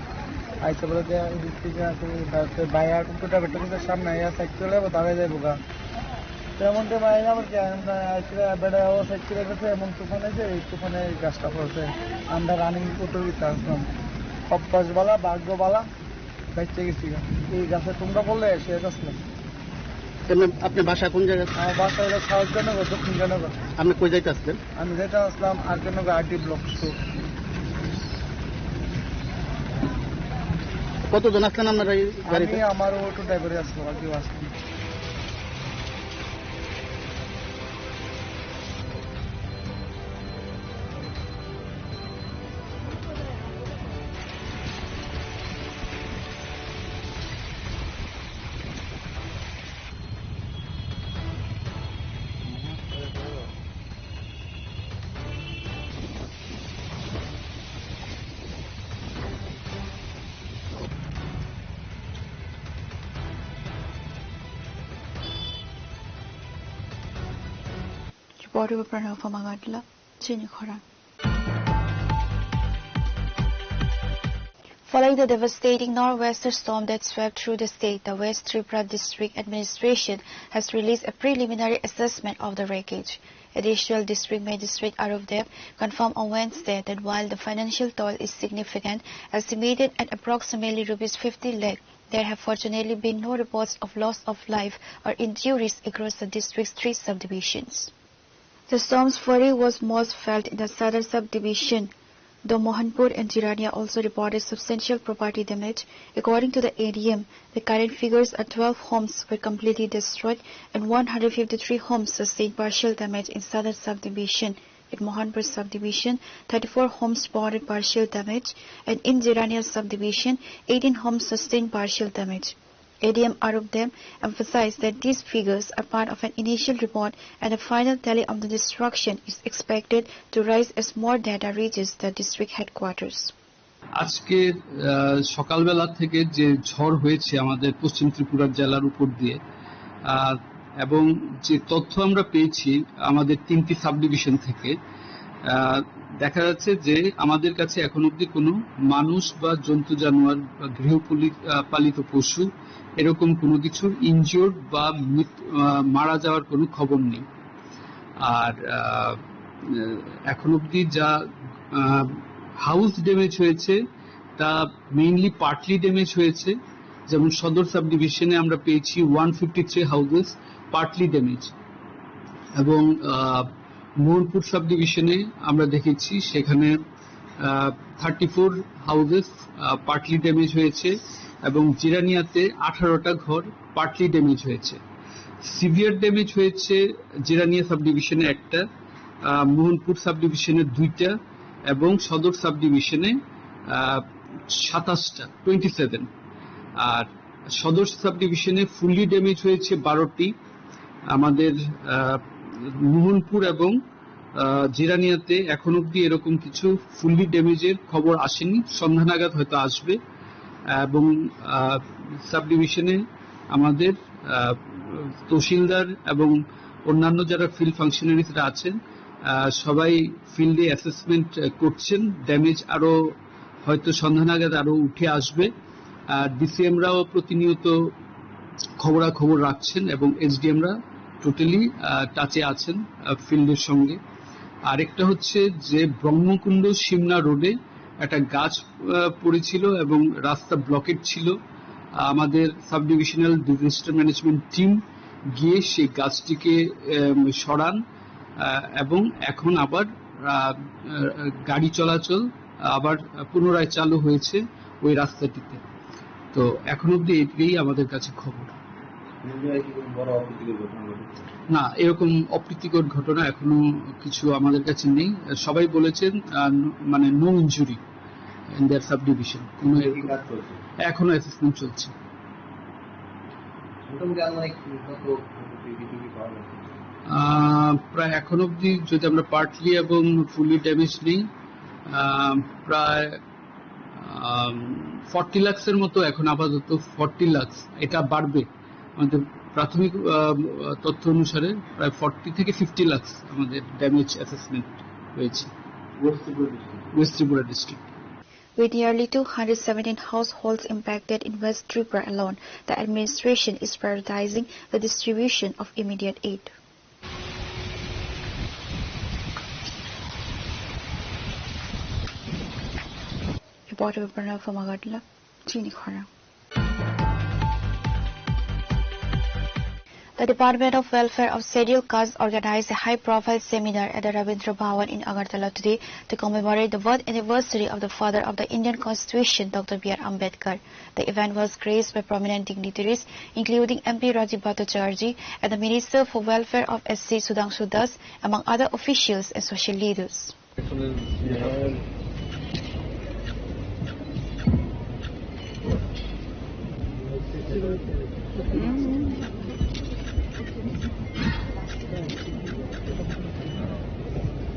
আইসা বলে যে এই বৃষ্টি যে আছে, তারপরে বাইরে আর টোটো ড্রাইভারটা কিন্তু সামনে আইয়া সাইড চলে যাবো, দাঁড়ায় যাইবো গা। তেমন তো বাইরে আবার কি, আমরা আইসা বেড়া ও সাইড চলে গেছে, এমন তুফান হয়েছে, এই তুফানে এই গাছটা পড়ছে। আমরা রানিং করতে দিতে আসলাম, অভ্যাস বালা, ভাগ্য বালা, বাইচে গেছি গা। এই গাছে তোমরা বললে শেষ আসলাম। এমনি আপনার বাসা কোন জায়গা? আমার বাসা হলো সাউথ জয়নগর, দক্ষিণ জয়নগর। আপনি কই যাইতে আসলেন? আমি যেটা আসলাম আর জয়নগর আরডি ব্লক স্টোর। কতজন আসলেন আপনারা এই গাড়িতে? আমি আমার অটো ড্রাইভারে আসলাম, আর কেউ আসলাম। Reporter Pranav Pamagatla, Chini Khorang. Following the devastating nor'wester storm that swept through the state, the West Tripura District Administration has released a preliminary assessment of the wreckage. Additional District Magistrate Arup Deb confirmed on Wednesday that while the financial toll is significant, estimated at approximately rupees fifty lakh, there have fortunately been no reports of loss of life or injuries across the district's three subdivisions. The storm's fury was most felt in the southern subdivision, though Mohanpur and Jirania also reported substantial property damage. According to the A D M, the current figures are twelve homes were completely destroyed and one hundred fifty-three homes sustained partial damage in southern subdivision. In Mohanpur subdivision, thirty-four homes reported partial damage, and in Jirania subdivision, eighteen homes sustained partial damage. A D M Arup Deb emphasized that these figures are part of an initial report and a final tally of the destruction is expected to rise as more data reaches the district headquarters. আজকে, আহ, সকালবেলা থেকে যে ঝড় হয়েছে আমাদের পশ্চিম ত্রিপুরার জেলার উপর দিয়ে, আহ, এবং যে তথ্য আমরা পেয়েছি আমাদের তিনটি সাবডিভিশন থেকে, আহ, দেখা যাচ্ছে যে আমাদের কাছে এখন অবধি কোনো মানুষ বা জন্তু জানোয়ার বা গৃহপালি-, আহ, পালিত পশু এরকম কোনো কিছুর ইনজিওর্ড বা মৃত-, আহ, মারা যাওয়ার কোনো খবর নেই। আর, আহ, এখন অবধি যা, আহ, হাউস ড্যামেজ হয়েছে, তা মেইনলি পার্টলি ড্যামেজ হয়েছে। যেমন সদর সাব ডিভিশনে আমরা পেয়েছি one fifty three houses partly damage, এবং আহ, মোহনপুর সাব ডিভিশনে আমরা দেখেছি সেখানে thirty four houses partly damage হয়েছে, এবং জিরানিয়াতে আঠারোটা ঘর পার্টলি ড্যামেজ হয়েছে। সিভিয়ার ড্যামেজ হয়েছে জিরানিয়া সাব ডিভিশনে একটা, আহ, মোহনপুর সাব ডিভিশনে দুইটা, এবং সদর সাব ডিভিশনে আহ, সাতাশটা, টোয়েন্টি সেভেন। আর সদর সাব ডিভিশনে ফুললি ড্যামেজ হয়েছে বারোটি। আমাদের আহ, মোহনপুর এবং আহ, জিরানিয়াতে এখন অবধি এরকম কিছু ফুললি ড্যামেজের খবর আসেনি, সন্ধ্যা নাগাদ হয়তো আসবে। এবং আহ, সাব ডিভিশনে আমাদের আহ, তহসিলদার এবং অন্যান্য যারা ফিল্ড ফাংশনারিজরা আছেন, আহ, সবাই ফিল্ডে অ্যাসেসমেন্ট করছেন। ড্যামেজ আরও হয়তো সন্ধ্যা নাগাদ আরও উঠে আসবে। আর ডিসিএমরাও প্রতিনিয়ত খবরাখবর রাখছেন এবং এসডিএমরা টোটালি টাচে আছেন ফিল্ডের সঙ্গে। আরেকটা হচ্ছে যে ব্রহ্মকুণ্ড সিমনা রোডে একটা গাছ আহ, পড়েছিল এবং রাস্তা ব্লকেড ছিল। আমাদের sub divisional disaster management team গিয়ে সেই গাছটিকে আহ, সরান, আহ, এবং এখন আবার আহ, আহ, গাড়ি চলাচল আবার পুনরায় চালু হয়েছে ওই রাস্তাটিতে। তো এখন অবধি এইটাই আমাদের কাছে খবর। মুম্বাইয়ে কি কোনো বড় অপ্রীতিকর ঘটনা ঘটেছে? না, এরকম অপ্রীতিকর ঘটনা এখনো কিছু আমাদের কাছে নেই। সবাই বলেছেন, আহ, ন-, মানে, no injury in their sub division. কোনো কি এরকম কাজ চলছে? এখনো অ্যাসেসমেন্ট চলছে। মোটামুটি আনুমানিক কত বিঘি পাওয়া গেছে? আহ, প্রায় এখন অবধি যদি আমরা পার্টলি এবং ফুললি ড্যামেজ নেই, আহ, প্রায় ফর্টি লাখসের মতো এখন আপাতত। ফর্টি লাখস, এটা বাড়বে। আমাদের প্রাথমিক আহ, তথ্য অনুসারে প্রায় ফর্টি থেকে ফিফটি লাখস আমাদের ড্যামেজ অ্যাসেসমেন্ট হয়েছে। West Tripura district. West Tripura district. With nearly two hundred seventeen households impacted in West Tripura alone, the administration is prioritizing the distribution of immediate aid. Reporter Pranab from Agartala, Chini Khorang. The Department of Welfare of Scheduled Castes organized a high-profile seminar at the Rabindra Bhawan in Agartala today to commemorate the birth anniversary of the father of the Indian Constitution, Doctor B R Ambedkar. The event was graced by prominent dignitaries, including M P Rajiv Bhattacharjee and the Minister for Welfare of S C Sudhanshu Das, among other officials and social leaders.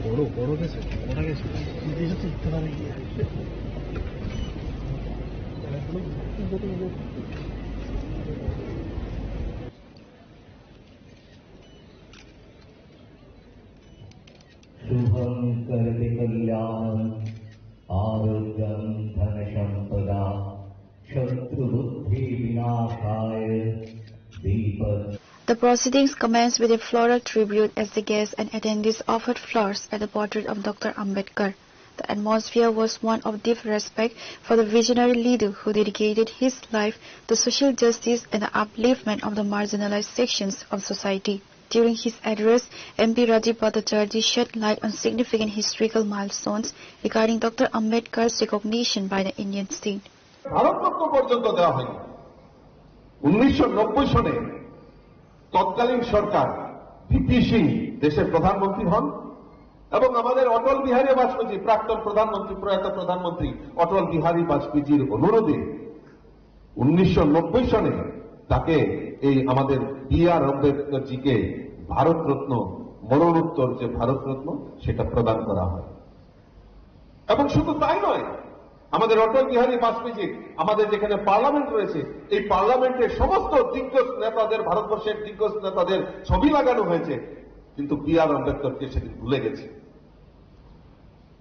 বড়, বড় গেছে, বড় গেছে। शुभं करोति कल्याणं आरोग्यं धनसम्पदा शत्रुबुद्धिविनाशाय दीपज्योतिः। The proceedings commenced with a floral tribute as the guests and attendees offered flowers at the portrait of Doctor Ambedkar. The atmosphere was one of deep respect for the visionary leader who dedicated his life to social justice and the upliftment of the marginalized sections of society. During his address, M P Rajiv Bhattacharjee shed light on significant historical milestones regarding Doctor Ambedkar's recognition by the Indian state. Bharat Ratna পর্যন্ত দেওয়া হয়নি। উনিশশো নব্বই সনে তৎকালীন সরকার ভিপি সিং দেশের প্রধানমন্ত্রী হন এবং আমাদের অটল বিহারী বাজপেয়ী, প্রাক্তন প্রধানমন্ত্রী, প্রয়াত প্রধানমন্ত্রী অটল বিহারী বাজপেয়ীজির অনুরোধে উনিশশো নব্বই সনে তাকে, এই আমাদের বি আর আম্বেদকরজিকে ভারতরত্ন, মরণোত্তর যে ভারতরত্ন, সেটা প্রদান করা হয়। এবং শুধু তাই নয়, আমাদের অটল বিহারী বাজপেয়ীজি, আমাদের যেখানে পার্লামেন্ট রয়েছে, এই পার্লামেন্টের সমস্ত দিগ্গজ নেতাদের, ভারতবর্ষের দিগ্গজ নেতাদের ছবি লাগানো হয়েছে, কিন্তু বি আর আম্বেদকরকে সেদিন ভুলে গেছে।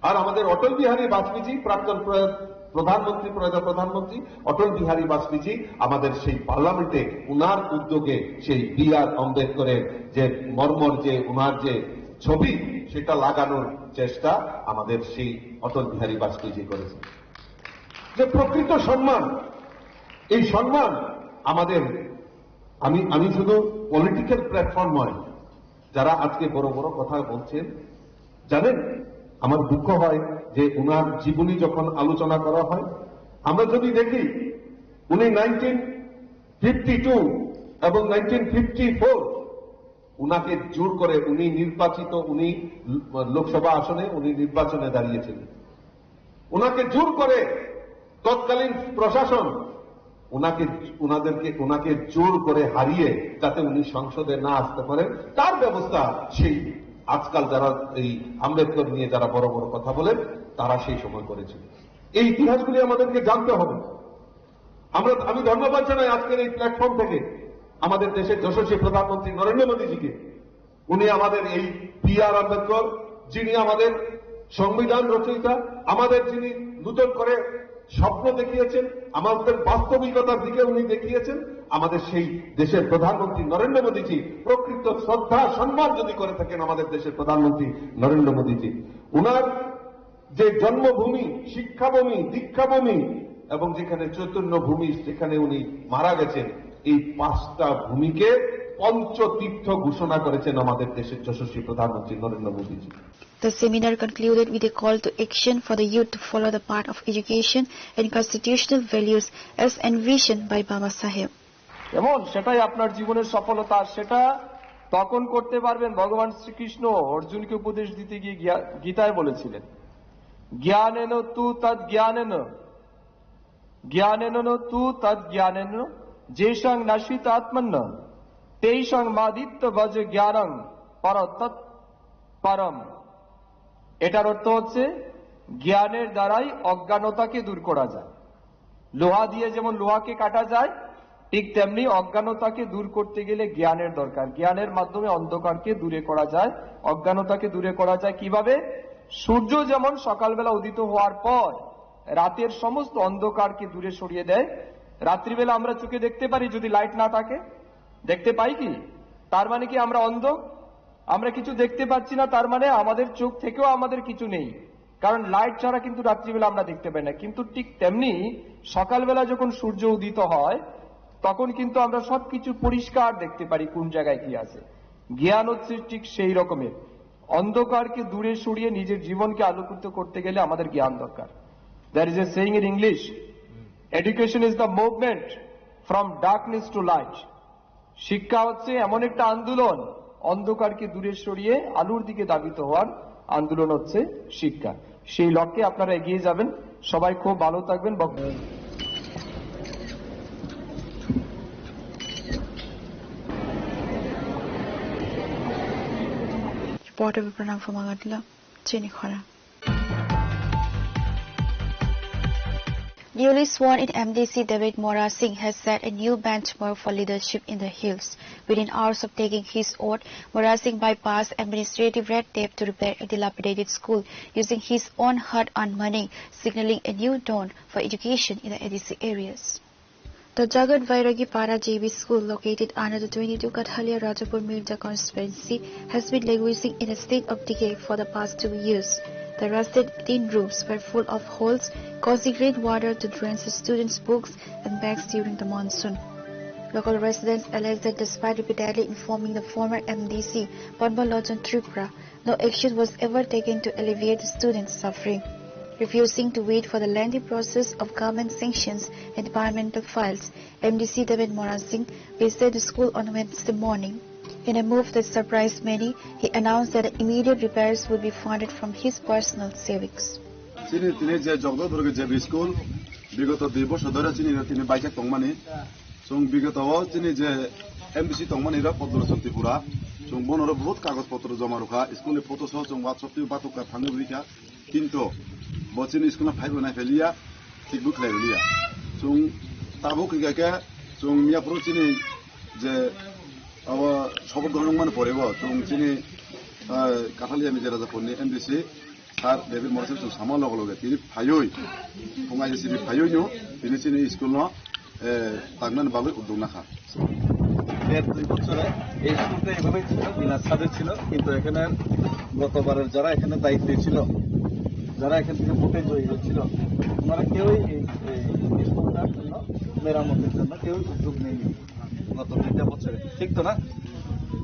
আর আমাদের অটল বিহারী বাজপেয়ীজি, প্রাক্তন প্র-, প্রধানমন্ত্রী, প্রয়াত প্রধানমন্ত্রী অটল বিহারী বাজপেয়ীজি আমাদের সেই পার্লামেন্টে উনার উদ্যোগে সেই বি আর আম্বেদকরের যে মর্মর, যে উনার যে ছবি, সেটা লাগানোর চেষ্টা আমাদের সেই অটল বিহারী বাজপেয়ীজি করেছেন। যে প্রকৃত সম্মান এই সম্মান আমাদের, আমি আমি শুধু পলিটিক্যাল প্ল্যাটফর্ম নয়, যারা আজকে বড় বড় কথা বলছেন, জানেন, আমার দুঃখ হয় যে ওনার জীবনী যখন আলোচনা করা হয়, আমরা যদি দেখি, উনি নাইনটিন ফিফটি টু এবং নাইনটিন ফিফটি ফোর উনাকে জোর করে, উনি নির্বাচিত, উনি লোকসভা আসনে উনি নির্বাচনে দাঁড়িয়েছিলেন, ওনাকে জোর করে তৎকালীন প্রশাসন ওনাকে, ওনাদেরকে, ওনাকে জোর করে হারিয়ে যাতে উনি সংসদে না আসতে পারেন, তার ব্যবস্থা সেই আজকাল যারা এই আম্বেদকর নিয়ে যারা বড় বড় কথা বলেন, তারা সেই সময় করেছিল। এই ইতিহাসগুলি আমাদেরকে জানতে হবে। আমরা, আমি ধন্যবাদ জানাই আজকের এই প্ল্যাটফর্ম থেকে আমাদের দেশের যশস্বী প্রধানমন্ত্রী নরেন্দ্র মোদীজিকে। উনি আমাদের এই বি আর আম্বেদকর, যিনি আমাদের সংবিধান রচয়িতা, আমাদের যিনি নতুন করে স্বপ্ন দেখিয়েছেন, আমাদের বাস্তবিকতার দিকে উনি দেখিয়েছেন। আমাদের সেই দেশের প্রধানমন্ত্রী নরেন্দ্র মোদীজি, প্রকৃত শ্রদ্ধা সম্মান যদি করে থাকেন আমাদের দেশের প্রধানমন্ত্রী নরেন্দ্র মোদীজি, ওনার যে জন্মভূমি, শিক্ষাভূমি, দীক্ষাভূমি এবং যেখানে চৈতন্য ভূমি, যেখানে উনি মারা গেছেন, এই পাঁচটা ভূমিকে পঞ্চতীর্থ ঘোষণা করেছেন আমাদের দেশের যশস্বী প্রধানমন্ত্রী নরেন্দ্র মোদীজি। The seminar concluded with a call to action for the youth to follow the path of education and constitutional values as envisioned by Baba Saheb. এমন সেটাই আপনার জীবনের সফলতা, সেটা তখন করতে পারবেন। ভগবান শ্রীকৃষ্ণ অর্জুনকে উপদেশ দিতে গিয়ে গিয়া-, গীতায় বলেছিলেন, "জ্ঞানেন তু তদ জ্ঞানেন, জ্ঞানেন তু তদ জ্ঞানেন, যেষাং নাশিত আত্মন, তেষাং মাদিত্য ভজ জ্ঞানং পর তৎ পরম।" এটার অর্থ হচ্ছে, জ্ঞানের দ্বারাই অজ্ঞানতাকে দূর করা যায়। লোহা দিয়ে যেমন লোহাকে কাটা যায়, ঠিক তেমনি অজ্ঞানতাকে দূর করতে গেলে জ্ঞানের দরকার। জ্ঞানের মাধ্যমে অন্ধকারকে দূরে করা যায়, অজ্ঞানতাকে দূরে করা যায়। কিভাবে? সূর্য যেমন সকালবেলা উদিত হওয়ার পর রাতের সমস্ত অন্ধকারকে দূরে সরিয়ে দেয়, রাত্রিবেলা আমরা চোখে দেখতে পারি যদি লাইট না থাকে? দেখতে পাই কি? তার মানে কি আমরা অন্ধ? আমরা কিছু দেখতে পাচ্ছি না, তার মানে আমাদের চোখ থেকেও আমাদের কিছু নেই, কারণ লাইট ছাড়া কিন্তু রাত্রিবেলা আমরা দেখতে পাই না। কিন্তু ঠিক তেমনি সকালবেলা যখন সূর্য উদিত হয়, তখন কিন্তু আমরা সবকিছু পরিষ্কার দেখতে পারি কোন জায়গায় কি আছে। জ্ঞান হচ্ছে ঠিক সেই রকমের, অন্ধকারকে দূরে সরিয়ে নিজের জীবনকে আলোকিত করতে গেলে আমাদের জ্ঞান দরকার। There is a saying in English, "Education is the movement from darkness to light." শিক্ষা হচ্ছে এমন একটা আন্দোলন, অন্ধকারকে দূরে সরিয়ে আলোর দিকে ধাবিত হওয়ার আন্দোলন হচ্ছে শিক্ষা। সেই লক্ষ্যে আপনারা এগিয়ে যাবেন। সবাই খুব ভালো থাকবেন। বক- Reporter Pranam from Agartala, Chini Khora. Newly sworn in M D C David Mora Singh has set a new benchmark for leadership in the hills. Within hours of taking his oath, Mora Singh bypassed administrative red tape to repair a dilapidated school using his own hard-earned money, signaling a new dawn for education in the A D C areas. The Jagat Vairagi Para J B school, located under the twenty-two Kathalia Rajapur Mirja constituency, has been languishing in a state of decay for the past two years. The rusted tin roofs were full of holes, causing rainwater to drench the students' books and bags during the monsoon. Local residents allege that despite repeatedly informing the former M D C, Padma Lochon Tripura, no action was ever taken to alleviate the students' suffering. Refusing to wait for the lengthy process of government sanctions and departmental files, M D C David Mora Singh visited the school on Wednesday morning. In a move that surprised many, he announced that immediate repairs would be funded from his personal savings. Chini tini je Jagdalpur J B school, bigoto dui bosor dhore chini tini baikhe tongmani. Chwng bigoto o chini je M D C tongmani rok Padma Lochon Tripura, chwng bono rok bahut kagoj potro joma rwkha, school ni photo soh chwng WhatsApp twi batukar thangwi rwkha, kintu bo chini school no phaibo nai phailiya, thikbo khlai rwliya. Chwng tabuk hwnkhe khe chwng miyaphuru chini je abo sobo gwnangmani pore bo chwng chini, ah, Kathalia ni je Rajapur ni M D C, Sir David Mora Singh chwng sama loge loge tini phaiwi, phungai se tini phaiwi no, tini chini school no, eh, tangnani bagwi uddog nakha. দেড় দুই বছরে এই স্কুলটা এইভাবেই ছিল, বিনা ছাদে ছিল, কিন্তু এখানে গতবারের যারা এখানে দায়িত্বে ছিল, যারা এখান থেকে ভোটে জয়ী হয়েছিল, ওনারা কেউই এই, এই স্কুলটা মেরামতের জন্য কেউ উদ্যোগ নেয়নি গত দুইটা বছরে। ঠিক তো না?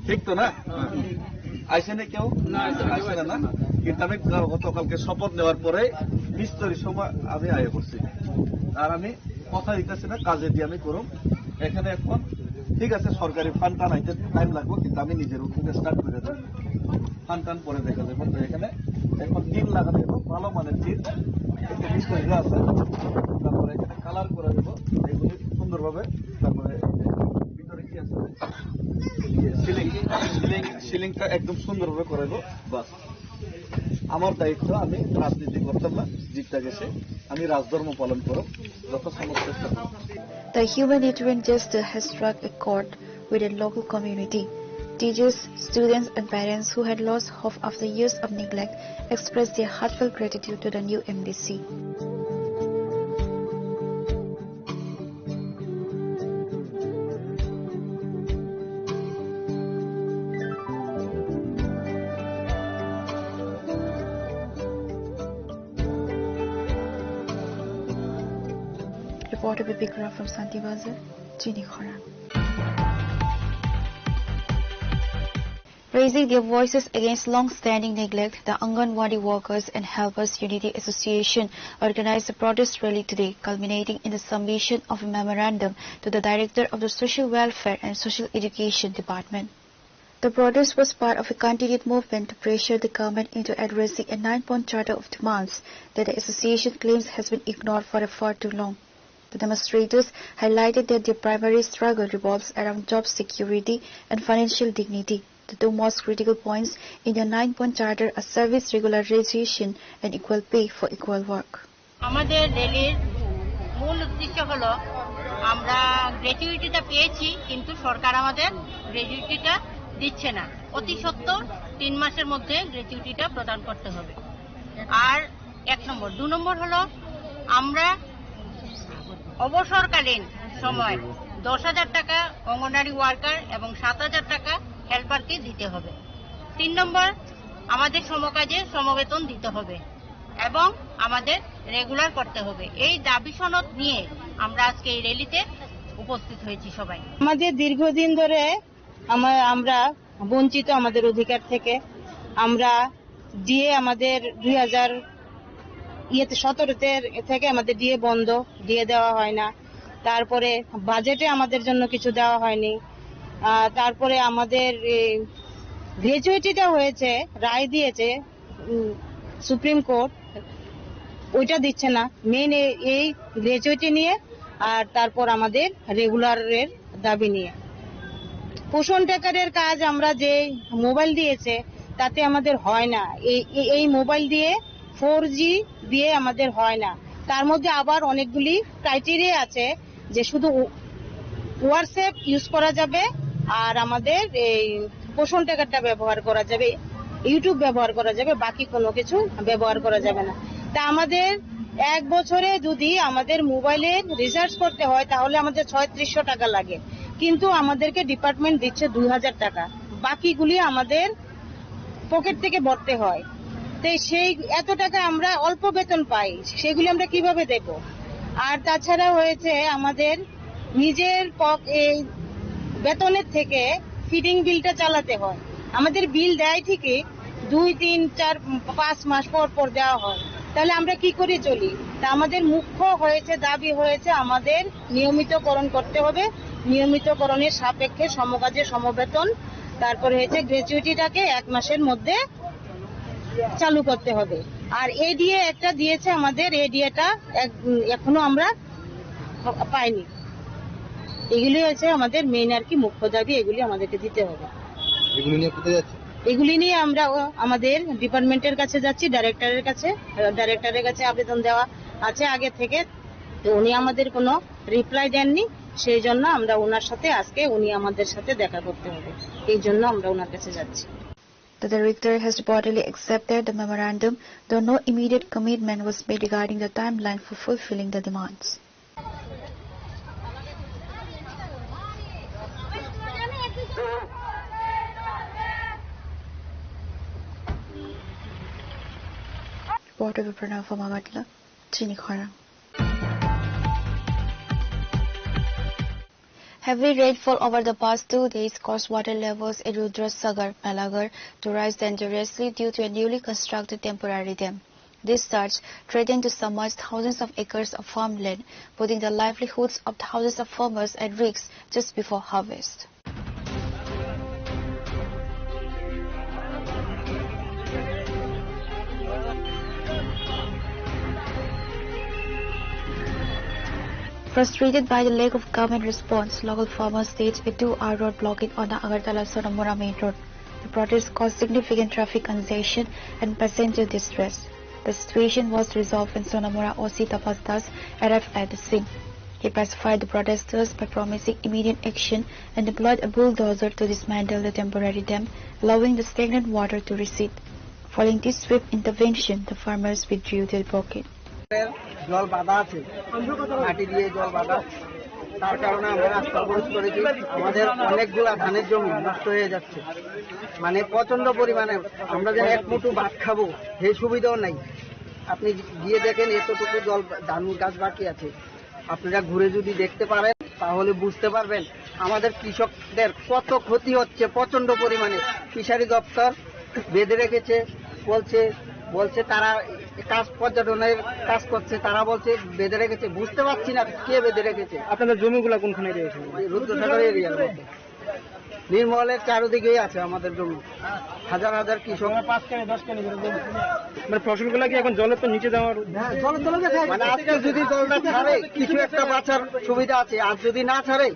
ঠিক তো না? আইসে না কেউ? আইসে না, না? কিন্তু আমি গতকালকে শপথ নেওয়ার পরে বিশ তারিখ সময় আমি আয় করছি। আর আমি কথা দিতেছি না, কাজে দিয়ে আমি করুম। এখানে এখন ঠিক আছে, সরকারি ফান্ড টান আইতে টাইম লাগবে, কিন্তু আমি নিজের উদ্যোগে স্টার্ট করে দেবো। ফান্ড টান পরে দেখা যাবে। তো এখানে এখন টিন লাগানো এবং ভালো মানের টিন, একটা মিস্ত্রি আছে, তারপরে এখানে কালার করে দেবো এগুলি সুন্দরভাবে। তারপরে ভিতরে কি আছে? সিলিং, সিলিং, সিলিংটা একদম সুন্দরভাবে করে দেবো। বাস, আমার দায়িত্ব, আমি রাজনীতি করতাম না, জিতটা গেছে, আমি রাজধর্ম পালন করব, যত সমস্যা। The humanitarian gesture has struck a chord with a local community. Teachers, students, and parents who had lost hope after years of neglect expressed their heartfelt gratitude to the new M D C. Reporter Bibikra from Santibaza, Chini Khorang. Raising their voices against long-standing neglect, the Anganwadi Workers and Helpers Unity Association organized a protest rally today, culminating in the submission of a memorandum to the Director of the Social Welfare and Social Education Department. The protest was part of a continued movement to pressure the government into addressing a nine-point charter of demands that the association claims has been ignored for far too long. The demonstrators highlighted that their primary struggle revolves around job security and financial dignity, the two most critical points in their nine-point charter are service regularization and equal pay for equal work. আমাদের র্যালির মূল উদ্দেশ্য হলো, আমরা গ্র্যাচুইটিটা পেয়েছি, কিন্তু সরকার আমাদের গ্র্যাচুইটিটা দিচ্ছে না। অতি সত্বর তিন মাসের মধ্যে গ্র্যাচুইটিটা প্রদান করতে হবে। আর এক নম্বর। দু নম্বর হলো, আমরা অবসরকালীন সময় দশ হাজার টাকা অঙ্গনারী ওয়ার্কার এবং সাত হাজার টাকা হেল্পারকে দিতে হবে। তিন নম্বর, আমাদের সমকাজে সমবেতন দিতে হবে এবং আমাদের রেগুলার করতে হবে। এই দাবি সনদ নিয়ে আমরা আজকে এই র্যালিতে উপস্থিত হয়েছি সবাই। আমাদের দীর্ঘদিন ধরে আমা-, আমরা বঞ্চিত আমাদের অধিকার থেকে। আমরা ডিএ আমাদের দুই হাজার ইয়েতে সতেরো তে-, থেকে আমাদের ডিএ বন্ধ, ডিএ দেওয়া হয় না। তারপরে বাজেটে আমাদের জন্য কিছু দেওয়া হয়নি। আহ, তারপরে আমাদের এই গ্র্যাচুইটিটা হয়েছে, রায় দিয়েছে, উম, সুপ্রিম কোর্ট, ওইটা দিচ্ছে না। মেইন এই, এই গ্র্যাচুইটি নিয়ে, আর তারপর আমাদের রেগুলারের দাবি নিয়ে। পোষণ ট্র্যাকারের কাজ আমরা যে মোবাইল দিয়েছে, তাতে আমাদের হয় না। এই, এই, এই মোবাইল দিয়ে ফোর জি দিয়ে আমাদের হয় না। তার মধ্যে আবার অনেকগুলি ক্রাইটেরিয়া আছে যে শুধু WhatsApp ইউজ করা যাবে, আর আমাদের এই পোষণ ট্র্যাকারটা ব্যবহার করা যাবে, YouTube ব্যবহার করা যাবে, বাকি কোনো কিছু ব্যবহার করা যাবে না। তা আমাদের এক বছরে যদি আমাদের মোবাইলের রিচার্জ করতে হয়, তাহলে আমাদের ছয়ত্রিশশো টাকা লাগে, কিন্তু আমাদেরকে ডিপার্টমেন্ট দিচ্ছে দুই হাজার টাকা, বাকিগুলি আমাদের পকেট থেকে ভরতে হয়। তাই সেই এত টাকা আমরা অল্প বেতন পাই, সেগুলি আমরা কিভাবে দেব? আর তাছাড়া হয়েছে আমাদের নিজের পক-, এই বেতনের থেকে ফিডিং বিলটা চালাতে হয়। আমাদের বিল দেয় ঠিকই, দুই, তিন, চার, পাঁচ মাস পর পর দেওয়া হয়, তাহলে আমরা কি করে চলি? তা আমাদের মুখ্য হয়েছে, দাবি হয়েছে আমাদের নিয়মিতকরণ করতে হবে, নিয়মিতকরণের সাপেক্ষে সমকাজে সমবেতন, তারপরে হয়েছে গ্র্যাচুইটিটাকে এক মাসের মধ্যে চালু করতে হবে। আর এডিএ একটা দিয়েছে আমাদের, এডিএটা এক-, এখনো আমরা পাইনি। এগুলি হচ্ছে আমাদের মেইন আর কি মুখ্য দাবি, এগুলি আমাদেরকে দিতে হবে। এগুলি নিয়ে কোথায় যাচ্ছে? এগুলি নিয়ে আমরা ও-, আমাদের ডিপার্টমেন্টের কাছে যাচ্ছি, ডাইরেক্টরের কাছে। ডাইরেক্টরের কাছে আবেদন দেওয়া আছে আগে থেকে, তো উনি আমাদের কোনো রিপ্লাই দেননি, সেই জন্য আমরা ওনার সাথে আজকে, উনি আমাদের সাথে দেখা করতে হবে, এই জন্য আমরা ওনার কাছে যাচ্ছি। The director has reportedly accepted the memorandum, though no immediate commitment was made regarding the timeline for fulfilling the demands. Reporter Vipranav from Agartala, Chini Khorang. Heavy rainfall over the past two days caused water levels in Rudrasagar, Melagar to rise dangerously due to a newly constructed temporary dam. This surge threatened to submerge thousands of acres of farmland, putting the livelihoods of thousands of farmers at risk just before harvest. Frustrated by the lack of government response, local farmers staged a two-hour road blockade on the Agartala Sonamura main road. The protest caused significant traffic congestion and passenger distress. The situation was resolved when Sonamura O C Tapas Das arrived at the scene. He pacified the protesters by promising immediate action and deployed a bulldozer to dismantle the temporary dam, allowing the stagnant water to recede. Following this swift intervention, the farmers withdrew their blockade. জল বাঁধা আছে, মাটি দিয়ে জল বাঁধা, তার কারণে আমরা রাস্তা অবরোধ করেছি। আমাদের অনেকগুলা ধানের জমি নষ্ট হয়ে যাচ্ছে, মানে প্রচন্ড পরিমাণে। আমরা যেন এক মুঠো ভাত খাবো, সেই সুবিধাও নাই। আপনি গিয়ে দেখেন, এতটুকু জল, ধান গাছ বাকি আছে। আপনারা ঘুরে যদি দেখতে পারেন, তাহলে বুঝতে পারবেন আমাদের কৃষকদের কত ক্ষতি হচ্ছে প্রচন্ড পরিমাণে। ফিশারি দপ্তর বেঁধে রেখেছে, বলছে, বলছে তারা কাজ, পর্যটনের কাজ করছে, তারা বলছে বেঁধে রেখেছে। বুঝতে পারছি না কে বেঁধে রেখেছে। আপনাদের জমিগুলা কোনখানে রয়েছে? এই রুদ্রসাগর এরিয়ার মধ্যে। নির্মলের চারিদিকেই আছে আমাদের জমি, হাজার হাজার কৃষক। মানে ফসলগুলা কি এখন জলের তো নিচে যাওয়ার? মানে আজকে যদি জলটা ছাড়ে, কিছু একটা বাঁচার সুবিধা আছে, আর যদি না ছাড়ে,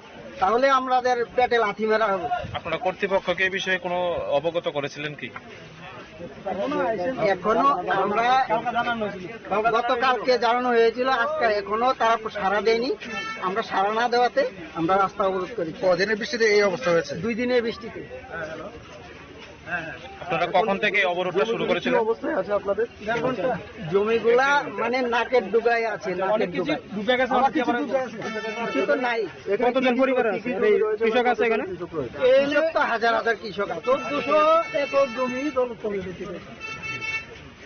তাহলে আমাদের পেটে লাথি মারা হবে। আপনারা কর্তৃপক্ষকে এই বিষয়ে কোনো অবগত করেছিলেন কি? এখনো আমরা, গতকালকে জানানো হয়েছিল, আজকে এখনো তারা সাড়া দেয়নি। আমরা সাড়া না দেওয়াতে আমরা রাস্তা অবরোধ করেছি। কদিনের বৃষ্টিতে এই অবস্থা হয়েছে? দুই দিনের বৃষ্টিতে। আপনারা কখন থেকে এই অবরোধটা শুরু করেছিলেন? অবস্থায় আছে আপনাদের? জমিগুলা মানে নাকের ডুগায় আছে, নাকের ডুগায়। ডুবে গেছে, অনেক কিছু ডুবে গেছে। কিছু তো নাই। এখানে কতজন কি কি পরিবার কি কি আছে? জমি এই রয়েছে? কৃষক আছে এখানে? কৃষক রয়েছে। এই কৃষক তো হাজার হাজার কৃষক আছে। চোদ্দশো একর জমি জলস্তম্ভ হয়েছে।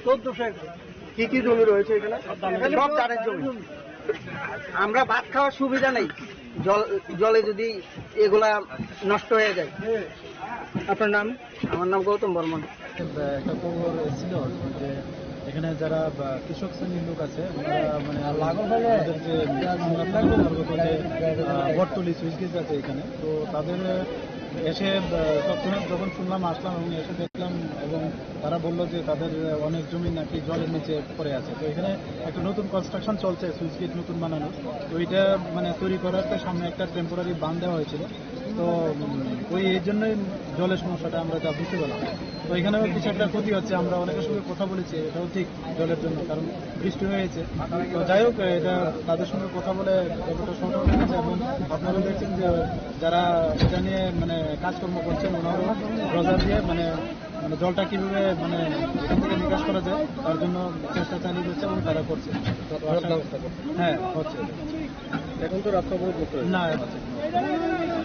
চোদ্দশো একর। কি কি জমি রয়েছে এখানে? সব ধানের জমি। আমরা ভাত খাওয়ার সুবিধা নেই, জল, জলে যদি এগুলা নষ্ট হয়ে যায়। আপনার নাম? আমার নাম গৌতম বর্মন। একটা, একটা খবর এসেছিল যে এখানে যারা, বা, কৃষক শ্রেণীর লোক আছে, ওনারা, মানে, আমাদের যে, আমরা থাকি পার্বত্য যে, আহ, বটতলি সুইচ গেট আছে এখানে, তো তাদের এসে, আহ, তৎক্ষণাৎ যখন শুনলাম, আসলাম এবং এসে দেখলাম এবং তারা বললো যে তাদের অনেক জমি নাকি জলের নিচে পড়ে আছে। তো এখানে একটা নতুন কনস্ট্রাকশন চলছে, সুইচ গেট নতুন বানানো। তো এটা, মানে, তৈরি করার তো সামনে একটা টেম্পোরারি বাঁধ দেওয়া হয়েছিল। তো, উম, ওই এই জন্যই জলের সমস্যাটা আমরা যা বুঝতে পারলাম। তো এখানেও কিছু একটা ক্ষতি হচ্ছে, আমরা অনেকের সঙ্গে কথা বলেছি, এটাও ঠিক জলের জন্য, কারণ বৃষ্টি হয়েছে। তো যাই হোক, এটা তাদের সঙ্গে কথা বলে ব্যাপারটা সমাধান হয়েছে এবং আপনারা দেখছেন যে যারা এটা নিয়ে, মানে, কাজকর্ম করছেন, ওনারাও ড্রেজার দিয়ে, মানে, মানে, জলটা কিভাবে, মানে, এখান থেকে নিকাশ করা যায়, তার জন্য চেষ্টা চালিয়ে যাচ্ছে এবং তারা করছে। তো আশা, ব্যবস্থা করছে। হ্যাঁ, হচ্ছে। এখন তো রাস্তা অবরোধ করতে হয়েছে। না, হচ্ছে।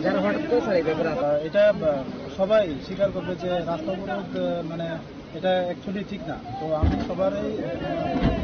যারা হঠাৎ করে স্যার এই ব্যাপারে আহ, এটা, আহ, সবাই স্বীকার করবে যে রাস্তা অবরোধ, আহ, মানে, এটা অ্যাকচুয়ালি ঠিক না। তো আমি সবার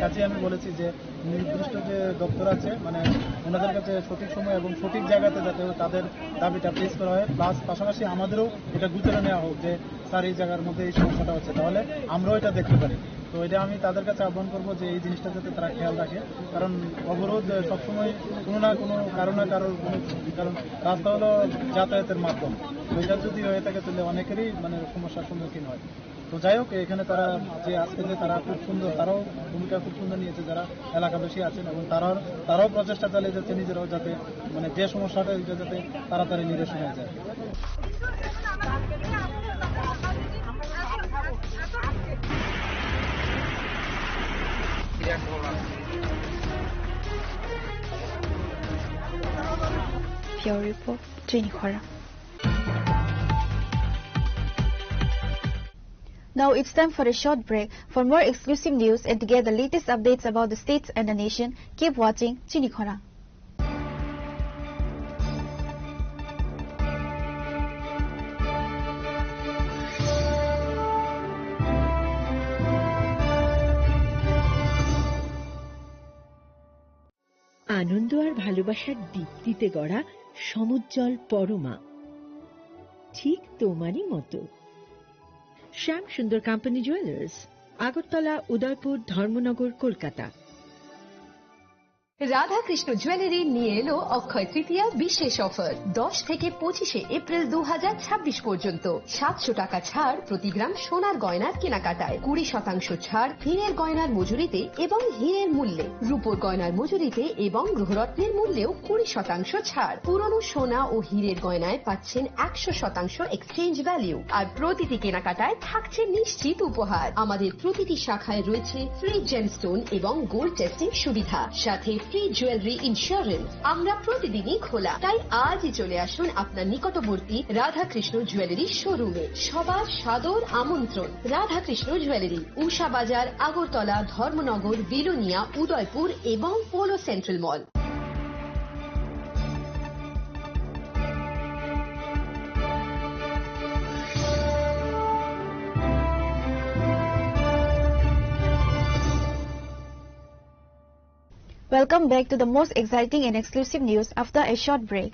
কাছে আমি বলেছি যে নির্দিষ্ট যে দপ্তর আছে, মানে, ওনাদের কাছে সঠিক সময় এবং সঠিক জায়গাতে যাতে তাদের দাবিটা পেশ করা হয়, প্লাস পাশাপাশি আমাদেরও এটা গুজরে নেওয়া হোক যে স্যার, এই জায়গার মধ্যে এই সমস্যাটা হচ্ছে, তাহলে আমরাও এটা দেখতে পারি। তো এটা আমি তাদের কাছে আহ্বান করবো যে এই জিনিসটা যাতে তারা খেয়াল রাখে, কারণ অবরোধ, আহ, সবসময় কোনো না কোনো কারো না কারোর কোনো, কারণ রাস্তা হলো যাতায়াতের মাধ্যম। তো এটা যদি হয়ে থাকে, তাহলে অনেকেরই, মানে, সমস্যার সম্মুখীন হয়। তো যাই হোক, এখানে তারা যে আজকে যে তারা খুব সুন্দর, তারাও ভূমিকা খুব সুন্দর নিয়েছে, যারা এলাকাবাসী আছেন, এবং তারাও, তারাও প্রচেষ্টা চালিয়ে যাচ্ছে নিজেরাও যাতে, মানে, যে সমস্যাটা, এটা যাতে তাড়াতাড়ি নিরসন হয়ে যায়। Bureau Report, Chini Khorang. Now it's time for a short break. For more exclusive news and to get the latest updates about the states and the nation, keep watching Chini Khorang. আনন্দ আর ভালোবাসার দীপ্তিতে গড়া সমুজ্জ্বল পরমা, ঠিক তোমারই মতো। শ্যাম সুন্দর company jewellers, Agartala, উদয়পুর, ধর্মনগর, কলকাতা। Radhakrishna jewellery নিয়ে এলো অক্ষয় তৃতীয়া বিশেষ অফার। দশ থেকে পঁচিশে এপ্রিল দু হাজার ছাব্বিশ পর্যন্ত সাতশো টাকা ছাড় প্রতি গ্রাম সোনার গয়নার কেনাকাটায়, কুড়ি শতাংশ ছাড় হীরের গয়নার মজুরিতে এবং হীরের মূল্যে, রূপোর গয়নার মজুরিতে এবং গ্রহরত্নের মূল্যেও কুড়ি শতাংশ ছাড়। পুরনো সোনা ও হীরের গয়নায় পাচ্ছেন একশো শতাংশ এক্সচেঞ্জ ভ্যালু, আর প্রতিটি কেনাকাটায় থাকছে নিশ্চিত উপহার। আমাদের প্রতিটি শাখায় রয়েছে ফ্রি জেমস্টোন এবং গোল্ড টেস্টিং সুবিধা, সাথে ফ্রি জুয়েলারি ইন্স্যুরেন্স। আমরা প্রতিদিনই খোলা, তাই আজই চলে আসুন আপনার নিকটবর্তী রাধাকৃষ্ণ জুয়েলারি শোরুমে। সবার সাদর আমন্ত্রণ। রাধাকৃষ্ণ জুয়েলারি, উষা বাজার, আগরতলা, ধর্মনগর, বিলোনিয়া, উদয়পুর এবং polo central mall. Welcome back to the most exciting and exclusive news after a short break.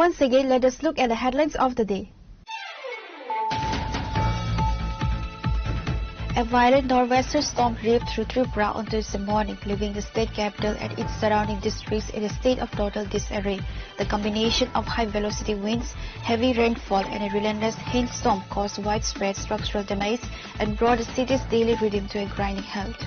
Once again, let us look at the headlines of the day. A violent nor'wester storm ripped through Tripura on Thursday morning, leaving the state capital and its surrounding districts in a state of total disarray. The combination of high-velocity winds, heavy rainfall, and a relentless hailstorm caused widespread structural damage and brought the city's daily rhythm to a grinding halt.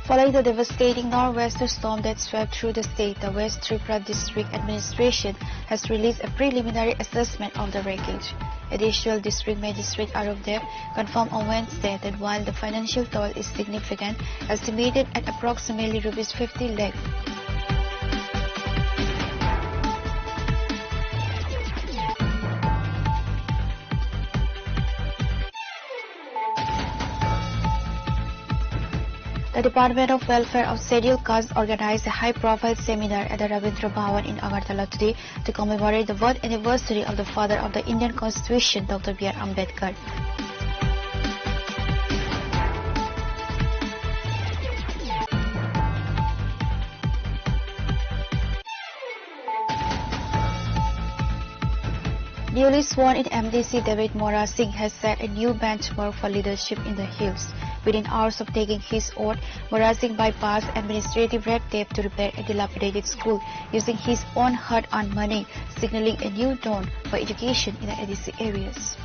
Following the devastating nor'wester storm that swept through the state, the West Tripura District Administration has released a preliminary assessment of the wreckage. Additional District Magistrate Arup Deb confirmed on Wednesday that while the financial toll is significant, estimated at approximately rupees fifty lakh, the Department of Welfare of Scheduled Caste organized a high-profile seminar at the Rabindra Bhawan in Agartala today to commemorate the birth anniversary of the father of the Indian Constitution, Doctor B R Ambedkar. Newly sworn in M D C David Mora Singh has set a new benchmark for leadership in the hills. Within hours of taking his oath, Mora Singh bypassed administrative red tape to repair a dilapidated school using his own hard-earned money, signaling a new dawn for education in the A D C areas.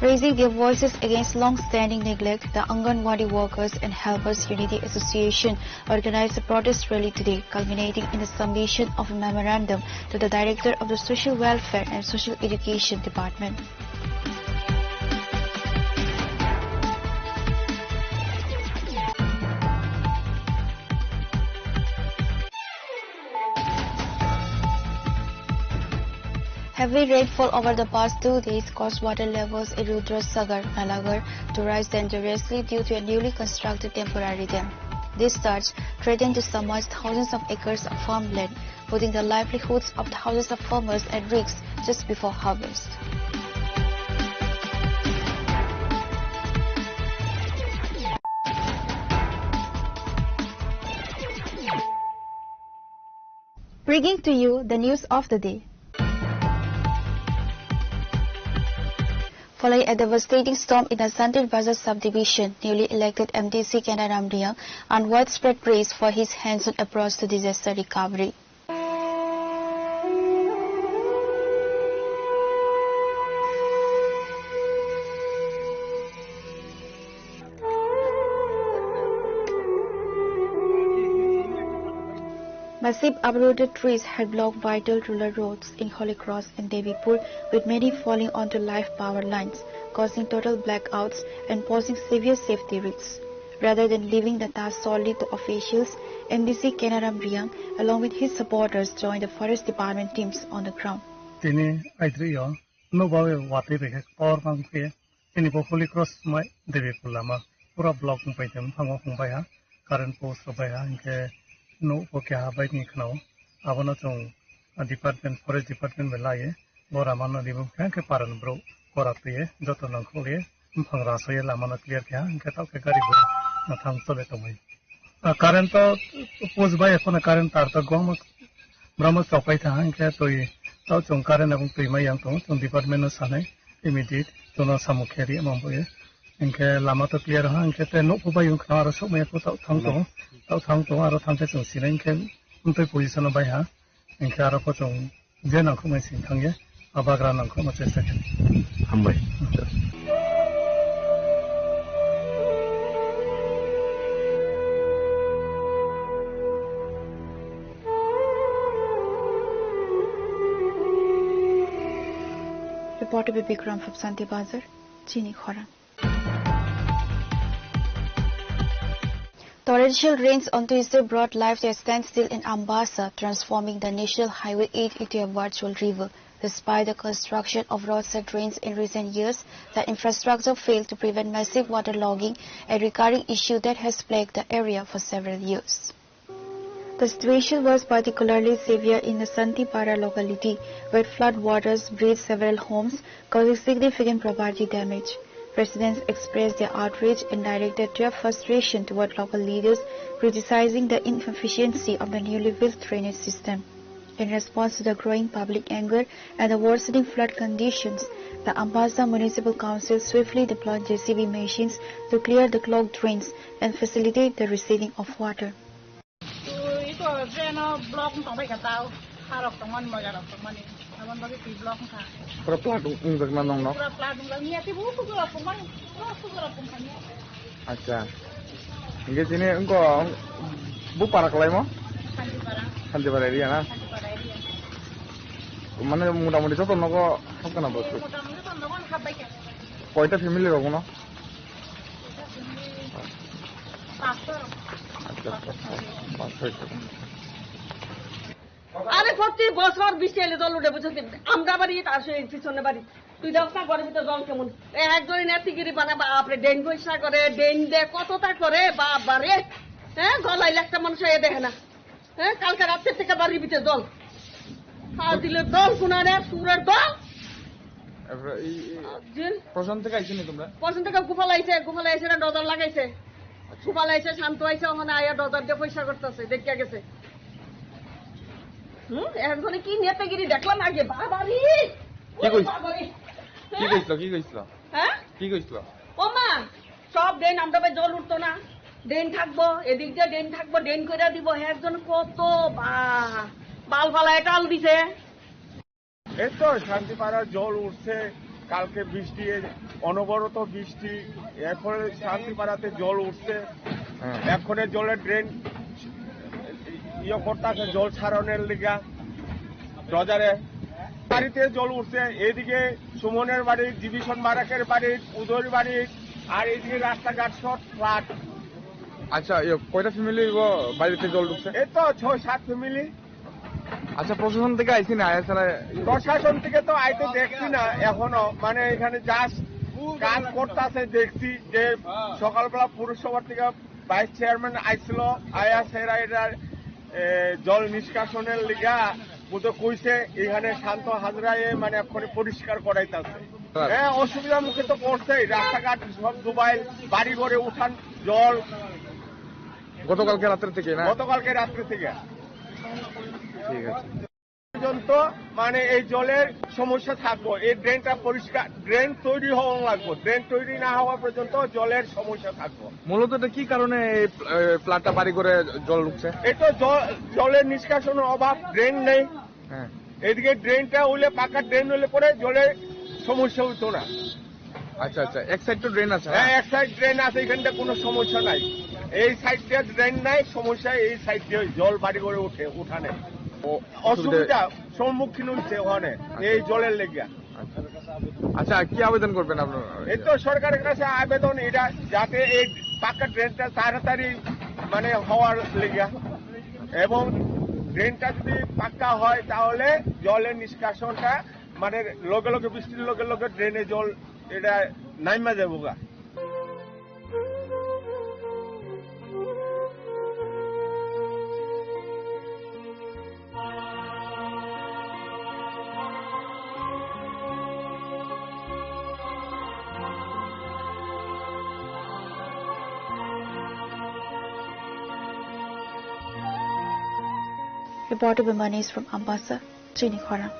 Raising their voices against long-standing neglect, the Anganwadi Workers and Helpers Unity Association organized a protest rally today, culminating in the submission of a memorandum to the Director of the Social Welfare and Social Education Department. Heavy rainfall over the past two days caused water levels in Rudrasagar, Nalagarh to rise dangerously due to a newly constructed temporary dam. This surge threatened to submerge thousands of acres of farmland, putting the livelihoods of thousands of farmers at risk just before harvest. Bringing to you the news of the day. Following a devastating storm in the Santir Bazar subdivision, newly elected M D C Kanaram Reang earned widespread praise for his hands-on approach to disaster recovery. Massive uprooted trees had blocked vital rural roads in Holy Cross and Devipur, with many falling onto live power lines, causing total blackouts and posing severe safety risks. Rather than leaving the task solely to officials, M D C Kanaram Reang, along with his supporters, joined the forest department teams on the ground. Tini aidri o nokbar watwi bai khe power bank khe chini bo Holy Cross mai Devi Pur lama pura block wng pai tong buphango hung bai ha, current post rok bai ha, hinkhe nuk bo keha bai ni khwnao. Abono chwng department, forest department bai lai bo ramano remove khe, hinkhe parani borok kora twi joto nangkukli buphang rasowi lamano clear khe ha, hinkhe tok khe gari gura thang chole tongwi. Ah, current to post bai ekhone current tar to gwbangma borokno chokpai tha, hinkhe twi tau chwng current abong twi mai yang tongo, chwng department no sanai immediate chwngno samung khe ri mangbo ye. Hinkhe lama to clear ha, hinkhe tei nukho bai wngkha aro sokmaya ko tau thang tongo, tau thang tongo aro thang khe chwng sinai hinkhe wngtwi position o bai ha, hinkhe aro ko chwng je nangkukmani sing thangya, a bagra nangkukma chesta khe. Hambai. Reporter Bibikram from Santi Bazar, Chini Khorang. Torrential rains on Tuesday brought life to a standstill in Ambassa, transforming the National Highway eight into a virtual river. Despite the construction of roadside drains in recent years, the infrastructure failed to prevent massive waterlogging, a recurring issue that has plagued the area for several years. The situation was particularly severe in the Santipara locality, where flood waters breached several homes, causing significant property damage. Residents expressed their outrage and directed their frustration toward local leaders, criticizing the inefficiency of the newly built drainage system. In response to the growing public anger and the worsening flood conditions, the Ambassa Municipal Council swiftly deployed J C B machines to clear the clogged drains and facilitate the receiving of water. Iko drain o block wng tongbai kha tau. Harok tongmani, mojarok tongmani. Aboni bagwi twi block wngkha. Pura plat wng-, wngjakna nongno? Pura plat wngjak. Miya tei bo sugrok tongmani. Pura sugrok tongkha miya. Acha. Hingke chini wngko bu para kalaimo? Santipara. Santipara area na? Santipara area. Mane motamoti joto nogo hapkana bo? Motamoti joto nogo hapbai kha. Koita family rok bono? আরে প্রতি বছর বৃষ্টি এলে জল উঠে, বুঝছিস? আমরা বাড়ি, তার সেই পিছনে বাড়ি। তুই দেখ না ঘরের ভিতরে জল কেমন? এ, একজনে নেতিগিরি বানা, বাপরে, ড্রেন পরিষ্কার করে, ড্রেন দে, কতটা করে, বাবারে। হ্যাঁ, গলায় একটা মানুষ এ দেখে না। হ্যাঁ, কালকে রাত্রে থেকে বাড়ির ভিতরে জল। খাওয়া দিলে জল, কুনারে সুরের দল। এরপরে এই, এই যে প্রশাসন থেকে আইসেনি তোমরা? প্রশাসন থেকে গোপাল আইছে, গোপাল আইছে না, ডজার লাগাইছে। গোপাল আইছে, শান্ত আইছে, ওখানে আইয়া ডজার দিয়ে পয়সা করতেছে, দেখিয়া গেছে। হুম, এখন কি নেতাগিরি দেখলাম আগে, বাবারে। কি কইছ-, বাবারে। কি কইছিল, কি কইছিল? হ্যাঁ? কি কইছিল? ও মা, সব ড্রেন আমরা ভাই জল উঠতো না, ড্রেন থাকবো, এদিক দিয়ে ড্রেন থাকবো, ড্রেন করে দিব। একজন কত বা-, বাল ফালায় টাল দিছে। এই তো শান্তিপাড়ার জল উঠছে, কালকে বৃষ্টি, অনবরত বৃষ্টি, এরপরে শান্তিপাড়াতে জল উঠছে। হ্যাঁ। এক্ষণে জলের ড্রেন ইয়ে করতেছে, জল ছাড়নের লিগা ডজারে। বাড়িতে জল উঠছে, এদিকে সুমনের বাড়ি, ডিভিশন বারাকের বাড়ি, উদয়র বাড়ি, আর এদিকে রাস্তাঘাট সব ফ্ল্যাট। আচ্ছা, ইয়ে, কয়টা ফ্যামিলি বাড়িতে জল ঢুকছে? এই তো ছয় সাত ফ্যামিলি। আচ্ছা, প্রশাসন থেকে আইসি না, আয়া ছাড়া? প্রশাসন থেকে তো আইতে দেখছি না এখনো, মানে এখানে জাস্ট কাজ করতেছে দেখছি যে সকালবেলা পুরসভা থেকে ভাইস চেয়ারম্যান আইছিল, আয়া সেরা এটার, এ, জল নিষ্কাশনের লিগা বুঝে কইছে, এখানে শান্ত হাজরায় মানে এখন পরিষ্কার করাইতেছে। হ্যাঁ। হ্যাঁ, অসুবিধার মুখে তো পড়ছেই, রাস্তাঘাট সব ডুবাইল, বাড়ি ঘরে উঠান জল। গতকালকে রাত্রে থেকে না? গতকালকে রাত্রে থেকে। ঠিক আছে। পর্যন্ত মানে এই জলের সমস্যা থাকবো, এই ড্রেনটা পরিষ্কার, ড্রেন তৈরি হওয়া লাগবো, ড্রেন তৈরি না হওয়া পর্যন্ত জলের সমস্যা থাকবো। মূলত এটা কি কারণে এই প্ল-, এ, প্লাটটা বাড়ি করে জল ঢুকছে? এই তো জল, জলের নিষ্কাশনের অভাব, ড্রেন নেই। হ্যাঁ। এদিকে ড্রেনটা হইলে, পাকা ড্রেন হইলে পরে জলের সমস্যা হতো না। আচ্ছা, আচ্ছা, এক সাইড তো ড্রেন আছে, হ্যাঁ, হ্যাঁ? এক সাইড ড্রেন আছে, এখানটা কোনো সমস্যা নাই। এই সাইড দিয়ে ড্রেন নাই, সমস্যা এই সাইড দিয়ে জল বাড়ি করে উঠে, উঠানে। ও, অসুবিধা। অসুবিধা সম্মুখীন হচ্ছে ওখানে, আচ্ছা। এই জলের লেগে। আচ্ছা। আচ্ছা, কি আবেদন করবেন আপনারা? এই তো সরকারের কাছে আবেদন এটা, যাতে এই পাকা ড্রেনটা তাড়াতাড়ি মানে হওয়ার লেগে এবং ড্রেনটা যদি পাক্কা হয়, তাহলে জলের নিষ্কাশনটা, মানে, লগে লগে, বৃষ্টির লগে লগে ড্রেনে জল এটা নাইমা যাবো গা। Reported by Manish from Ambasa, Chini Khorang.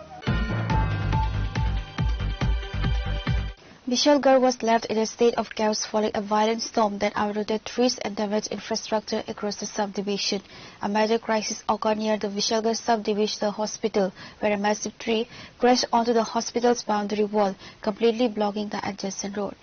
Vishalgarh was left in a state of chaos following a violent storm that uprooted trees and damaged infrastructure across the subdivision. A major crisis occurred near the Vishalgarh subdivision hospital, where a massive tree crashed onto the hospital's boundary wall, completely blocking the adjacent road.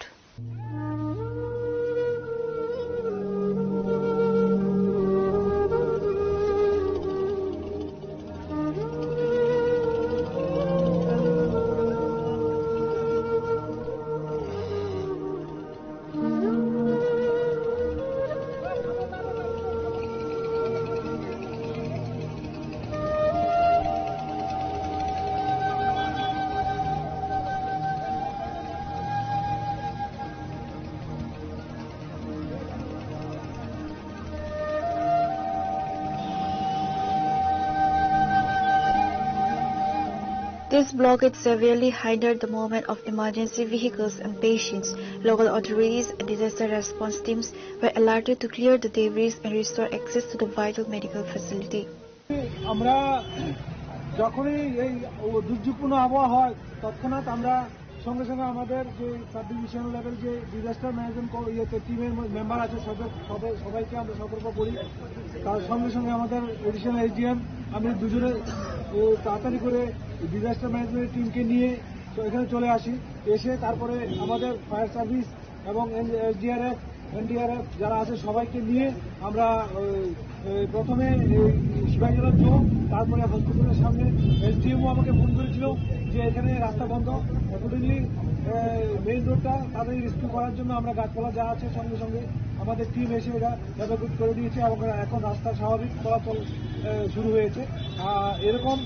This blockade severely hindered the movement of emergency vehicles and patients. Local authorities and disaster response teams were alerted to clear the debris and restore access to the vital medical facility. আমরা যখনই এই দুর্যোগপূর্ণ আবহাওয়া হয়, তৎক্ষণাৎ আমরা সঙ্গে সঙ্গে আমাদের যে সাব ডিভিশনাল লেভেল যে ডিজাস্টার ম্যানেজমেন্ট ক-, ইয়েতে টিমের ম-, মেম্বার আছে, সদর-, সদর-, সবাইকে আমরা সতর্ক করি। তার সঙ্গে সঙ্গে আমাদের অ্যাডিশনাল এসডিএম, আমি দুজনে, এ, তাড়াতাড়ি করে ডিজাস্টার ম্যানেজমেন্ট টিমকে নিয়ে তো এখানে চলে আসি। এসে তারপরে আমাদের ফায়ার সার্ভিস এবং এস-, এসডিআরএফ, এনডিআরএফ যারা আছে সবাইকে নিয়ে আমরা, ওই, ওই, প্রথমে এই শিবাজীনগর চৌক, তারপরে হসপিটালের সামনে। এসডিএমও আমাকে ফোন করেছিল যে এখানে রাস্তা বন্ধ, অ্যাকর্ডিংলি মেইন রোডটা তাদের রেস্কিউ করার জন্য আমরা গাছপালা যা আছে সঙ্গে সঙ্গে আমাদের টিম এসে এটা এভাকুয়েট করে দিয়েছে এবং এখন রাস্তা স্বাভাবিক চলাচল, এ, শুরু হয়েছে। আর এরকম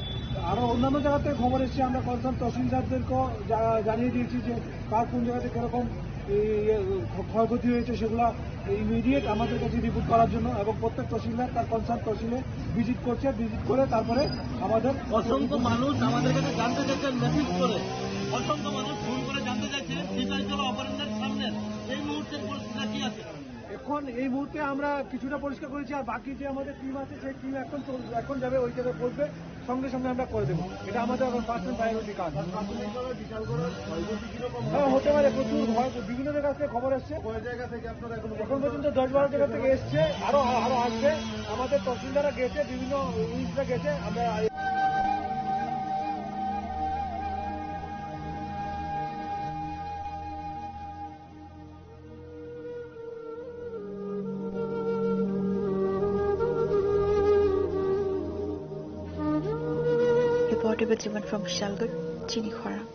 আরো অন্যান্য জায়গাতে খবর এসছে, আমরা কনসার্ন তহসিলদারদেরকেও জা-, জানিয়ে দিয়েছি যে কার কোন জায়গাতে কিরকম এই, ইয়ে, ক্ষ-, ক্ষয়ক্ষতি হয়েছে সেগুলা ইমিডিয়েট আমাদের কাছে রিপোর্ট করার জন্য এবং প্রত্যেক তহসিলদার তার কনসার্ন তহসিলে ভিজিট করছে, ভিজিট করে তারপরে আমাদের অসংখ্য মানুষ আমাদের কাছে জানতে চাইছেন মেসেজ করে, অসংখ্য মানুষ ফোন করে জানতে চাইছেন সিপাহীজলা অভয়ারণ্যের সামনে এই মুহূর্তের পরিস্থিতি কি আছে। এখন এই মুহূর্তে আমরা কিছুটা পরিষ্কার করেছি, আর বাকি যে আমাদের টিম আছে সেই টিম এখন চল-, এখন যাবে ওই জায়গায় পড়বে। সঙ্গে সঙ্গে আমরা করে দেবো। এটা আমাদের এখন ফার্স্ট অ্যান্ড প্রায়োরিটি কাজ। প্রাথমিকভাবে বিশালগড়ের ক্ষয়ক্ষতি কিরকম হ্যাঁ, হতে পারে, প্রচুর ভয়, বিভিন্ন জায়গা থেকে খবর এসছে। কয় জায়গা থেকে আপনারা এখন এখন পর্যন্ত দশ বারো জায়গা থেকে এসছে, আরো, আরো আসবে। আমাদের তহসিলদাররা গেছে, বিভিন্ন ইউনিটরা গেছে, আমরা Reported by Jivan from Vishalgarh, Chini Khorang.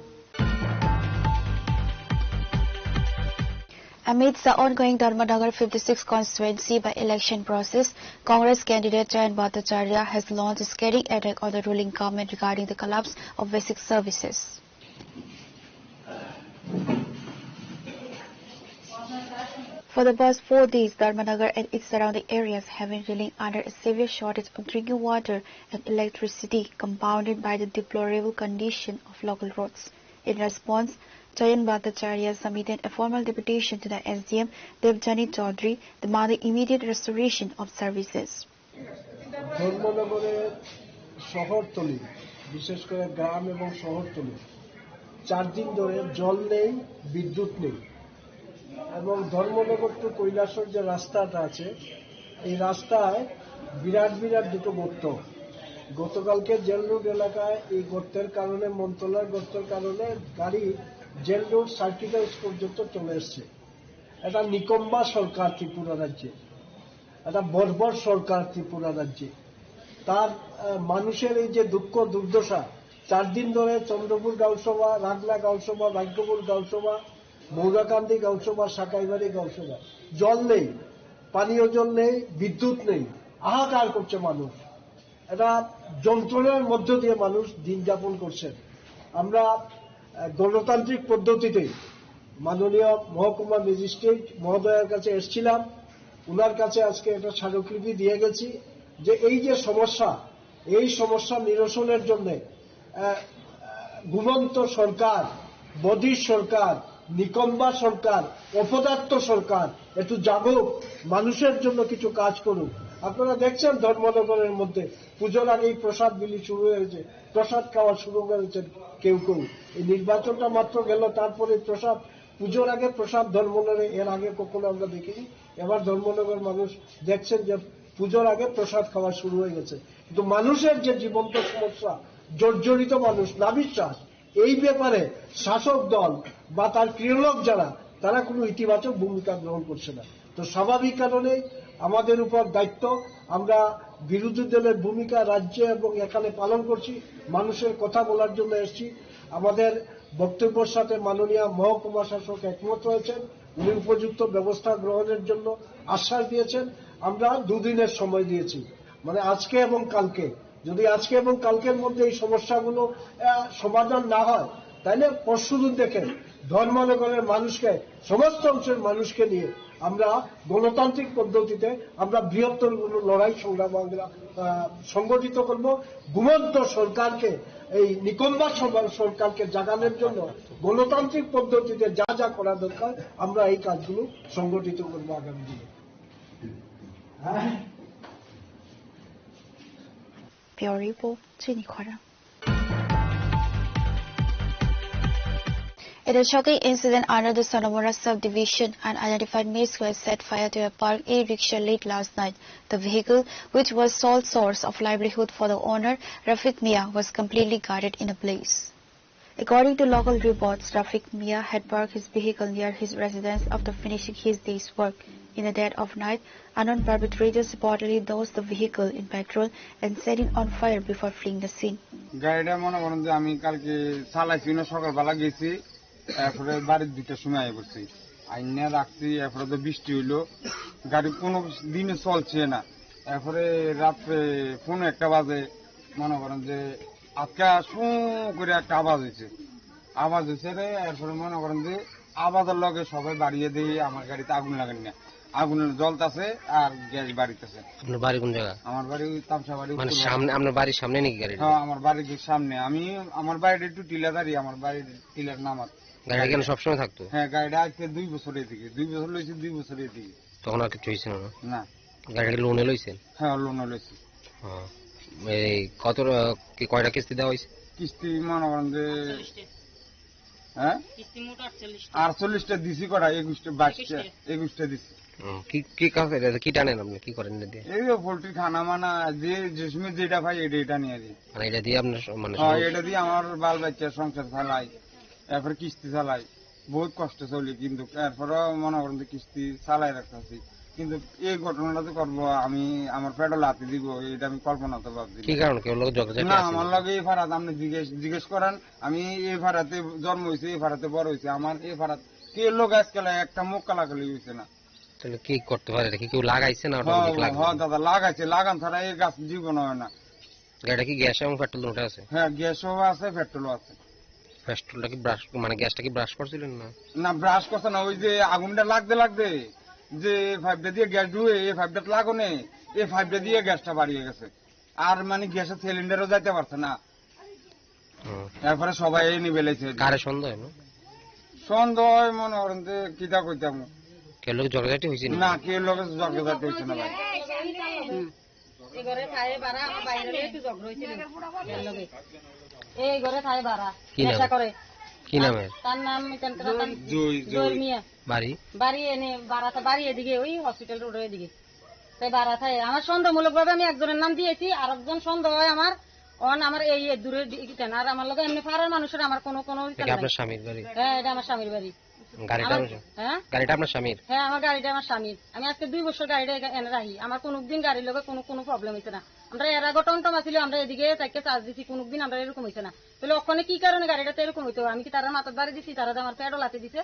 Amidst the ongoing Dharmanagar fifty-six constituency by-election process, Congress candidate Jayant Bhattacharya has launched a scathing attack on the ruling government regarding the collapse of basic services. For the past four days, Dharmanagar and its surrounding areas have been reeling under a severe shortage of drinking water and electricity, compounded by the deplorable condition of local roads. In response, Jayant Bhattacharya submitted a formal deputation to the S D M Devjani Chaudhary demanding immediate restoration of services. ধর্মনগরের শহরতলি, বিশেষ করে গ্রাম এবং শহরতলি, চার দিন ধরে জল নেই, বিদ্যুৎ নেই এবং ধর্মনগর টু কৈলাসহর যে রাস্তাটা আছে, এই রাস্তায় বিরাট বিরাট দুটো গর্ত। গতকালকে জেল রোড এলাকায় এই গর্তের কারণে, মনতলার গর্তের কারণে গাড়ি জেল রোড সার্কিট হাউস পর্যন্ত চলে এসছে। এটা নিকম্বা সরকার ত্রিপুরা রাজ্যে, একটা বর্বর সরকার ত্রিপুরা রাজ্যে। তার, আহ, মানুষের এই যে দুঃখ দুর্দশা, চার দিন ধরে চন্দ্রপুর গাঁওসভা, রাগলা গাঁওসভা, ভাগ্যপুর গাঁওসভা, মৌরাকান্দি গাঁওসভা, সাকাইবাড়ি গাঁওসভা, জল নেই, পানীয় জল নেই, বিদ্যুৎ নেই, হাহাকার করছে মানুষ। এটা যন্ত্রণার মধ্য দিয়ে মানুষ দিন যাপন করছেন। আমরা আহ, গণতান্ত্রিক পদ্ধতিতে মাননীয় মহকুমা ম্যাজিস্ট্রেট মহোদয়ের কাছে এসেছিলাম, ওনার কাছে আজকে একটা স্মারকলিপি দিয়ে গেছি যে এই যে সমস্যা, এই সমস্যা নিরসনের জন্য ঘুমন্ত সরকার, বধির সরকার, নিকম্বা সরকার, অপদার্থ সরকার একটু জাগুক, মানুষের জন্য কিছু কাজ করুক। আপনারা দেখছেন ধর্মনগরের মধ্যে পুজোর আগেই প্রসাদ বিলি শুরু হয়েছে, প্রসাদ খাওয়া শুরু করেছেন কেউ কেউ। এই নির্বাচনটা মাত্র গেল, তারপরে প্রসাদ, পুজোর আগে প্রসাদ ধর্মনগরে এর আগে কখনো আমরা দেখিনি। এবার ধর্মনগর মানুষ দেখছেন যে পুজোর আগে প্রসাদ খাওয়া শুরু হয়ে গেছে, কিন্তু মানুষের যে জীবন্ত সমস্যা, জর্জরিত মানুষ, নাভিশ্বাস, এই ব্যাপারে শাসক দল বা তার ক্রিয়ালক যারা, তারা কোনো ইতিবাচক ভূমিকা গ্রহণ করছে না। তো স্বাভাবিক কারণে আমাদের উপর দায়িত্ব, আমরা বিরোধী দলের ভূমিকা রাজ্যে এবং এখানে পালন করছি, মানুষের কথা বলার জন্য এসেছি। আমাদের বক্তব্যের সাথে মাননীয় মহকুমা শাসক একমত হয়েছেন, উনি উপযুক্ত ব্যবস্থা গ্রহণের জন্য আশ্বাস দিয়েছেন। আমরা দুদিনের সময় দিয়েছি, মানে আজকে এবং কালকে। যদি আজকে এবং কালকের মধ্যে এই সমস্যাগুলো আহ, সমাধান না হয়, তাহলে পরশুদিন থেকে ধর্মনগরের মানুষকে, সমস্ত অংশের মানুষকে নিয়ে আমরা গণতান্ত্রিক পদ্ধতিতে আমরা বৃহত্তর কোনো লড়াই সংগ্রাম আমরা আহ, সংগঠিত করব। ঘুমন্ত সরকারকে, এই নিকম্বা সরকার- সরকারকে জাগানোর জন্য গণতান্ত্রিক পদ্ধতিতে যা যা করা দরকার আমরা এই কাজগুলো সংগঠিত করব আগামী দিনে। Bureau Report, Chini Khorang. In a shocking incident under the Sonamura subdivision, an identified male who has set fire to a parked e-rickshaw late last night. The vehicle, which was sole source of livelihood for the owner, Rafiq Mia, was completely gutted in the place. According to local reports, Rafiq Mia had parked his vehicle near his residence after finishing his day's work. In the dead of night, unknown perpetrators reportedly doused the vehicle in petrol and set it on fire before fleeing the scene. গাড়িটা মনে করেন যে আমি কালকে চালাইছি না, সকালবেলা গেছি, এরপরে বাড়ির দুইটার সময় আই পড়ছি, আইনা রাখছি। এরপরে তো বৃষ্টি হইলো, গাড়ি কোনো দিনও চলছে না। এরপরে রাত্রে পৌনে একটা বাজে, মনে করেন যে আজকে শু করে একটা আওয়াজ হয়েছে, আওয়াজ হয়েছে রে। এরপরে মনে করেন যে আওয়াজের লগে সবাই বাড়িয়ে দিয়ে আমার গাড়িতে আগুন লাগান না, আগুন জ্বলতেছে আর গ্যাস বাড়িতেছে। আপনার বাড়ি কোন জায়গা? আমার বাড়ি ওই তামসাবাড়ি মানে উত্তর বাড়ি। সামনে, আপনার বাড়ির সামনে নাকি গাড়ি? হ্যাঁ, আমার বাড়ির সামনে। আমি, আমার বাড়িটা একটু টিলাদারি, আমার বাড়ির টিলার নাম আছে। গাড়িটা কেন সবসময় থাকতো? হ্যাঁ, গাড়িটা আজকে দুই বছর এদিকে, দুই বছর লইছে, দুই বছর এদিকে। তখন আর কিছু হয়েছে না? না। গাড়িটা লোনে লইছেন? হ্যাঁ, লোনে লইছি। হ্যাঁ। এই কত, আহ, কি কয়টা কিস্তি দেওয়া হয়েছে? কিস্তি মনে করেন যে, হ্যাঁ, আটচল্লিশটা দিছি কটা, একুশটা, বাইশটা, একুশটা দিছি। হুম, কি, কি কাজ এটা? কি টানেন আপনি? কি করেন এটা দিয়ে? এই যে পোল্ট্রি খানা মানা, যে, যে সময় যেটা পাই, এটা, এটা নিয়ে দিই। মানে এটা দিয়ে আপনার স-, মানে হ্যাঁ, সব- এটা দিয়ে আমার বাল বাচ্চা সংসার চালাই, এরপরে কিস্তি চালাই, বহুত কষ্ট চলি, কিন্তু এরপরেও মনে করেন যে কিস্তি চালাই রাখতেছি। কিন্তু এই ঘটনাটা যে করবো, আমি আমার পেটে লাথি দিব, এটা আমি কল্পনা তো ভাবছি কি না। কারণ? কেউ লোক ঝগড়াঝাটি না, আছে আমার নাকি? লগে এই ফারাত আপনি জিজ্ঞেস, জিজ্ঞেস করেন, আমি এই ফারাতে জন্ম হয়েছি, এই ফারাতে বড় হয়েছি, আমার এই ফারাত কে লোক আজকাল একটা মুখ কালাকালি হয়েছে না। তাহলে কি করতে পারে? এটা কি কেউ লাগাইছে না হ্যাঁ, automatic লাগবে? হ্যাঁ দাদা, লাগাইছে, লাগান ছাড়া এই গাছ জীবন হয় না। গাড়িটা কি গ্যাস এবং পেট্রোল দুটো আছে? হ্যাঁ, গ্যাসও আছে, পেট্রোলও আছে। পেট্রোলটা কি ব্রাশ, মানে গ্যাসটা কি ব্রাশ করছিলেন না? না, ব্রাশ করছে না, ওই যে আগুনটা লাগতে লাগতে যে পাইপটা দিয়ে গ্যাস ঢুকে, এই পাইপটা লাগানো, এই পাইপটা দিয়ে গ্যাসটা বাড়িয়ে গেছে। আর মানে গ্যাসের সিলিন্ডারও যাইতে পারছে না। হুম। এরপরে সবাই এই নিবে লেছে। কারে সন্দেহ হলো? সন্দেহ হয় মনে করেন যে কিতা কইতাম। কেউ লোক ঝগড়াঝাটি হয়েছে না? না, কেউ লোক ঝগড়াঝাটি হয়েছে না ভাই। এই ঘরে থাকে ভাড়া, আমার বাইরে একটু ঝগড়া হয়েছিল এর লগে। এই ঘরে থাকে ভাড়া, কি নাম? নেশা করে। কি নাম এর? তার নাম এখানকার তার জয়, জয়। জয় মিয়া। বাড়ি? বাড়ি এনে ভাড়া তো বাড়ি এদিকে, ওই হসপিটাল রোডের এদিকে। তাই ভাড়া থাকে। আমার সন্দেহমূলক ভাবে আমি একজনের নাম দিয়েছি, আর একজন সন্দেহ হয় আমার, অন আমার এই দূরের দিকে, আর আমার লগে এমনি পাড়ার মানুষের আমার কোনো, কোনো ইয়ে এটা নাই। আপনার স্বামীর বাড়ি? হ্যাঁ, এটা আমার স্বামীর বাড়ি। গাড়িটা আমার, আপনার, হ্যাঁ? গাড়িটা আপনার স্বামীর? হ্যাঁ, আমার গাড়িটা আমার স্বামীর। আমি আজকে দুই বছর গাড়িটা এখা-, এনে রাখি। আমার কোনোদিন গাড়ির লগে কোনো, কোনো প্রবলেম হয়েছে না। আমরা এর আগে টমটম আছিল, আমরা এদিকে তাকে চার্জ দিছি, কোনোদিন আমরা এরকম হয়েছে না। তাহলে ওখানে কি কারণে গাড়িটা তো এরকম হইতো? আমি কি তারা মাথার বাড়ি দিছি, তারা তো আমার পেটও লাথি দিছে।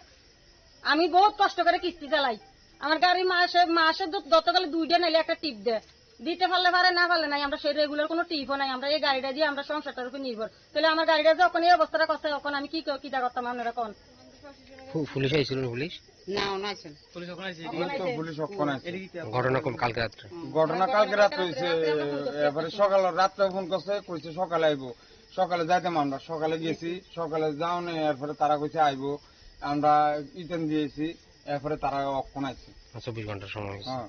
আমি বহুত কষ্ট করে কিস্তি চালাই। আমার গাড়ি মাসে, মাসে দ-, গতকাল দুইটা নাইলে একটা টিপ দেয়। দিতে পারলে পারে, না পারলে নাই। আমরা সেই রেগুলার কোনো টিপও নাই। আমরা এই গাড়িটা দিয়ে আমরা সংসারটার উপর নির্ভর। তাহলে আমার গাড়িটা যখন এই অবস্থাটা করছে, তখন আমি কি ক-, কিটা করতাম আপনারা কোন? পু-, পুলিশ আইছিল না, পুলিশ? না, ওনা আইছিল। পুলিশ ওখানে আছে। পুলিশ তো, পুলিশ ওখানে আছে। এদিকে কি ঘটনা কোন কালকে রাত্রে? ঘটনা কালকে রাত্রে হয়েছে, এরপরে সকালে রাত্রে ফোন করছে, কইছে সকালে আইবো। সকালে যাইতাম আমরা, সকালে গেছি, সকালে যাওনে এরপরে তারা কইছে আইবো, আমরা ইতেন দিয়েছি, এরপরে তারা অক্ষণ আইছে। চব্বিশ ঘন্টার সময় হয়েছে। হ্যাঁ।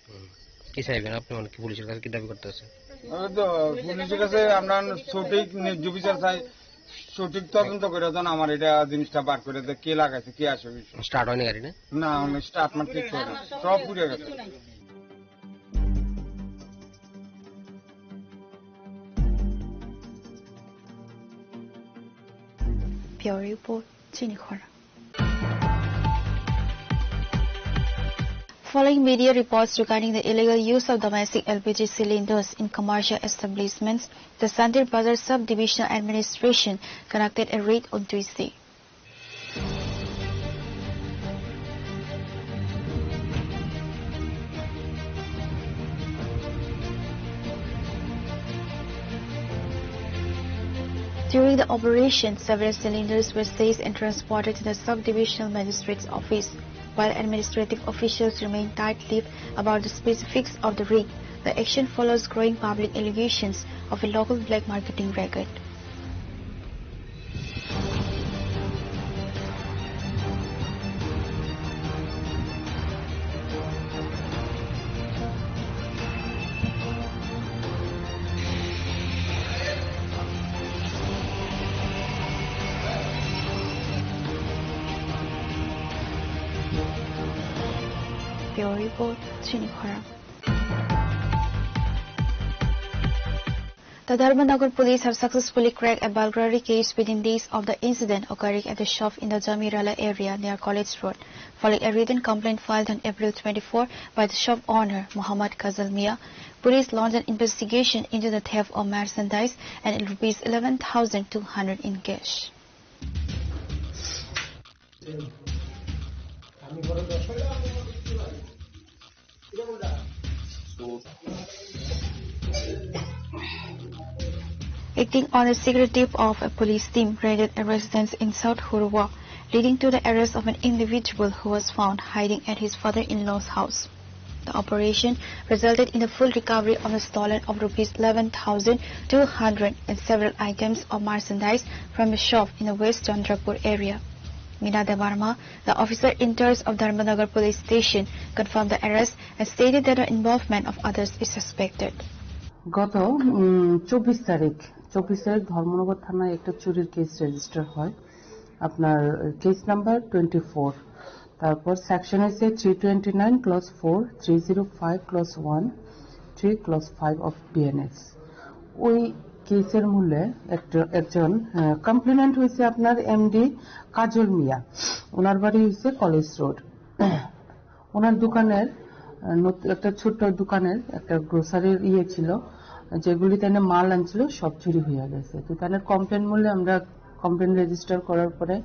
হুম। কি চাইবেন আপনি, মানে কি পুলিশের কাছে কি দাবি করতে আছে? আমি তো পুলিশের কাছে আমরা সঠিক ন্যায্য বিচার চাই, সঠিক তদন্ত করে যেন আমার এটা জিনিসটা বার করে দেয়, কে লাগাইছে, কে আসে বিষয়। স্টার্ট হয়নি গাড়ি না? না, মানে স্টার্ট মানে কিচ্ছু হয় না, সব পুড়ে গেছে। Bureau Report, Chini Khorang. Following media reports regarding the illegal use of domestic L P G cylinders in commercial establishments, the Santir Bazar Sub-Divisional Administration conducted a raid on Tuesday. During the operation, several cylinders were seized and transported to the sub-divisional magistrate's office. While administrative officials remain tight-lipped about the specifics of the raid, the action follows growing public allegations of a local black marketing racket. Bureau Report, Chini Khorang. The Dharmanagar police have successfully cracked a burglary case within days of the incident occurring at the shop in the Jamirala area near College Road. Following a written complaint filed on April twenty-four by the shop owner, Muhammad Kazal Mia, police launched an investigation into the theft of merchandise and rupees eleven thousand two hundred in cash. Acting on the secret tip of a police team raided a residence in South Hurwa, leading to the arrest of an individual who was found hiding at his father-in-law's house. The operation resulted in the full recovery of the stolen of rupees eleven thousand two hundred and several items of merchandise from a shop in the West Chandrapur area. Meena Debbarma, the officer in charge of Dharmanagar Police Station, confirmed the arrest and stated that the involvement of others is suspected. গত উম, চব্বিশ তারিখ, চব্বিশ তারিখ ধর্মনগর থানায় একটা চুরির case register হয়। আপনার কেস নাম্বার টোয়েন্টি ফোর। তারপর সেকশন হচ্ছে three twenty nine clause four, three zero five clause one, three clause five of BNS. ওই কেসের মূলে একটা, একজন কমপ্লেনেন্ট হয়েছে আপনার এমডি কাজল মিয়া। ওনার বাড়ি হচ্ছে কলেজ রোড। ওনার দোকানের আহ, নত-, একটা ছোট্ট দোকানের একটা গ্রোসারির ইয়ে ছিল, যেগুলি তানে মাল আনছিল, সব চুরি হয়ে গেছে। তো তাদের কমপ্লেন মূলে আমরা কমপ্লেন রেজিস্টার করার পরে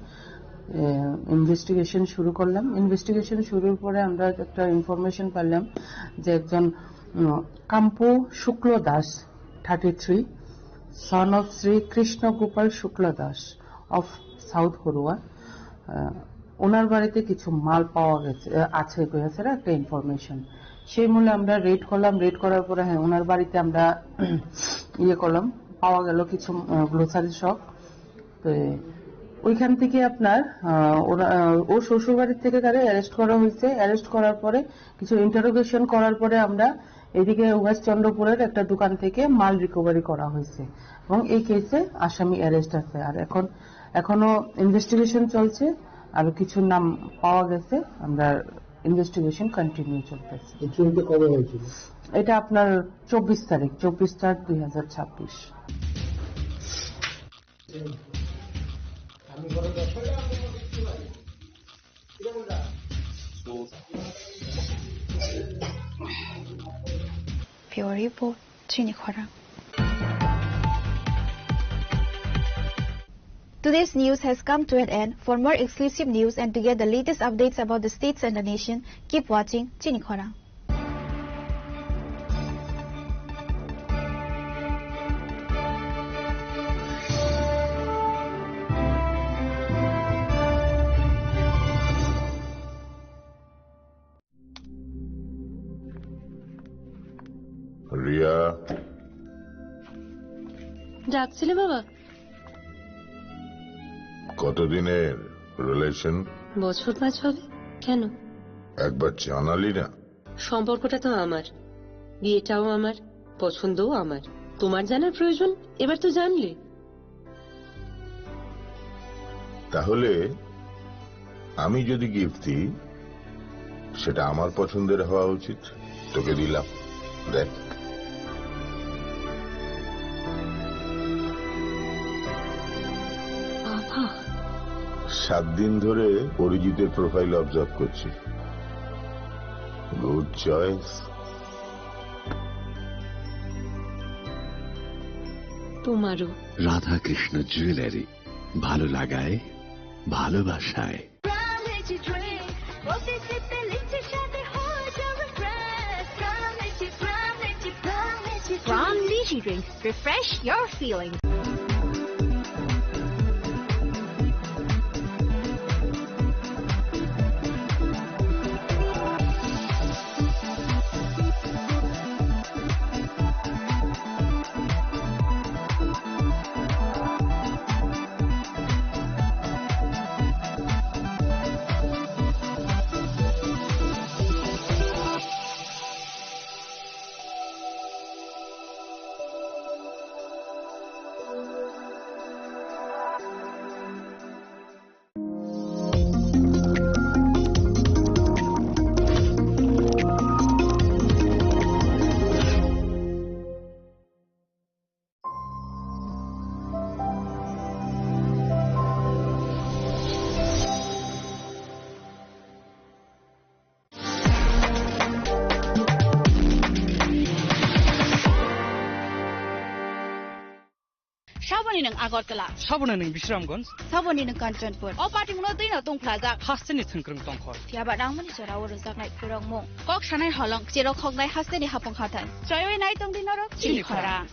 ইনভেস্টিগেশন শুরু করলাম। ইনভেস্টিগেশন শুরুর পরে আমরা একটা ইনফরমেশন পেলাম যে একজন উম, Kampu Shukla Das, thirty three, son of Shri Krishna Gopal Shukla Das of south Haruya, আহ, ওনার বাড়িতে কিছু মাল পাওয়া গেছে, আহ, আছে, হয়েছে একটা ইনফরমেশন। সেই মূলে আমরা রেড করলাম। রেড করার পরে, হ্যাঁ, ওনার বাড়িতে আমরা ইয়ে করলাম, পাওয়া গেল কিছু গ্রোসারি শপ। তো ওইখান থেকে আপনার আহ, ওরা আহ, ও শ্বশুর বাড়ির থেকে তারে অ্যারেস্ট করা হয়েছে। অ্যারেস্ট করার পরে, কিছু ইন্টারোগেশন করার পরে আমরা এদিকে ওয়েস্ট চন্দ্রপুরের একটা দোকান থেকে মাল রিকভারি করা হয়েছে এবং এই কেসে আসামি অ্যারেস্ট আছে। আর এখন, এখনো ইনভেস্টিগেশন চলছে, আরো কিছু নাম পাওয়া গেছে, আমরা ইনভেস্টিগেশন কন্টিনিউ চলতেছে। অ্যাক্সিডেন্টটা কবে হয়েছিল? এটা আপনার চব্বিশ তারিখ, চব্বিশ চার দুই হাজার ছাব্বিশ। Bureau Report, Chini Khorang. Today's news has come to an end. For more exclusive news and to get the latest updates about the states and the nation, keep watching Chini Khorang. ডাকছিলে বাবা? কতদিনের রিলেশন? বছর পাঁচ হবে। কেন? একবার জানালি না। সম্পর্কটা তো আমার, বিয়েটাও আমার, পছন্দও আমার। তোমার জানার প্রয়োজন? এবার তো জানলে। তাহলে আমি যদি গিফট দিই, সেটা আমার পছন্দের হওয়া উচিত। তোকে দিলাম, দেখ। বাবা। সাত দিন ধরে অরিজিতের প্রোফাইল অবজার্ভ করছি। Good choice. তোমারও। রাধাকৃষ্ণ জুয়েলারি, ভালো লাগায়, ভালোবাসায়। From Liji Drinks, refresh your feelings. Saboni nwng Agartala. Saboni nwng Bisramganj. Saboni nwng Kanchanpur. O party mungno twi no tongphlajak. Hasteni thwngkwrwng tongkhor. Phiya ba nangmani jora o rwjaknai phwrwngmung. Kok sanai holong, cherok hoknai hasteni hapung hathai. Choiwi nai tongdi norok chini khorang.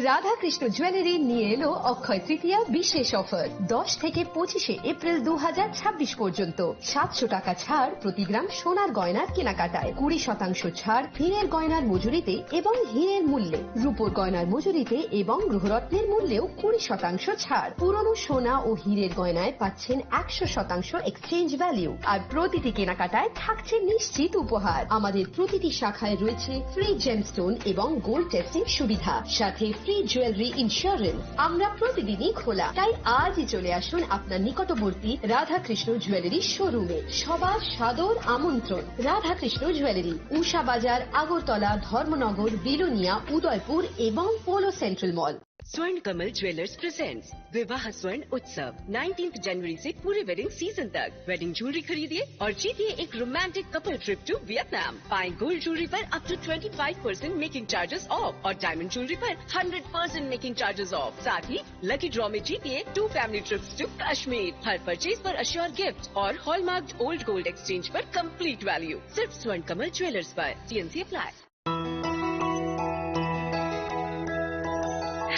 Radhakrishna jewellery নিয়ে এলো অক্ষয় তৃতীয়া বিশেষ অফার। দশ থেকে পঁচিশে এপ্রিল দু হাজার ছাব্বিশ পর্যন্ত সাতশো টাকা ছাড় প্রতি গ্রাম সোনার গয়নার কেনাকাটায়, কুড়ি শতাংশ ছাড় হীরের গয়নার মজুরিতে এবং হীরের মূল্যে, রূপোর গয়নার মজুরিতে এবং গ্রহরত্নের মূল্যেও কুড়ি শতাংশ ছাড়। পুরনো সোনা ও হীরের গয়নায় পাচ্ছেন একশো শতাংশ এক্সচেঞ্জ ভ্যালু, আর প্রতিটি কেনাকাটায় থাকছে নিশ্চিত উপহার। আমাদের প্রতিটি শাখায় রয়েছে ফ্রি জেমস্টোন এবং গোল্ড টেস্টিং সুবিধা, সাথে ফ্রি জুয়েলারি ইন্স্যুরেন্স। আমরা প্রতিদিনই খোলা, তাই আজই চলে আসুন আপনার নিকটবর্তী রাধাকৃষ্ণ জুয়েলারি শোরুমে। সবার সাদর আমন্ত্রণ। রাধাকৃষ্ণ জুয়েলারি, উষা বাজার, আগরতলা, ধর্মনগর, বিলোনিয়া, উদয়পুর এবং পোলো সেন্ট্রাল মল। स्वर्ण कमल ज्वेलर्स प्रेजेंट्स विवाह स्वर्ण उत्सव नाइनटीन्थ जनवरी से पूरे वेडिंग सीजन तक। वेडिंग ज्वेलरी खरीदिए और जीतिए एक romantic couple trip to Vietnam. पाएं गोल्ड ज्वेलरी पर up to twenty five percent making charges off और डायमंड ज्वेलरी पर hundred percent making charges off. साथ ही लकी ड्रॉ में जीतिए two family trips to Kashmir. हर परचेज पर अश्योर गिफ्ट और हॉलमार्क्ड ओल्ड गोल्ड एक्सचेंज पर कंप्लीट वैल्यू। सिर्फ स्वर्ण कमल ज्वेलर्स पर। TNC apply.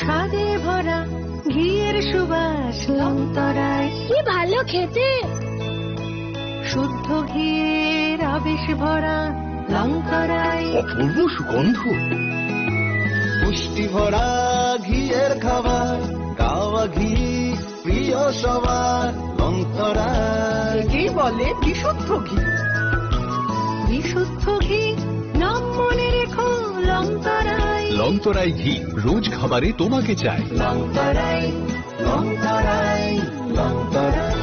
স্বাদে ভরা ঘিয়ের সুবাস লংতরায়। কি ভালো খেতে। শুদ্ধ ঘিয়ের আবেশ ভরা লংতরায়। অপূর্ব সুগন্ধ। পুষ্টি ভরা ঘিয়ের খাবার, গাওয়া ঘি প্রিয় সবার, লংতরায়। একেই বলে বিশুদ্ধ ঘি। বিশুদ্ধ ঘি লংতরাই ঘি, রোজ খাবারে তোমাকে চাই। লংতরাই, লংতরাই, লংতরাই।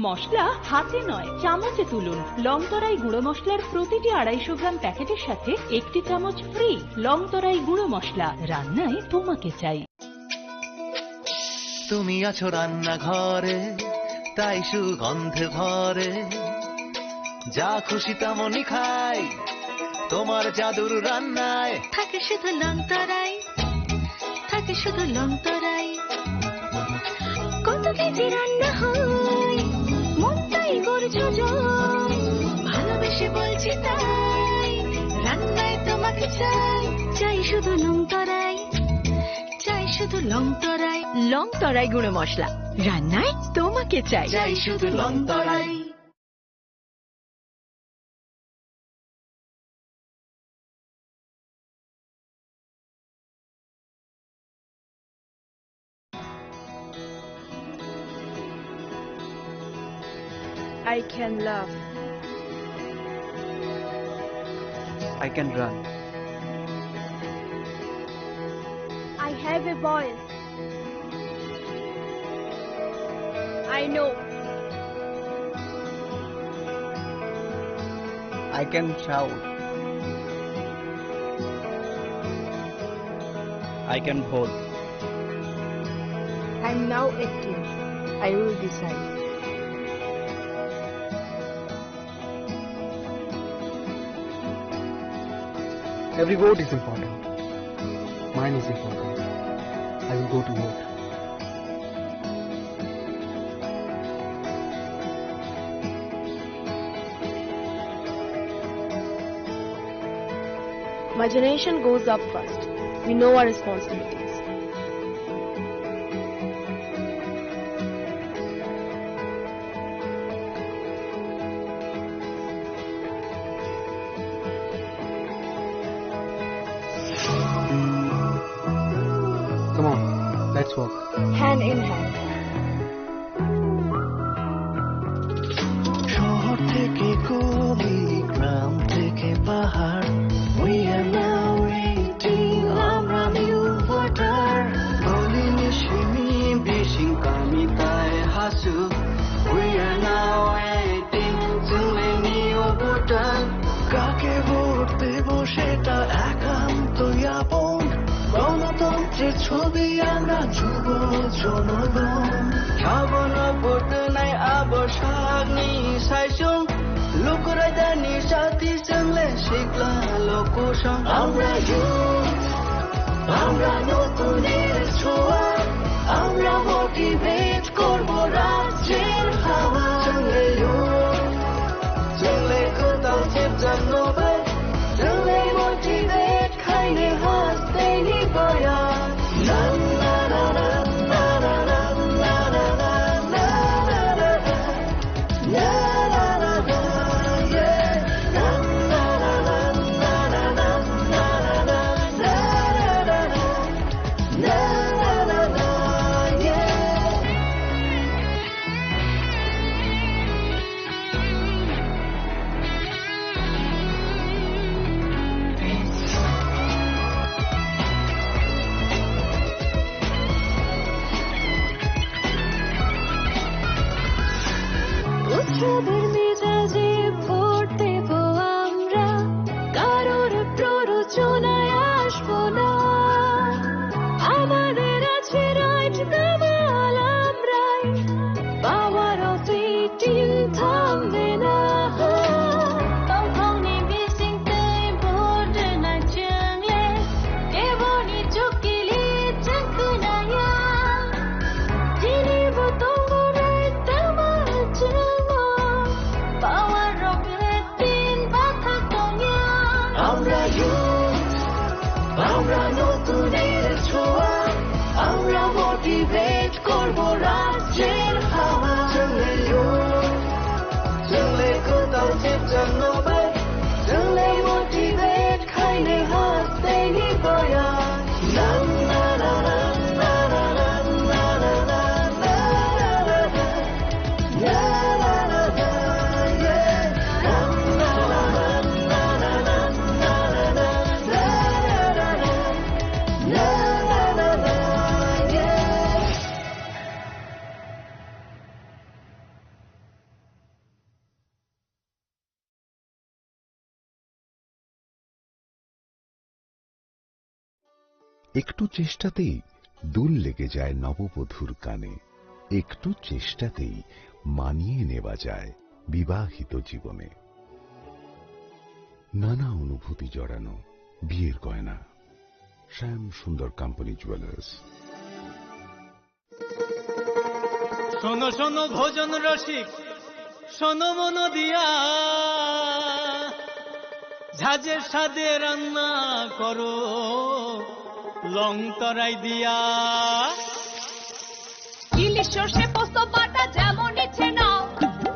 মশলা হাতে নয়, চামচে তুলুন। লংতরাই গুঁড়ো মশলার প্রতিটি আড়াইশো গ্রাম প্যাকেটের সাথে একটি চামচ ফ্রি। লংতরাই গুঁড়ো মশলা, রান্নায় তোমাকে চাই। তুমি আছো রান্নাঘরে, তাই সুগন্ধে ভরে। যা খুশি তেমনই খাই, তোমার জাদুর রান্নায়। থাকে শুধু লংতরাই, থাকে শুধু লংতরাই। কত কেজি রান্না হয়, মনটাই করছো জয়। ভালোবেসে বলছি তাই, রান্নায় তোমাকে চাই। চাই শুধু লংতরাই, চাই শুধু লংতরাই। লংতরাই গুঁড়ো মশলা, রান্নায় তোমাকে চাই। চাই শুধু লংতরাই। I can laugh. I can run. I have a voice. I know. I can shout. I can bowl. I'm now acting. I will decide. Every vote is important. Mine is important. I will go to vote. My generation goes up first. We know our responsibilities. Come on, let's walk. Hand in hand. শহর থেকে গলি, গ্রাম থেকে পাহাড়, we are now eighteen, আমরা new voter. গলি নিশিমি বিশিং কামি তাই Hasu, we are now eighteen, চলে new voter. কাকে ভোট দেব সেটা একান্ত আপন। গণতন্ত্রের ছবি আমরা যুব জনগণ। Habano purtunai abo sakni saisung. Lukurai dani sati chwngle sikla lokusong. Amra youth, amra notunir chua. Amra motivate korbo rajyer hawa. Chwngle youth, chwngle kwtal chepjak nobai. Chwngle motivate khaini hasteini boya. উৎসবের মেজাজে ভোট দেব আমরা, কারোর প্ররোচনায় আসবো না। আমাদের আছে রাইট, দামাল আমরাই। Power of eighteen থামবে না। Tongthokni bisingtwi vote rwna chwngle, keboni chukili chwng khwnaya. Chini bo tongo right, tamo chwngo. Power of eighteen bathak tongya. Amra youth, amra notunir chua, amra motivate korbo rajyer hawa. Chwngle youth, chwngle kwtal chepjak nobai, chwngle motivate khaini hasteini boya. একটু চেষ্টাতেই দুল লেগে যায় নববধূর কানে, একটু চেষ্টাতেই মানিয়ে নেওয়া যায় বিবাহিত জীবনে। নানা অনুভূতি জড়ানো বিয়ের গয়না। শ্যাম সুন্দর কোম্পানি জুয়েলার্স। শোনো শোনো ভোজন রসিক, শোনো মন দিয়া, ঝাঁঝের স্বাদে রান্না করো লং তরাই দিয়া। ইলিশ সর্ষে পোস্ত বাটা যেমন ইচ্ছে নাও,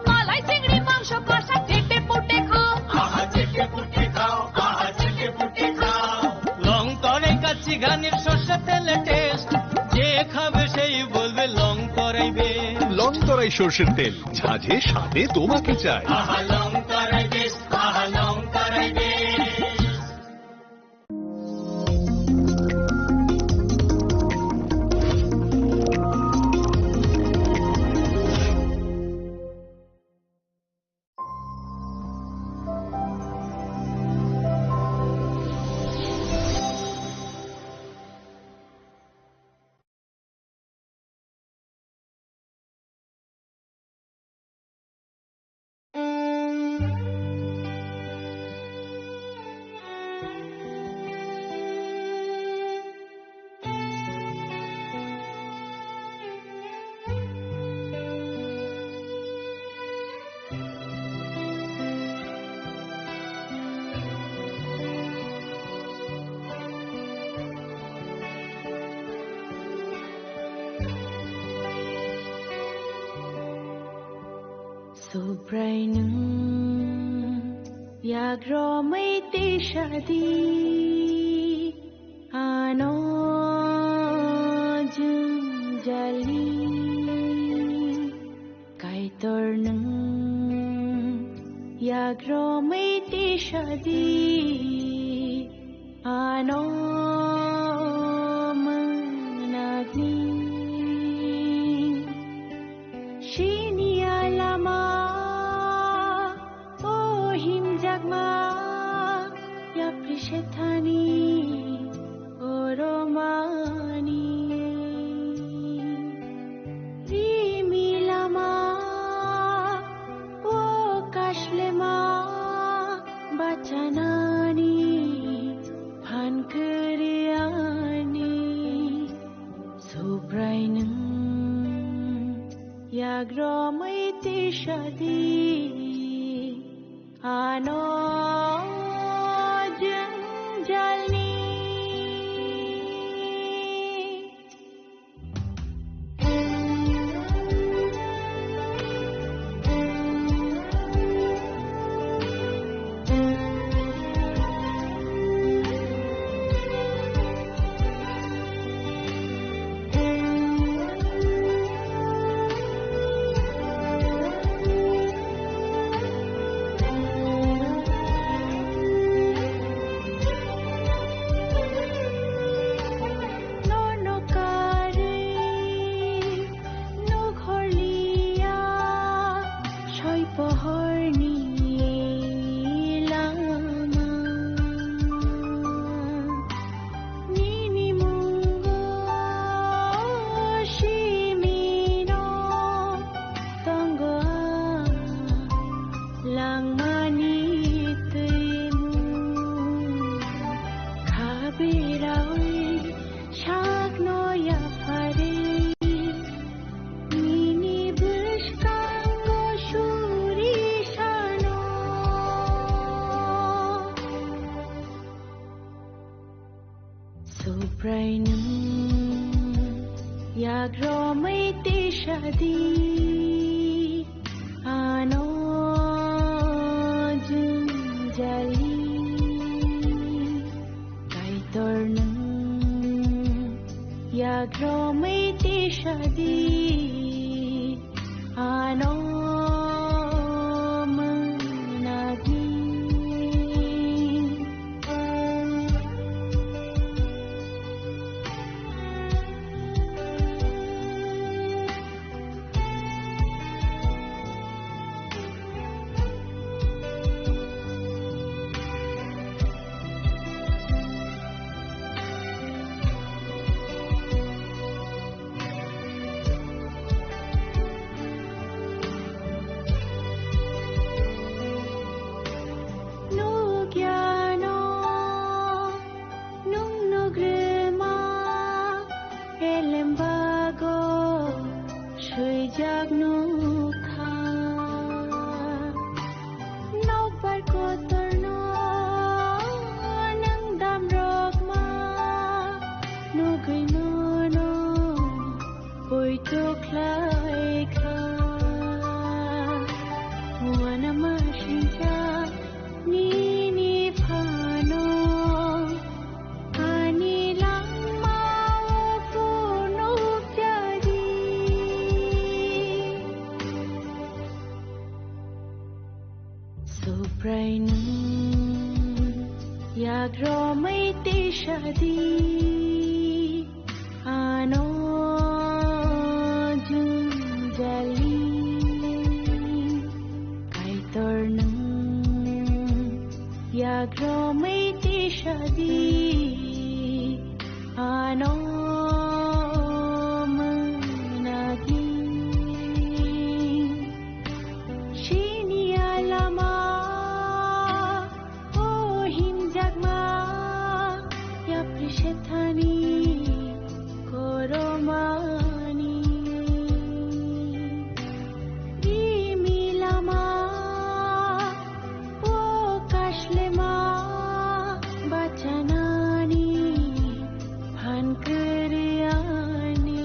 মালাই চিংড়ি মাংস কষা চেটে পুটে খাও। আহা চেটে পুটে খাও, আহা চেটে পুটে খাও। লং তরাই কাচ্চি ঘানির সর্ষে তেলে টেস্ট, যে খাবে সেই বলবে লং তরাই বেস্ট। লং তরাই সর্ষের তেল, ঝাঁঝে স্বাদে তোমাকে চাই। আহা লং তরাই বেস্ট, আহা লং তরাই best. Subrai nwng yagromwi tisadi ano jwngjali. Kaitor nwng yagromwi tisadi ano mwnakni. Siniya lama o himjakma yapri sethani oromani. Rimi lama o kashlema bachanani phan kwrwi ani. Subrai nwng yagromwi tisadi ano jwngjalni. Nono karwi nukhorliya soi pohorni lama. Nini mungo simino tongo a langmani twimu. Khabirawi sakno yapharwi nini bwskango suri sano. Subrai nwng yagromwi tisadi ano jwngjali. Kaitor nwng yagromwi tisadi ano mwnakni. Kotorno nwng damrokma nugwi nono poito khlaikha. Uanama sinsa nini phano ani langmao phunukjadi. Subraino yagromwi tisadi ano jwngjali. Kaitorno yagromwi tisadi ano mwnagi. Chini alama o himjakma yapri sethani koromani. Rimi lama o kashlema bachanani phan kwrwiyani.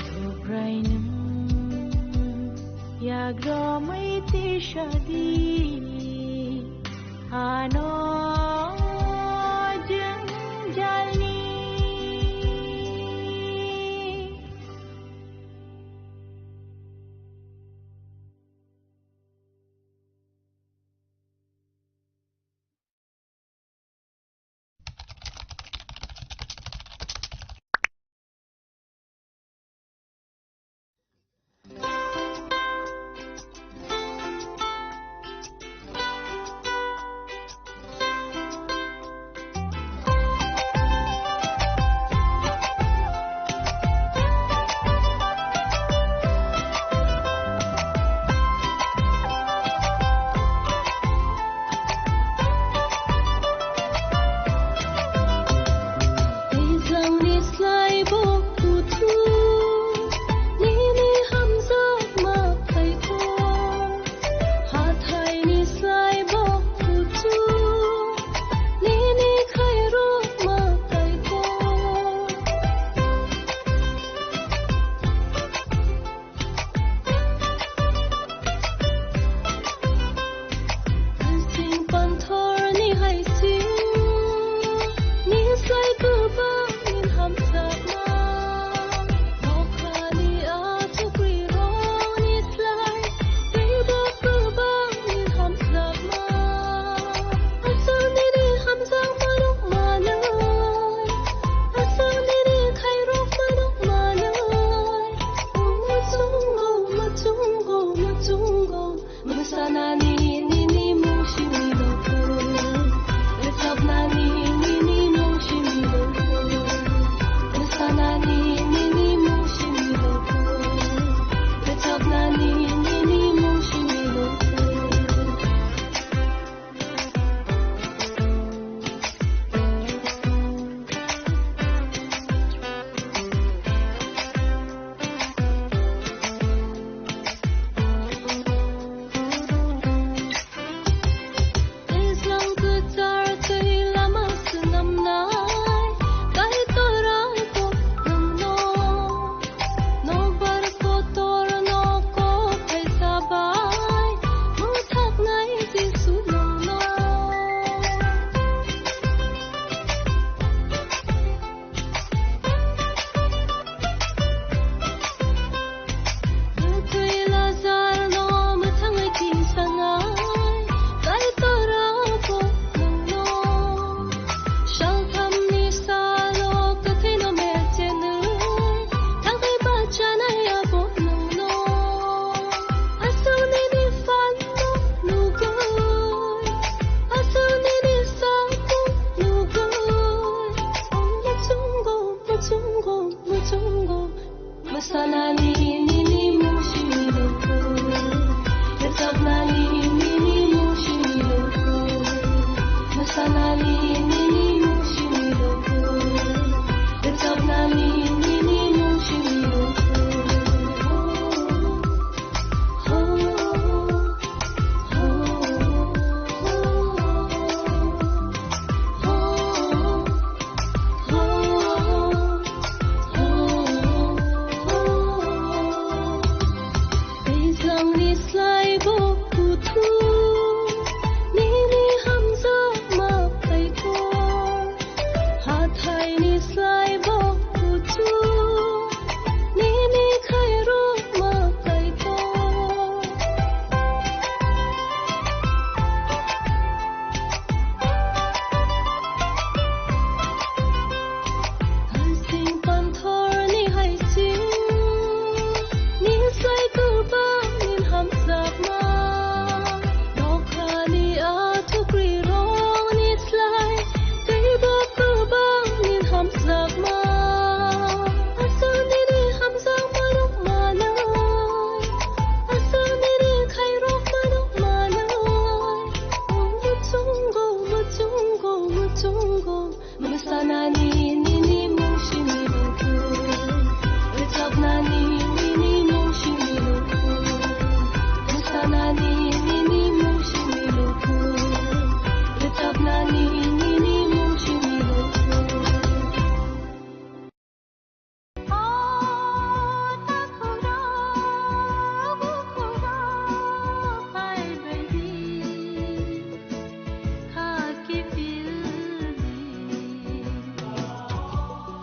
Subraino yagromwi tisadi ano jwngjalni.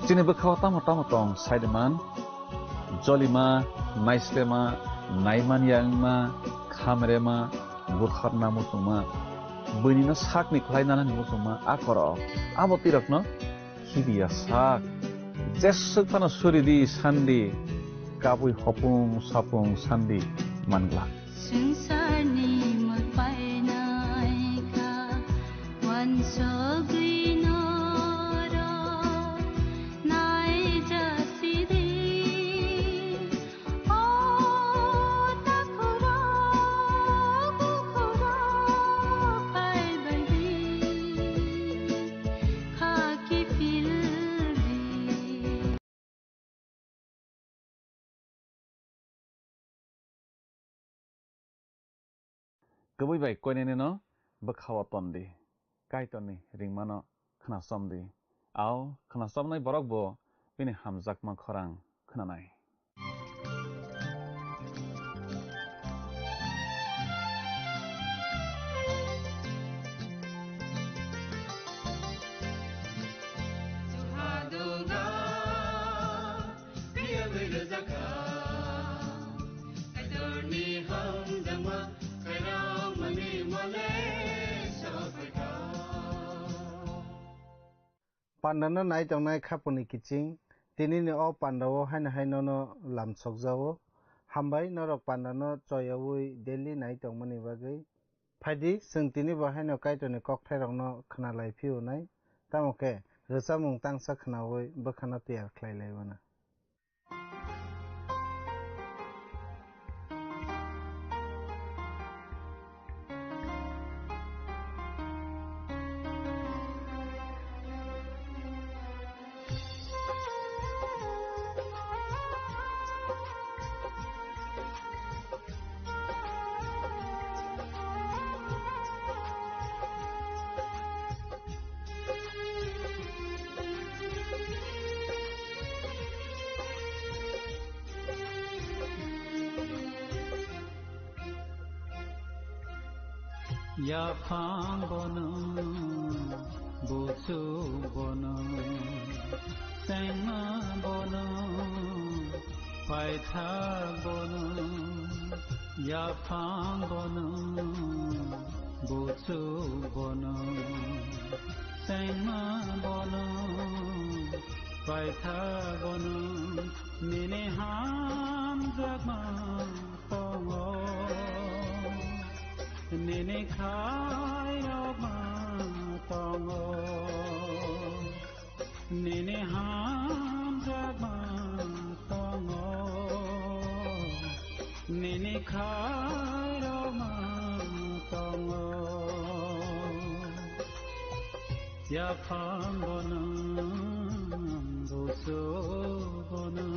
Chini bwkhao tamo tamo tong saidiman, jolima, naislema, naimanya wngma, khamrema, butharna muchungma, buinino sakni khlai nanani muchungma, a korok, abo twirakno khibiya sak. Jeswk phano suri di, san di, kabui hopung sapung san di man glak. Swngcharni mwtai naikha, uansugwi norok naijasidi. O takhurok, bukhurok phaibaidi, kha kiphildi. Kwbwi bai koinene no bwkhao ton di, Kaitorni ringmano khnasom di. Ao khnasomnai borok bo bini hamjakma khorang khnanai. Pandano nai tongnai khapuni kiching, tinini o pandao haino hai nono lamsokjao. Hambai norok pandano choyaui daily nai tongmani bagwi. Phaidi, chwng tini bo haino Kaitorni kokthairokno khna lai phiyunai, tamo khe rwchapmung tangsa khnaui bwkhano tiyar khlai lai mano. Yaphang bono, buchuk bono, chengma bono, paithak bono, yaphang bono, buchuk bono, chengma bono, paithak bono, nini hamjakma tongo, nini khairokma tongo, nini hamjakma tongo, nini khairokma tongo. Yaphang bono, buchuk bono.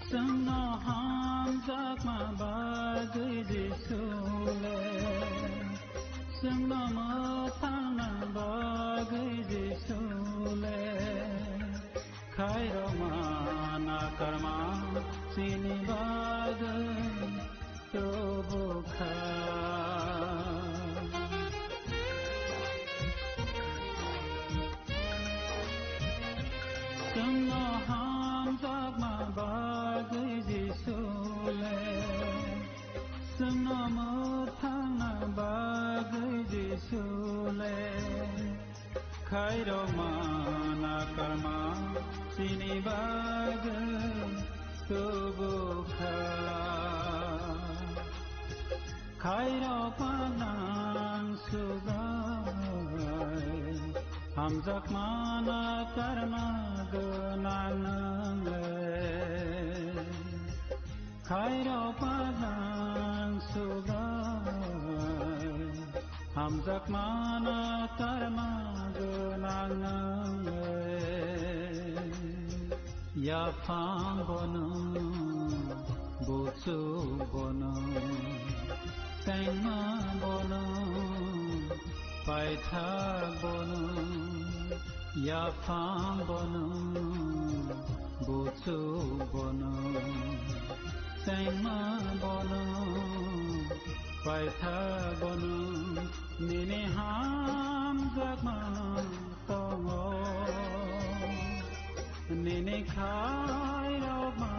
Chwngno hamjakma bagwi Jisu le, chwngno mwthangna bagwi Jisu le, khairokma nakarma chini bagwi tubu kha. Chwngno hamjakma bagwi Jisu le, chwngno mwthangna bagwi Jisu le, khairokma nakarma chini bagwi tubu kha. Khairokma nang sugai, hamjakma nakarma gwnang nang le. Khairokma nang sugai, Hamjakmano karma gwnang nwng le, yaphang bo nwng, buchuk bo nwng, tengma bo nwng, paithak bo nwng, yaphang bo nwng, buchuk bo nwng, tengma bo nwng, paithak bo nwng, nini hamjakma tongo, nini khairokma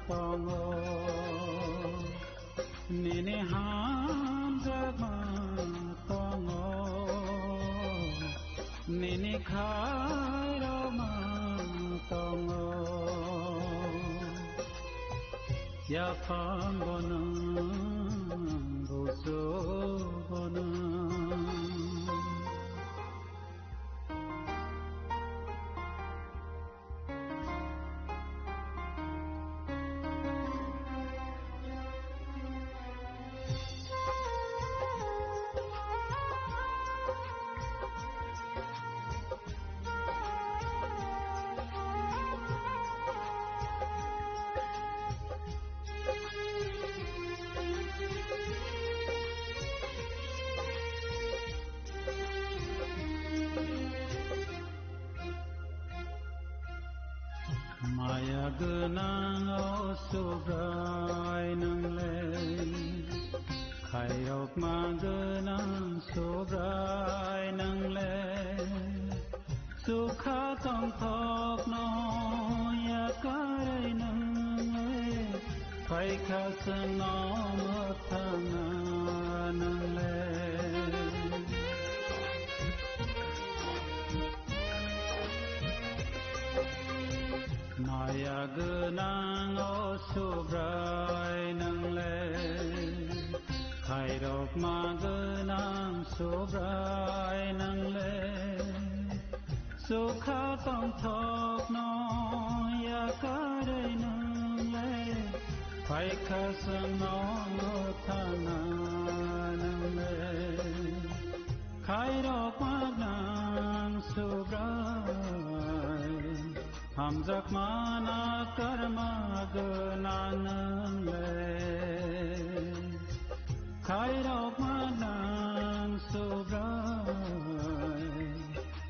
tongo, nini hamjakma tongo, nini khairokma tongo. Yaphang bo nwng, buchuk bo nwng. Maya gwnang o Subrai nwng le, khairokma gwnang Subrai nwng le, chukha tongthokno yakarwi nwng le, phaikha chwngno mwthangna nwng le. Maya gwnang o Subrai nwng le, khairokma gwnang Subrai nwng le, chukha tongthokno yakarwi nwng le, phaikha chwngno mwthangna nwng le. Khairokma gwnang Subrai, hamjakmano karma gwnang nwng le. Khairokma gwnang Subrai,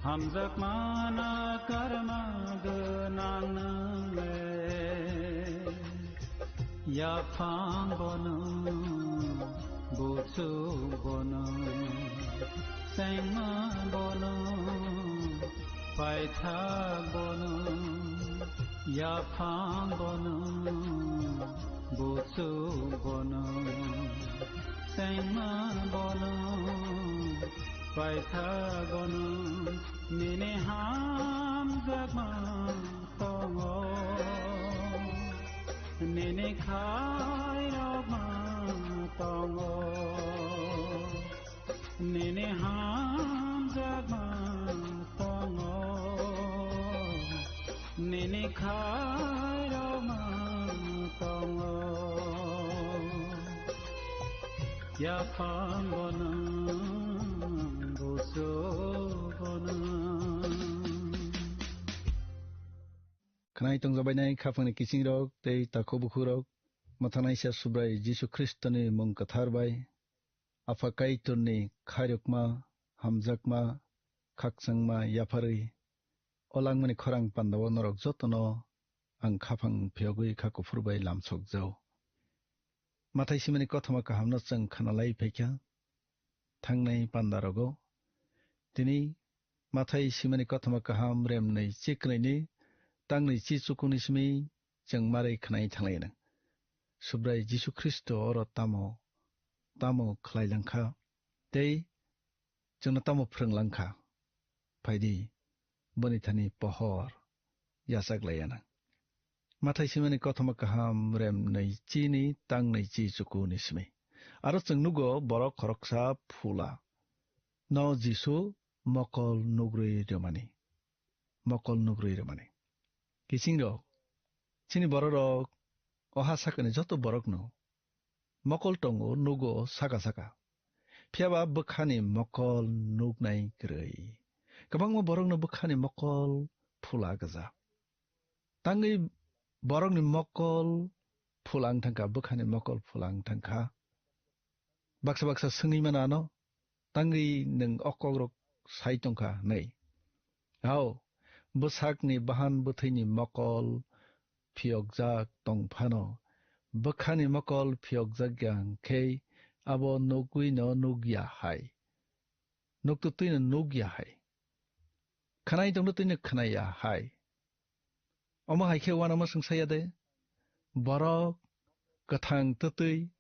hamjakmano karma gwnang nwng le. Yaphang bo nwng, buchuk bo nwng, tengma bo nwng, paithak bo nwng, yaphang bo nwng, buchuk bo nwng, tengma bo nwng, paithak bo nwng, nini hamjakma tongo, nini khairokma tongo, nini hamjakma tongo, nini khairokma tongo. Yaphang bo nwng, buchuk bo nwng. Khwnai tongjabainai khaphangni kisingrok tei takhuk bukhukrok, mwthangnaisa Subrai Jisu Khristoni mung kwthar bai, Apha Kaitorni khairokma, hamjakma, khakchangma yapharwi, o langmani khorang pandao norok jotono ang khaphang phiyogwi kha kuphur bai lamsok jao. Mathai simani kothoma kahamno chwng khanalai phaikha thangnai pandarogo. Tini Mathai simani kothoma kaham remnwi chi kwnwini tangnwi chi chukuni simi chwng marai khnai thanglai nang. Subrai Jisu Khristo oro tamo, tamo khlai langkha tei chwngno tamo phrwng langkha. Phaidi, boni thani pohor yachak laiya nang. Mathai simani kothoma kaham remnwi chini tangnwi chi chukuni simi. Aro chwng nugo borok khoroksa phula no Jisu mokol nugrwi rwmani. Mokol nugrwi rwmani. Kisingrok, chini bororok oha sakani joto borokno mokol tongo, nugo saka saka. Phiya ba bwkhani mokol nuknai kwrwi. Kwbangma borokno bwkhani mokol phula gwja. Tangwi borokni mokol phula wng thangkha, bwkhani mokol phula wng thangkha. Baksa baksa swngwi mano ano, tangwi nwng o kokrok sai tongkha hwnwi. Hao, bwsakni bahan bwthwini mokol phiyokjak tong phano, bwkhani mokol phiyokjak ya hwnkhe abo nugwino nugya hai. Nukto twino nugya hai. Khwnai tongto twino khwnaya hai. Omo hai khe uanama swngsa ya de? Borok kwthang twtwi,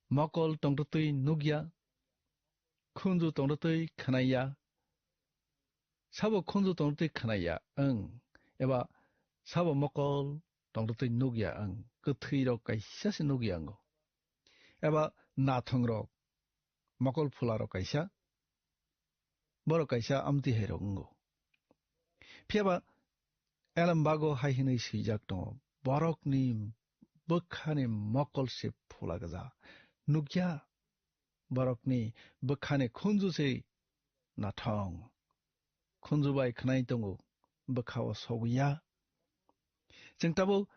mokol tongtwtwi nukya, khunju tongtwtwi khwnaya. Sabo khunju tongtwtwi khwnaya wng, eba sabo mokol tongtwtwi nukya wng, kwthwirok kaisa se nukya wngo. Eba nathongrok, mokol phularok kaisa, borok kaisa amtwi hairok wngo. Phiya ba Elembago hai hwnwi swijak tongo, "Borokni bwkhani mokol se phula gwja, nukya, borokni bwkhani khunju se nathong, khunju bai khwnai tongo, bwkha-o sogwi ya." Chwng tabuk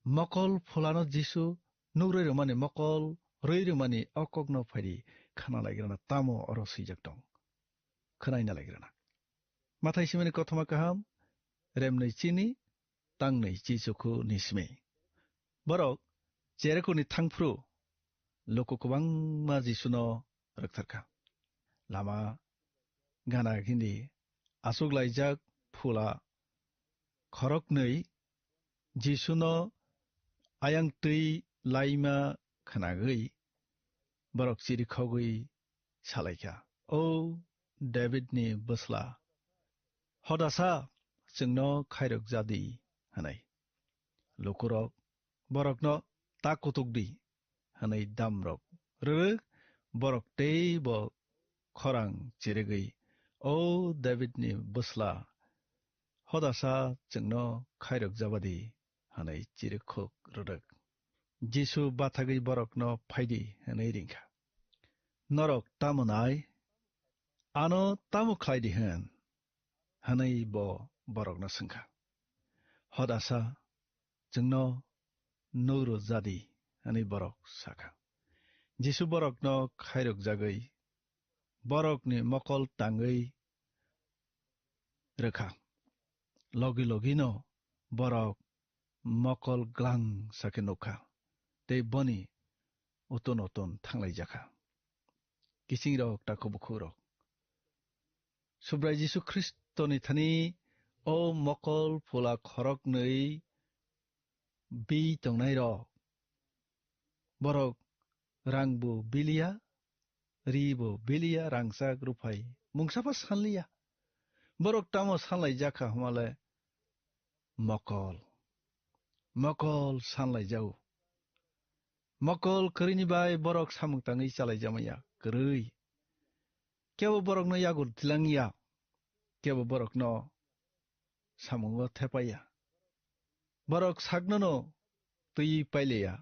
mokol phulano Jisu nugrwi rwmani, mokol rwi rwmani o kokno phaidi khana lai rwna tamo oro swijak tong? Khwnaina lai rwna. Mathai simani kothoma kaham, remnwi chini, tangnwi chichukhu ni simi. Borok Jerikoni thangphru luku kwbangma Jisuno rwktharkha. Lama gana hindi achuklaijak phula khoroknwi Jisuno ayang twi laima khnagwi borok chirikhogwi salaikha, "O Davidni bwsla, hodasa chwngno khairok jadi," hwnwi. Lukurok borokno, "Ta kutuk di," hwnwi damrok rwrwk, borok teibo khorang chirigwi, "O Davidni bwsla, hodasa chwngno khairok jabadi," hwnwi chirikhok rwrwk. Jisu bathagwi borokno, "Phaidi," hwnwi ringkha. "Norok tamo nai? Ano tamo khlaidi hwn?" hwnwi bo borokno swngkha. "Hodasa chwngno nugro jadi," hwnwi borok sakha. Jisu borokno khairok jagwi borokni mokol tangwi rwkha. Logi logino borok mokol glang sakhe nukha, tei boni uton uton thanglaijakha. Kisingrok, takhuk bukhukrok, Subrai Jisu Khristoni thani o mokol phula khoroknwi bi tongnairok, borok rangbo biliya, ribo biliya, rangchak ruphai mungsabo sanliya. Borok tamo sanlaijakha hwnmale mokol. Mokol sanlaijao. Mokol kwrwini bai borok samung tangwi chalaijamaya kwrwi. Kebo borokno yago tilangya, kebo borokno samungo thepaya. Borok saknono twiwi paileya,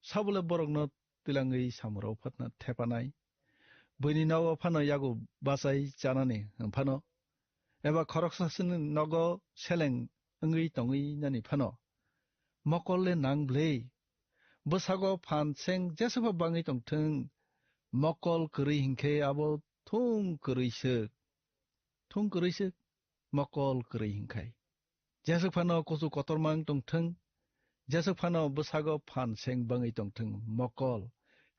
sabole borokno twilangwi samurok phatna thepanai. Buini nogo phano yago bachai chanani hwnphano, eba khoroksasini nogo seleng wngwi tongwi nani phano, mokol le nang bwlwi. Bwsago phan seng jeswkha bangwi tongthwng, mokol kwrwi hinkhe abo thung kwrwi swk. Thung kwrwi swk, mokol kwrwi hinkhai. Jeswk phano kuchuk kotorma wng tongthwng, jeswk phano bwsago phan seng bangwi tongthwng, mokol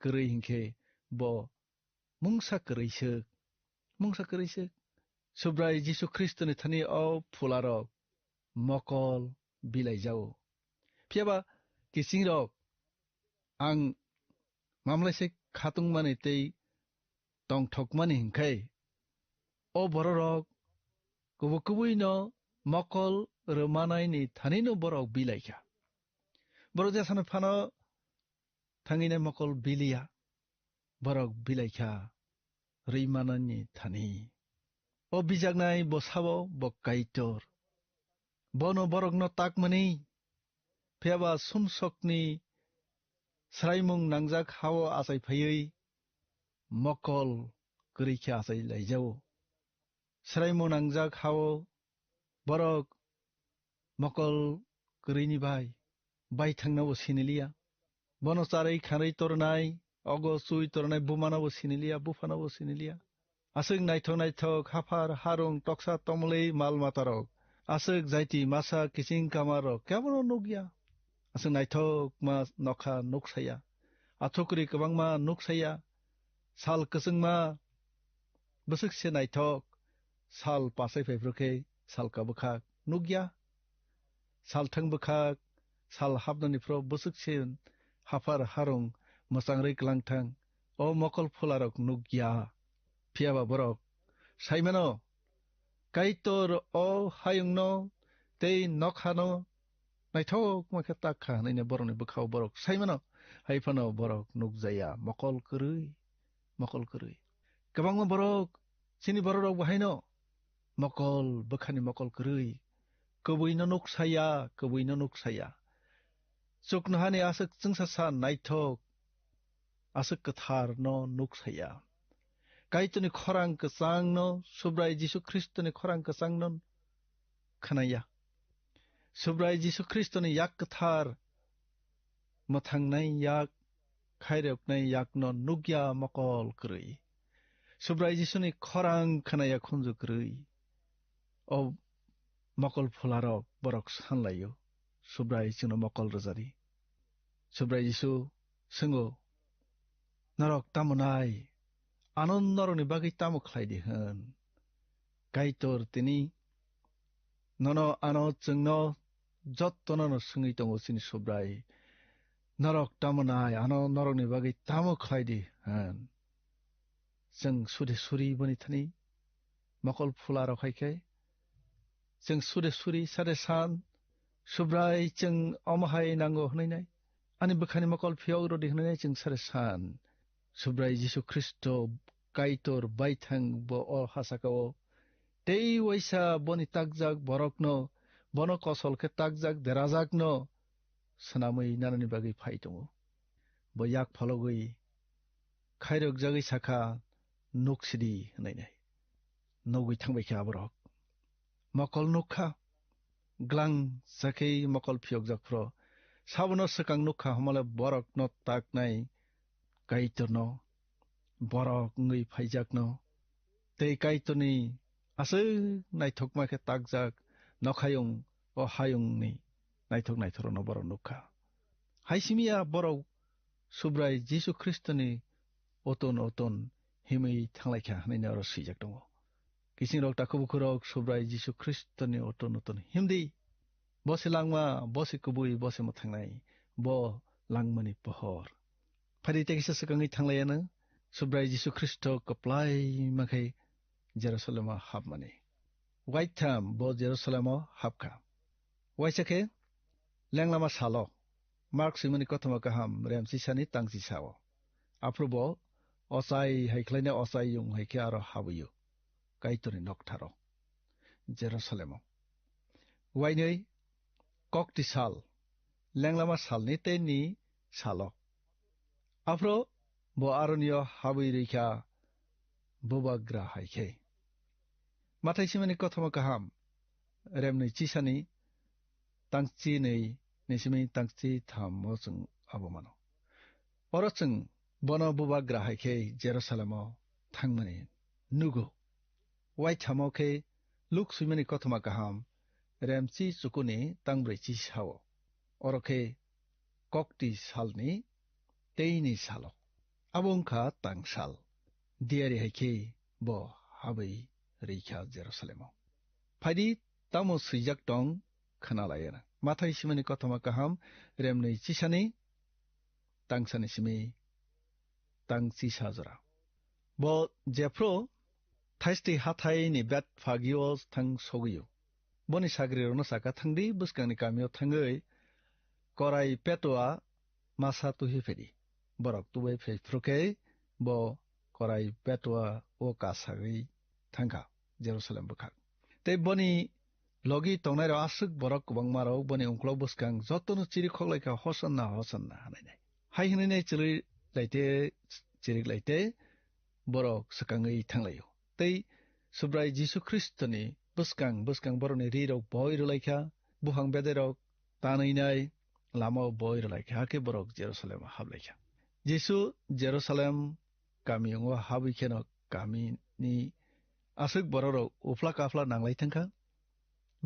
kwrwi hinkhe bo mungsa kwrwi swk, mungsa kwrwi swk. Subrai Jisu Khristoni thani o phularok mokol bilaijao. Phiyaba kisingrok ang mamlaise khatungmani tei tongthokmani hinkhai, o bororok kubui kubuino mokol rwmanaini thanino borok bilaikha. Borok jesano phano thangwinai mokol biliya, borok bilaikha rwi manani thani. O bijaknai bo sabo bo Kaitor. Bono borokno takmani, phiyaba sumsokni swraimung nangjak hao achai phaiwi, mokol kwrwi khe achai laijao. Swraimung nangjak ha-o borok mokol kwrwini bai baithangno bo siniliya. Bono charwi khanwi tornai, ogo chui tornai bumano bo siniliya, buphano bo siniliya. Aswk naithok naithok haphar harung toksa tomlwi mal matarok, aswk jaiti masa kiching kamarok kebono nukya. Aswk naithokma nokha nuksaya, athukri kwbangma nuksaya, sal kwchwngma bwswk se naithok, sal pasai phai phru khe sal ka bwkhak nukya. Salthang bwkhak, sal hapnani phro bwswk se haphar harung mwchang rwi kwlang thang, o mokol phularok nukya. Phiya ba borok sai mano, Kaitor o hayungno tei nokhano naithokma khe tak kha hwnwi borokni bwkhao borok sai mano, hai phano borok nukjaya, mokol kwrwi, mokol kwrwi. Kwbangma borok, chini bororok bo haino mokol, bwkhani mokol kwrwi, kwbwino nuksaya, kwbwino nuksaya. Chuknohani aswk chwngsacha naithok, aswk kwtharno nuksaya. Kaitorni khorang kwchangno, Subrai Jisu Khristoni khorang kwchangno khnaya. Subrai Jisu Khristoni yak kwthar mwthangnai yak, khairoknai yakno nukya mokol kwrwi. Subrai Jisuni khorang khnaya khunju kwrwi. O mokol phularok borok sanlaio, Subrai chwngno mokol rwjadi. Subrai Jisu swngo, "Norok tamo nai? Ano norokni bagwi tamo khlai di hwn?" Kaitor tini nono ano chwngno jottono no swngwi tongo chini Subrai. Norok tamo nai, ano norokni bagwi tamo khlai di hwn? Chwng sude suri boni thani mokol phula rok hai khe, chwng sude suri sade san, Subrai chwng omo hai nango hwnwi nai, ani bwkhani mokol phiyok rw di hwnwi nai chwng sade san. Subrai Jisu Khristo Kaitor baithang bo o hasaka o tei waisa boni takjak borokno, bono kosol khe takjak derajakno swnamwi nanani bagwi phai tongo. Bo yak phologwi khairokjagwi sakha, "Nuk sidi," hwnwi nai. Nugwi thangbai khe aborok. Mokol nukha, glang sakhe mokol phiyokjak phro. Sabono swkang nukha hwnmale borokno taknai Kaitorno, borok wngwi phaijakno, tei Kaitorni aswk naithokma khe takjak nokhayung o hayungni naithok naithorokno borok nukha. Hai simi ya borok Subrai Jisu Khristoni oton oton himwi thanglaikha hwnwi oro swijak tongo. Kisingrok takhuk bukhurok Subrai Jisu Khristoni oton oton himdi. Bo se langma, bo se kubui, bo se mwthangnai, bo langmani pohor. Phadi tei kisa swkangwi thanglaiano Subrai Jisu Khristo kwplai makhai Jerusalemo hapmani. Waitham bo Jerusalemo hapkha. Waisa khe lenglama salo, Mark swimani kothoma kaham remchisani tangchisao. Aphuru bo ochai hai khlaina ochai yung hai khe aro habwi-o Kaitorni noktharo, Jerusalemo. Wainwi kokti sal, lenglama salni tei ni salo. Aphuru bo aronio habwi rwikha bubagra hai khe. Mathai simani kothoma kaham, remnwi chisani tangchi nwi ni simi tangchi thammo chwng abo mano. Oro chwng bono bubagra hai khe Jerusalemo thangmani nugo. Waithamo khe Luk swimani kothoma kaham, remchi chukuni tangbrwi chisao. Oro khe kokti salni teini salo. Abo wngkha tangsal. Diyari hai khe bo habwi rwikha Jerusalemo. Phaidi tamo swijak tong khna lai ero. Mathai simani kothoma kaham, remnwi chisani, tangsani simi tang chisa jora. Bo jephru thaisti hathaini Betphagio thang sogwi-o. Boni sagrirokno saka, "Thangdi bwskangni kamio thangwi korai petua masa tuhi phedi." Borok tubai phai phru khe bo korai petua o kasagwi thangkha Jerusalem bwkhak. Tei boni logi tongnairok aswk borok kwbangmarok boni ungkulok bwskang jotono chirik khoklaikha, "Hosanna, Hosanna," hwnwi nai. Hai hwnwi nai chirwi laite, chirik laite, borok swkangwi thanglaio. Tei Subrai Jisu Khristoni bwskang bwskang borokni rirok boi rwlaikha, buphang bedairok tanwinai lamao boi rwlaikha, hakhe borok Jerusalem haplaikha. Jisu Jerusalem kamiyungo habwi kheno kamini aswk bororok uphla kaphla nanglai thangkha.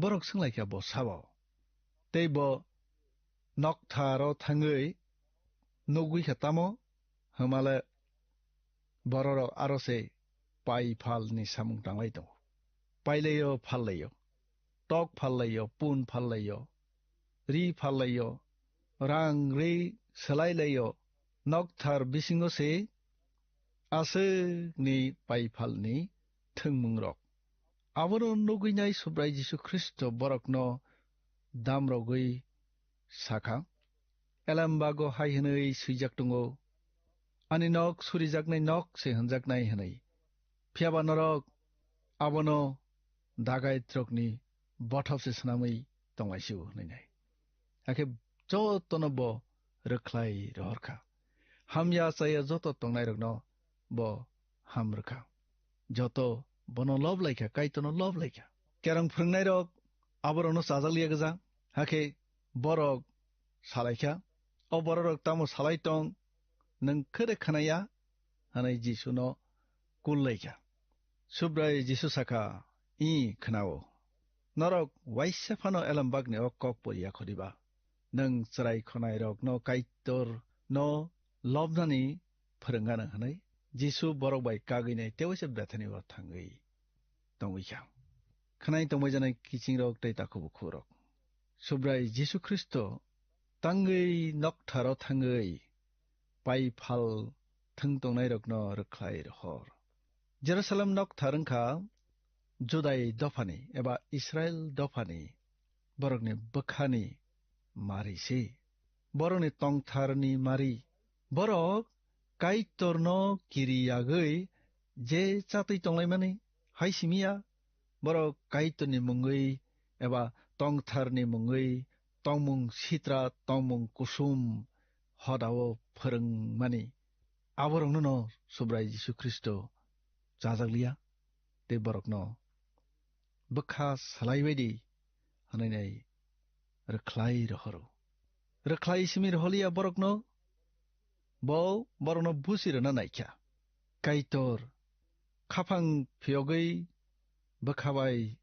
Borok swnglaikha bo sabo. Tei bo noktharo thangwi nugwi kha tamo? Hwnmale bororok aro se pai phalni samung tanglai tongo. Pailaio phallaio, tok phallaio, pun phallaio, ri phallaio, rang ri swlailaio, nokthar bisingo se aswkni pai phalni thwngmungrok. Abono nugwinai Subrai Jisu Khristo borokno damrogwi sakha, Elembago hai hwnwi swijak tongo, "Ani nok surijaknai nok se hwnjaknai," hwnwi. Phiyaba norok abono dagaitrokni bothop se swnamwi tonglaisio hwnwi nai. Hakhe jotono bo rwkhlai rohorkha. Hamya chaya joto tongnairokno bo ham rwkha. Joto bono lob laikha, Kaitorno lob laikha. Kerong phwrwngnairok aborokno chajak liya gwja, hakhe borok salaikha, "O bororok tamo salai tong, nwng khe de khwnaya?" hwnwi Jisuno kul laikha. Subrai Jisu sakha, "Ih, khwnao. Norok waisa phano elembakni o kok poriya khoriba? Nwng chwrai khonairokno Kaitorno lobnani phwrwngano," hwnwi Jisu borok bai kagwinai tewaisa Bethani o thangwi tongwi kha. Khwnai tongbai janai kichingrok tei takhuk bukhukrok. Subrai Jisu Khristo tangwi noktharo thangwi pai phal thwng tongnairokno rwkhlai rohor. Jerusalem nokthar wngkha Judai dophani eba Israil dophani borokni bwkhani mari se. Borokni tongtharni mari. Borok Kaitorno kiri yagwi je chatwi tonglaimani hai simi ya. Borok Kaitorni mungwi eba tongtharni mungwi tongmung sitra, tongmung kusum hodao phwrwngmani. Aborokno no Subrai Jisu Khristo chajak liya, tei borokno bwkha salai bai di hwnwi nai rwkhlai rohoro. Rwkhlai simi roholiya borokno, bo borokno busi rwna naikha. Kaitor khaphang phiyogwi bwkha bai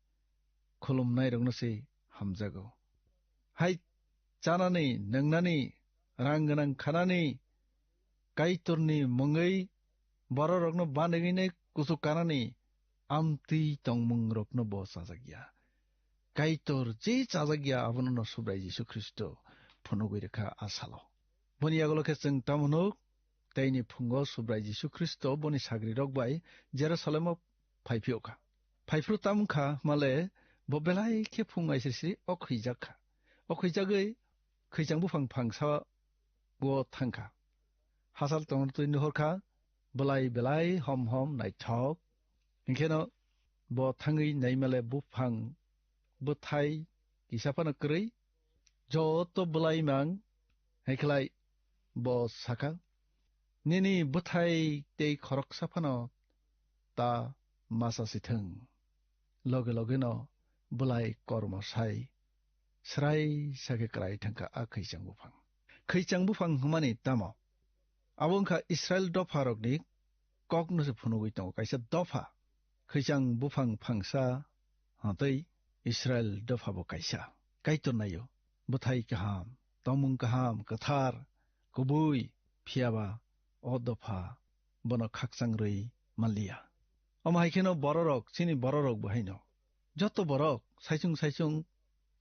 khulumnairokno se hamjago. Hai chanani, nwngnani, rang gwnang khanani, Kaitorni mungwi bororokno banigwinai kuchuk kanani amtwi tongmungrokno bo chajakya. Kaitor je chajakya abono no Subrai Jisu Khristo phunugwi rwkha a salo. Boni yagulo khe chwng tamo nuk, teini phungo Subrai Jisu Khristo boni sagrirok bai Jerusalemo phaiphiyokha. Phaiphru tamkha male bo belai khe phung aisiri siri o khwijakkha. O khwijagwi khwichang buphang phangsa o thangkha. Hachal tongtwi nuhorkha, bwlai belai hom hom naithok. Hinkheno bo thangwi naimale buphang bwthai kisa phano kwrwi, joto bwlai mang. Haikhlai bo sakha, "Nini bwthai tei khoroksa phano ta masa sithwng." Loge logeno bwlai kormo sai srai sakhe kwrai thangkha a khwichang buphang. Khwichang buphang hwnmani tamo? Abo wngkha Israil dopharokni kokno se phunugwi tongo, kaisa dopha. Khwichang buphang phangsa hwntwi Israil dopha bo kaisa. Kaitor naio, bwthai kaham, tongmung kaham, kwthar, kubui, phiyaba o dopha bono khakchang rwi manliya. Omo hai kheno bororok, chini bororok bo haino. Joto borok saichung saichung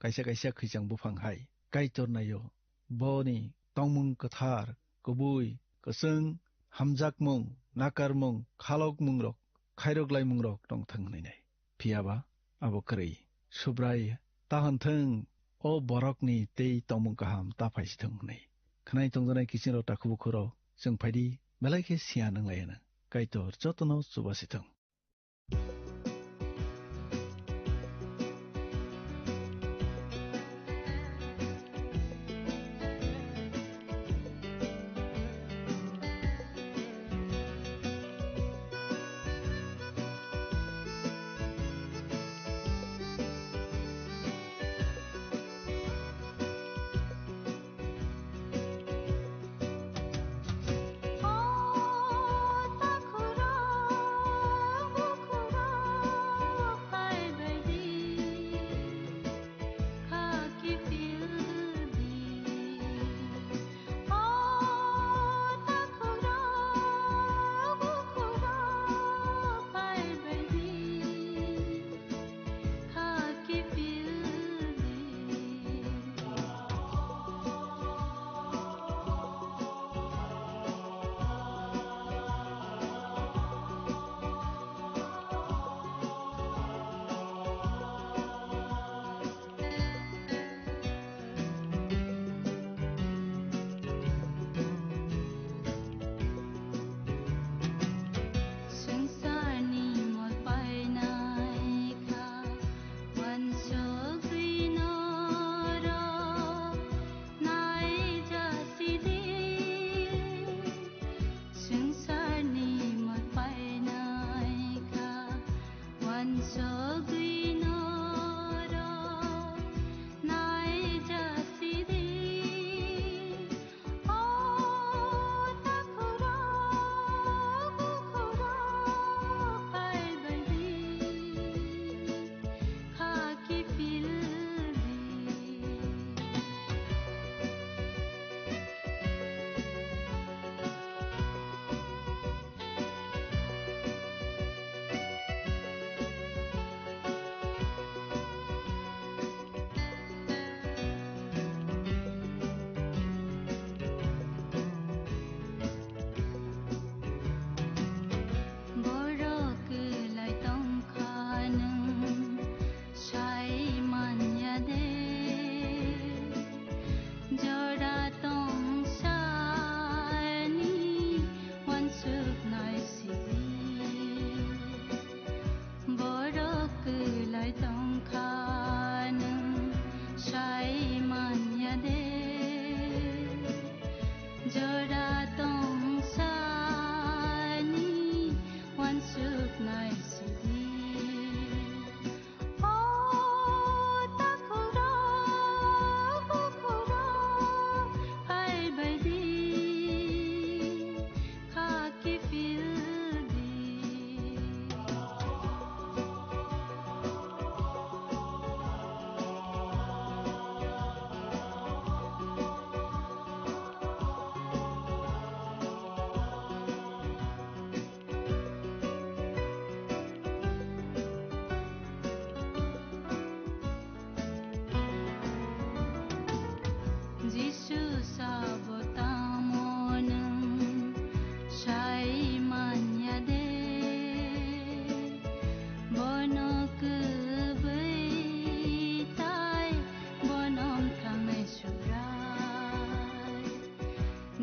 kaisa kaisa khwichang buphang hai Kaitor naio. Boni tongmung kwthar, kubui, kwchwng, hamjakmung, nakarmung, khalokmungrok, khairok laimungrok tongthang hwnwi nai. Phiyaba abo kwrwi. Subrai ta hwn thung, o borokni tei tongmung kaham ta phaisithung hwnwi. Khwnai tongjanai kichingrok takhuk bukhurok, chwng phaidi, belai khe siya nwnglai hwno. Kaitor jotono chubasithung.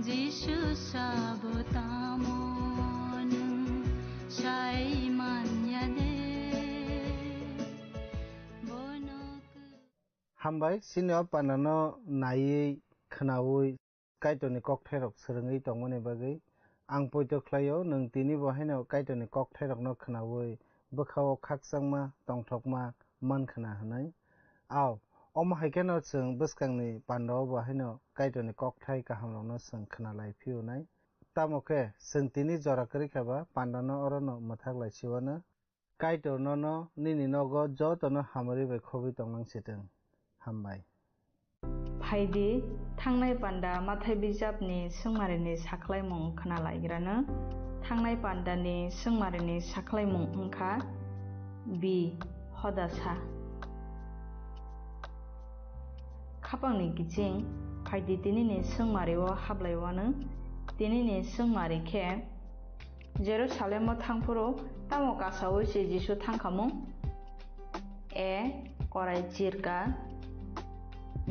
Jisu sabo tamo nwng sai manya de? Bono kw- Hambai, chini o pandano naiwi, khwnaui, Kaitorni kokthairok swrwngwi tongmani bagwi. Ang poito khlaio, nwng tini bo haino Kaitorni kokthairokno khwnaui bwkhao khakchangma, tongthokma man khwna hwnwi. Ao, omo hai kheno chwng bwskangni pandao bo haino Kaitorni kokthai kahamrokno chwng khwnalai phiyunai. Tamo khe, chwng tini jora kwrwi kha ba pandano orono mwthak lai siwano. Kaitor nono nini nogo jotono hamari bai khogwi tonglang sitwng. Hambai. Phaidi, thangnai panda Mathai bijapni swngmarini sakhlaimung khwnalaigrano. Thangnai pandani swngmarini sakhlaimung wngkha B, hodasa. Khapangni kiching, phaidi tinini swngmario hablaiwano. Tinini swngmari khe Jerusalemo thangphuru tamo kasaui se Jisu thangkhamung? A, korai chirka.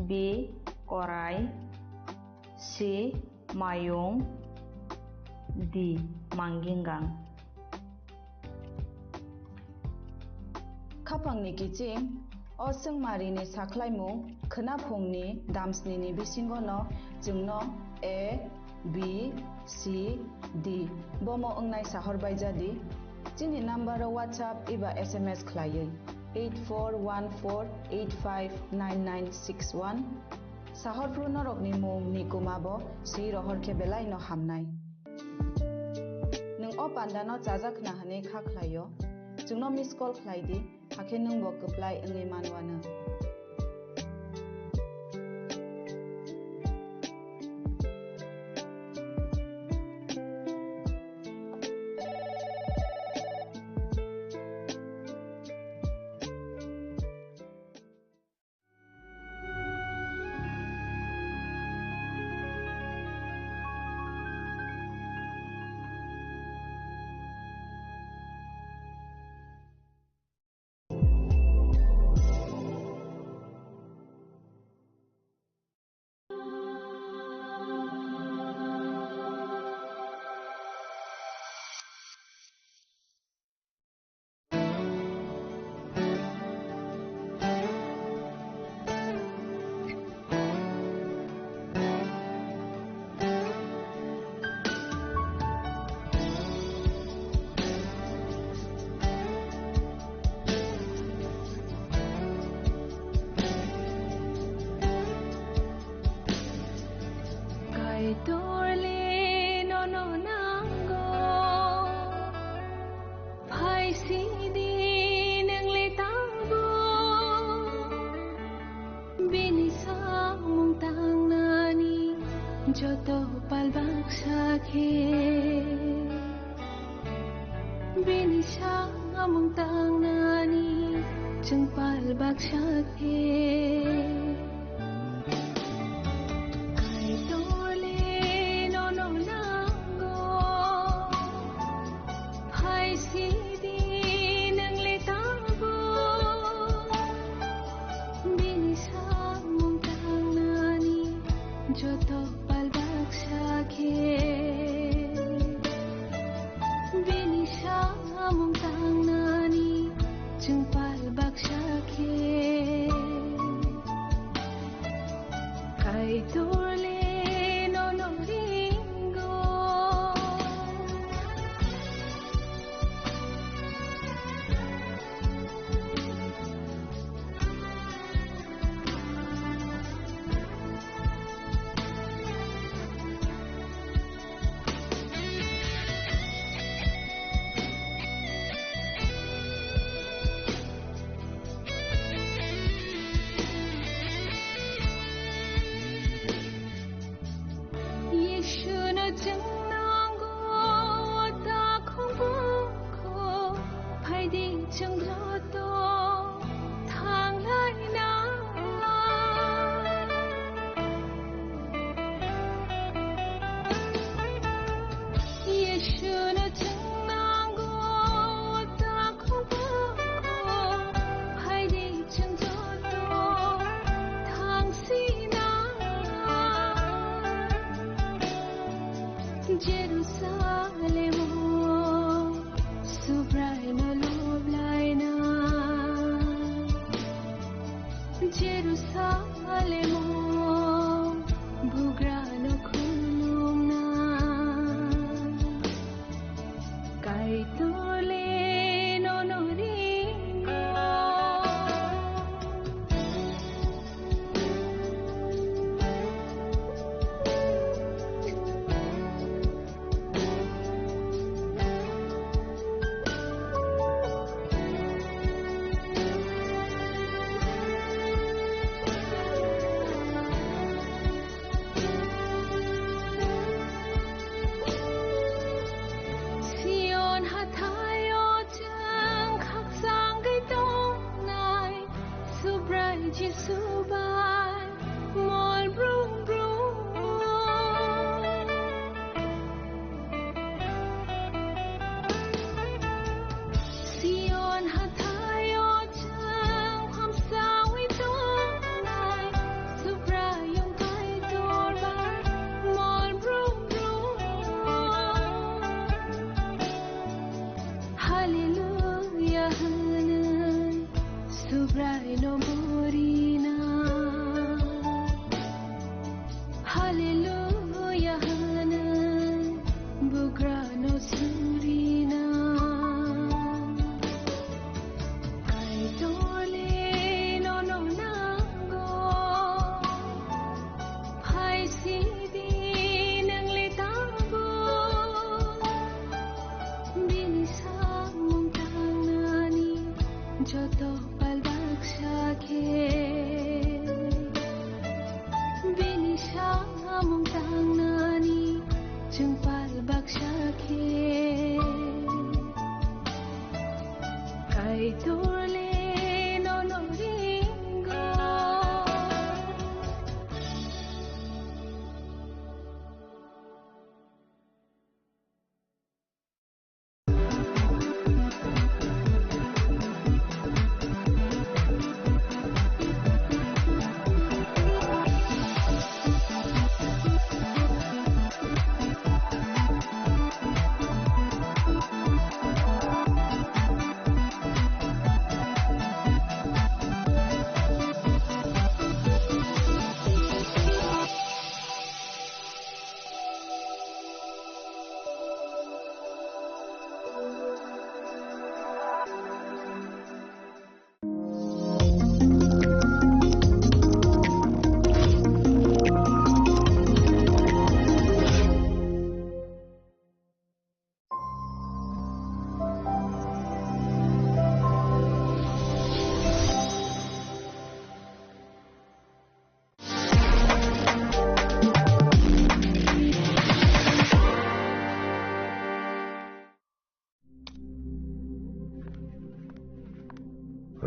B, korai. C, mayung. D, mangingang. Khapangni kiching, o swngmarini sakhlaimung khwnaphungni damsnini bisingono chwngno A, B, C, D bomo wngnai sahor baijadi. Chini number o WhatsApp eba S M S khlaiwi eight four one four eight five nine nine six one. Sahor phru norokni mung ni kuma bo si rohor khe belai no hamnai. Nwng o panda no chajak khna hwnwi kha khlaio. Chwngno miss call khlai di, hakhe nwng bo kwplai wngwi manwano. Kaitor le nono nango, phai sidi nwng le tangbo. Bini samung tangnani joto pal baksa khe. Bini samung tangnani chwng pal baksa khe. Kaitor le nono nango, phai sidi nwng le tangbo. Bini samung tangnani joto pal baksa khe. Bini samung tangnani chwng pal baksa khe. Jerusalemo Subraino loblaina, Jerusalemo bugrano khulumna, Kaitorle nono ringo. Sion hathaio chwng khakchangwi tongnai, Subrai Jisu bai mol brum brum. Sion hathaio chwng hamsawi tongnai, Subraiyung Kaitor bai mol brum brum. Hallelujah hwnwi Subraino burina. Hallelujah hwnwi bugrano surina. Kaitorle nono nango. Phai sidi nwngle tabuk. Bini samung tangnani joto pal baksa khe. Bini samung tangnani chwng pal baksa khe. Kaitorle nono ringo.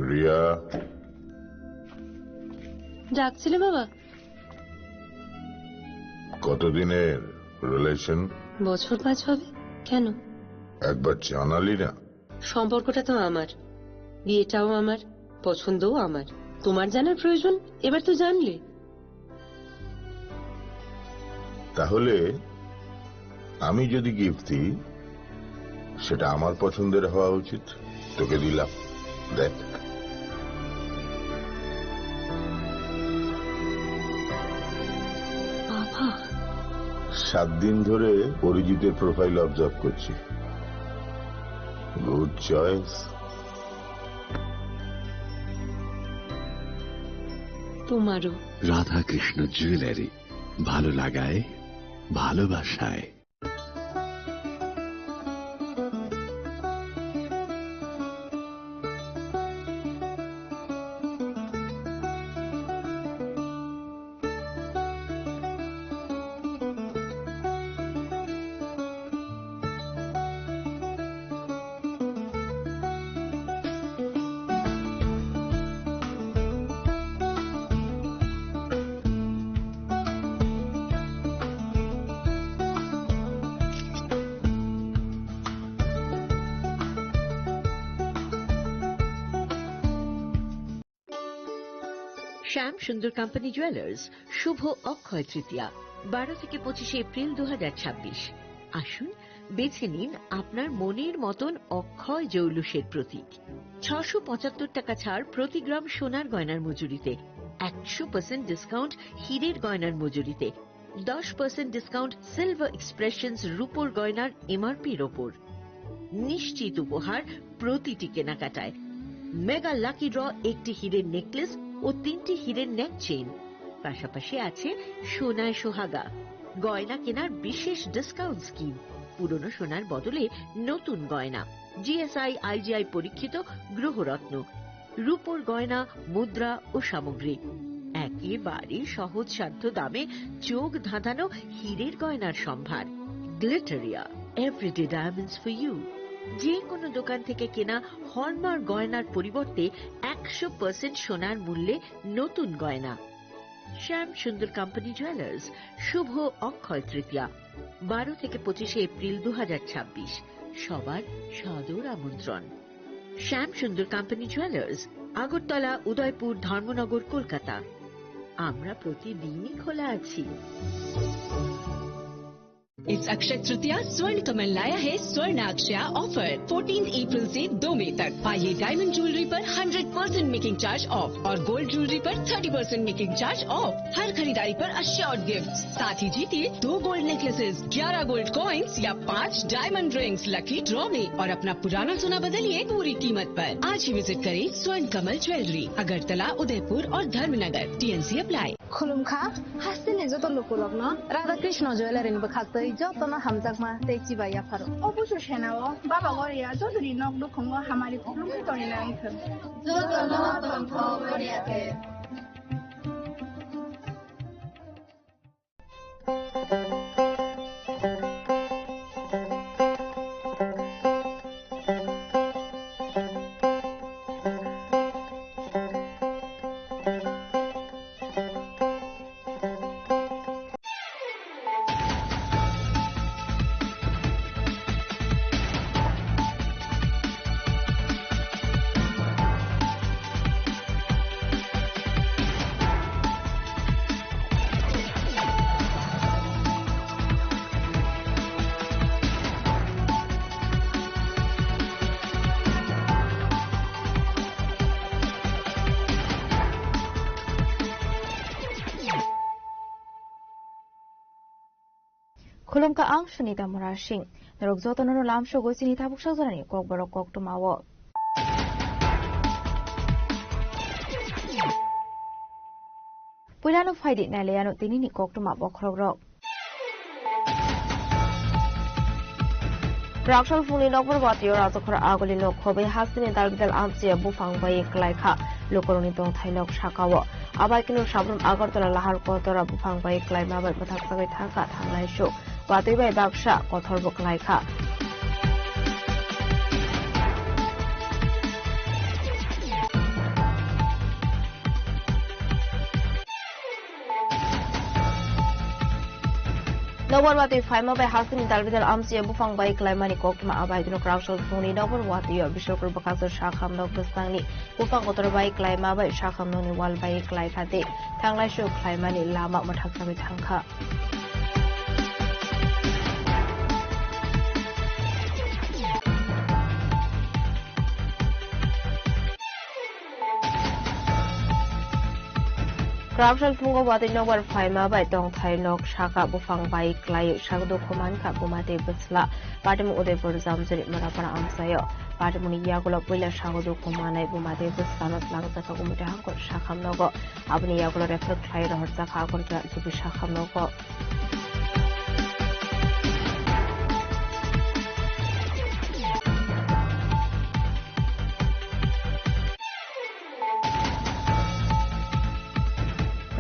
Riya. ডাকছিলে বাবা? কতদিনের রিলেশন? বছর পাঁচ হবে। কেন? একবার জানালি না। সম্পর্কটা তো আমার, বিয়েটাও আমার, পছন্দও আমার। তোমার জানার প্রয়োজন? এবার তো জানলে। তাহলে আমি যদি গিফট দিই, সেটা আমার পছন্দের হওয়া উচিত। তোকে দিলাম, দেখ। বাবা। সাত দিন ধরে অরিজিতের প্রোফাইল অবজার্ভ করছি। Good choice. তোমারও। রাধাকৃষ্ণ জুয়েলারি, ভালো লাগায়, ভালোবাসায়। শ্যাম সুন্দর কোম্পানি জুয়েলার্স, শুভ অক্ষয় তৃতীয়া, বারো থেকে পঁচিশে এপ্রিল দু হাজার ছাব্বিশ। আসুন, বেছে নিন আপনার মনের মতন অক্ষয় জৌলুসের প্রতীক। ছশো পঁচাত্তর টাকা ছাড় প্রতি গ্রাম সোনার গয়নার মজুরিতে, একশো পার্সেন্ট ডিসকাউন্ট হীরের গয়নার মজুরিতে, দশ পার্সেন্ট ডিসকাউন্ট সিলভার এক্সপ্রেশনস রূপোর গয়নার এমআরপির ওপর। নিশ্চিত উপহার প্রতিটি কেনাকাটায়। মেগা লাকি ড্র, একটি হীরের নেকলেস ও তিনটি হীরের নেক চেইন, পাশাপাশি আছে সোনায় সোহাগা, গয়না কেনার বিশেষ ডিসকাউন্ট স্কিম, পুরনো সোনার বদলে নতুন গয়না, জিএসআই আইজিআই পরীক্ষিত গ্রহরত্ন, রূপোর গয়না, মুদ্রা ও সামগ্রী। একেবারে সহজসাধ্য দামে চোখ ধাঁধানো হীরের গয়নার সম্ভার। Glitteria, everyday diamonds for you. যে কোনো দোকান থেকে কেনা হলমার্ক গয়নার পরিবর্তে একশো পার্সেন্ট সোনার মূল্যে নতুন গয়না। শ্যাম সুন্দর কোম্পানি জুয়েলার্স, শুভ অক্ষয় তৃতীয়া, বারো থেকে পঁচিশে এপ্রিল দু হাজার ছাব্বিশ। সবার সাদর আমন্ত্রণ। শ্যাম সুন্দর কোম্পানি জুয়েলার্স, আগরতলা, উদয়পুর, ধর্মনগর, কলকাতা। আমরা প্রতিদিনই খোলা আছি। इस अक्षय तृतीया स्वर्ण कमल लाया है स्वर्ण अक्षया ऑफर। फोर्टीन अप्रैल से दो मई तक पाइए डायमंड ज्वेलरी पर hundred percent making charge off और गोल्ड ज्वेलरी पर thirty percent making charge off. हर खरीदारी पर अश्योर्ड गिफ्ट, साथ ही जीतिए दो गोल्ड नेकलेसेस, ग्यारह गोल्ड कॉइन्स या पाँच डायमंड रिंग्स लकी ड्रॉ में और अपना पुराना सोना बदलिए पूरी कीमत पर। आज ही विजिट करें स्वर्ण कमल ज्वेलरी, अगरतला, उदयपुर और Dharmanagar. TNC apply. Khulumkha, hasteni joto lukurokno Radha Krishna Jewellery ni bwkhaktwi jotono hamjakma tei chibai yapharo. O busu senao Baba Goria jotoni nok nukhungo hamari khulumwi tongna wngkha. Jotono tongthok Goria khe. Khulumkha, ang Sunita Murasing. Norok jotono no lamsogwi chini tabuk sajorani kokborok koktwmao. Puilano phaidi nailaiano tinini koktwma bokhorokrok. Rakshal phungni nokbar watio Rajakhor aguli nok khobai hasteni dalbidal amchiya buphang bai klaikha lukurokni tongthai nok sakao. Abai kino sabrum Agartala Lahar Kotora buphang bai klaima bai bwthak sagwi thangkha thanglaisu. Watwi bai baksa kothorbo klaikha. Nokbar watwi phaima bai hasteni dalbidal amchiya buphang bai klaimani koktwma abai kino Rakshal phungni nokbar watwi o Bishwakar bwkhaksa sakham nok bwsangni buphang kotor bai klaima bai sakham nokni wal bai klaikha tei thanglaisu klaimani lama mwthak sagwi thangkha. Kwrak salphungo watwi nokbar phaima bai tongthai nok saka buphang bai klai sak dukhu mankha buma tei bwsla. Patimung Udaipur Jamjuri Marapara amchaio. Patimungni yagulo puila sago dukhu manai buma tei bwslano tlangjak kha Umita Hangkor sakham nogo. Aboni yagulo refer khlai rohorjak kha Agartala G B sakham nogo.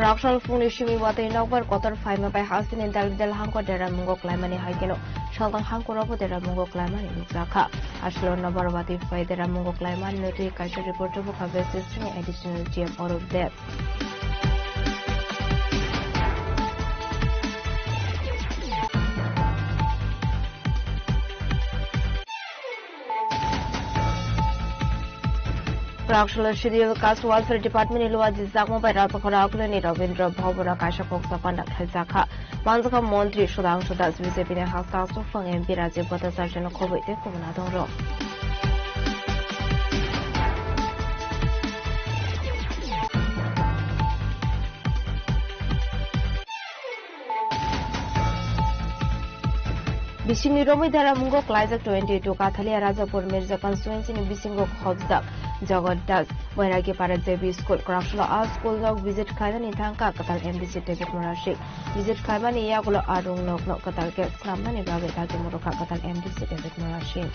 Rakshal phungni simi watwi nokbar kotor phaima bai hasteni dalbidal hangkor deramungo klaimani hai kheno saltang hangkorobo deramungo klaimani nukjakha. Aswkno nokbar watwi phai deramungo klaimani nutwi kaisa report tubu kha West District ni Additional D M Arup Deb. Khoroksa Scheduled Caste Welfare Department ni luwa jijak mobile Rajakhora Agulini Rabindra Bhavan o kaisa kok chapanda khlaijakha. Manjakha Montri Sudhangshu Das, B J P ni hasta aswk phang M P Rajiv Bhattacharya no khobwi tei kubuna tongrok. Bisingni romwi deramungo klaijak twenty two Kathalia Rajapur Mirja constituency ni bisingo khobjak Jagat Das Bairagi Para J B School. Khoroksa a school nok visit khlainani thangkha kwtal M D C David Murasing. Visit khlaimani yagulo a rung nokno kwtal khe swnamnani bagwi dagi murukha kwtal M D C David Murasing.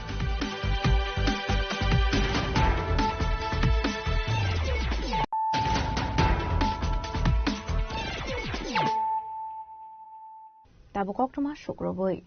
Tabuk koktwma sukrubwi.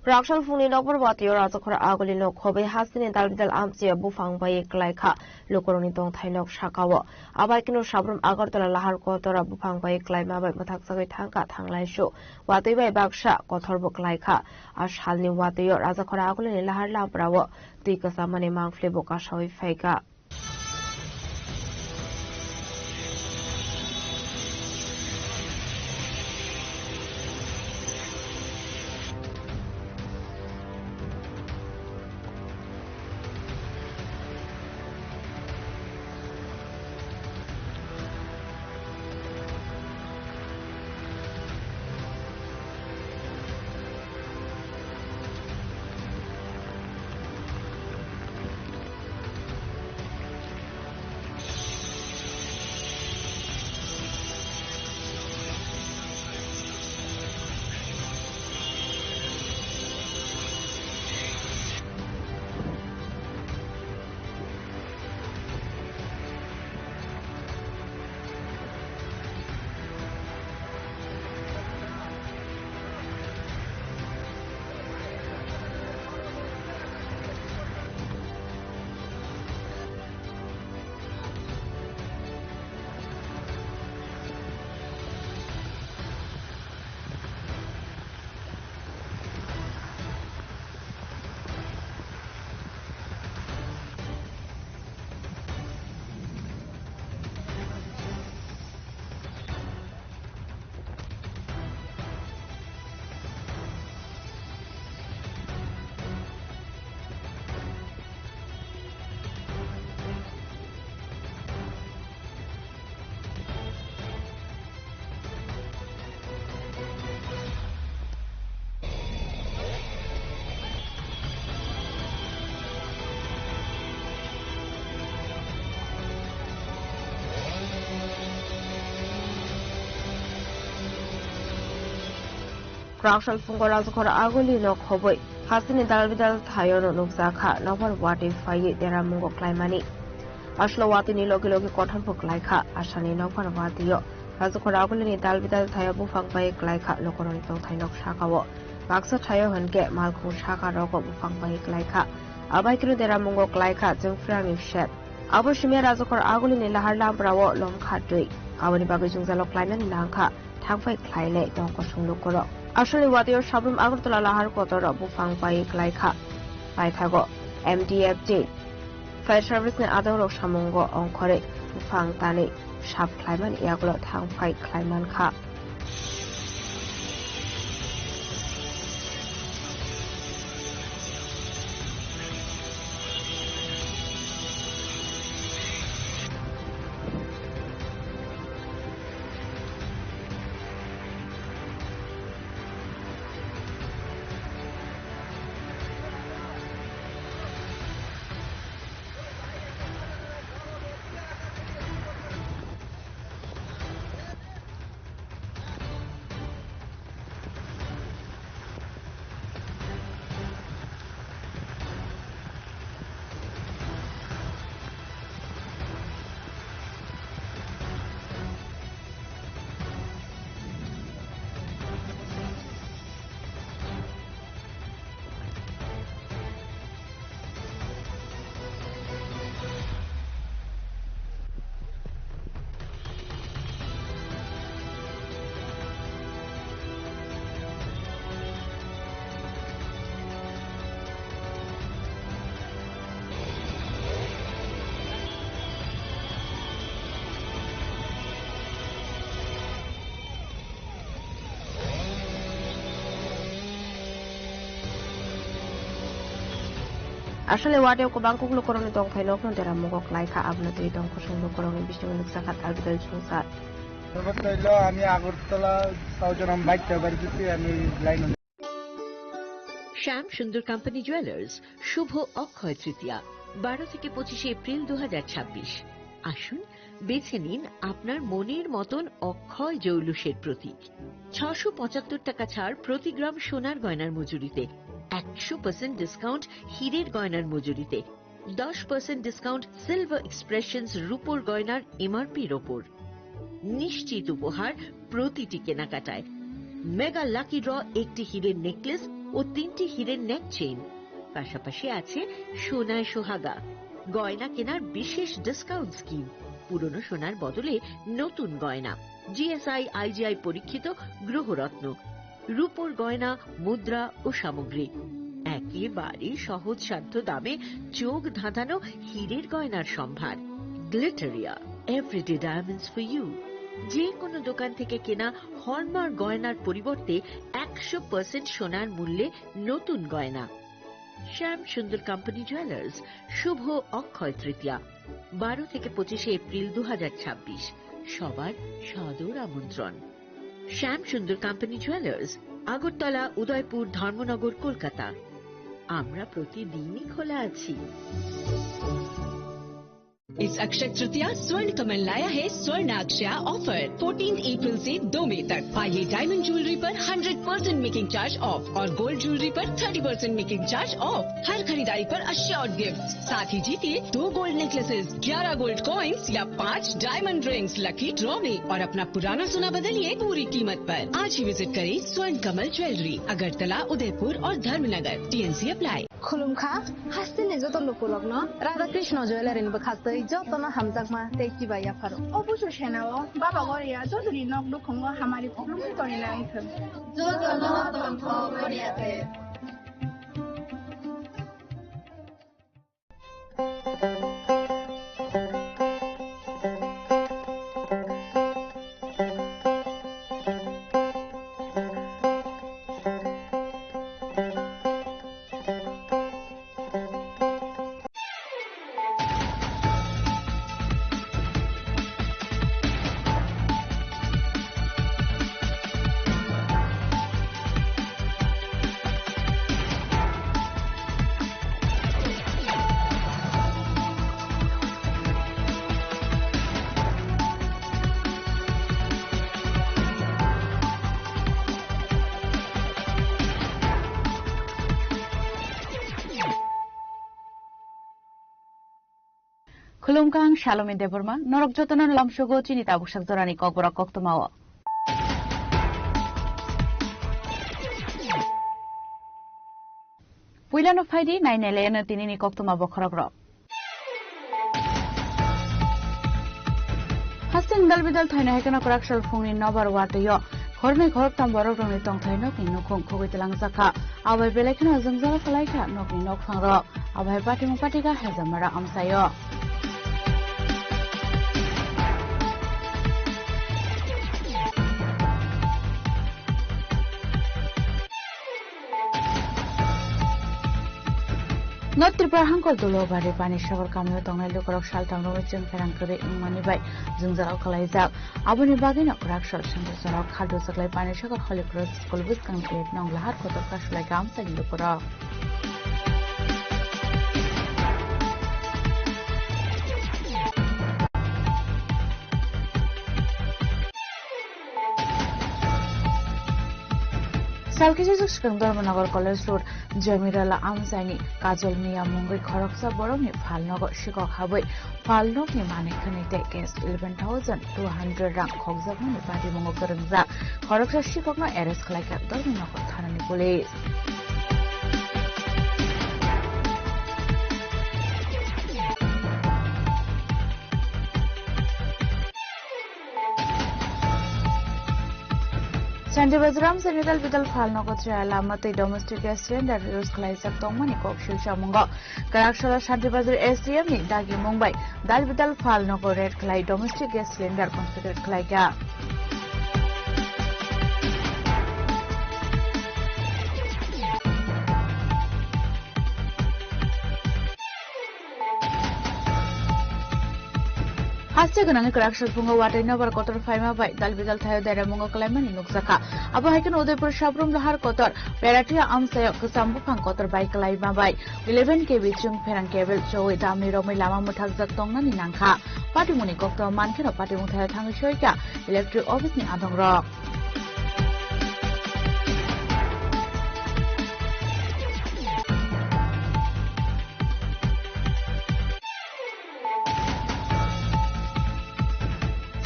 Rakshal phungni nokbar watio Rajakhora Agulino khobwi hasteni dal bidal amchia buphang bai klaikha lukurokni tongthai nok sakao. Abai kino sabrum Agartala Lahar Kotora buphang bai klaima bai mwthakjagwi thangkha thanglaisu. Watwi bai baksa kothorbo klaikha. A salni watio Rajakhora Agulini Lahar Lamprao twi kwchamani mangphlebo kasawi phaikha. Rakshal phungo Rajakhor Agulino khobwi hasteni dal bidal thaio no nukjakha, nokbar watwi phaiwi deramungo klaimani. Aslo watwini logi logi kothorbo klaikha, asani nokbar watwio Rajakhor Agulini dal bidal thaio buphang bai klaikha, lukurokni tongthai nok sakao. Baksa thaio hwnkhe malkhung saka rogo buphang bai klaikha. Abai kino deramungo klaikha, chwng phrangni sep. Abo simi Rajakhor Agulini Lahar Lamprao lomkha twi. Aboni bagwi jwngjalo klainani nangkha. Thangphai khlainai tong kosong lukurok. Aswkni watio sabrum Agartala Lahar Kotoro buphang pai klaikha. Paithago M D F T Fire Service ni adongrok samungo ongkhorwi buphang tanwi sap khlaimani yagulo thangphai khlaimankha. Asole ward-o kwbang kuk lukurokni tongthai nokno dera mugo khlai kha, abono twi tong kosong lukurokni bisingo nukjakha Dal Bidal Songsa. Namaste, hello, ami Agartala Saujanam bike driver giti, ami line on. শ্যাম সুন্দর company jewellers, শুভ অক্ষয় তৃতীয়া, বারো থেকে পঁচিশে এপ্রিল দু হাজার ছাব্বিশ। আসুন, বেছে নিন আপনার মনের মতন অক্ষয় জৌলুসের প্রতীক। ছশো পঁচাত্তর টাকা ছাড় প্রতি গ্রাম সোনার গয়নার মজুরিতে, একশো পার্সেন্ট ডিসকাউন্ট হীরের গয়নার মজুরিতে, দশ পার্সেন্ট ডিসকাউন্ট সিলভার এক্সপ্রেশনস রূপোর গয়নার এমআরপির ওপর। নিশ্চিত উপহার প্রতিটি কেনাকাটায়। মেগা লাকি ড্র, একটি হীরের নেকলেস ও তিনটি হীরের নেক চেইন, পাশাপাশি আছে সোনায় সোহাগা, গয়না কেনার বিশেষ ডিসকাউন্ট স্কিম, পুরনো সোনার বদলে নতুন গয়না, জিএসআই আইজিআই পরীক্ষিত গ্রহরত্ন, রূপোর গয়না, মুদ্রা ও সামগ্রী, একেবারে সহজসাধ্য দামে চোখ ধাঁধানো হীরের গয়নার সম্ভার। Glitteria, everyday diamonds for you. যে কোনো দোকান থেকে কেনা হলমার্ক গয়নার পরিবর্তে একশো পার্সেন্ট সোনার মূল্যে নতুন গয়না। শ্যাম সুন্দর কোম্পানি জুয়েলার্স, শুভ অক্ষয় তৃতীয়া, বারো থেকে পঁচিশে এপ্রিল দু হাজার ছাব্বিশ। সবার সাদর আমন্ত্রণ। শ্যাম সুন্দর কোম্পানি জুয়েলার্স, আগরতলা, উদয়পুর, ধর্মনগর, কলকাতা। আমরা প্রতিদিনই খোলা আছি। इस अक्षय तृतीया स्वर्ण कमल लाया है स्वर्ण अक्षय ऑफर। फोर्टीन अप्रैल से दो मई तक पाइए डायमंड ज्वेलरी पर hundred percent making charge off और गोल्ड ज्वेलरी पर thirty percent making charge off. हर खरीदारी पर अश्योर्ड गिफ्ट, साथ ही जीतिए दो गोल्ड नेकलेसेस, ग्यारह गोल्ड कॉइन्स या पाँच डायमंड रिंग्स लकी ड्रॉ में और अपना पुराना सोना बदलिए पूरी कीमत पर। आज ही विजिट करें स्वर्ण कमल ज्वेलरी, अगरतला, उदयपुर और Dharmanagar. TNC apply. Khulumkha, hasteni joto lukurokno Radha Krishna Jewellery ni bwkhastwi jotono hamjakma tei kiba yapharo. O busu senao Baba Goria jotoni nok nukhungo hamari khulumwi toni nai thwng. Jotono tongthok Goria te. Khulumkha, ang Salome Debbarma, norok jotono lamsogo chini tabuksak jorani kokborok koktwmao. Puilano phaidi nainailaino tinini koktwma bokhorokrok. Hasteni dal bidal thaino hai kheno kwrak sal phungni nobar watwi-o khoroknwi khoroktham borok rokni tongthai nokni nukhung khogwi twlangjakha. Abai belai kheno jwngjal khlaikha nokni nokphangrok. Abai patimung patika hejamara amsaio. North Tripura hangkol Dulobari Panisagar kamio tongnai lukurok saltham romwi chwng pherang kwrwi wngmani bai jwngjal khlaijak. Aboni bagwino kwrak sal sanjajwrok Khalduchaklai Panisagar Holy Cross School bwskang gate nong lahar kotor kasulaikha amchaini lukurok. Salkisijak swkang Dharmanagar College Road Jamirala amchaini Kajol Miya mungwi khoroksa borokni phalnogo sikok habwi phalnokni manwi khwnwi tei cash eleven thousand two hundred rang khokjakmani patimungo kwrwngjak khoroksa sikokno arrest khlaikha Dharmanagar thanani police. Shanti Bazar Amchaini dal bidal phalnogo chaya lama tei domestic gas cylinder use khlaijak tongmani kok sil samungo. Kwraksalo Shanti Bazar S D M ni dagi mung bai dal bidal phalnogo raid khlai domestic gas cylinder confiscate khlaikha. Haste gwnangwi kwrak salphungo watwi nobar kotor phaima bai dal bidal thaio deramungo kwlaimani nukjakha. Abo hai kheno Udaipur Sabrum Lahar kotor Beratia amchaio kwcham buphang kotor bai kwlaima bai eleven K V chwng pherang cable chowi damni romwi lama mwthakjak tongnani nangkha. Patimungni koktwma mankheno patimung thaio thangwi soikha electric office ni adongrok.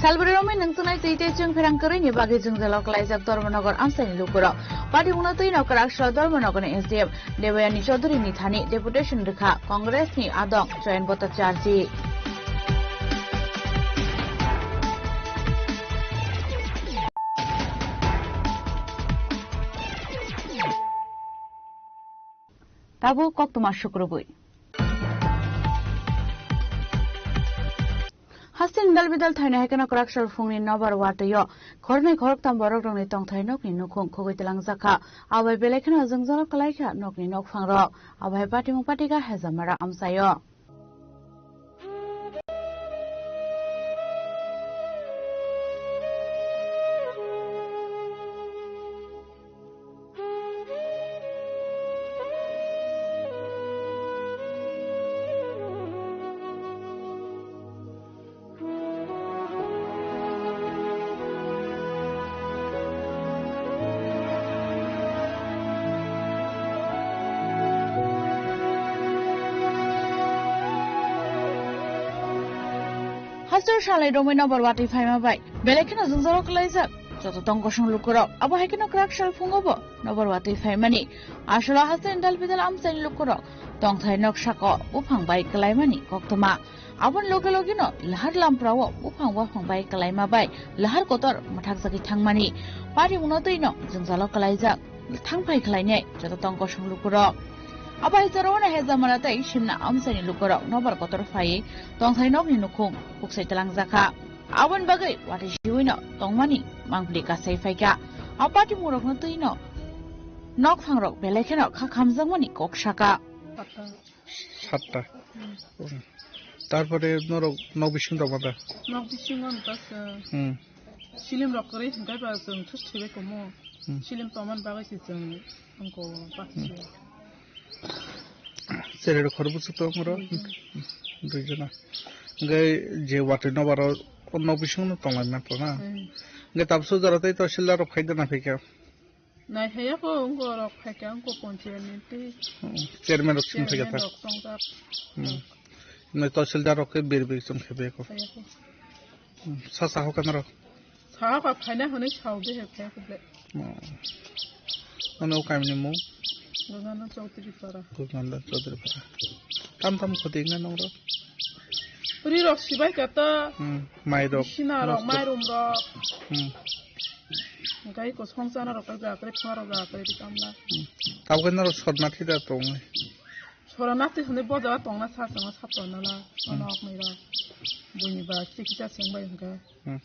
Salbari romwi nungtunai twi tei chwng pherang kwrwini bagwi jwngjalo kwlaijak Dharmanagar amchaini lukurok. Patimungno twino kwrak salo Dharmanagarni S D M Debayani Chaudhary ni thani deputation rwkha Congress ni adong Jayant Bhattacharjee. Tabuk koktwma sukrubwi. Hasteni dal bidal thainai hai kheno kwrak salphungni nobar watwi-o khornwi khoroktam borok rokni tongthai nokni nukhung khogwi tlangjak kha. Abai belai kheno jwngjalo kwlai kha nokni nokphang rok. Abai patimung patika Hejamara amchaio. Hasteo salai romwi nobar watwi phaima bai belai kheno jwngjalo kwlaijak joto tong kosong lukurok. Abo hai kheno kwrak salphungo bo nobar watwi phaimani. Asolo hasteni dal bidal amchaini lukurok tongthai nok sako buphang bai kwlaimani koktwma. Aboni loge logeno lahar lamprao buphang waphang bai kwlaima bai lahar kotor mwthakjagwi thangmani. Patimungno twino jwngjalo kwlaijak thangphai khlainai joto tong kosong lukurok. Abo hai jorao no Hejamara tei Simna amchaini lukurok nobar kotor phaiwi tongthai nokni nukhung huksai twlangjakha. Aboni bagwi watwi siwino tongmani mangpili kasai phaikha. A patimungrokno twino nokphangrok belai kheno kha khamjakmani kok sakha. Satta. Hmm. Tarpore norok nok bising tongma da? Nok bisingo hwnkha se. Hmm. Silim rok kwrwi hwnkhe ba chwng thus thwibai tongo. Hmm. Silim tongmani bagwi se chwng wngkho baksa. Hmm. Chererok khorokbwswk tongo oro? Duijona. Duijona. Hwnkhe je watwi nobar o nok bisingo no tonglai manthogo na? Hmm. Hwnkhe tabukhe jora tei tahsildar rok phai dana phaikha? Nai phaiya kho, wngkha rok phaikha, wngkha ponchayat ni tei hmm, chairman rok sini phaikha chairman ta? Rok tongjak. Hmm. Nai tahsildar rok khe bir bir chwng khe beko. Phaiya kho. Hmm. Sa sa ho kana rok? Sa ho ka phaina hwnwi sao de he phaiya kho ble. Hmm. Ano kami ni mung? Gurgananda Chaudhary para. Gurgananda Chaudhary para. Tam tam khoti wngna nong rok? Ri rok sibai kata. Hmm. Mai rok. Sina rok, mai rum rok. Hmm. Hwnkhe iko songchana rok khe ja kwrwi, phunga rok ja kwrwi, ri kamla. Hmm. Tabukhe norok sorna thwi da tongwi? Sorna thwi hwnwi bo jaga tongna sa chwngno sa tongna la, hmm, ono oknwi rok. Buini ba chikisa chwng bai hwnkhe. Hmm.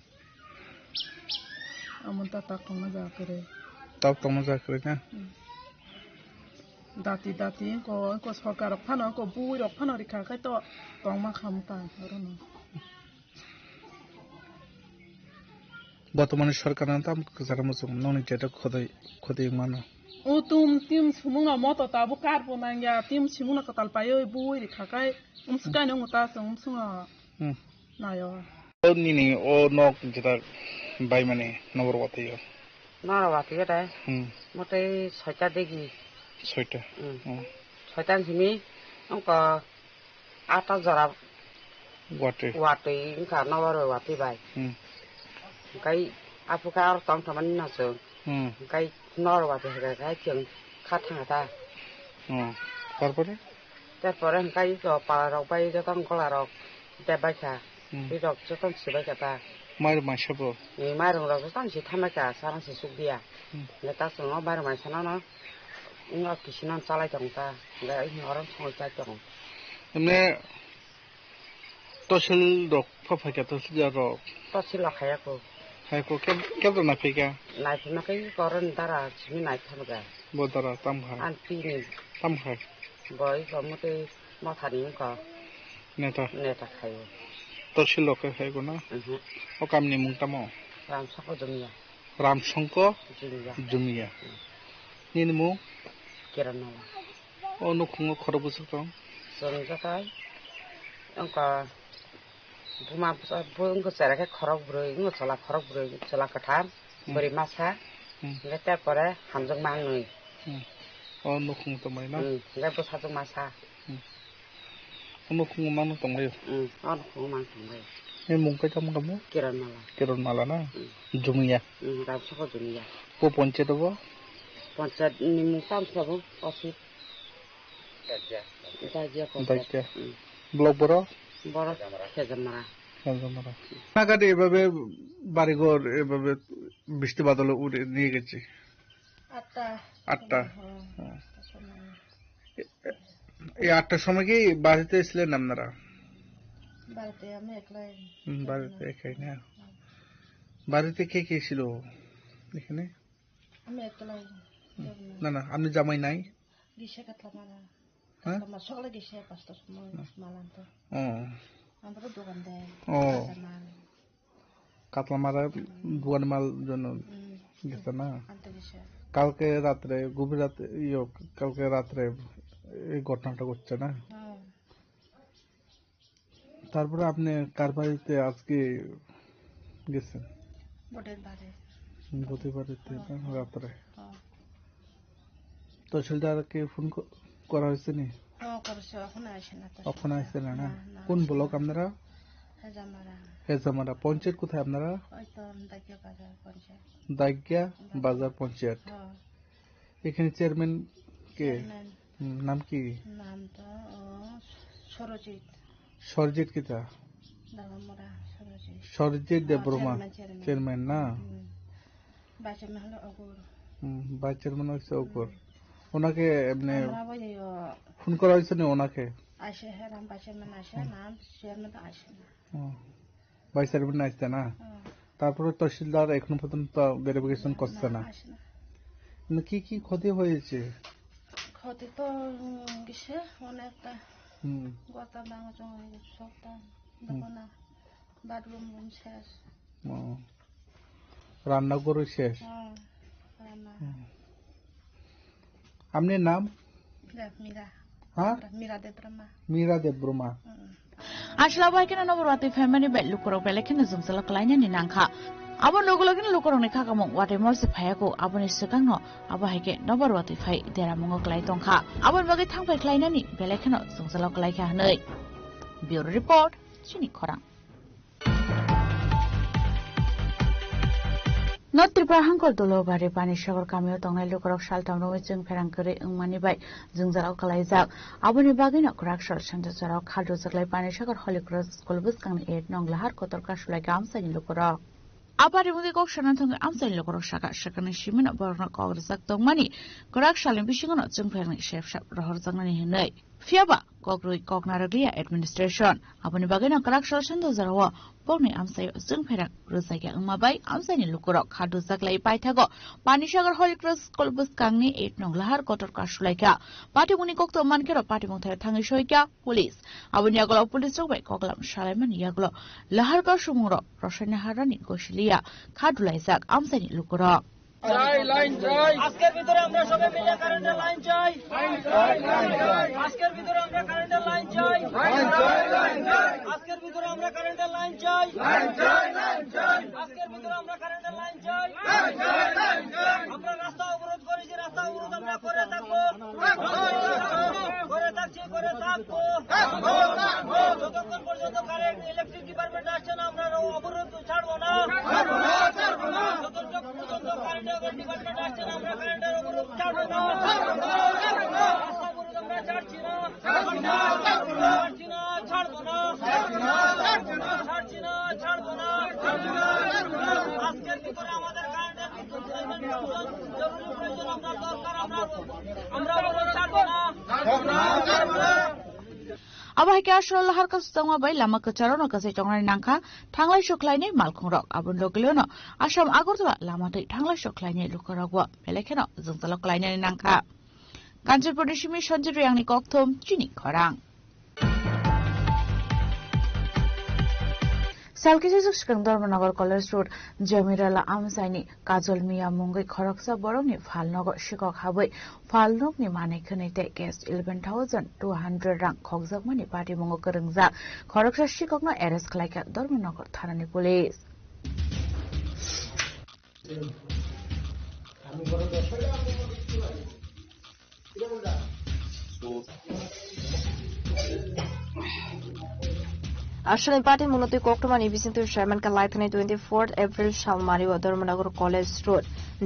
Amon ta tak tongna ja kwrwi. Tak tongna ja kwrwi khe? Hmm. Dati dati ko, ko sorkar rok phano, ko bui rok phano rikha khai to tongma khamu ta orono. Botomani sorkar no tam kwcharo muchung nokni jeto khotoi khotoi mano. O tum tim sumung no moto tabuk kar bo nangya, tim sumung no kwtal paiwi bui rikha khai umswk kaino wngta chwng umswk no. Hmm. Nayo. O nini o nok jeta baimani nobor watwi o. Noro watwi o de. Hmm. Motei soita degi. Soita. Hmm. Hmm. Soita ni simi wngkha ata jora watwi. Watwi wngkha nobor watwi bai. Hmm. Hwnkhe aphukhe aro tong tongmani no chwng. Hmm. Hwnkhe noro watwi hwnkhe chwng kha thangkha ta. Hmm. Tarpore? Tarpore hwnkhe iko pala rok bai joto gola rok de baikha. Hmm. Ri rok joto sibai kha ta. Mairum maisa bo? Ni mairum rok joto si thamai kha, sarang si suk dia. Hmm. Hwnkhe ta chwng o mairum maisa no no wngkha kisi no chalai tong ta. Hwnkhe oro songwi chai tong. Emne Tosil rok pha phaikha, tosil rok. Tosil rok haya ko. Hai ko, keb-, kebra na phaikha? Nai phima kai koron dara simi nai phama ga. Bo dara tam khai. An pini. Tam khai. Boi ko mutui motha ni ko. Neta. Neta khayo. Torsilo khe hai guna. Mhm. O kamni mung tamo? Ramsongko Jumia. Ramsongko Jumia. Jumia. Nini mung? Kiran Mala. O nukhungo khorok bwswk tong? Chwng joto wngkha buma bwsa, bo wngkha chwrai khe khorok bwrwi, wngkha chwla khorok bwrwi, chwla kwthar, hmm, bwrwi masa, hmm, hingkhe terpore hamjwk mangnwi. Hmm. O nukhung tongmani no? Hmm, hingkhe bwsajwk masa. Hmm. O nukhung mano tonglaio? Hmm, o nukhung mano tonglaio. Ni mung khe tamo tamo? Kiran Mala. Kiran Mala na? Hmm. Jumia? Hmm, Ramsongko Jumia. Bo ponchayat bo? Ponchayat ni mung tamo sabo, Osit. Daikia ponchayat. Daikia. Hmm. Block boro? Boro Khejamara. Khejamara. Nagade ebabe barigor ebabe bishti badolo ure niye geche? Atta. Atta. Hum, hum. Atta somoi. এই আটটার সময় কি বাড়িতে ছিলেন আপনারা? বাড়িতে আমি একলাই। হুম, বাড়িতে একাই না? হুম। বাড়িতে কে কে ছিল এখানে? আমি একলাই। হুম। না, না, আপনি জামাই নাই? গেছে কাতলামারা। হ্যাঁ? কাতলামারা সকালে গেছে পাঁচটার সময় হুম। মাল আনতে। ও। আমরা তো দোকান দেয়। ও। কাঁচা মাল। কাতলামারা হুম। দোকানে মাল জন্য হুম। গেছে না? আনতে গেছে। কালকে রাত্রে, গভীর রাতে, ইয়ো, কালকে রাত্রে এই ঘটনাটা ঘটছে না? হুম। তারপরে আপনি কার বাড়িতে আজকে গেছেন? বটের বাড়ি। বটের বাড়িতে হুম। না, রাত্রে? হুম। তহসিলদারকে ফোন ক-, করা হয়েছে নি? হ্যাঁ, করেছে, ওখানে আসে না তো। ওখানে আসে না, না? না, না, কোন আসে ব্লক না। আপনারা? হেজামারা। হেজামারা। পঞ্চায়েত কোথায় আপনারা? ওই তো দাগিয়া বাজার পঞ্চায়েত। দাগিয়া বাজার। বাজার পঞ্চায়েত। হ্যাঁ। এখানে চেয়ারম্যান কে? চেয়ারম্যান। হুম, নাম কি? নাম তো, ও, সরজিৎ। সরজিৎ কিতা? দাগামরা সরজিৎ। সরজিৎ হ্যাঁ, দেববর্মা। Chairman, chairman. চেয়ারম্যান না? হুম। ভাইস চেয়ারম্যান হলো অগুর। হুম, ভাইস চেয়ারম্যান হচ্ছে অগুর। হুম। ওনাকে এমনি আমরা ওই, ও, ফোন করা হয়েছে না ওনাকে? আসে, হ্যাঁ, রাম ভাইস চেয়ারম্যান আসে, হুম। নাম চেয়ারম্যান তো আসে না। হুম। ভাইস চেয়ারম্যান আসছে না? হুম। তারপরে তহসিলদার এখনো পর্যন্ত ভেরিফিকেশন না, করছে না, না? আসে না। মানে কি কি ক্ষতি হয়েছে? ক্ষতি তো, উম, গেছে অনেকটা। হুম। গতা ভাঙা চোঙা হয়ে গেছে সবটা। হুম। দেখো না, বাথরুম রুম শেষ। ও। রান্নাঘরও শেষ? হ্যাঁ, রান্না। হুম। আপনার নাম? দে, মীরা। হ্যাঁ? মীরা দেববর্মা। মীরা দেববর্মা। হুম। Asla bai khe no nobar watwi phaimani bai lukurok belai kheno jwngjalo klainani nangkha. Abo logi logi no lukurokni khakamung watwi morse phaiyaku, aboni swkangno abo hai khe nobar watwi phai deramungo klai tongkha. Aboni bagwi thangphai khlainani belai kheno jwngjalo klaikha hwnwi. Bureau Report, chini khorang. North Tripura hangkor Dulobari Panisagar kamio tongnai lukurok saltham romwi chwng pherang kwrwi wngmani bai jwngjal o kwlaijak. Aboni bagwino kwrak sal sanjajorao khal rwjaklai Panisagar Holy Cross School bwskangni eight nong Lahar Kotor Kasulai khe amchaini lukurok. Aphari mungwi kok sana thangwi amchaini lukurok saka, sakani simino borokno kok rwjak tongmani kwrak salni bisingono chwng pherangni sepsap rohorjaknani hwnwi. Phiyaba kokrwi kok narwkliya administration. Aboni bagwino kwrak sal sando jorao bokni amchaio chwng pherang rwjakya wngma bai amchaini lukurok kha rwjaklai paithago Panisagar Holy Cross School bwskangni eight nong Lahar Kotor Kasulai kha. Patimungni kokto mankhe rok patimung thaio thangwi soikha police. Aboni yagulo police rok bai koklam salaimani yagulo Lahar Kasumungrok rosaina harani gosiliya kha dulaijak amchaini lukurok. চাই, লাইন চাই। আজকের ভিতরে আমরা সবাই মিলে কারেন্টের লাইন চাই। লাইন চাই, লাইন চাই। আজকের ভিতরে আমরা কারেন্টের লাইন চাই। লাইন চাই, লাইন চাই। আজকের ভিতরে আমরা কারেন্টের লাইন চাই। লাইন চাই, লাইন চাই। আজকের ভিতরে আমরা কারেন্টের লাইন চাই। লাইন চাই, লাইন চাই। আমরা রাস্তা অবরোধ করেছি, রাস্তা অবরোধ আমরা করে থাকবো। করে থাকছি, করে থাকবো। যতক্ষণ পর্যন্ত কারেন্ট, ইলেকট্রিক ডিপার্টমেন্ট আসছে না, আমরা অবরোধ ছাড়বো না। যতক্ষণ পর্যন্ত কারেন্ট ডিপার্টমেন্ট আসছে না, আমরা কারেন্টের অবরোধ ছাড়বো না। রাস্তা অবরোধ আমরা ছাড়ছি না। ছাড়ছি না, ছাড়বো না। ছাড়ছি না, ছাড়বো না। আজকের ভিতরে আমাদের কারেন্টের বিদ্যুৎ লাইনের প্রয়োজন, জরুরি প্রয়োজন, আমরা দরকার, আমরা, আমরা অবরোধ ছাড়বো না। Abo hai khe aswk lahar kasukjakma bai lama kwcharo no kwchai tongnani nangkha thanglai sokhlainai malkhungrok. Aboni logi lono Assam Agartala lama twi thanglai sokhlainai lukurokbo belai kheno jwngjalo klainani nangkha. Kanchanpurni simi Sanjit Riyangni kokthum chini khorang. Salkisa swkang Dharmanagar College Road Jamirala amchaini Kajol Miya mungwi khoroksa borokni phalnogo sikok habwi phalnokni manwi khwnwi tei cash eleven thousand two hundred rang khokjakmani patimungo kwrwngjak khoroksa sikokno arrest khlaikha Dharmanagar thanani police. Aswkni patimungno twi koktwmani bisingtwi saimankha laithani twenty fourth April salmari o Dharmanagar College Road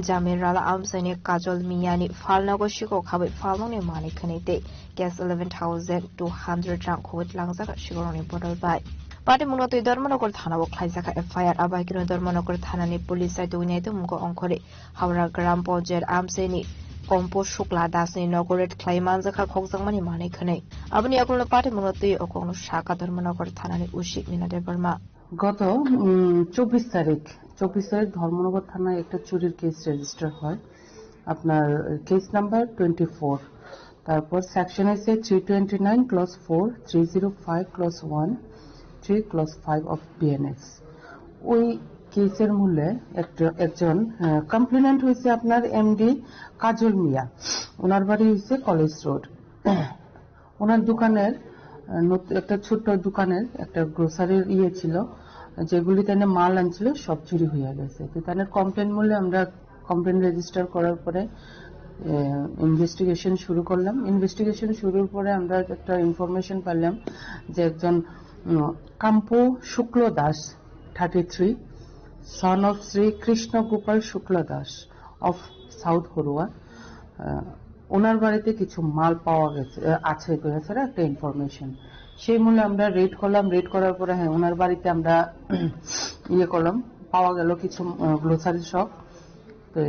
Jamirala amchaini Kajol Miyani phalnogo sikok habwi phalnokni manwi khwnwi tei cash eleven thousand two hundred rang khogwi tlangjak sikorokni bodol bai. Patimungno twi Dharmanagar thanao khlaijak F I R. Abo hai kheno Dharmanagar thanani police sai tubunai tongmungo ongkhorwi Howrah Gram Panchayat amchaini Kompo Shukla Dasni nogo raid khlai manjakha khokjakmani manwi khwnwi. Aboni yagulo patimungno twi okokno sakha Dharmanagar thanani O C Mina Debbarma. গত উম, চব্বিশ তারিখ চব্বিশ তারিখ ধর্মনগর থানায় একটা চুরির case register হয়। আপনার কেস নাম্বার টোয়েন্টি ফোর। তারপর সেকশন আছে three twenty nine clause four, three zero five clause one, three clause five of BNS. ওই কেসের মূলে একটা একজন কমপ্লেনেন্ট হয়েছে আপনার এমডি কাজল মিয়া। ওনার বাড়ি হয়েছে কলেজ রোড। ওনার দোকানের আহ, নত- একটা ছোট্ট দোকানের একটা গ্রোসারির ইয়ে ছিল, যেগুলি তানে মাল আনছিল, সব চুরি হয়ে গেছে। তো তাদের কমপ্লেন মূলে আমরা কমপ্লেন রেজিস্টার করার পরে ইনভেস্টিগেশন শুরু করলাম। ইনভেস্টিগেশন শুরুর পরে আমরা একটা ইনফরমেশন পেলাম যে একজন উম, Kampu Shukla Das, thirty three, son of Shri Krishna Gopal Shukla Das of south Haruya, আহ, ওনার বাড়িতে কিছু মাল পাওয়া গেছে, আহ, আছে, এছাড়া একটা ইনফরমেশন। সেই মূলে আমরা রেড করলাম। রেড করার পরে, হ্যাঁ, ওনার বাড়িতে আমরা ইয়ে করলাম, পাওয়া গেল কিছু গ্রোসারি শপ। তো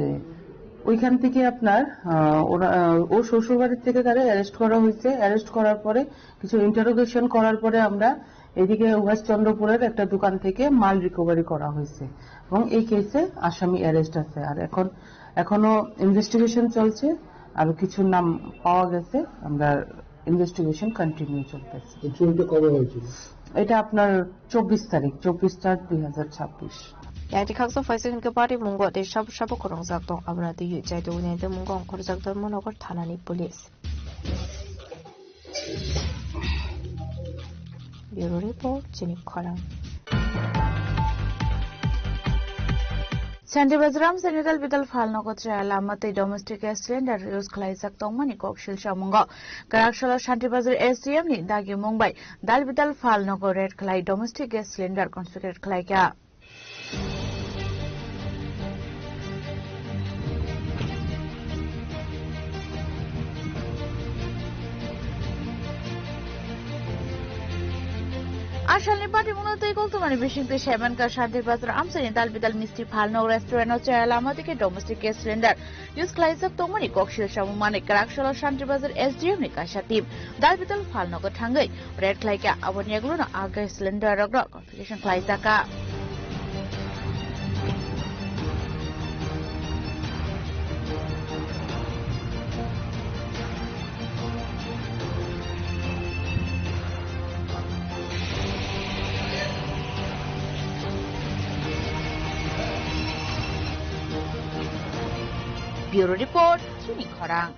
ওইখান থেকে আপনার আহ, ওরা আহ, ও শ্বশুর বাড়ির থেকে তারা অ্যারেস্ট করা হয়েছে। অ্যারেস্ট করার পরে কিছু ইন্টারোগেশন করার পরে আমরা এদিকে ওয়েস্ট চন্দ্রপুরের একটা দোকান থেকে মাল রিকভারি করা হয়েছে এবং এই কেসে আসামি অ্যারেস্ট আছে। আর এখন এখনো ইনভেস্টিগেশন চলছে, আরো কিছু নাম পাওয়া গেছে, আমরা ইনভেস্টিগেশন কন্টিনিউ চলতেছে। এই চুরিটা কবে হয়েছিল? এটা আপনার চব্বিশ তারিখ, চব্বিশ চার দুই হাজার ছাব্বিশ। Yang tikhaksa phaisa hinkhe patimungno tei sabo sabo kwrwngjak tong, abono twiwi chaitu wngya tei mungo ongkhorjak Dharmanagar thanani police. Bureau report, chini khorang. Shanti Bazar amchaini dal bidal phalnogo chaya lama tei domestic gas cylinder use khlaijak tongmani koksil samungo. Kwraksalo Shanti Bazar S D M ni dagi mung bai dal bidal phalnogo raid khlai domestic gas cylinder confiscate khlaikha. Asalni patimungno tei koktumani bisingtwi saimankha Shanti Bazar amchaini dal bidal misti phalno restaurant o chaya lama tei khe domestic gas cylinder use khlaijak tongmani koksil samung manwi kwraksalo Shanti Bazar S D M ni kaisa team dal bidal phalnogo thangwi raid khlaikha. Aboni yagulono a gas cylinder rokno confiscation khlaijakha. Bureau report, chini khorang.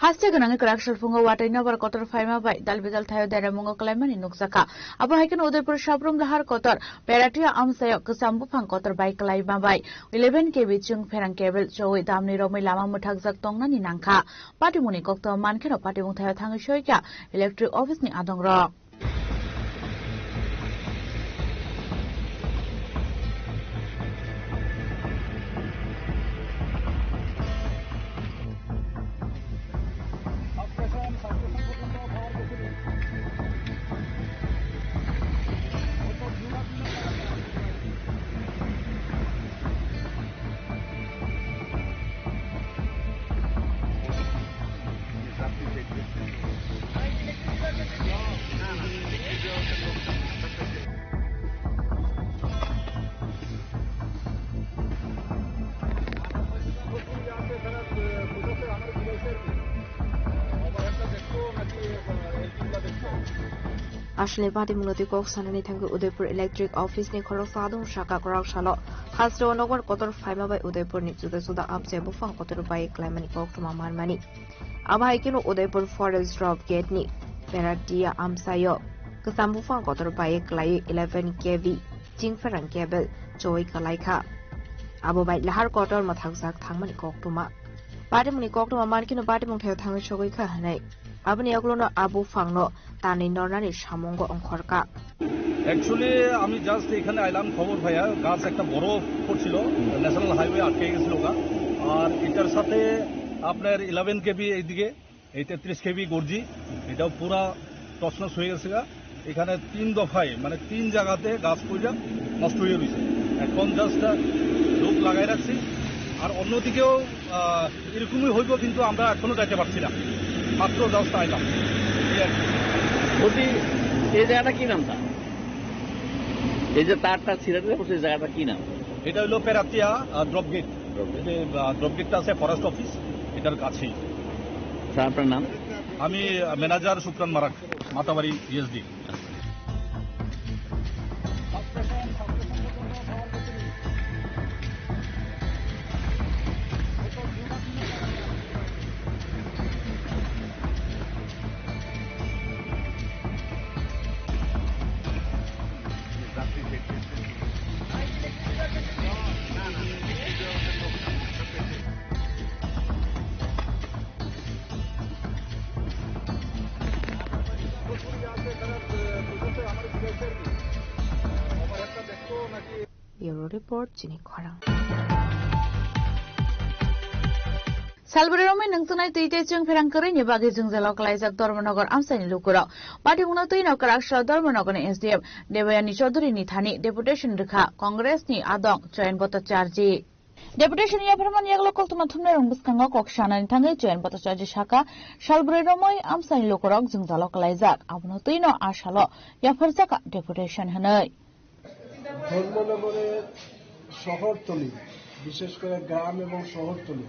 Haste gwnangwi kwrak salphungo watwi nobar kotor phaima bai dal bidal thaio deramungo kwlaimani nukjakha. Abo hai kheno Udaipur Sabrum Lahar kotor Peratia amchaio kwcham buphang kotor bai kwlaima bai eleven K V chwng pherang cable chowi damni romwi lama mwthakjak tongnani nangkha. Patimungni koktwma mankheno patimung thaio thangwi soikha electric office ni adongrok. Aswlni party mwnotwi kok sanani thangwi Udaipur Electric Office ni khoroksa adong saka kwrak salo. Hasteo nokbar kotor phaima bai Udaipur ni juda juda amchai buphang kotor bai klaimani koktwma manmani. Abo hai kheno Udaipur Forest Drop Gate ni Peratia amchaio kwcham buphang kotor bai klaiwi eleven K V chingpherang cable choi kwlaikha. Abo bai lahar kotor mwthakjak thangmani koktwma. Party mungni koktwma mankhe no party mungthaio thangwi sogwi kha hinwi. Aboni yagulono a buphangno tanwi nornani samungo ongkhorkha. Actually আমি জাস্ট এখানে আইলাম খবর পাইয়া, গাছ একটা বড় পড়ছিল, national highway আটকে গেছিল ওটা। আর এটার সাথে আপনার ইলেভেন কেভি এইদিকে, এই তেত্রিশ কেভি গর্জি, এটাও পুরা তছনছ হয়ে গেছে গা। এখানে তিন দফায়, মানে তিন জায়গাতে গাছ পড়ে নষ্ট হয়ে রয়েছে। এখন জাস্ট লোক লাগাই রাখছি। আর অন্যদিকেও আহ, এরকমই হইব, কিন্তু আমরা এখনো যাইতে পারছি না, মাত্র জাস্ট আইলাম, এই আর কি। বলছি, এই জায়গাটা কি নাম তা? এই যে তারটা ছিঁড়ে দিলে, বলছি, এই জায়গাটা কি নাম? এটা হলো পেরাতিয়া, আহ, ড্রপ গেট। Drop gate. এই যে, আহ, ড্রপ গেটটা আছে ফরেস্ট অফিস, এটার কাছেই। স্যার, আপনার নাম? আমি, আহ, manager Supran Marak, Matabari ESD. Bureau Report, Chini Khorang. Salbri romwi nungtunai twi tei chwng pherang kwrwini bagwi jwngjalo kwlaijak Dharmanagar amchaini lukurok. Patimungno twino kwraksao Dharmanagarni S D M Debayani Chaudhuryni thani deputation rwkha Congressni adong Chayant Bhattacharjee. Deputation yapharmani yagulo koktwma thumnairokni bwskango kok sanani thangwi Chayant Bhattacharjee sakha, salbri romwi amchaini lukurok jwngjalo kwlaijak, abono twino a salo yapharjakha deputation hwnwi. ধর্মনগরের শহরতলি, বিশেষ করে গ্রাম এবং শহরতলি,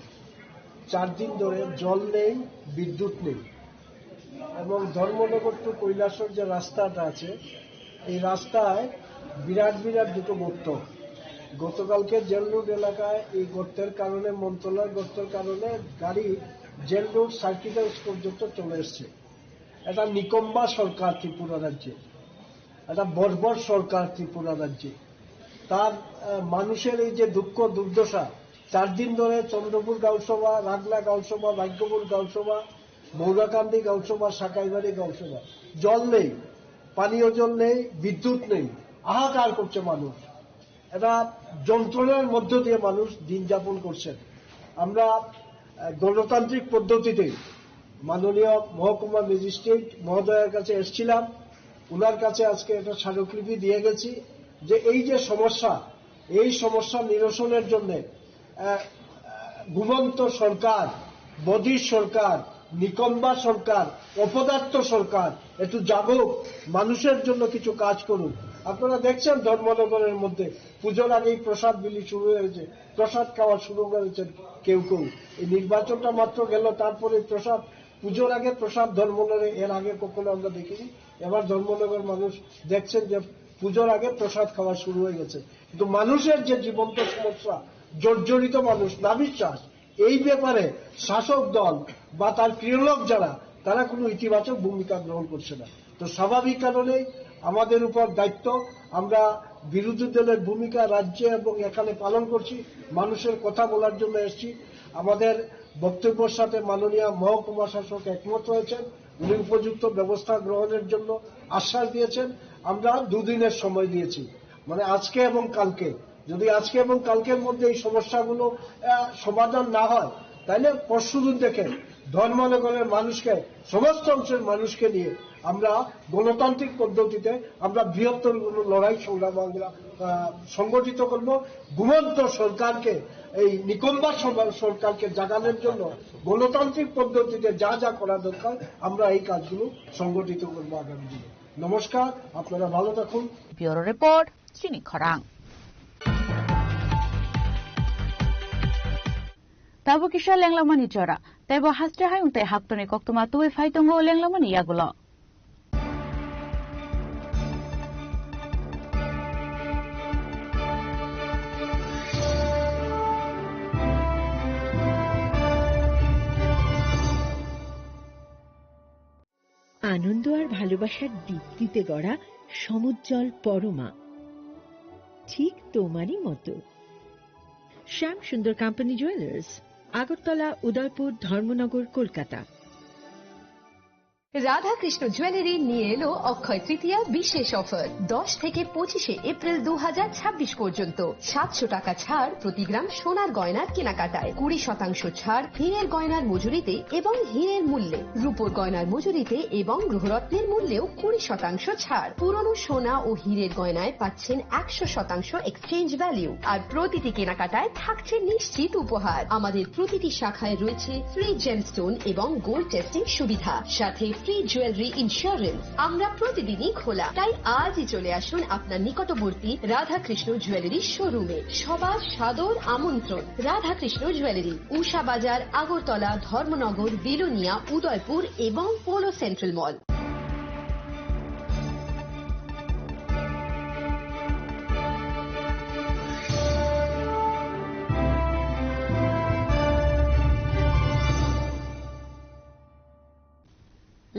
চার দিন ধরে জল নেই, বিদ্যুৎ নেই। এবং ধর্মনগর টু কৈলাসহর যে রাস্তাটা আছে, এই রাস্তায় বিরাট বিরাট দুটো গর্ত। গতকালকে জেল রোড এলাকায় এই গর্তের কারণে, মনতলার গর্তের কারণে গাড়ি জেল রোড সার্কিট হাউস পর্যন্ত চলে এসছে। এটা নিকম্বা সরকার ত্রিপুরা রাজ্যে, এটা বর্বর সরকার ত্রিপুরা রাজ্যে। তার, আহ, মানুষের এই যে দুঃখ দুর্দশা, চার দিন ধরে চন্দ্রপুর গাঁওসভা, রাগলা গাঁওসভা, ভাগ্যপুর গাঁওসভা, মৌলাকান্দি গাঁওসভা, সাকাইবাড়ি গাঁওসভা, জল নেই, পানীয় জল নেই, বিদ্যুৎ নেই, হাহাকার করছে মানুষ। এটা যন্ত্রণার মধ্য দিয়ে মানুষ দিন যাপন করছেন। আমরা, আহ, গণতান্ত্রিক পদ্ধতিতে মাননীয় মহকুমা ম্যাজিস্ট্রেট মহোদয়ের কাছে এসেছিলাম, ওনার কাছে আজকে একটা স্মারকলিপি দিয়ে গেছি যে এই যে সমস্যা, এই সমস্যা নিরসনের জন্য, আহ, ঘুমন্ত সরকার, বধির সরকার, নিকম্বা সরকার, অপদার্থ সরকার একটু জাগুক, মানুষের জন্য কিছু কাজ করুক। আপনারা দেখছেন ধর্মনগরের মধ্যে পুজোর আগেই প্রসাদ বিলি শুরু হয়েছে, প্রসাদ খাওয়া শুরু করেছেন কেউ কেউ। এই নির্বাচনটা মাত্র গেল, তারপরে প্রসাদ, পুজোর আগে প্রসাদ ধর্মনগরে এর আগে কখনো আমরা দেখিনি। এবার ধর্মনগর মানুষ দেখছেন যে পুজোর আগে প্রসাদ খাওয়া শুরু হয়ে গেছে, কিন্তু মানুষের যে জীবন্ত সমস্যা, জর্জরিত মানুষ, নাভিশ্বাস, এই ব্যাপারে শাসক দল বা তার প্রিয়লোক যারা, তারা কোনো ইতিবাচক ভূমিকা গ্রহণ করছে না। তো স্বাভাবিক কারণেই আমাদের উপর দায়িত্ব, আমরা বিরোধী দলের ভূমিকা রাজ্যে এবং এখানে পালন করছি, মানুষের কথা বলার জন্য এসেছি। আমাদের বক্তব্যের সাথে মাননীয় মহকুমা শাসক একমত হয়েছেন, উনি উপযুক্ত ব্যবস্থা গ্রহণের জন্য আশ্বাস দিয়েছেন। আমরা দুদিনের সময় দিয়েছি, মানে আজকে এবং কালকে। যদি আজকে এবং কালকের মধ্যে এই সমস্যাগুলো, আহ, সমাধান না হয়, তাহলে পরশুদিন থেকে ধর্মনগরের মানুষকে, সমস্ত অংশের মানুষকে নিয়ে আমরা গণতান্ত্রিক পদ্ধতিতে আমরা বৃহত্তর কোনো লড়াই সংগ্রাম আমরা, আহ, সংগঠিত করব। ঘুমন্ত সরকারকে, এই নিকম্বা সরকারকে জাগানোর জন্য গণতান্ত্রিক পদ্ধতিতে যা যা করা দরকার, আমরা এই কাজগুলো সংগঠিত করব আগামী দিনে। নমস্কার, আপনারা ভালো থাকুন। Bureau Report, Chini Khorang. Tabuk kisa lenglamani jora. Teibo haste hayung tei haktorni koktwma tubui phai tongo lenglamani yagulo. আর ভালোবাসার দীপ্তিতে গড়া সমুজ্জ্বল পরমা, ঠিক তোমারই মতো। শ্যাম সুন্দর কোম্পানি জুয়েলার্স, আগরতলা, উদয়পুর, ধর্মনগর, কলকাতা। রাধাকৃষ্ণ জুয়েলারি নিয়ে এলো অক্ষয় তৃতীয়া বিশেষ অফার। দশ থেকে পঁচিশে এপ্রিল দু হাজার ছাব্বিশ পর্যন্ত সাতশো টাকা ছাড় প্রতি গ্রাম সোনার গয়নার কেনাকাটায়, কুড়ি শতাংশ ছাড় হীরের গয়নার মজুরিতে এবং হীরের মূল্যে, রূপোর গয়নার মজুরিতে এবং গৃহরত্নের মূল্যেও কুড়ি শতাংশ ছাড়। পুরনো সোনা ও হীরের গয়নায় পাচ্ছেন একশো শতাংশ এক্সচেঞ্জ ভ্যালু, আর প্রতিটি কেনাকাটায় থাকছে নিশ্চিত উপহার। আমাদের প্রতিটি শাখায় রয়েছে ফ্রি জেমস্টোন এবং গোল্ড টেস্টিং সুবিধা, সাথে ফ্রি জুয়েলারি ইন্স্যুরেন্স। আমরা প্রতিদিনই খোলা, তাই আজই চলে আসুন আপনার নিকটবর্তী রাধাকৃষ্ণ জুয়েলারি শোরুমে। সবার সাদর আমন্ত্রণ। রাধাকৃষ্ণ জুয়েলারি, উষা বাজার, আগরতলা, ধর্মনগর, বিলোনিয়া, উদয়পুর এবং পোলো সেন্ট্রাল মল।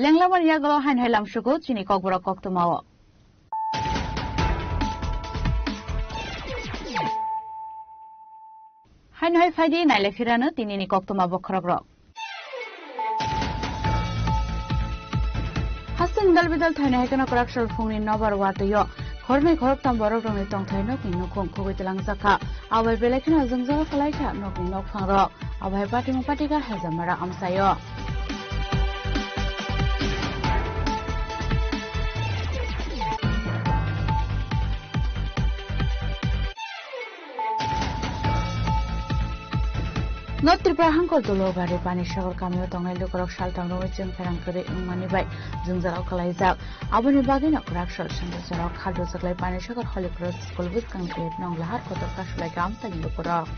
Lenglamani yagulo haino hai lamsugo chini kokborok koktwmao. Haino hai phaidi nailai phirano tinini koktwma bokhorokrok. Hasteni dal bidal thainai hai kheno kwrak sal phungni nobar watwi-o khornwi khoroktham borok rokni tongthai nokni nukhung khugwi twlangjak kha. Abai belai kheno jwngjal kwlai kha nokni nokphang rok. Abai patimung patikha Hajamara amchaio. North Tripura hangkor Dulogari Panisagar kamio tongnai lukurok saltham romwi chwng pherang kwrwi wngmani bai jwngjalo kwlaijak. Aboni bagwino kwrak sal sanjasarok khal rwjaklai Panisagar Holy Cross School bwskang gate nong lahar kotor kasulai kha amchaini lukurok.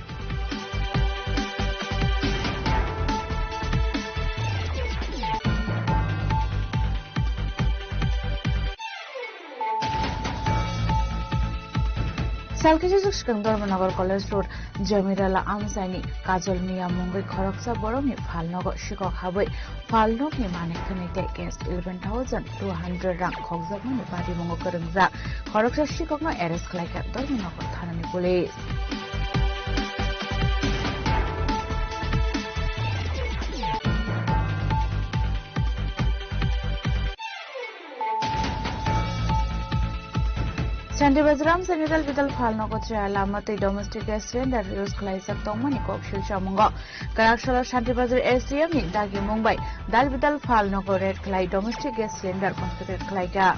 Salkhe sujak swkang Dharmanagar College Road Jamirala amchaini Kajol Miya mungwi khoroksa borokni phalnogo sikok habwi phalnokni manwi khwnwi tei cash eleven thousand two hundred rang khokjakmani patimungo kwrwngjak khoroksa sikokno arrest khlaikha Dharmanagar thanani police. Shanti Bazar amchaini dal bidal phalnogo chaya lama tei domestic gas cylinder use khlaijak tongmani koksil samungo. Kwrak salo Shanti Bazar S D M ni dagimung bai dal bidal phalnogo raid khlai domestic gas cylinder confiscate khlaikha.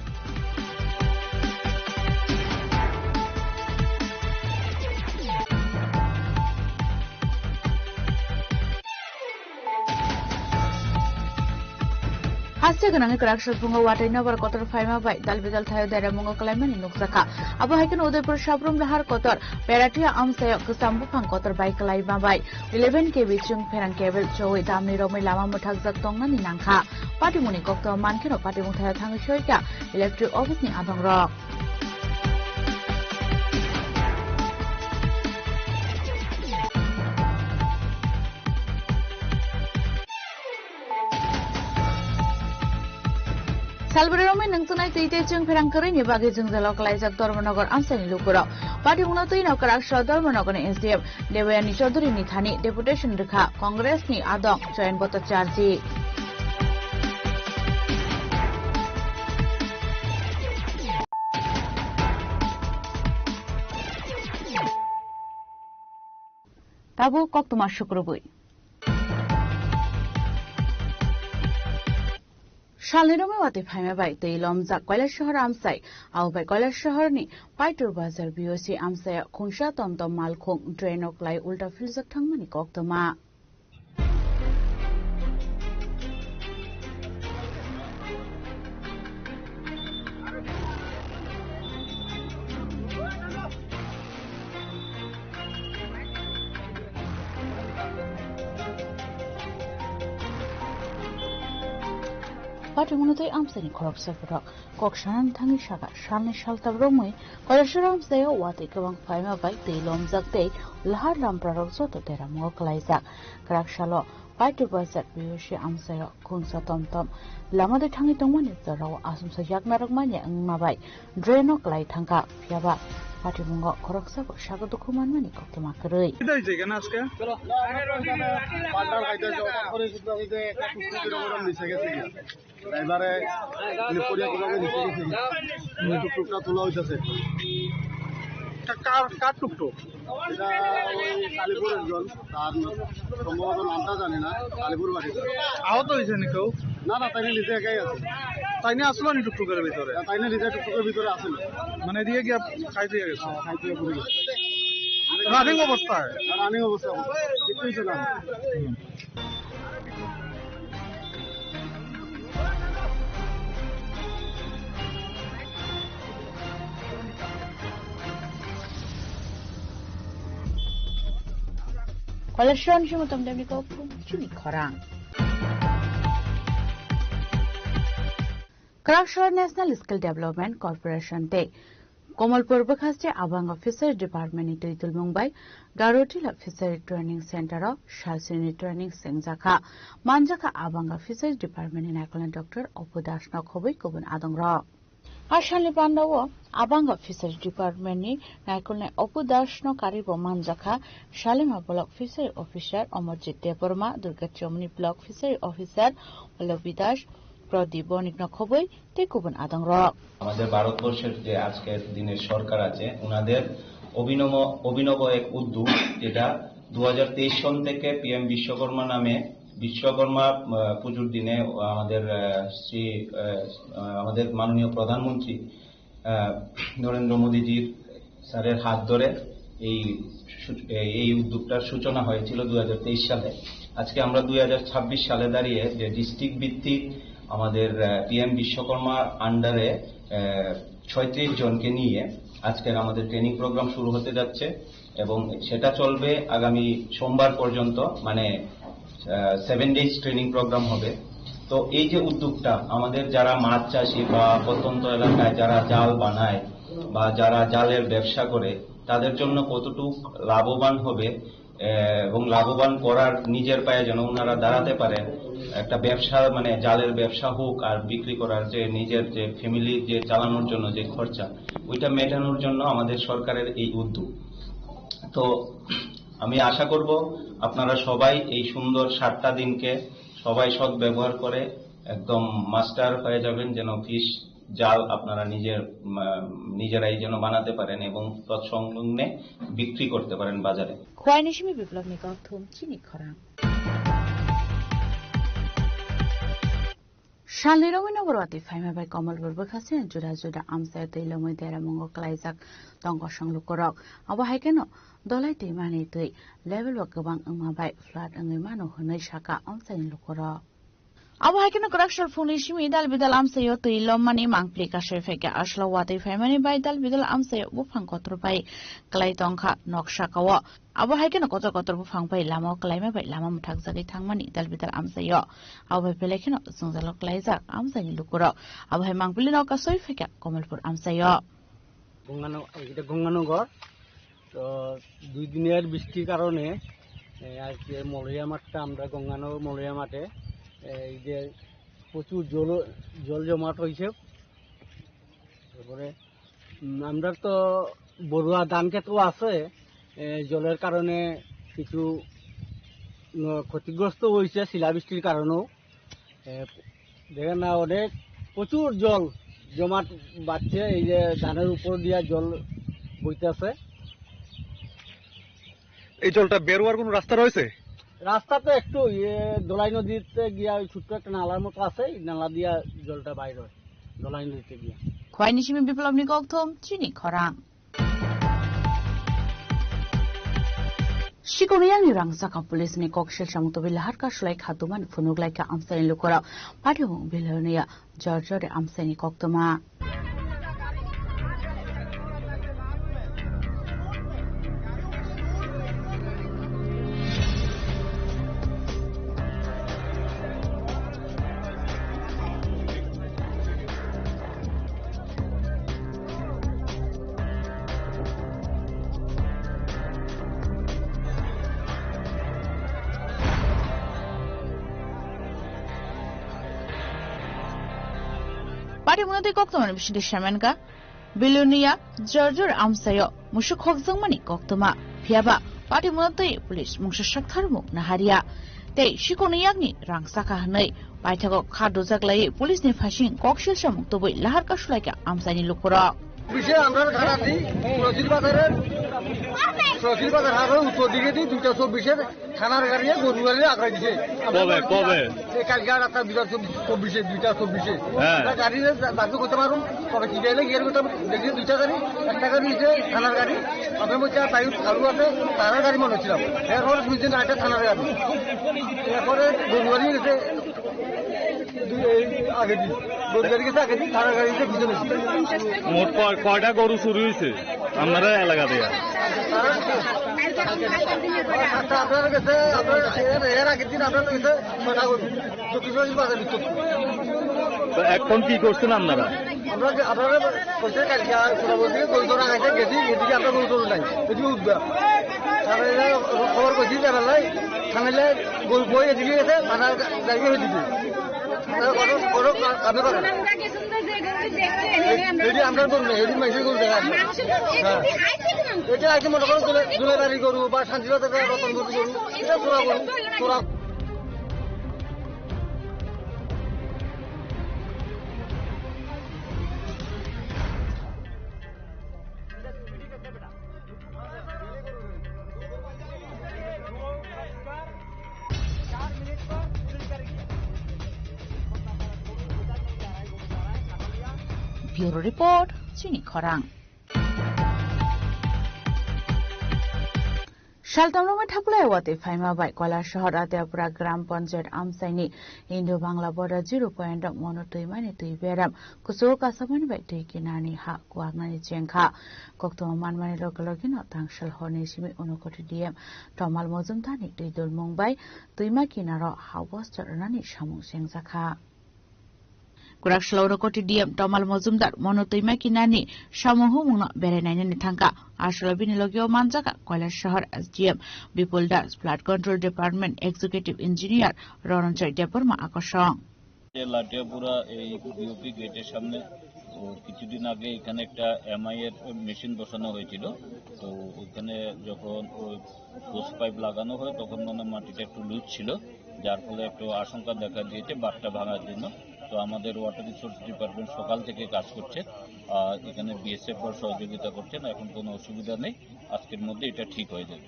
Haste gwnangwi kwrak sal phungo watwi nobar kotor phaima bai dal bidal thaio deramungo kwlaimani nukjakha. Abo hai kheno Udaipur Sabrum Lahar kotor Peratia amchaio kwcham buphang kotor bai kwlaima bai eleven K V chwng pherang cable chowi damni romwi lama mwthakjak tongnani nangkha. Patimungni koktwma mankheno patimung thaio thangwi soikha electric office ni adongrok. Salbwrwi romwi nungchunai twi tei chwng pherang kwrwini bagwi jwngjalo kwlaijak Dharmanagar amchaini lukurok. Patimungno twino kwrak salo Dharmanagarni S D M Debayani Chaudhuryni thani deputation rwkha Congressni adong Jayant Bhattacharjee. Tabuk koktwma sukrubwi. Salni romwi watwi phaima bai twi lomjak Kailasahar amchai, abo bai Kailasahar ni Paitur Bazar B O C amchai khungsa tomtom malkhung drain o kwlai ulta philjak thangmani koktwma. Patimungno tei amchaini khoroksa borok kok sanani thangwi sakha, salni saltham romwi Kailasahar amchaio watwi kwbang phaima bai twi lomjak tei lahar lamprarok joto deramungo kwlaijak. Kwrak salo Paitubazar P U C amchaio khungsa tom tom lama de thangwi tongmani jorao asomsa yaknarok manya wngma bai draino kwlai thangkha, phiyaba patimungo khoroksabo sago dukhu manmani koktwma kwrwi. এটা হয়েছে কেন আজকে? পান্ডার খাইতে যাও, তারপরে শুধু আমি যে একটা টুকরো করে নিচে গেছে গিয়া। ড্রাইভারে মানে পড়িয়া কিভাবে নিচে গেছে গিয়া। টুকটুকটা তোলা হইতেছে। কা-, কার, কার টুকটুক? এটা ওই কালীপুর একজন, তার সম্ভবত নামটা জানি না, কালীপুর বাড়ি। আহত হয়েছে নি কেউ? না, না, তাইলে নিজে একাই আছে। তাই নিয়ে আসলো নি টুকটুকের ভিতরে? হ্যাঁ, তাই নিয়ে নিজে টুকটুকের ভিতরে আসলো। মানে দিয়ে গিয়া খাই দিয়ে গেছে? হ্যাঁ, খাই দিয়ে ঘুরে গেছে। রানিং অবস্থায়? হ্যাঁ, রানিং অবস্থায়, অবস্থায়। কিচ্ছু হয়েছে না। হুম। Kolashon himo tom demni kok chini khorang. Kwraksor National Skill Development Corporation tei Kamalpur bwkhaste Abanga Fishery Department ni twi tulmung bai Garotila Fishery Training Center o salsini training sengjakha. Manjakha Abanga Fishery Department ni naikolnai Doctor Apu Das no khobwi kubun adongrok. A salni pandao Abanga Fishery Department ni naikolnai Apu Das no karibo manjakha Salima Block Fishery Officer Amarjit Debbarma, Durga Chomni Block Fishery Officer Palobi Das, Pradip Bonik no khobwi tei kubun adongrok. আমাদের ভারতবর্ষের যে আজকের দিনের সরকার আছে, ওনাদের অভিনব, অভিনব এক উদ্যোগ, যেটা দু হাজার তেইশ সন থেকে পিএম বিশ্বকর্মা নামে বিশ্বকর্মা, আহ, পুজোর দিনে আমাদের, আহ, শ্রী, আহ, আহ, আমাদের মাননীয় প্রধানমন্ত্রী, আহ, নরেন্দ্র মোদীজির স্যারের হাত ধরে এই সূচ-, এই উদ্যোগটার সূচনা হয়েছিল দুই হাজার তেইশ সালে। আজকে আমরা দুই হাজার ছাব্বিশ সালে দাঁড়িয়ে যে ডিস্ট্রিক্ট ভিত্তিক আমাদের, আহ, পিএম বিশ্বকর্মার আন্ডারে, আহ, ছয়ত্রিশ জনকে নিয়ে আজকের আমাদের ট্রেনিং প্রোগ্রাম শুরু হতে যাচ্ছে এবং সেটা চলবে আগামী সোমবার পর্যন্ত, মানে, আহ, সেভেন ডেজ ট্রেনিং প্রোগ্রাম হবে। তো এই যে উদ্যোগটা, আমাদের যারা মাছ চাষি বা প্রত্যন্ত এলাকায় যারা জাল বানায় বা যারা জালের ব্যবসা করে, তাদের জন্য কতটুক লাভবান হবে, আহ, এবং লাভবান করার নিজের পায়ে যেন ওনারা দাঁড়াতে পারেন, একটা ব্যবসা, মানে, জালের ব্যবসা হোক আর বিক্রি করার যে নিজের যে ফ্যামিলি যে চালানোর জন্য যে খরচা, ওইটা মেটানোর জন্য আমাদের সরকারের এই উদ্যোগ। তো আমি আশা করব আপনারা সবাই এই সুন্দর সাতটা দিনকে সবাই সদ্ব্যবহার করে একদম মাস্টার হয়ে যাবেন, যেন ফিশ জাল আপনারা নিজের, উম, নিজেরাই যেন বানাতে পারেন এবং তৎসংলগ্নে বিক্রি করতে পারেন বাজারে। Khwai ni simi biplab ni kok thum chini khorang. Salni romwi no borwati phaima bai Kamalpur bwkha se juda juda amchai twi lomwi deramungo klaijak tongkosong lukurok. Abo hai kheno dolai twi mani twi level bo kwbang wngma bai flood wngwi mano hwnwi saka amchaini lukurok. Abo hai kheno kwraksor phungni simi dal bidal amchaio twi lommani mangpli kasui phaikha. Aswlao watwi phaimani bai dal bidal amchaio buphang kotor bai klai tongkha nok sakao. Abo hai kheno kotor kotor buphang bai lama o klaima bai lama mwthakjagwi thangmani dal bidal amchaio. Abo bai belai kheno jwngjalo klaijak amchaini lukurok. Abo hai mangpili no kasui phaikha Kamalpur amchaio. Gongano-, এটা গঙ্গানগর। তো দুই দিনের বৃষ্টির কারণে, এ, আজকে মলয়া মাঠটা, আমরা গঙ্গানগর মলয়া মাঠে, এ, এই যে প্রচুর জল, জল জমাট হয়েছে। তারপরে, উম, আমরা তো বড়ুয়া ধান ক্ষেতও আছে, এ, জলের কারণে কিছু, উম, ক্ষতিগ্রস্ত হয়েছে শিলাবৃষ্টির কারণেও। এ, দেখেন না, অনেক প্রচুর জল জমাট বাঁধছে, এই যে ধানের উপর দিয়া জল বইতেছে। এই জলটা বেরোয়ার কোনো রাস্তা রয়েছে? রাস্তা তো একটু, ইয়ে, দোলাই নদীতে গিয়া ওই ছোট্ট একটা নালার মতো আছে, এই নালা দিয়া জলটা বাইর হয়, দোলাই নদীতে গিয়া। Khwai ni simi biplab ni kok thum chini khorang. Sikung yang ni rang saka police ni kok sel samung tobwi lahar ka sulai kha tumani phunuk lai kha amsai ni lukurok. Pati hung biloniya jor jor de amsai ni kok tuma. Party mwnatwi koktwmani bisingtwi semenka, Bilonia Jorjor amchaio musuk khokjakmani koktwma, phiyaba party mwnatwi police mungsa sakthar muk naharya. Tei sikokni yakni rang chakha hwnwi paithago kha dujak laiwi police ni phaising koksil samung tubui lahar kasulaikha amchaini lukurok. বিষয়ে আমরা থানার দিই, তহসিল বাজারের, তহসিল বাজার হারো উত্তর দিকে দিই, দুইটা চব্বিশের থানার গাড়িয়ে গরু গাড়ি আগ্রাই দিছে। কবে, কবে? এই কালকে আর একটা বিকাল চব্বিশ, চব্বিশে, দুইটা চব্বিশে। হ্যাঁ। আমরা গাড়ি দাবি করতে পারুন, তবে কি গেলে গিয়ে করতে পারুন। দেখি দুইটা গাড়ি, একটা গাড়ি হচ্ছে থানার গাড়ি, আপনার মধ্যে আর বাইক চালু আছে, থানার গাড়ি মনে হচ্ছিলাম। এরপরে শুনছেন একটা থানার গাড়ি। এরপরে গরু গাড়ি গেছে দুই, এই আগে দিন। গরু গাড়ি গেছে আগে দিন, থানার গাড়ি গেছে পিছনে দিন। মোট কয়-, কয়টা গরু চুরি হয়েছে আপনারা এলাকা থেকে? তারা, আচ্ছা, আপনার গেছে, আপনার এর, এর আগের দিন আপনার গেছে ছয়টা গরু। দক্ষিণ বাজার ভিতর। তো এখন কি করছেন আপনারা? আমরা যে, আপনারা কইছে কালকে সোনাপুর থেকে গরু ধরা খাইছে, গেছি, এদিকে আমরা গরু টরু নাই, এদিকে উঠবে। তারপরে এরা খবর কইছি, যারা নাই, থানায় গরু কই এদিকে গেছে, থানা যাইবে ওইদিকে। তারা কোনো, কোনো কা-, কামে করে না। এটি আমরা গরু নেই, এটি মাইসে গরু দেখা যায়। হ্যাঁ। এটা আছে মনে করো দুলে-, দুলেবাড়ি গরু বা শান্তিবাজার রতন গরু, গরু, এটা চোরা গরু, চোরা। Bureau Report, Chini Khorang. Saltam rwngwi thaplai watwi phaima bai Koilasahar Atiyapura Gram Panchayat amchaini Indo Bangla border zero point o mono twimani twi beram kuchugo kasamani bai twi kinani ha kuwaknani chengkha. Koktwma manmani loge logeno tangsal horni simi Unakoti D M Tomal Mojumdarni twi dulmung bai twima kinaro ha bostor rwnani samung chengjakha. Kwrak salo Unakoti D M Tomal Mojumdar mono twima kinani samung humungno berai nainani thangkha. Aswk bini logeo manjakha Koilasahar S D M Bipul Das, Flood Control Department Executive Engineer Ronanjoy Debbarma akosong. যে লাটিয়াপুরা এই বিওপি গেটের সামনে ও কিছুদিন আগে এখানে একটা এমআই এর মেশিন বসানো হয়েছিল। তো ওখানে যখন ওই হোস পাইপ লাগানো হয় তখন মানে মাটিটা একটু লুজ ছিল, যার ফলে একটু আশঙ্কা দেখা দিয়েছে বাঁধটা ভাঙার জন্য। তো আমাদের ওয়াটার রিসোর্স ডিপার্টমেন্ট সকাল থেকে কাজ করছে, আর এখানে বিএসএফ সহযোগিতা করছেন, এখন কোনো অসুবিধা নেই, আজকের মধ্যে এটা ঠিক হয়ে যাবে।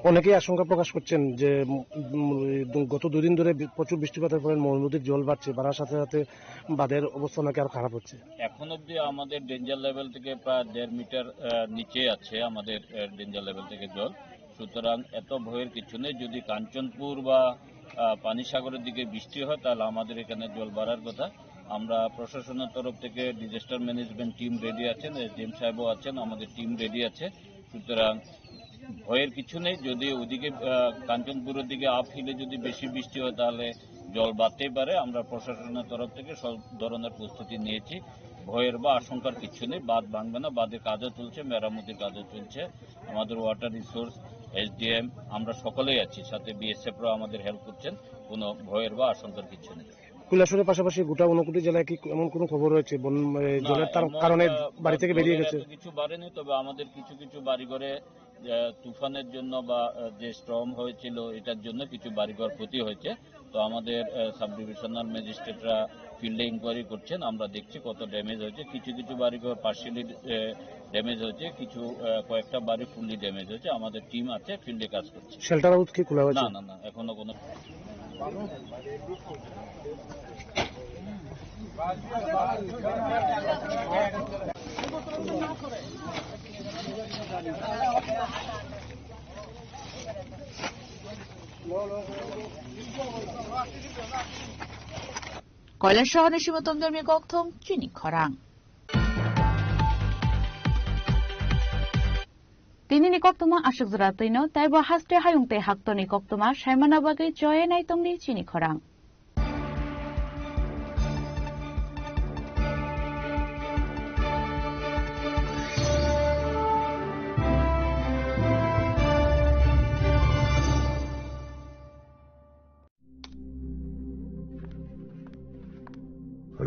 অনেকেই আশঙ্কা প্রকাশ করছেন যে, উম, উম, গত দুদিন ধরে বি-, প্রচুর বৃষ্টিপাতের ফলে মহানদীর জল বাড়ছে, বাড়ার সাথে সাথে বাঁধের অবস্থা নাকি আরো খারাপ হচ্ছে। এখন অবধি আমাদের ডেঞ্জার লেভেল থেকে প্রায় দেড় মিটার, আহ, নিচে আছে আমাদের, আহ, ডেঞ্জার লেভেল থেকে জল। সুতরাং এত ভয়ের কিছু নেই। যদি কাঞ্চনপুর বা, আহ, পানিসাগরের দিকে বৃষ্টি হয়, তাহলে আমাদের এখানে জল বাড়ার কথা। আমরা প্রশাসনের তরফ থেকে ডিজাস্টার ম্যানেজমেন্ট টিম রেডি আছেন, এসডিএম সাহেবও আছেন, আমাদের টিম রেডি আছে। সুতরাং ভয়ের কিছু নেই। যদি ওদিকে, আহ, কাঞ্চনপুরের দিকে আপ হিলে যদি বেশি বৃষ্টি হয়, তাহলে জল বাড়তেই পারে। আমরা প্রশাসনের তরফ থেকে সব ধরনের প্রস্তুতি নিয়েছি। ভয়ের বা আশঙ্কার কিছু নেই। বাঁধ ভাঙবে না, বাঁধের কাজও চলছে, মেরামতির কাজও চলছে। আমাদের ওয়াটার রিসোর্স, এসডিএম, আমরা সকলেই আছি, সাথে বিএসএফরাও আমাদের হেল্প করছেন। কোনো ভয়ের বা আশঙ্কার কিছু নেই। কৈলাসহরের পাশাপাশি গোটা ঊনকোটি জেলায় কি এমন কোনো খবর রয়েছে বন-, এ, না, জলের তার এমন, কারণে আহ, বাড়ি থেকে বেরিয়ে জলের গেছে? এত কিছু বাড়েনি, তবে আমাদের কিছু কিছু বাড়িঘরে, আহ, তুফানের জন্য বা, আহ, যে স্টর্ম হয়েছিল, এটার জন্য কিছু বাড়িঘর ক্ষতি হয়েছে। তো আমাদের, আহ, সাব ডিভিশনাল ম্যাজিস্ট্রেটরা ফিল্ডে ইনকোয়ারি করছেন, আমরা দেখছি কত ড্যামেজ হয়েছে। কিছু কিছু বাড়িঘর পার্শিয়ালি, আহ, ড্যামেজ হয়েছে, কিছু, আহ, কয়েকটা বাড়ি ফুললি ড্যামেজ হয়েছে। আমাদের টিম আছে, ফিল্ডে কাজ করছে। শেল্টার হাউস কি খোলা হয়েছে? না, না, না, এখনো কোনো। Koilasahar ni Simotom Dormi Kokthom, Chini Khorang. Tinini koktwma aswk jora twino, taibo haste hayung tei haktorni koktwma saimana bagwi choye naitongdi Chini Khorang.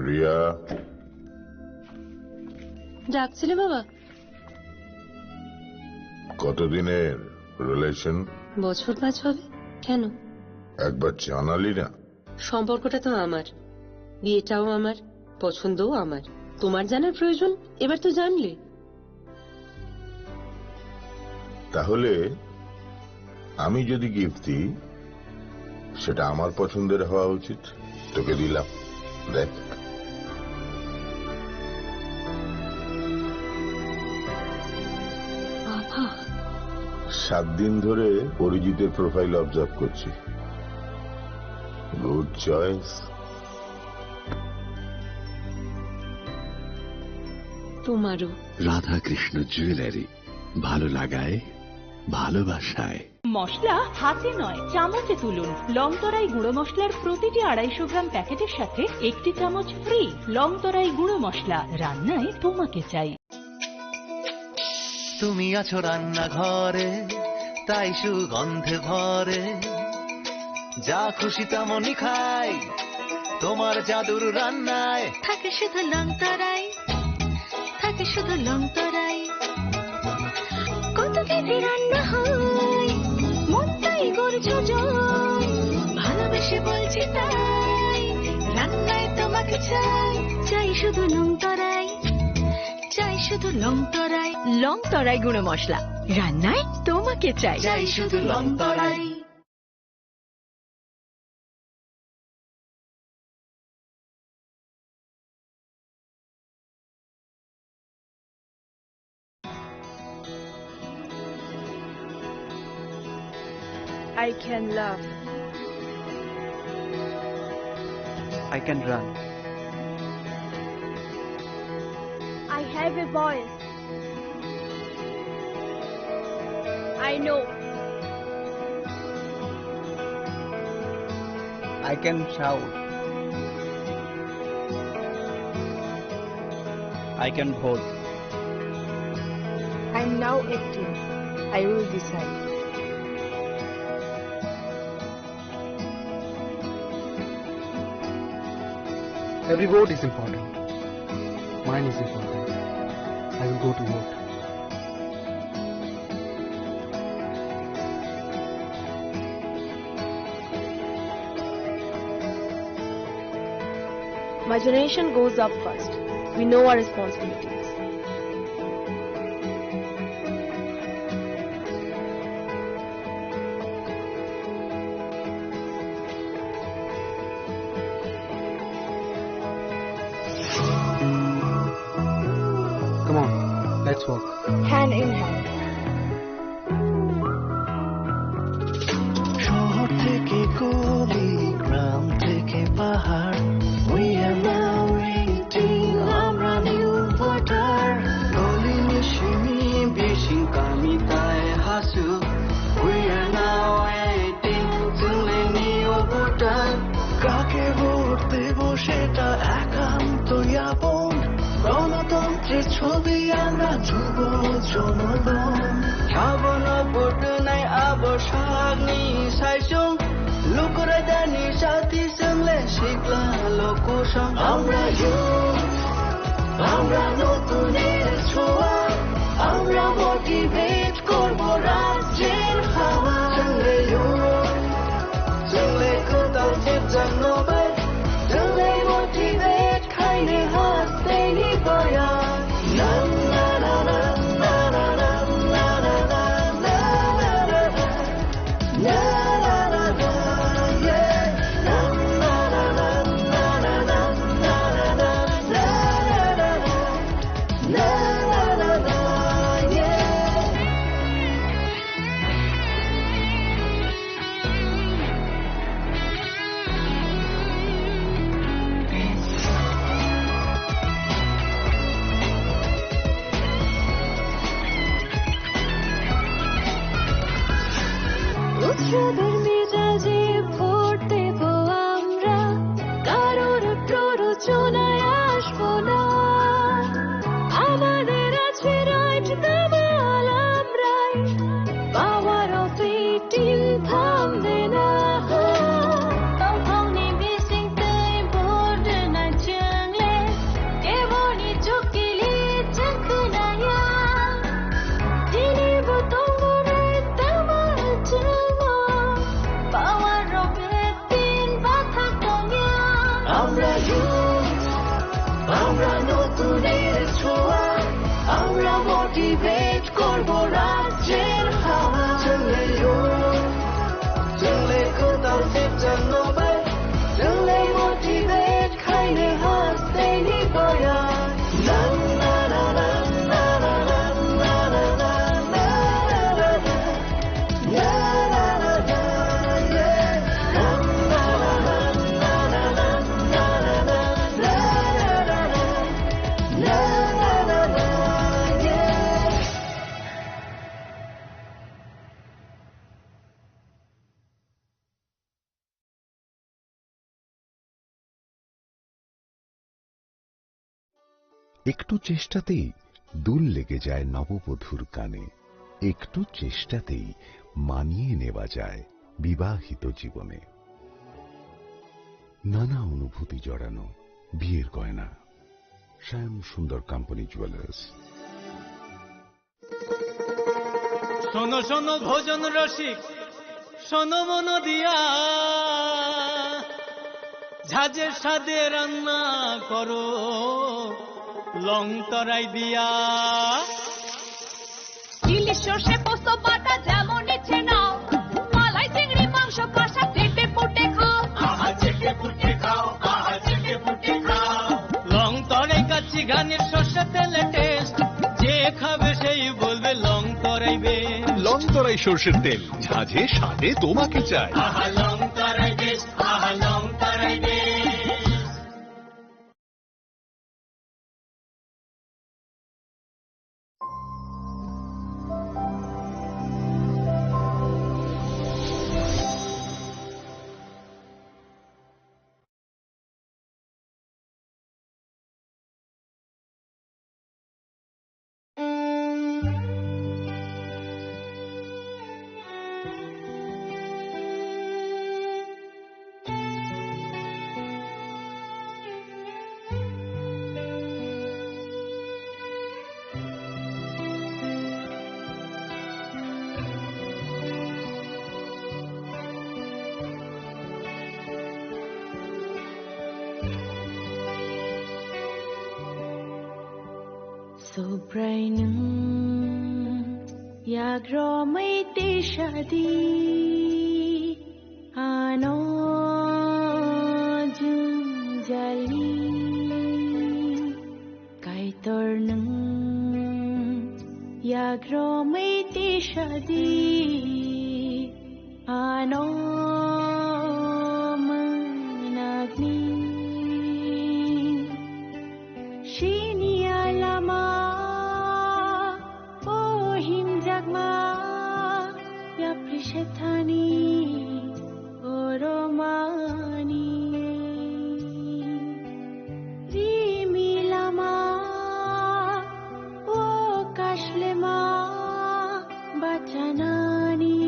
Ria. ডাকছিলে বাবা? কতদিনের রিলেশন? বছর পাঁচ হবে। কেন? একবার জানালি না। সম্পর্কটা তো আমার, বিয়েটাও আমার, পছন্দও আমার। তোমার জানার প্রয়োজন? এবার তো জানলে। তাহলে আমি যদি গিফট দিই, সেটা আমার পছন্দের হওয়া উচিত। তোকে দিলাম, দেখ। বাবা। সাত দিন ধরে অরিজিতের প্রোফাইল অবজার্ভ করছি। Good choice. তোমারও। রাধাকৃষ্ণ জুয়েলারি, ভালো লাগায়, ভালোবাসায়। মশলা হাতে নয়, চামচে তুলুন। লং তরাই গুঁড়ো মশলার প্রতিটি আড়াইশো গ্রাম প্যাকেটের সাথে একটি চামচ ফ্রি। লং তরাই গুঁড়ো মশলা, রান্নায় তোমাকে চাই। তুমি আছো রান্নাঘরে, তাই সুগন্ধে ভরে। যা খুশি তেমনই খাই, তোমার জাদুর রান্নায়। থাকে শুধু লং তরাই, থাকে শুধু লং তরাই। কত কেজি রান্না হয়, মনটাই গড়ছে জয়। ভালোবেসে বলছি তাই, রান্নায় তোমাকে চাই। চাই শুধু লং তরাই, চাই শুধু লং তরাই। লং তরাই গুঁড়ো মশলা, রান্নায় তোমাকে চাই। চাই শুধু লং তরাই। I can laugh. I can run. I have a voice. I know. I can shout. I can vote. I'm now eighteen. I will decide. Every vote is important. Mine is important. I will go to vote. My generation goes up first. We know our responsibilities. Come on, let's walk. Hand in hand. শহর থেকে গলি, গ্রাম থেকে পাহাড়, we are now eighteen, আমরা new voter. গলি মিশিমি বিশিং কামি তাই Hasu, we are now eighteen, চুলে নিউ ভোটার। কাকে ভোট দেব সেটা একান্ত আপন। গণতন্ত্রের ছবি আমরা যুব জনগণ। Habano vote nai abo sakni saisung. Lukurai dani sati swngle sikla lokusong. আমরা youth, আমরা নতুনের ছোঁয়া, আমরা motivate করব রাজ্যের হাওয়া। Chwngle youth, chwngle kwtal jibjak nobai, chwngle motivate khaini hasteni boya. Na, na, na, na. উৎসবের মেজাজে ভোট দেব আমরা, কারোর প্ররোচনায় আসবো না। আমাদের আছে রাইট, দামাল আমরাই, পাওয়ার অফ এইটিন থামবে না। Tongthokni bisingtwi border na chwngle, keborni chukili chwng একটু চেষ্টাতেই দুল লেগে যায় নববধূর কানে, একটু চেষ্টাতেই মানিয়ে নেওয়া যায় বিবাহিত জীবনে। নানা অনুভূতি জড়ানো বিয়ের গয়না। শ্যাম সুন্দর কোম্পানি জুয়েলার্স। শোনো শোনো ভোজন রসিক, শোনো মন দিয়া, ঝাঁঝের স্বাদে রান্না করো লং তরাই দিয়া। ইলিশ সর্ষে পোস্ত বাটা যেমন ইচ্ছে নাও, মালাই চিংড়ি মাংস কষা চেটে পুটে খাও। আহা চেটে পুটে খাও, আহা চেটে পুটে খাও। লং তরাই কাচ্চি ঘানির সর্ষে তেলে টেস্ট, যে খাবে সেই বলবে লং তরাই বেশ। লং তরাই সর্ষের তেল, ঝাঁঝে স্বাদে তোমাকে চাই। আহা লং তরাই বেশ, আহা লং তরাই বেশ। Subrai nwng yagromwi tisadi, ano jwngjali. Kaitor nwng yagromwi tisadi, ano mwnakni. Siniya lama, o himjakma, yapri sethani, oromani. Rimi lama, o kashlema, bachanani,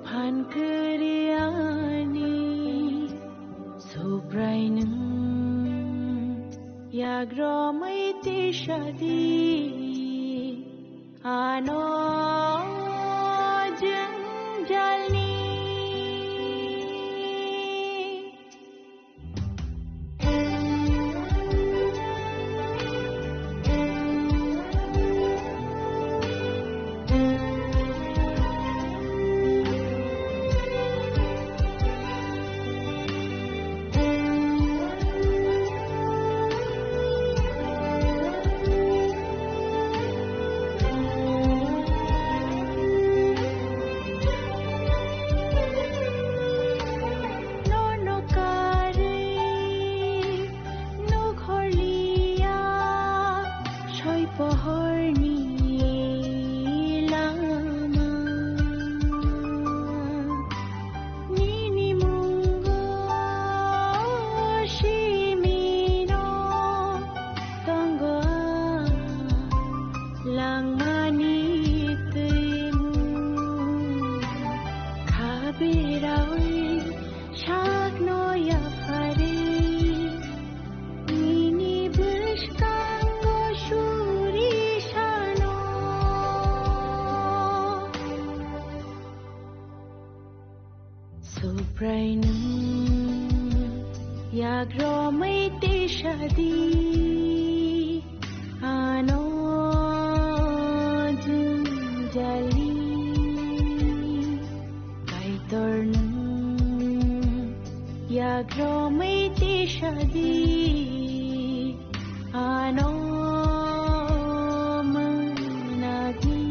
phan kwrwiyani. Subrai nwng yagromwi tisadi, ano jwngjalni. Nono karwi nukhorliya soi pohorni lama. Nini mungo simino tongo langmani twimu. Khabirawi sakno yaphari, nini bwskango suri sano. Subrai nwng yagromwi tisadi, ano jwngjali. Kaitor nwng yagromwi tisadi, ano mwnakni.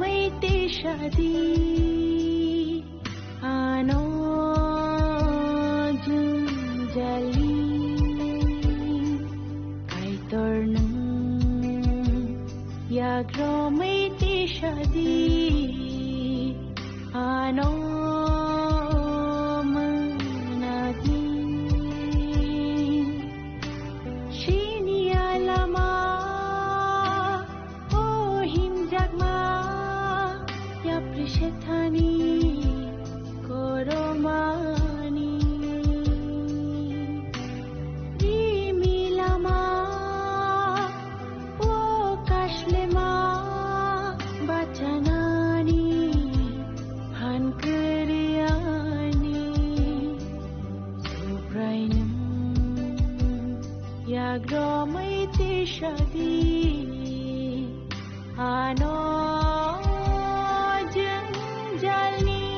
Tei sadi ano jwngjali Kaitor nwng yagromwi tei sadi ano mwnadi. Sini alama o himjakma yapri sethani koromani. Rimi lama o kashlema bachanani phan kwrwiyani. Subrai nwng yagromwi tei sadi ano jwngjalni.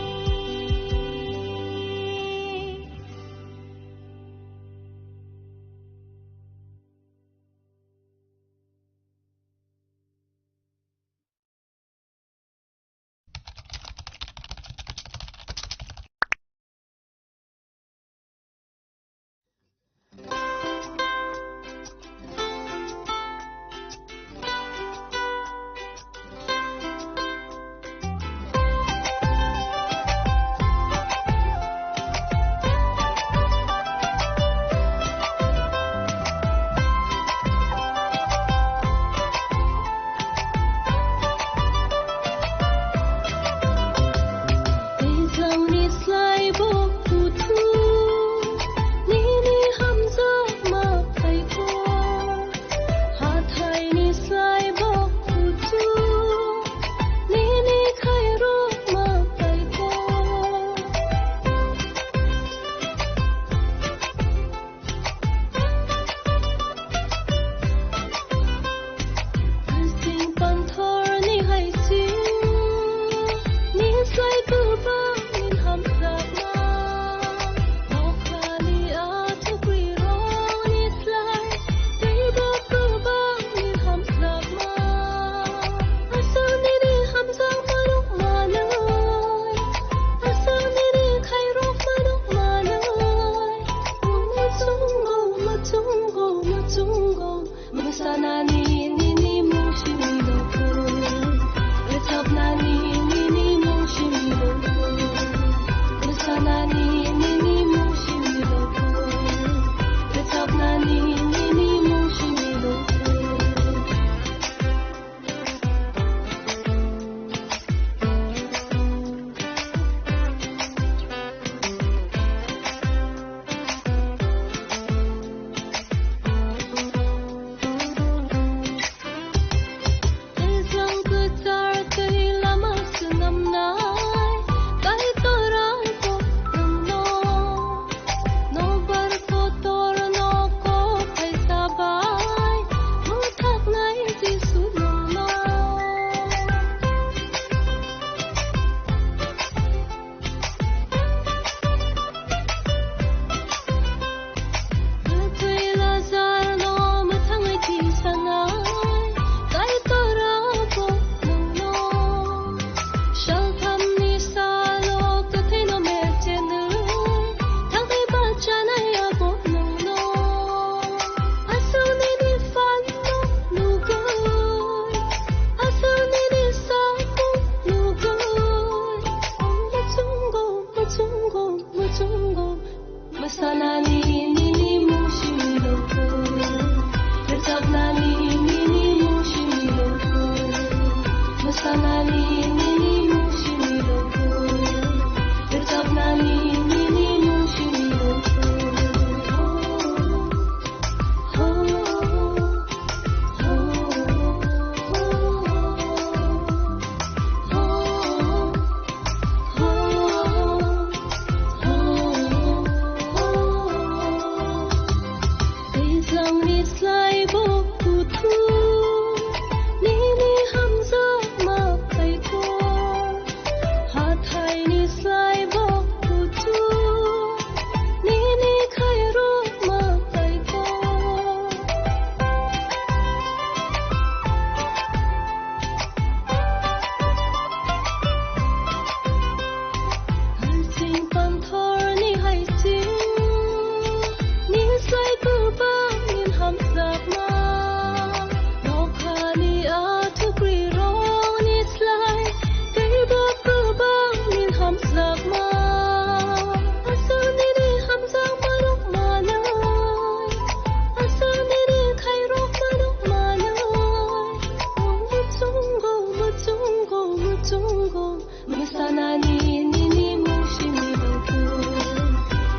Mwsanani nini mung simi lukhu.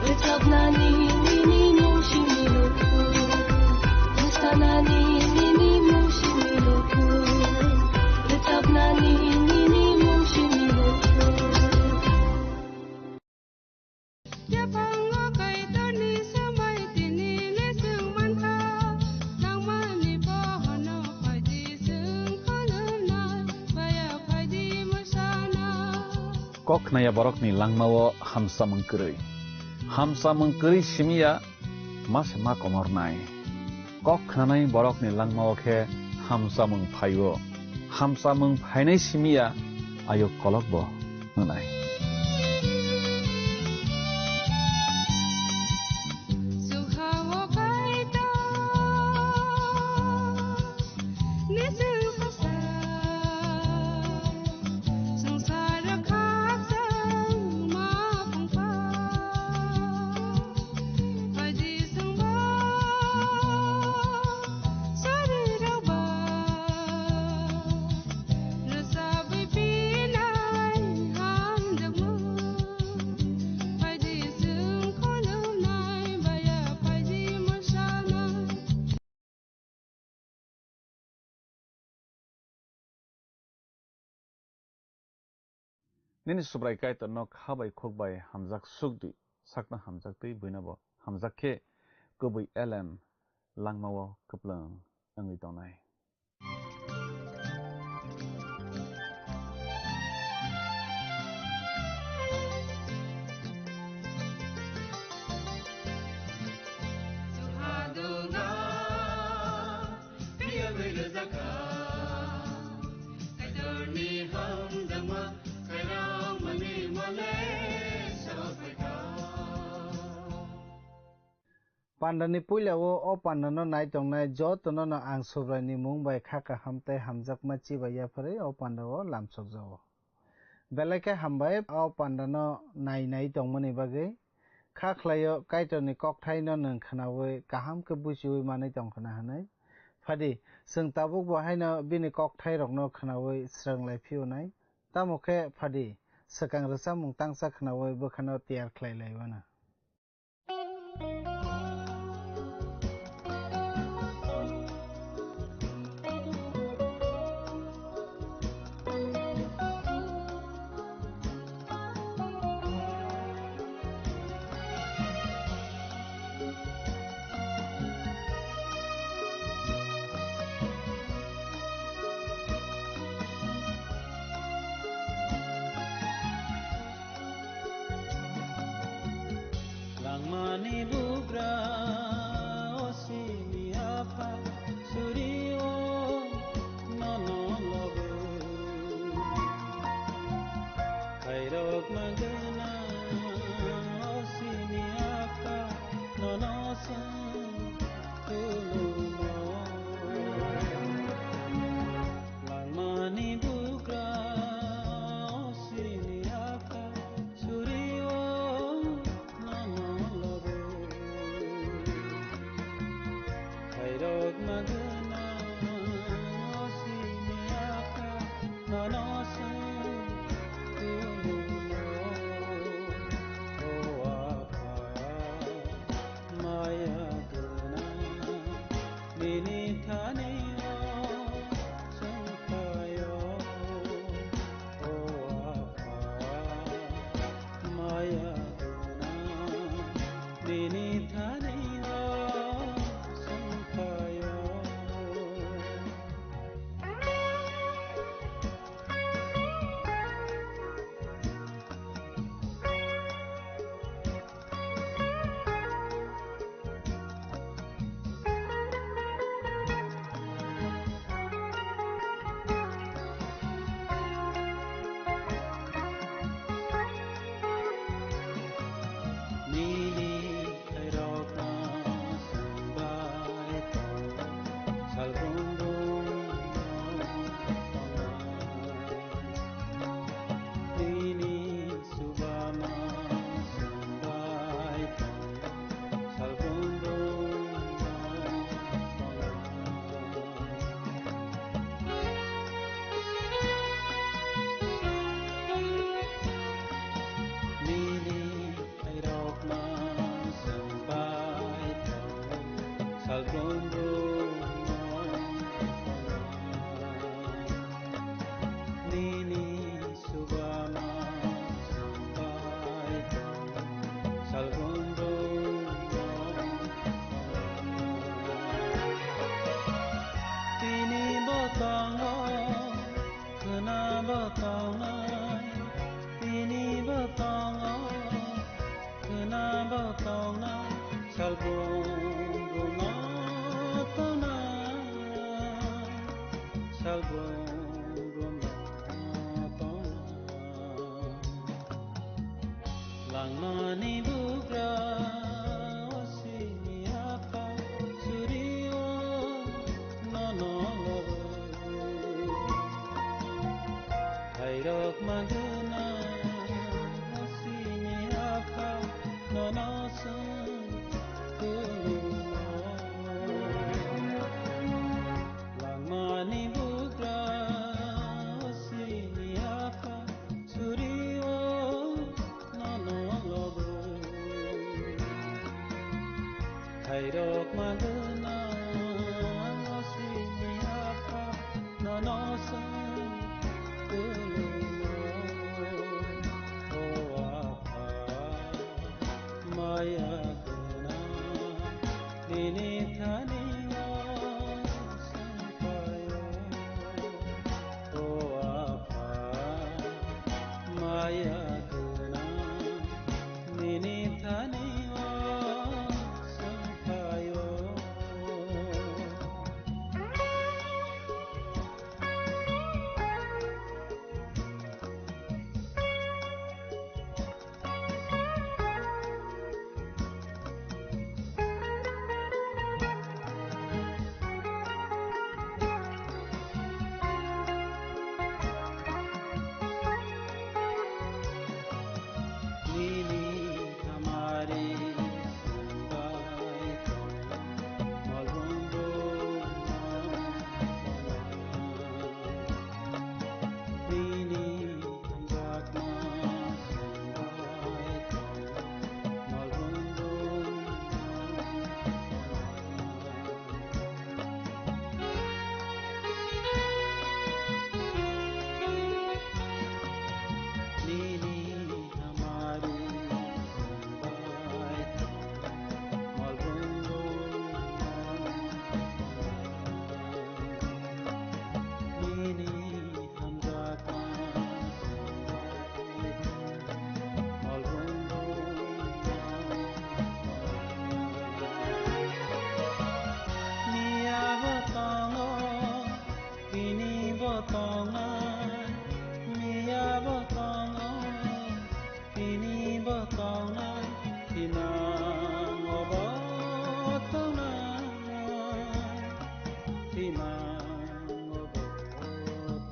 Rwchapnani nini mung simi lukhu. Mwsanani nini mung simi lukhu. Rwchapnani nini mung simi lukhu. Yaphango Kaitorni samai tini le chwng mankha, nangmani bohono phaidi chwng khulumnai, baya phaidi mwsana. Kok khnaya borokni langmao hamsamung kwrwi. Hamsamung kwrwi simiya ma se ma komornai. Kok khnanai borokni langmao khe hamsamung phaio. Hamsamung phainai simiya ayuk kolokbo hwnai. Nini Subrai Kaitorno kha bai khuk bai hamjak suk di, sakno hamjak twi buino bo hamjak khe kubui elem langmao kwplwng wngwi tongnai. Pandani puila o, o pandano nai tongnai jotono no ang Subraini mung bai kha kaham tei hamjakma chibai yapharwi o pandao lamsokjago. Belai khe hambai o pandano nai nai tongmani bagwi. Kha khlaio Kaitorni kokthaino nwng khnaui kaham khe buchiui manwi tongkhna hwnwi. Phadi, chwng tabukbo haino bini kokthairokno khnaui srwng lai phiyonai. Tamo khe phadi, swkang rwchapmung tangsa khnaui bwkhano tiyar khlai lai mano. Langmani bugra Gwnang hosini apha nono chwng khulumnai. Langmani bugra hosini apha surio nono lobo. Khairok magwnang hosini apha nono chwng khulumnai. O apha maya gwnang nini thani o sangpayo. O apha maya gwnang nini thani o sangpayo. Nini hamari sungbai tong malbumbo. Nini hamjakma sungbai tong malbumbo. Nini hamari sungbai tong malbumbo. Nini hamjakma sungbai tong malbumbo. Miya bo tongo, tini bo tongnai, miya bo tongo, tini bo tongnai, tinang obo tongnai, tinang obo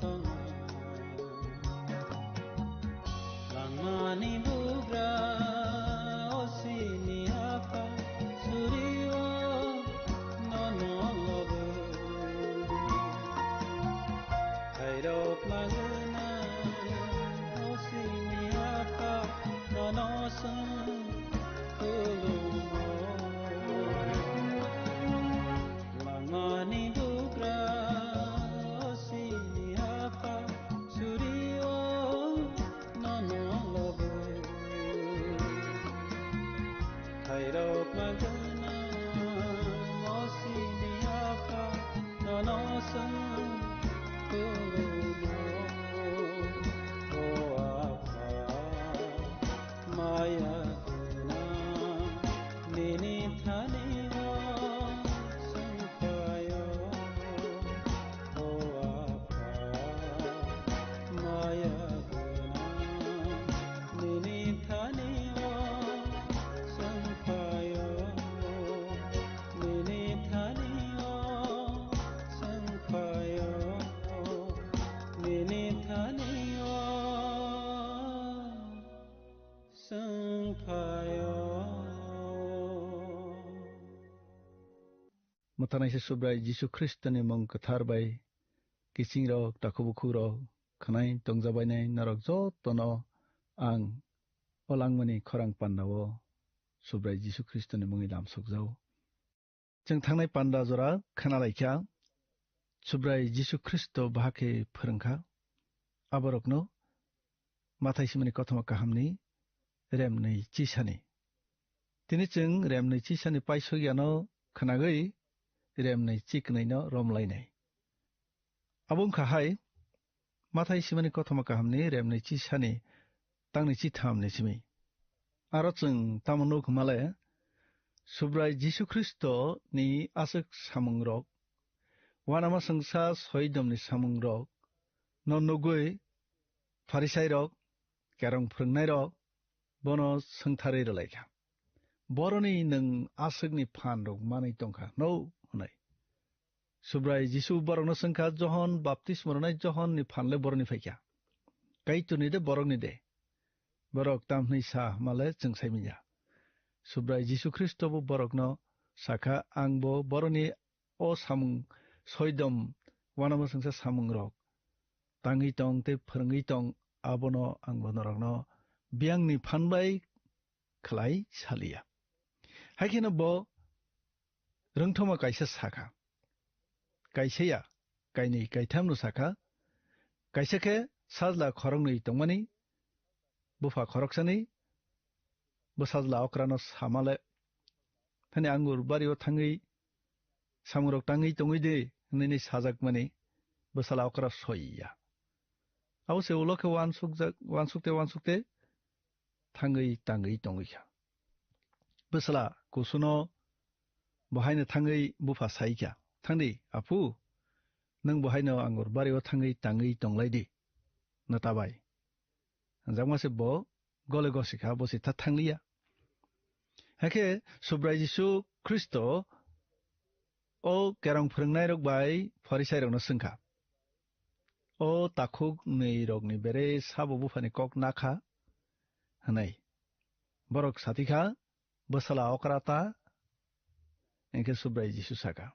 tongnai. Langmani bugra, o sini apha, surio nono lobo. Khairok magwnang, o sini apha, nono chwng khulumnai. Langmani bugra, o sini apha, surio nono lobo. Khairok magwnang, o sini apha, nono chwng khulumnai. O apha, maya gwnang, nini thani o sungpayo. O apha, maya gwnang, nini thani o sungpayo. Nini thani o sungpayo. Nini thani o sungpayo. Mwthanaisa Subrai Jisu Khristoni mung kwthar bai kiching rok, takhuk bukhuk rok, khwnai tongjabainai norok jotono ang o langmani khorang pandao Subrai Jisu Khristoni mungwi lamsokjao. Chwng thangnai panda jora khwnalaikha, Subrai Jisu Khristo bahai khe phwrwngkha aborokno Mathai simani kothoma kahamni remnwi chisani. Tini chwng remnwi chisani paisok yano khwnagwi remnwi chiknwino romlainai. Abo wngkha hai, Mathai simani kothoma kahamni remnwi chisani tangni chithamni simi. Aro chwng tamo nuk hwnmale, Subrai Jisu Khristo ni aswk samungrok, wanama swngsa soidomni samungrok no nugwi Pharisairok, kerong phwrwngnairok bono swngtharwi rwlaikha, "Boroni nwng aswkni phan rok manwi tongkha hwno?" hwnwi. Subrai Jisu borokno swngkha, "Johon baptisma rwnai Johonni phanle boroni phaikha, Kaitorni de borokni de? Borok tamni sa hwnmale chwng sai manya. Subrai Jisu Khristo bo borokno sakha, "Ang bo boroni o samung soidom uanamasingcha samungrok tangwi tong tei phwrwngwi tong, abono ang bo norokno biyangni phan bai khlai saliya." Hai kheno bo rwngthoma kaisa sakha, kaisa ya, kainwi kaithamno sakha, kaisa khe sajla khoroknwi tongmani, bupha khoroksani, bo sajla okrano samale, "Thani angur bario thangwi samungrok tangwi tongwi de," hwnwi sajakmani bwsala okra soiya. Abo se ulo khe uansukjak, uansukte uansukte thangwi tangwi tongwi kha. Bwsala kusuno bo haino thangwi bupha sai kha, "Thangdi, apu, nwng bo haino angur bario thangwi tangwi tonglai di, nata bai." Hwnjakma se bo gole gosi kha, bo se tha thangliya. Hakhe Subrai Jisu Khristo o kerong phwrwngnairok bai Pharisairokno swngkha, "O takhuk nwi rokni bere sabo buphani kok nakha?" hwnwi. Borok satikha, "Bwsala okra ta?" Hinkhe Subrai Jisu saka,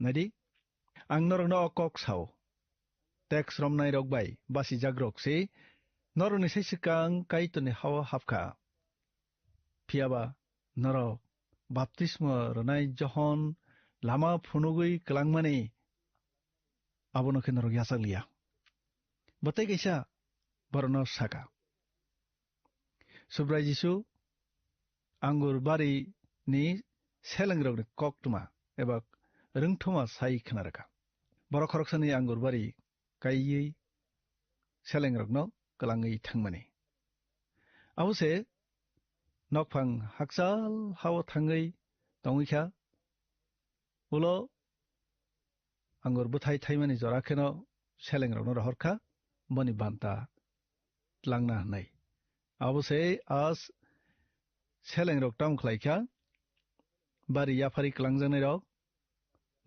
"Naidi, ang norokno o kok sao, teks romnairok bai basijakrok se norokni sai swkang Kaitorni ha-o hapkha. Phiyaba norok baptisma rwnai Johon lama phunugwi kwlangmani, abono khe norok yachak liya." Bo tei kaisa borokno saka, Subrai Jisu angur bari ni selengrokni koktwma eba rwngthoma sai khna rwkha. Borok khoroksani angur bari kaiwi selengrokno kwlangwi thangmani. Abo se nokphang hakchal hao thangwi tongwi kha. Ulo angur bwthai thaimani jora kheno selengrokno rohor kha, boni banta tlangna hwnwi. Abo se as selengrok tamo khlai kha, bari yaphari kwlangjaknairok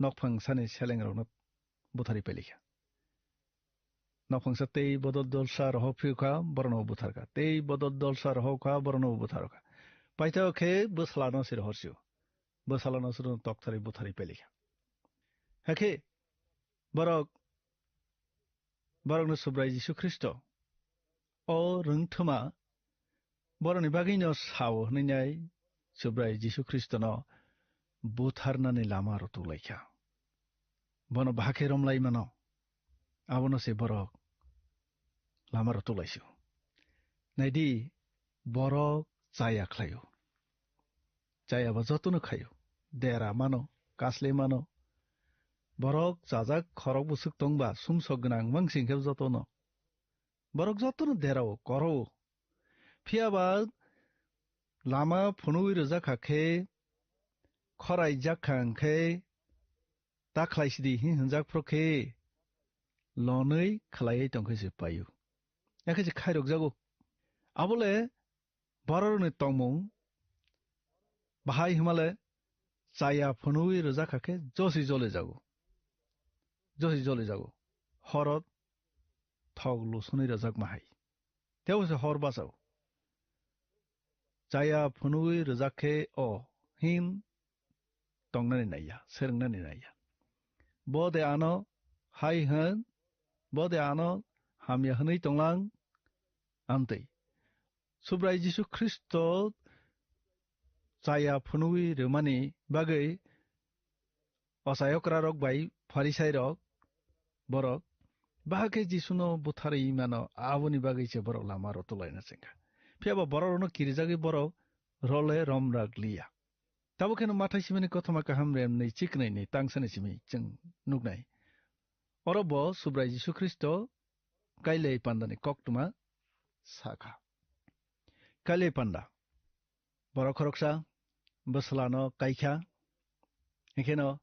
nokphang sani selengrokno butharwi paili kha. Nokphangsa tei bodol dolsa rohor phiyo kha, borokno buthar kha. Tei bodol dolsa rohor kha, borokno buthar kha. Paithago khe bwsalano se rohor sio. Bwsalano se tokthari butharwi paili kha. Hakhe borok, borokno Subrai Jisu Khristo o rwngthoma borokni bagwino sao hwnwi nai Subrai Jisu Khristono butharnani lama rwtwk lai kha. Bono bahai khe romlai mano, abono se borok lama rwtwk lai sio. Naidi, borok chaya khlaio. Chaya bo jotono khaio. Dera mano, kasle mano. Borok chajak khorok bwswk tongba sumsok gwnang mangsing khe jotono. Borok jotono derao, korao. Phiya ba lama phunugwi rwjak kha khe, khorai jak kha hwn khe, ta khlai sidi hi hwnjak phro khe, lonwi khlaiwi tong khe se paio. Hakhe se khairok jago. Abole bororokni tongmung bahai hwnmale chaya phunugwi rwjak kha khe josi jole jago. Josi jole jago. Horo thok lusonwi rwjakma hai. Tebo se hor bachao. Chaya phunugwi rwjak khe o hin tongnani naiya, swrwngnani naiya. Bo de ano hai hwn, bo de ano hamya hwnwi tonglang, amtwi. Subrai Jisu Khristo chaya phunugwi rwmani bagwi ochai okrarok bai Pharisairok borok bahai khe Jisuno butharwi mano, aboni bagwi se borok lama rwtwk laina chengkha. Phiya ba borok rokno kirijagwi borok role romrak liya. Tabuk kheno Mathai simani kothoma kaham remni chiknwi ni tangsani simi chwng nuknai. Oro bo Subrai Jisu Khristo Kailai pandani koktwma sakha. Kailai panda. Borok khoroksa bwsalano kaikha. Hikheno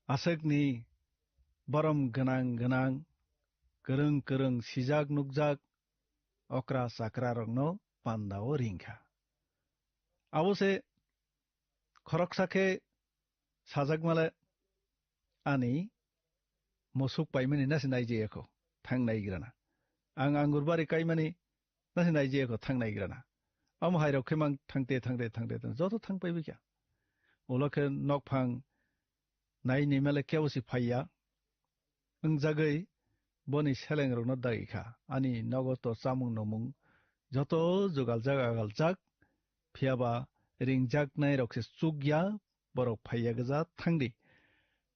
aswkni borom gwnang gwnang, kwrwng kwrwng sijak nukjak okra chakrarokno pandao ringkha. Abo se khoroksa khe sajakmale ani musuk paimani nasi naijayakho, thang naigrana. Ang angur bari kaimani nasi naijiyakho thang naigrana. Omo hairok khe mang thangte, thangte, thangte, thang joto thang paibaikha. Ulo khe nokphang nai nimale kebo si phaiya. Wngjagwi boni selengrokno dagikha. Ani nogo to chamung nungmung joto jugaljak agaljak, phiyaba ringjaknairok se chukya, borok phaiya gwja thangdi.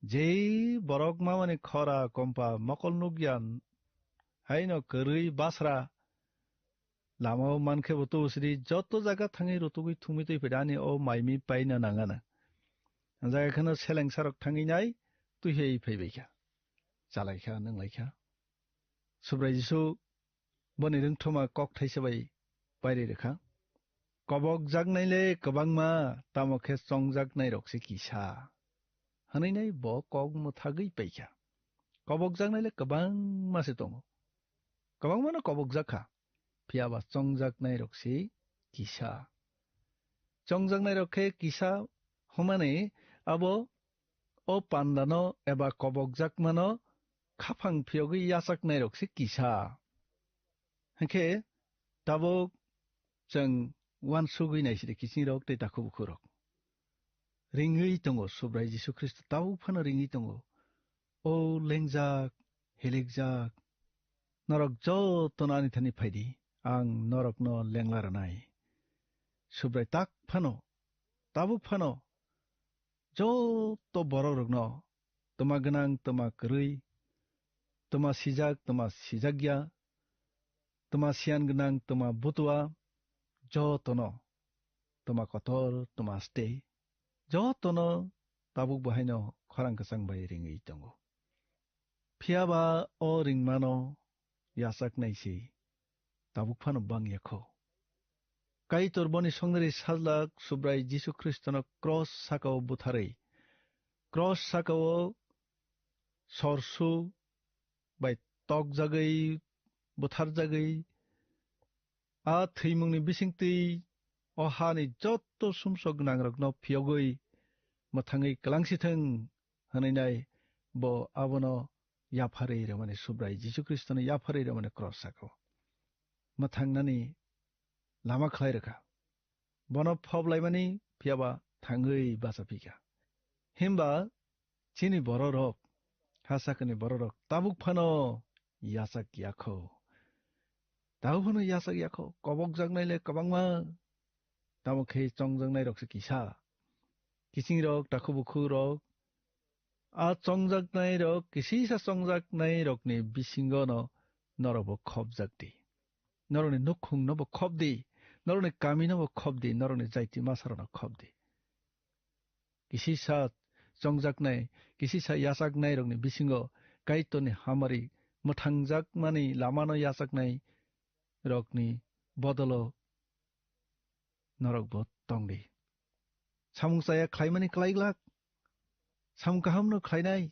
Jei borok mamani khora kompa mokol nukya, haino kwrwi basra, lama o mankhe bo tubusidi joto jaga thangwi rutugwi thumwi twi phaidi, ani o maimi paina nangana. Jaga kheno selengsarok thangwi nai twi hai phaibaikha. Chalaikha, nwnglaikha. Subrai Jisu boni rwngthoma kok thaisa bai pairi rwkha. Kobok jaknai le kwbangma, tamo khe chongjaknai rok se kisa. Hwnwi nai bo kok mwthagwi paikha. Kobok jaknai le kwbangma se tongo. Kwbangma no kobok jakha. Phiya ba chongjaknai rok se kisa. Chongjaknai rok khe kisa hwnmani abo o pandano eba kobokjakmano khaphang phiyogwi yachaknairok se kisa. Hinkhe tabuk chwng uansugwi naisidi kisingrok tei takhuk bukhurok. Ringwi tongo Subrai Jisu Khristo, tabuk phano ringwi tongo. O lengjak, hilikjak, norok jotono ani thani phaidi, ang norokno lengla rwnai. Subrai tak phano, tabuk phano, joto borok rokno, twma gwnang, twma kwrwi, twma sijak, twma sijakya, twma siyan gwnang, twma butua, jotono, twma kotor, twma stei, jotono tabuk bo haino khorang kwchang bai ringwi tongo. Phiya ba o ringmano yachaknai se tabuk phano bang ya kho. Kaitor boni songnari sajlak Subrai Jisu Khristono cross saka-o butharwi, cross saka-o sorsu bai tokjagwi, butharjagwi, a thwimungni bisingtwi o hani jotto sumsok gwnangrokno phiyogwi mwthangwi kwlangsithwng hwnwi nai bo abono yapharwi rwmani, Subrai Jisu Khristono yapharwi rwmani cross saka-o mwthangnani lama khlai rwkha. Bono phoblaimani phiyaba thangwi bacha phikha. Himba chini bororok, ha sakani bororok tabuk phano yachak yakho. Tabuk phano yachak yakho. Kobokjaknai le kwbangma, tamo khe chongjaknai rok se kisa. Kiching rok, takhu bukhu rok, a chongjaknai rok, kisisa chongjaknai rokni bisingo no norok bo khobjak di. Norokni nukhung no bo khob di, norokni kami no bo khob di, norokni jaiti masa rok no khob di. Kisisa chongjaknai, kisisa yachaknai rokni bisingo Kaitorni hamari mwthangjakmani lamano yachaknai rokni bodolo norok bo tong di. Samung chaya khlaimani klai glak, samung kaham no khlainai,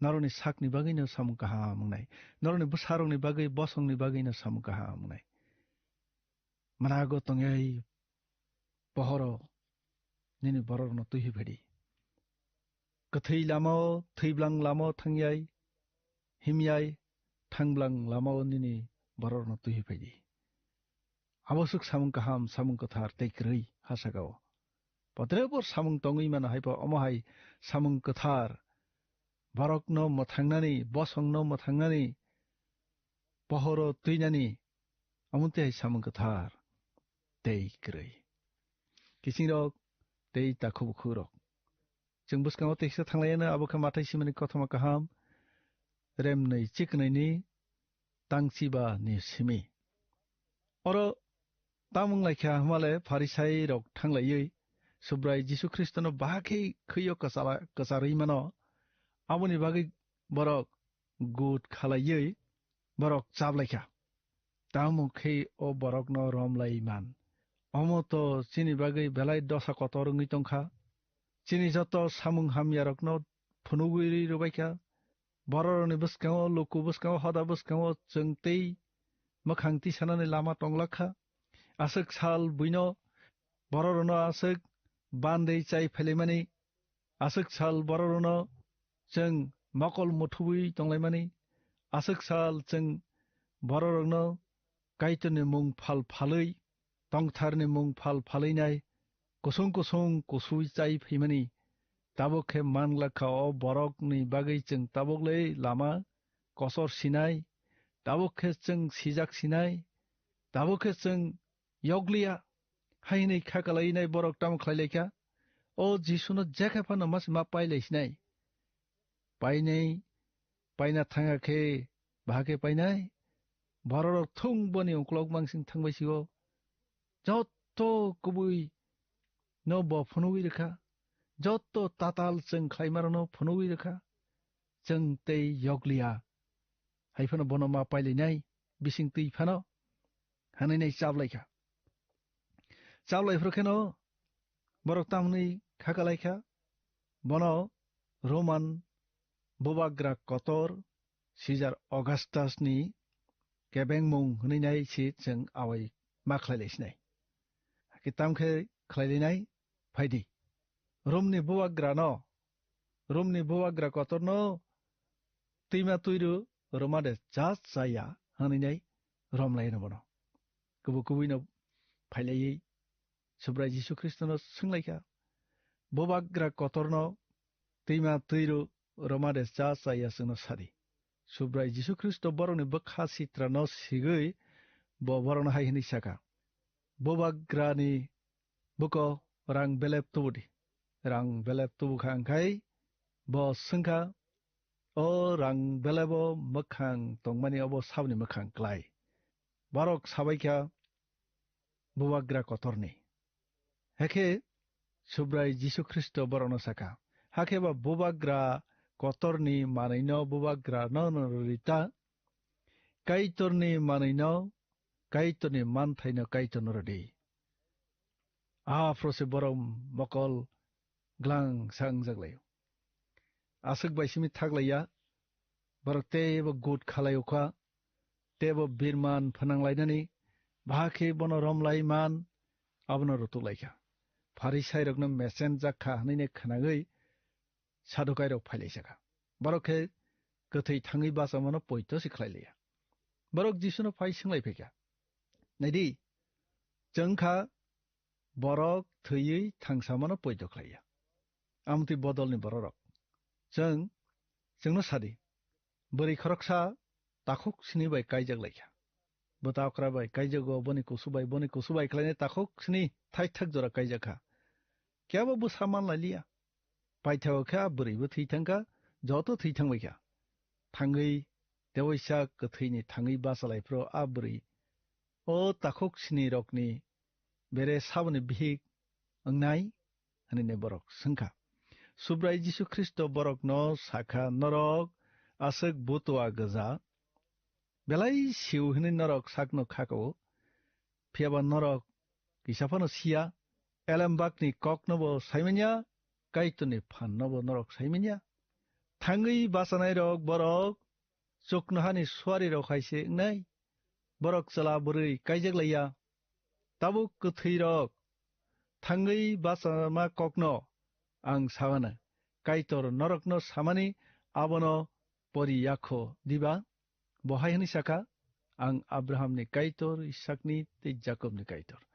norokni sakni bagwi no samung kaham wngnai, norokni bwsarokni bagwi, bosongni bagwi no samung kaham wngnai. Mwnago tongwi pohoro nini bororokno twihi phai di. Kwthwi lamao, thwiblang lamao thangyai, himyai, thangblang lamao nini bororokno twihi phai di. Abo swk samung kaham, samung kwthar tei kwrwi ha saka-o. Potrebo samung tongwi mano hai pho, omo hai samung kwthar, borokno mwthangnani, bosongno mwthangnani, pohoro twinani, omo tei hai samung kwthar tei kwrwi. Kiching rok tei takhu bukhu rok. Chwng bwskango teisa thanglaiano, abo khe Mathai simani kothoma kaham, remnwi chiknwini tangchiba ni simi. Oro tamung laikha hwnmale Pharisai rok thanglaiwi Subrai Jisu Khristono bahai khe khwiyo kwchala-, kwcharwi mano. Aboni bagwi borok gut khalaiwi borok chaplaikha. Tamo khe o borokno romlai man. Omo to chini bagwi belai dosa kotor wngwi tongkha. Chini joto samung hamyarokno phunugwi rwi rwbaikha. Bororokni bwskango, luku bwskango, hoda bwskango chwng tei mwkhang tisanani lama tonglakha. Aswk sal buino bororokno aswk bandai chai phailaimani, aswk sal bororokno chwng mokol muthubwi tonglaimani, aswk sal chwng bororokno Kaitorni mung phal phalwi, tongtharni mung phal phalwi nai, kusung kusung kusui chai phaimani, tabuk khe manglakha o borokni bagwi chwng tabuk le lama kosor sinai, tabuk khe chwng sijak sinai, tabuk khe chwng yokliya, hai hwnwi kha kalainai borok tamo khlai laikha? O Jisuno jekhe phano masi ma pai lai sinai. Painai, paina thanga khe, baha khe painai? Bororok thung boni uklok mangsing thangbai sio. Jotto kubui no bo phunugwi rwkha. Jotto tatal chwng khlaimarokno phunugwi rwkha. Chwng tei yokliya. Hai phano bono ma pailainai, bising twi phano. Hanai nai chablai kha. Chablai phuru kheno borok tamni kha kalai kha. Bono Roman bubagra kotor Caesar Augustus ni kebengmung hwnwi nai se chwng awai ma khlai lai sinai. Hakhe tam khe khlai lai nai, phaidi. Romni bubagra no, Romni bubagra kotor no twima twiru Roma de cha chaya hwnwi nai romlai no bono. Kubu kubui no phailaiwi Subrai Jisu Khristo no swnglaikha, bubagra kotor no twima twiru Roma de cha chaya chwngno sadi. Subrai Jisu Khristo borokni bwkha sitra no sigwi bo borokno hai hwnwi saka, bubagrani buko rang belep tubudi. Rang belep tubu kha wngkhai bo swngkha, o rang belebo mwkhang tongmani obo saboni mwkhang klai? Borok sabaikha bubagra kotorni. Hekhe Subrai Jisu Khristo borokno saka, hakhe ba bubagra kotorni manwino bubagrano rita, Kaitorni manwino, Kaitorni manthaino Kaitorno rwdi. Aphuru se borok mokol glang sa wngjak laio. Aswk bai simi thak laiya, borok teibo gut khalai ukha, teibo birman phnang lainani, bahai khe bono rom lai man, abono rutuk lai kha. Pharisairokno mesen jak kha hwnwi khwnagwi Sadukairok phai lai kha. Borok khe kwthwi thangwi bachamano poito se khlai liya. Borok Jisuno phai swng lai phaikha, "Naidi, chwng kha borok thwiwi thangsamano poito khlaiya. Amtwi bodolni bororok. Chwng, chwngno sadi, bwrwi khoroksa takhuk sini bai kaijak lai kha. Bwta okra bai kaijago, boni kusu bai, boni kusu bai khlainai takhuk sini thaithak jora kaijak kha. Kebo bwsa man lai liya. Paithao khe a bwrwibo thwi thang kha, joto thwi thang bai kha. Thangwi tewaisa kwthwini thangwi bachalai phuru a bwrwi o takhuk sini rokni bere saboni bihik wngnai?" hwnwi borok swng kha. Subrai Jisu Khristo borokno sa kha, "Norok aswk butua gwja, belai siu hwnwi norok sakno kha-o, phiya ba norok kisa phano siya. Elembakni koknobo sai manya, Kaitorni phannobo norok sai manya. Thangwi bachanairok borok chuknohani suarirok hai se wngnai. Borok chwla bwrwi kaijak laiya. Tabuk kwthwirok, thangwi bachama kokno ang sa-ano, Kaitor norokno samani abono pori ya kho diba? Bo hai hwnwi sa kha, 'Ang Abrahamni Kaitor, Isakni tei Jakobni Kaitor.'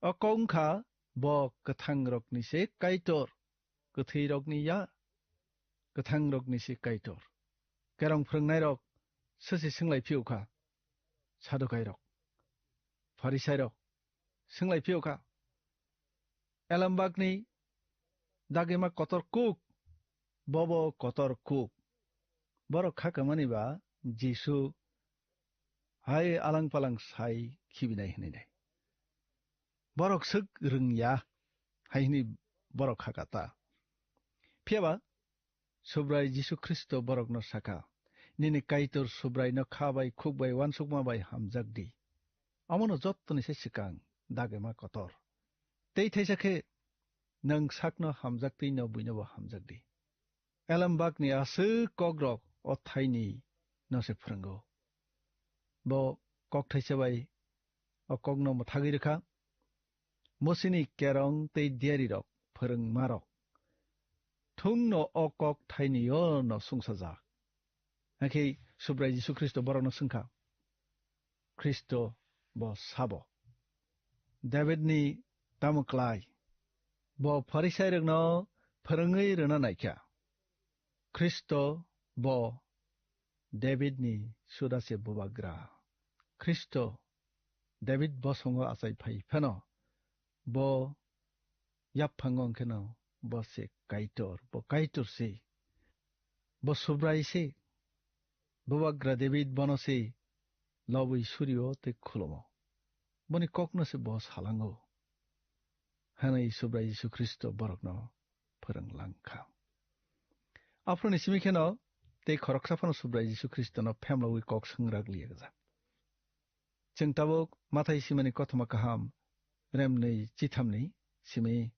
O kok wng kha, bo kwthangrokni se Kaitor, kwthwirokni ya, kwthangrokni se Kaitor. Kerong phrwngnairok swse swng lai phiyok kha, Sadukairok, Pharisairok swng lai phiyok kha, "Elembakni dagima kotor kuk, bobo kotor kuk." Borok kha kamani ba Jisu hai alang palang sai khibinai hwnwi nai. Borok swk rwngya hai hwnwi borok kha kata. Phiya ba Subrai Jisu Khristo borokno sa kha, "Nini Kaitor Subraino kha bai, khuk bai, uansukma bai hamjak di. Omono jottoni se swkang dagima kotor. Tei thaisa khe nwng sakno hamjak twi no buinobo hamjak di." Elembakni aswk kokrok o thaini no se phrwngo. Bo kok thaisa bai o kokno mwthagwi rwkha. Mosini kerong tei diarirok, phrwngmarok, thungno o kok thainio no sungsajak. Hakhe Subrai Jisu Khristo borokno swngkha, Khristo bo sabo. Davidni tamo klai? Bo Pharisairokno phwrwngwi rwna naikha. Khristo bo Davidni suda se bubagra. Khristo David bosongo achai phai phano bo yaphango wngkheno bo se Kaitor, bo Kaitor se, bo Subrai se, bubagra David bono se lobwi surio tei khulumo. Boni kokno se bo salango. Hwnwi Subrai Jisu Khristo borokno phwrwng langkha. Aphuruni simi kheno tei khoroksa phano Subrai Jisu Khristono phemlogwi kok swngrak liya gwja. Chwng tabuk Mathai simani kothoma kaham remnwi chithamni simi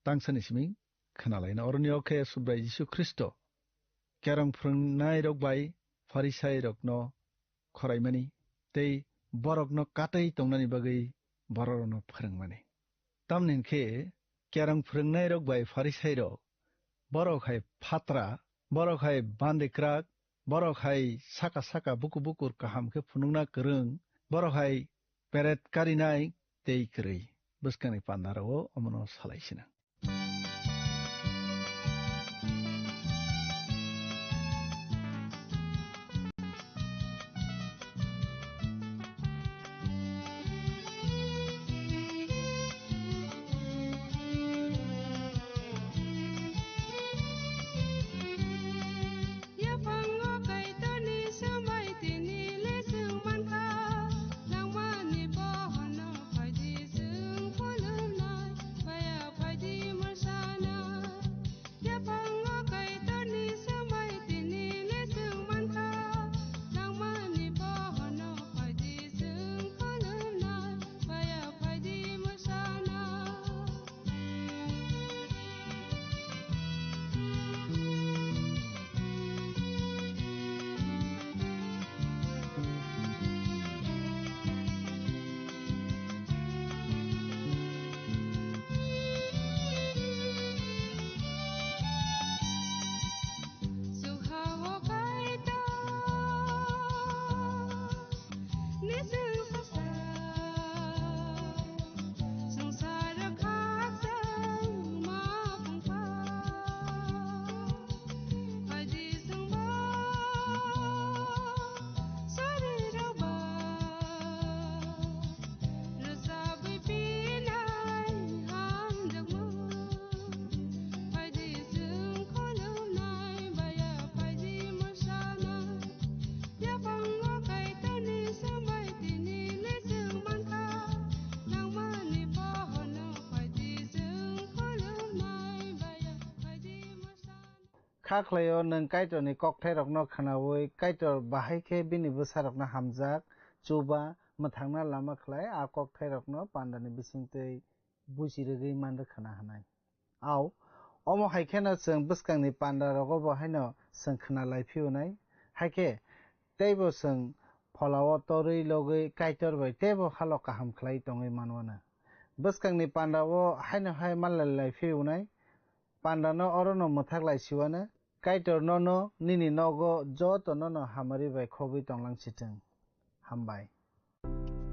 tangsani simi khwnalaina. Oroni o khe Subrai Jisu Khristo kerong phwrwngnairok bai Pharisairokno khoraimani tei borokno katwi tongnani bagwi bororokno phwrwngmani. Tamni hwn khe kerong phwrwngnairok bai Pharisairok, borok hai phatra, borok hai bande kwrak, borok hai saka saka bukur bukur kaham khe phunukna kwrwng, borok hai peret karinai tei kwrwi. Bwskangni pandarao omono salai sinang. Yaphango Kaitorni swmai tini le chwng mankha, nangmani bohono phaidi chwng khulumnai, baya phaidi mwsanai. Yaphango Kaitorni swmai tini le chwng mankha, nangmani bohono phaidi chwng khulumnai, baya phaidi mwsanai. Yaphango Kaitorni swmai tini le chwng mankha, nangmani bohono phaidi chwng khulumnai, baya phaidi mwsanai. Kha khlaio nwng Kaitorni kokthairokno khnaui Kaitor bahai khe bini bwsarokno hamjak, chuba, mwthangna lama khlai a kokthairokno pandani bisingtwi buji rwgwi man rwkhana hwnwi. Au, omo hai kheno chwng bwskangni panda rogo bo haino chwng khna lai phiyunai. Hai khe teibo chwng pholao torwi logwi Kaitor bai teibo halo kaham khlai tongwi manwano. Bwskangni pandao haino hai manlai lai phiyunai. Pandano orono mwthak lai siwano. Kaitor nono nini nogo joto nono hamari bai khobwi tonglang sithwng. Hambai.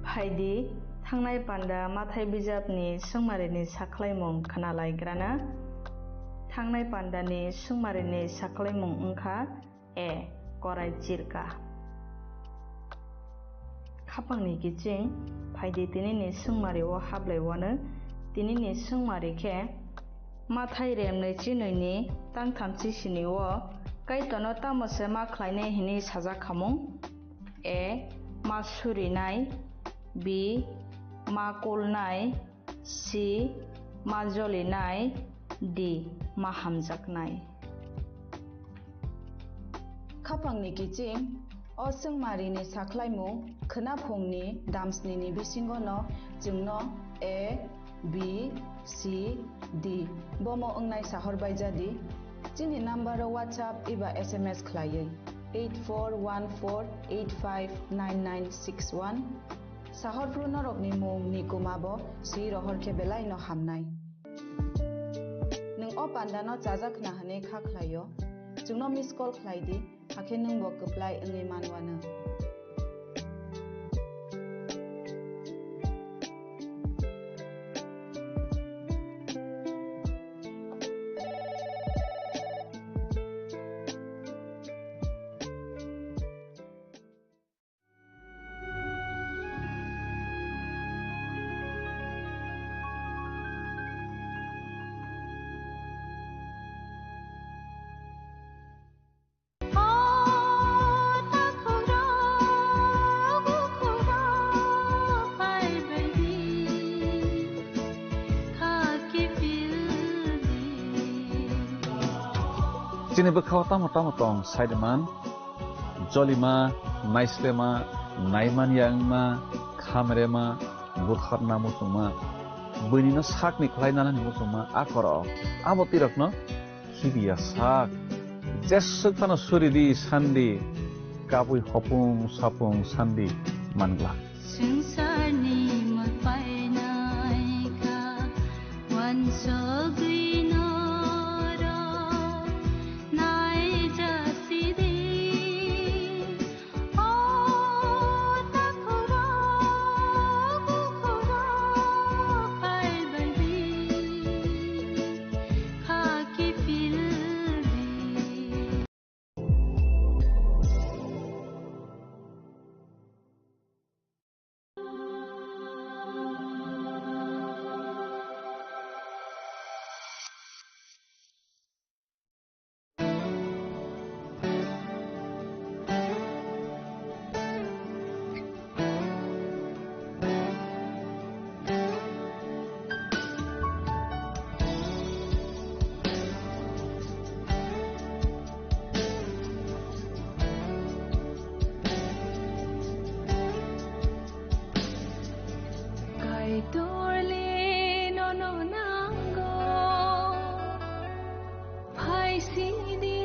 Phaidi, thangnai panda Mathai bijapni swngmarini sakhlaimung khwnalaigrana. Thangnai pandani swngmarini sakhlaimung wngkha A. Korai chirka. Khapangni kiching, phaidi tinini swngmari o hablai wano, tinini swngmari khe Mathai remnwi chinwini tangtham chisini o Kaitorno tamo se ma khlainai hwnwi sajak khamung? A. Ma surinai. B. Ma kulnai. C. Ma jolinai. D. Ma hamjaknai. Khapangni kiching, o swngmarini sakhlaimung khwnaphungni damsnini bisingono chwngno A, B, C, D bomo wngnai sahor baijadi. Chini number o WhatsApp eba S M S khlaiwi eight four one four eight five nine nine six one. Sahorphru norokni mung ni kuma bo swi rohor khe belai no hamnai. Nwng o panda no chajak khna hwnwi kha khlaio, chwngno miss call khlai di, hakhe nwng bo kwplai wngwi manwano. Chini bwkhao tamo tamo tong saiman, jolima, naislema, naimanya wngma, khamrema, butharna muchungma, buinino sakni khlai nanani muchungma a korok. Abo twirakno khibiya sak. Jeswk phano suridi sandi, kabui hopung sapung sandi mangla. Swngcharni mwpainai kha, uansugwi norok naijasidi. O takhurok, bukhurok phaibaidi, kha kiphildi. Kaitor le nono nango, phai sidi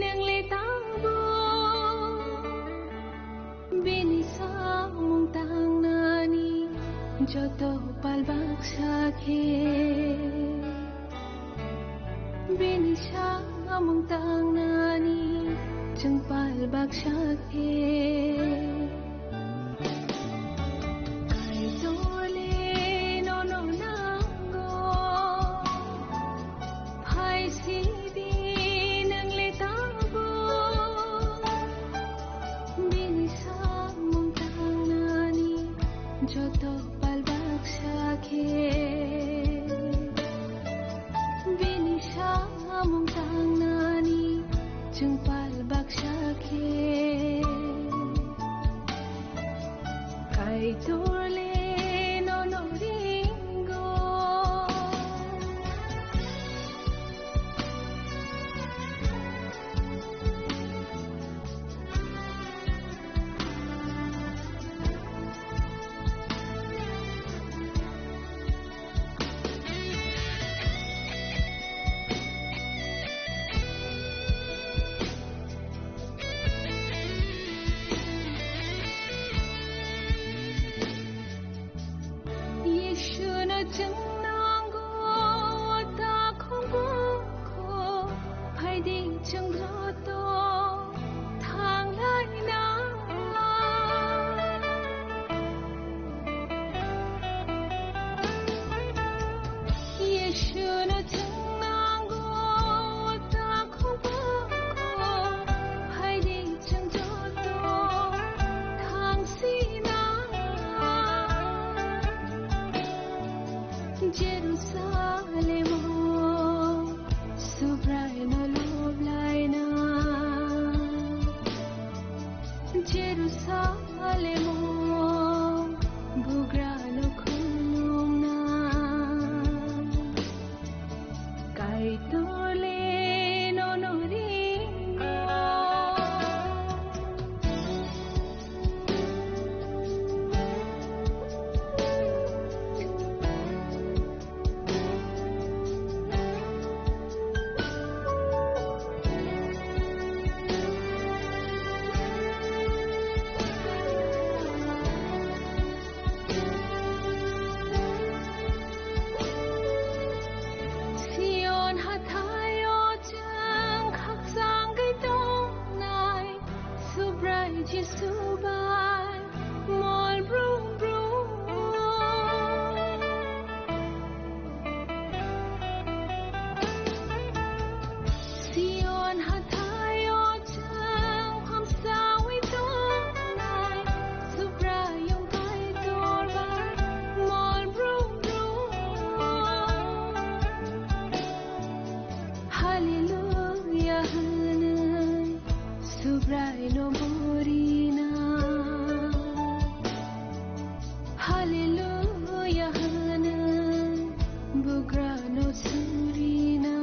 nwng le tangbo. Bini samung tangnani joto pal baksa khe. Bini samung tangnani chwng pal baksa khe. Kaitor le nono nango, phai sidi nwng le tangbo. Bini samung tangnani joto pal baksa khe. Bini samung tangnani chwng pal baksa khe. Kaitor le nono ringo. Yeshuno chwng nango, o takhuk bukhu phaidi chwng joto thanglaina. Yeshuno chwng nango, o takhuk bukhu phaidi chwng joto thangsina. Jerusalemo Subraino loblaina. Jerusalemo bugrano khulumna. Kaitor le nono ringo. Sion hathaio chwng khakchangwi tongnai Subrai Jisu bai mol brum brum. Sion hathaio chwng khamsawi tongnai Subraiyung Kaitor bai mol brum brum. Hallelujah hwnwi Subraino burina. Hallelujah hwnwi bugrano surina.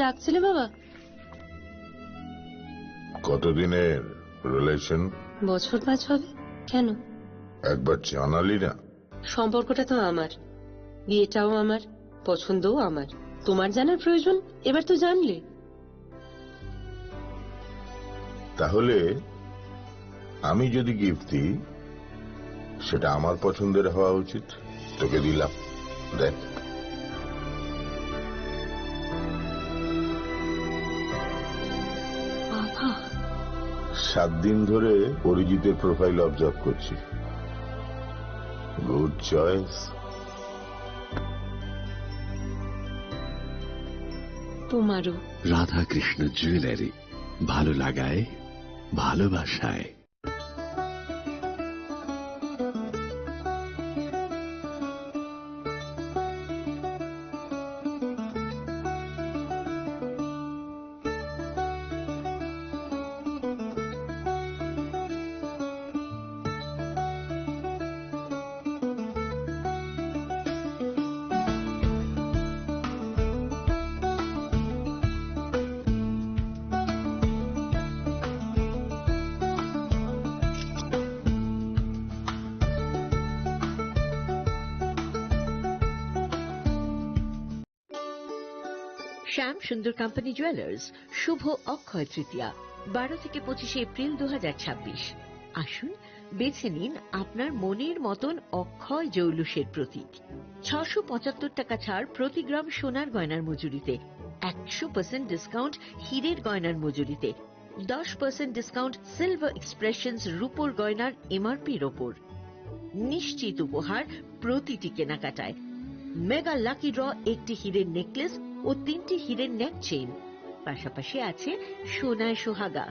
ডাকছিলে বাবা? কতদিনের রিলেশন? বছর পাঁচ হবে। কেন? একবার জানালি না। সম্পর্কটা তো আমার, বিয়েটাও আমার, পছন্দও আমার। তোমার জানার প্রয়োজন? এবার তো জানলে। তাহলে আমি যদি গিফট দিই, সেটা আমার পছন্দের হওয়া উচিত। তোকে দিলাম, দেখ। বাবা। সাত দিন ধরে অরিজিতের প্রোফাইল অবজার্ভ করছি। Good choice. তোমারও। রাধাকৃষ্ণ জুয়েলারি, ভালো লাগায়, ভালোবাসায়। শ্যাম সুন্দর কোম্পানি জুয়েলার্স, শুভ অক্ষয় তৃতীয়া, বারো থেকে পঁচিশে এপ্রিল দু হাজার ছাব্বিশ। আসুন, বেছে নিন আপনার মনের মতন অক্ষয় জৌলুসের প্রতীক। ছশো পঁচাত্তর টাকা ছাড় প্রতি গ্রাম সোনার গয়নার মজুরিতে, একশো পার্সেন্ট ডিসকাউন্ট হীরের গয়নার মজুরিতে, দশ পার্সেন্ট ডিসকাউন্ট সিলভার এক্সপ্রেশনস রূপোর গয়নার এমআরপির ওপর। নিশ্চিত উপহার প্রতিটি কেনাকাটায়। মেগা লাকি ড্র, একটি হীরের নেকলেস ও তিনটি হীরের নেক চেইন। পাশাপাশি আছে সোনায় সোহাগা,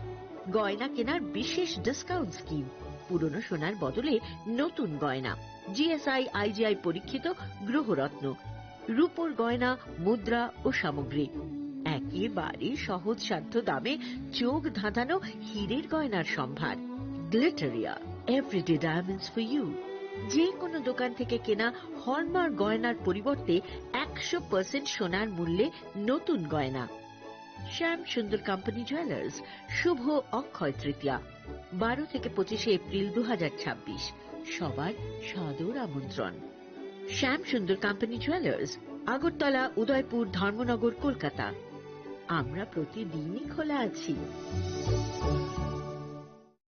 গয়না কেনার বিশেষ ডিসকাউন্ট স্কিম, পুরনো সোনার বদলে নতুন গয়না, জিএসআই আইজিআই পরীক্ষিত গ্রহরত্ন, রূপোর গয়না, মুদ্রা ও সামগ্রী। একেবারে সহজসাধ্য দামে চোখ ধাঁধানো হীরের গয়নার সম্ভার। Glitteria, everyday diamonds for you. যে কোনো দোকান থেকে কেনা হলমার্ক গয়নার পরিবর্তে একশো পার্সেন্ট সোনার মূল্যে নতুন গয়না। শ্যাম সুন্দর কোম্পানি জুয়েলার্স, শুভ অক্ষয় তৃতীয়া, বারো থেকে পঁচিশে এপ্রিল দু হাজার ছাব্বিশ। সবার সাদর আমন্ত্রণ। শ্যাম সুন্দর কোম্পানি জুয়েলার্স, আগরতলা, উদয়পুর, ধর্মনগর, কলকাতা। আমরা প্রতিদিনই খোলা আছি।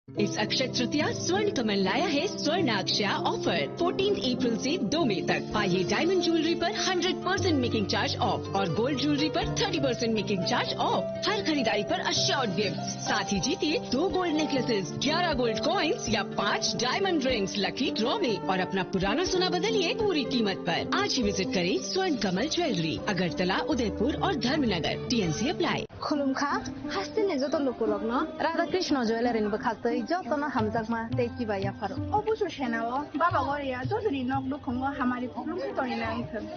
इस अक्षय तृतीया स्वर्ण कमल लाया है स्वर्ण अक्षय ऑफर, फोर्टीन अप्रैल से दो मई तक। पाइए डायमंड ज्वेलरी पर hundred percent making charge off और गोल्ड ज्वेलरी पर thirty percent making charge off. हर खरीदारी पर अश्योर्ड गिफ्ट, साथ ही जीतिए दो गोल्ड नेकलेसेस, ग्यारह गोल्ड कॉइन्स या पाँच डायमंड रिंग्स लकी ड्रॉ में और अपना पुराना सोना बदलिए पूरी कीमत पर। आज ही विजिट करें स्वर्ण कमल ज्वेलरी, अगरतला, उदयपुर और Dharmanagar. TNC apply. Khulumkha, hasteni joto lukurokno Radha Krishna Jewellery ni bwkhaktwi jotono hamjakma tei chibai yapharo. O busu senao Baba Goria jotoni nok nukhungo hamari khulumkha tongwi nangthwng.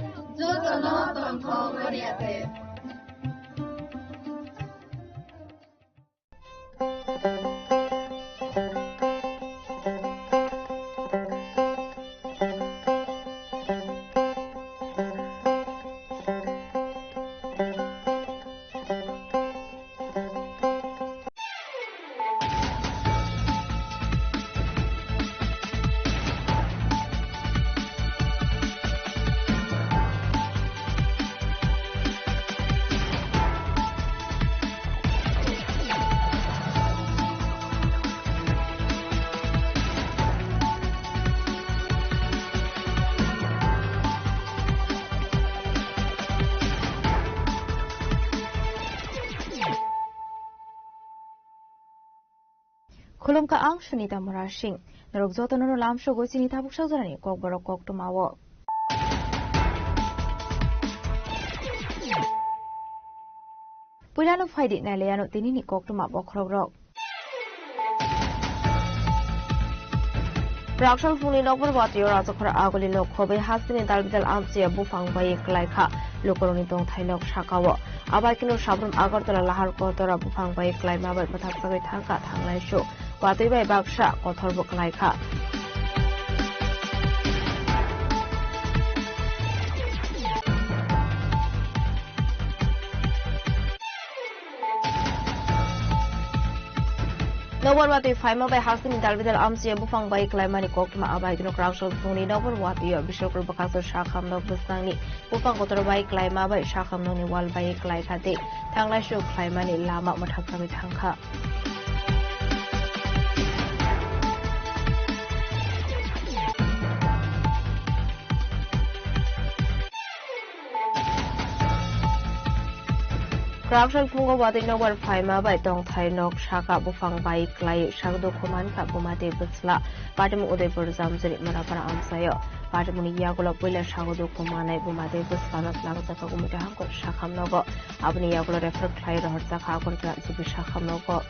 Jotono tongthok Goria de. Khulumkha ang Sunita Murasing. Norok jotono no lamsogwi chini tabuk sajorani kokborok koktwmao. Puilano phaidi nailaiano tinini koktwma bokhorokrok. Raksa phungni nokbar watio Rajakhor aguli nokhobai hasteni dalbidal amchia buphang bai klaikha. Lukurokni tongthai nok sakao. Abai kheno sabrum Agartala Lahar Kotora buphang bai klaima bai mwthak sagwi thangkha thanglaisu. Watwi bai baksa kothorbo klaikha. Nokbar watwi phaima bai hasteni dalbidal amchia buphang bai klaimani koktwma abai kino kwraksal phungni nokbar watwi o Bishopur bwkhaksa sakhamnok bwskangni buphang kotor bai klaima bai sakhamnokni wal bai klaikha tei thanglai suk khlaimani lama mwthak sagwi thangkha. Kwraksal phungo watwi nokbar phaima bai tongthai nok saka buphang bai klai sak dukhu mankha buma tei bwsla. Patimung Udaipur Jamjuri Manapara amchaio. Patimungni yagulo puila sago dukhu manai buma tei bwslano tlangjak kha Umita hangkor sakhamnogo. Aboni yagulo refer khlai rohorjak kha Agartala G B sakhamnogo.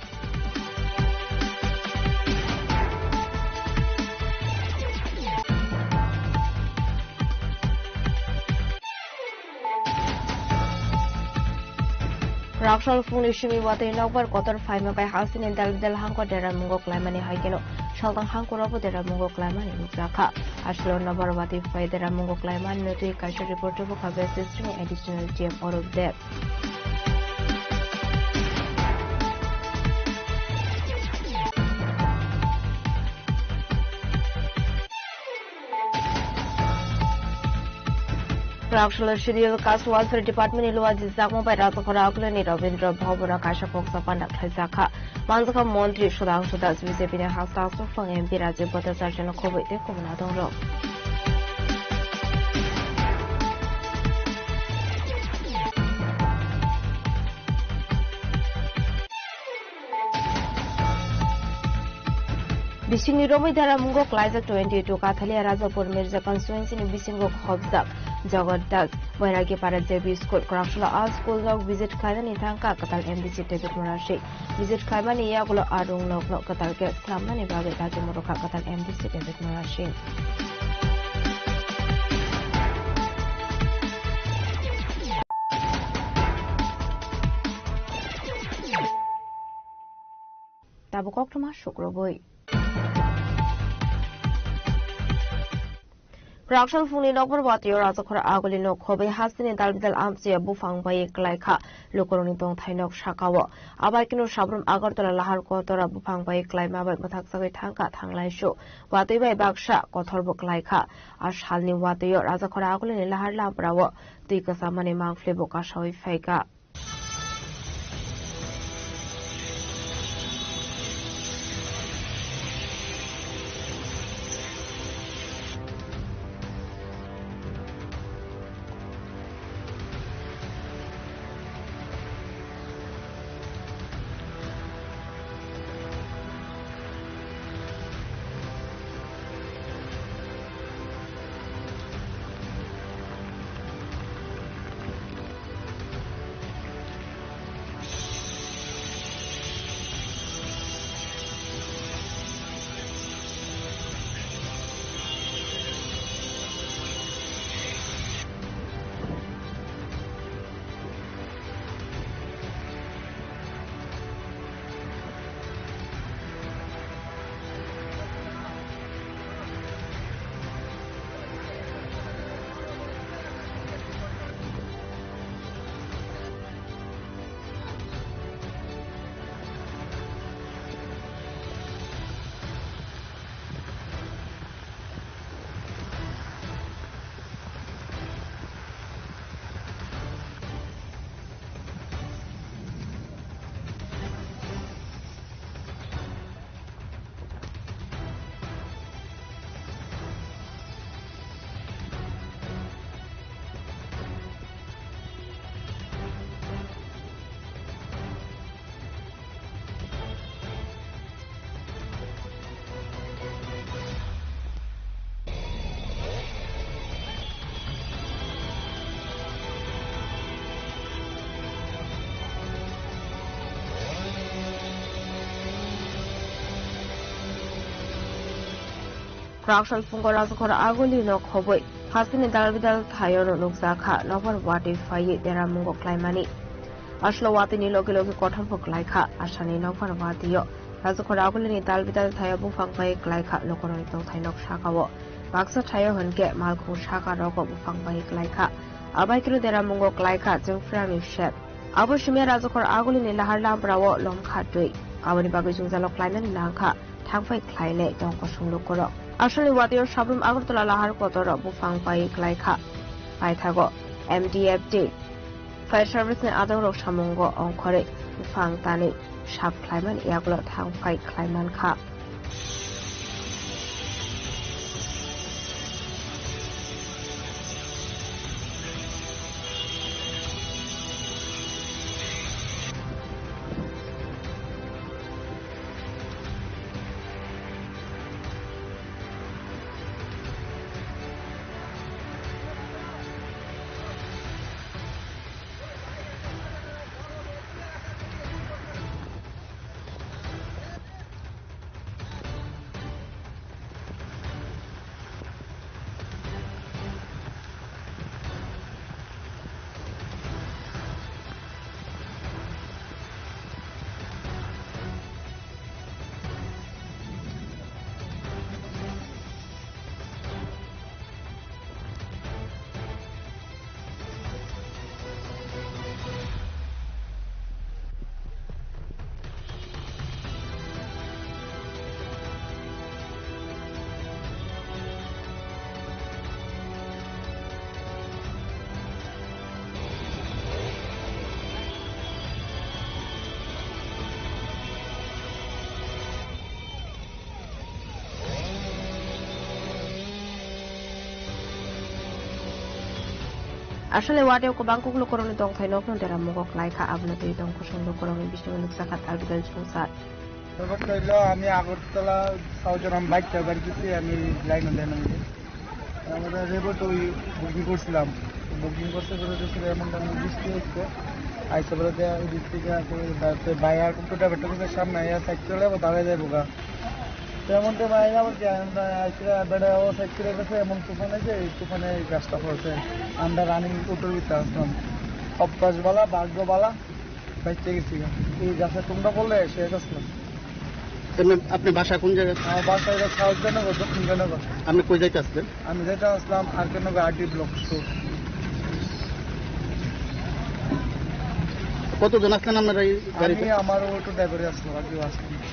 Raksol phungni simi watwi nokbar kotor phaima bai hasteni dalbidal hangkor deramungo klaimani hai kheno saltang hangkorobo deramungo klaimani nukjakha. Aswkno nokbar watwi phai deramungo klaimani nutwi kaisa report tubu kha West District ni Additional D M Arup Deb. Raksol Scheduled Caste Welfare Department ni luwa jijak mobile Rajakhora Agulini Rabindra Bhavan o kaisa koksa panda khlaijakha. Manjakha Montri Sudhangshu Das, B J P ni hasta aswk phang M P Rajiv Bhattacharya no khobwi tei khobwna tongrok. Bisingni romwi deramungo klaijak twenty two Kathalia Rajapur Mirza constituency ni bisingo khobjak Jagat Das Bairagi Para J B School Kwraksalo a school nok visit khlainani thangkha kwtal M D C David Murasing. Visit khlaimani yagulo a rung nokno kwtal khe swnamnani bagwi dagi murukha kwtal M D C David Murasing. Tabuk koktwma sukrubwi. Raksol phungni nokbar watwi o Rajakhora Agulino khobwi hasteni dalbidal amchia buphang bai klaikha lukurokni tongthai nok sakao. Abai kino sabrum Agartala Lahar Kotora buphang bai klaima bai mwthak sagwi thangkha thanglaisu. Watwi bai baksa kothorbo klaikha. A salni watwi o Rajakhora Agulini Lahar Lamprao twi kwchamani mangphlebo kasawi phaikha. Kwraksal phungo Rajakhor Agulino khobwi hasteni dalbidal thaio nukjakha nokbar watwi phaiwi deramungo klaimani. Aswkno watwini logi logi kothorbo klaikha asani nokbar watwio. Rajakhor Agulini dalbidal thaio buphang bai klaikha lukurokni tongthai nok sakao. Baksa thaio hwnkhe malkhung saka rogo buphang bai klaikha. Abai khe deramungo klaikha chwngphrangni sep. Abo simi Rajakhor Agulini Lahar Lamprao lomkha twi. Aboni bagwi jwngjalo khlainani nangkha, thangphai khlainai tong kosong lukurok. Aswkni watio Sabrum Agartala lahar kotorrok buphang pai klaikha. Paithago M D F D, Fire Service ni adongrok samungo ongkhorwi buphang tanwi sap khlaimani yagulo thangphai khlaimankha. Aswkni watio kwbang kuklukurokni tongthai nokno deramugo klaikha, abono twi tong kosong lukurokni bisingo nukjakha Tarbital Chungsar. ব্যাপারটা হইলো, আমি আগরতলা সাউথ জোরাম বাইক চালাবার গেছি, আমি লাইন দেন। আমরা রেবট ওই বুকিং করছিলাম, বুকিং করতে করতে দেখছি এমন তেমন বৃষ্টি হচ্ছে, আইসা বলে দেয়া ওই দিক থেকে আসলে বাইরে টোটো ড্রাইভারটা সামনে আইয়া সাইড চলে দাঁড়ায় যাবো গা। তেমন তো বাইরে আবার কি, আমরা আইসা বেড়া ও সাইড করে গেছে, এমন তুফান আছে, এই তুফানে এই গাছটা পড়ছে। আমরা রানিং টোটোর ভিতরে আসলাম, অভ্যাস বালা, ভাগ্য বালা। বাইক থেকে গেছি গা। এই গাছের টুংটা পড়লে শেষ আসলাম। এমনি আপনি বাসা কোন জায়গায়? আমার বাসা এটা সাউথ জয়নগর, দক্ষিণ জয়নগর। আপনি কই যাইতে আসলেন? আমি যেটা আসলাম আর কে নগর আরডি ব্লক স্টোর। কতজন আসলেন আপনারা এই গাড়িতে? আমি আমার অটো ড্রাইভারে আসলাম, আর কেউ আসলাম না।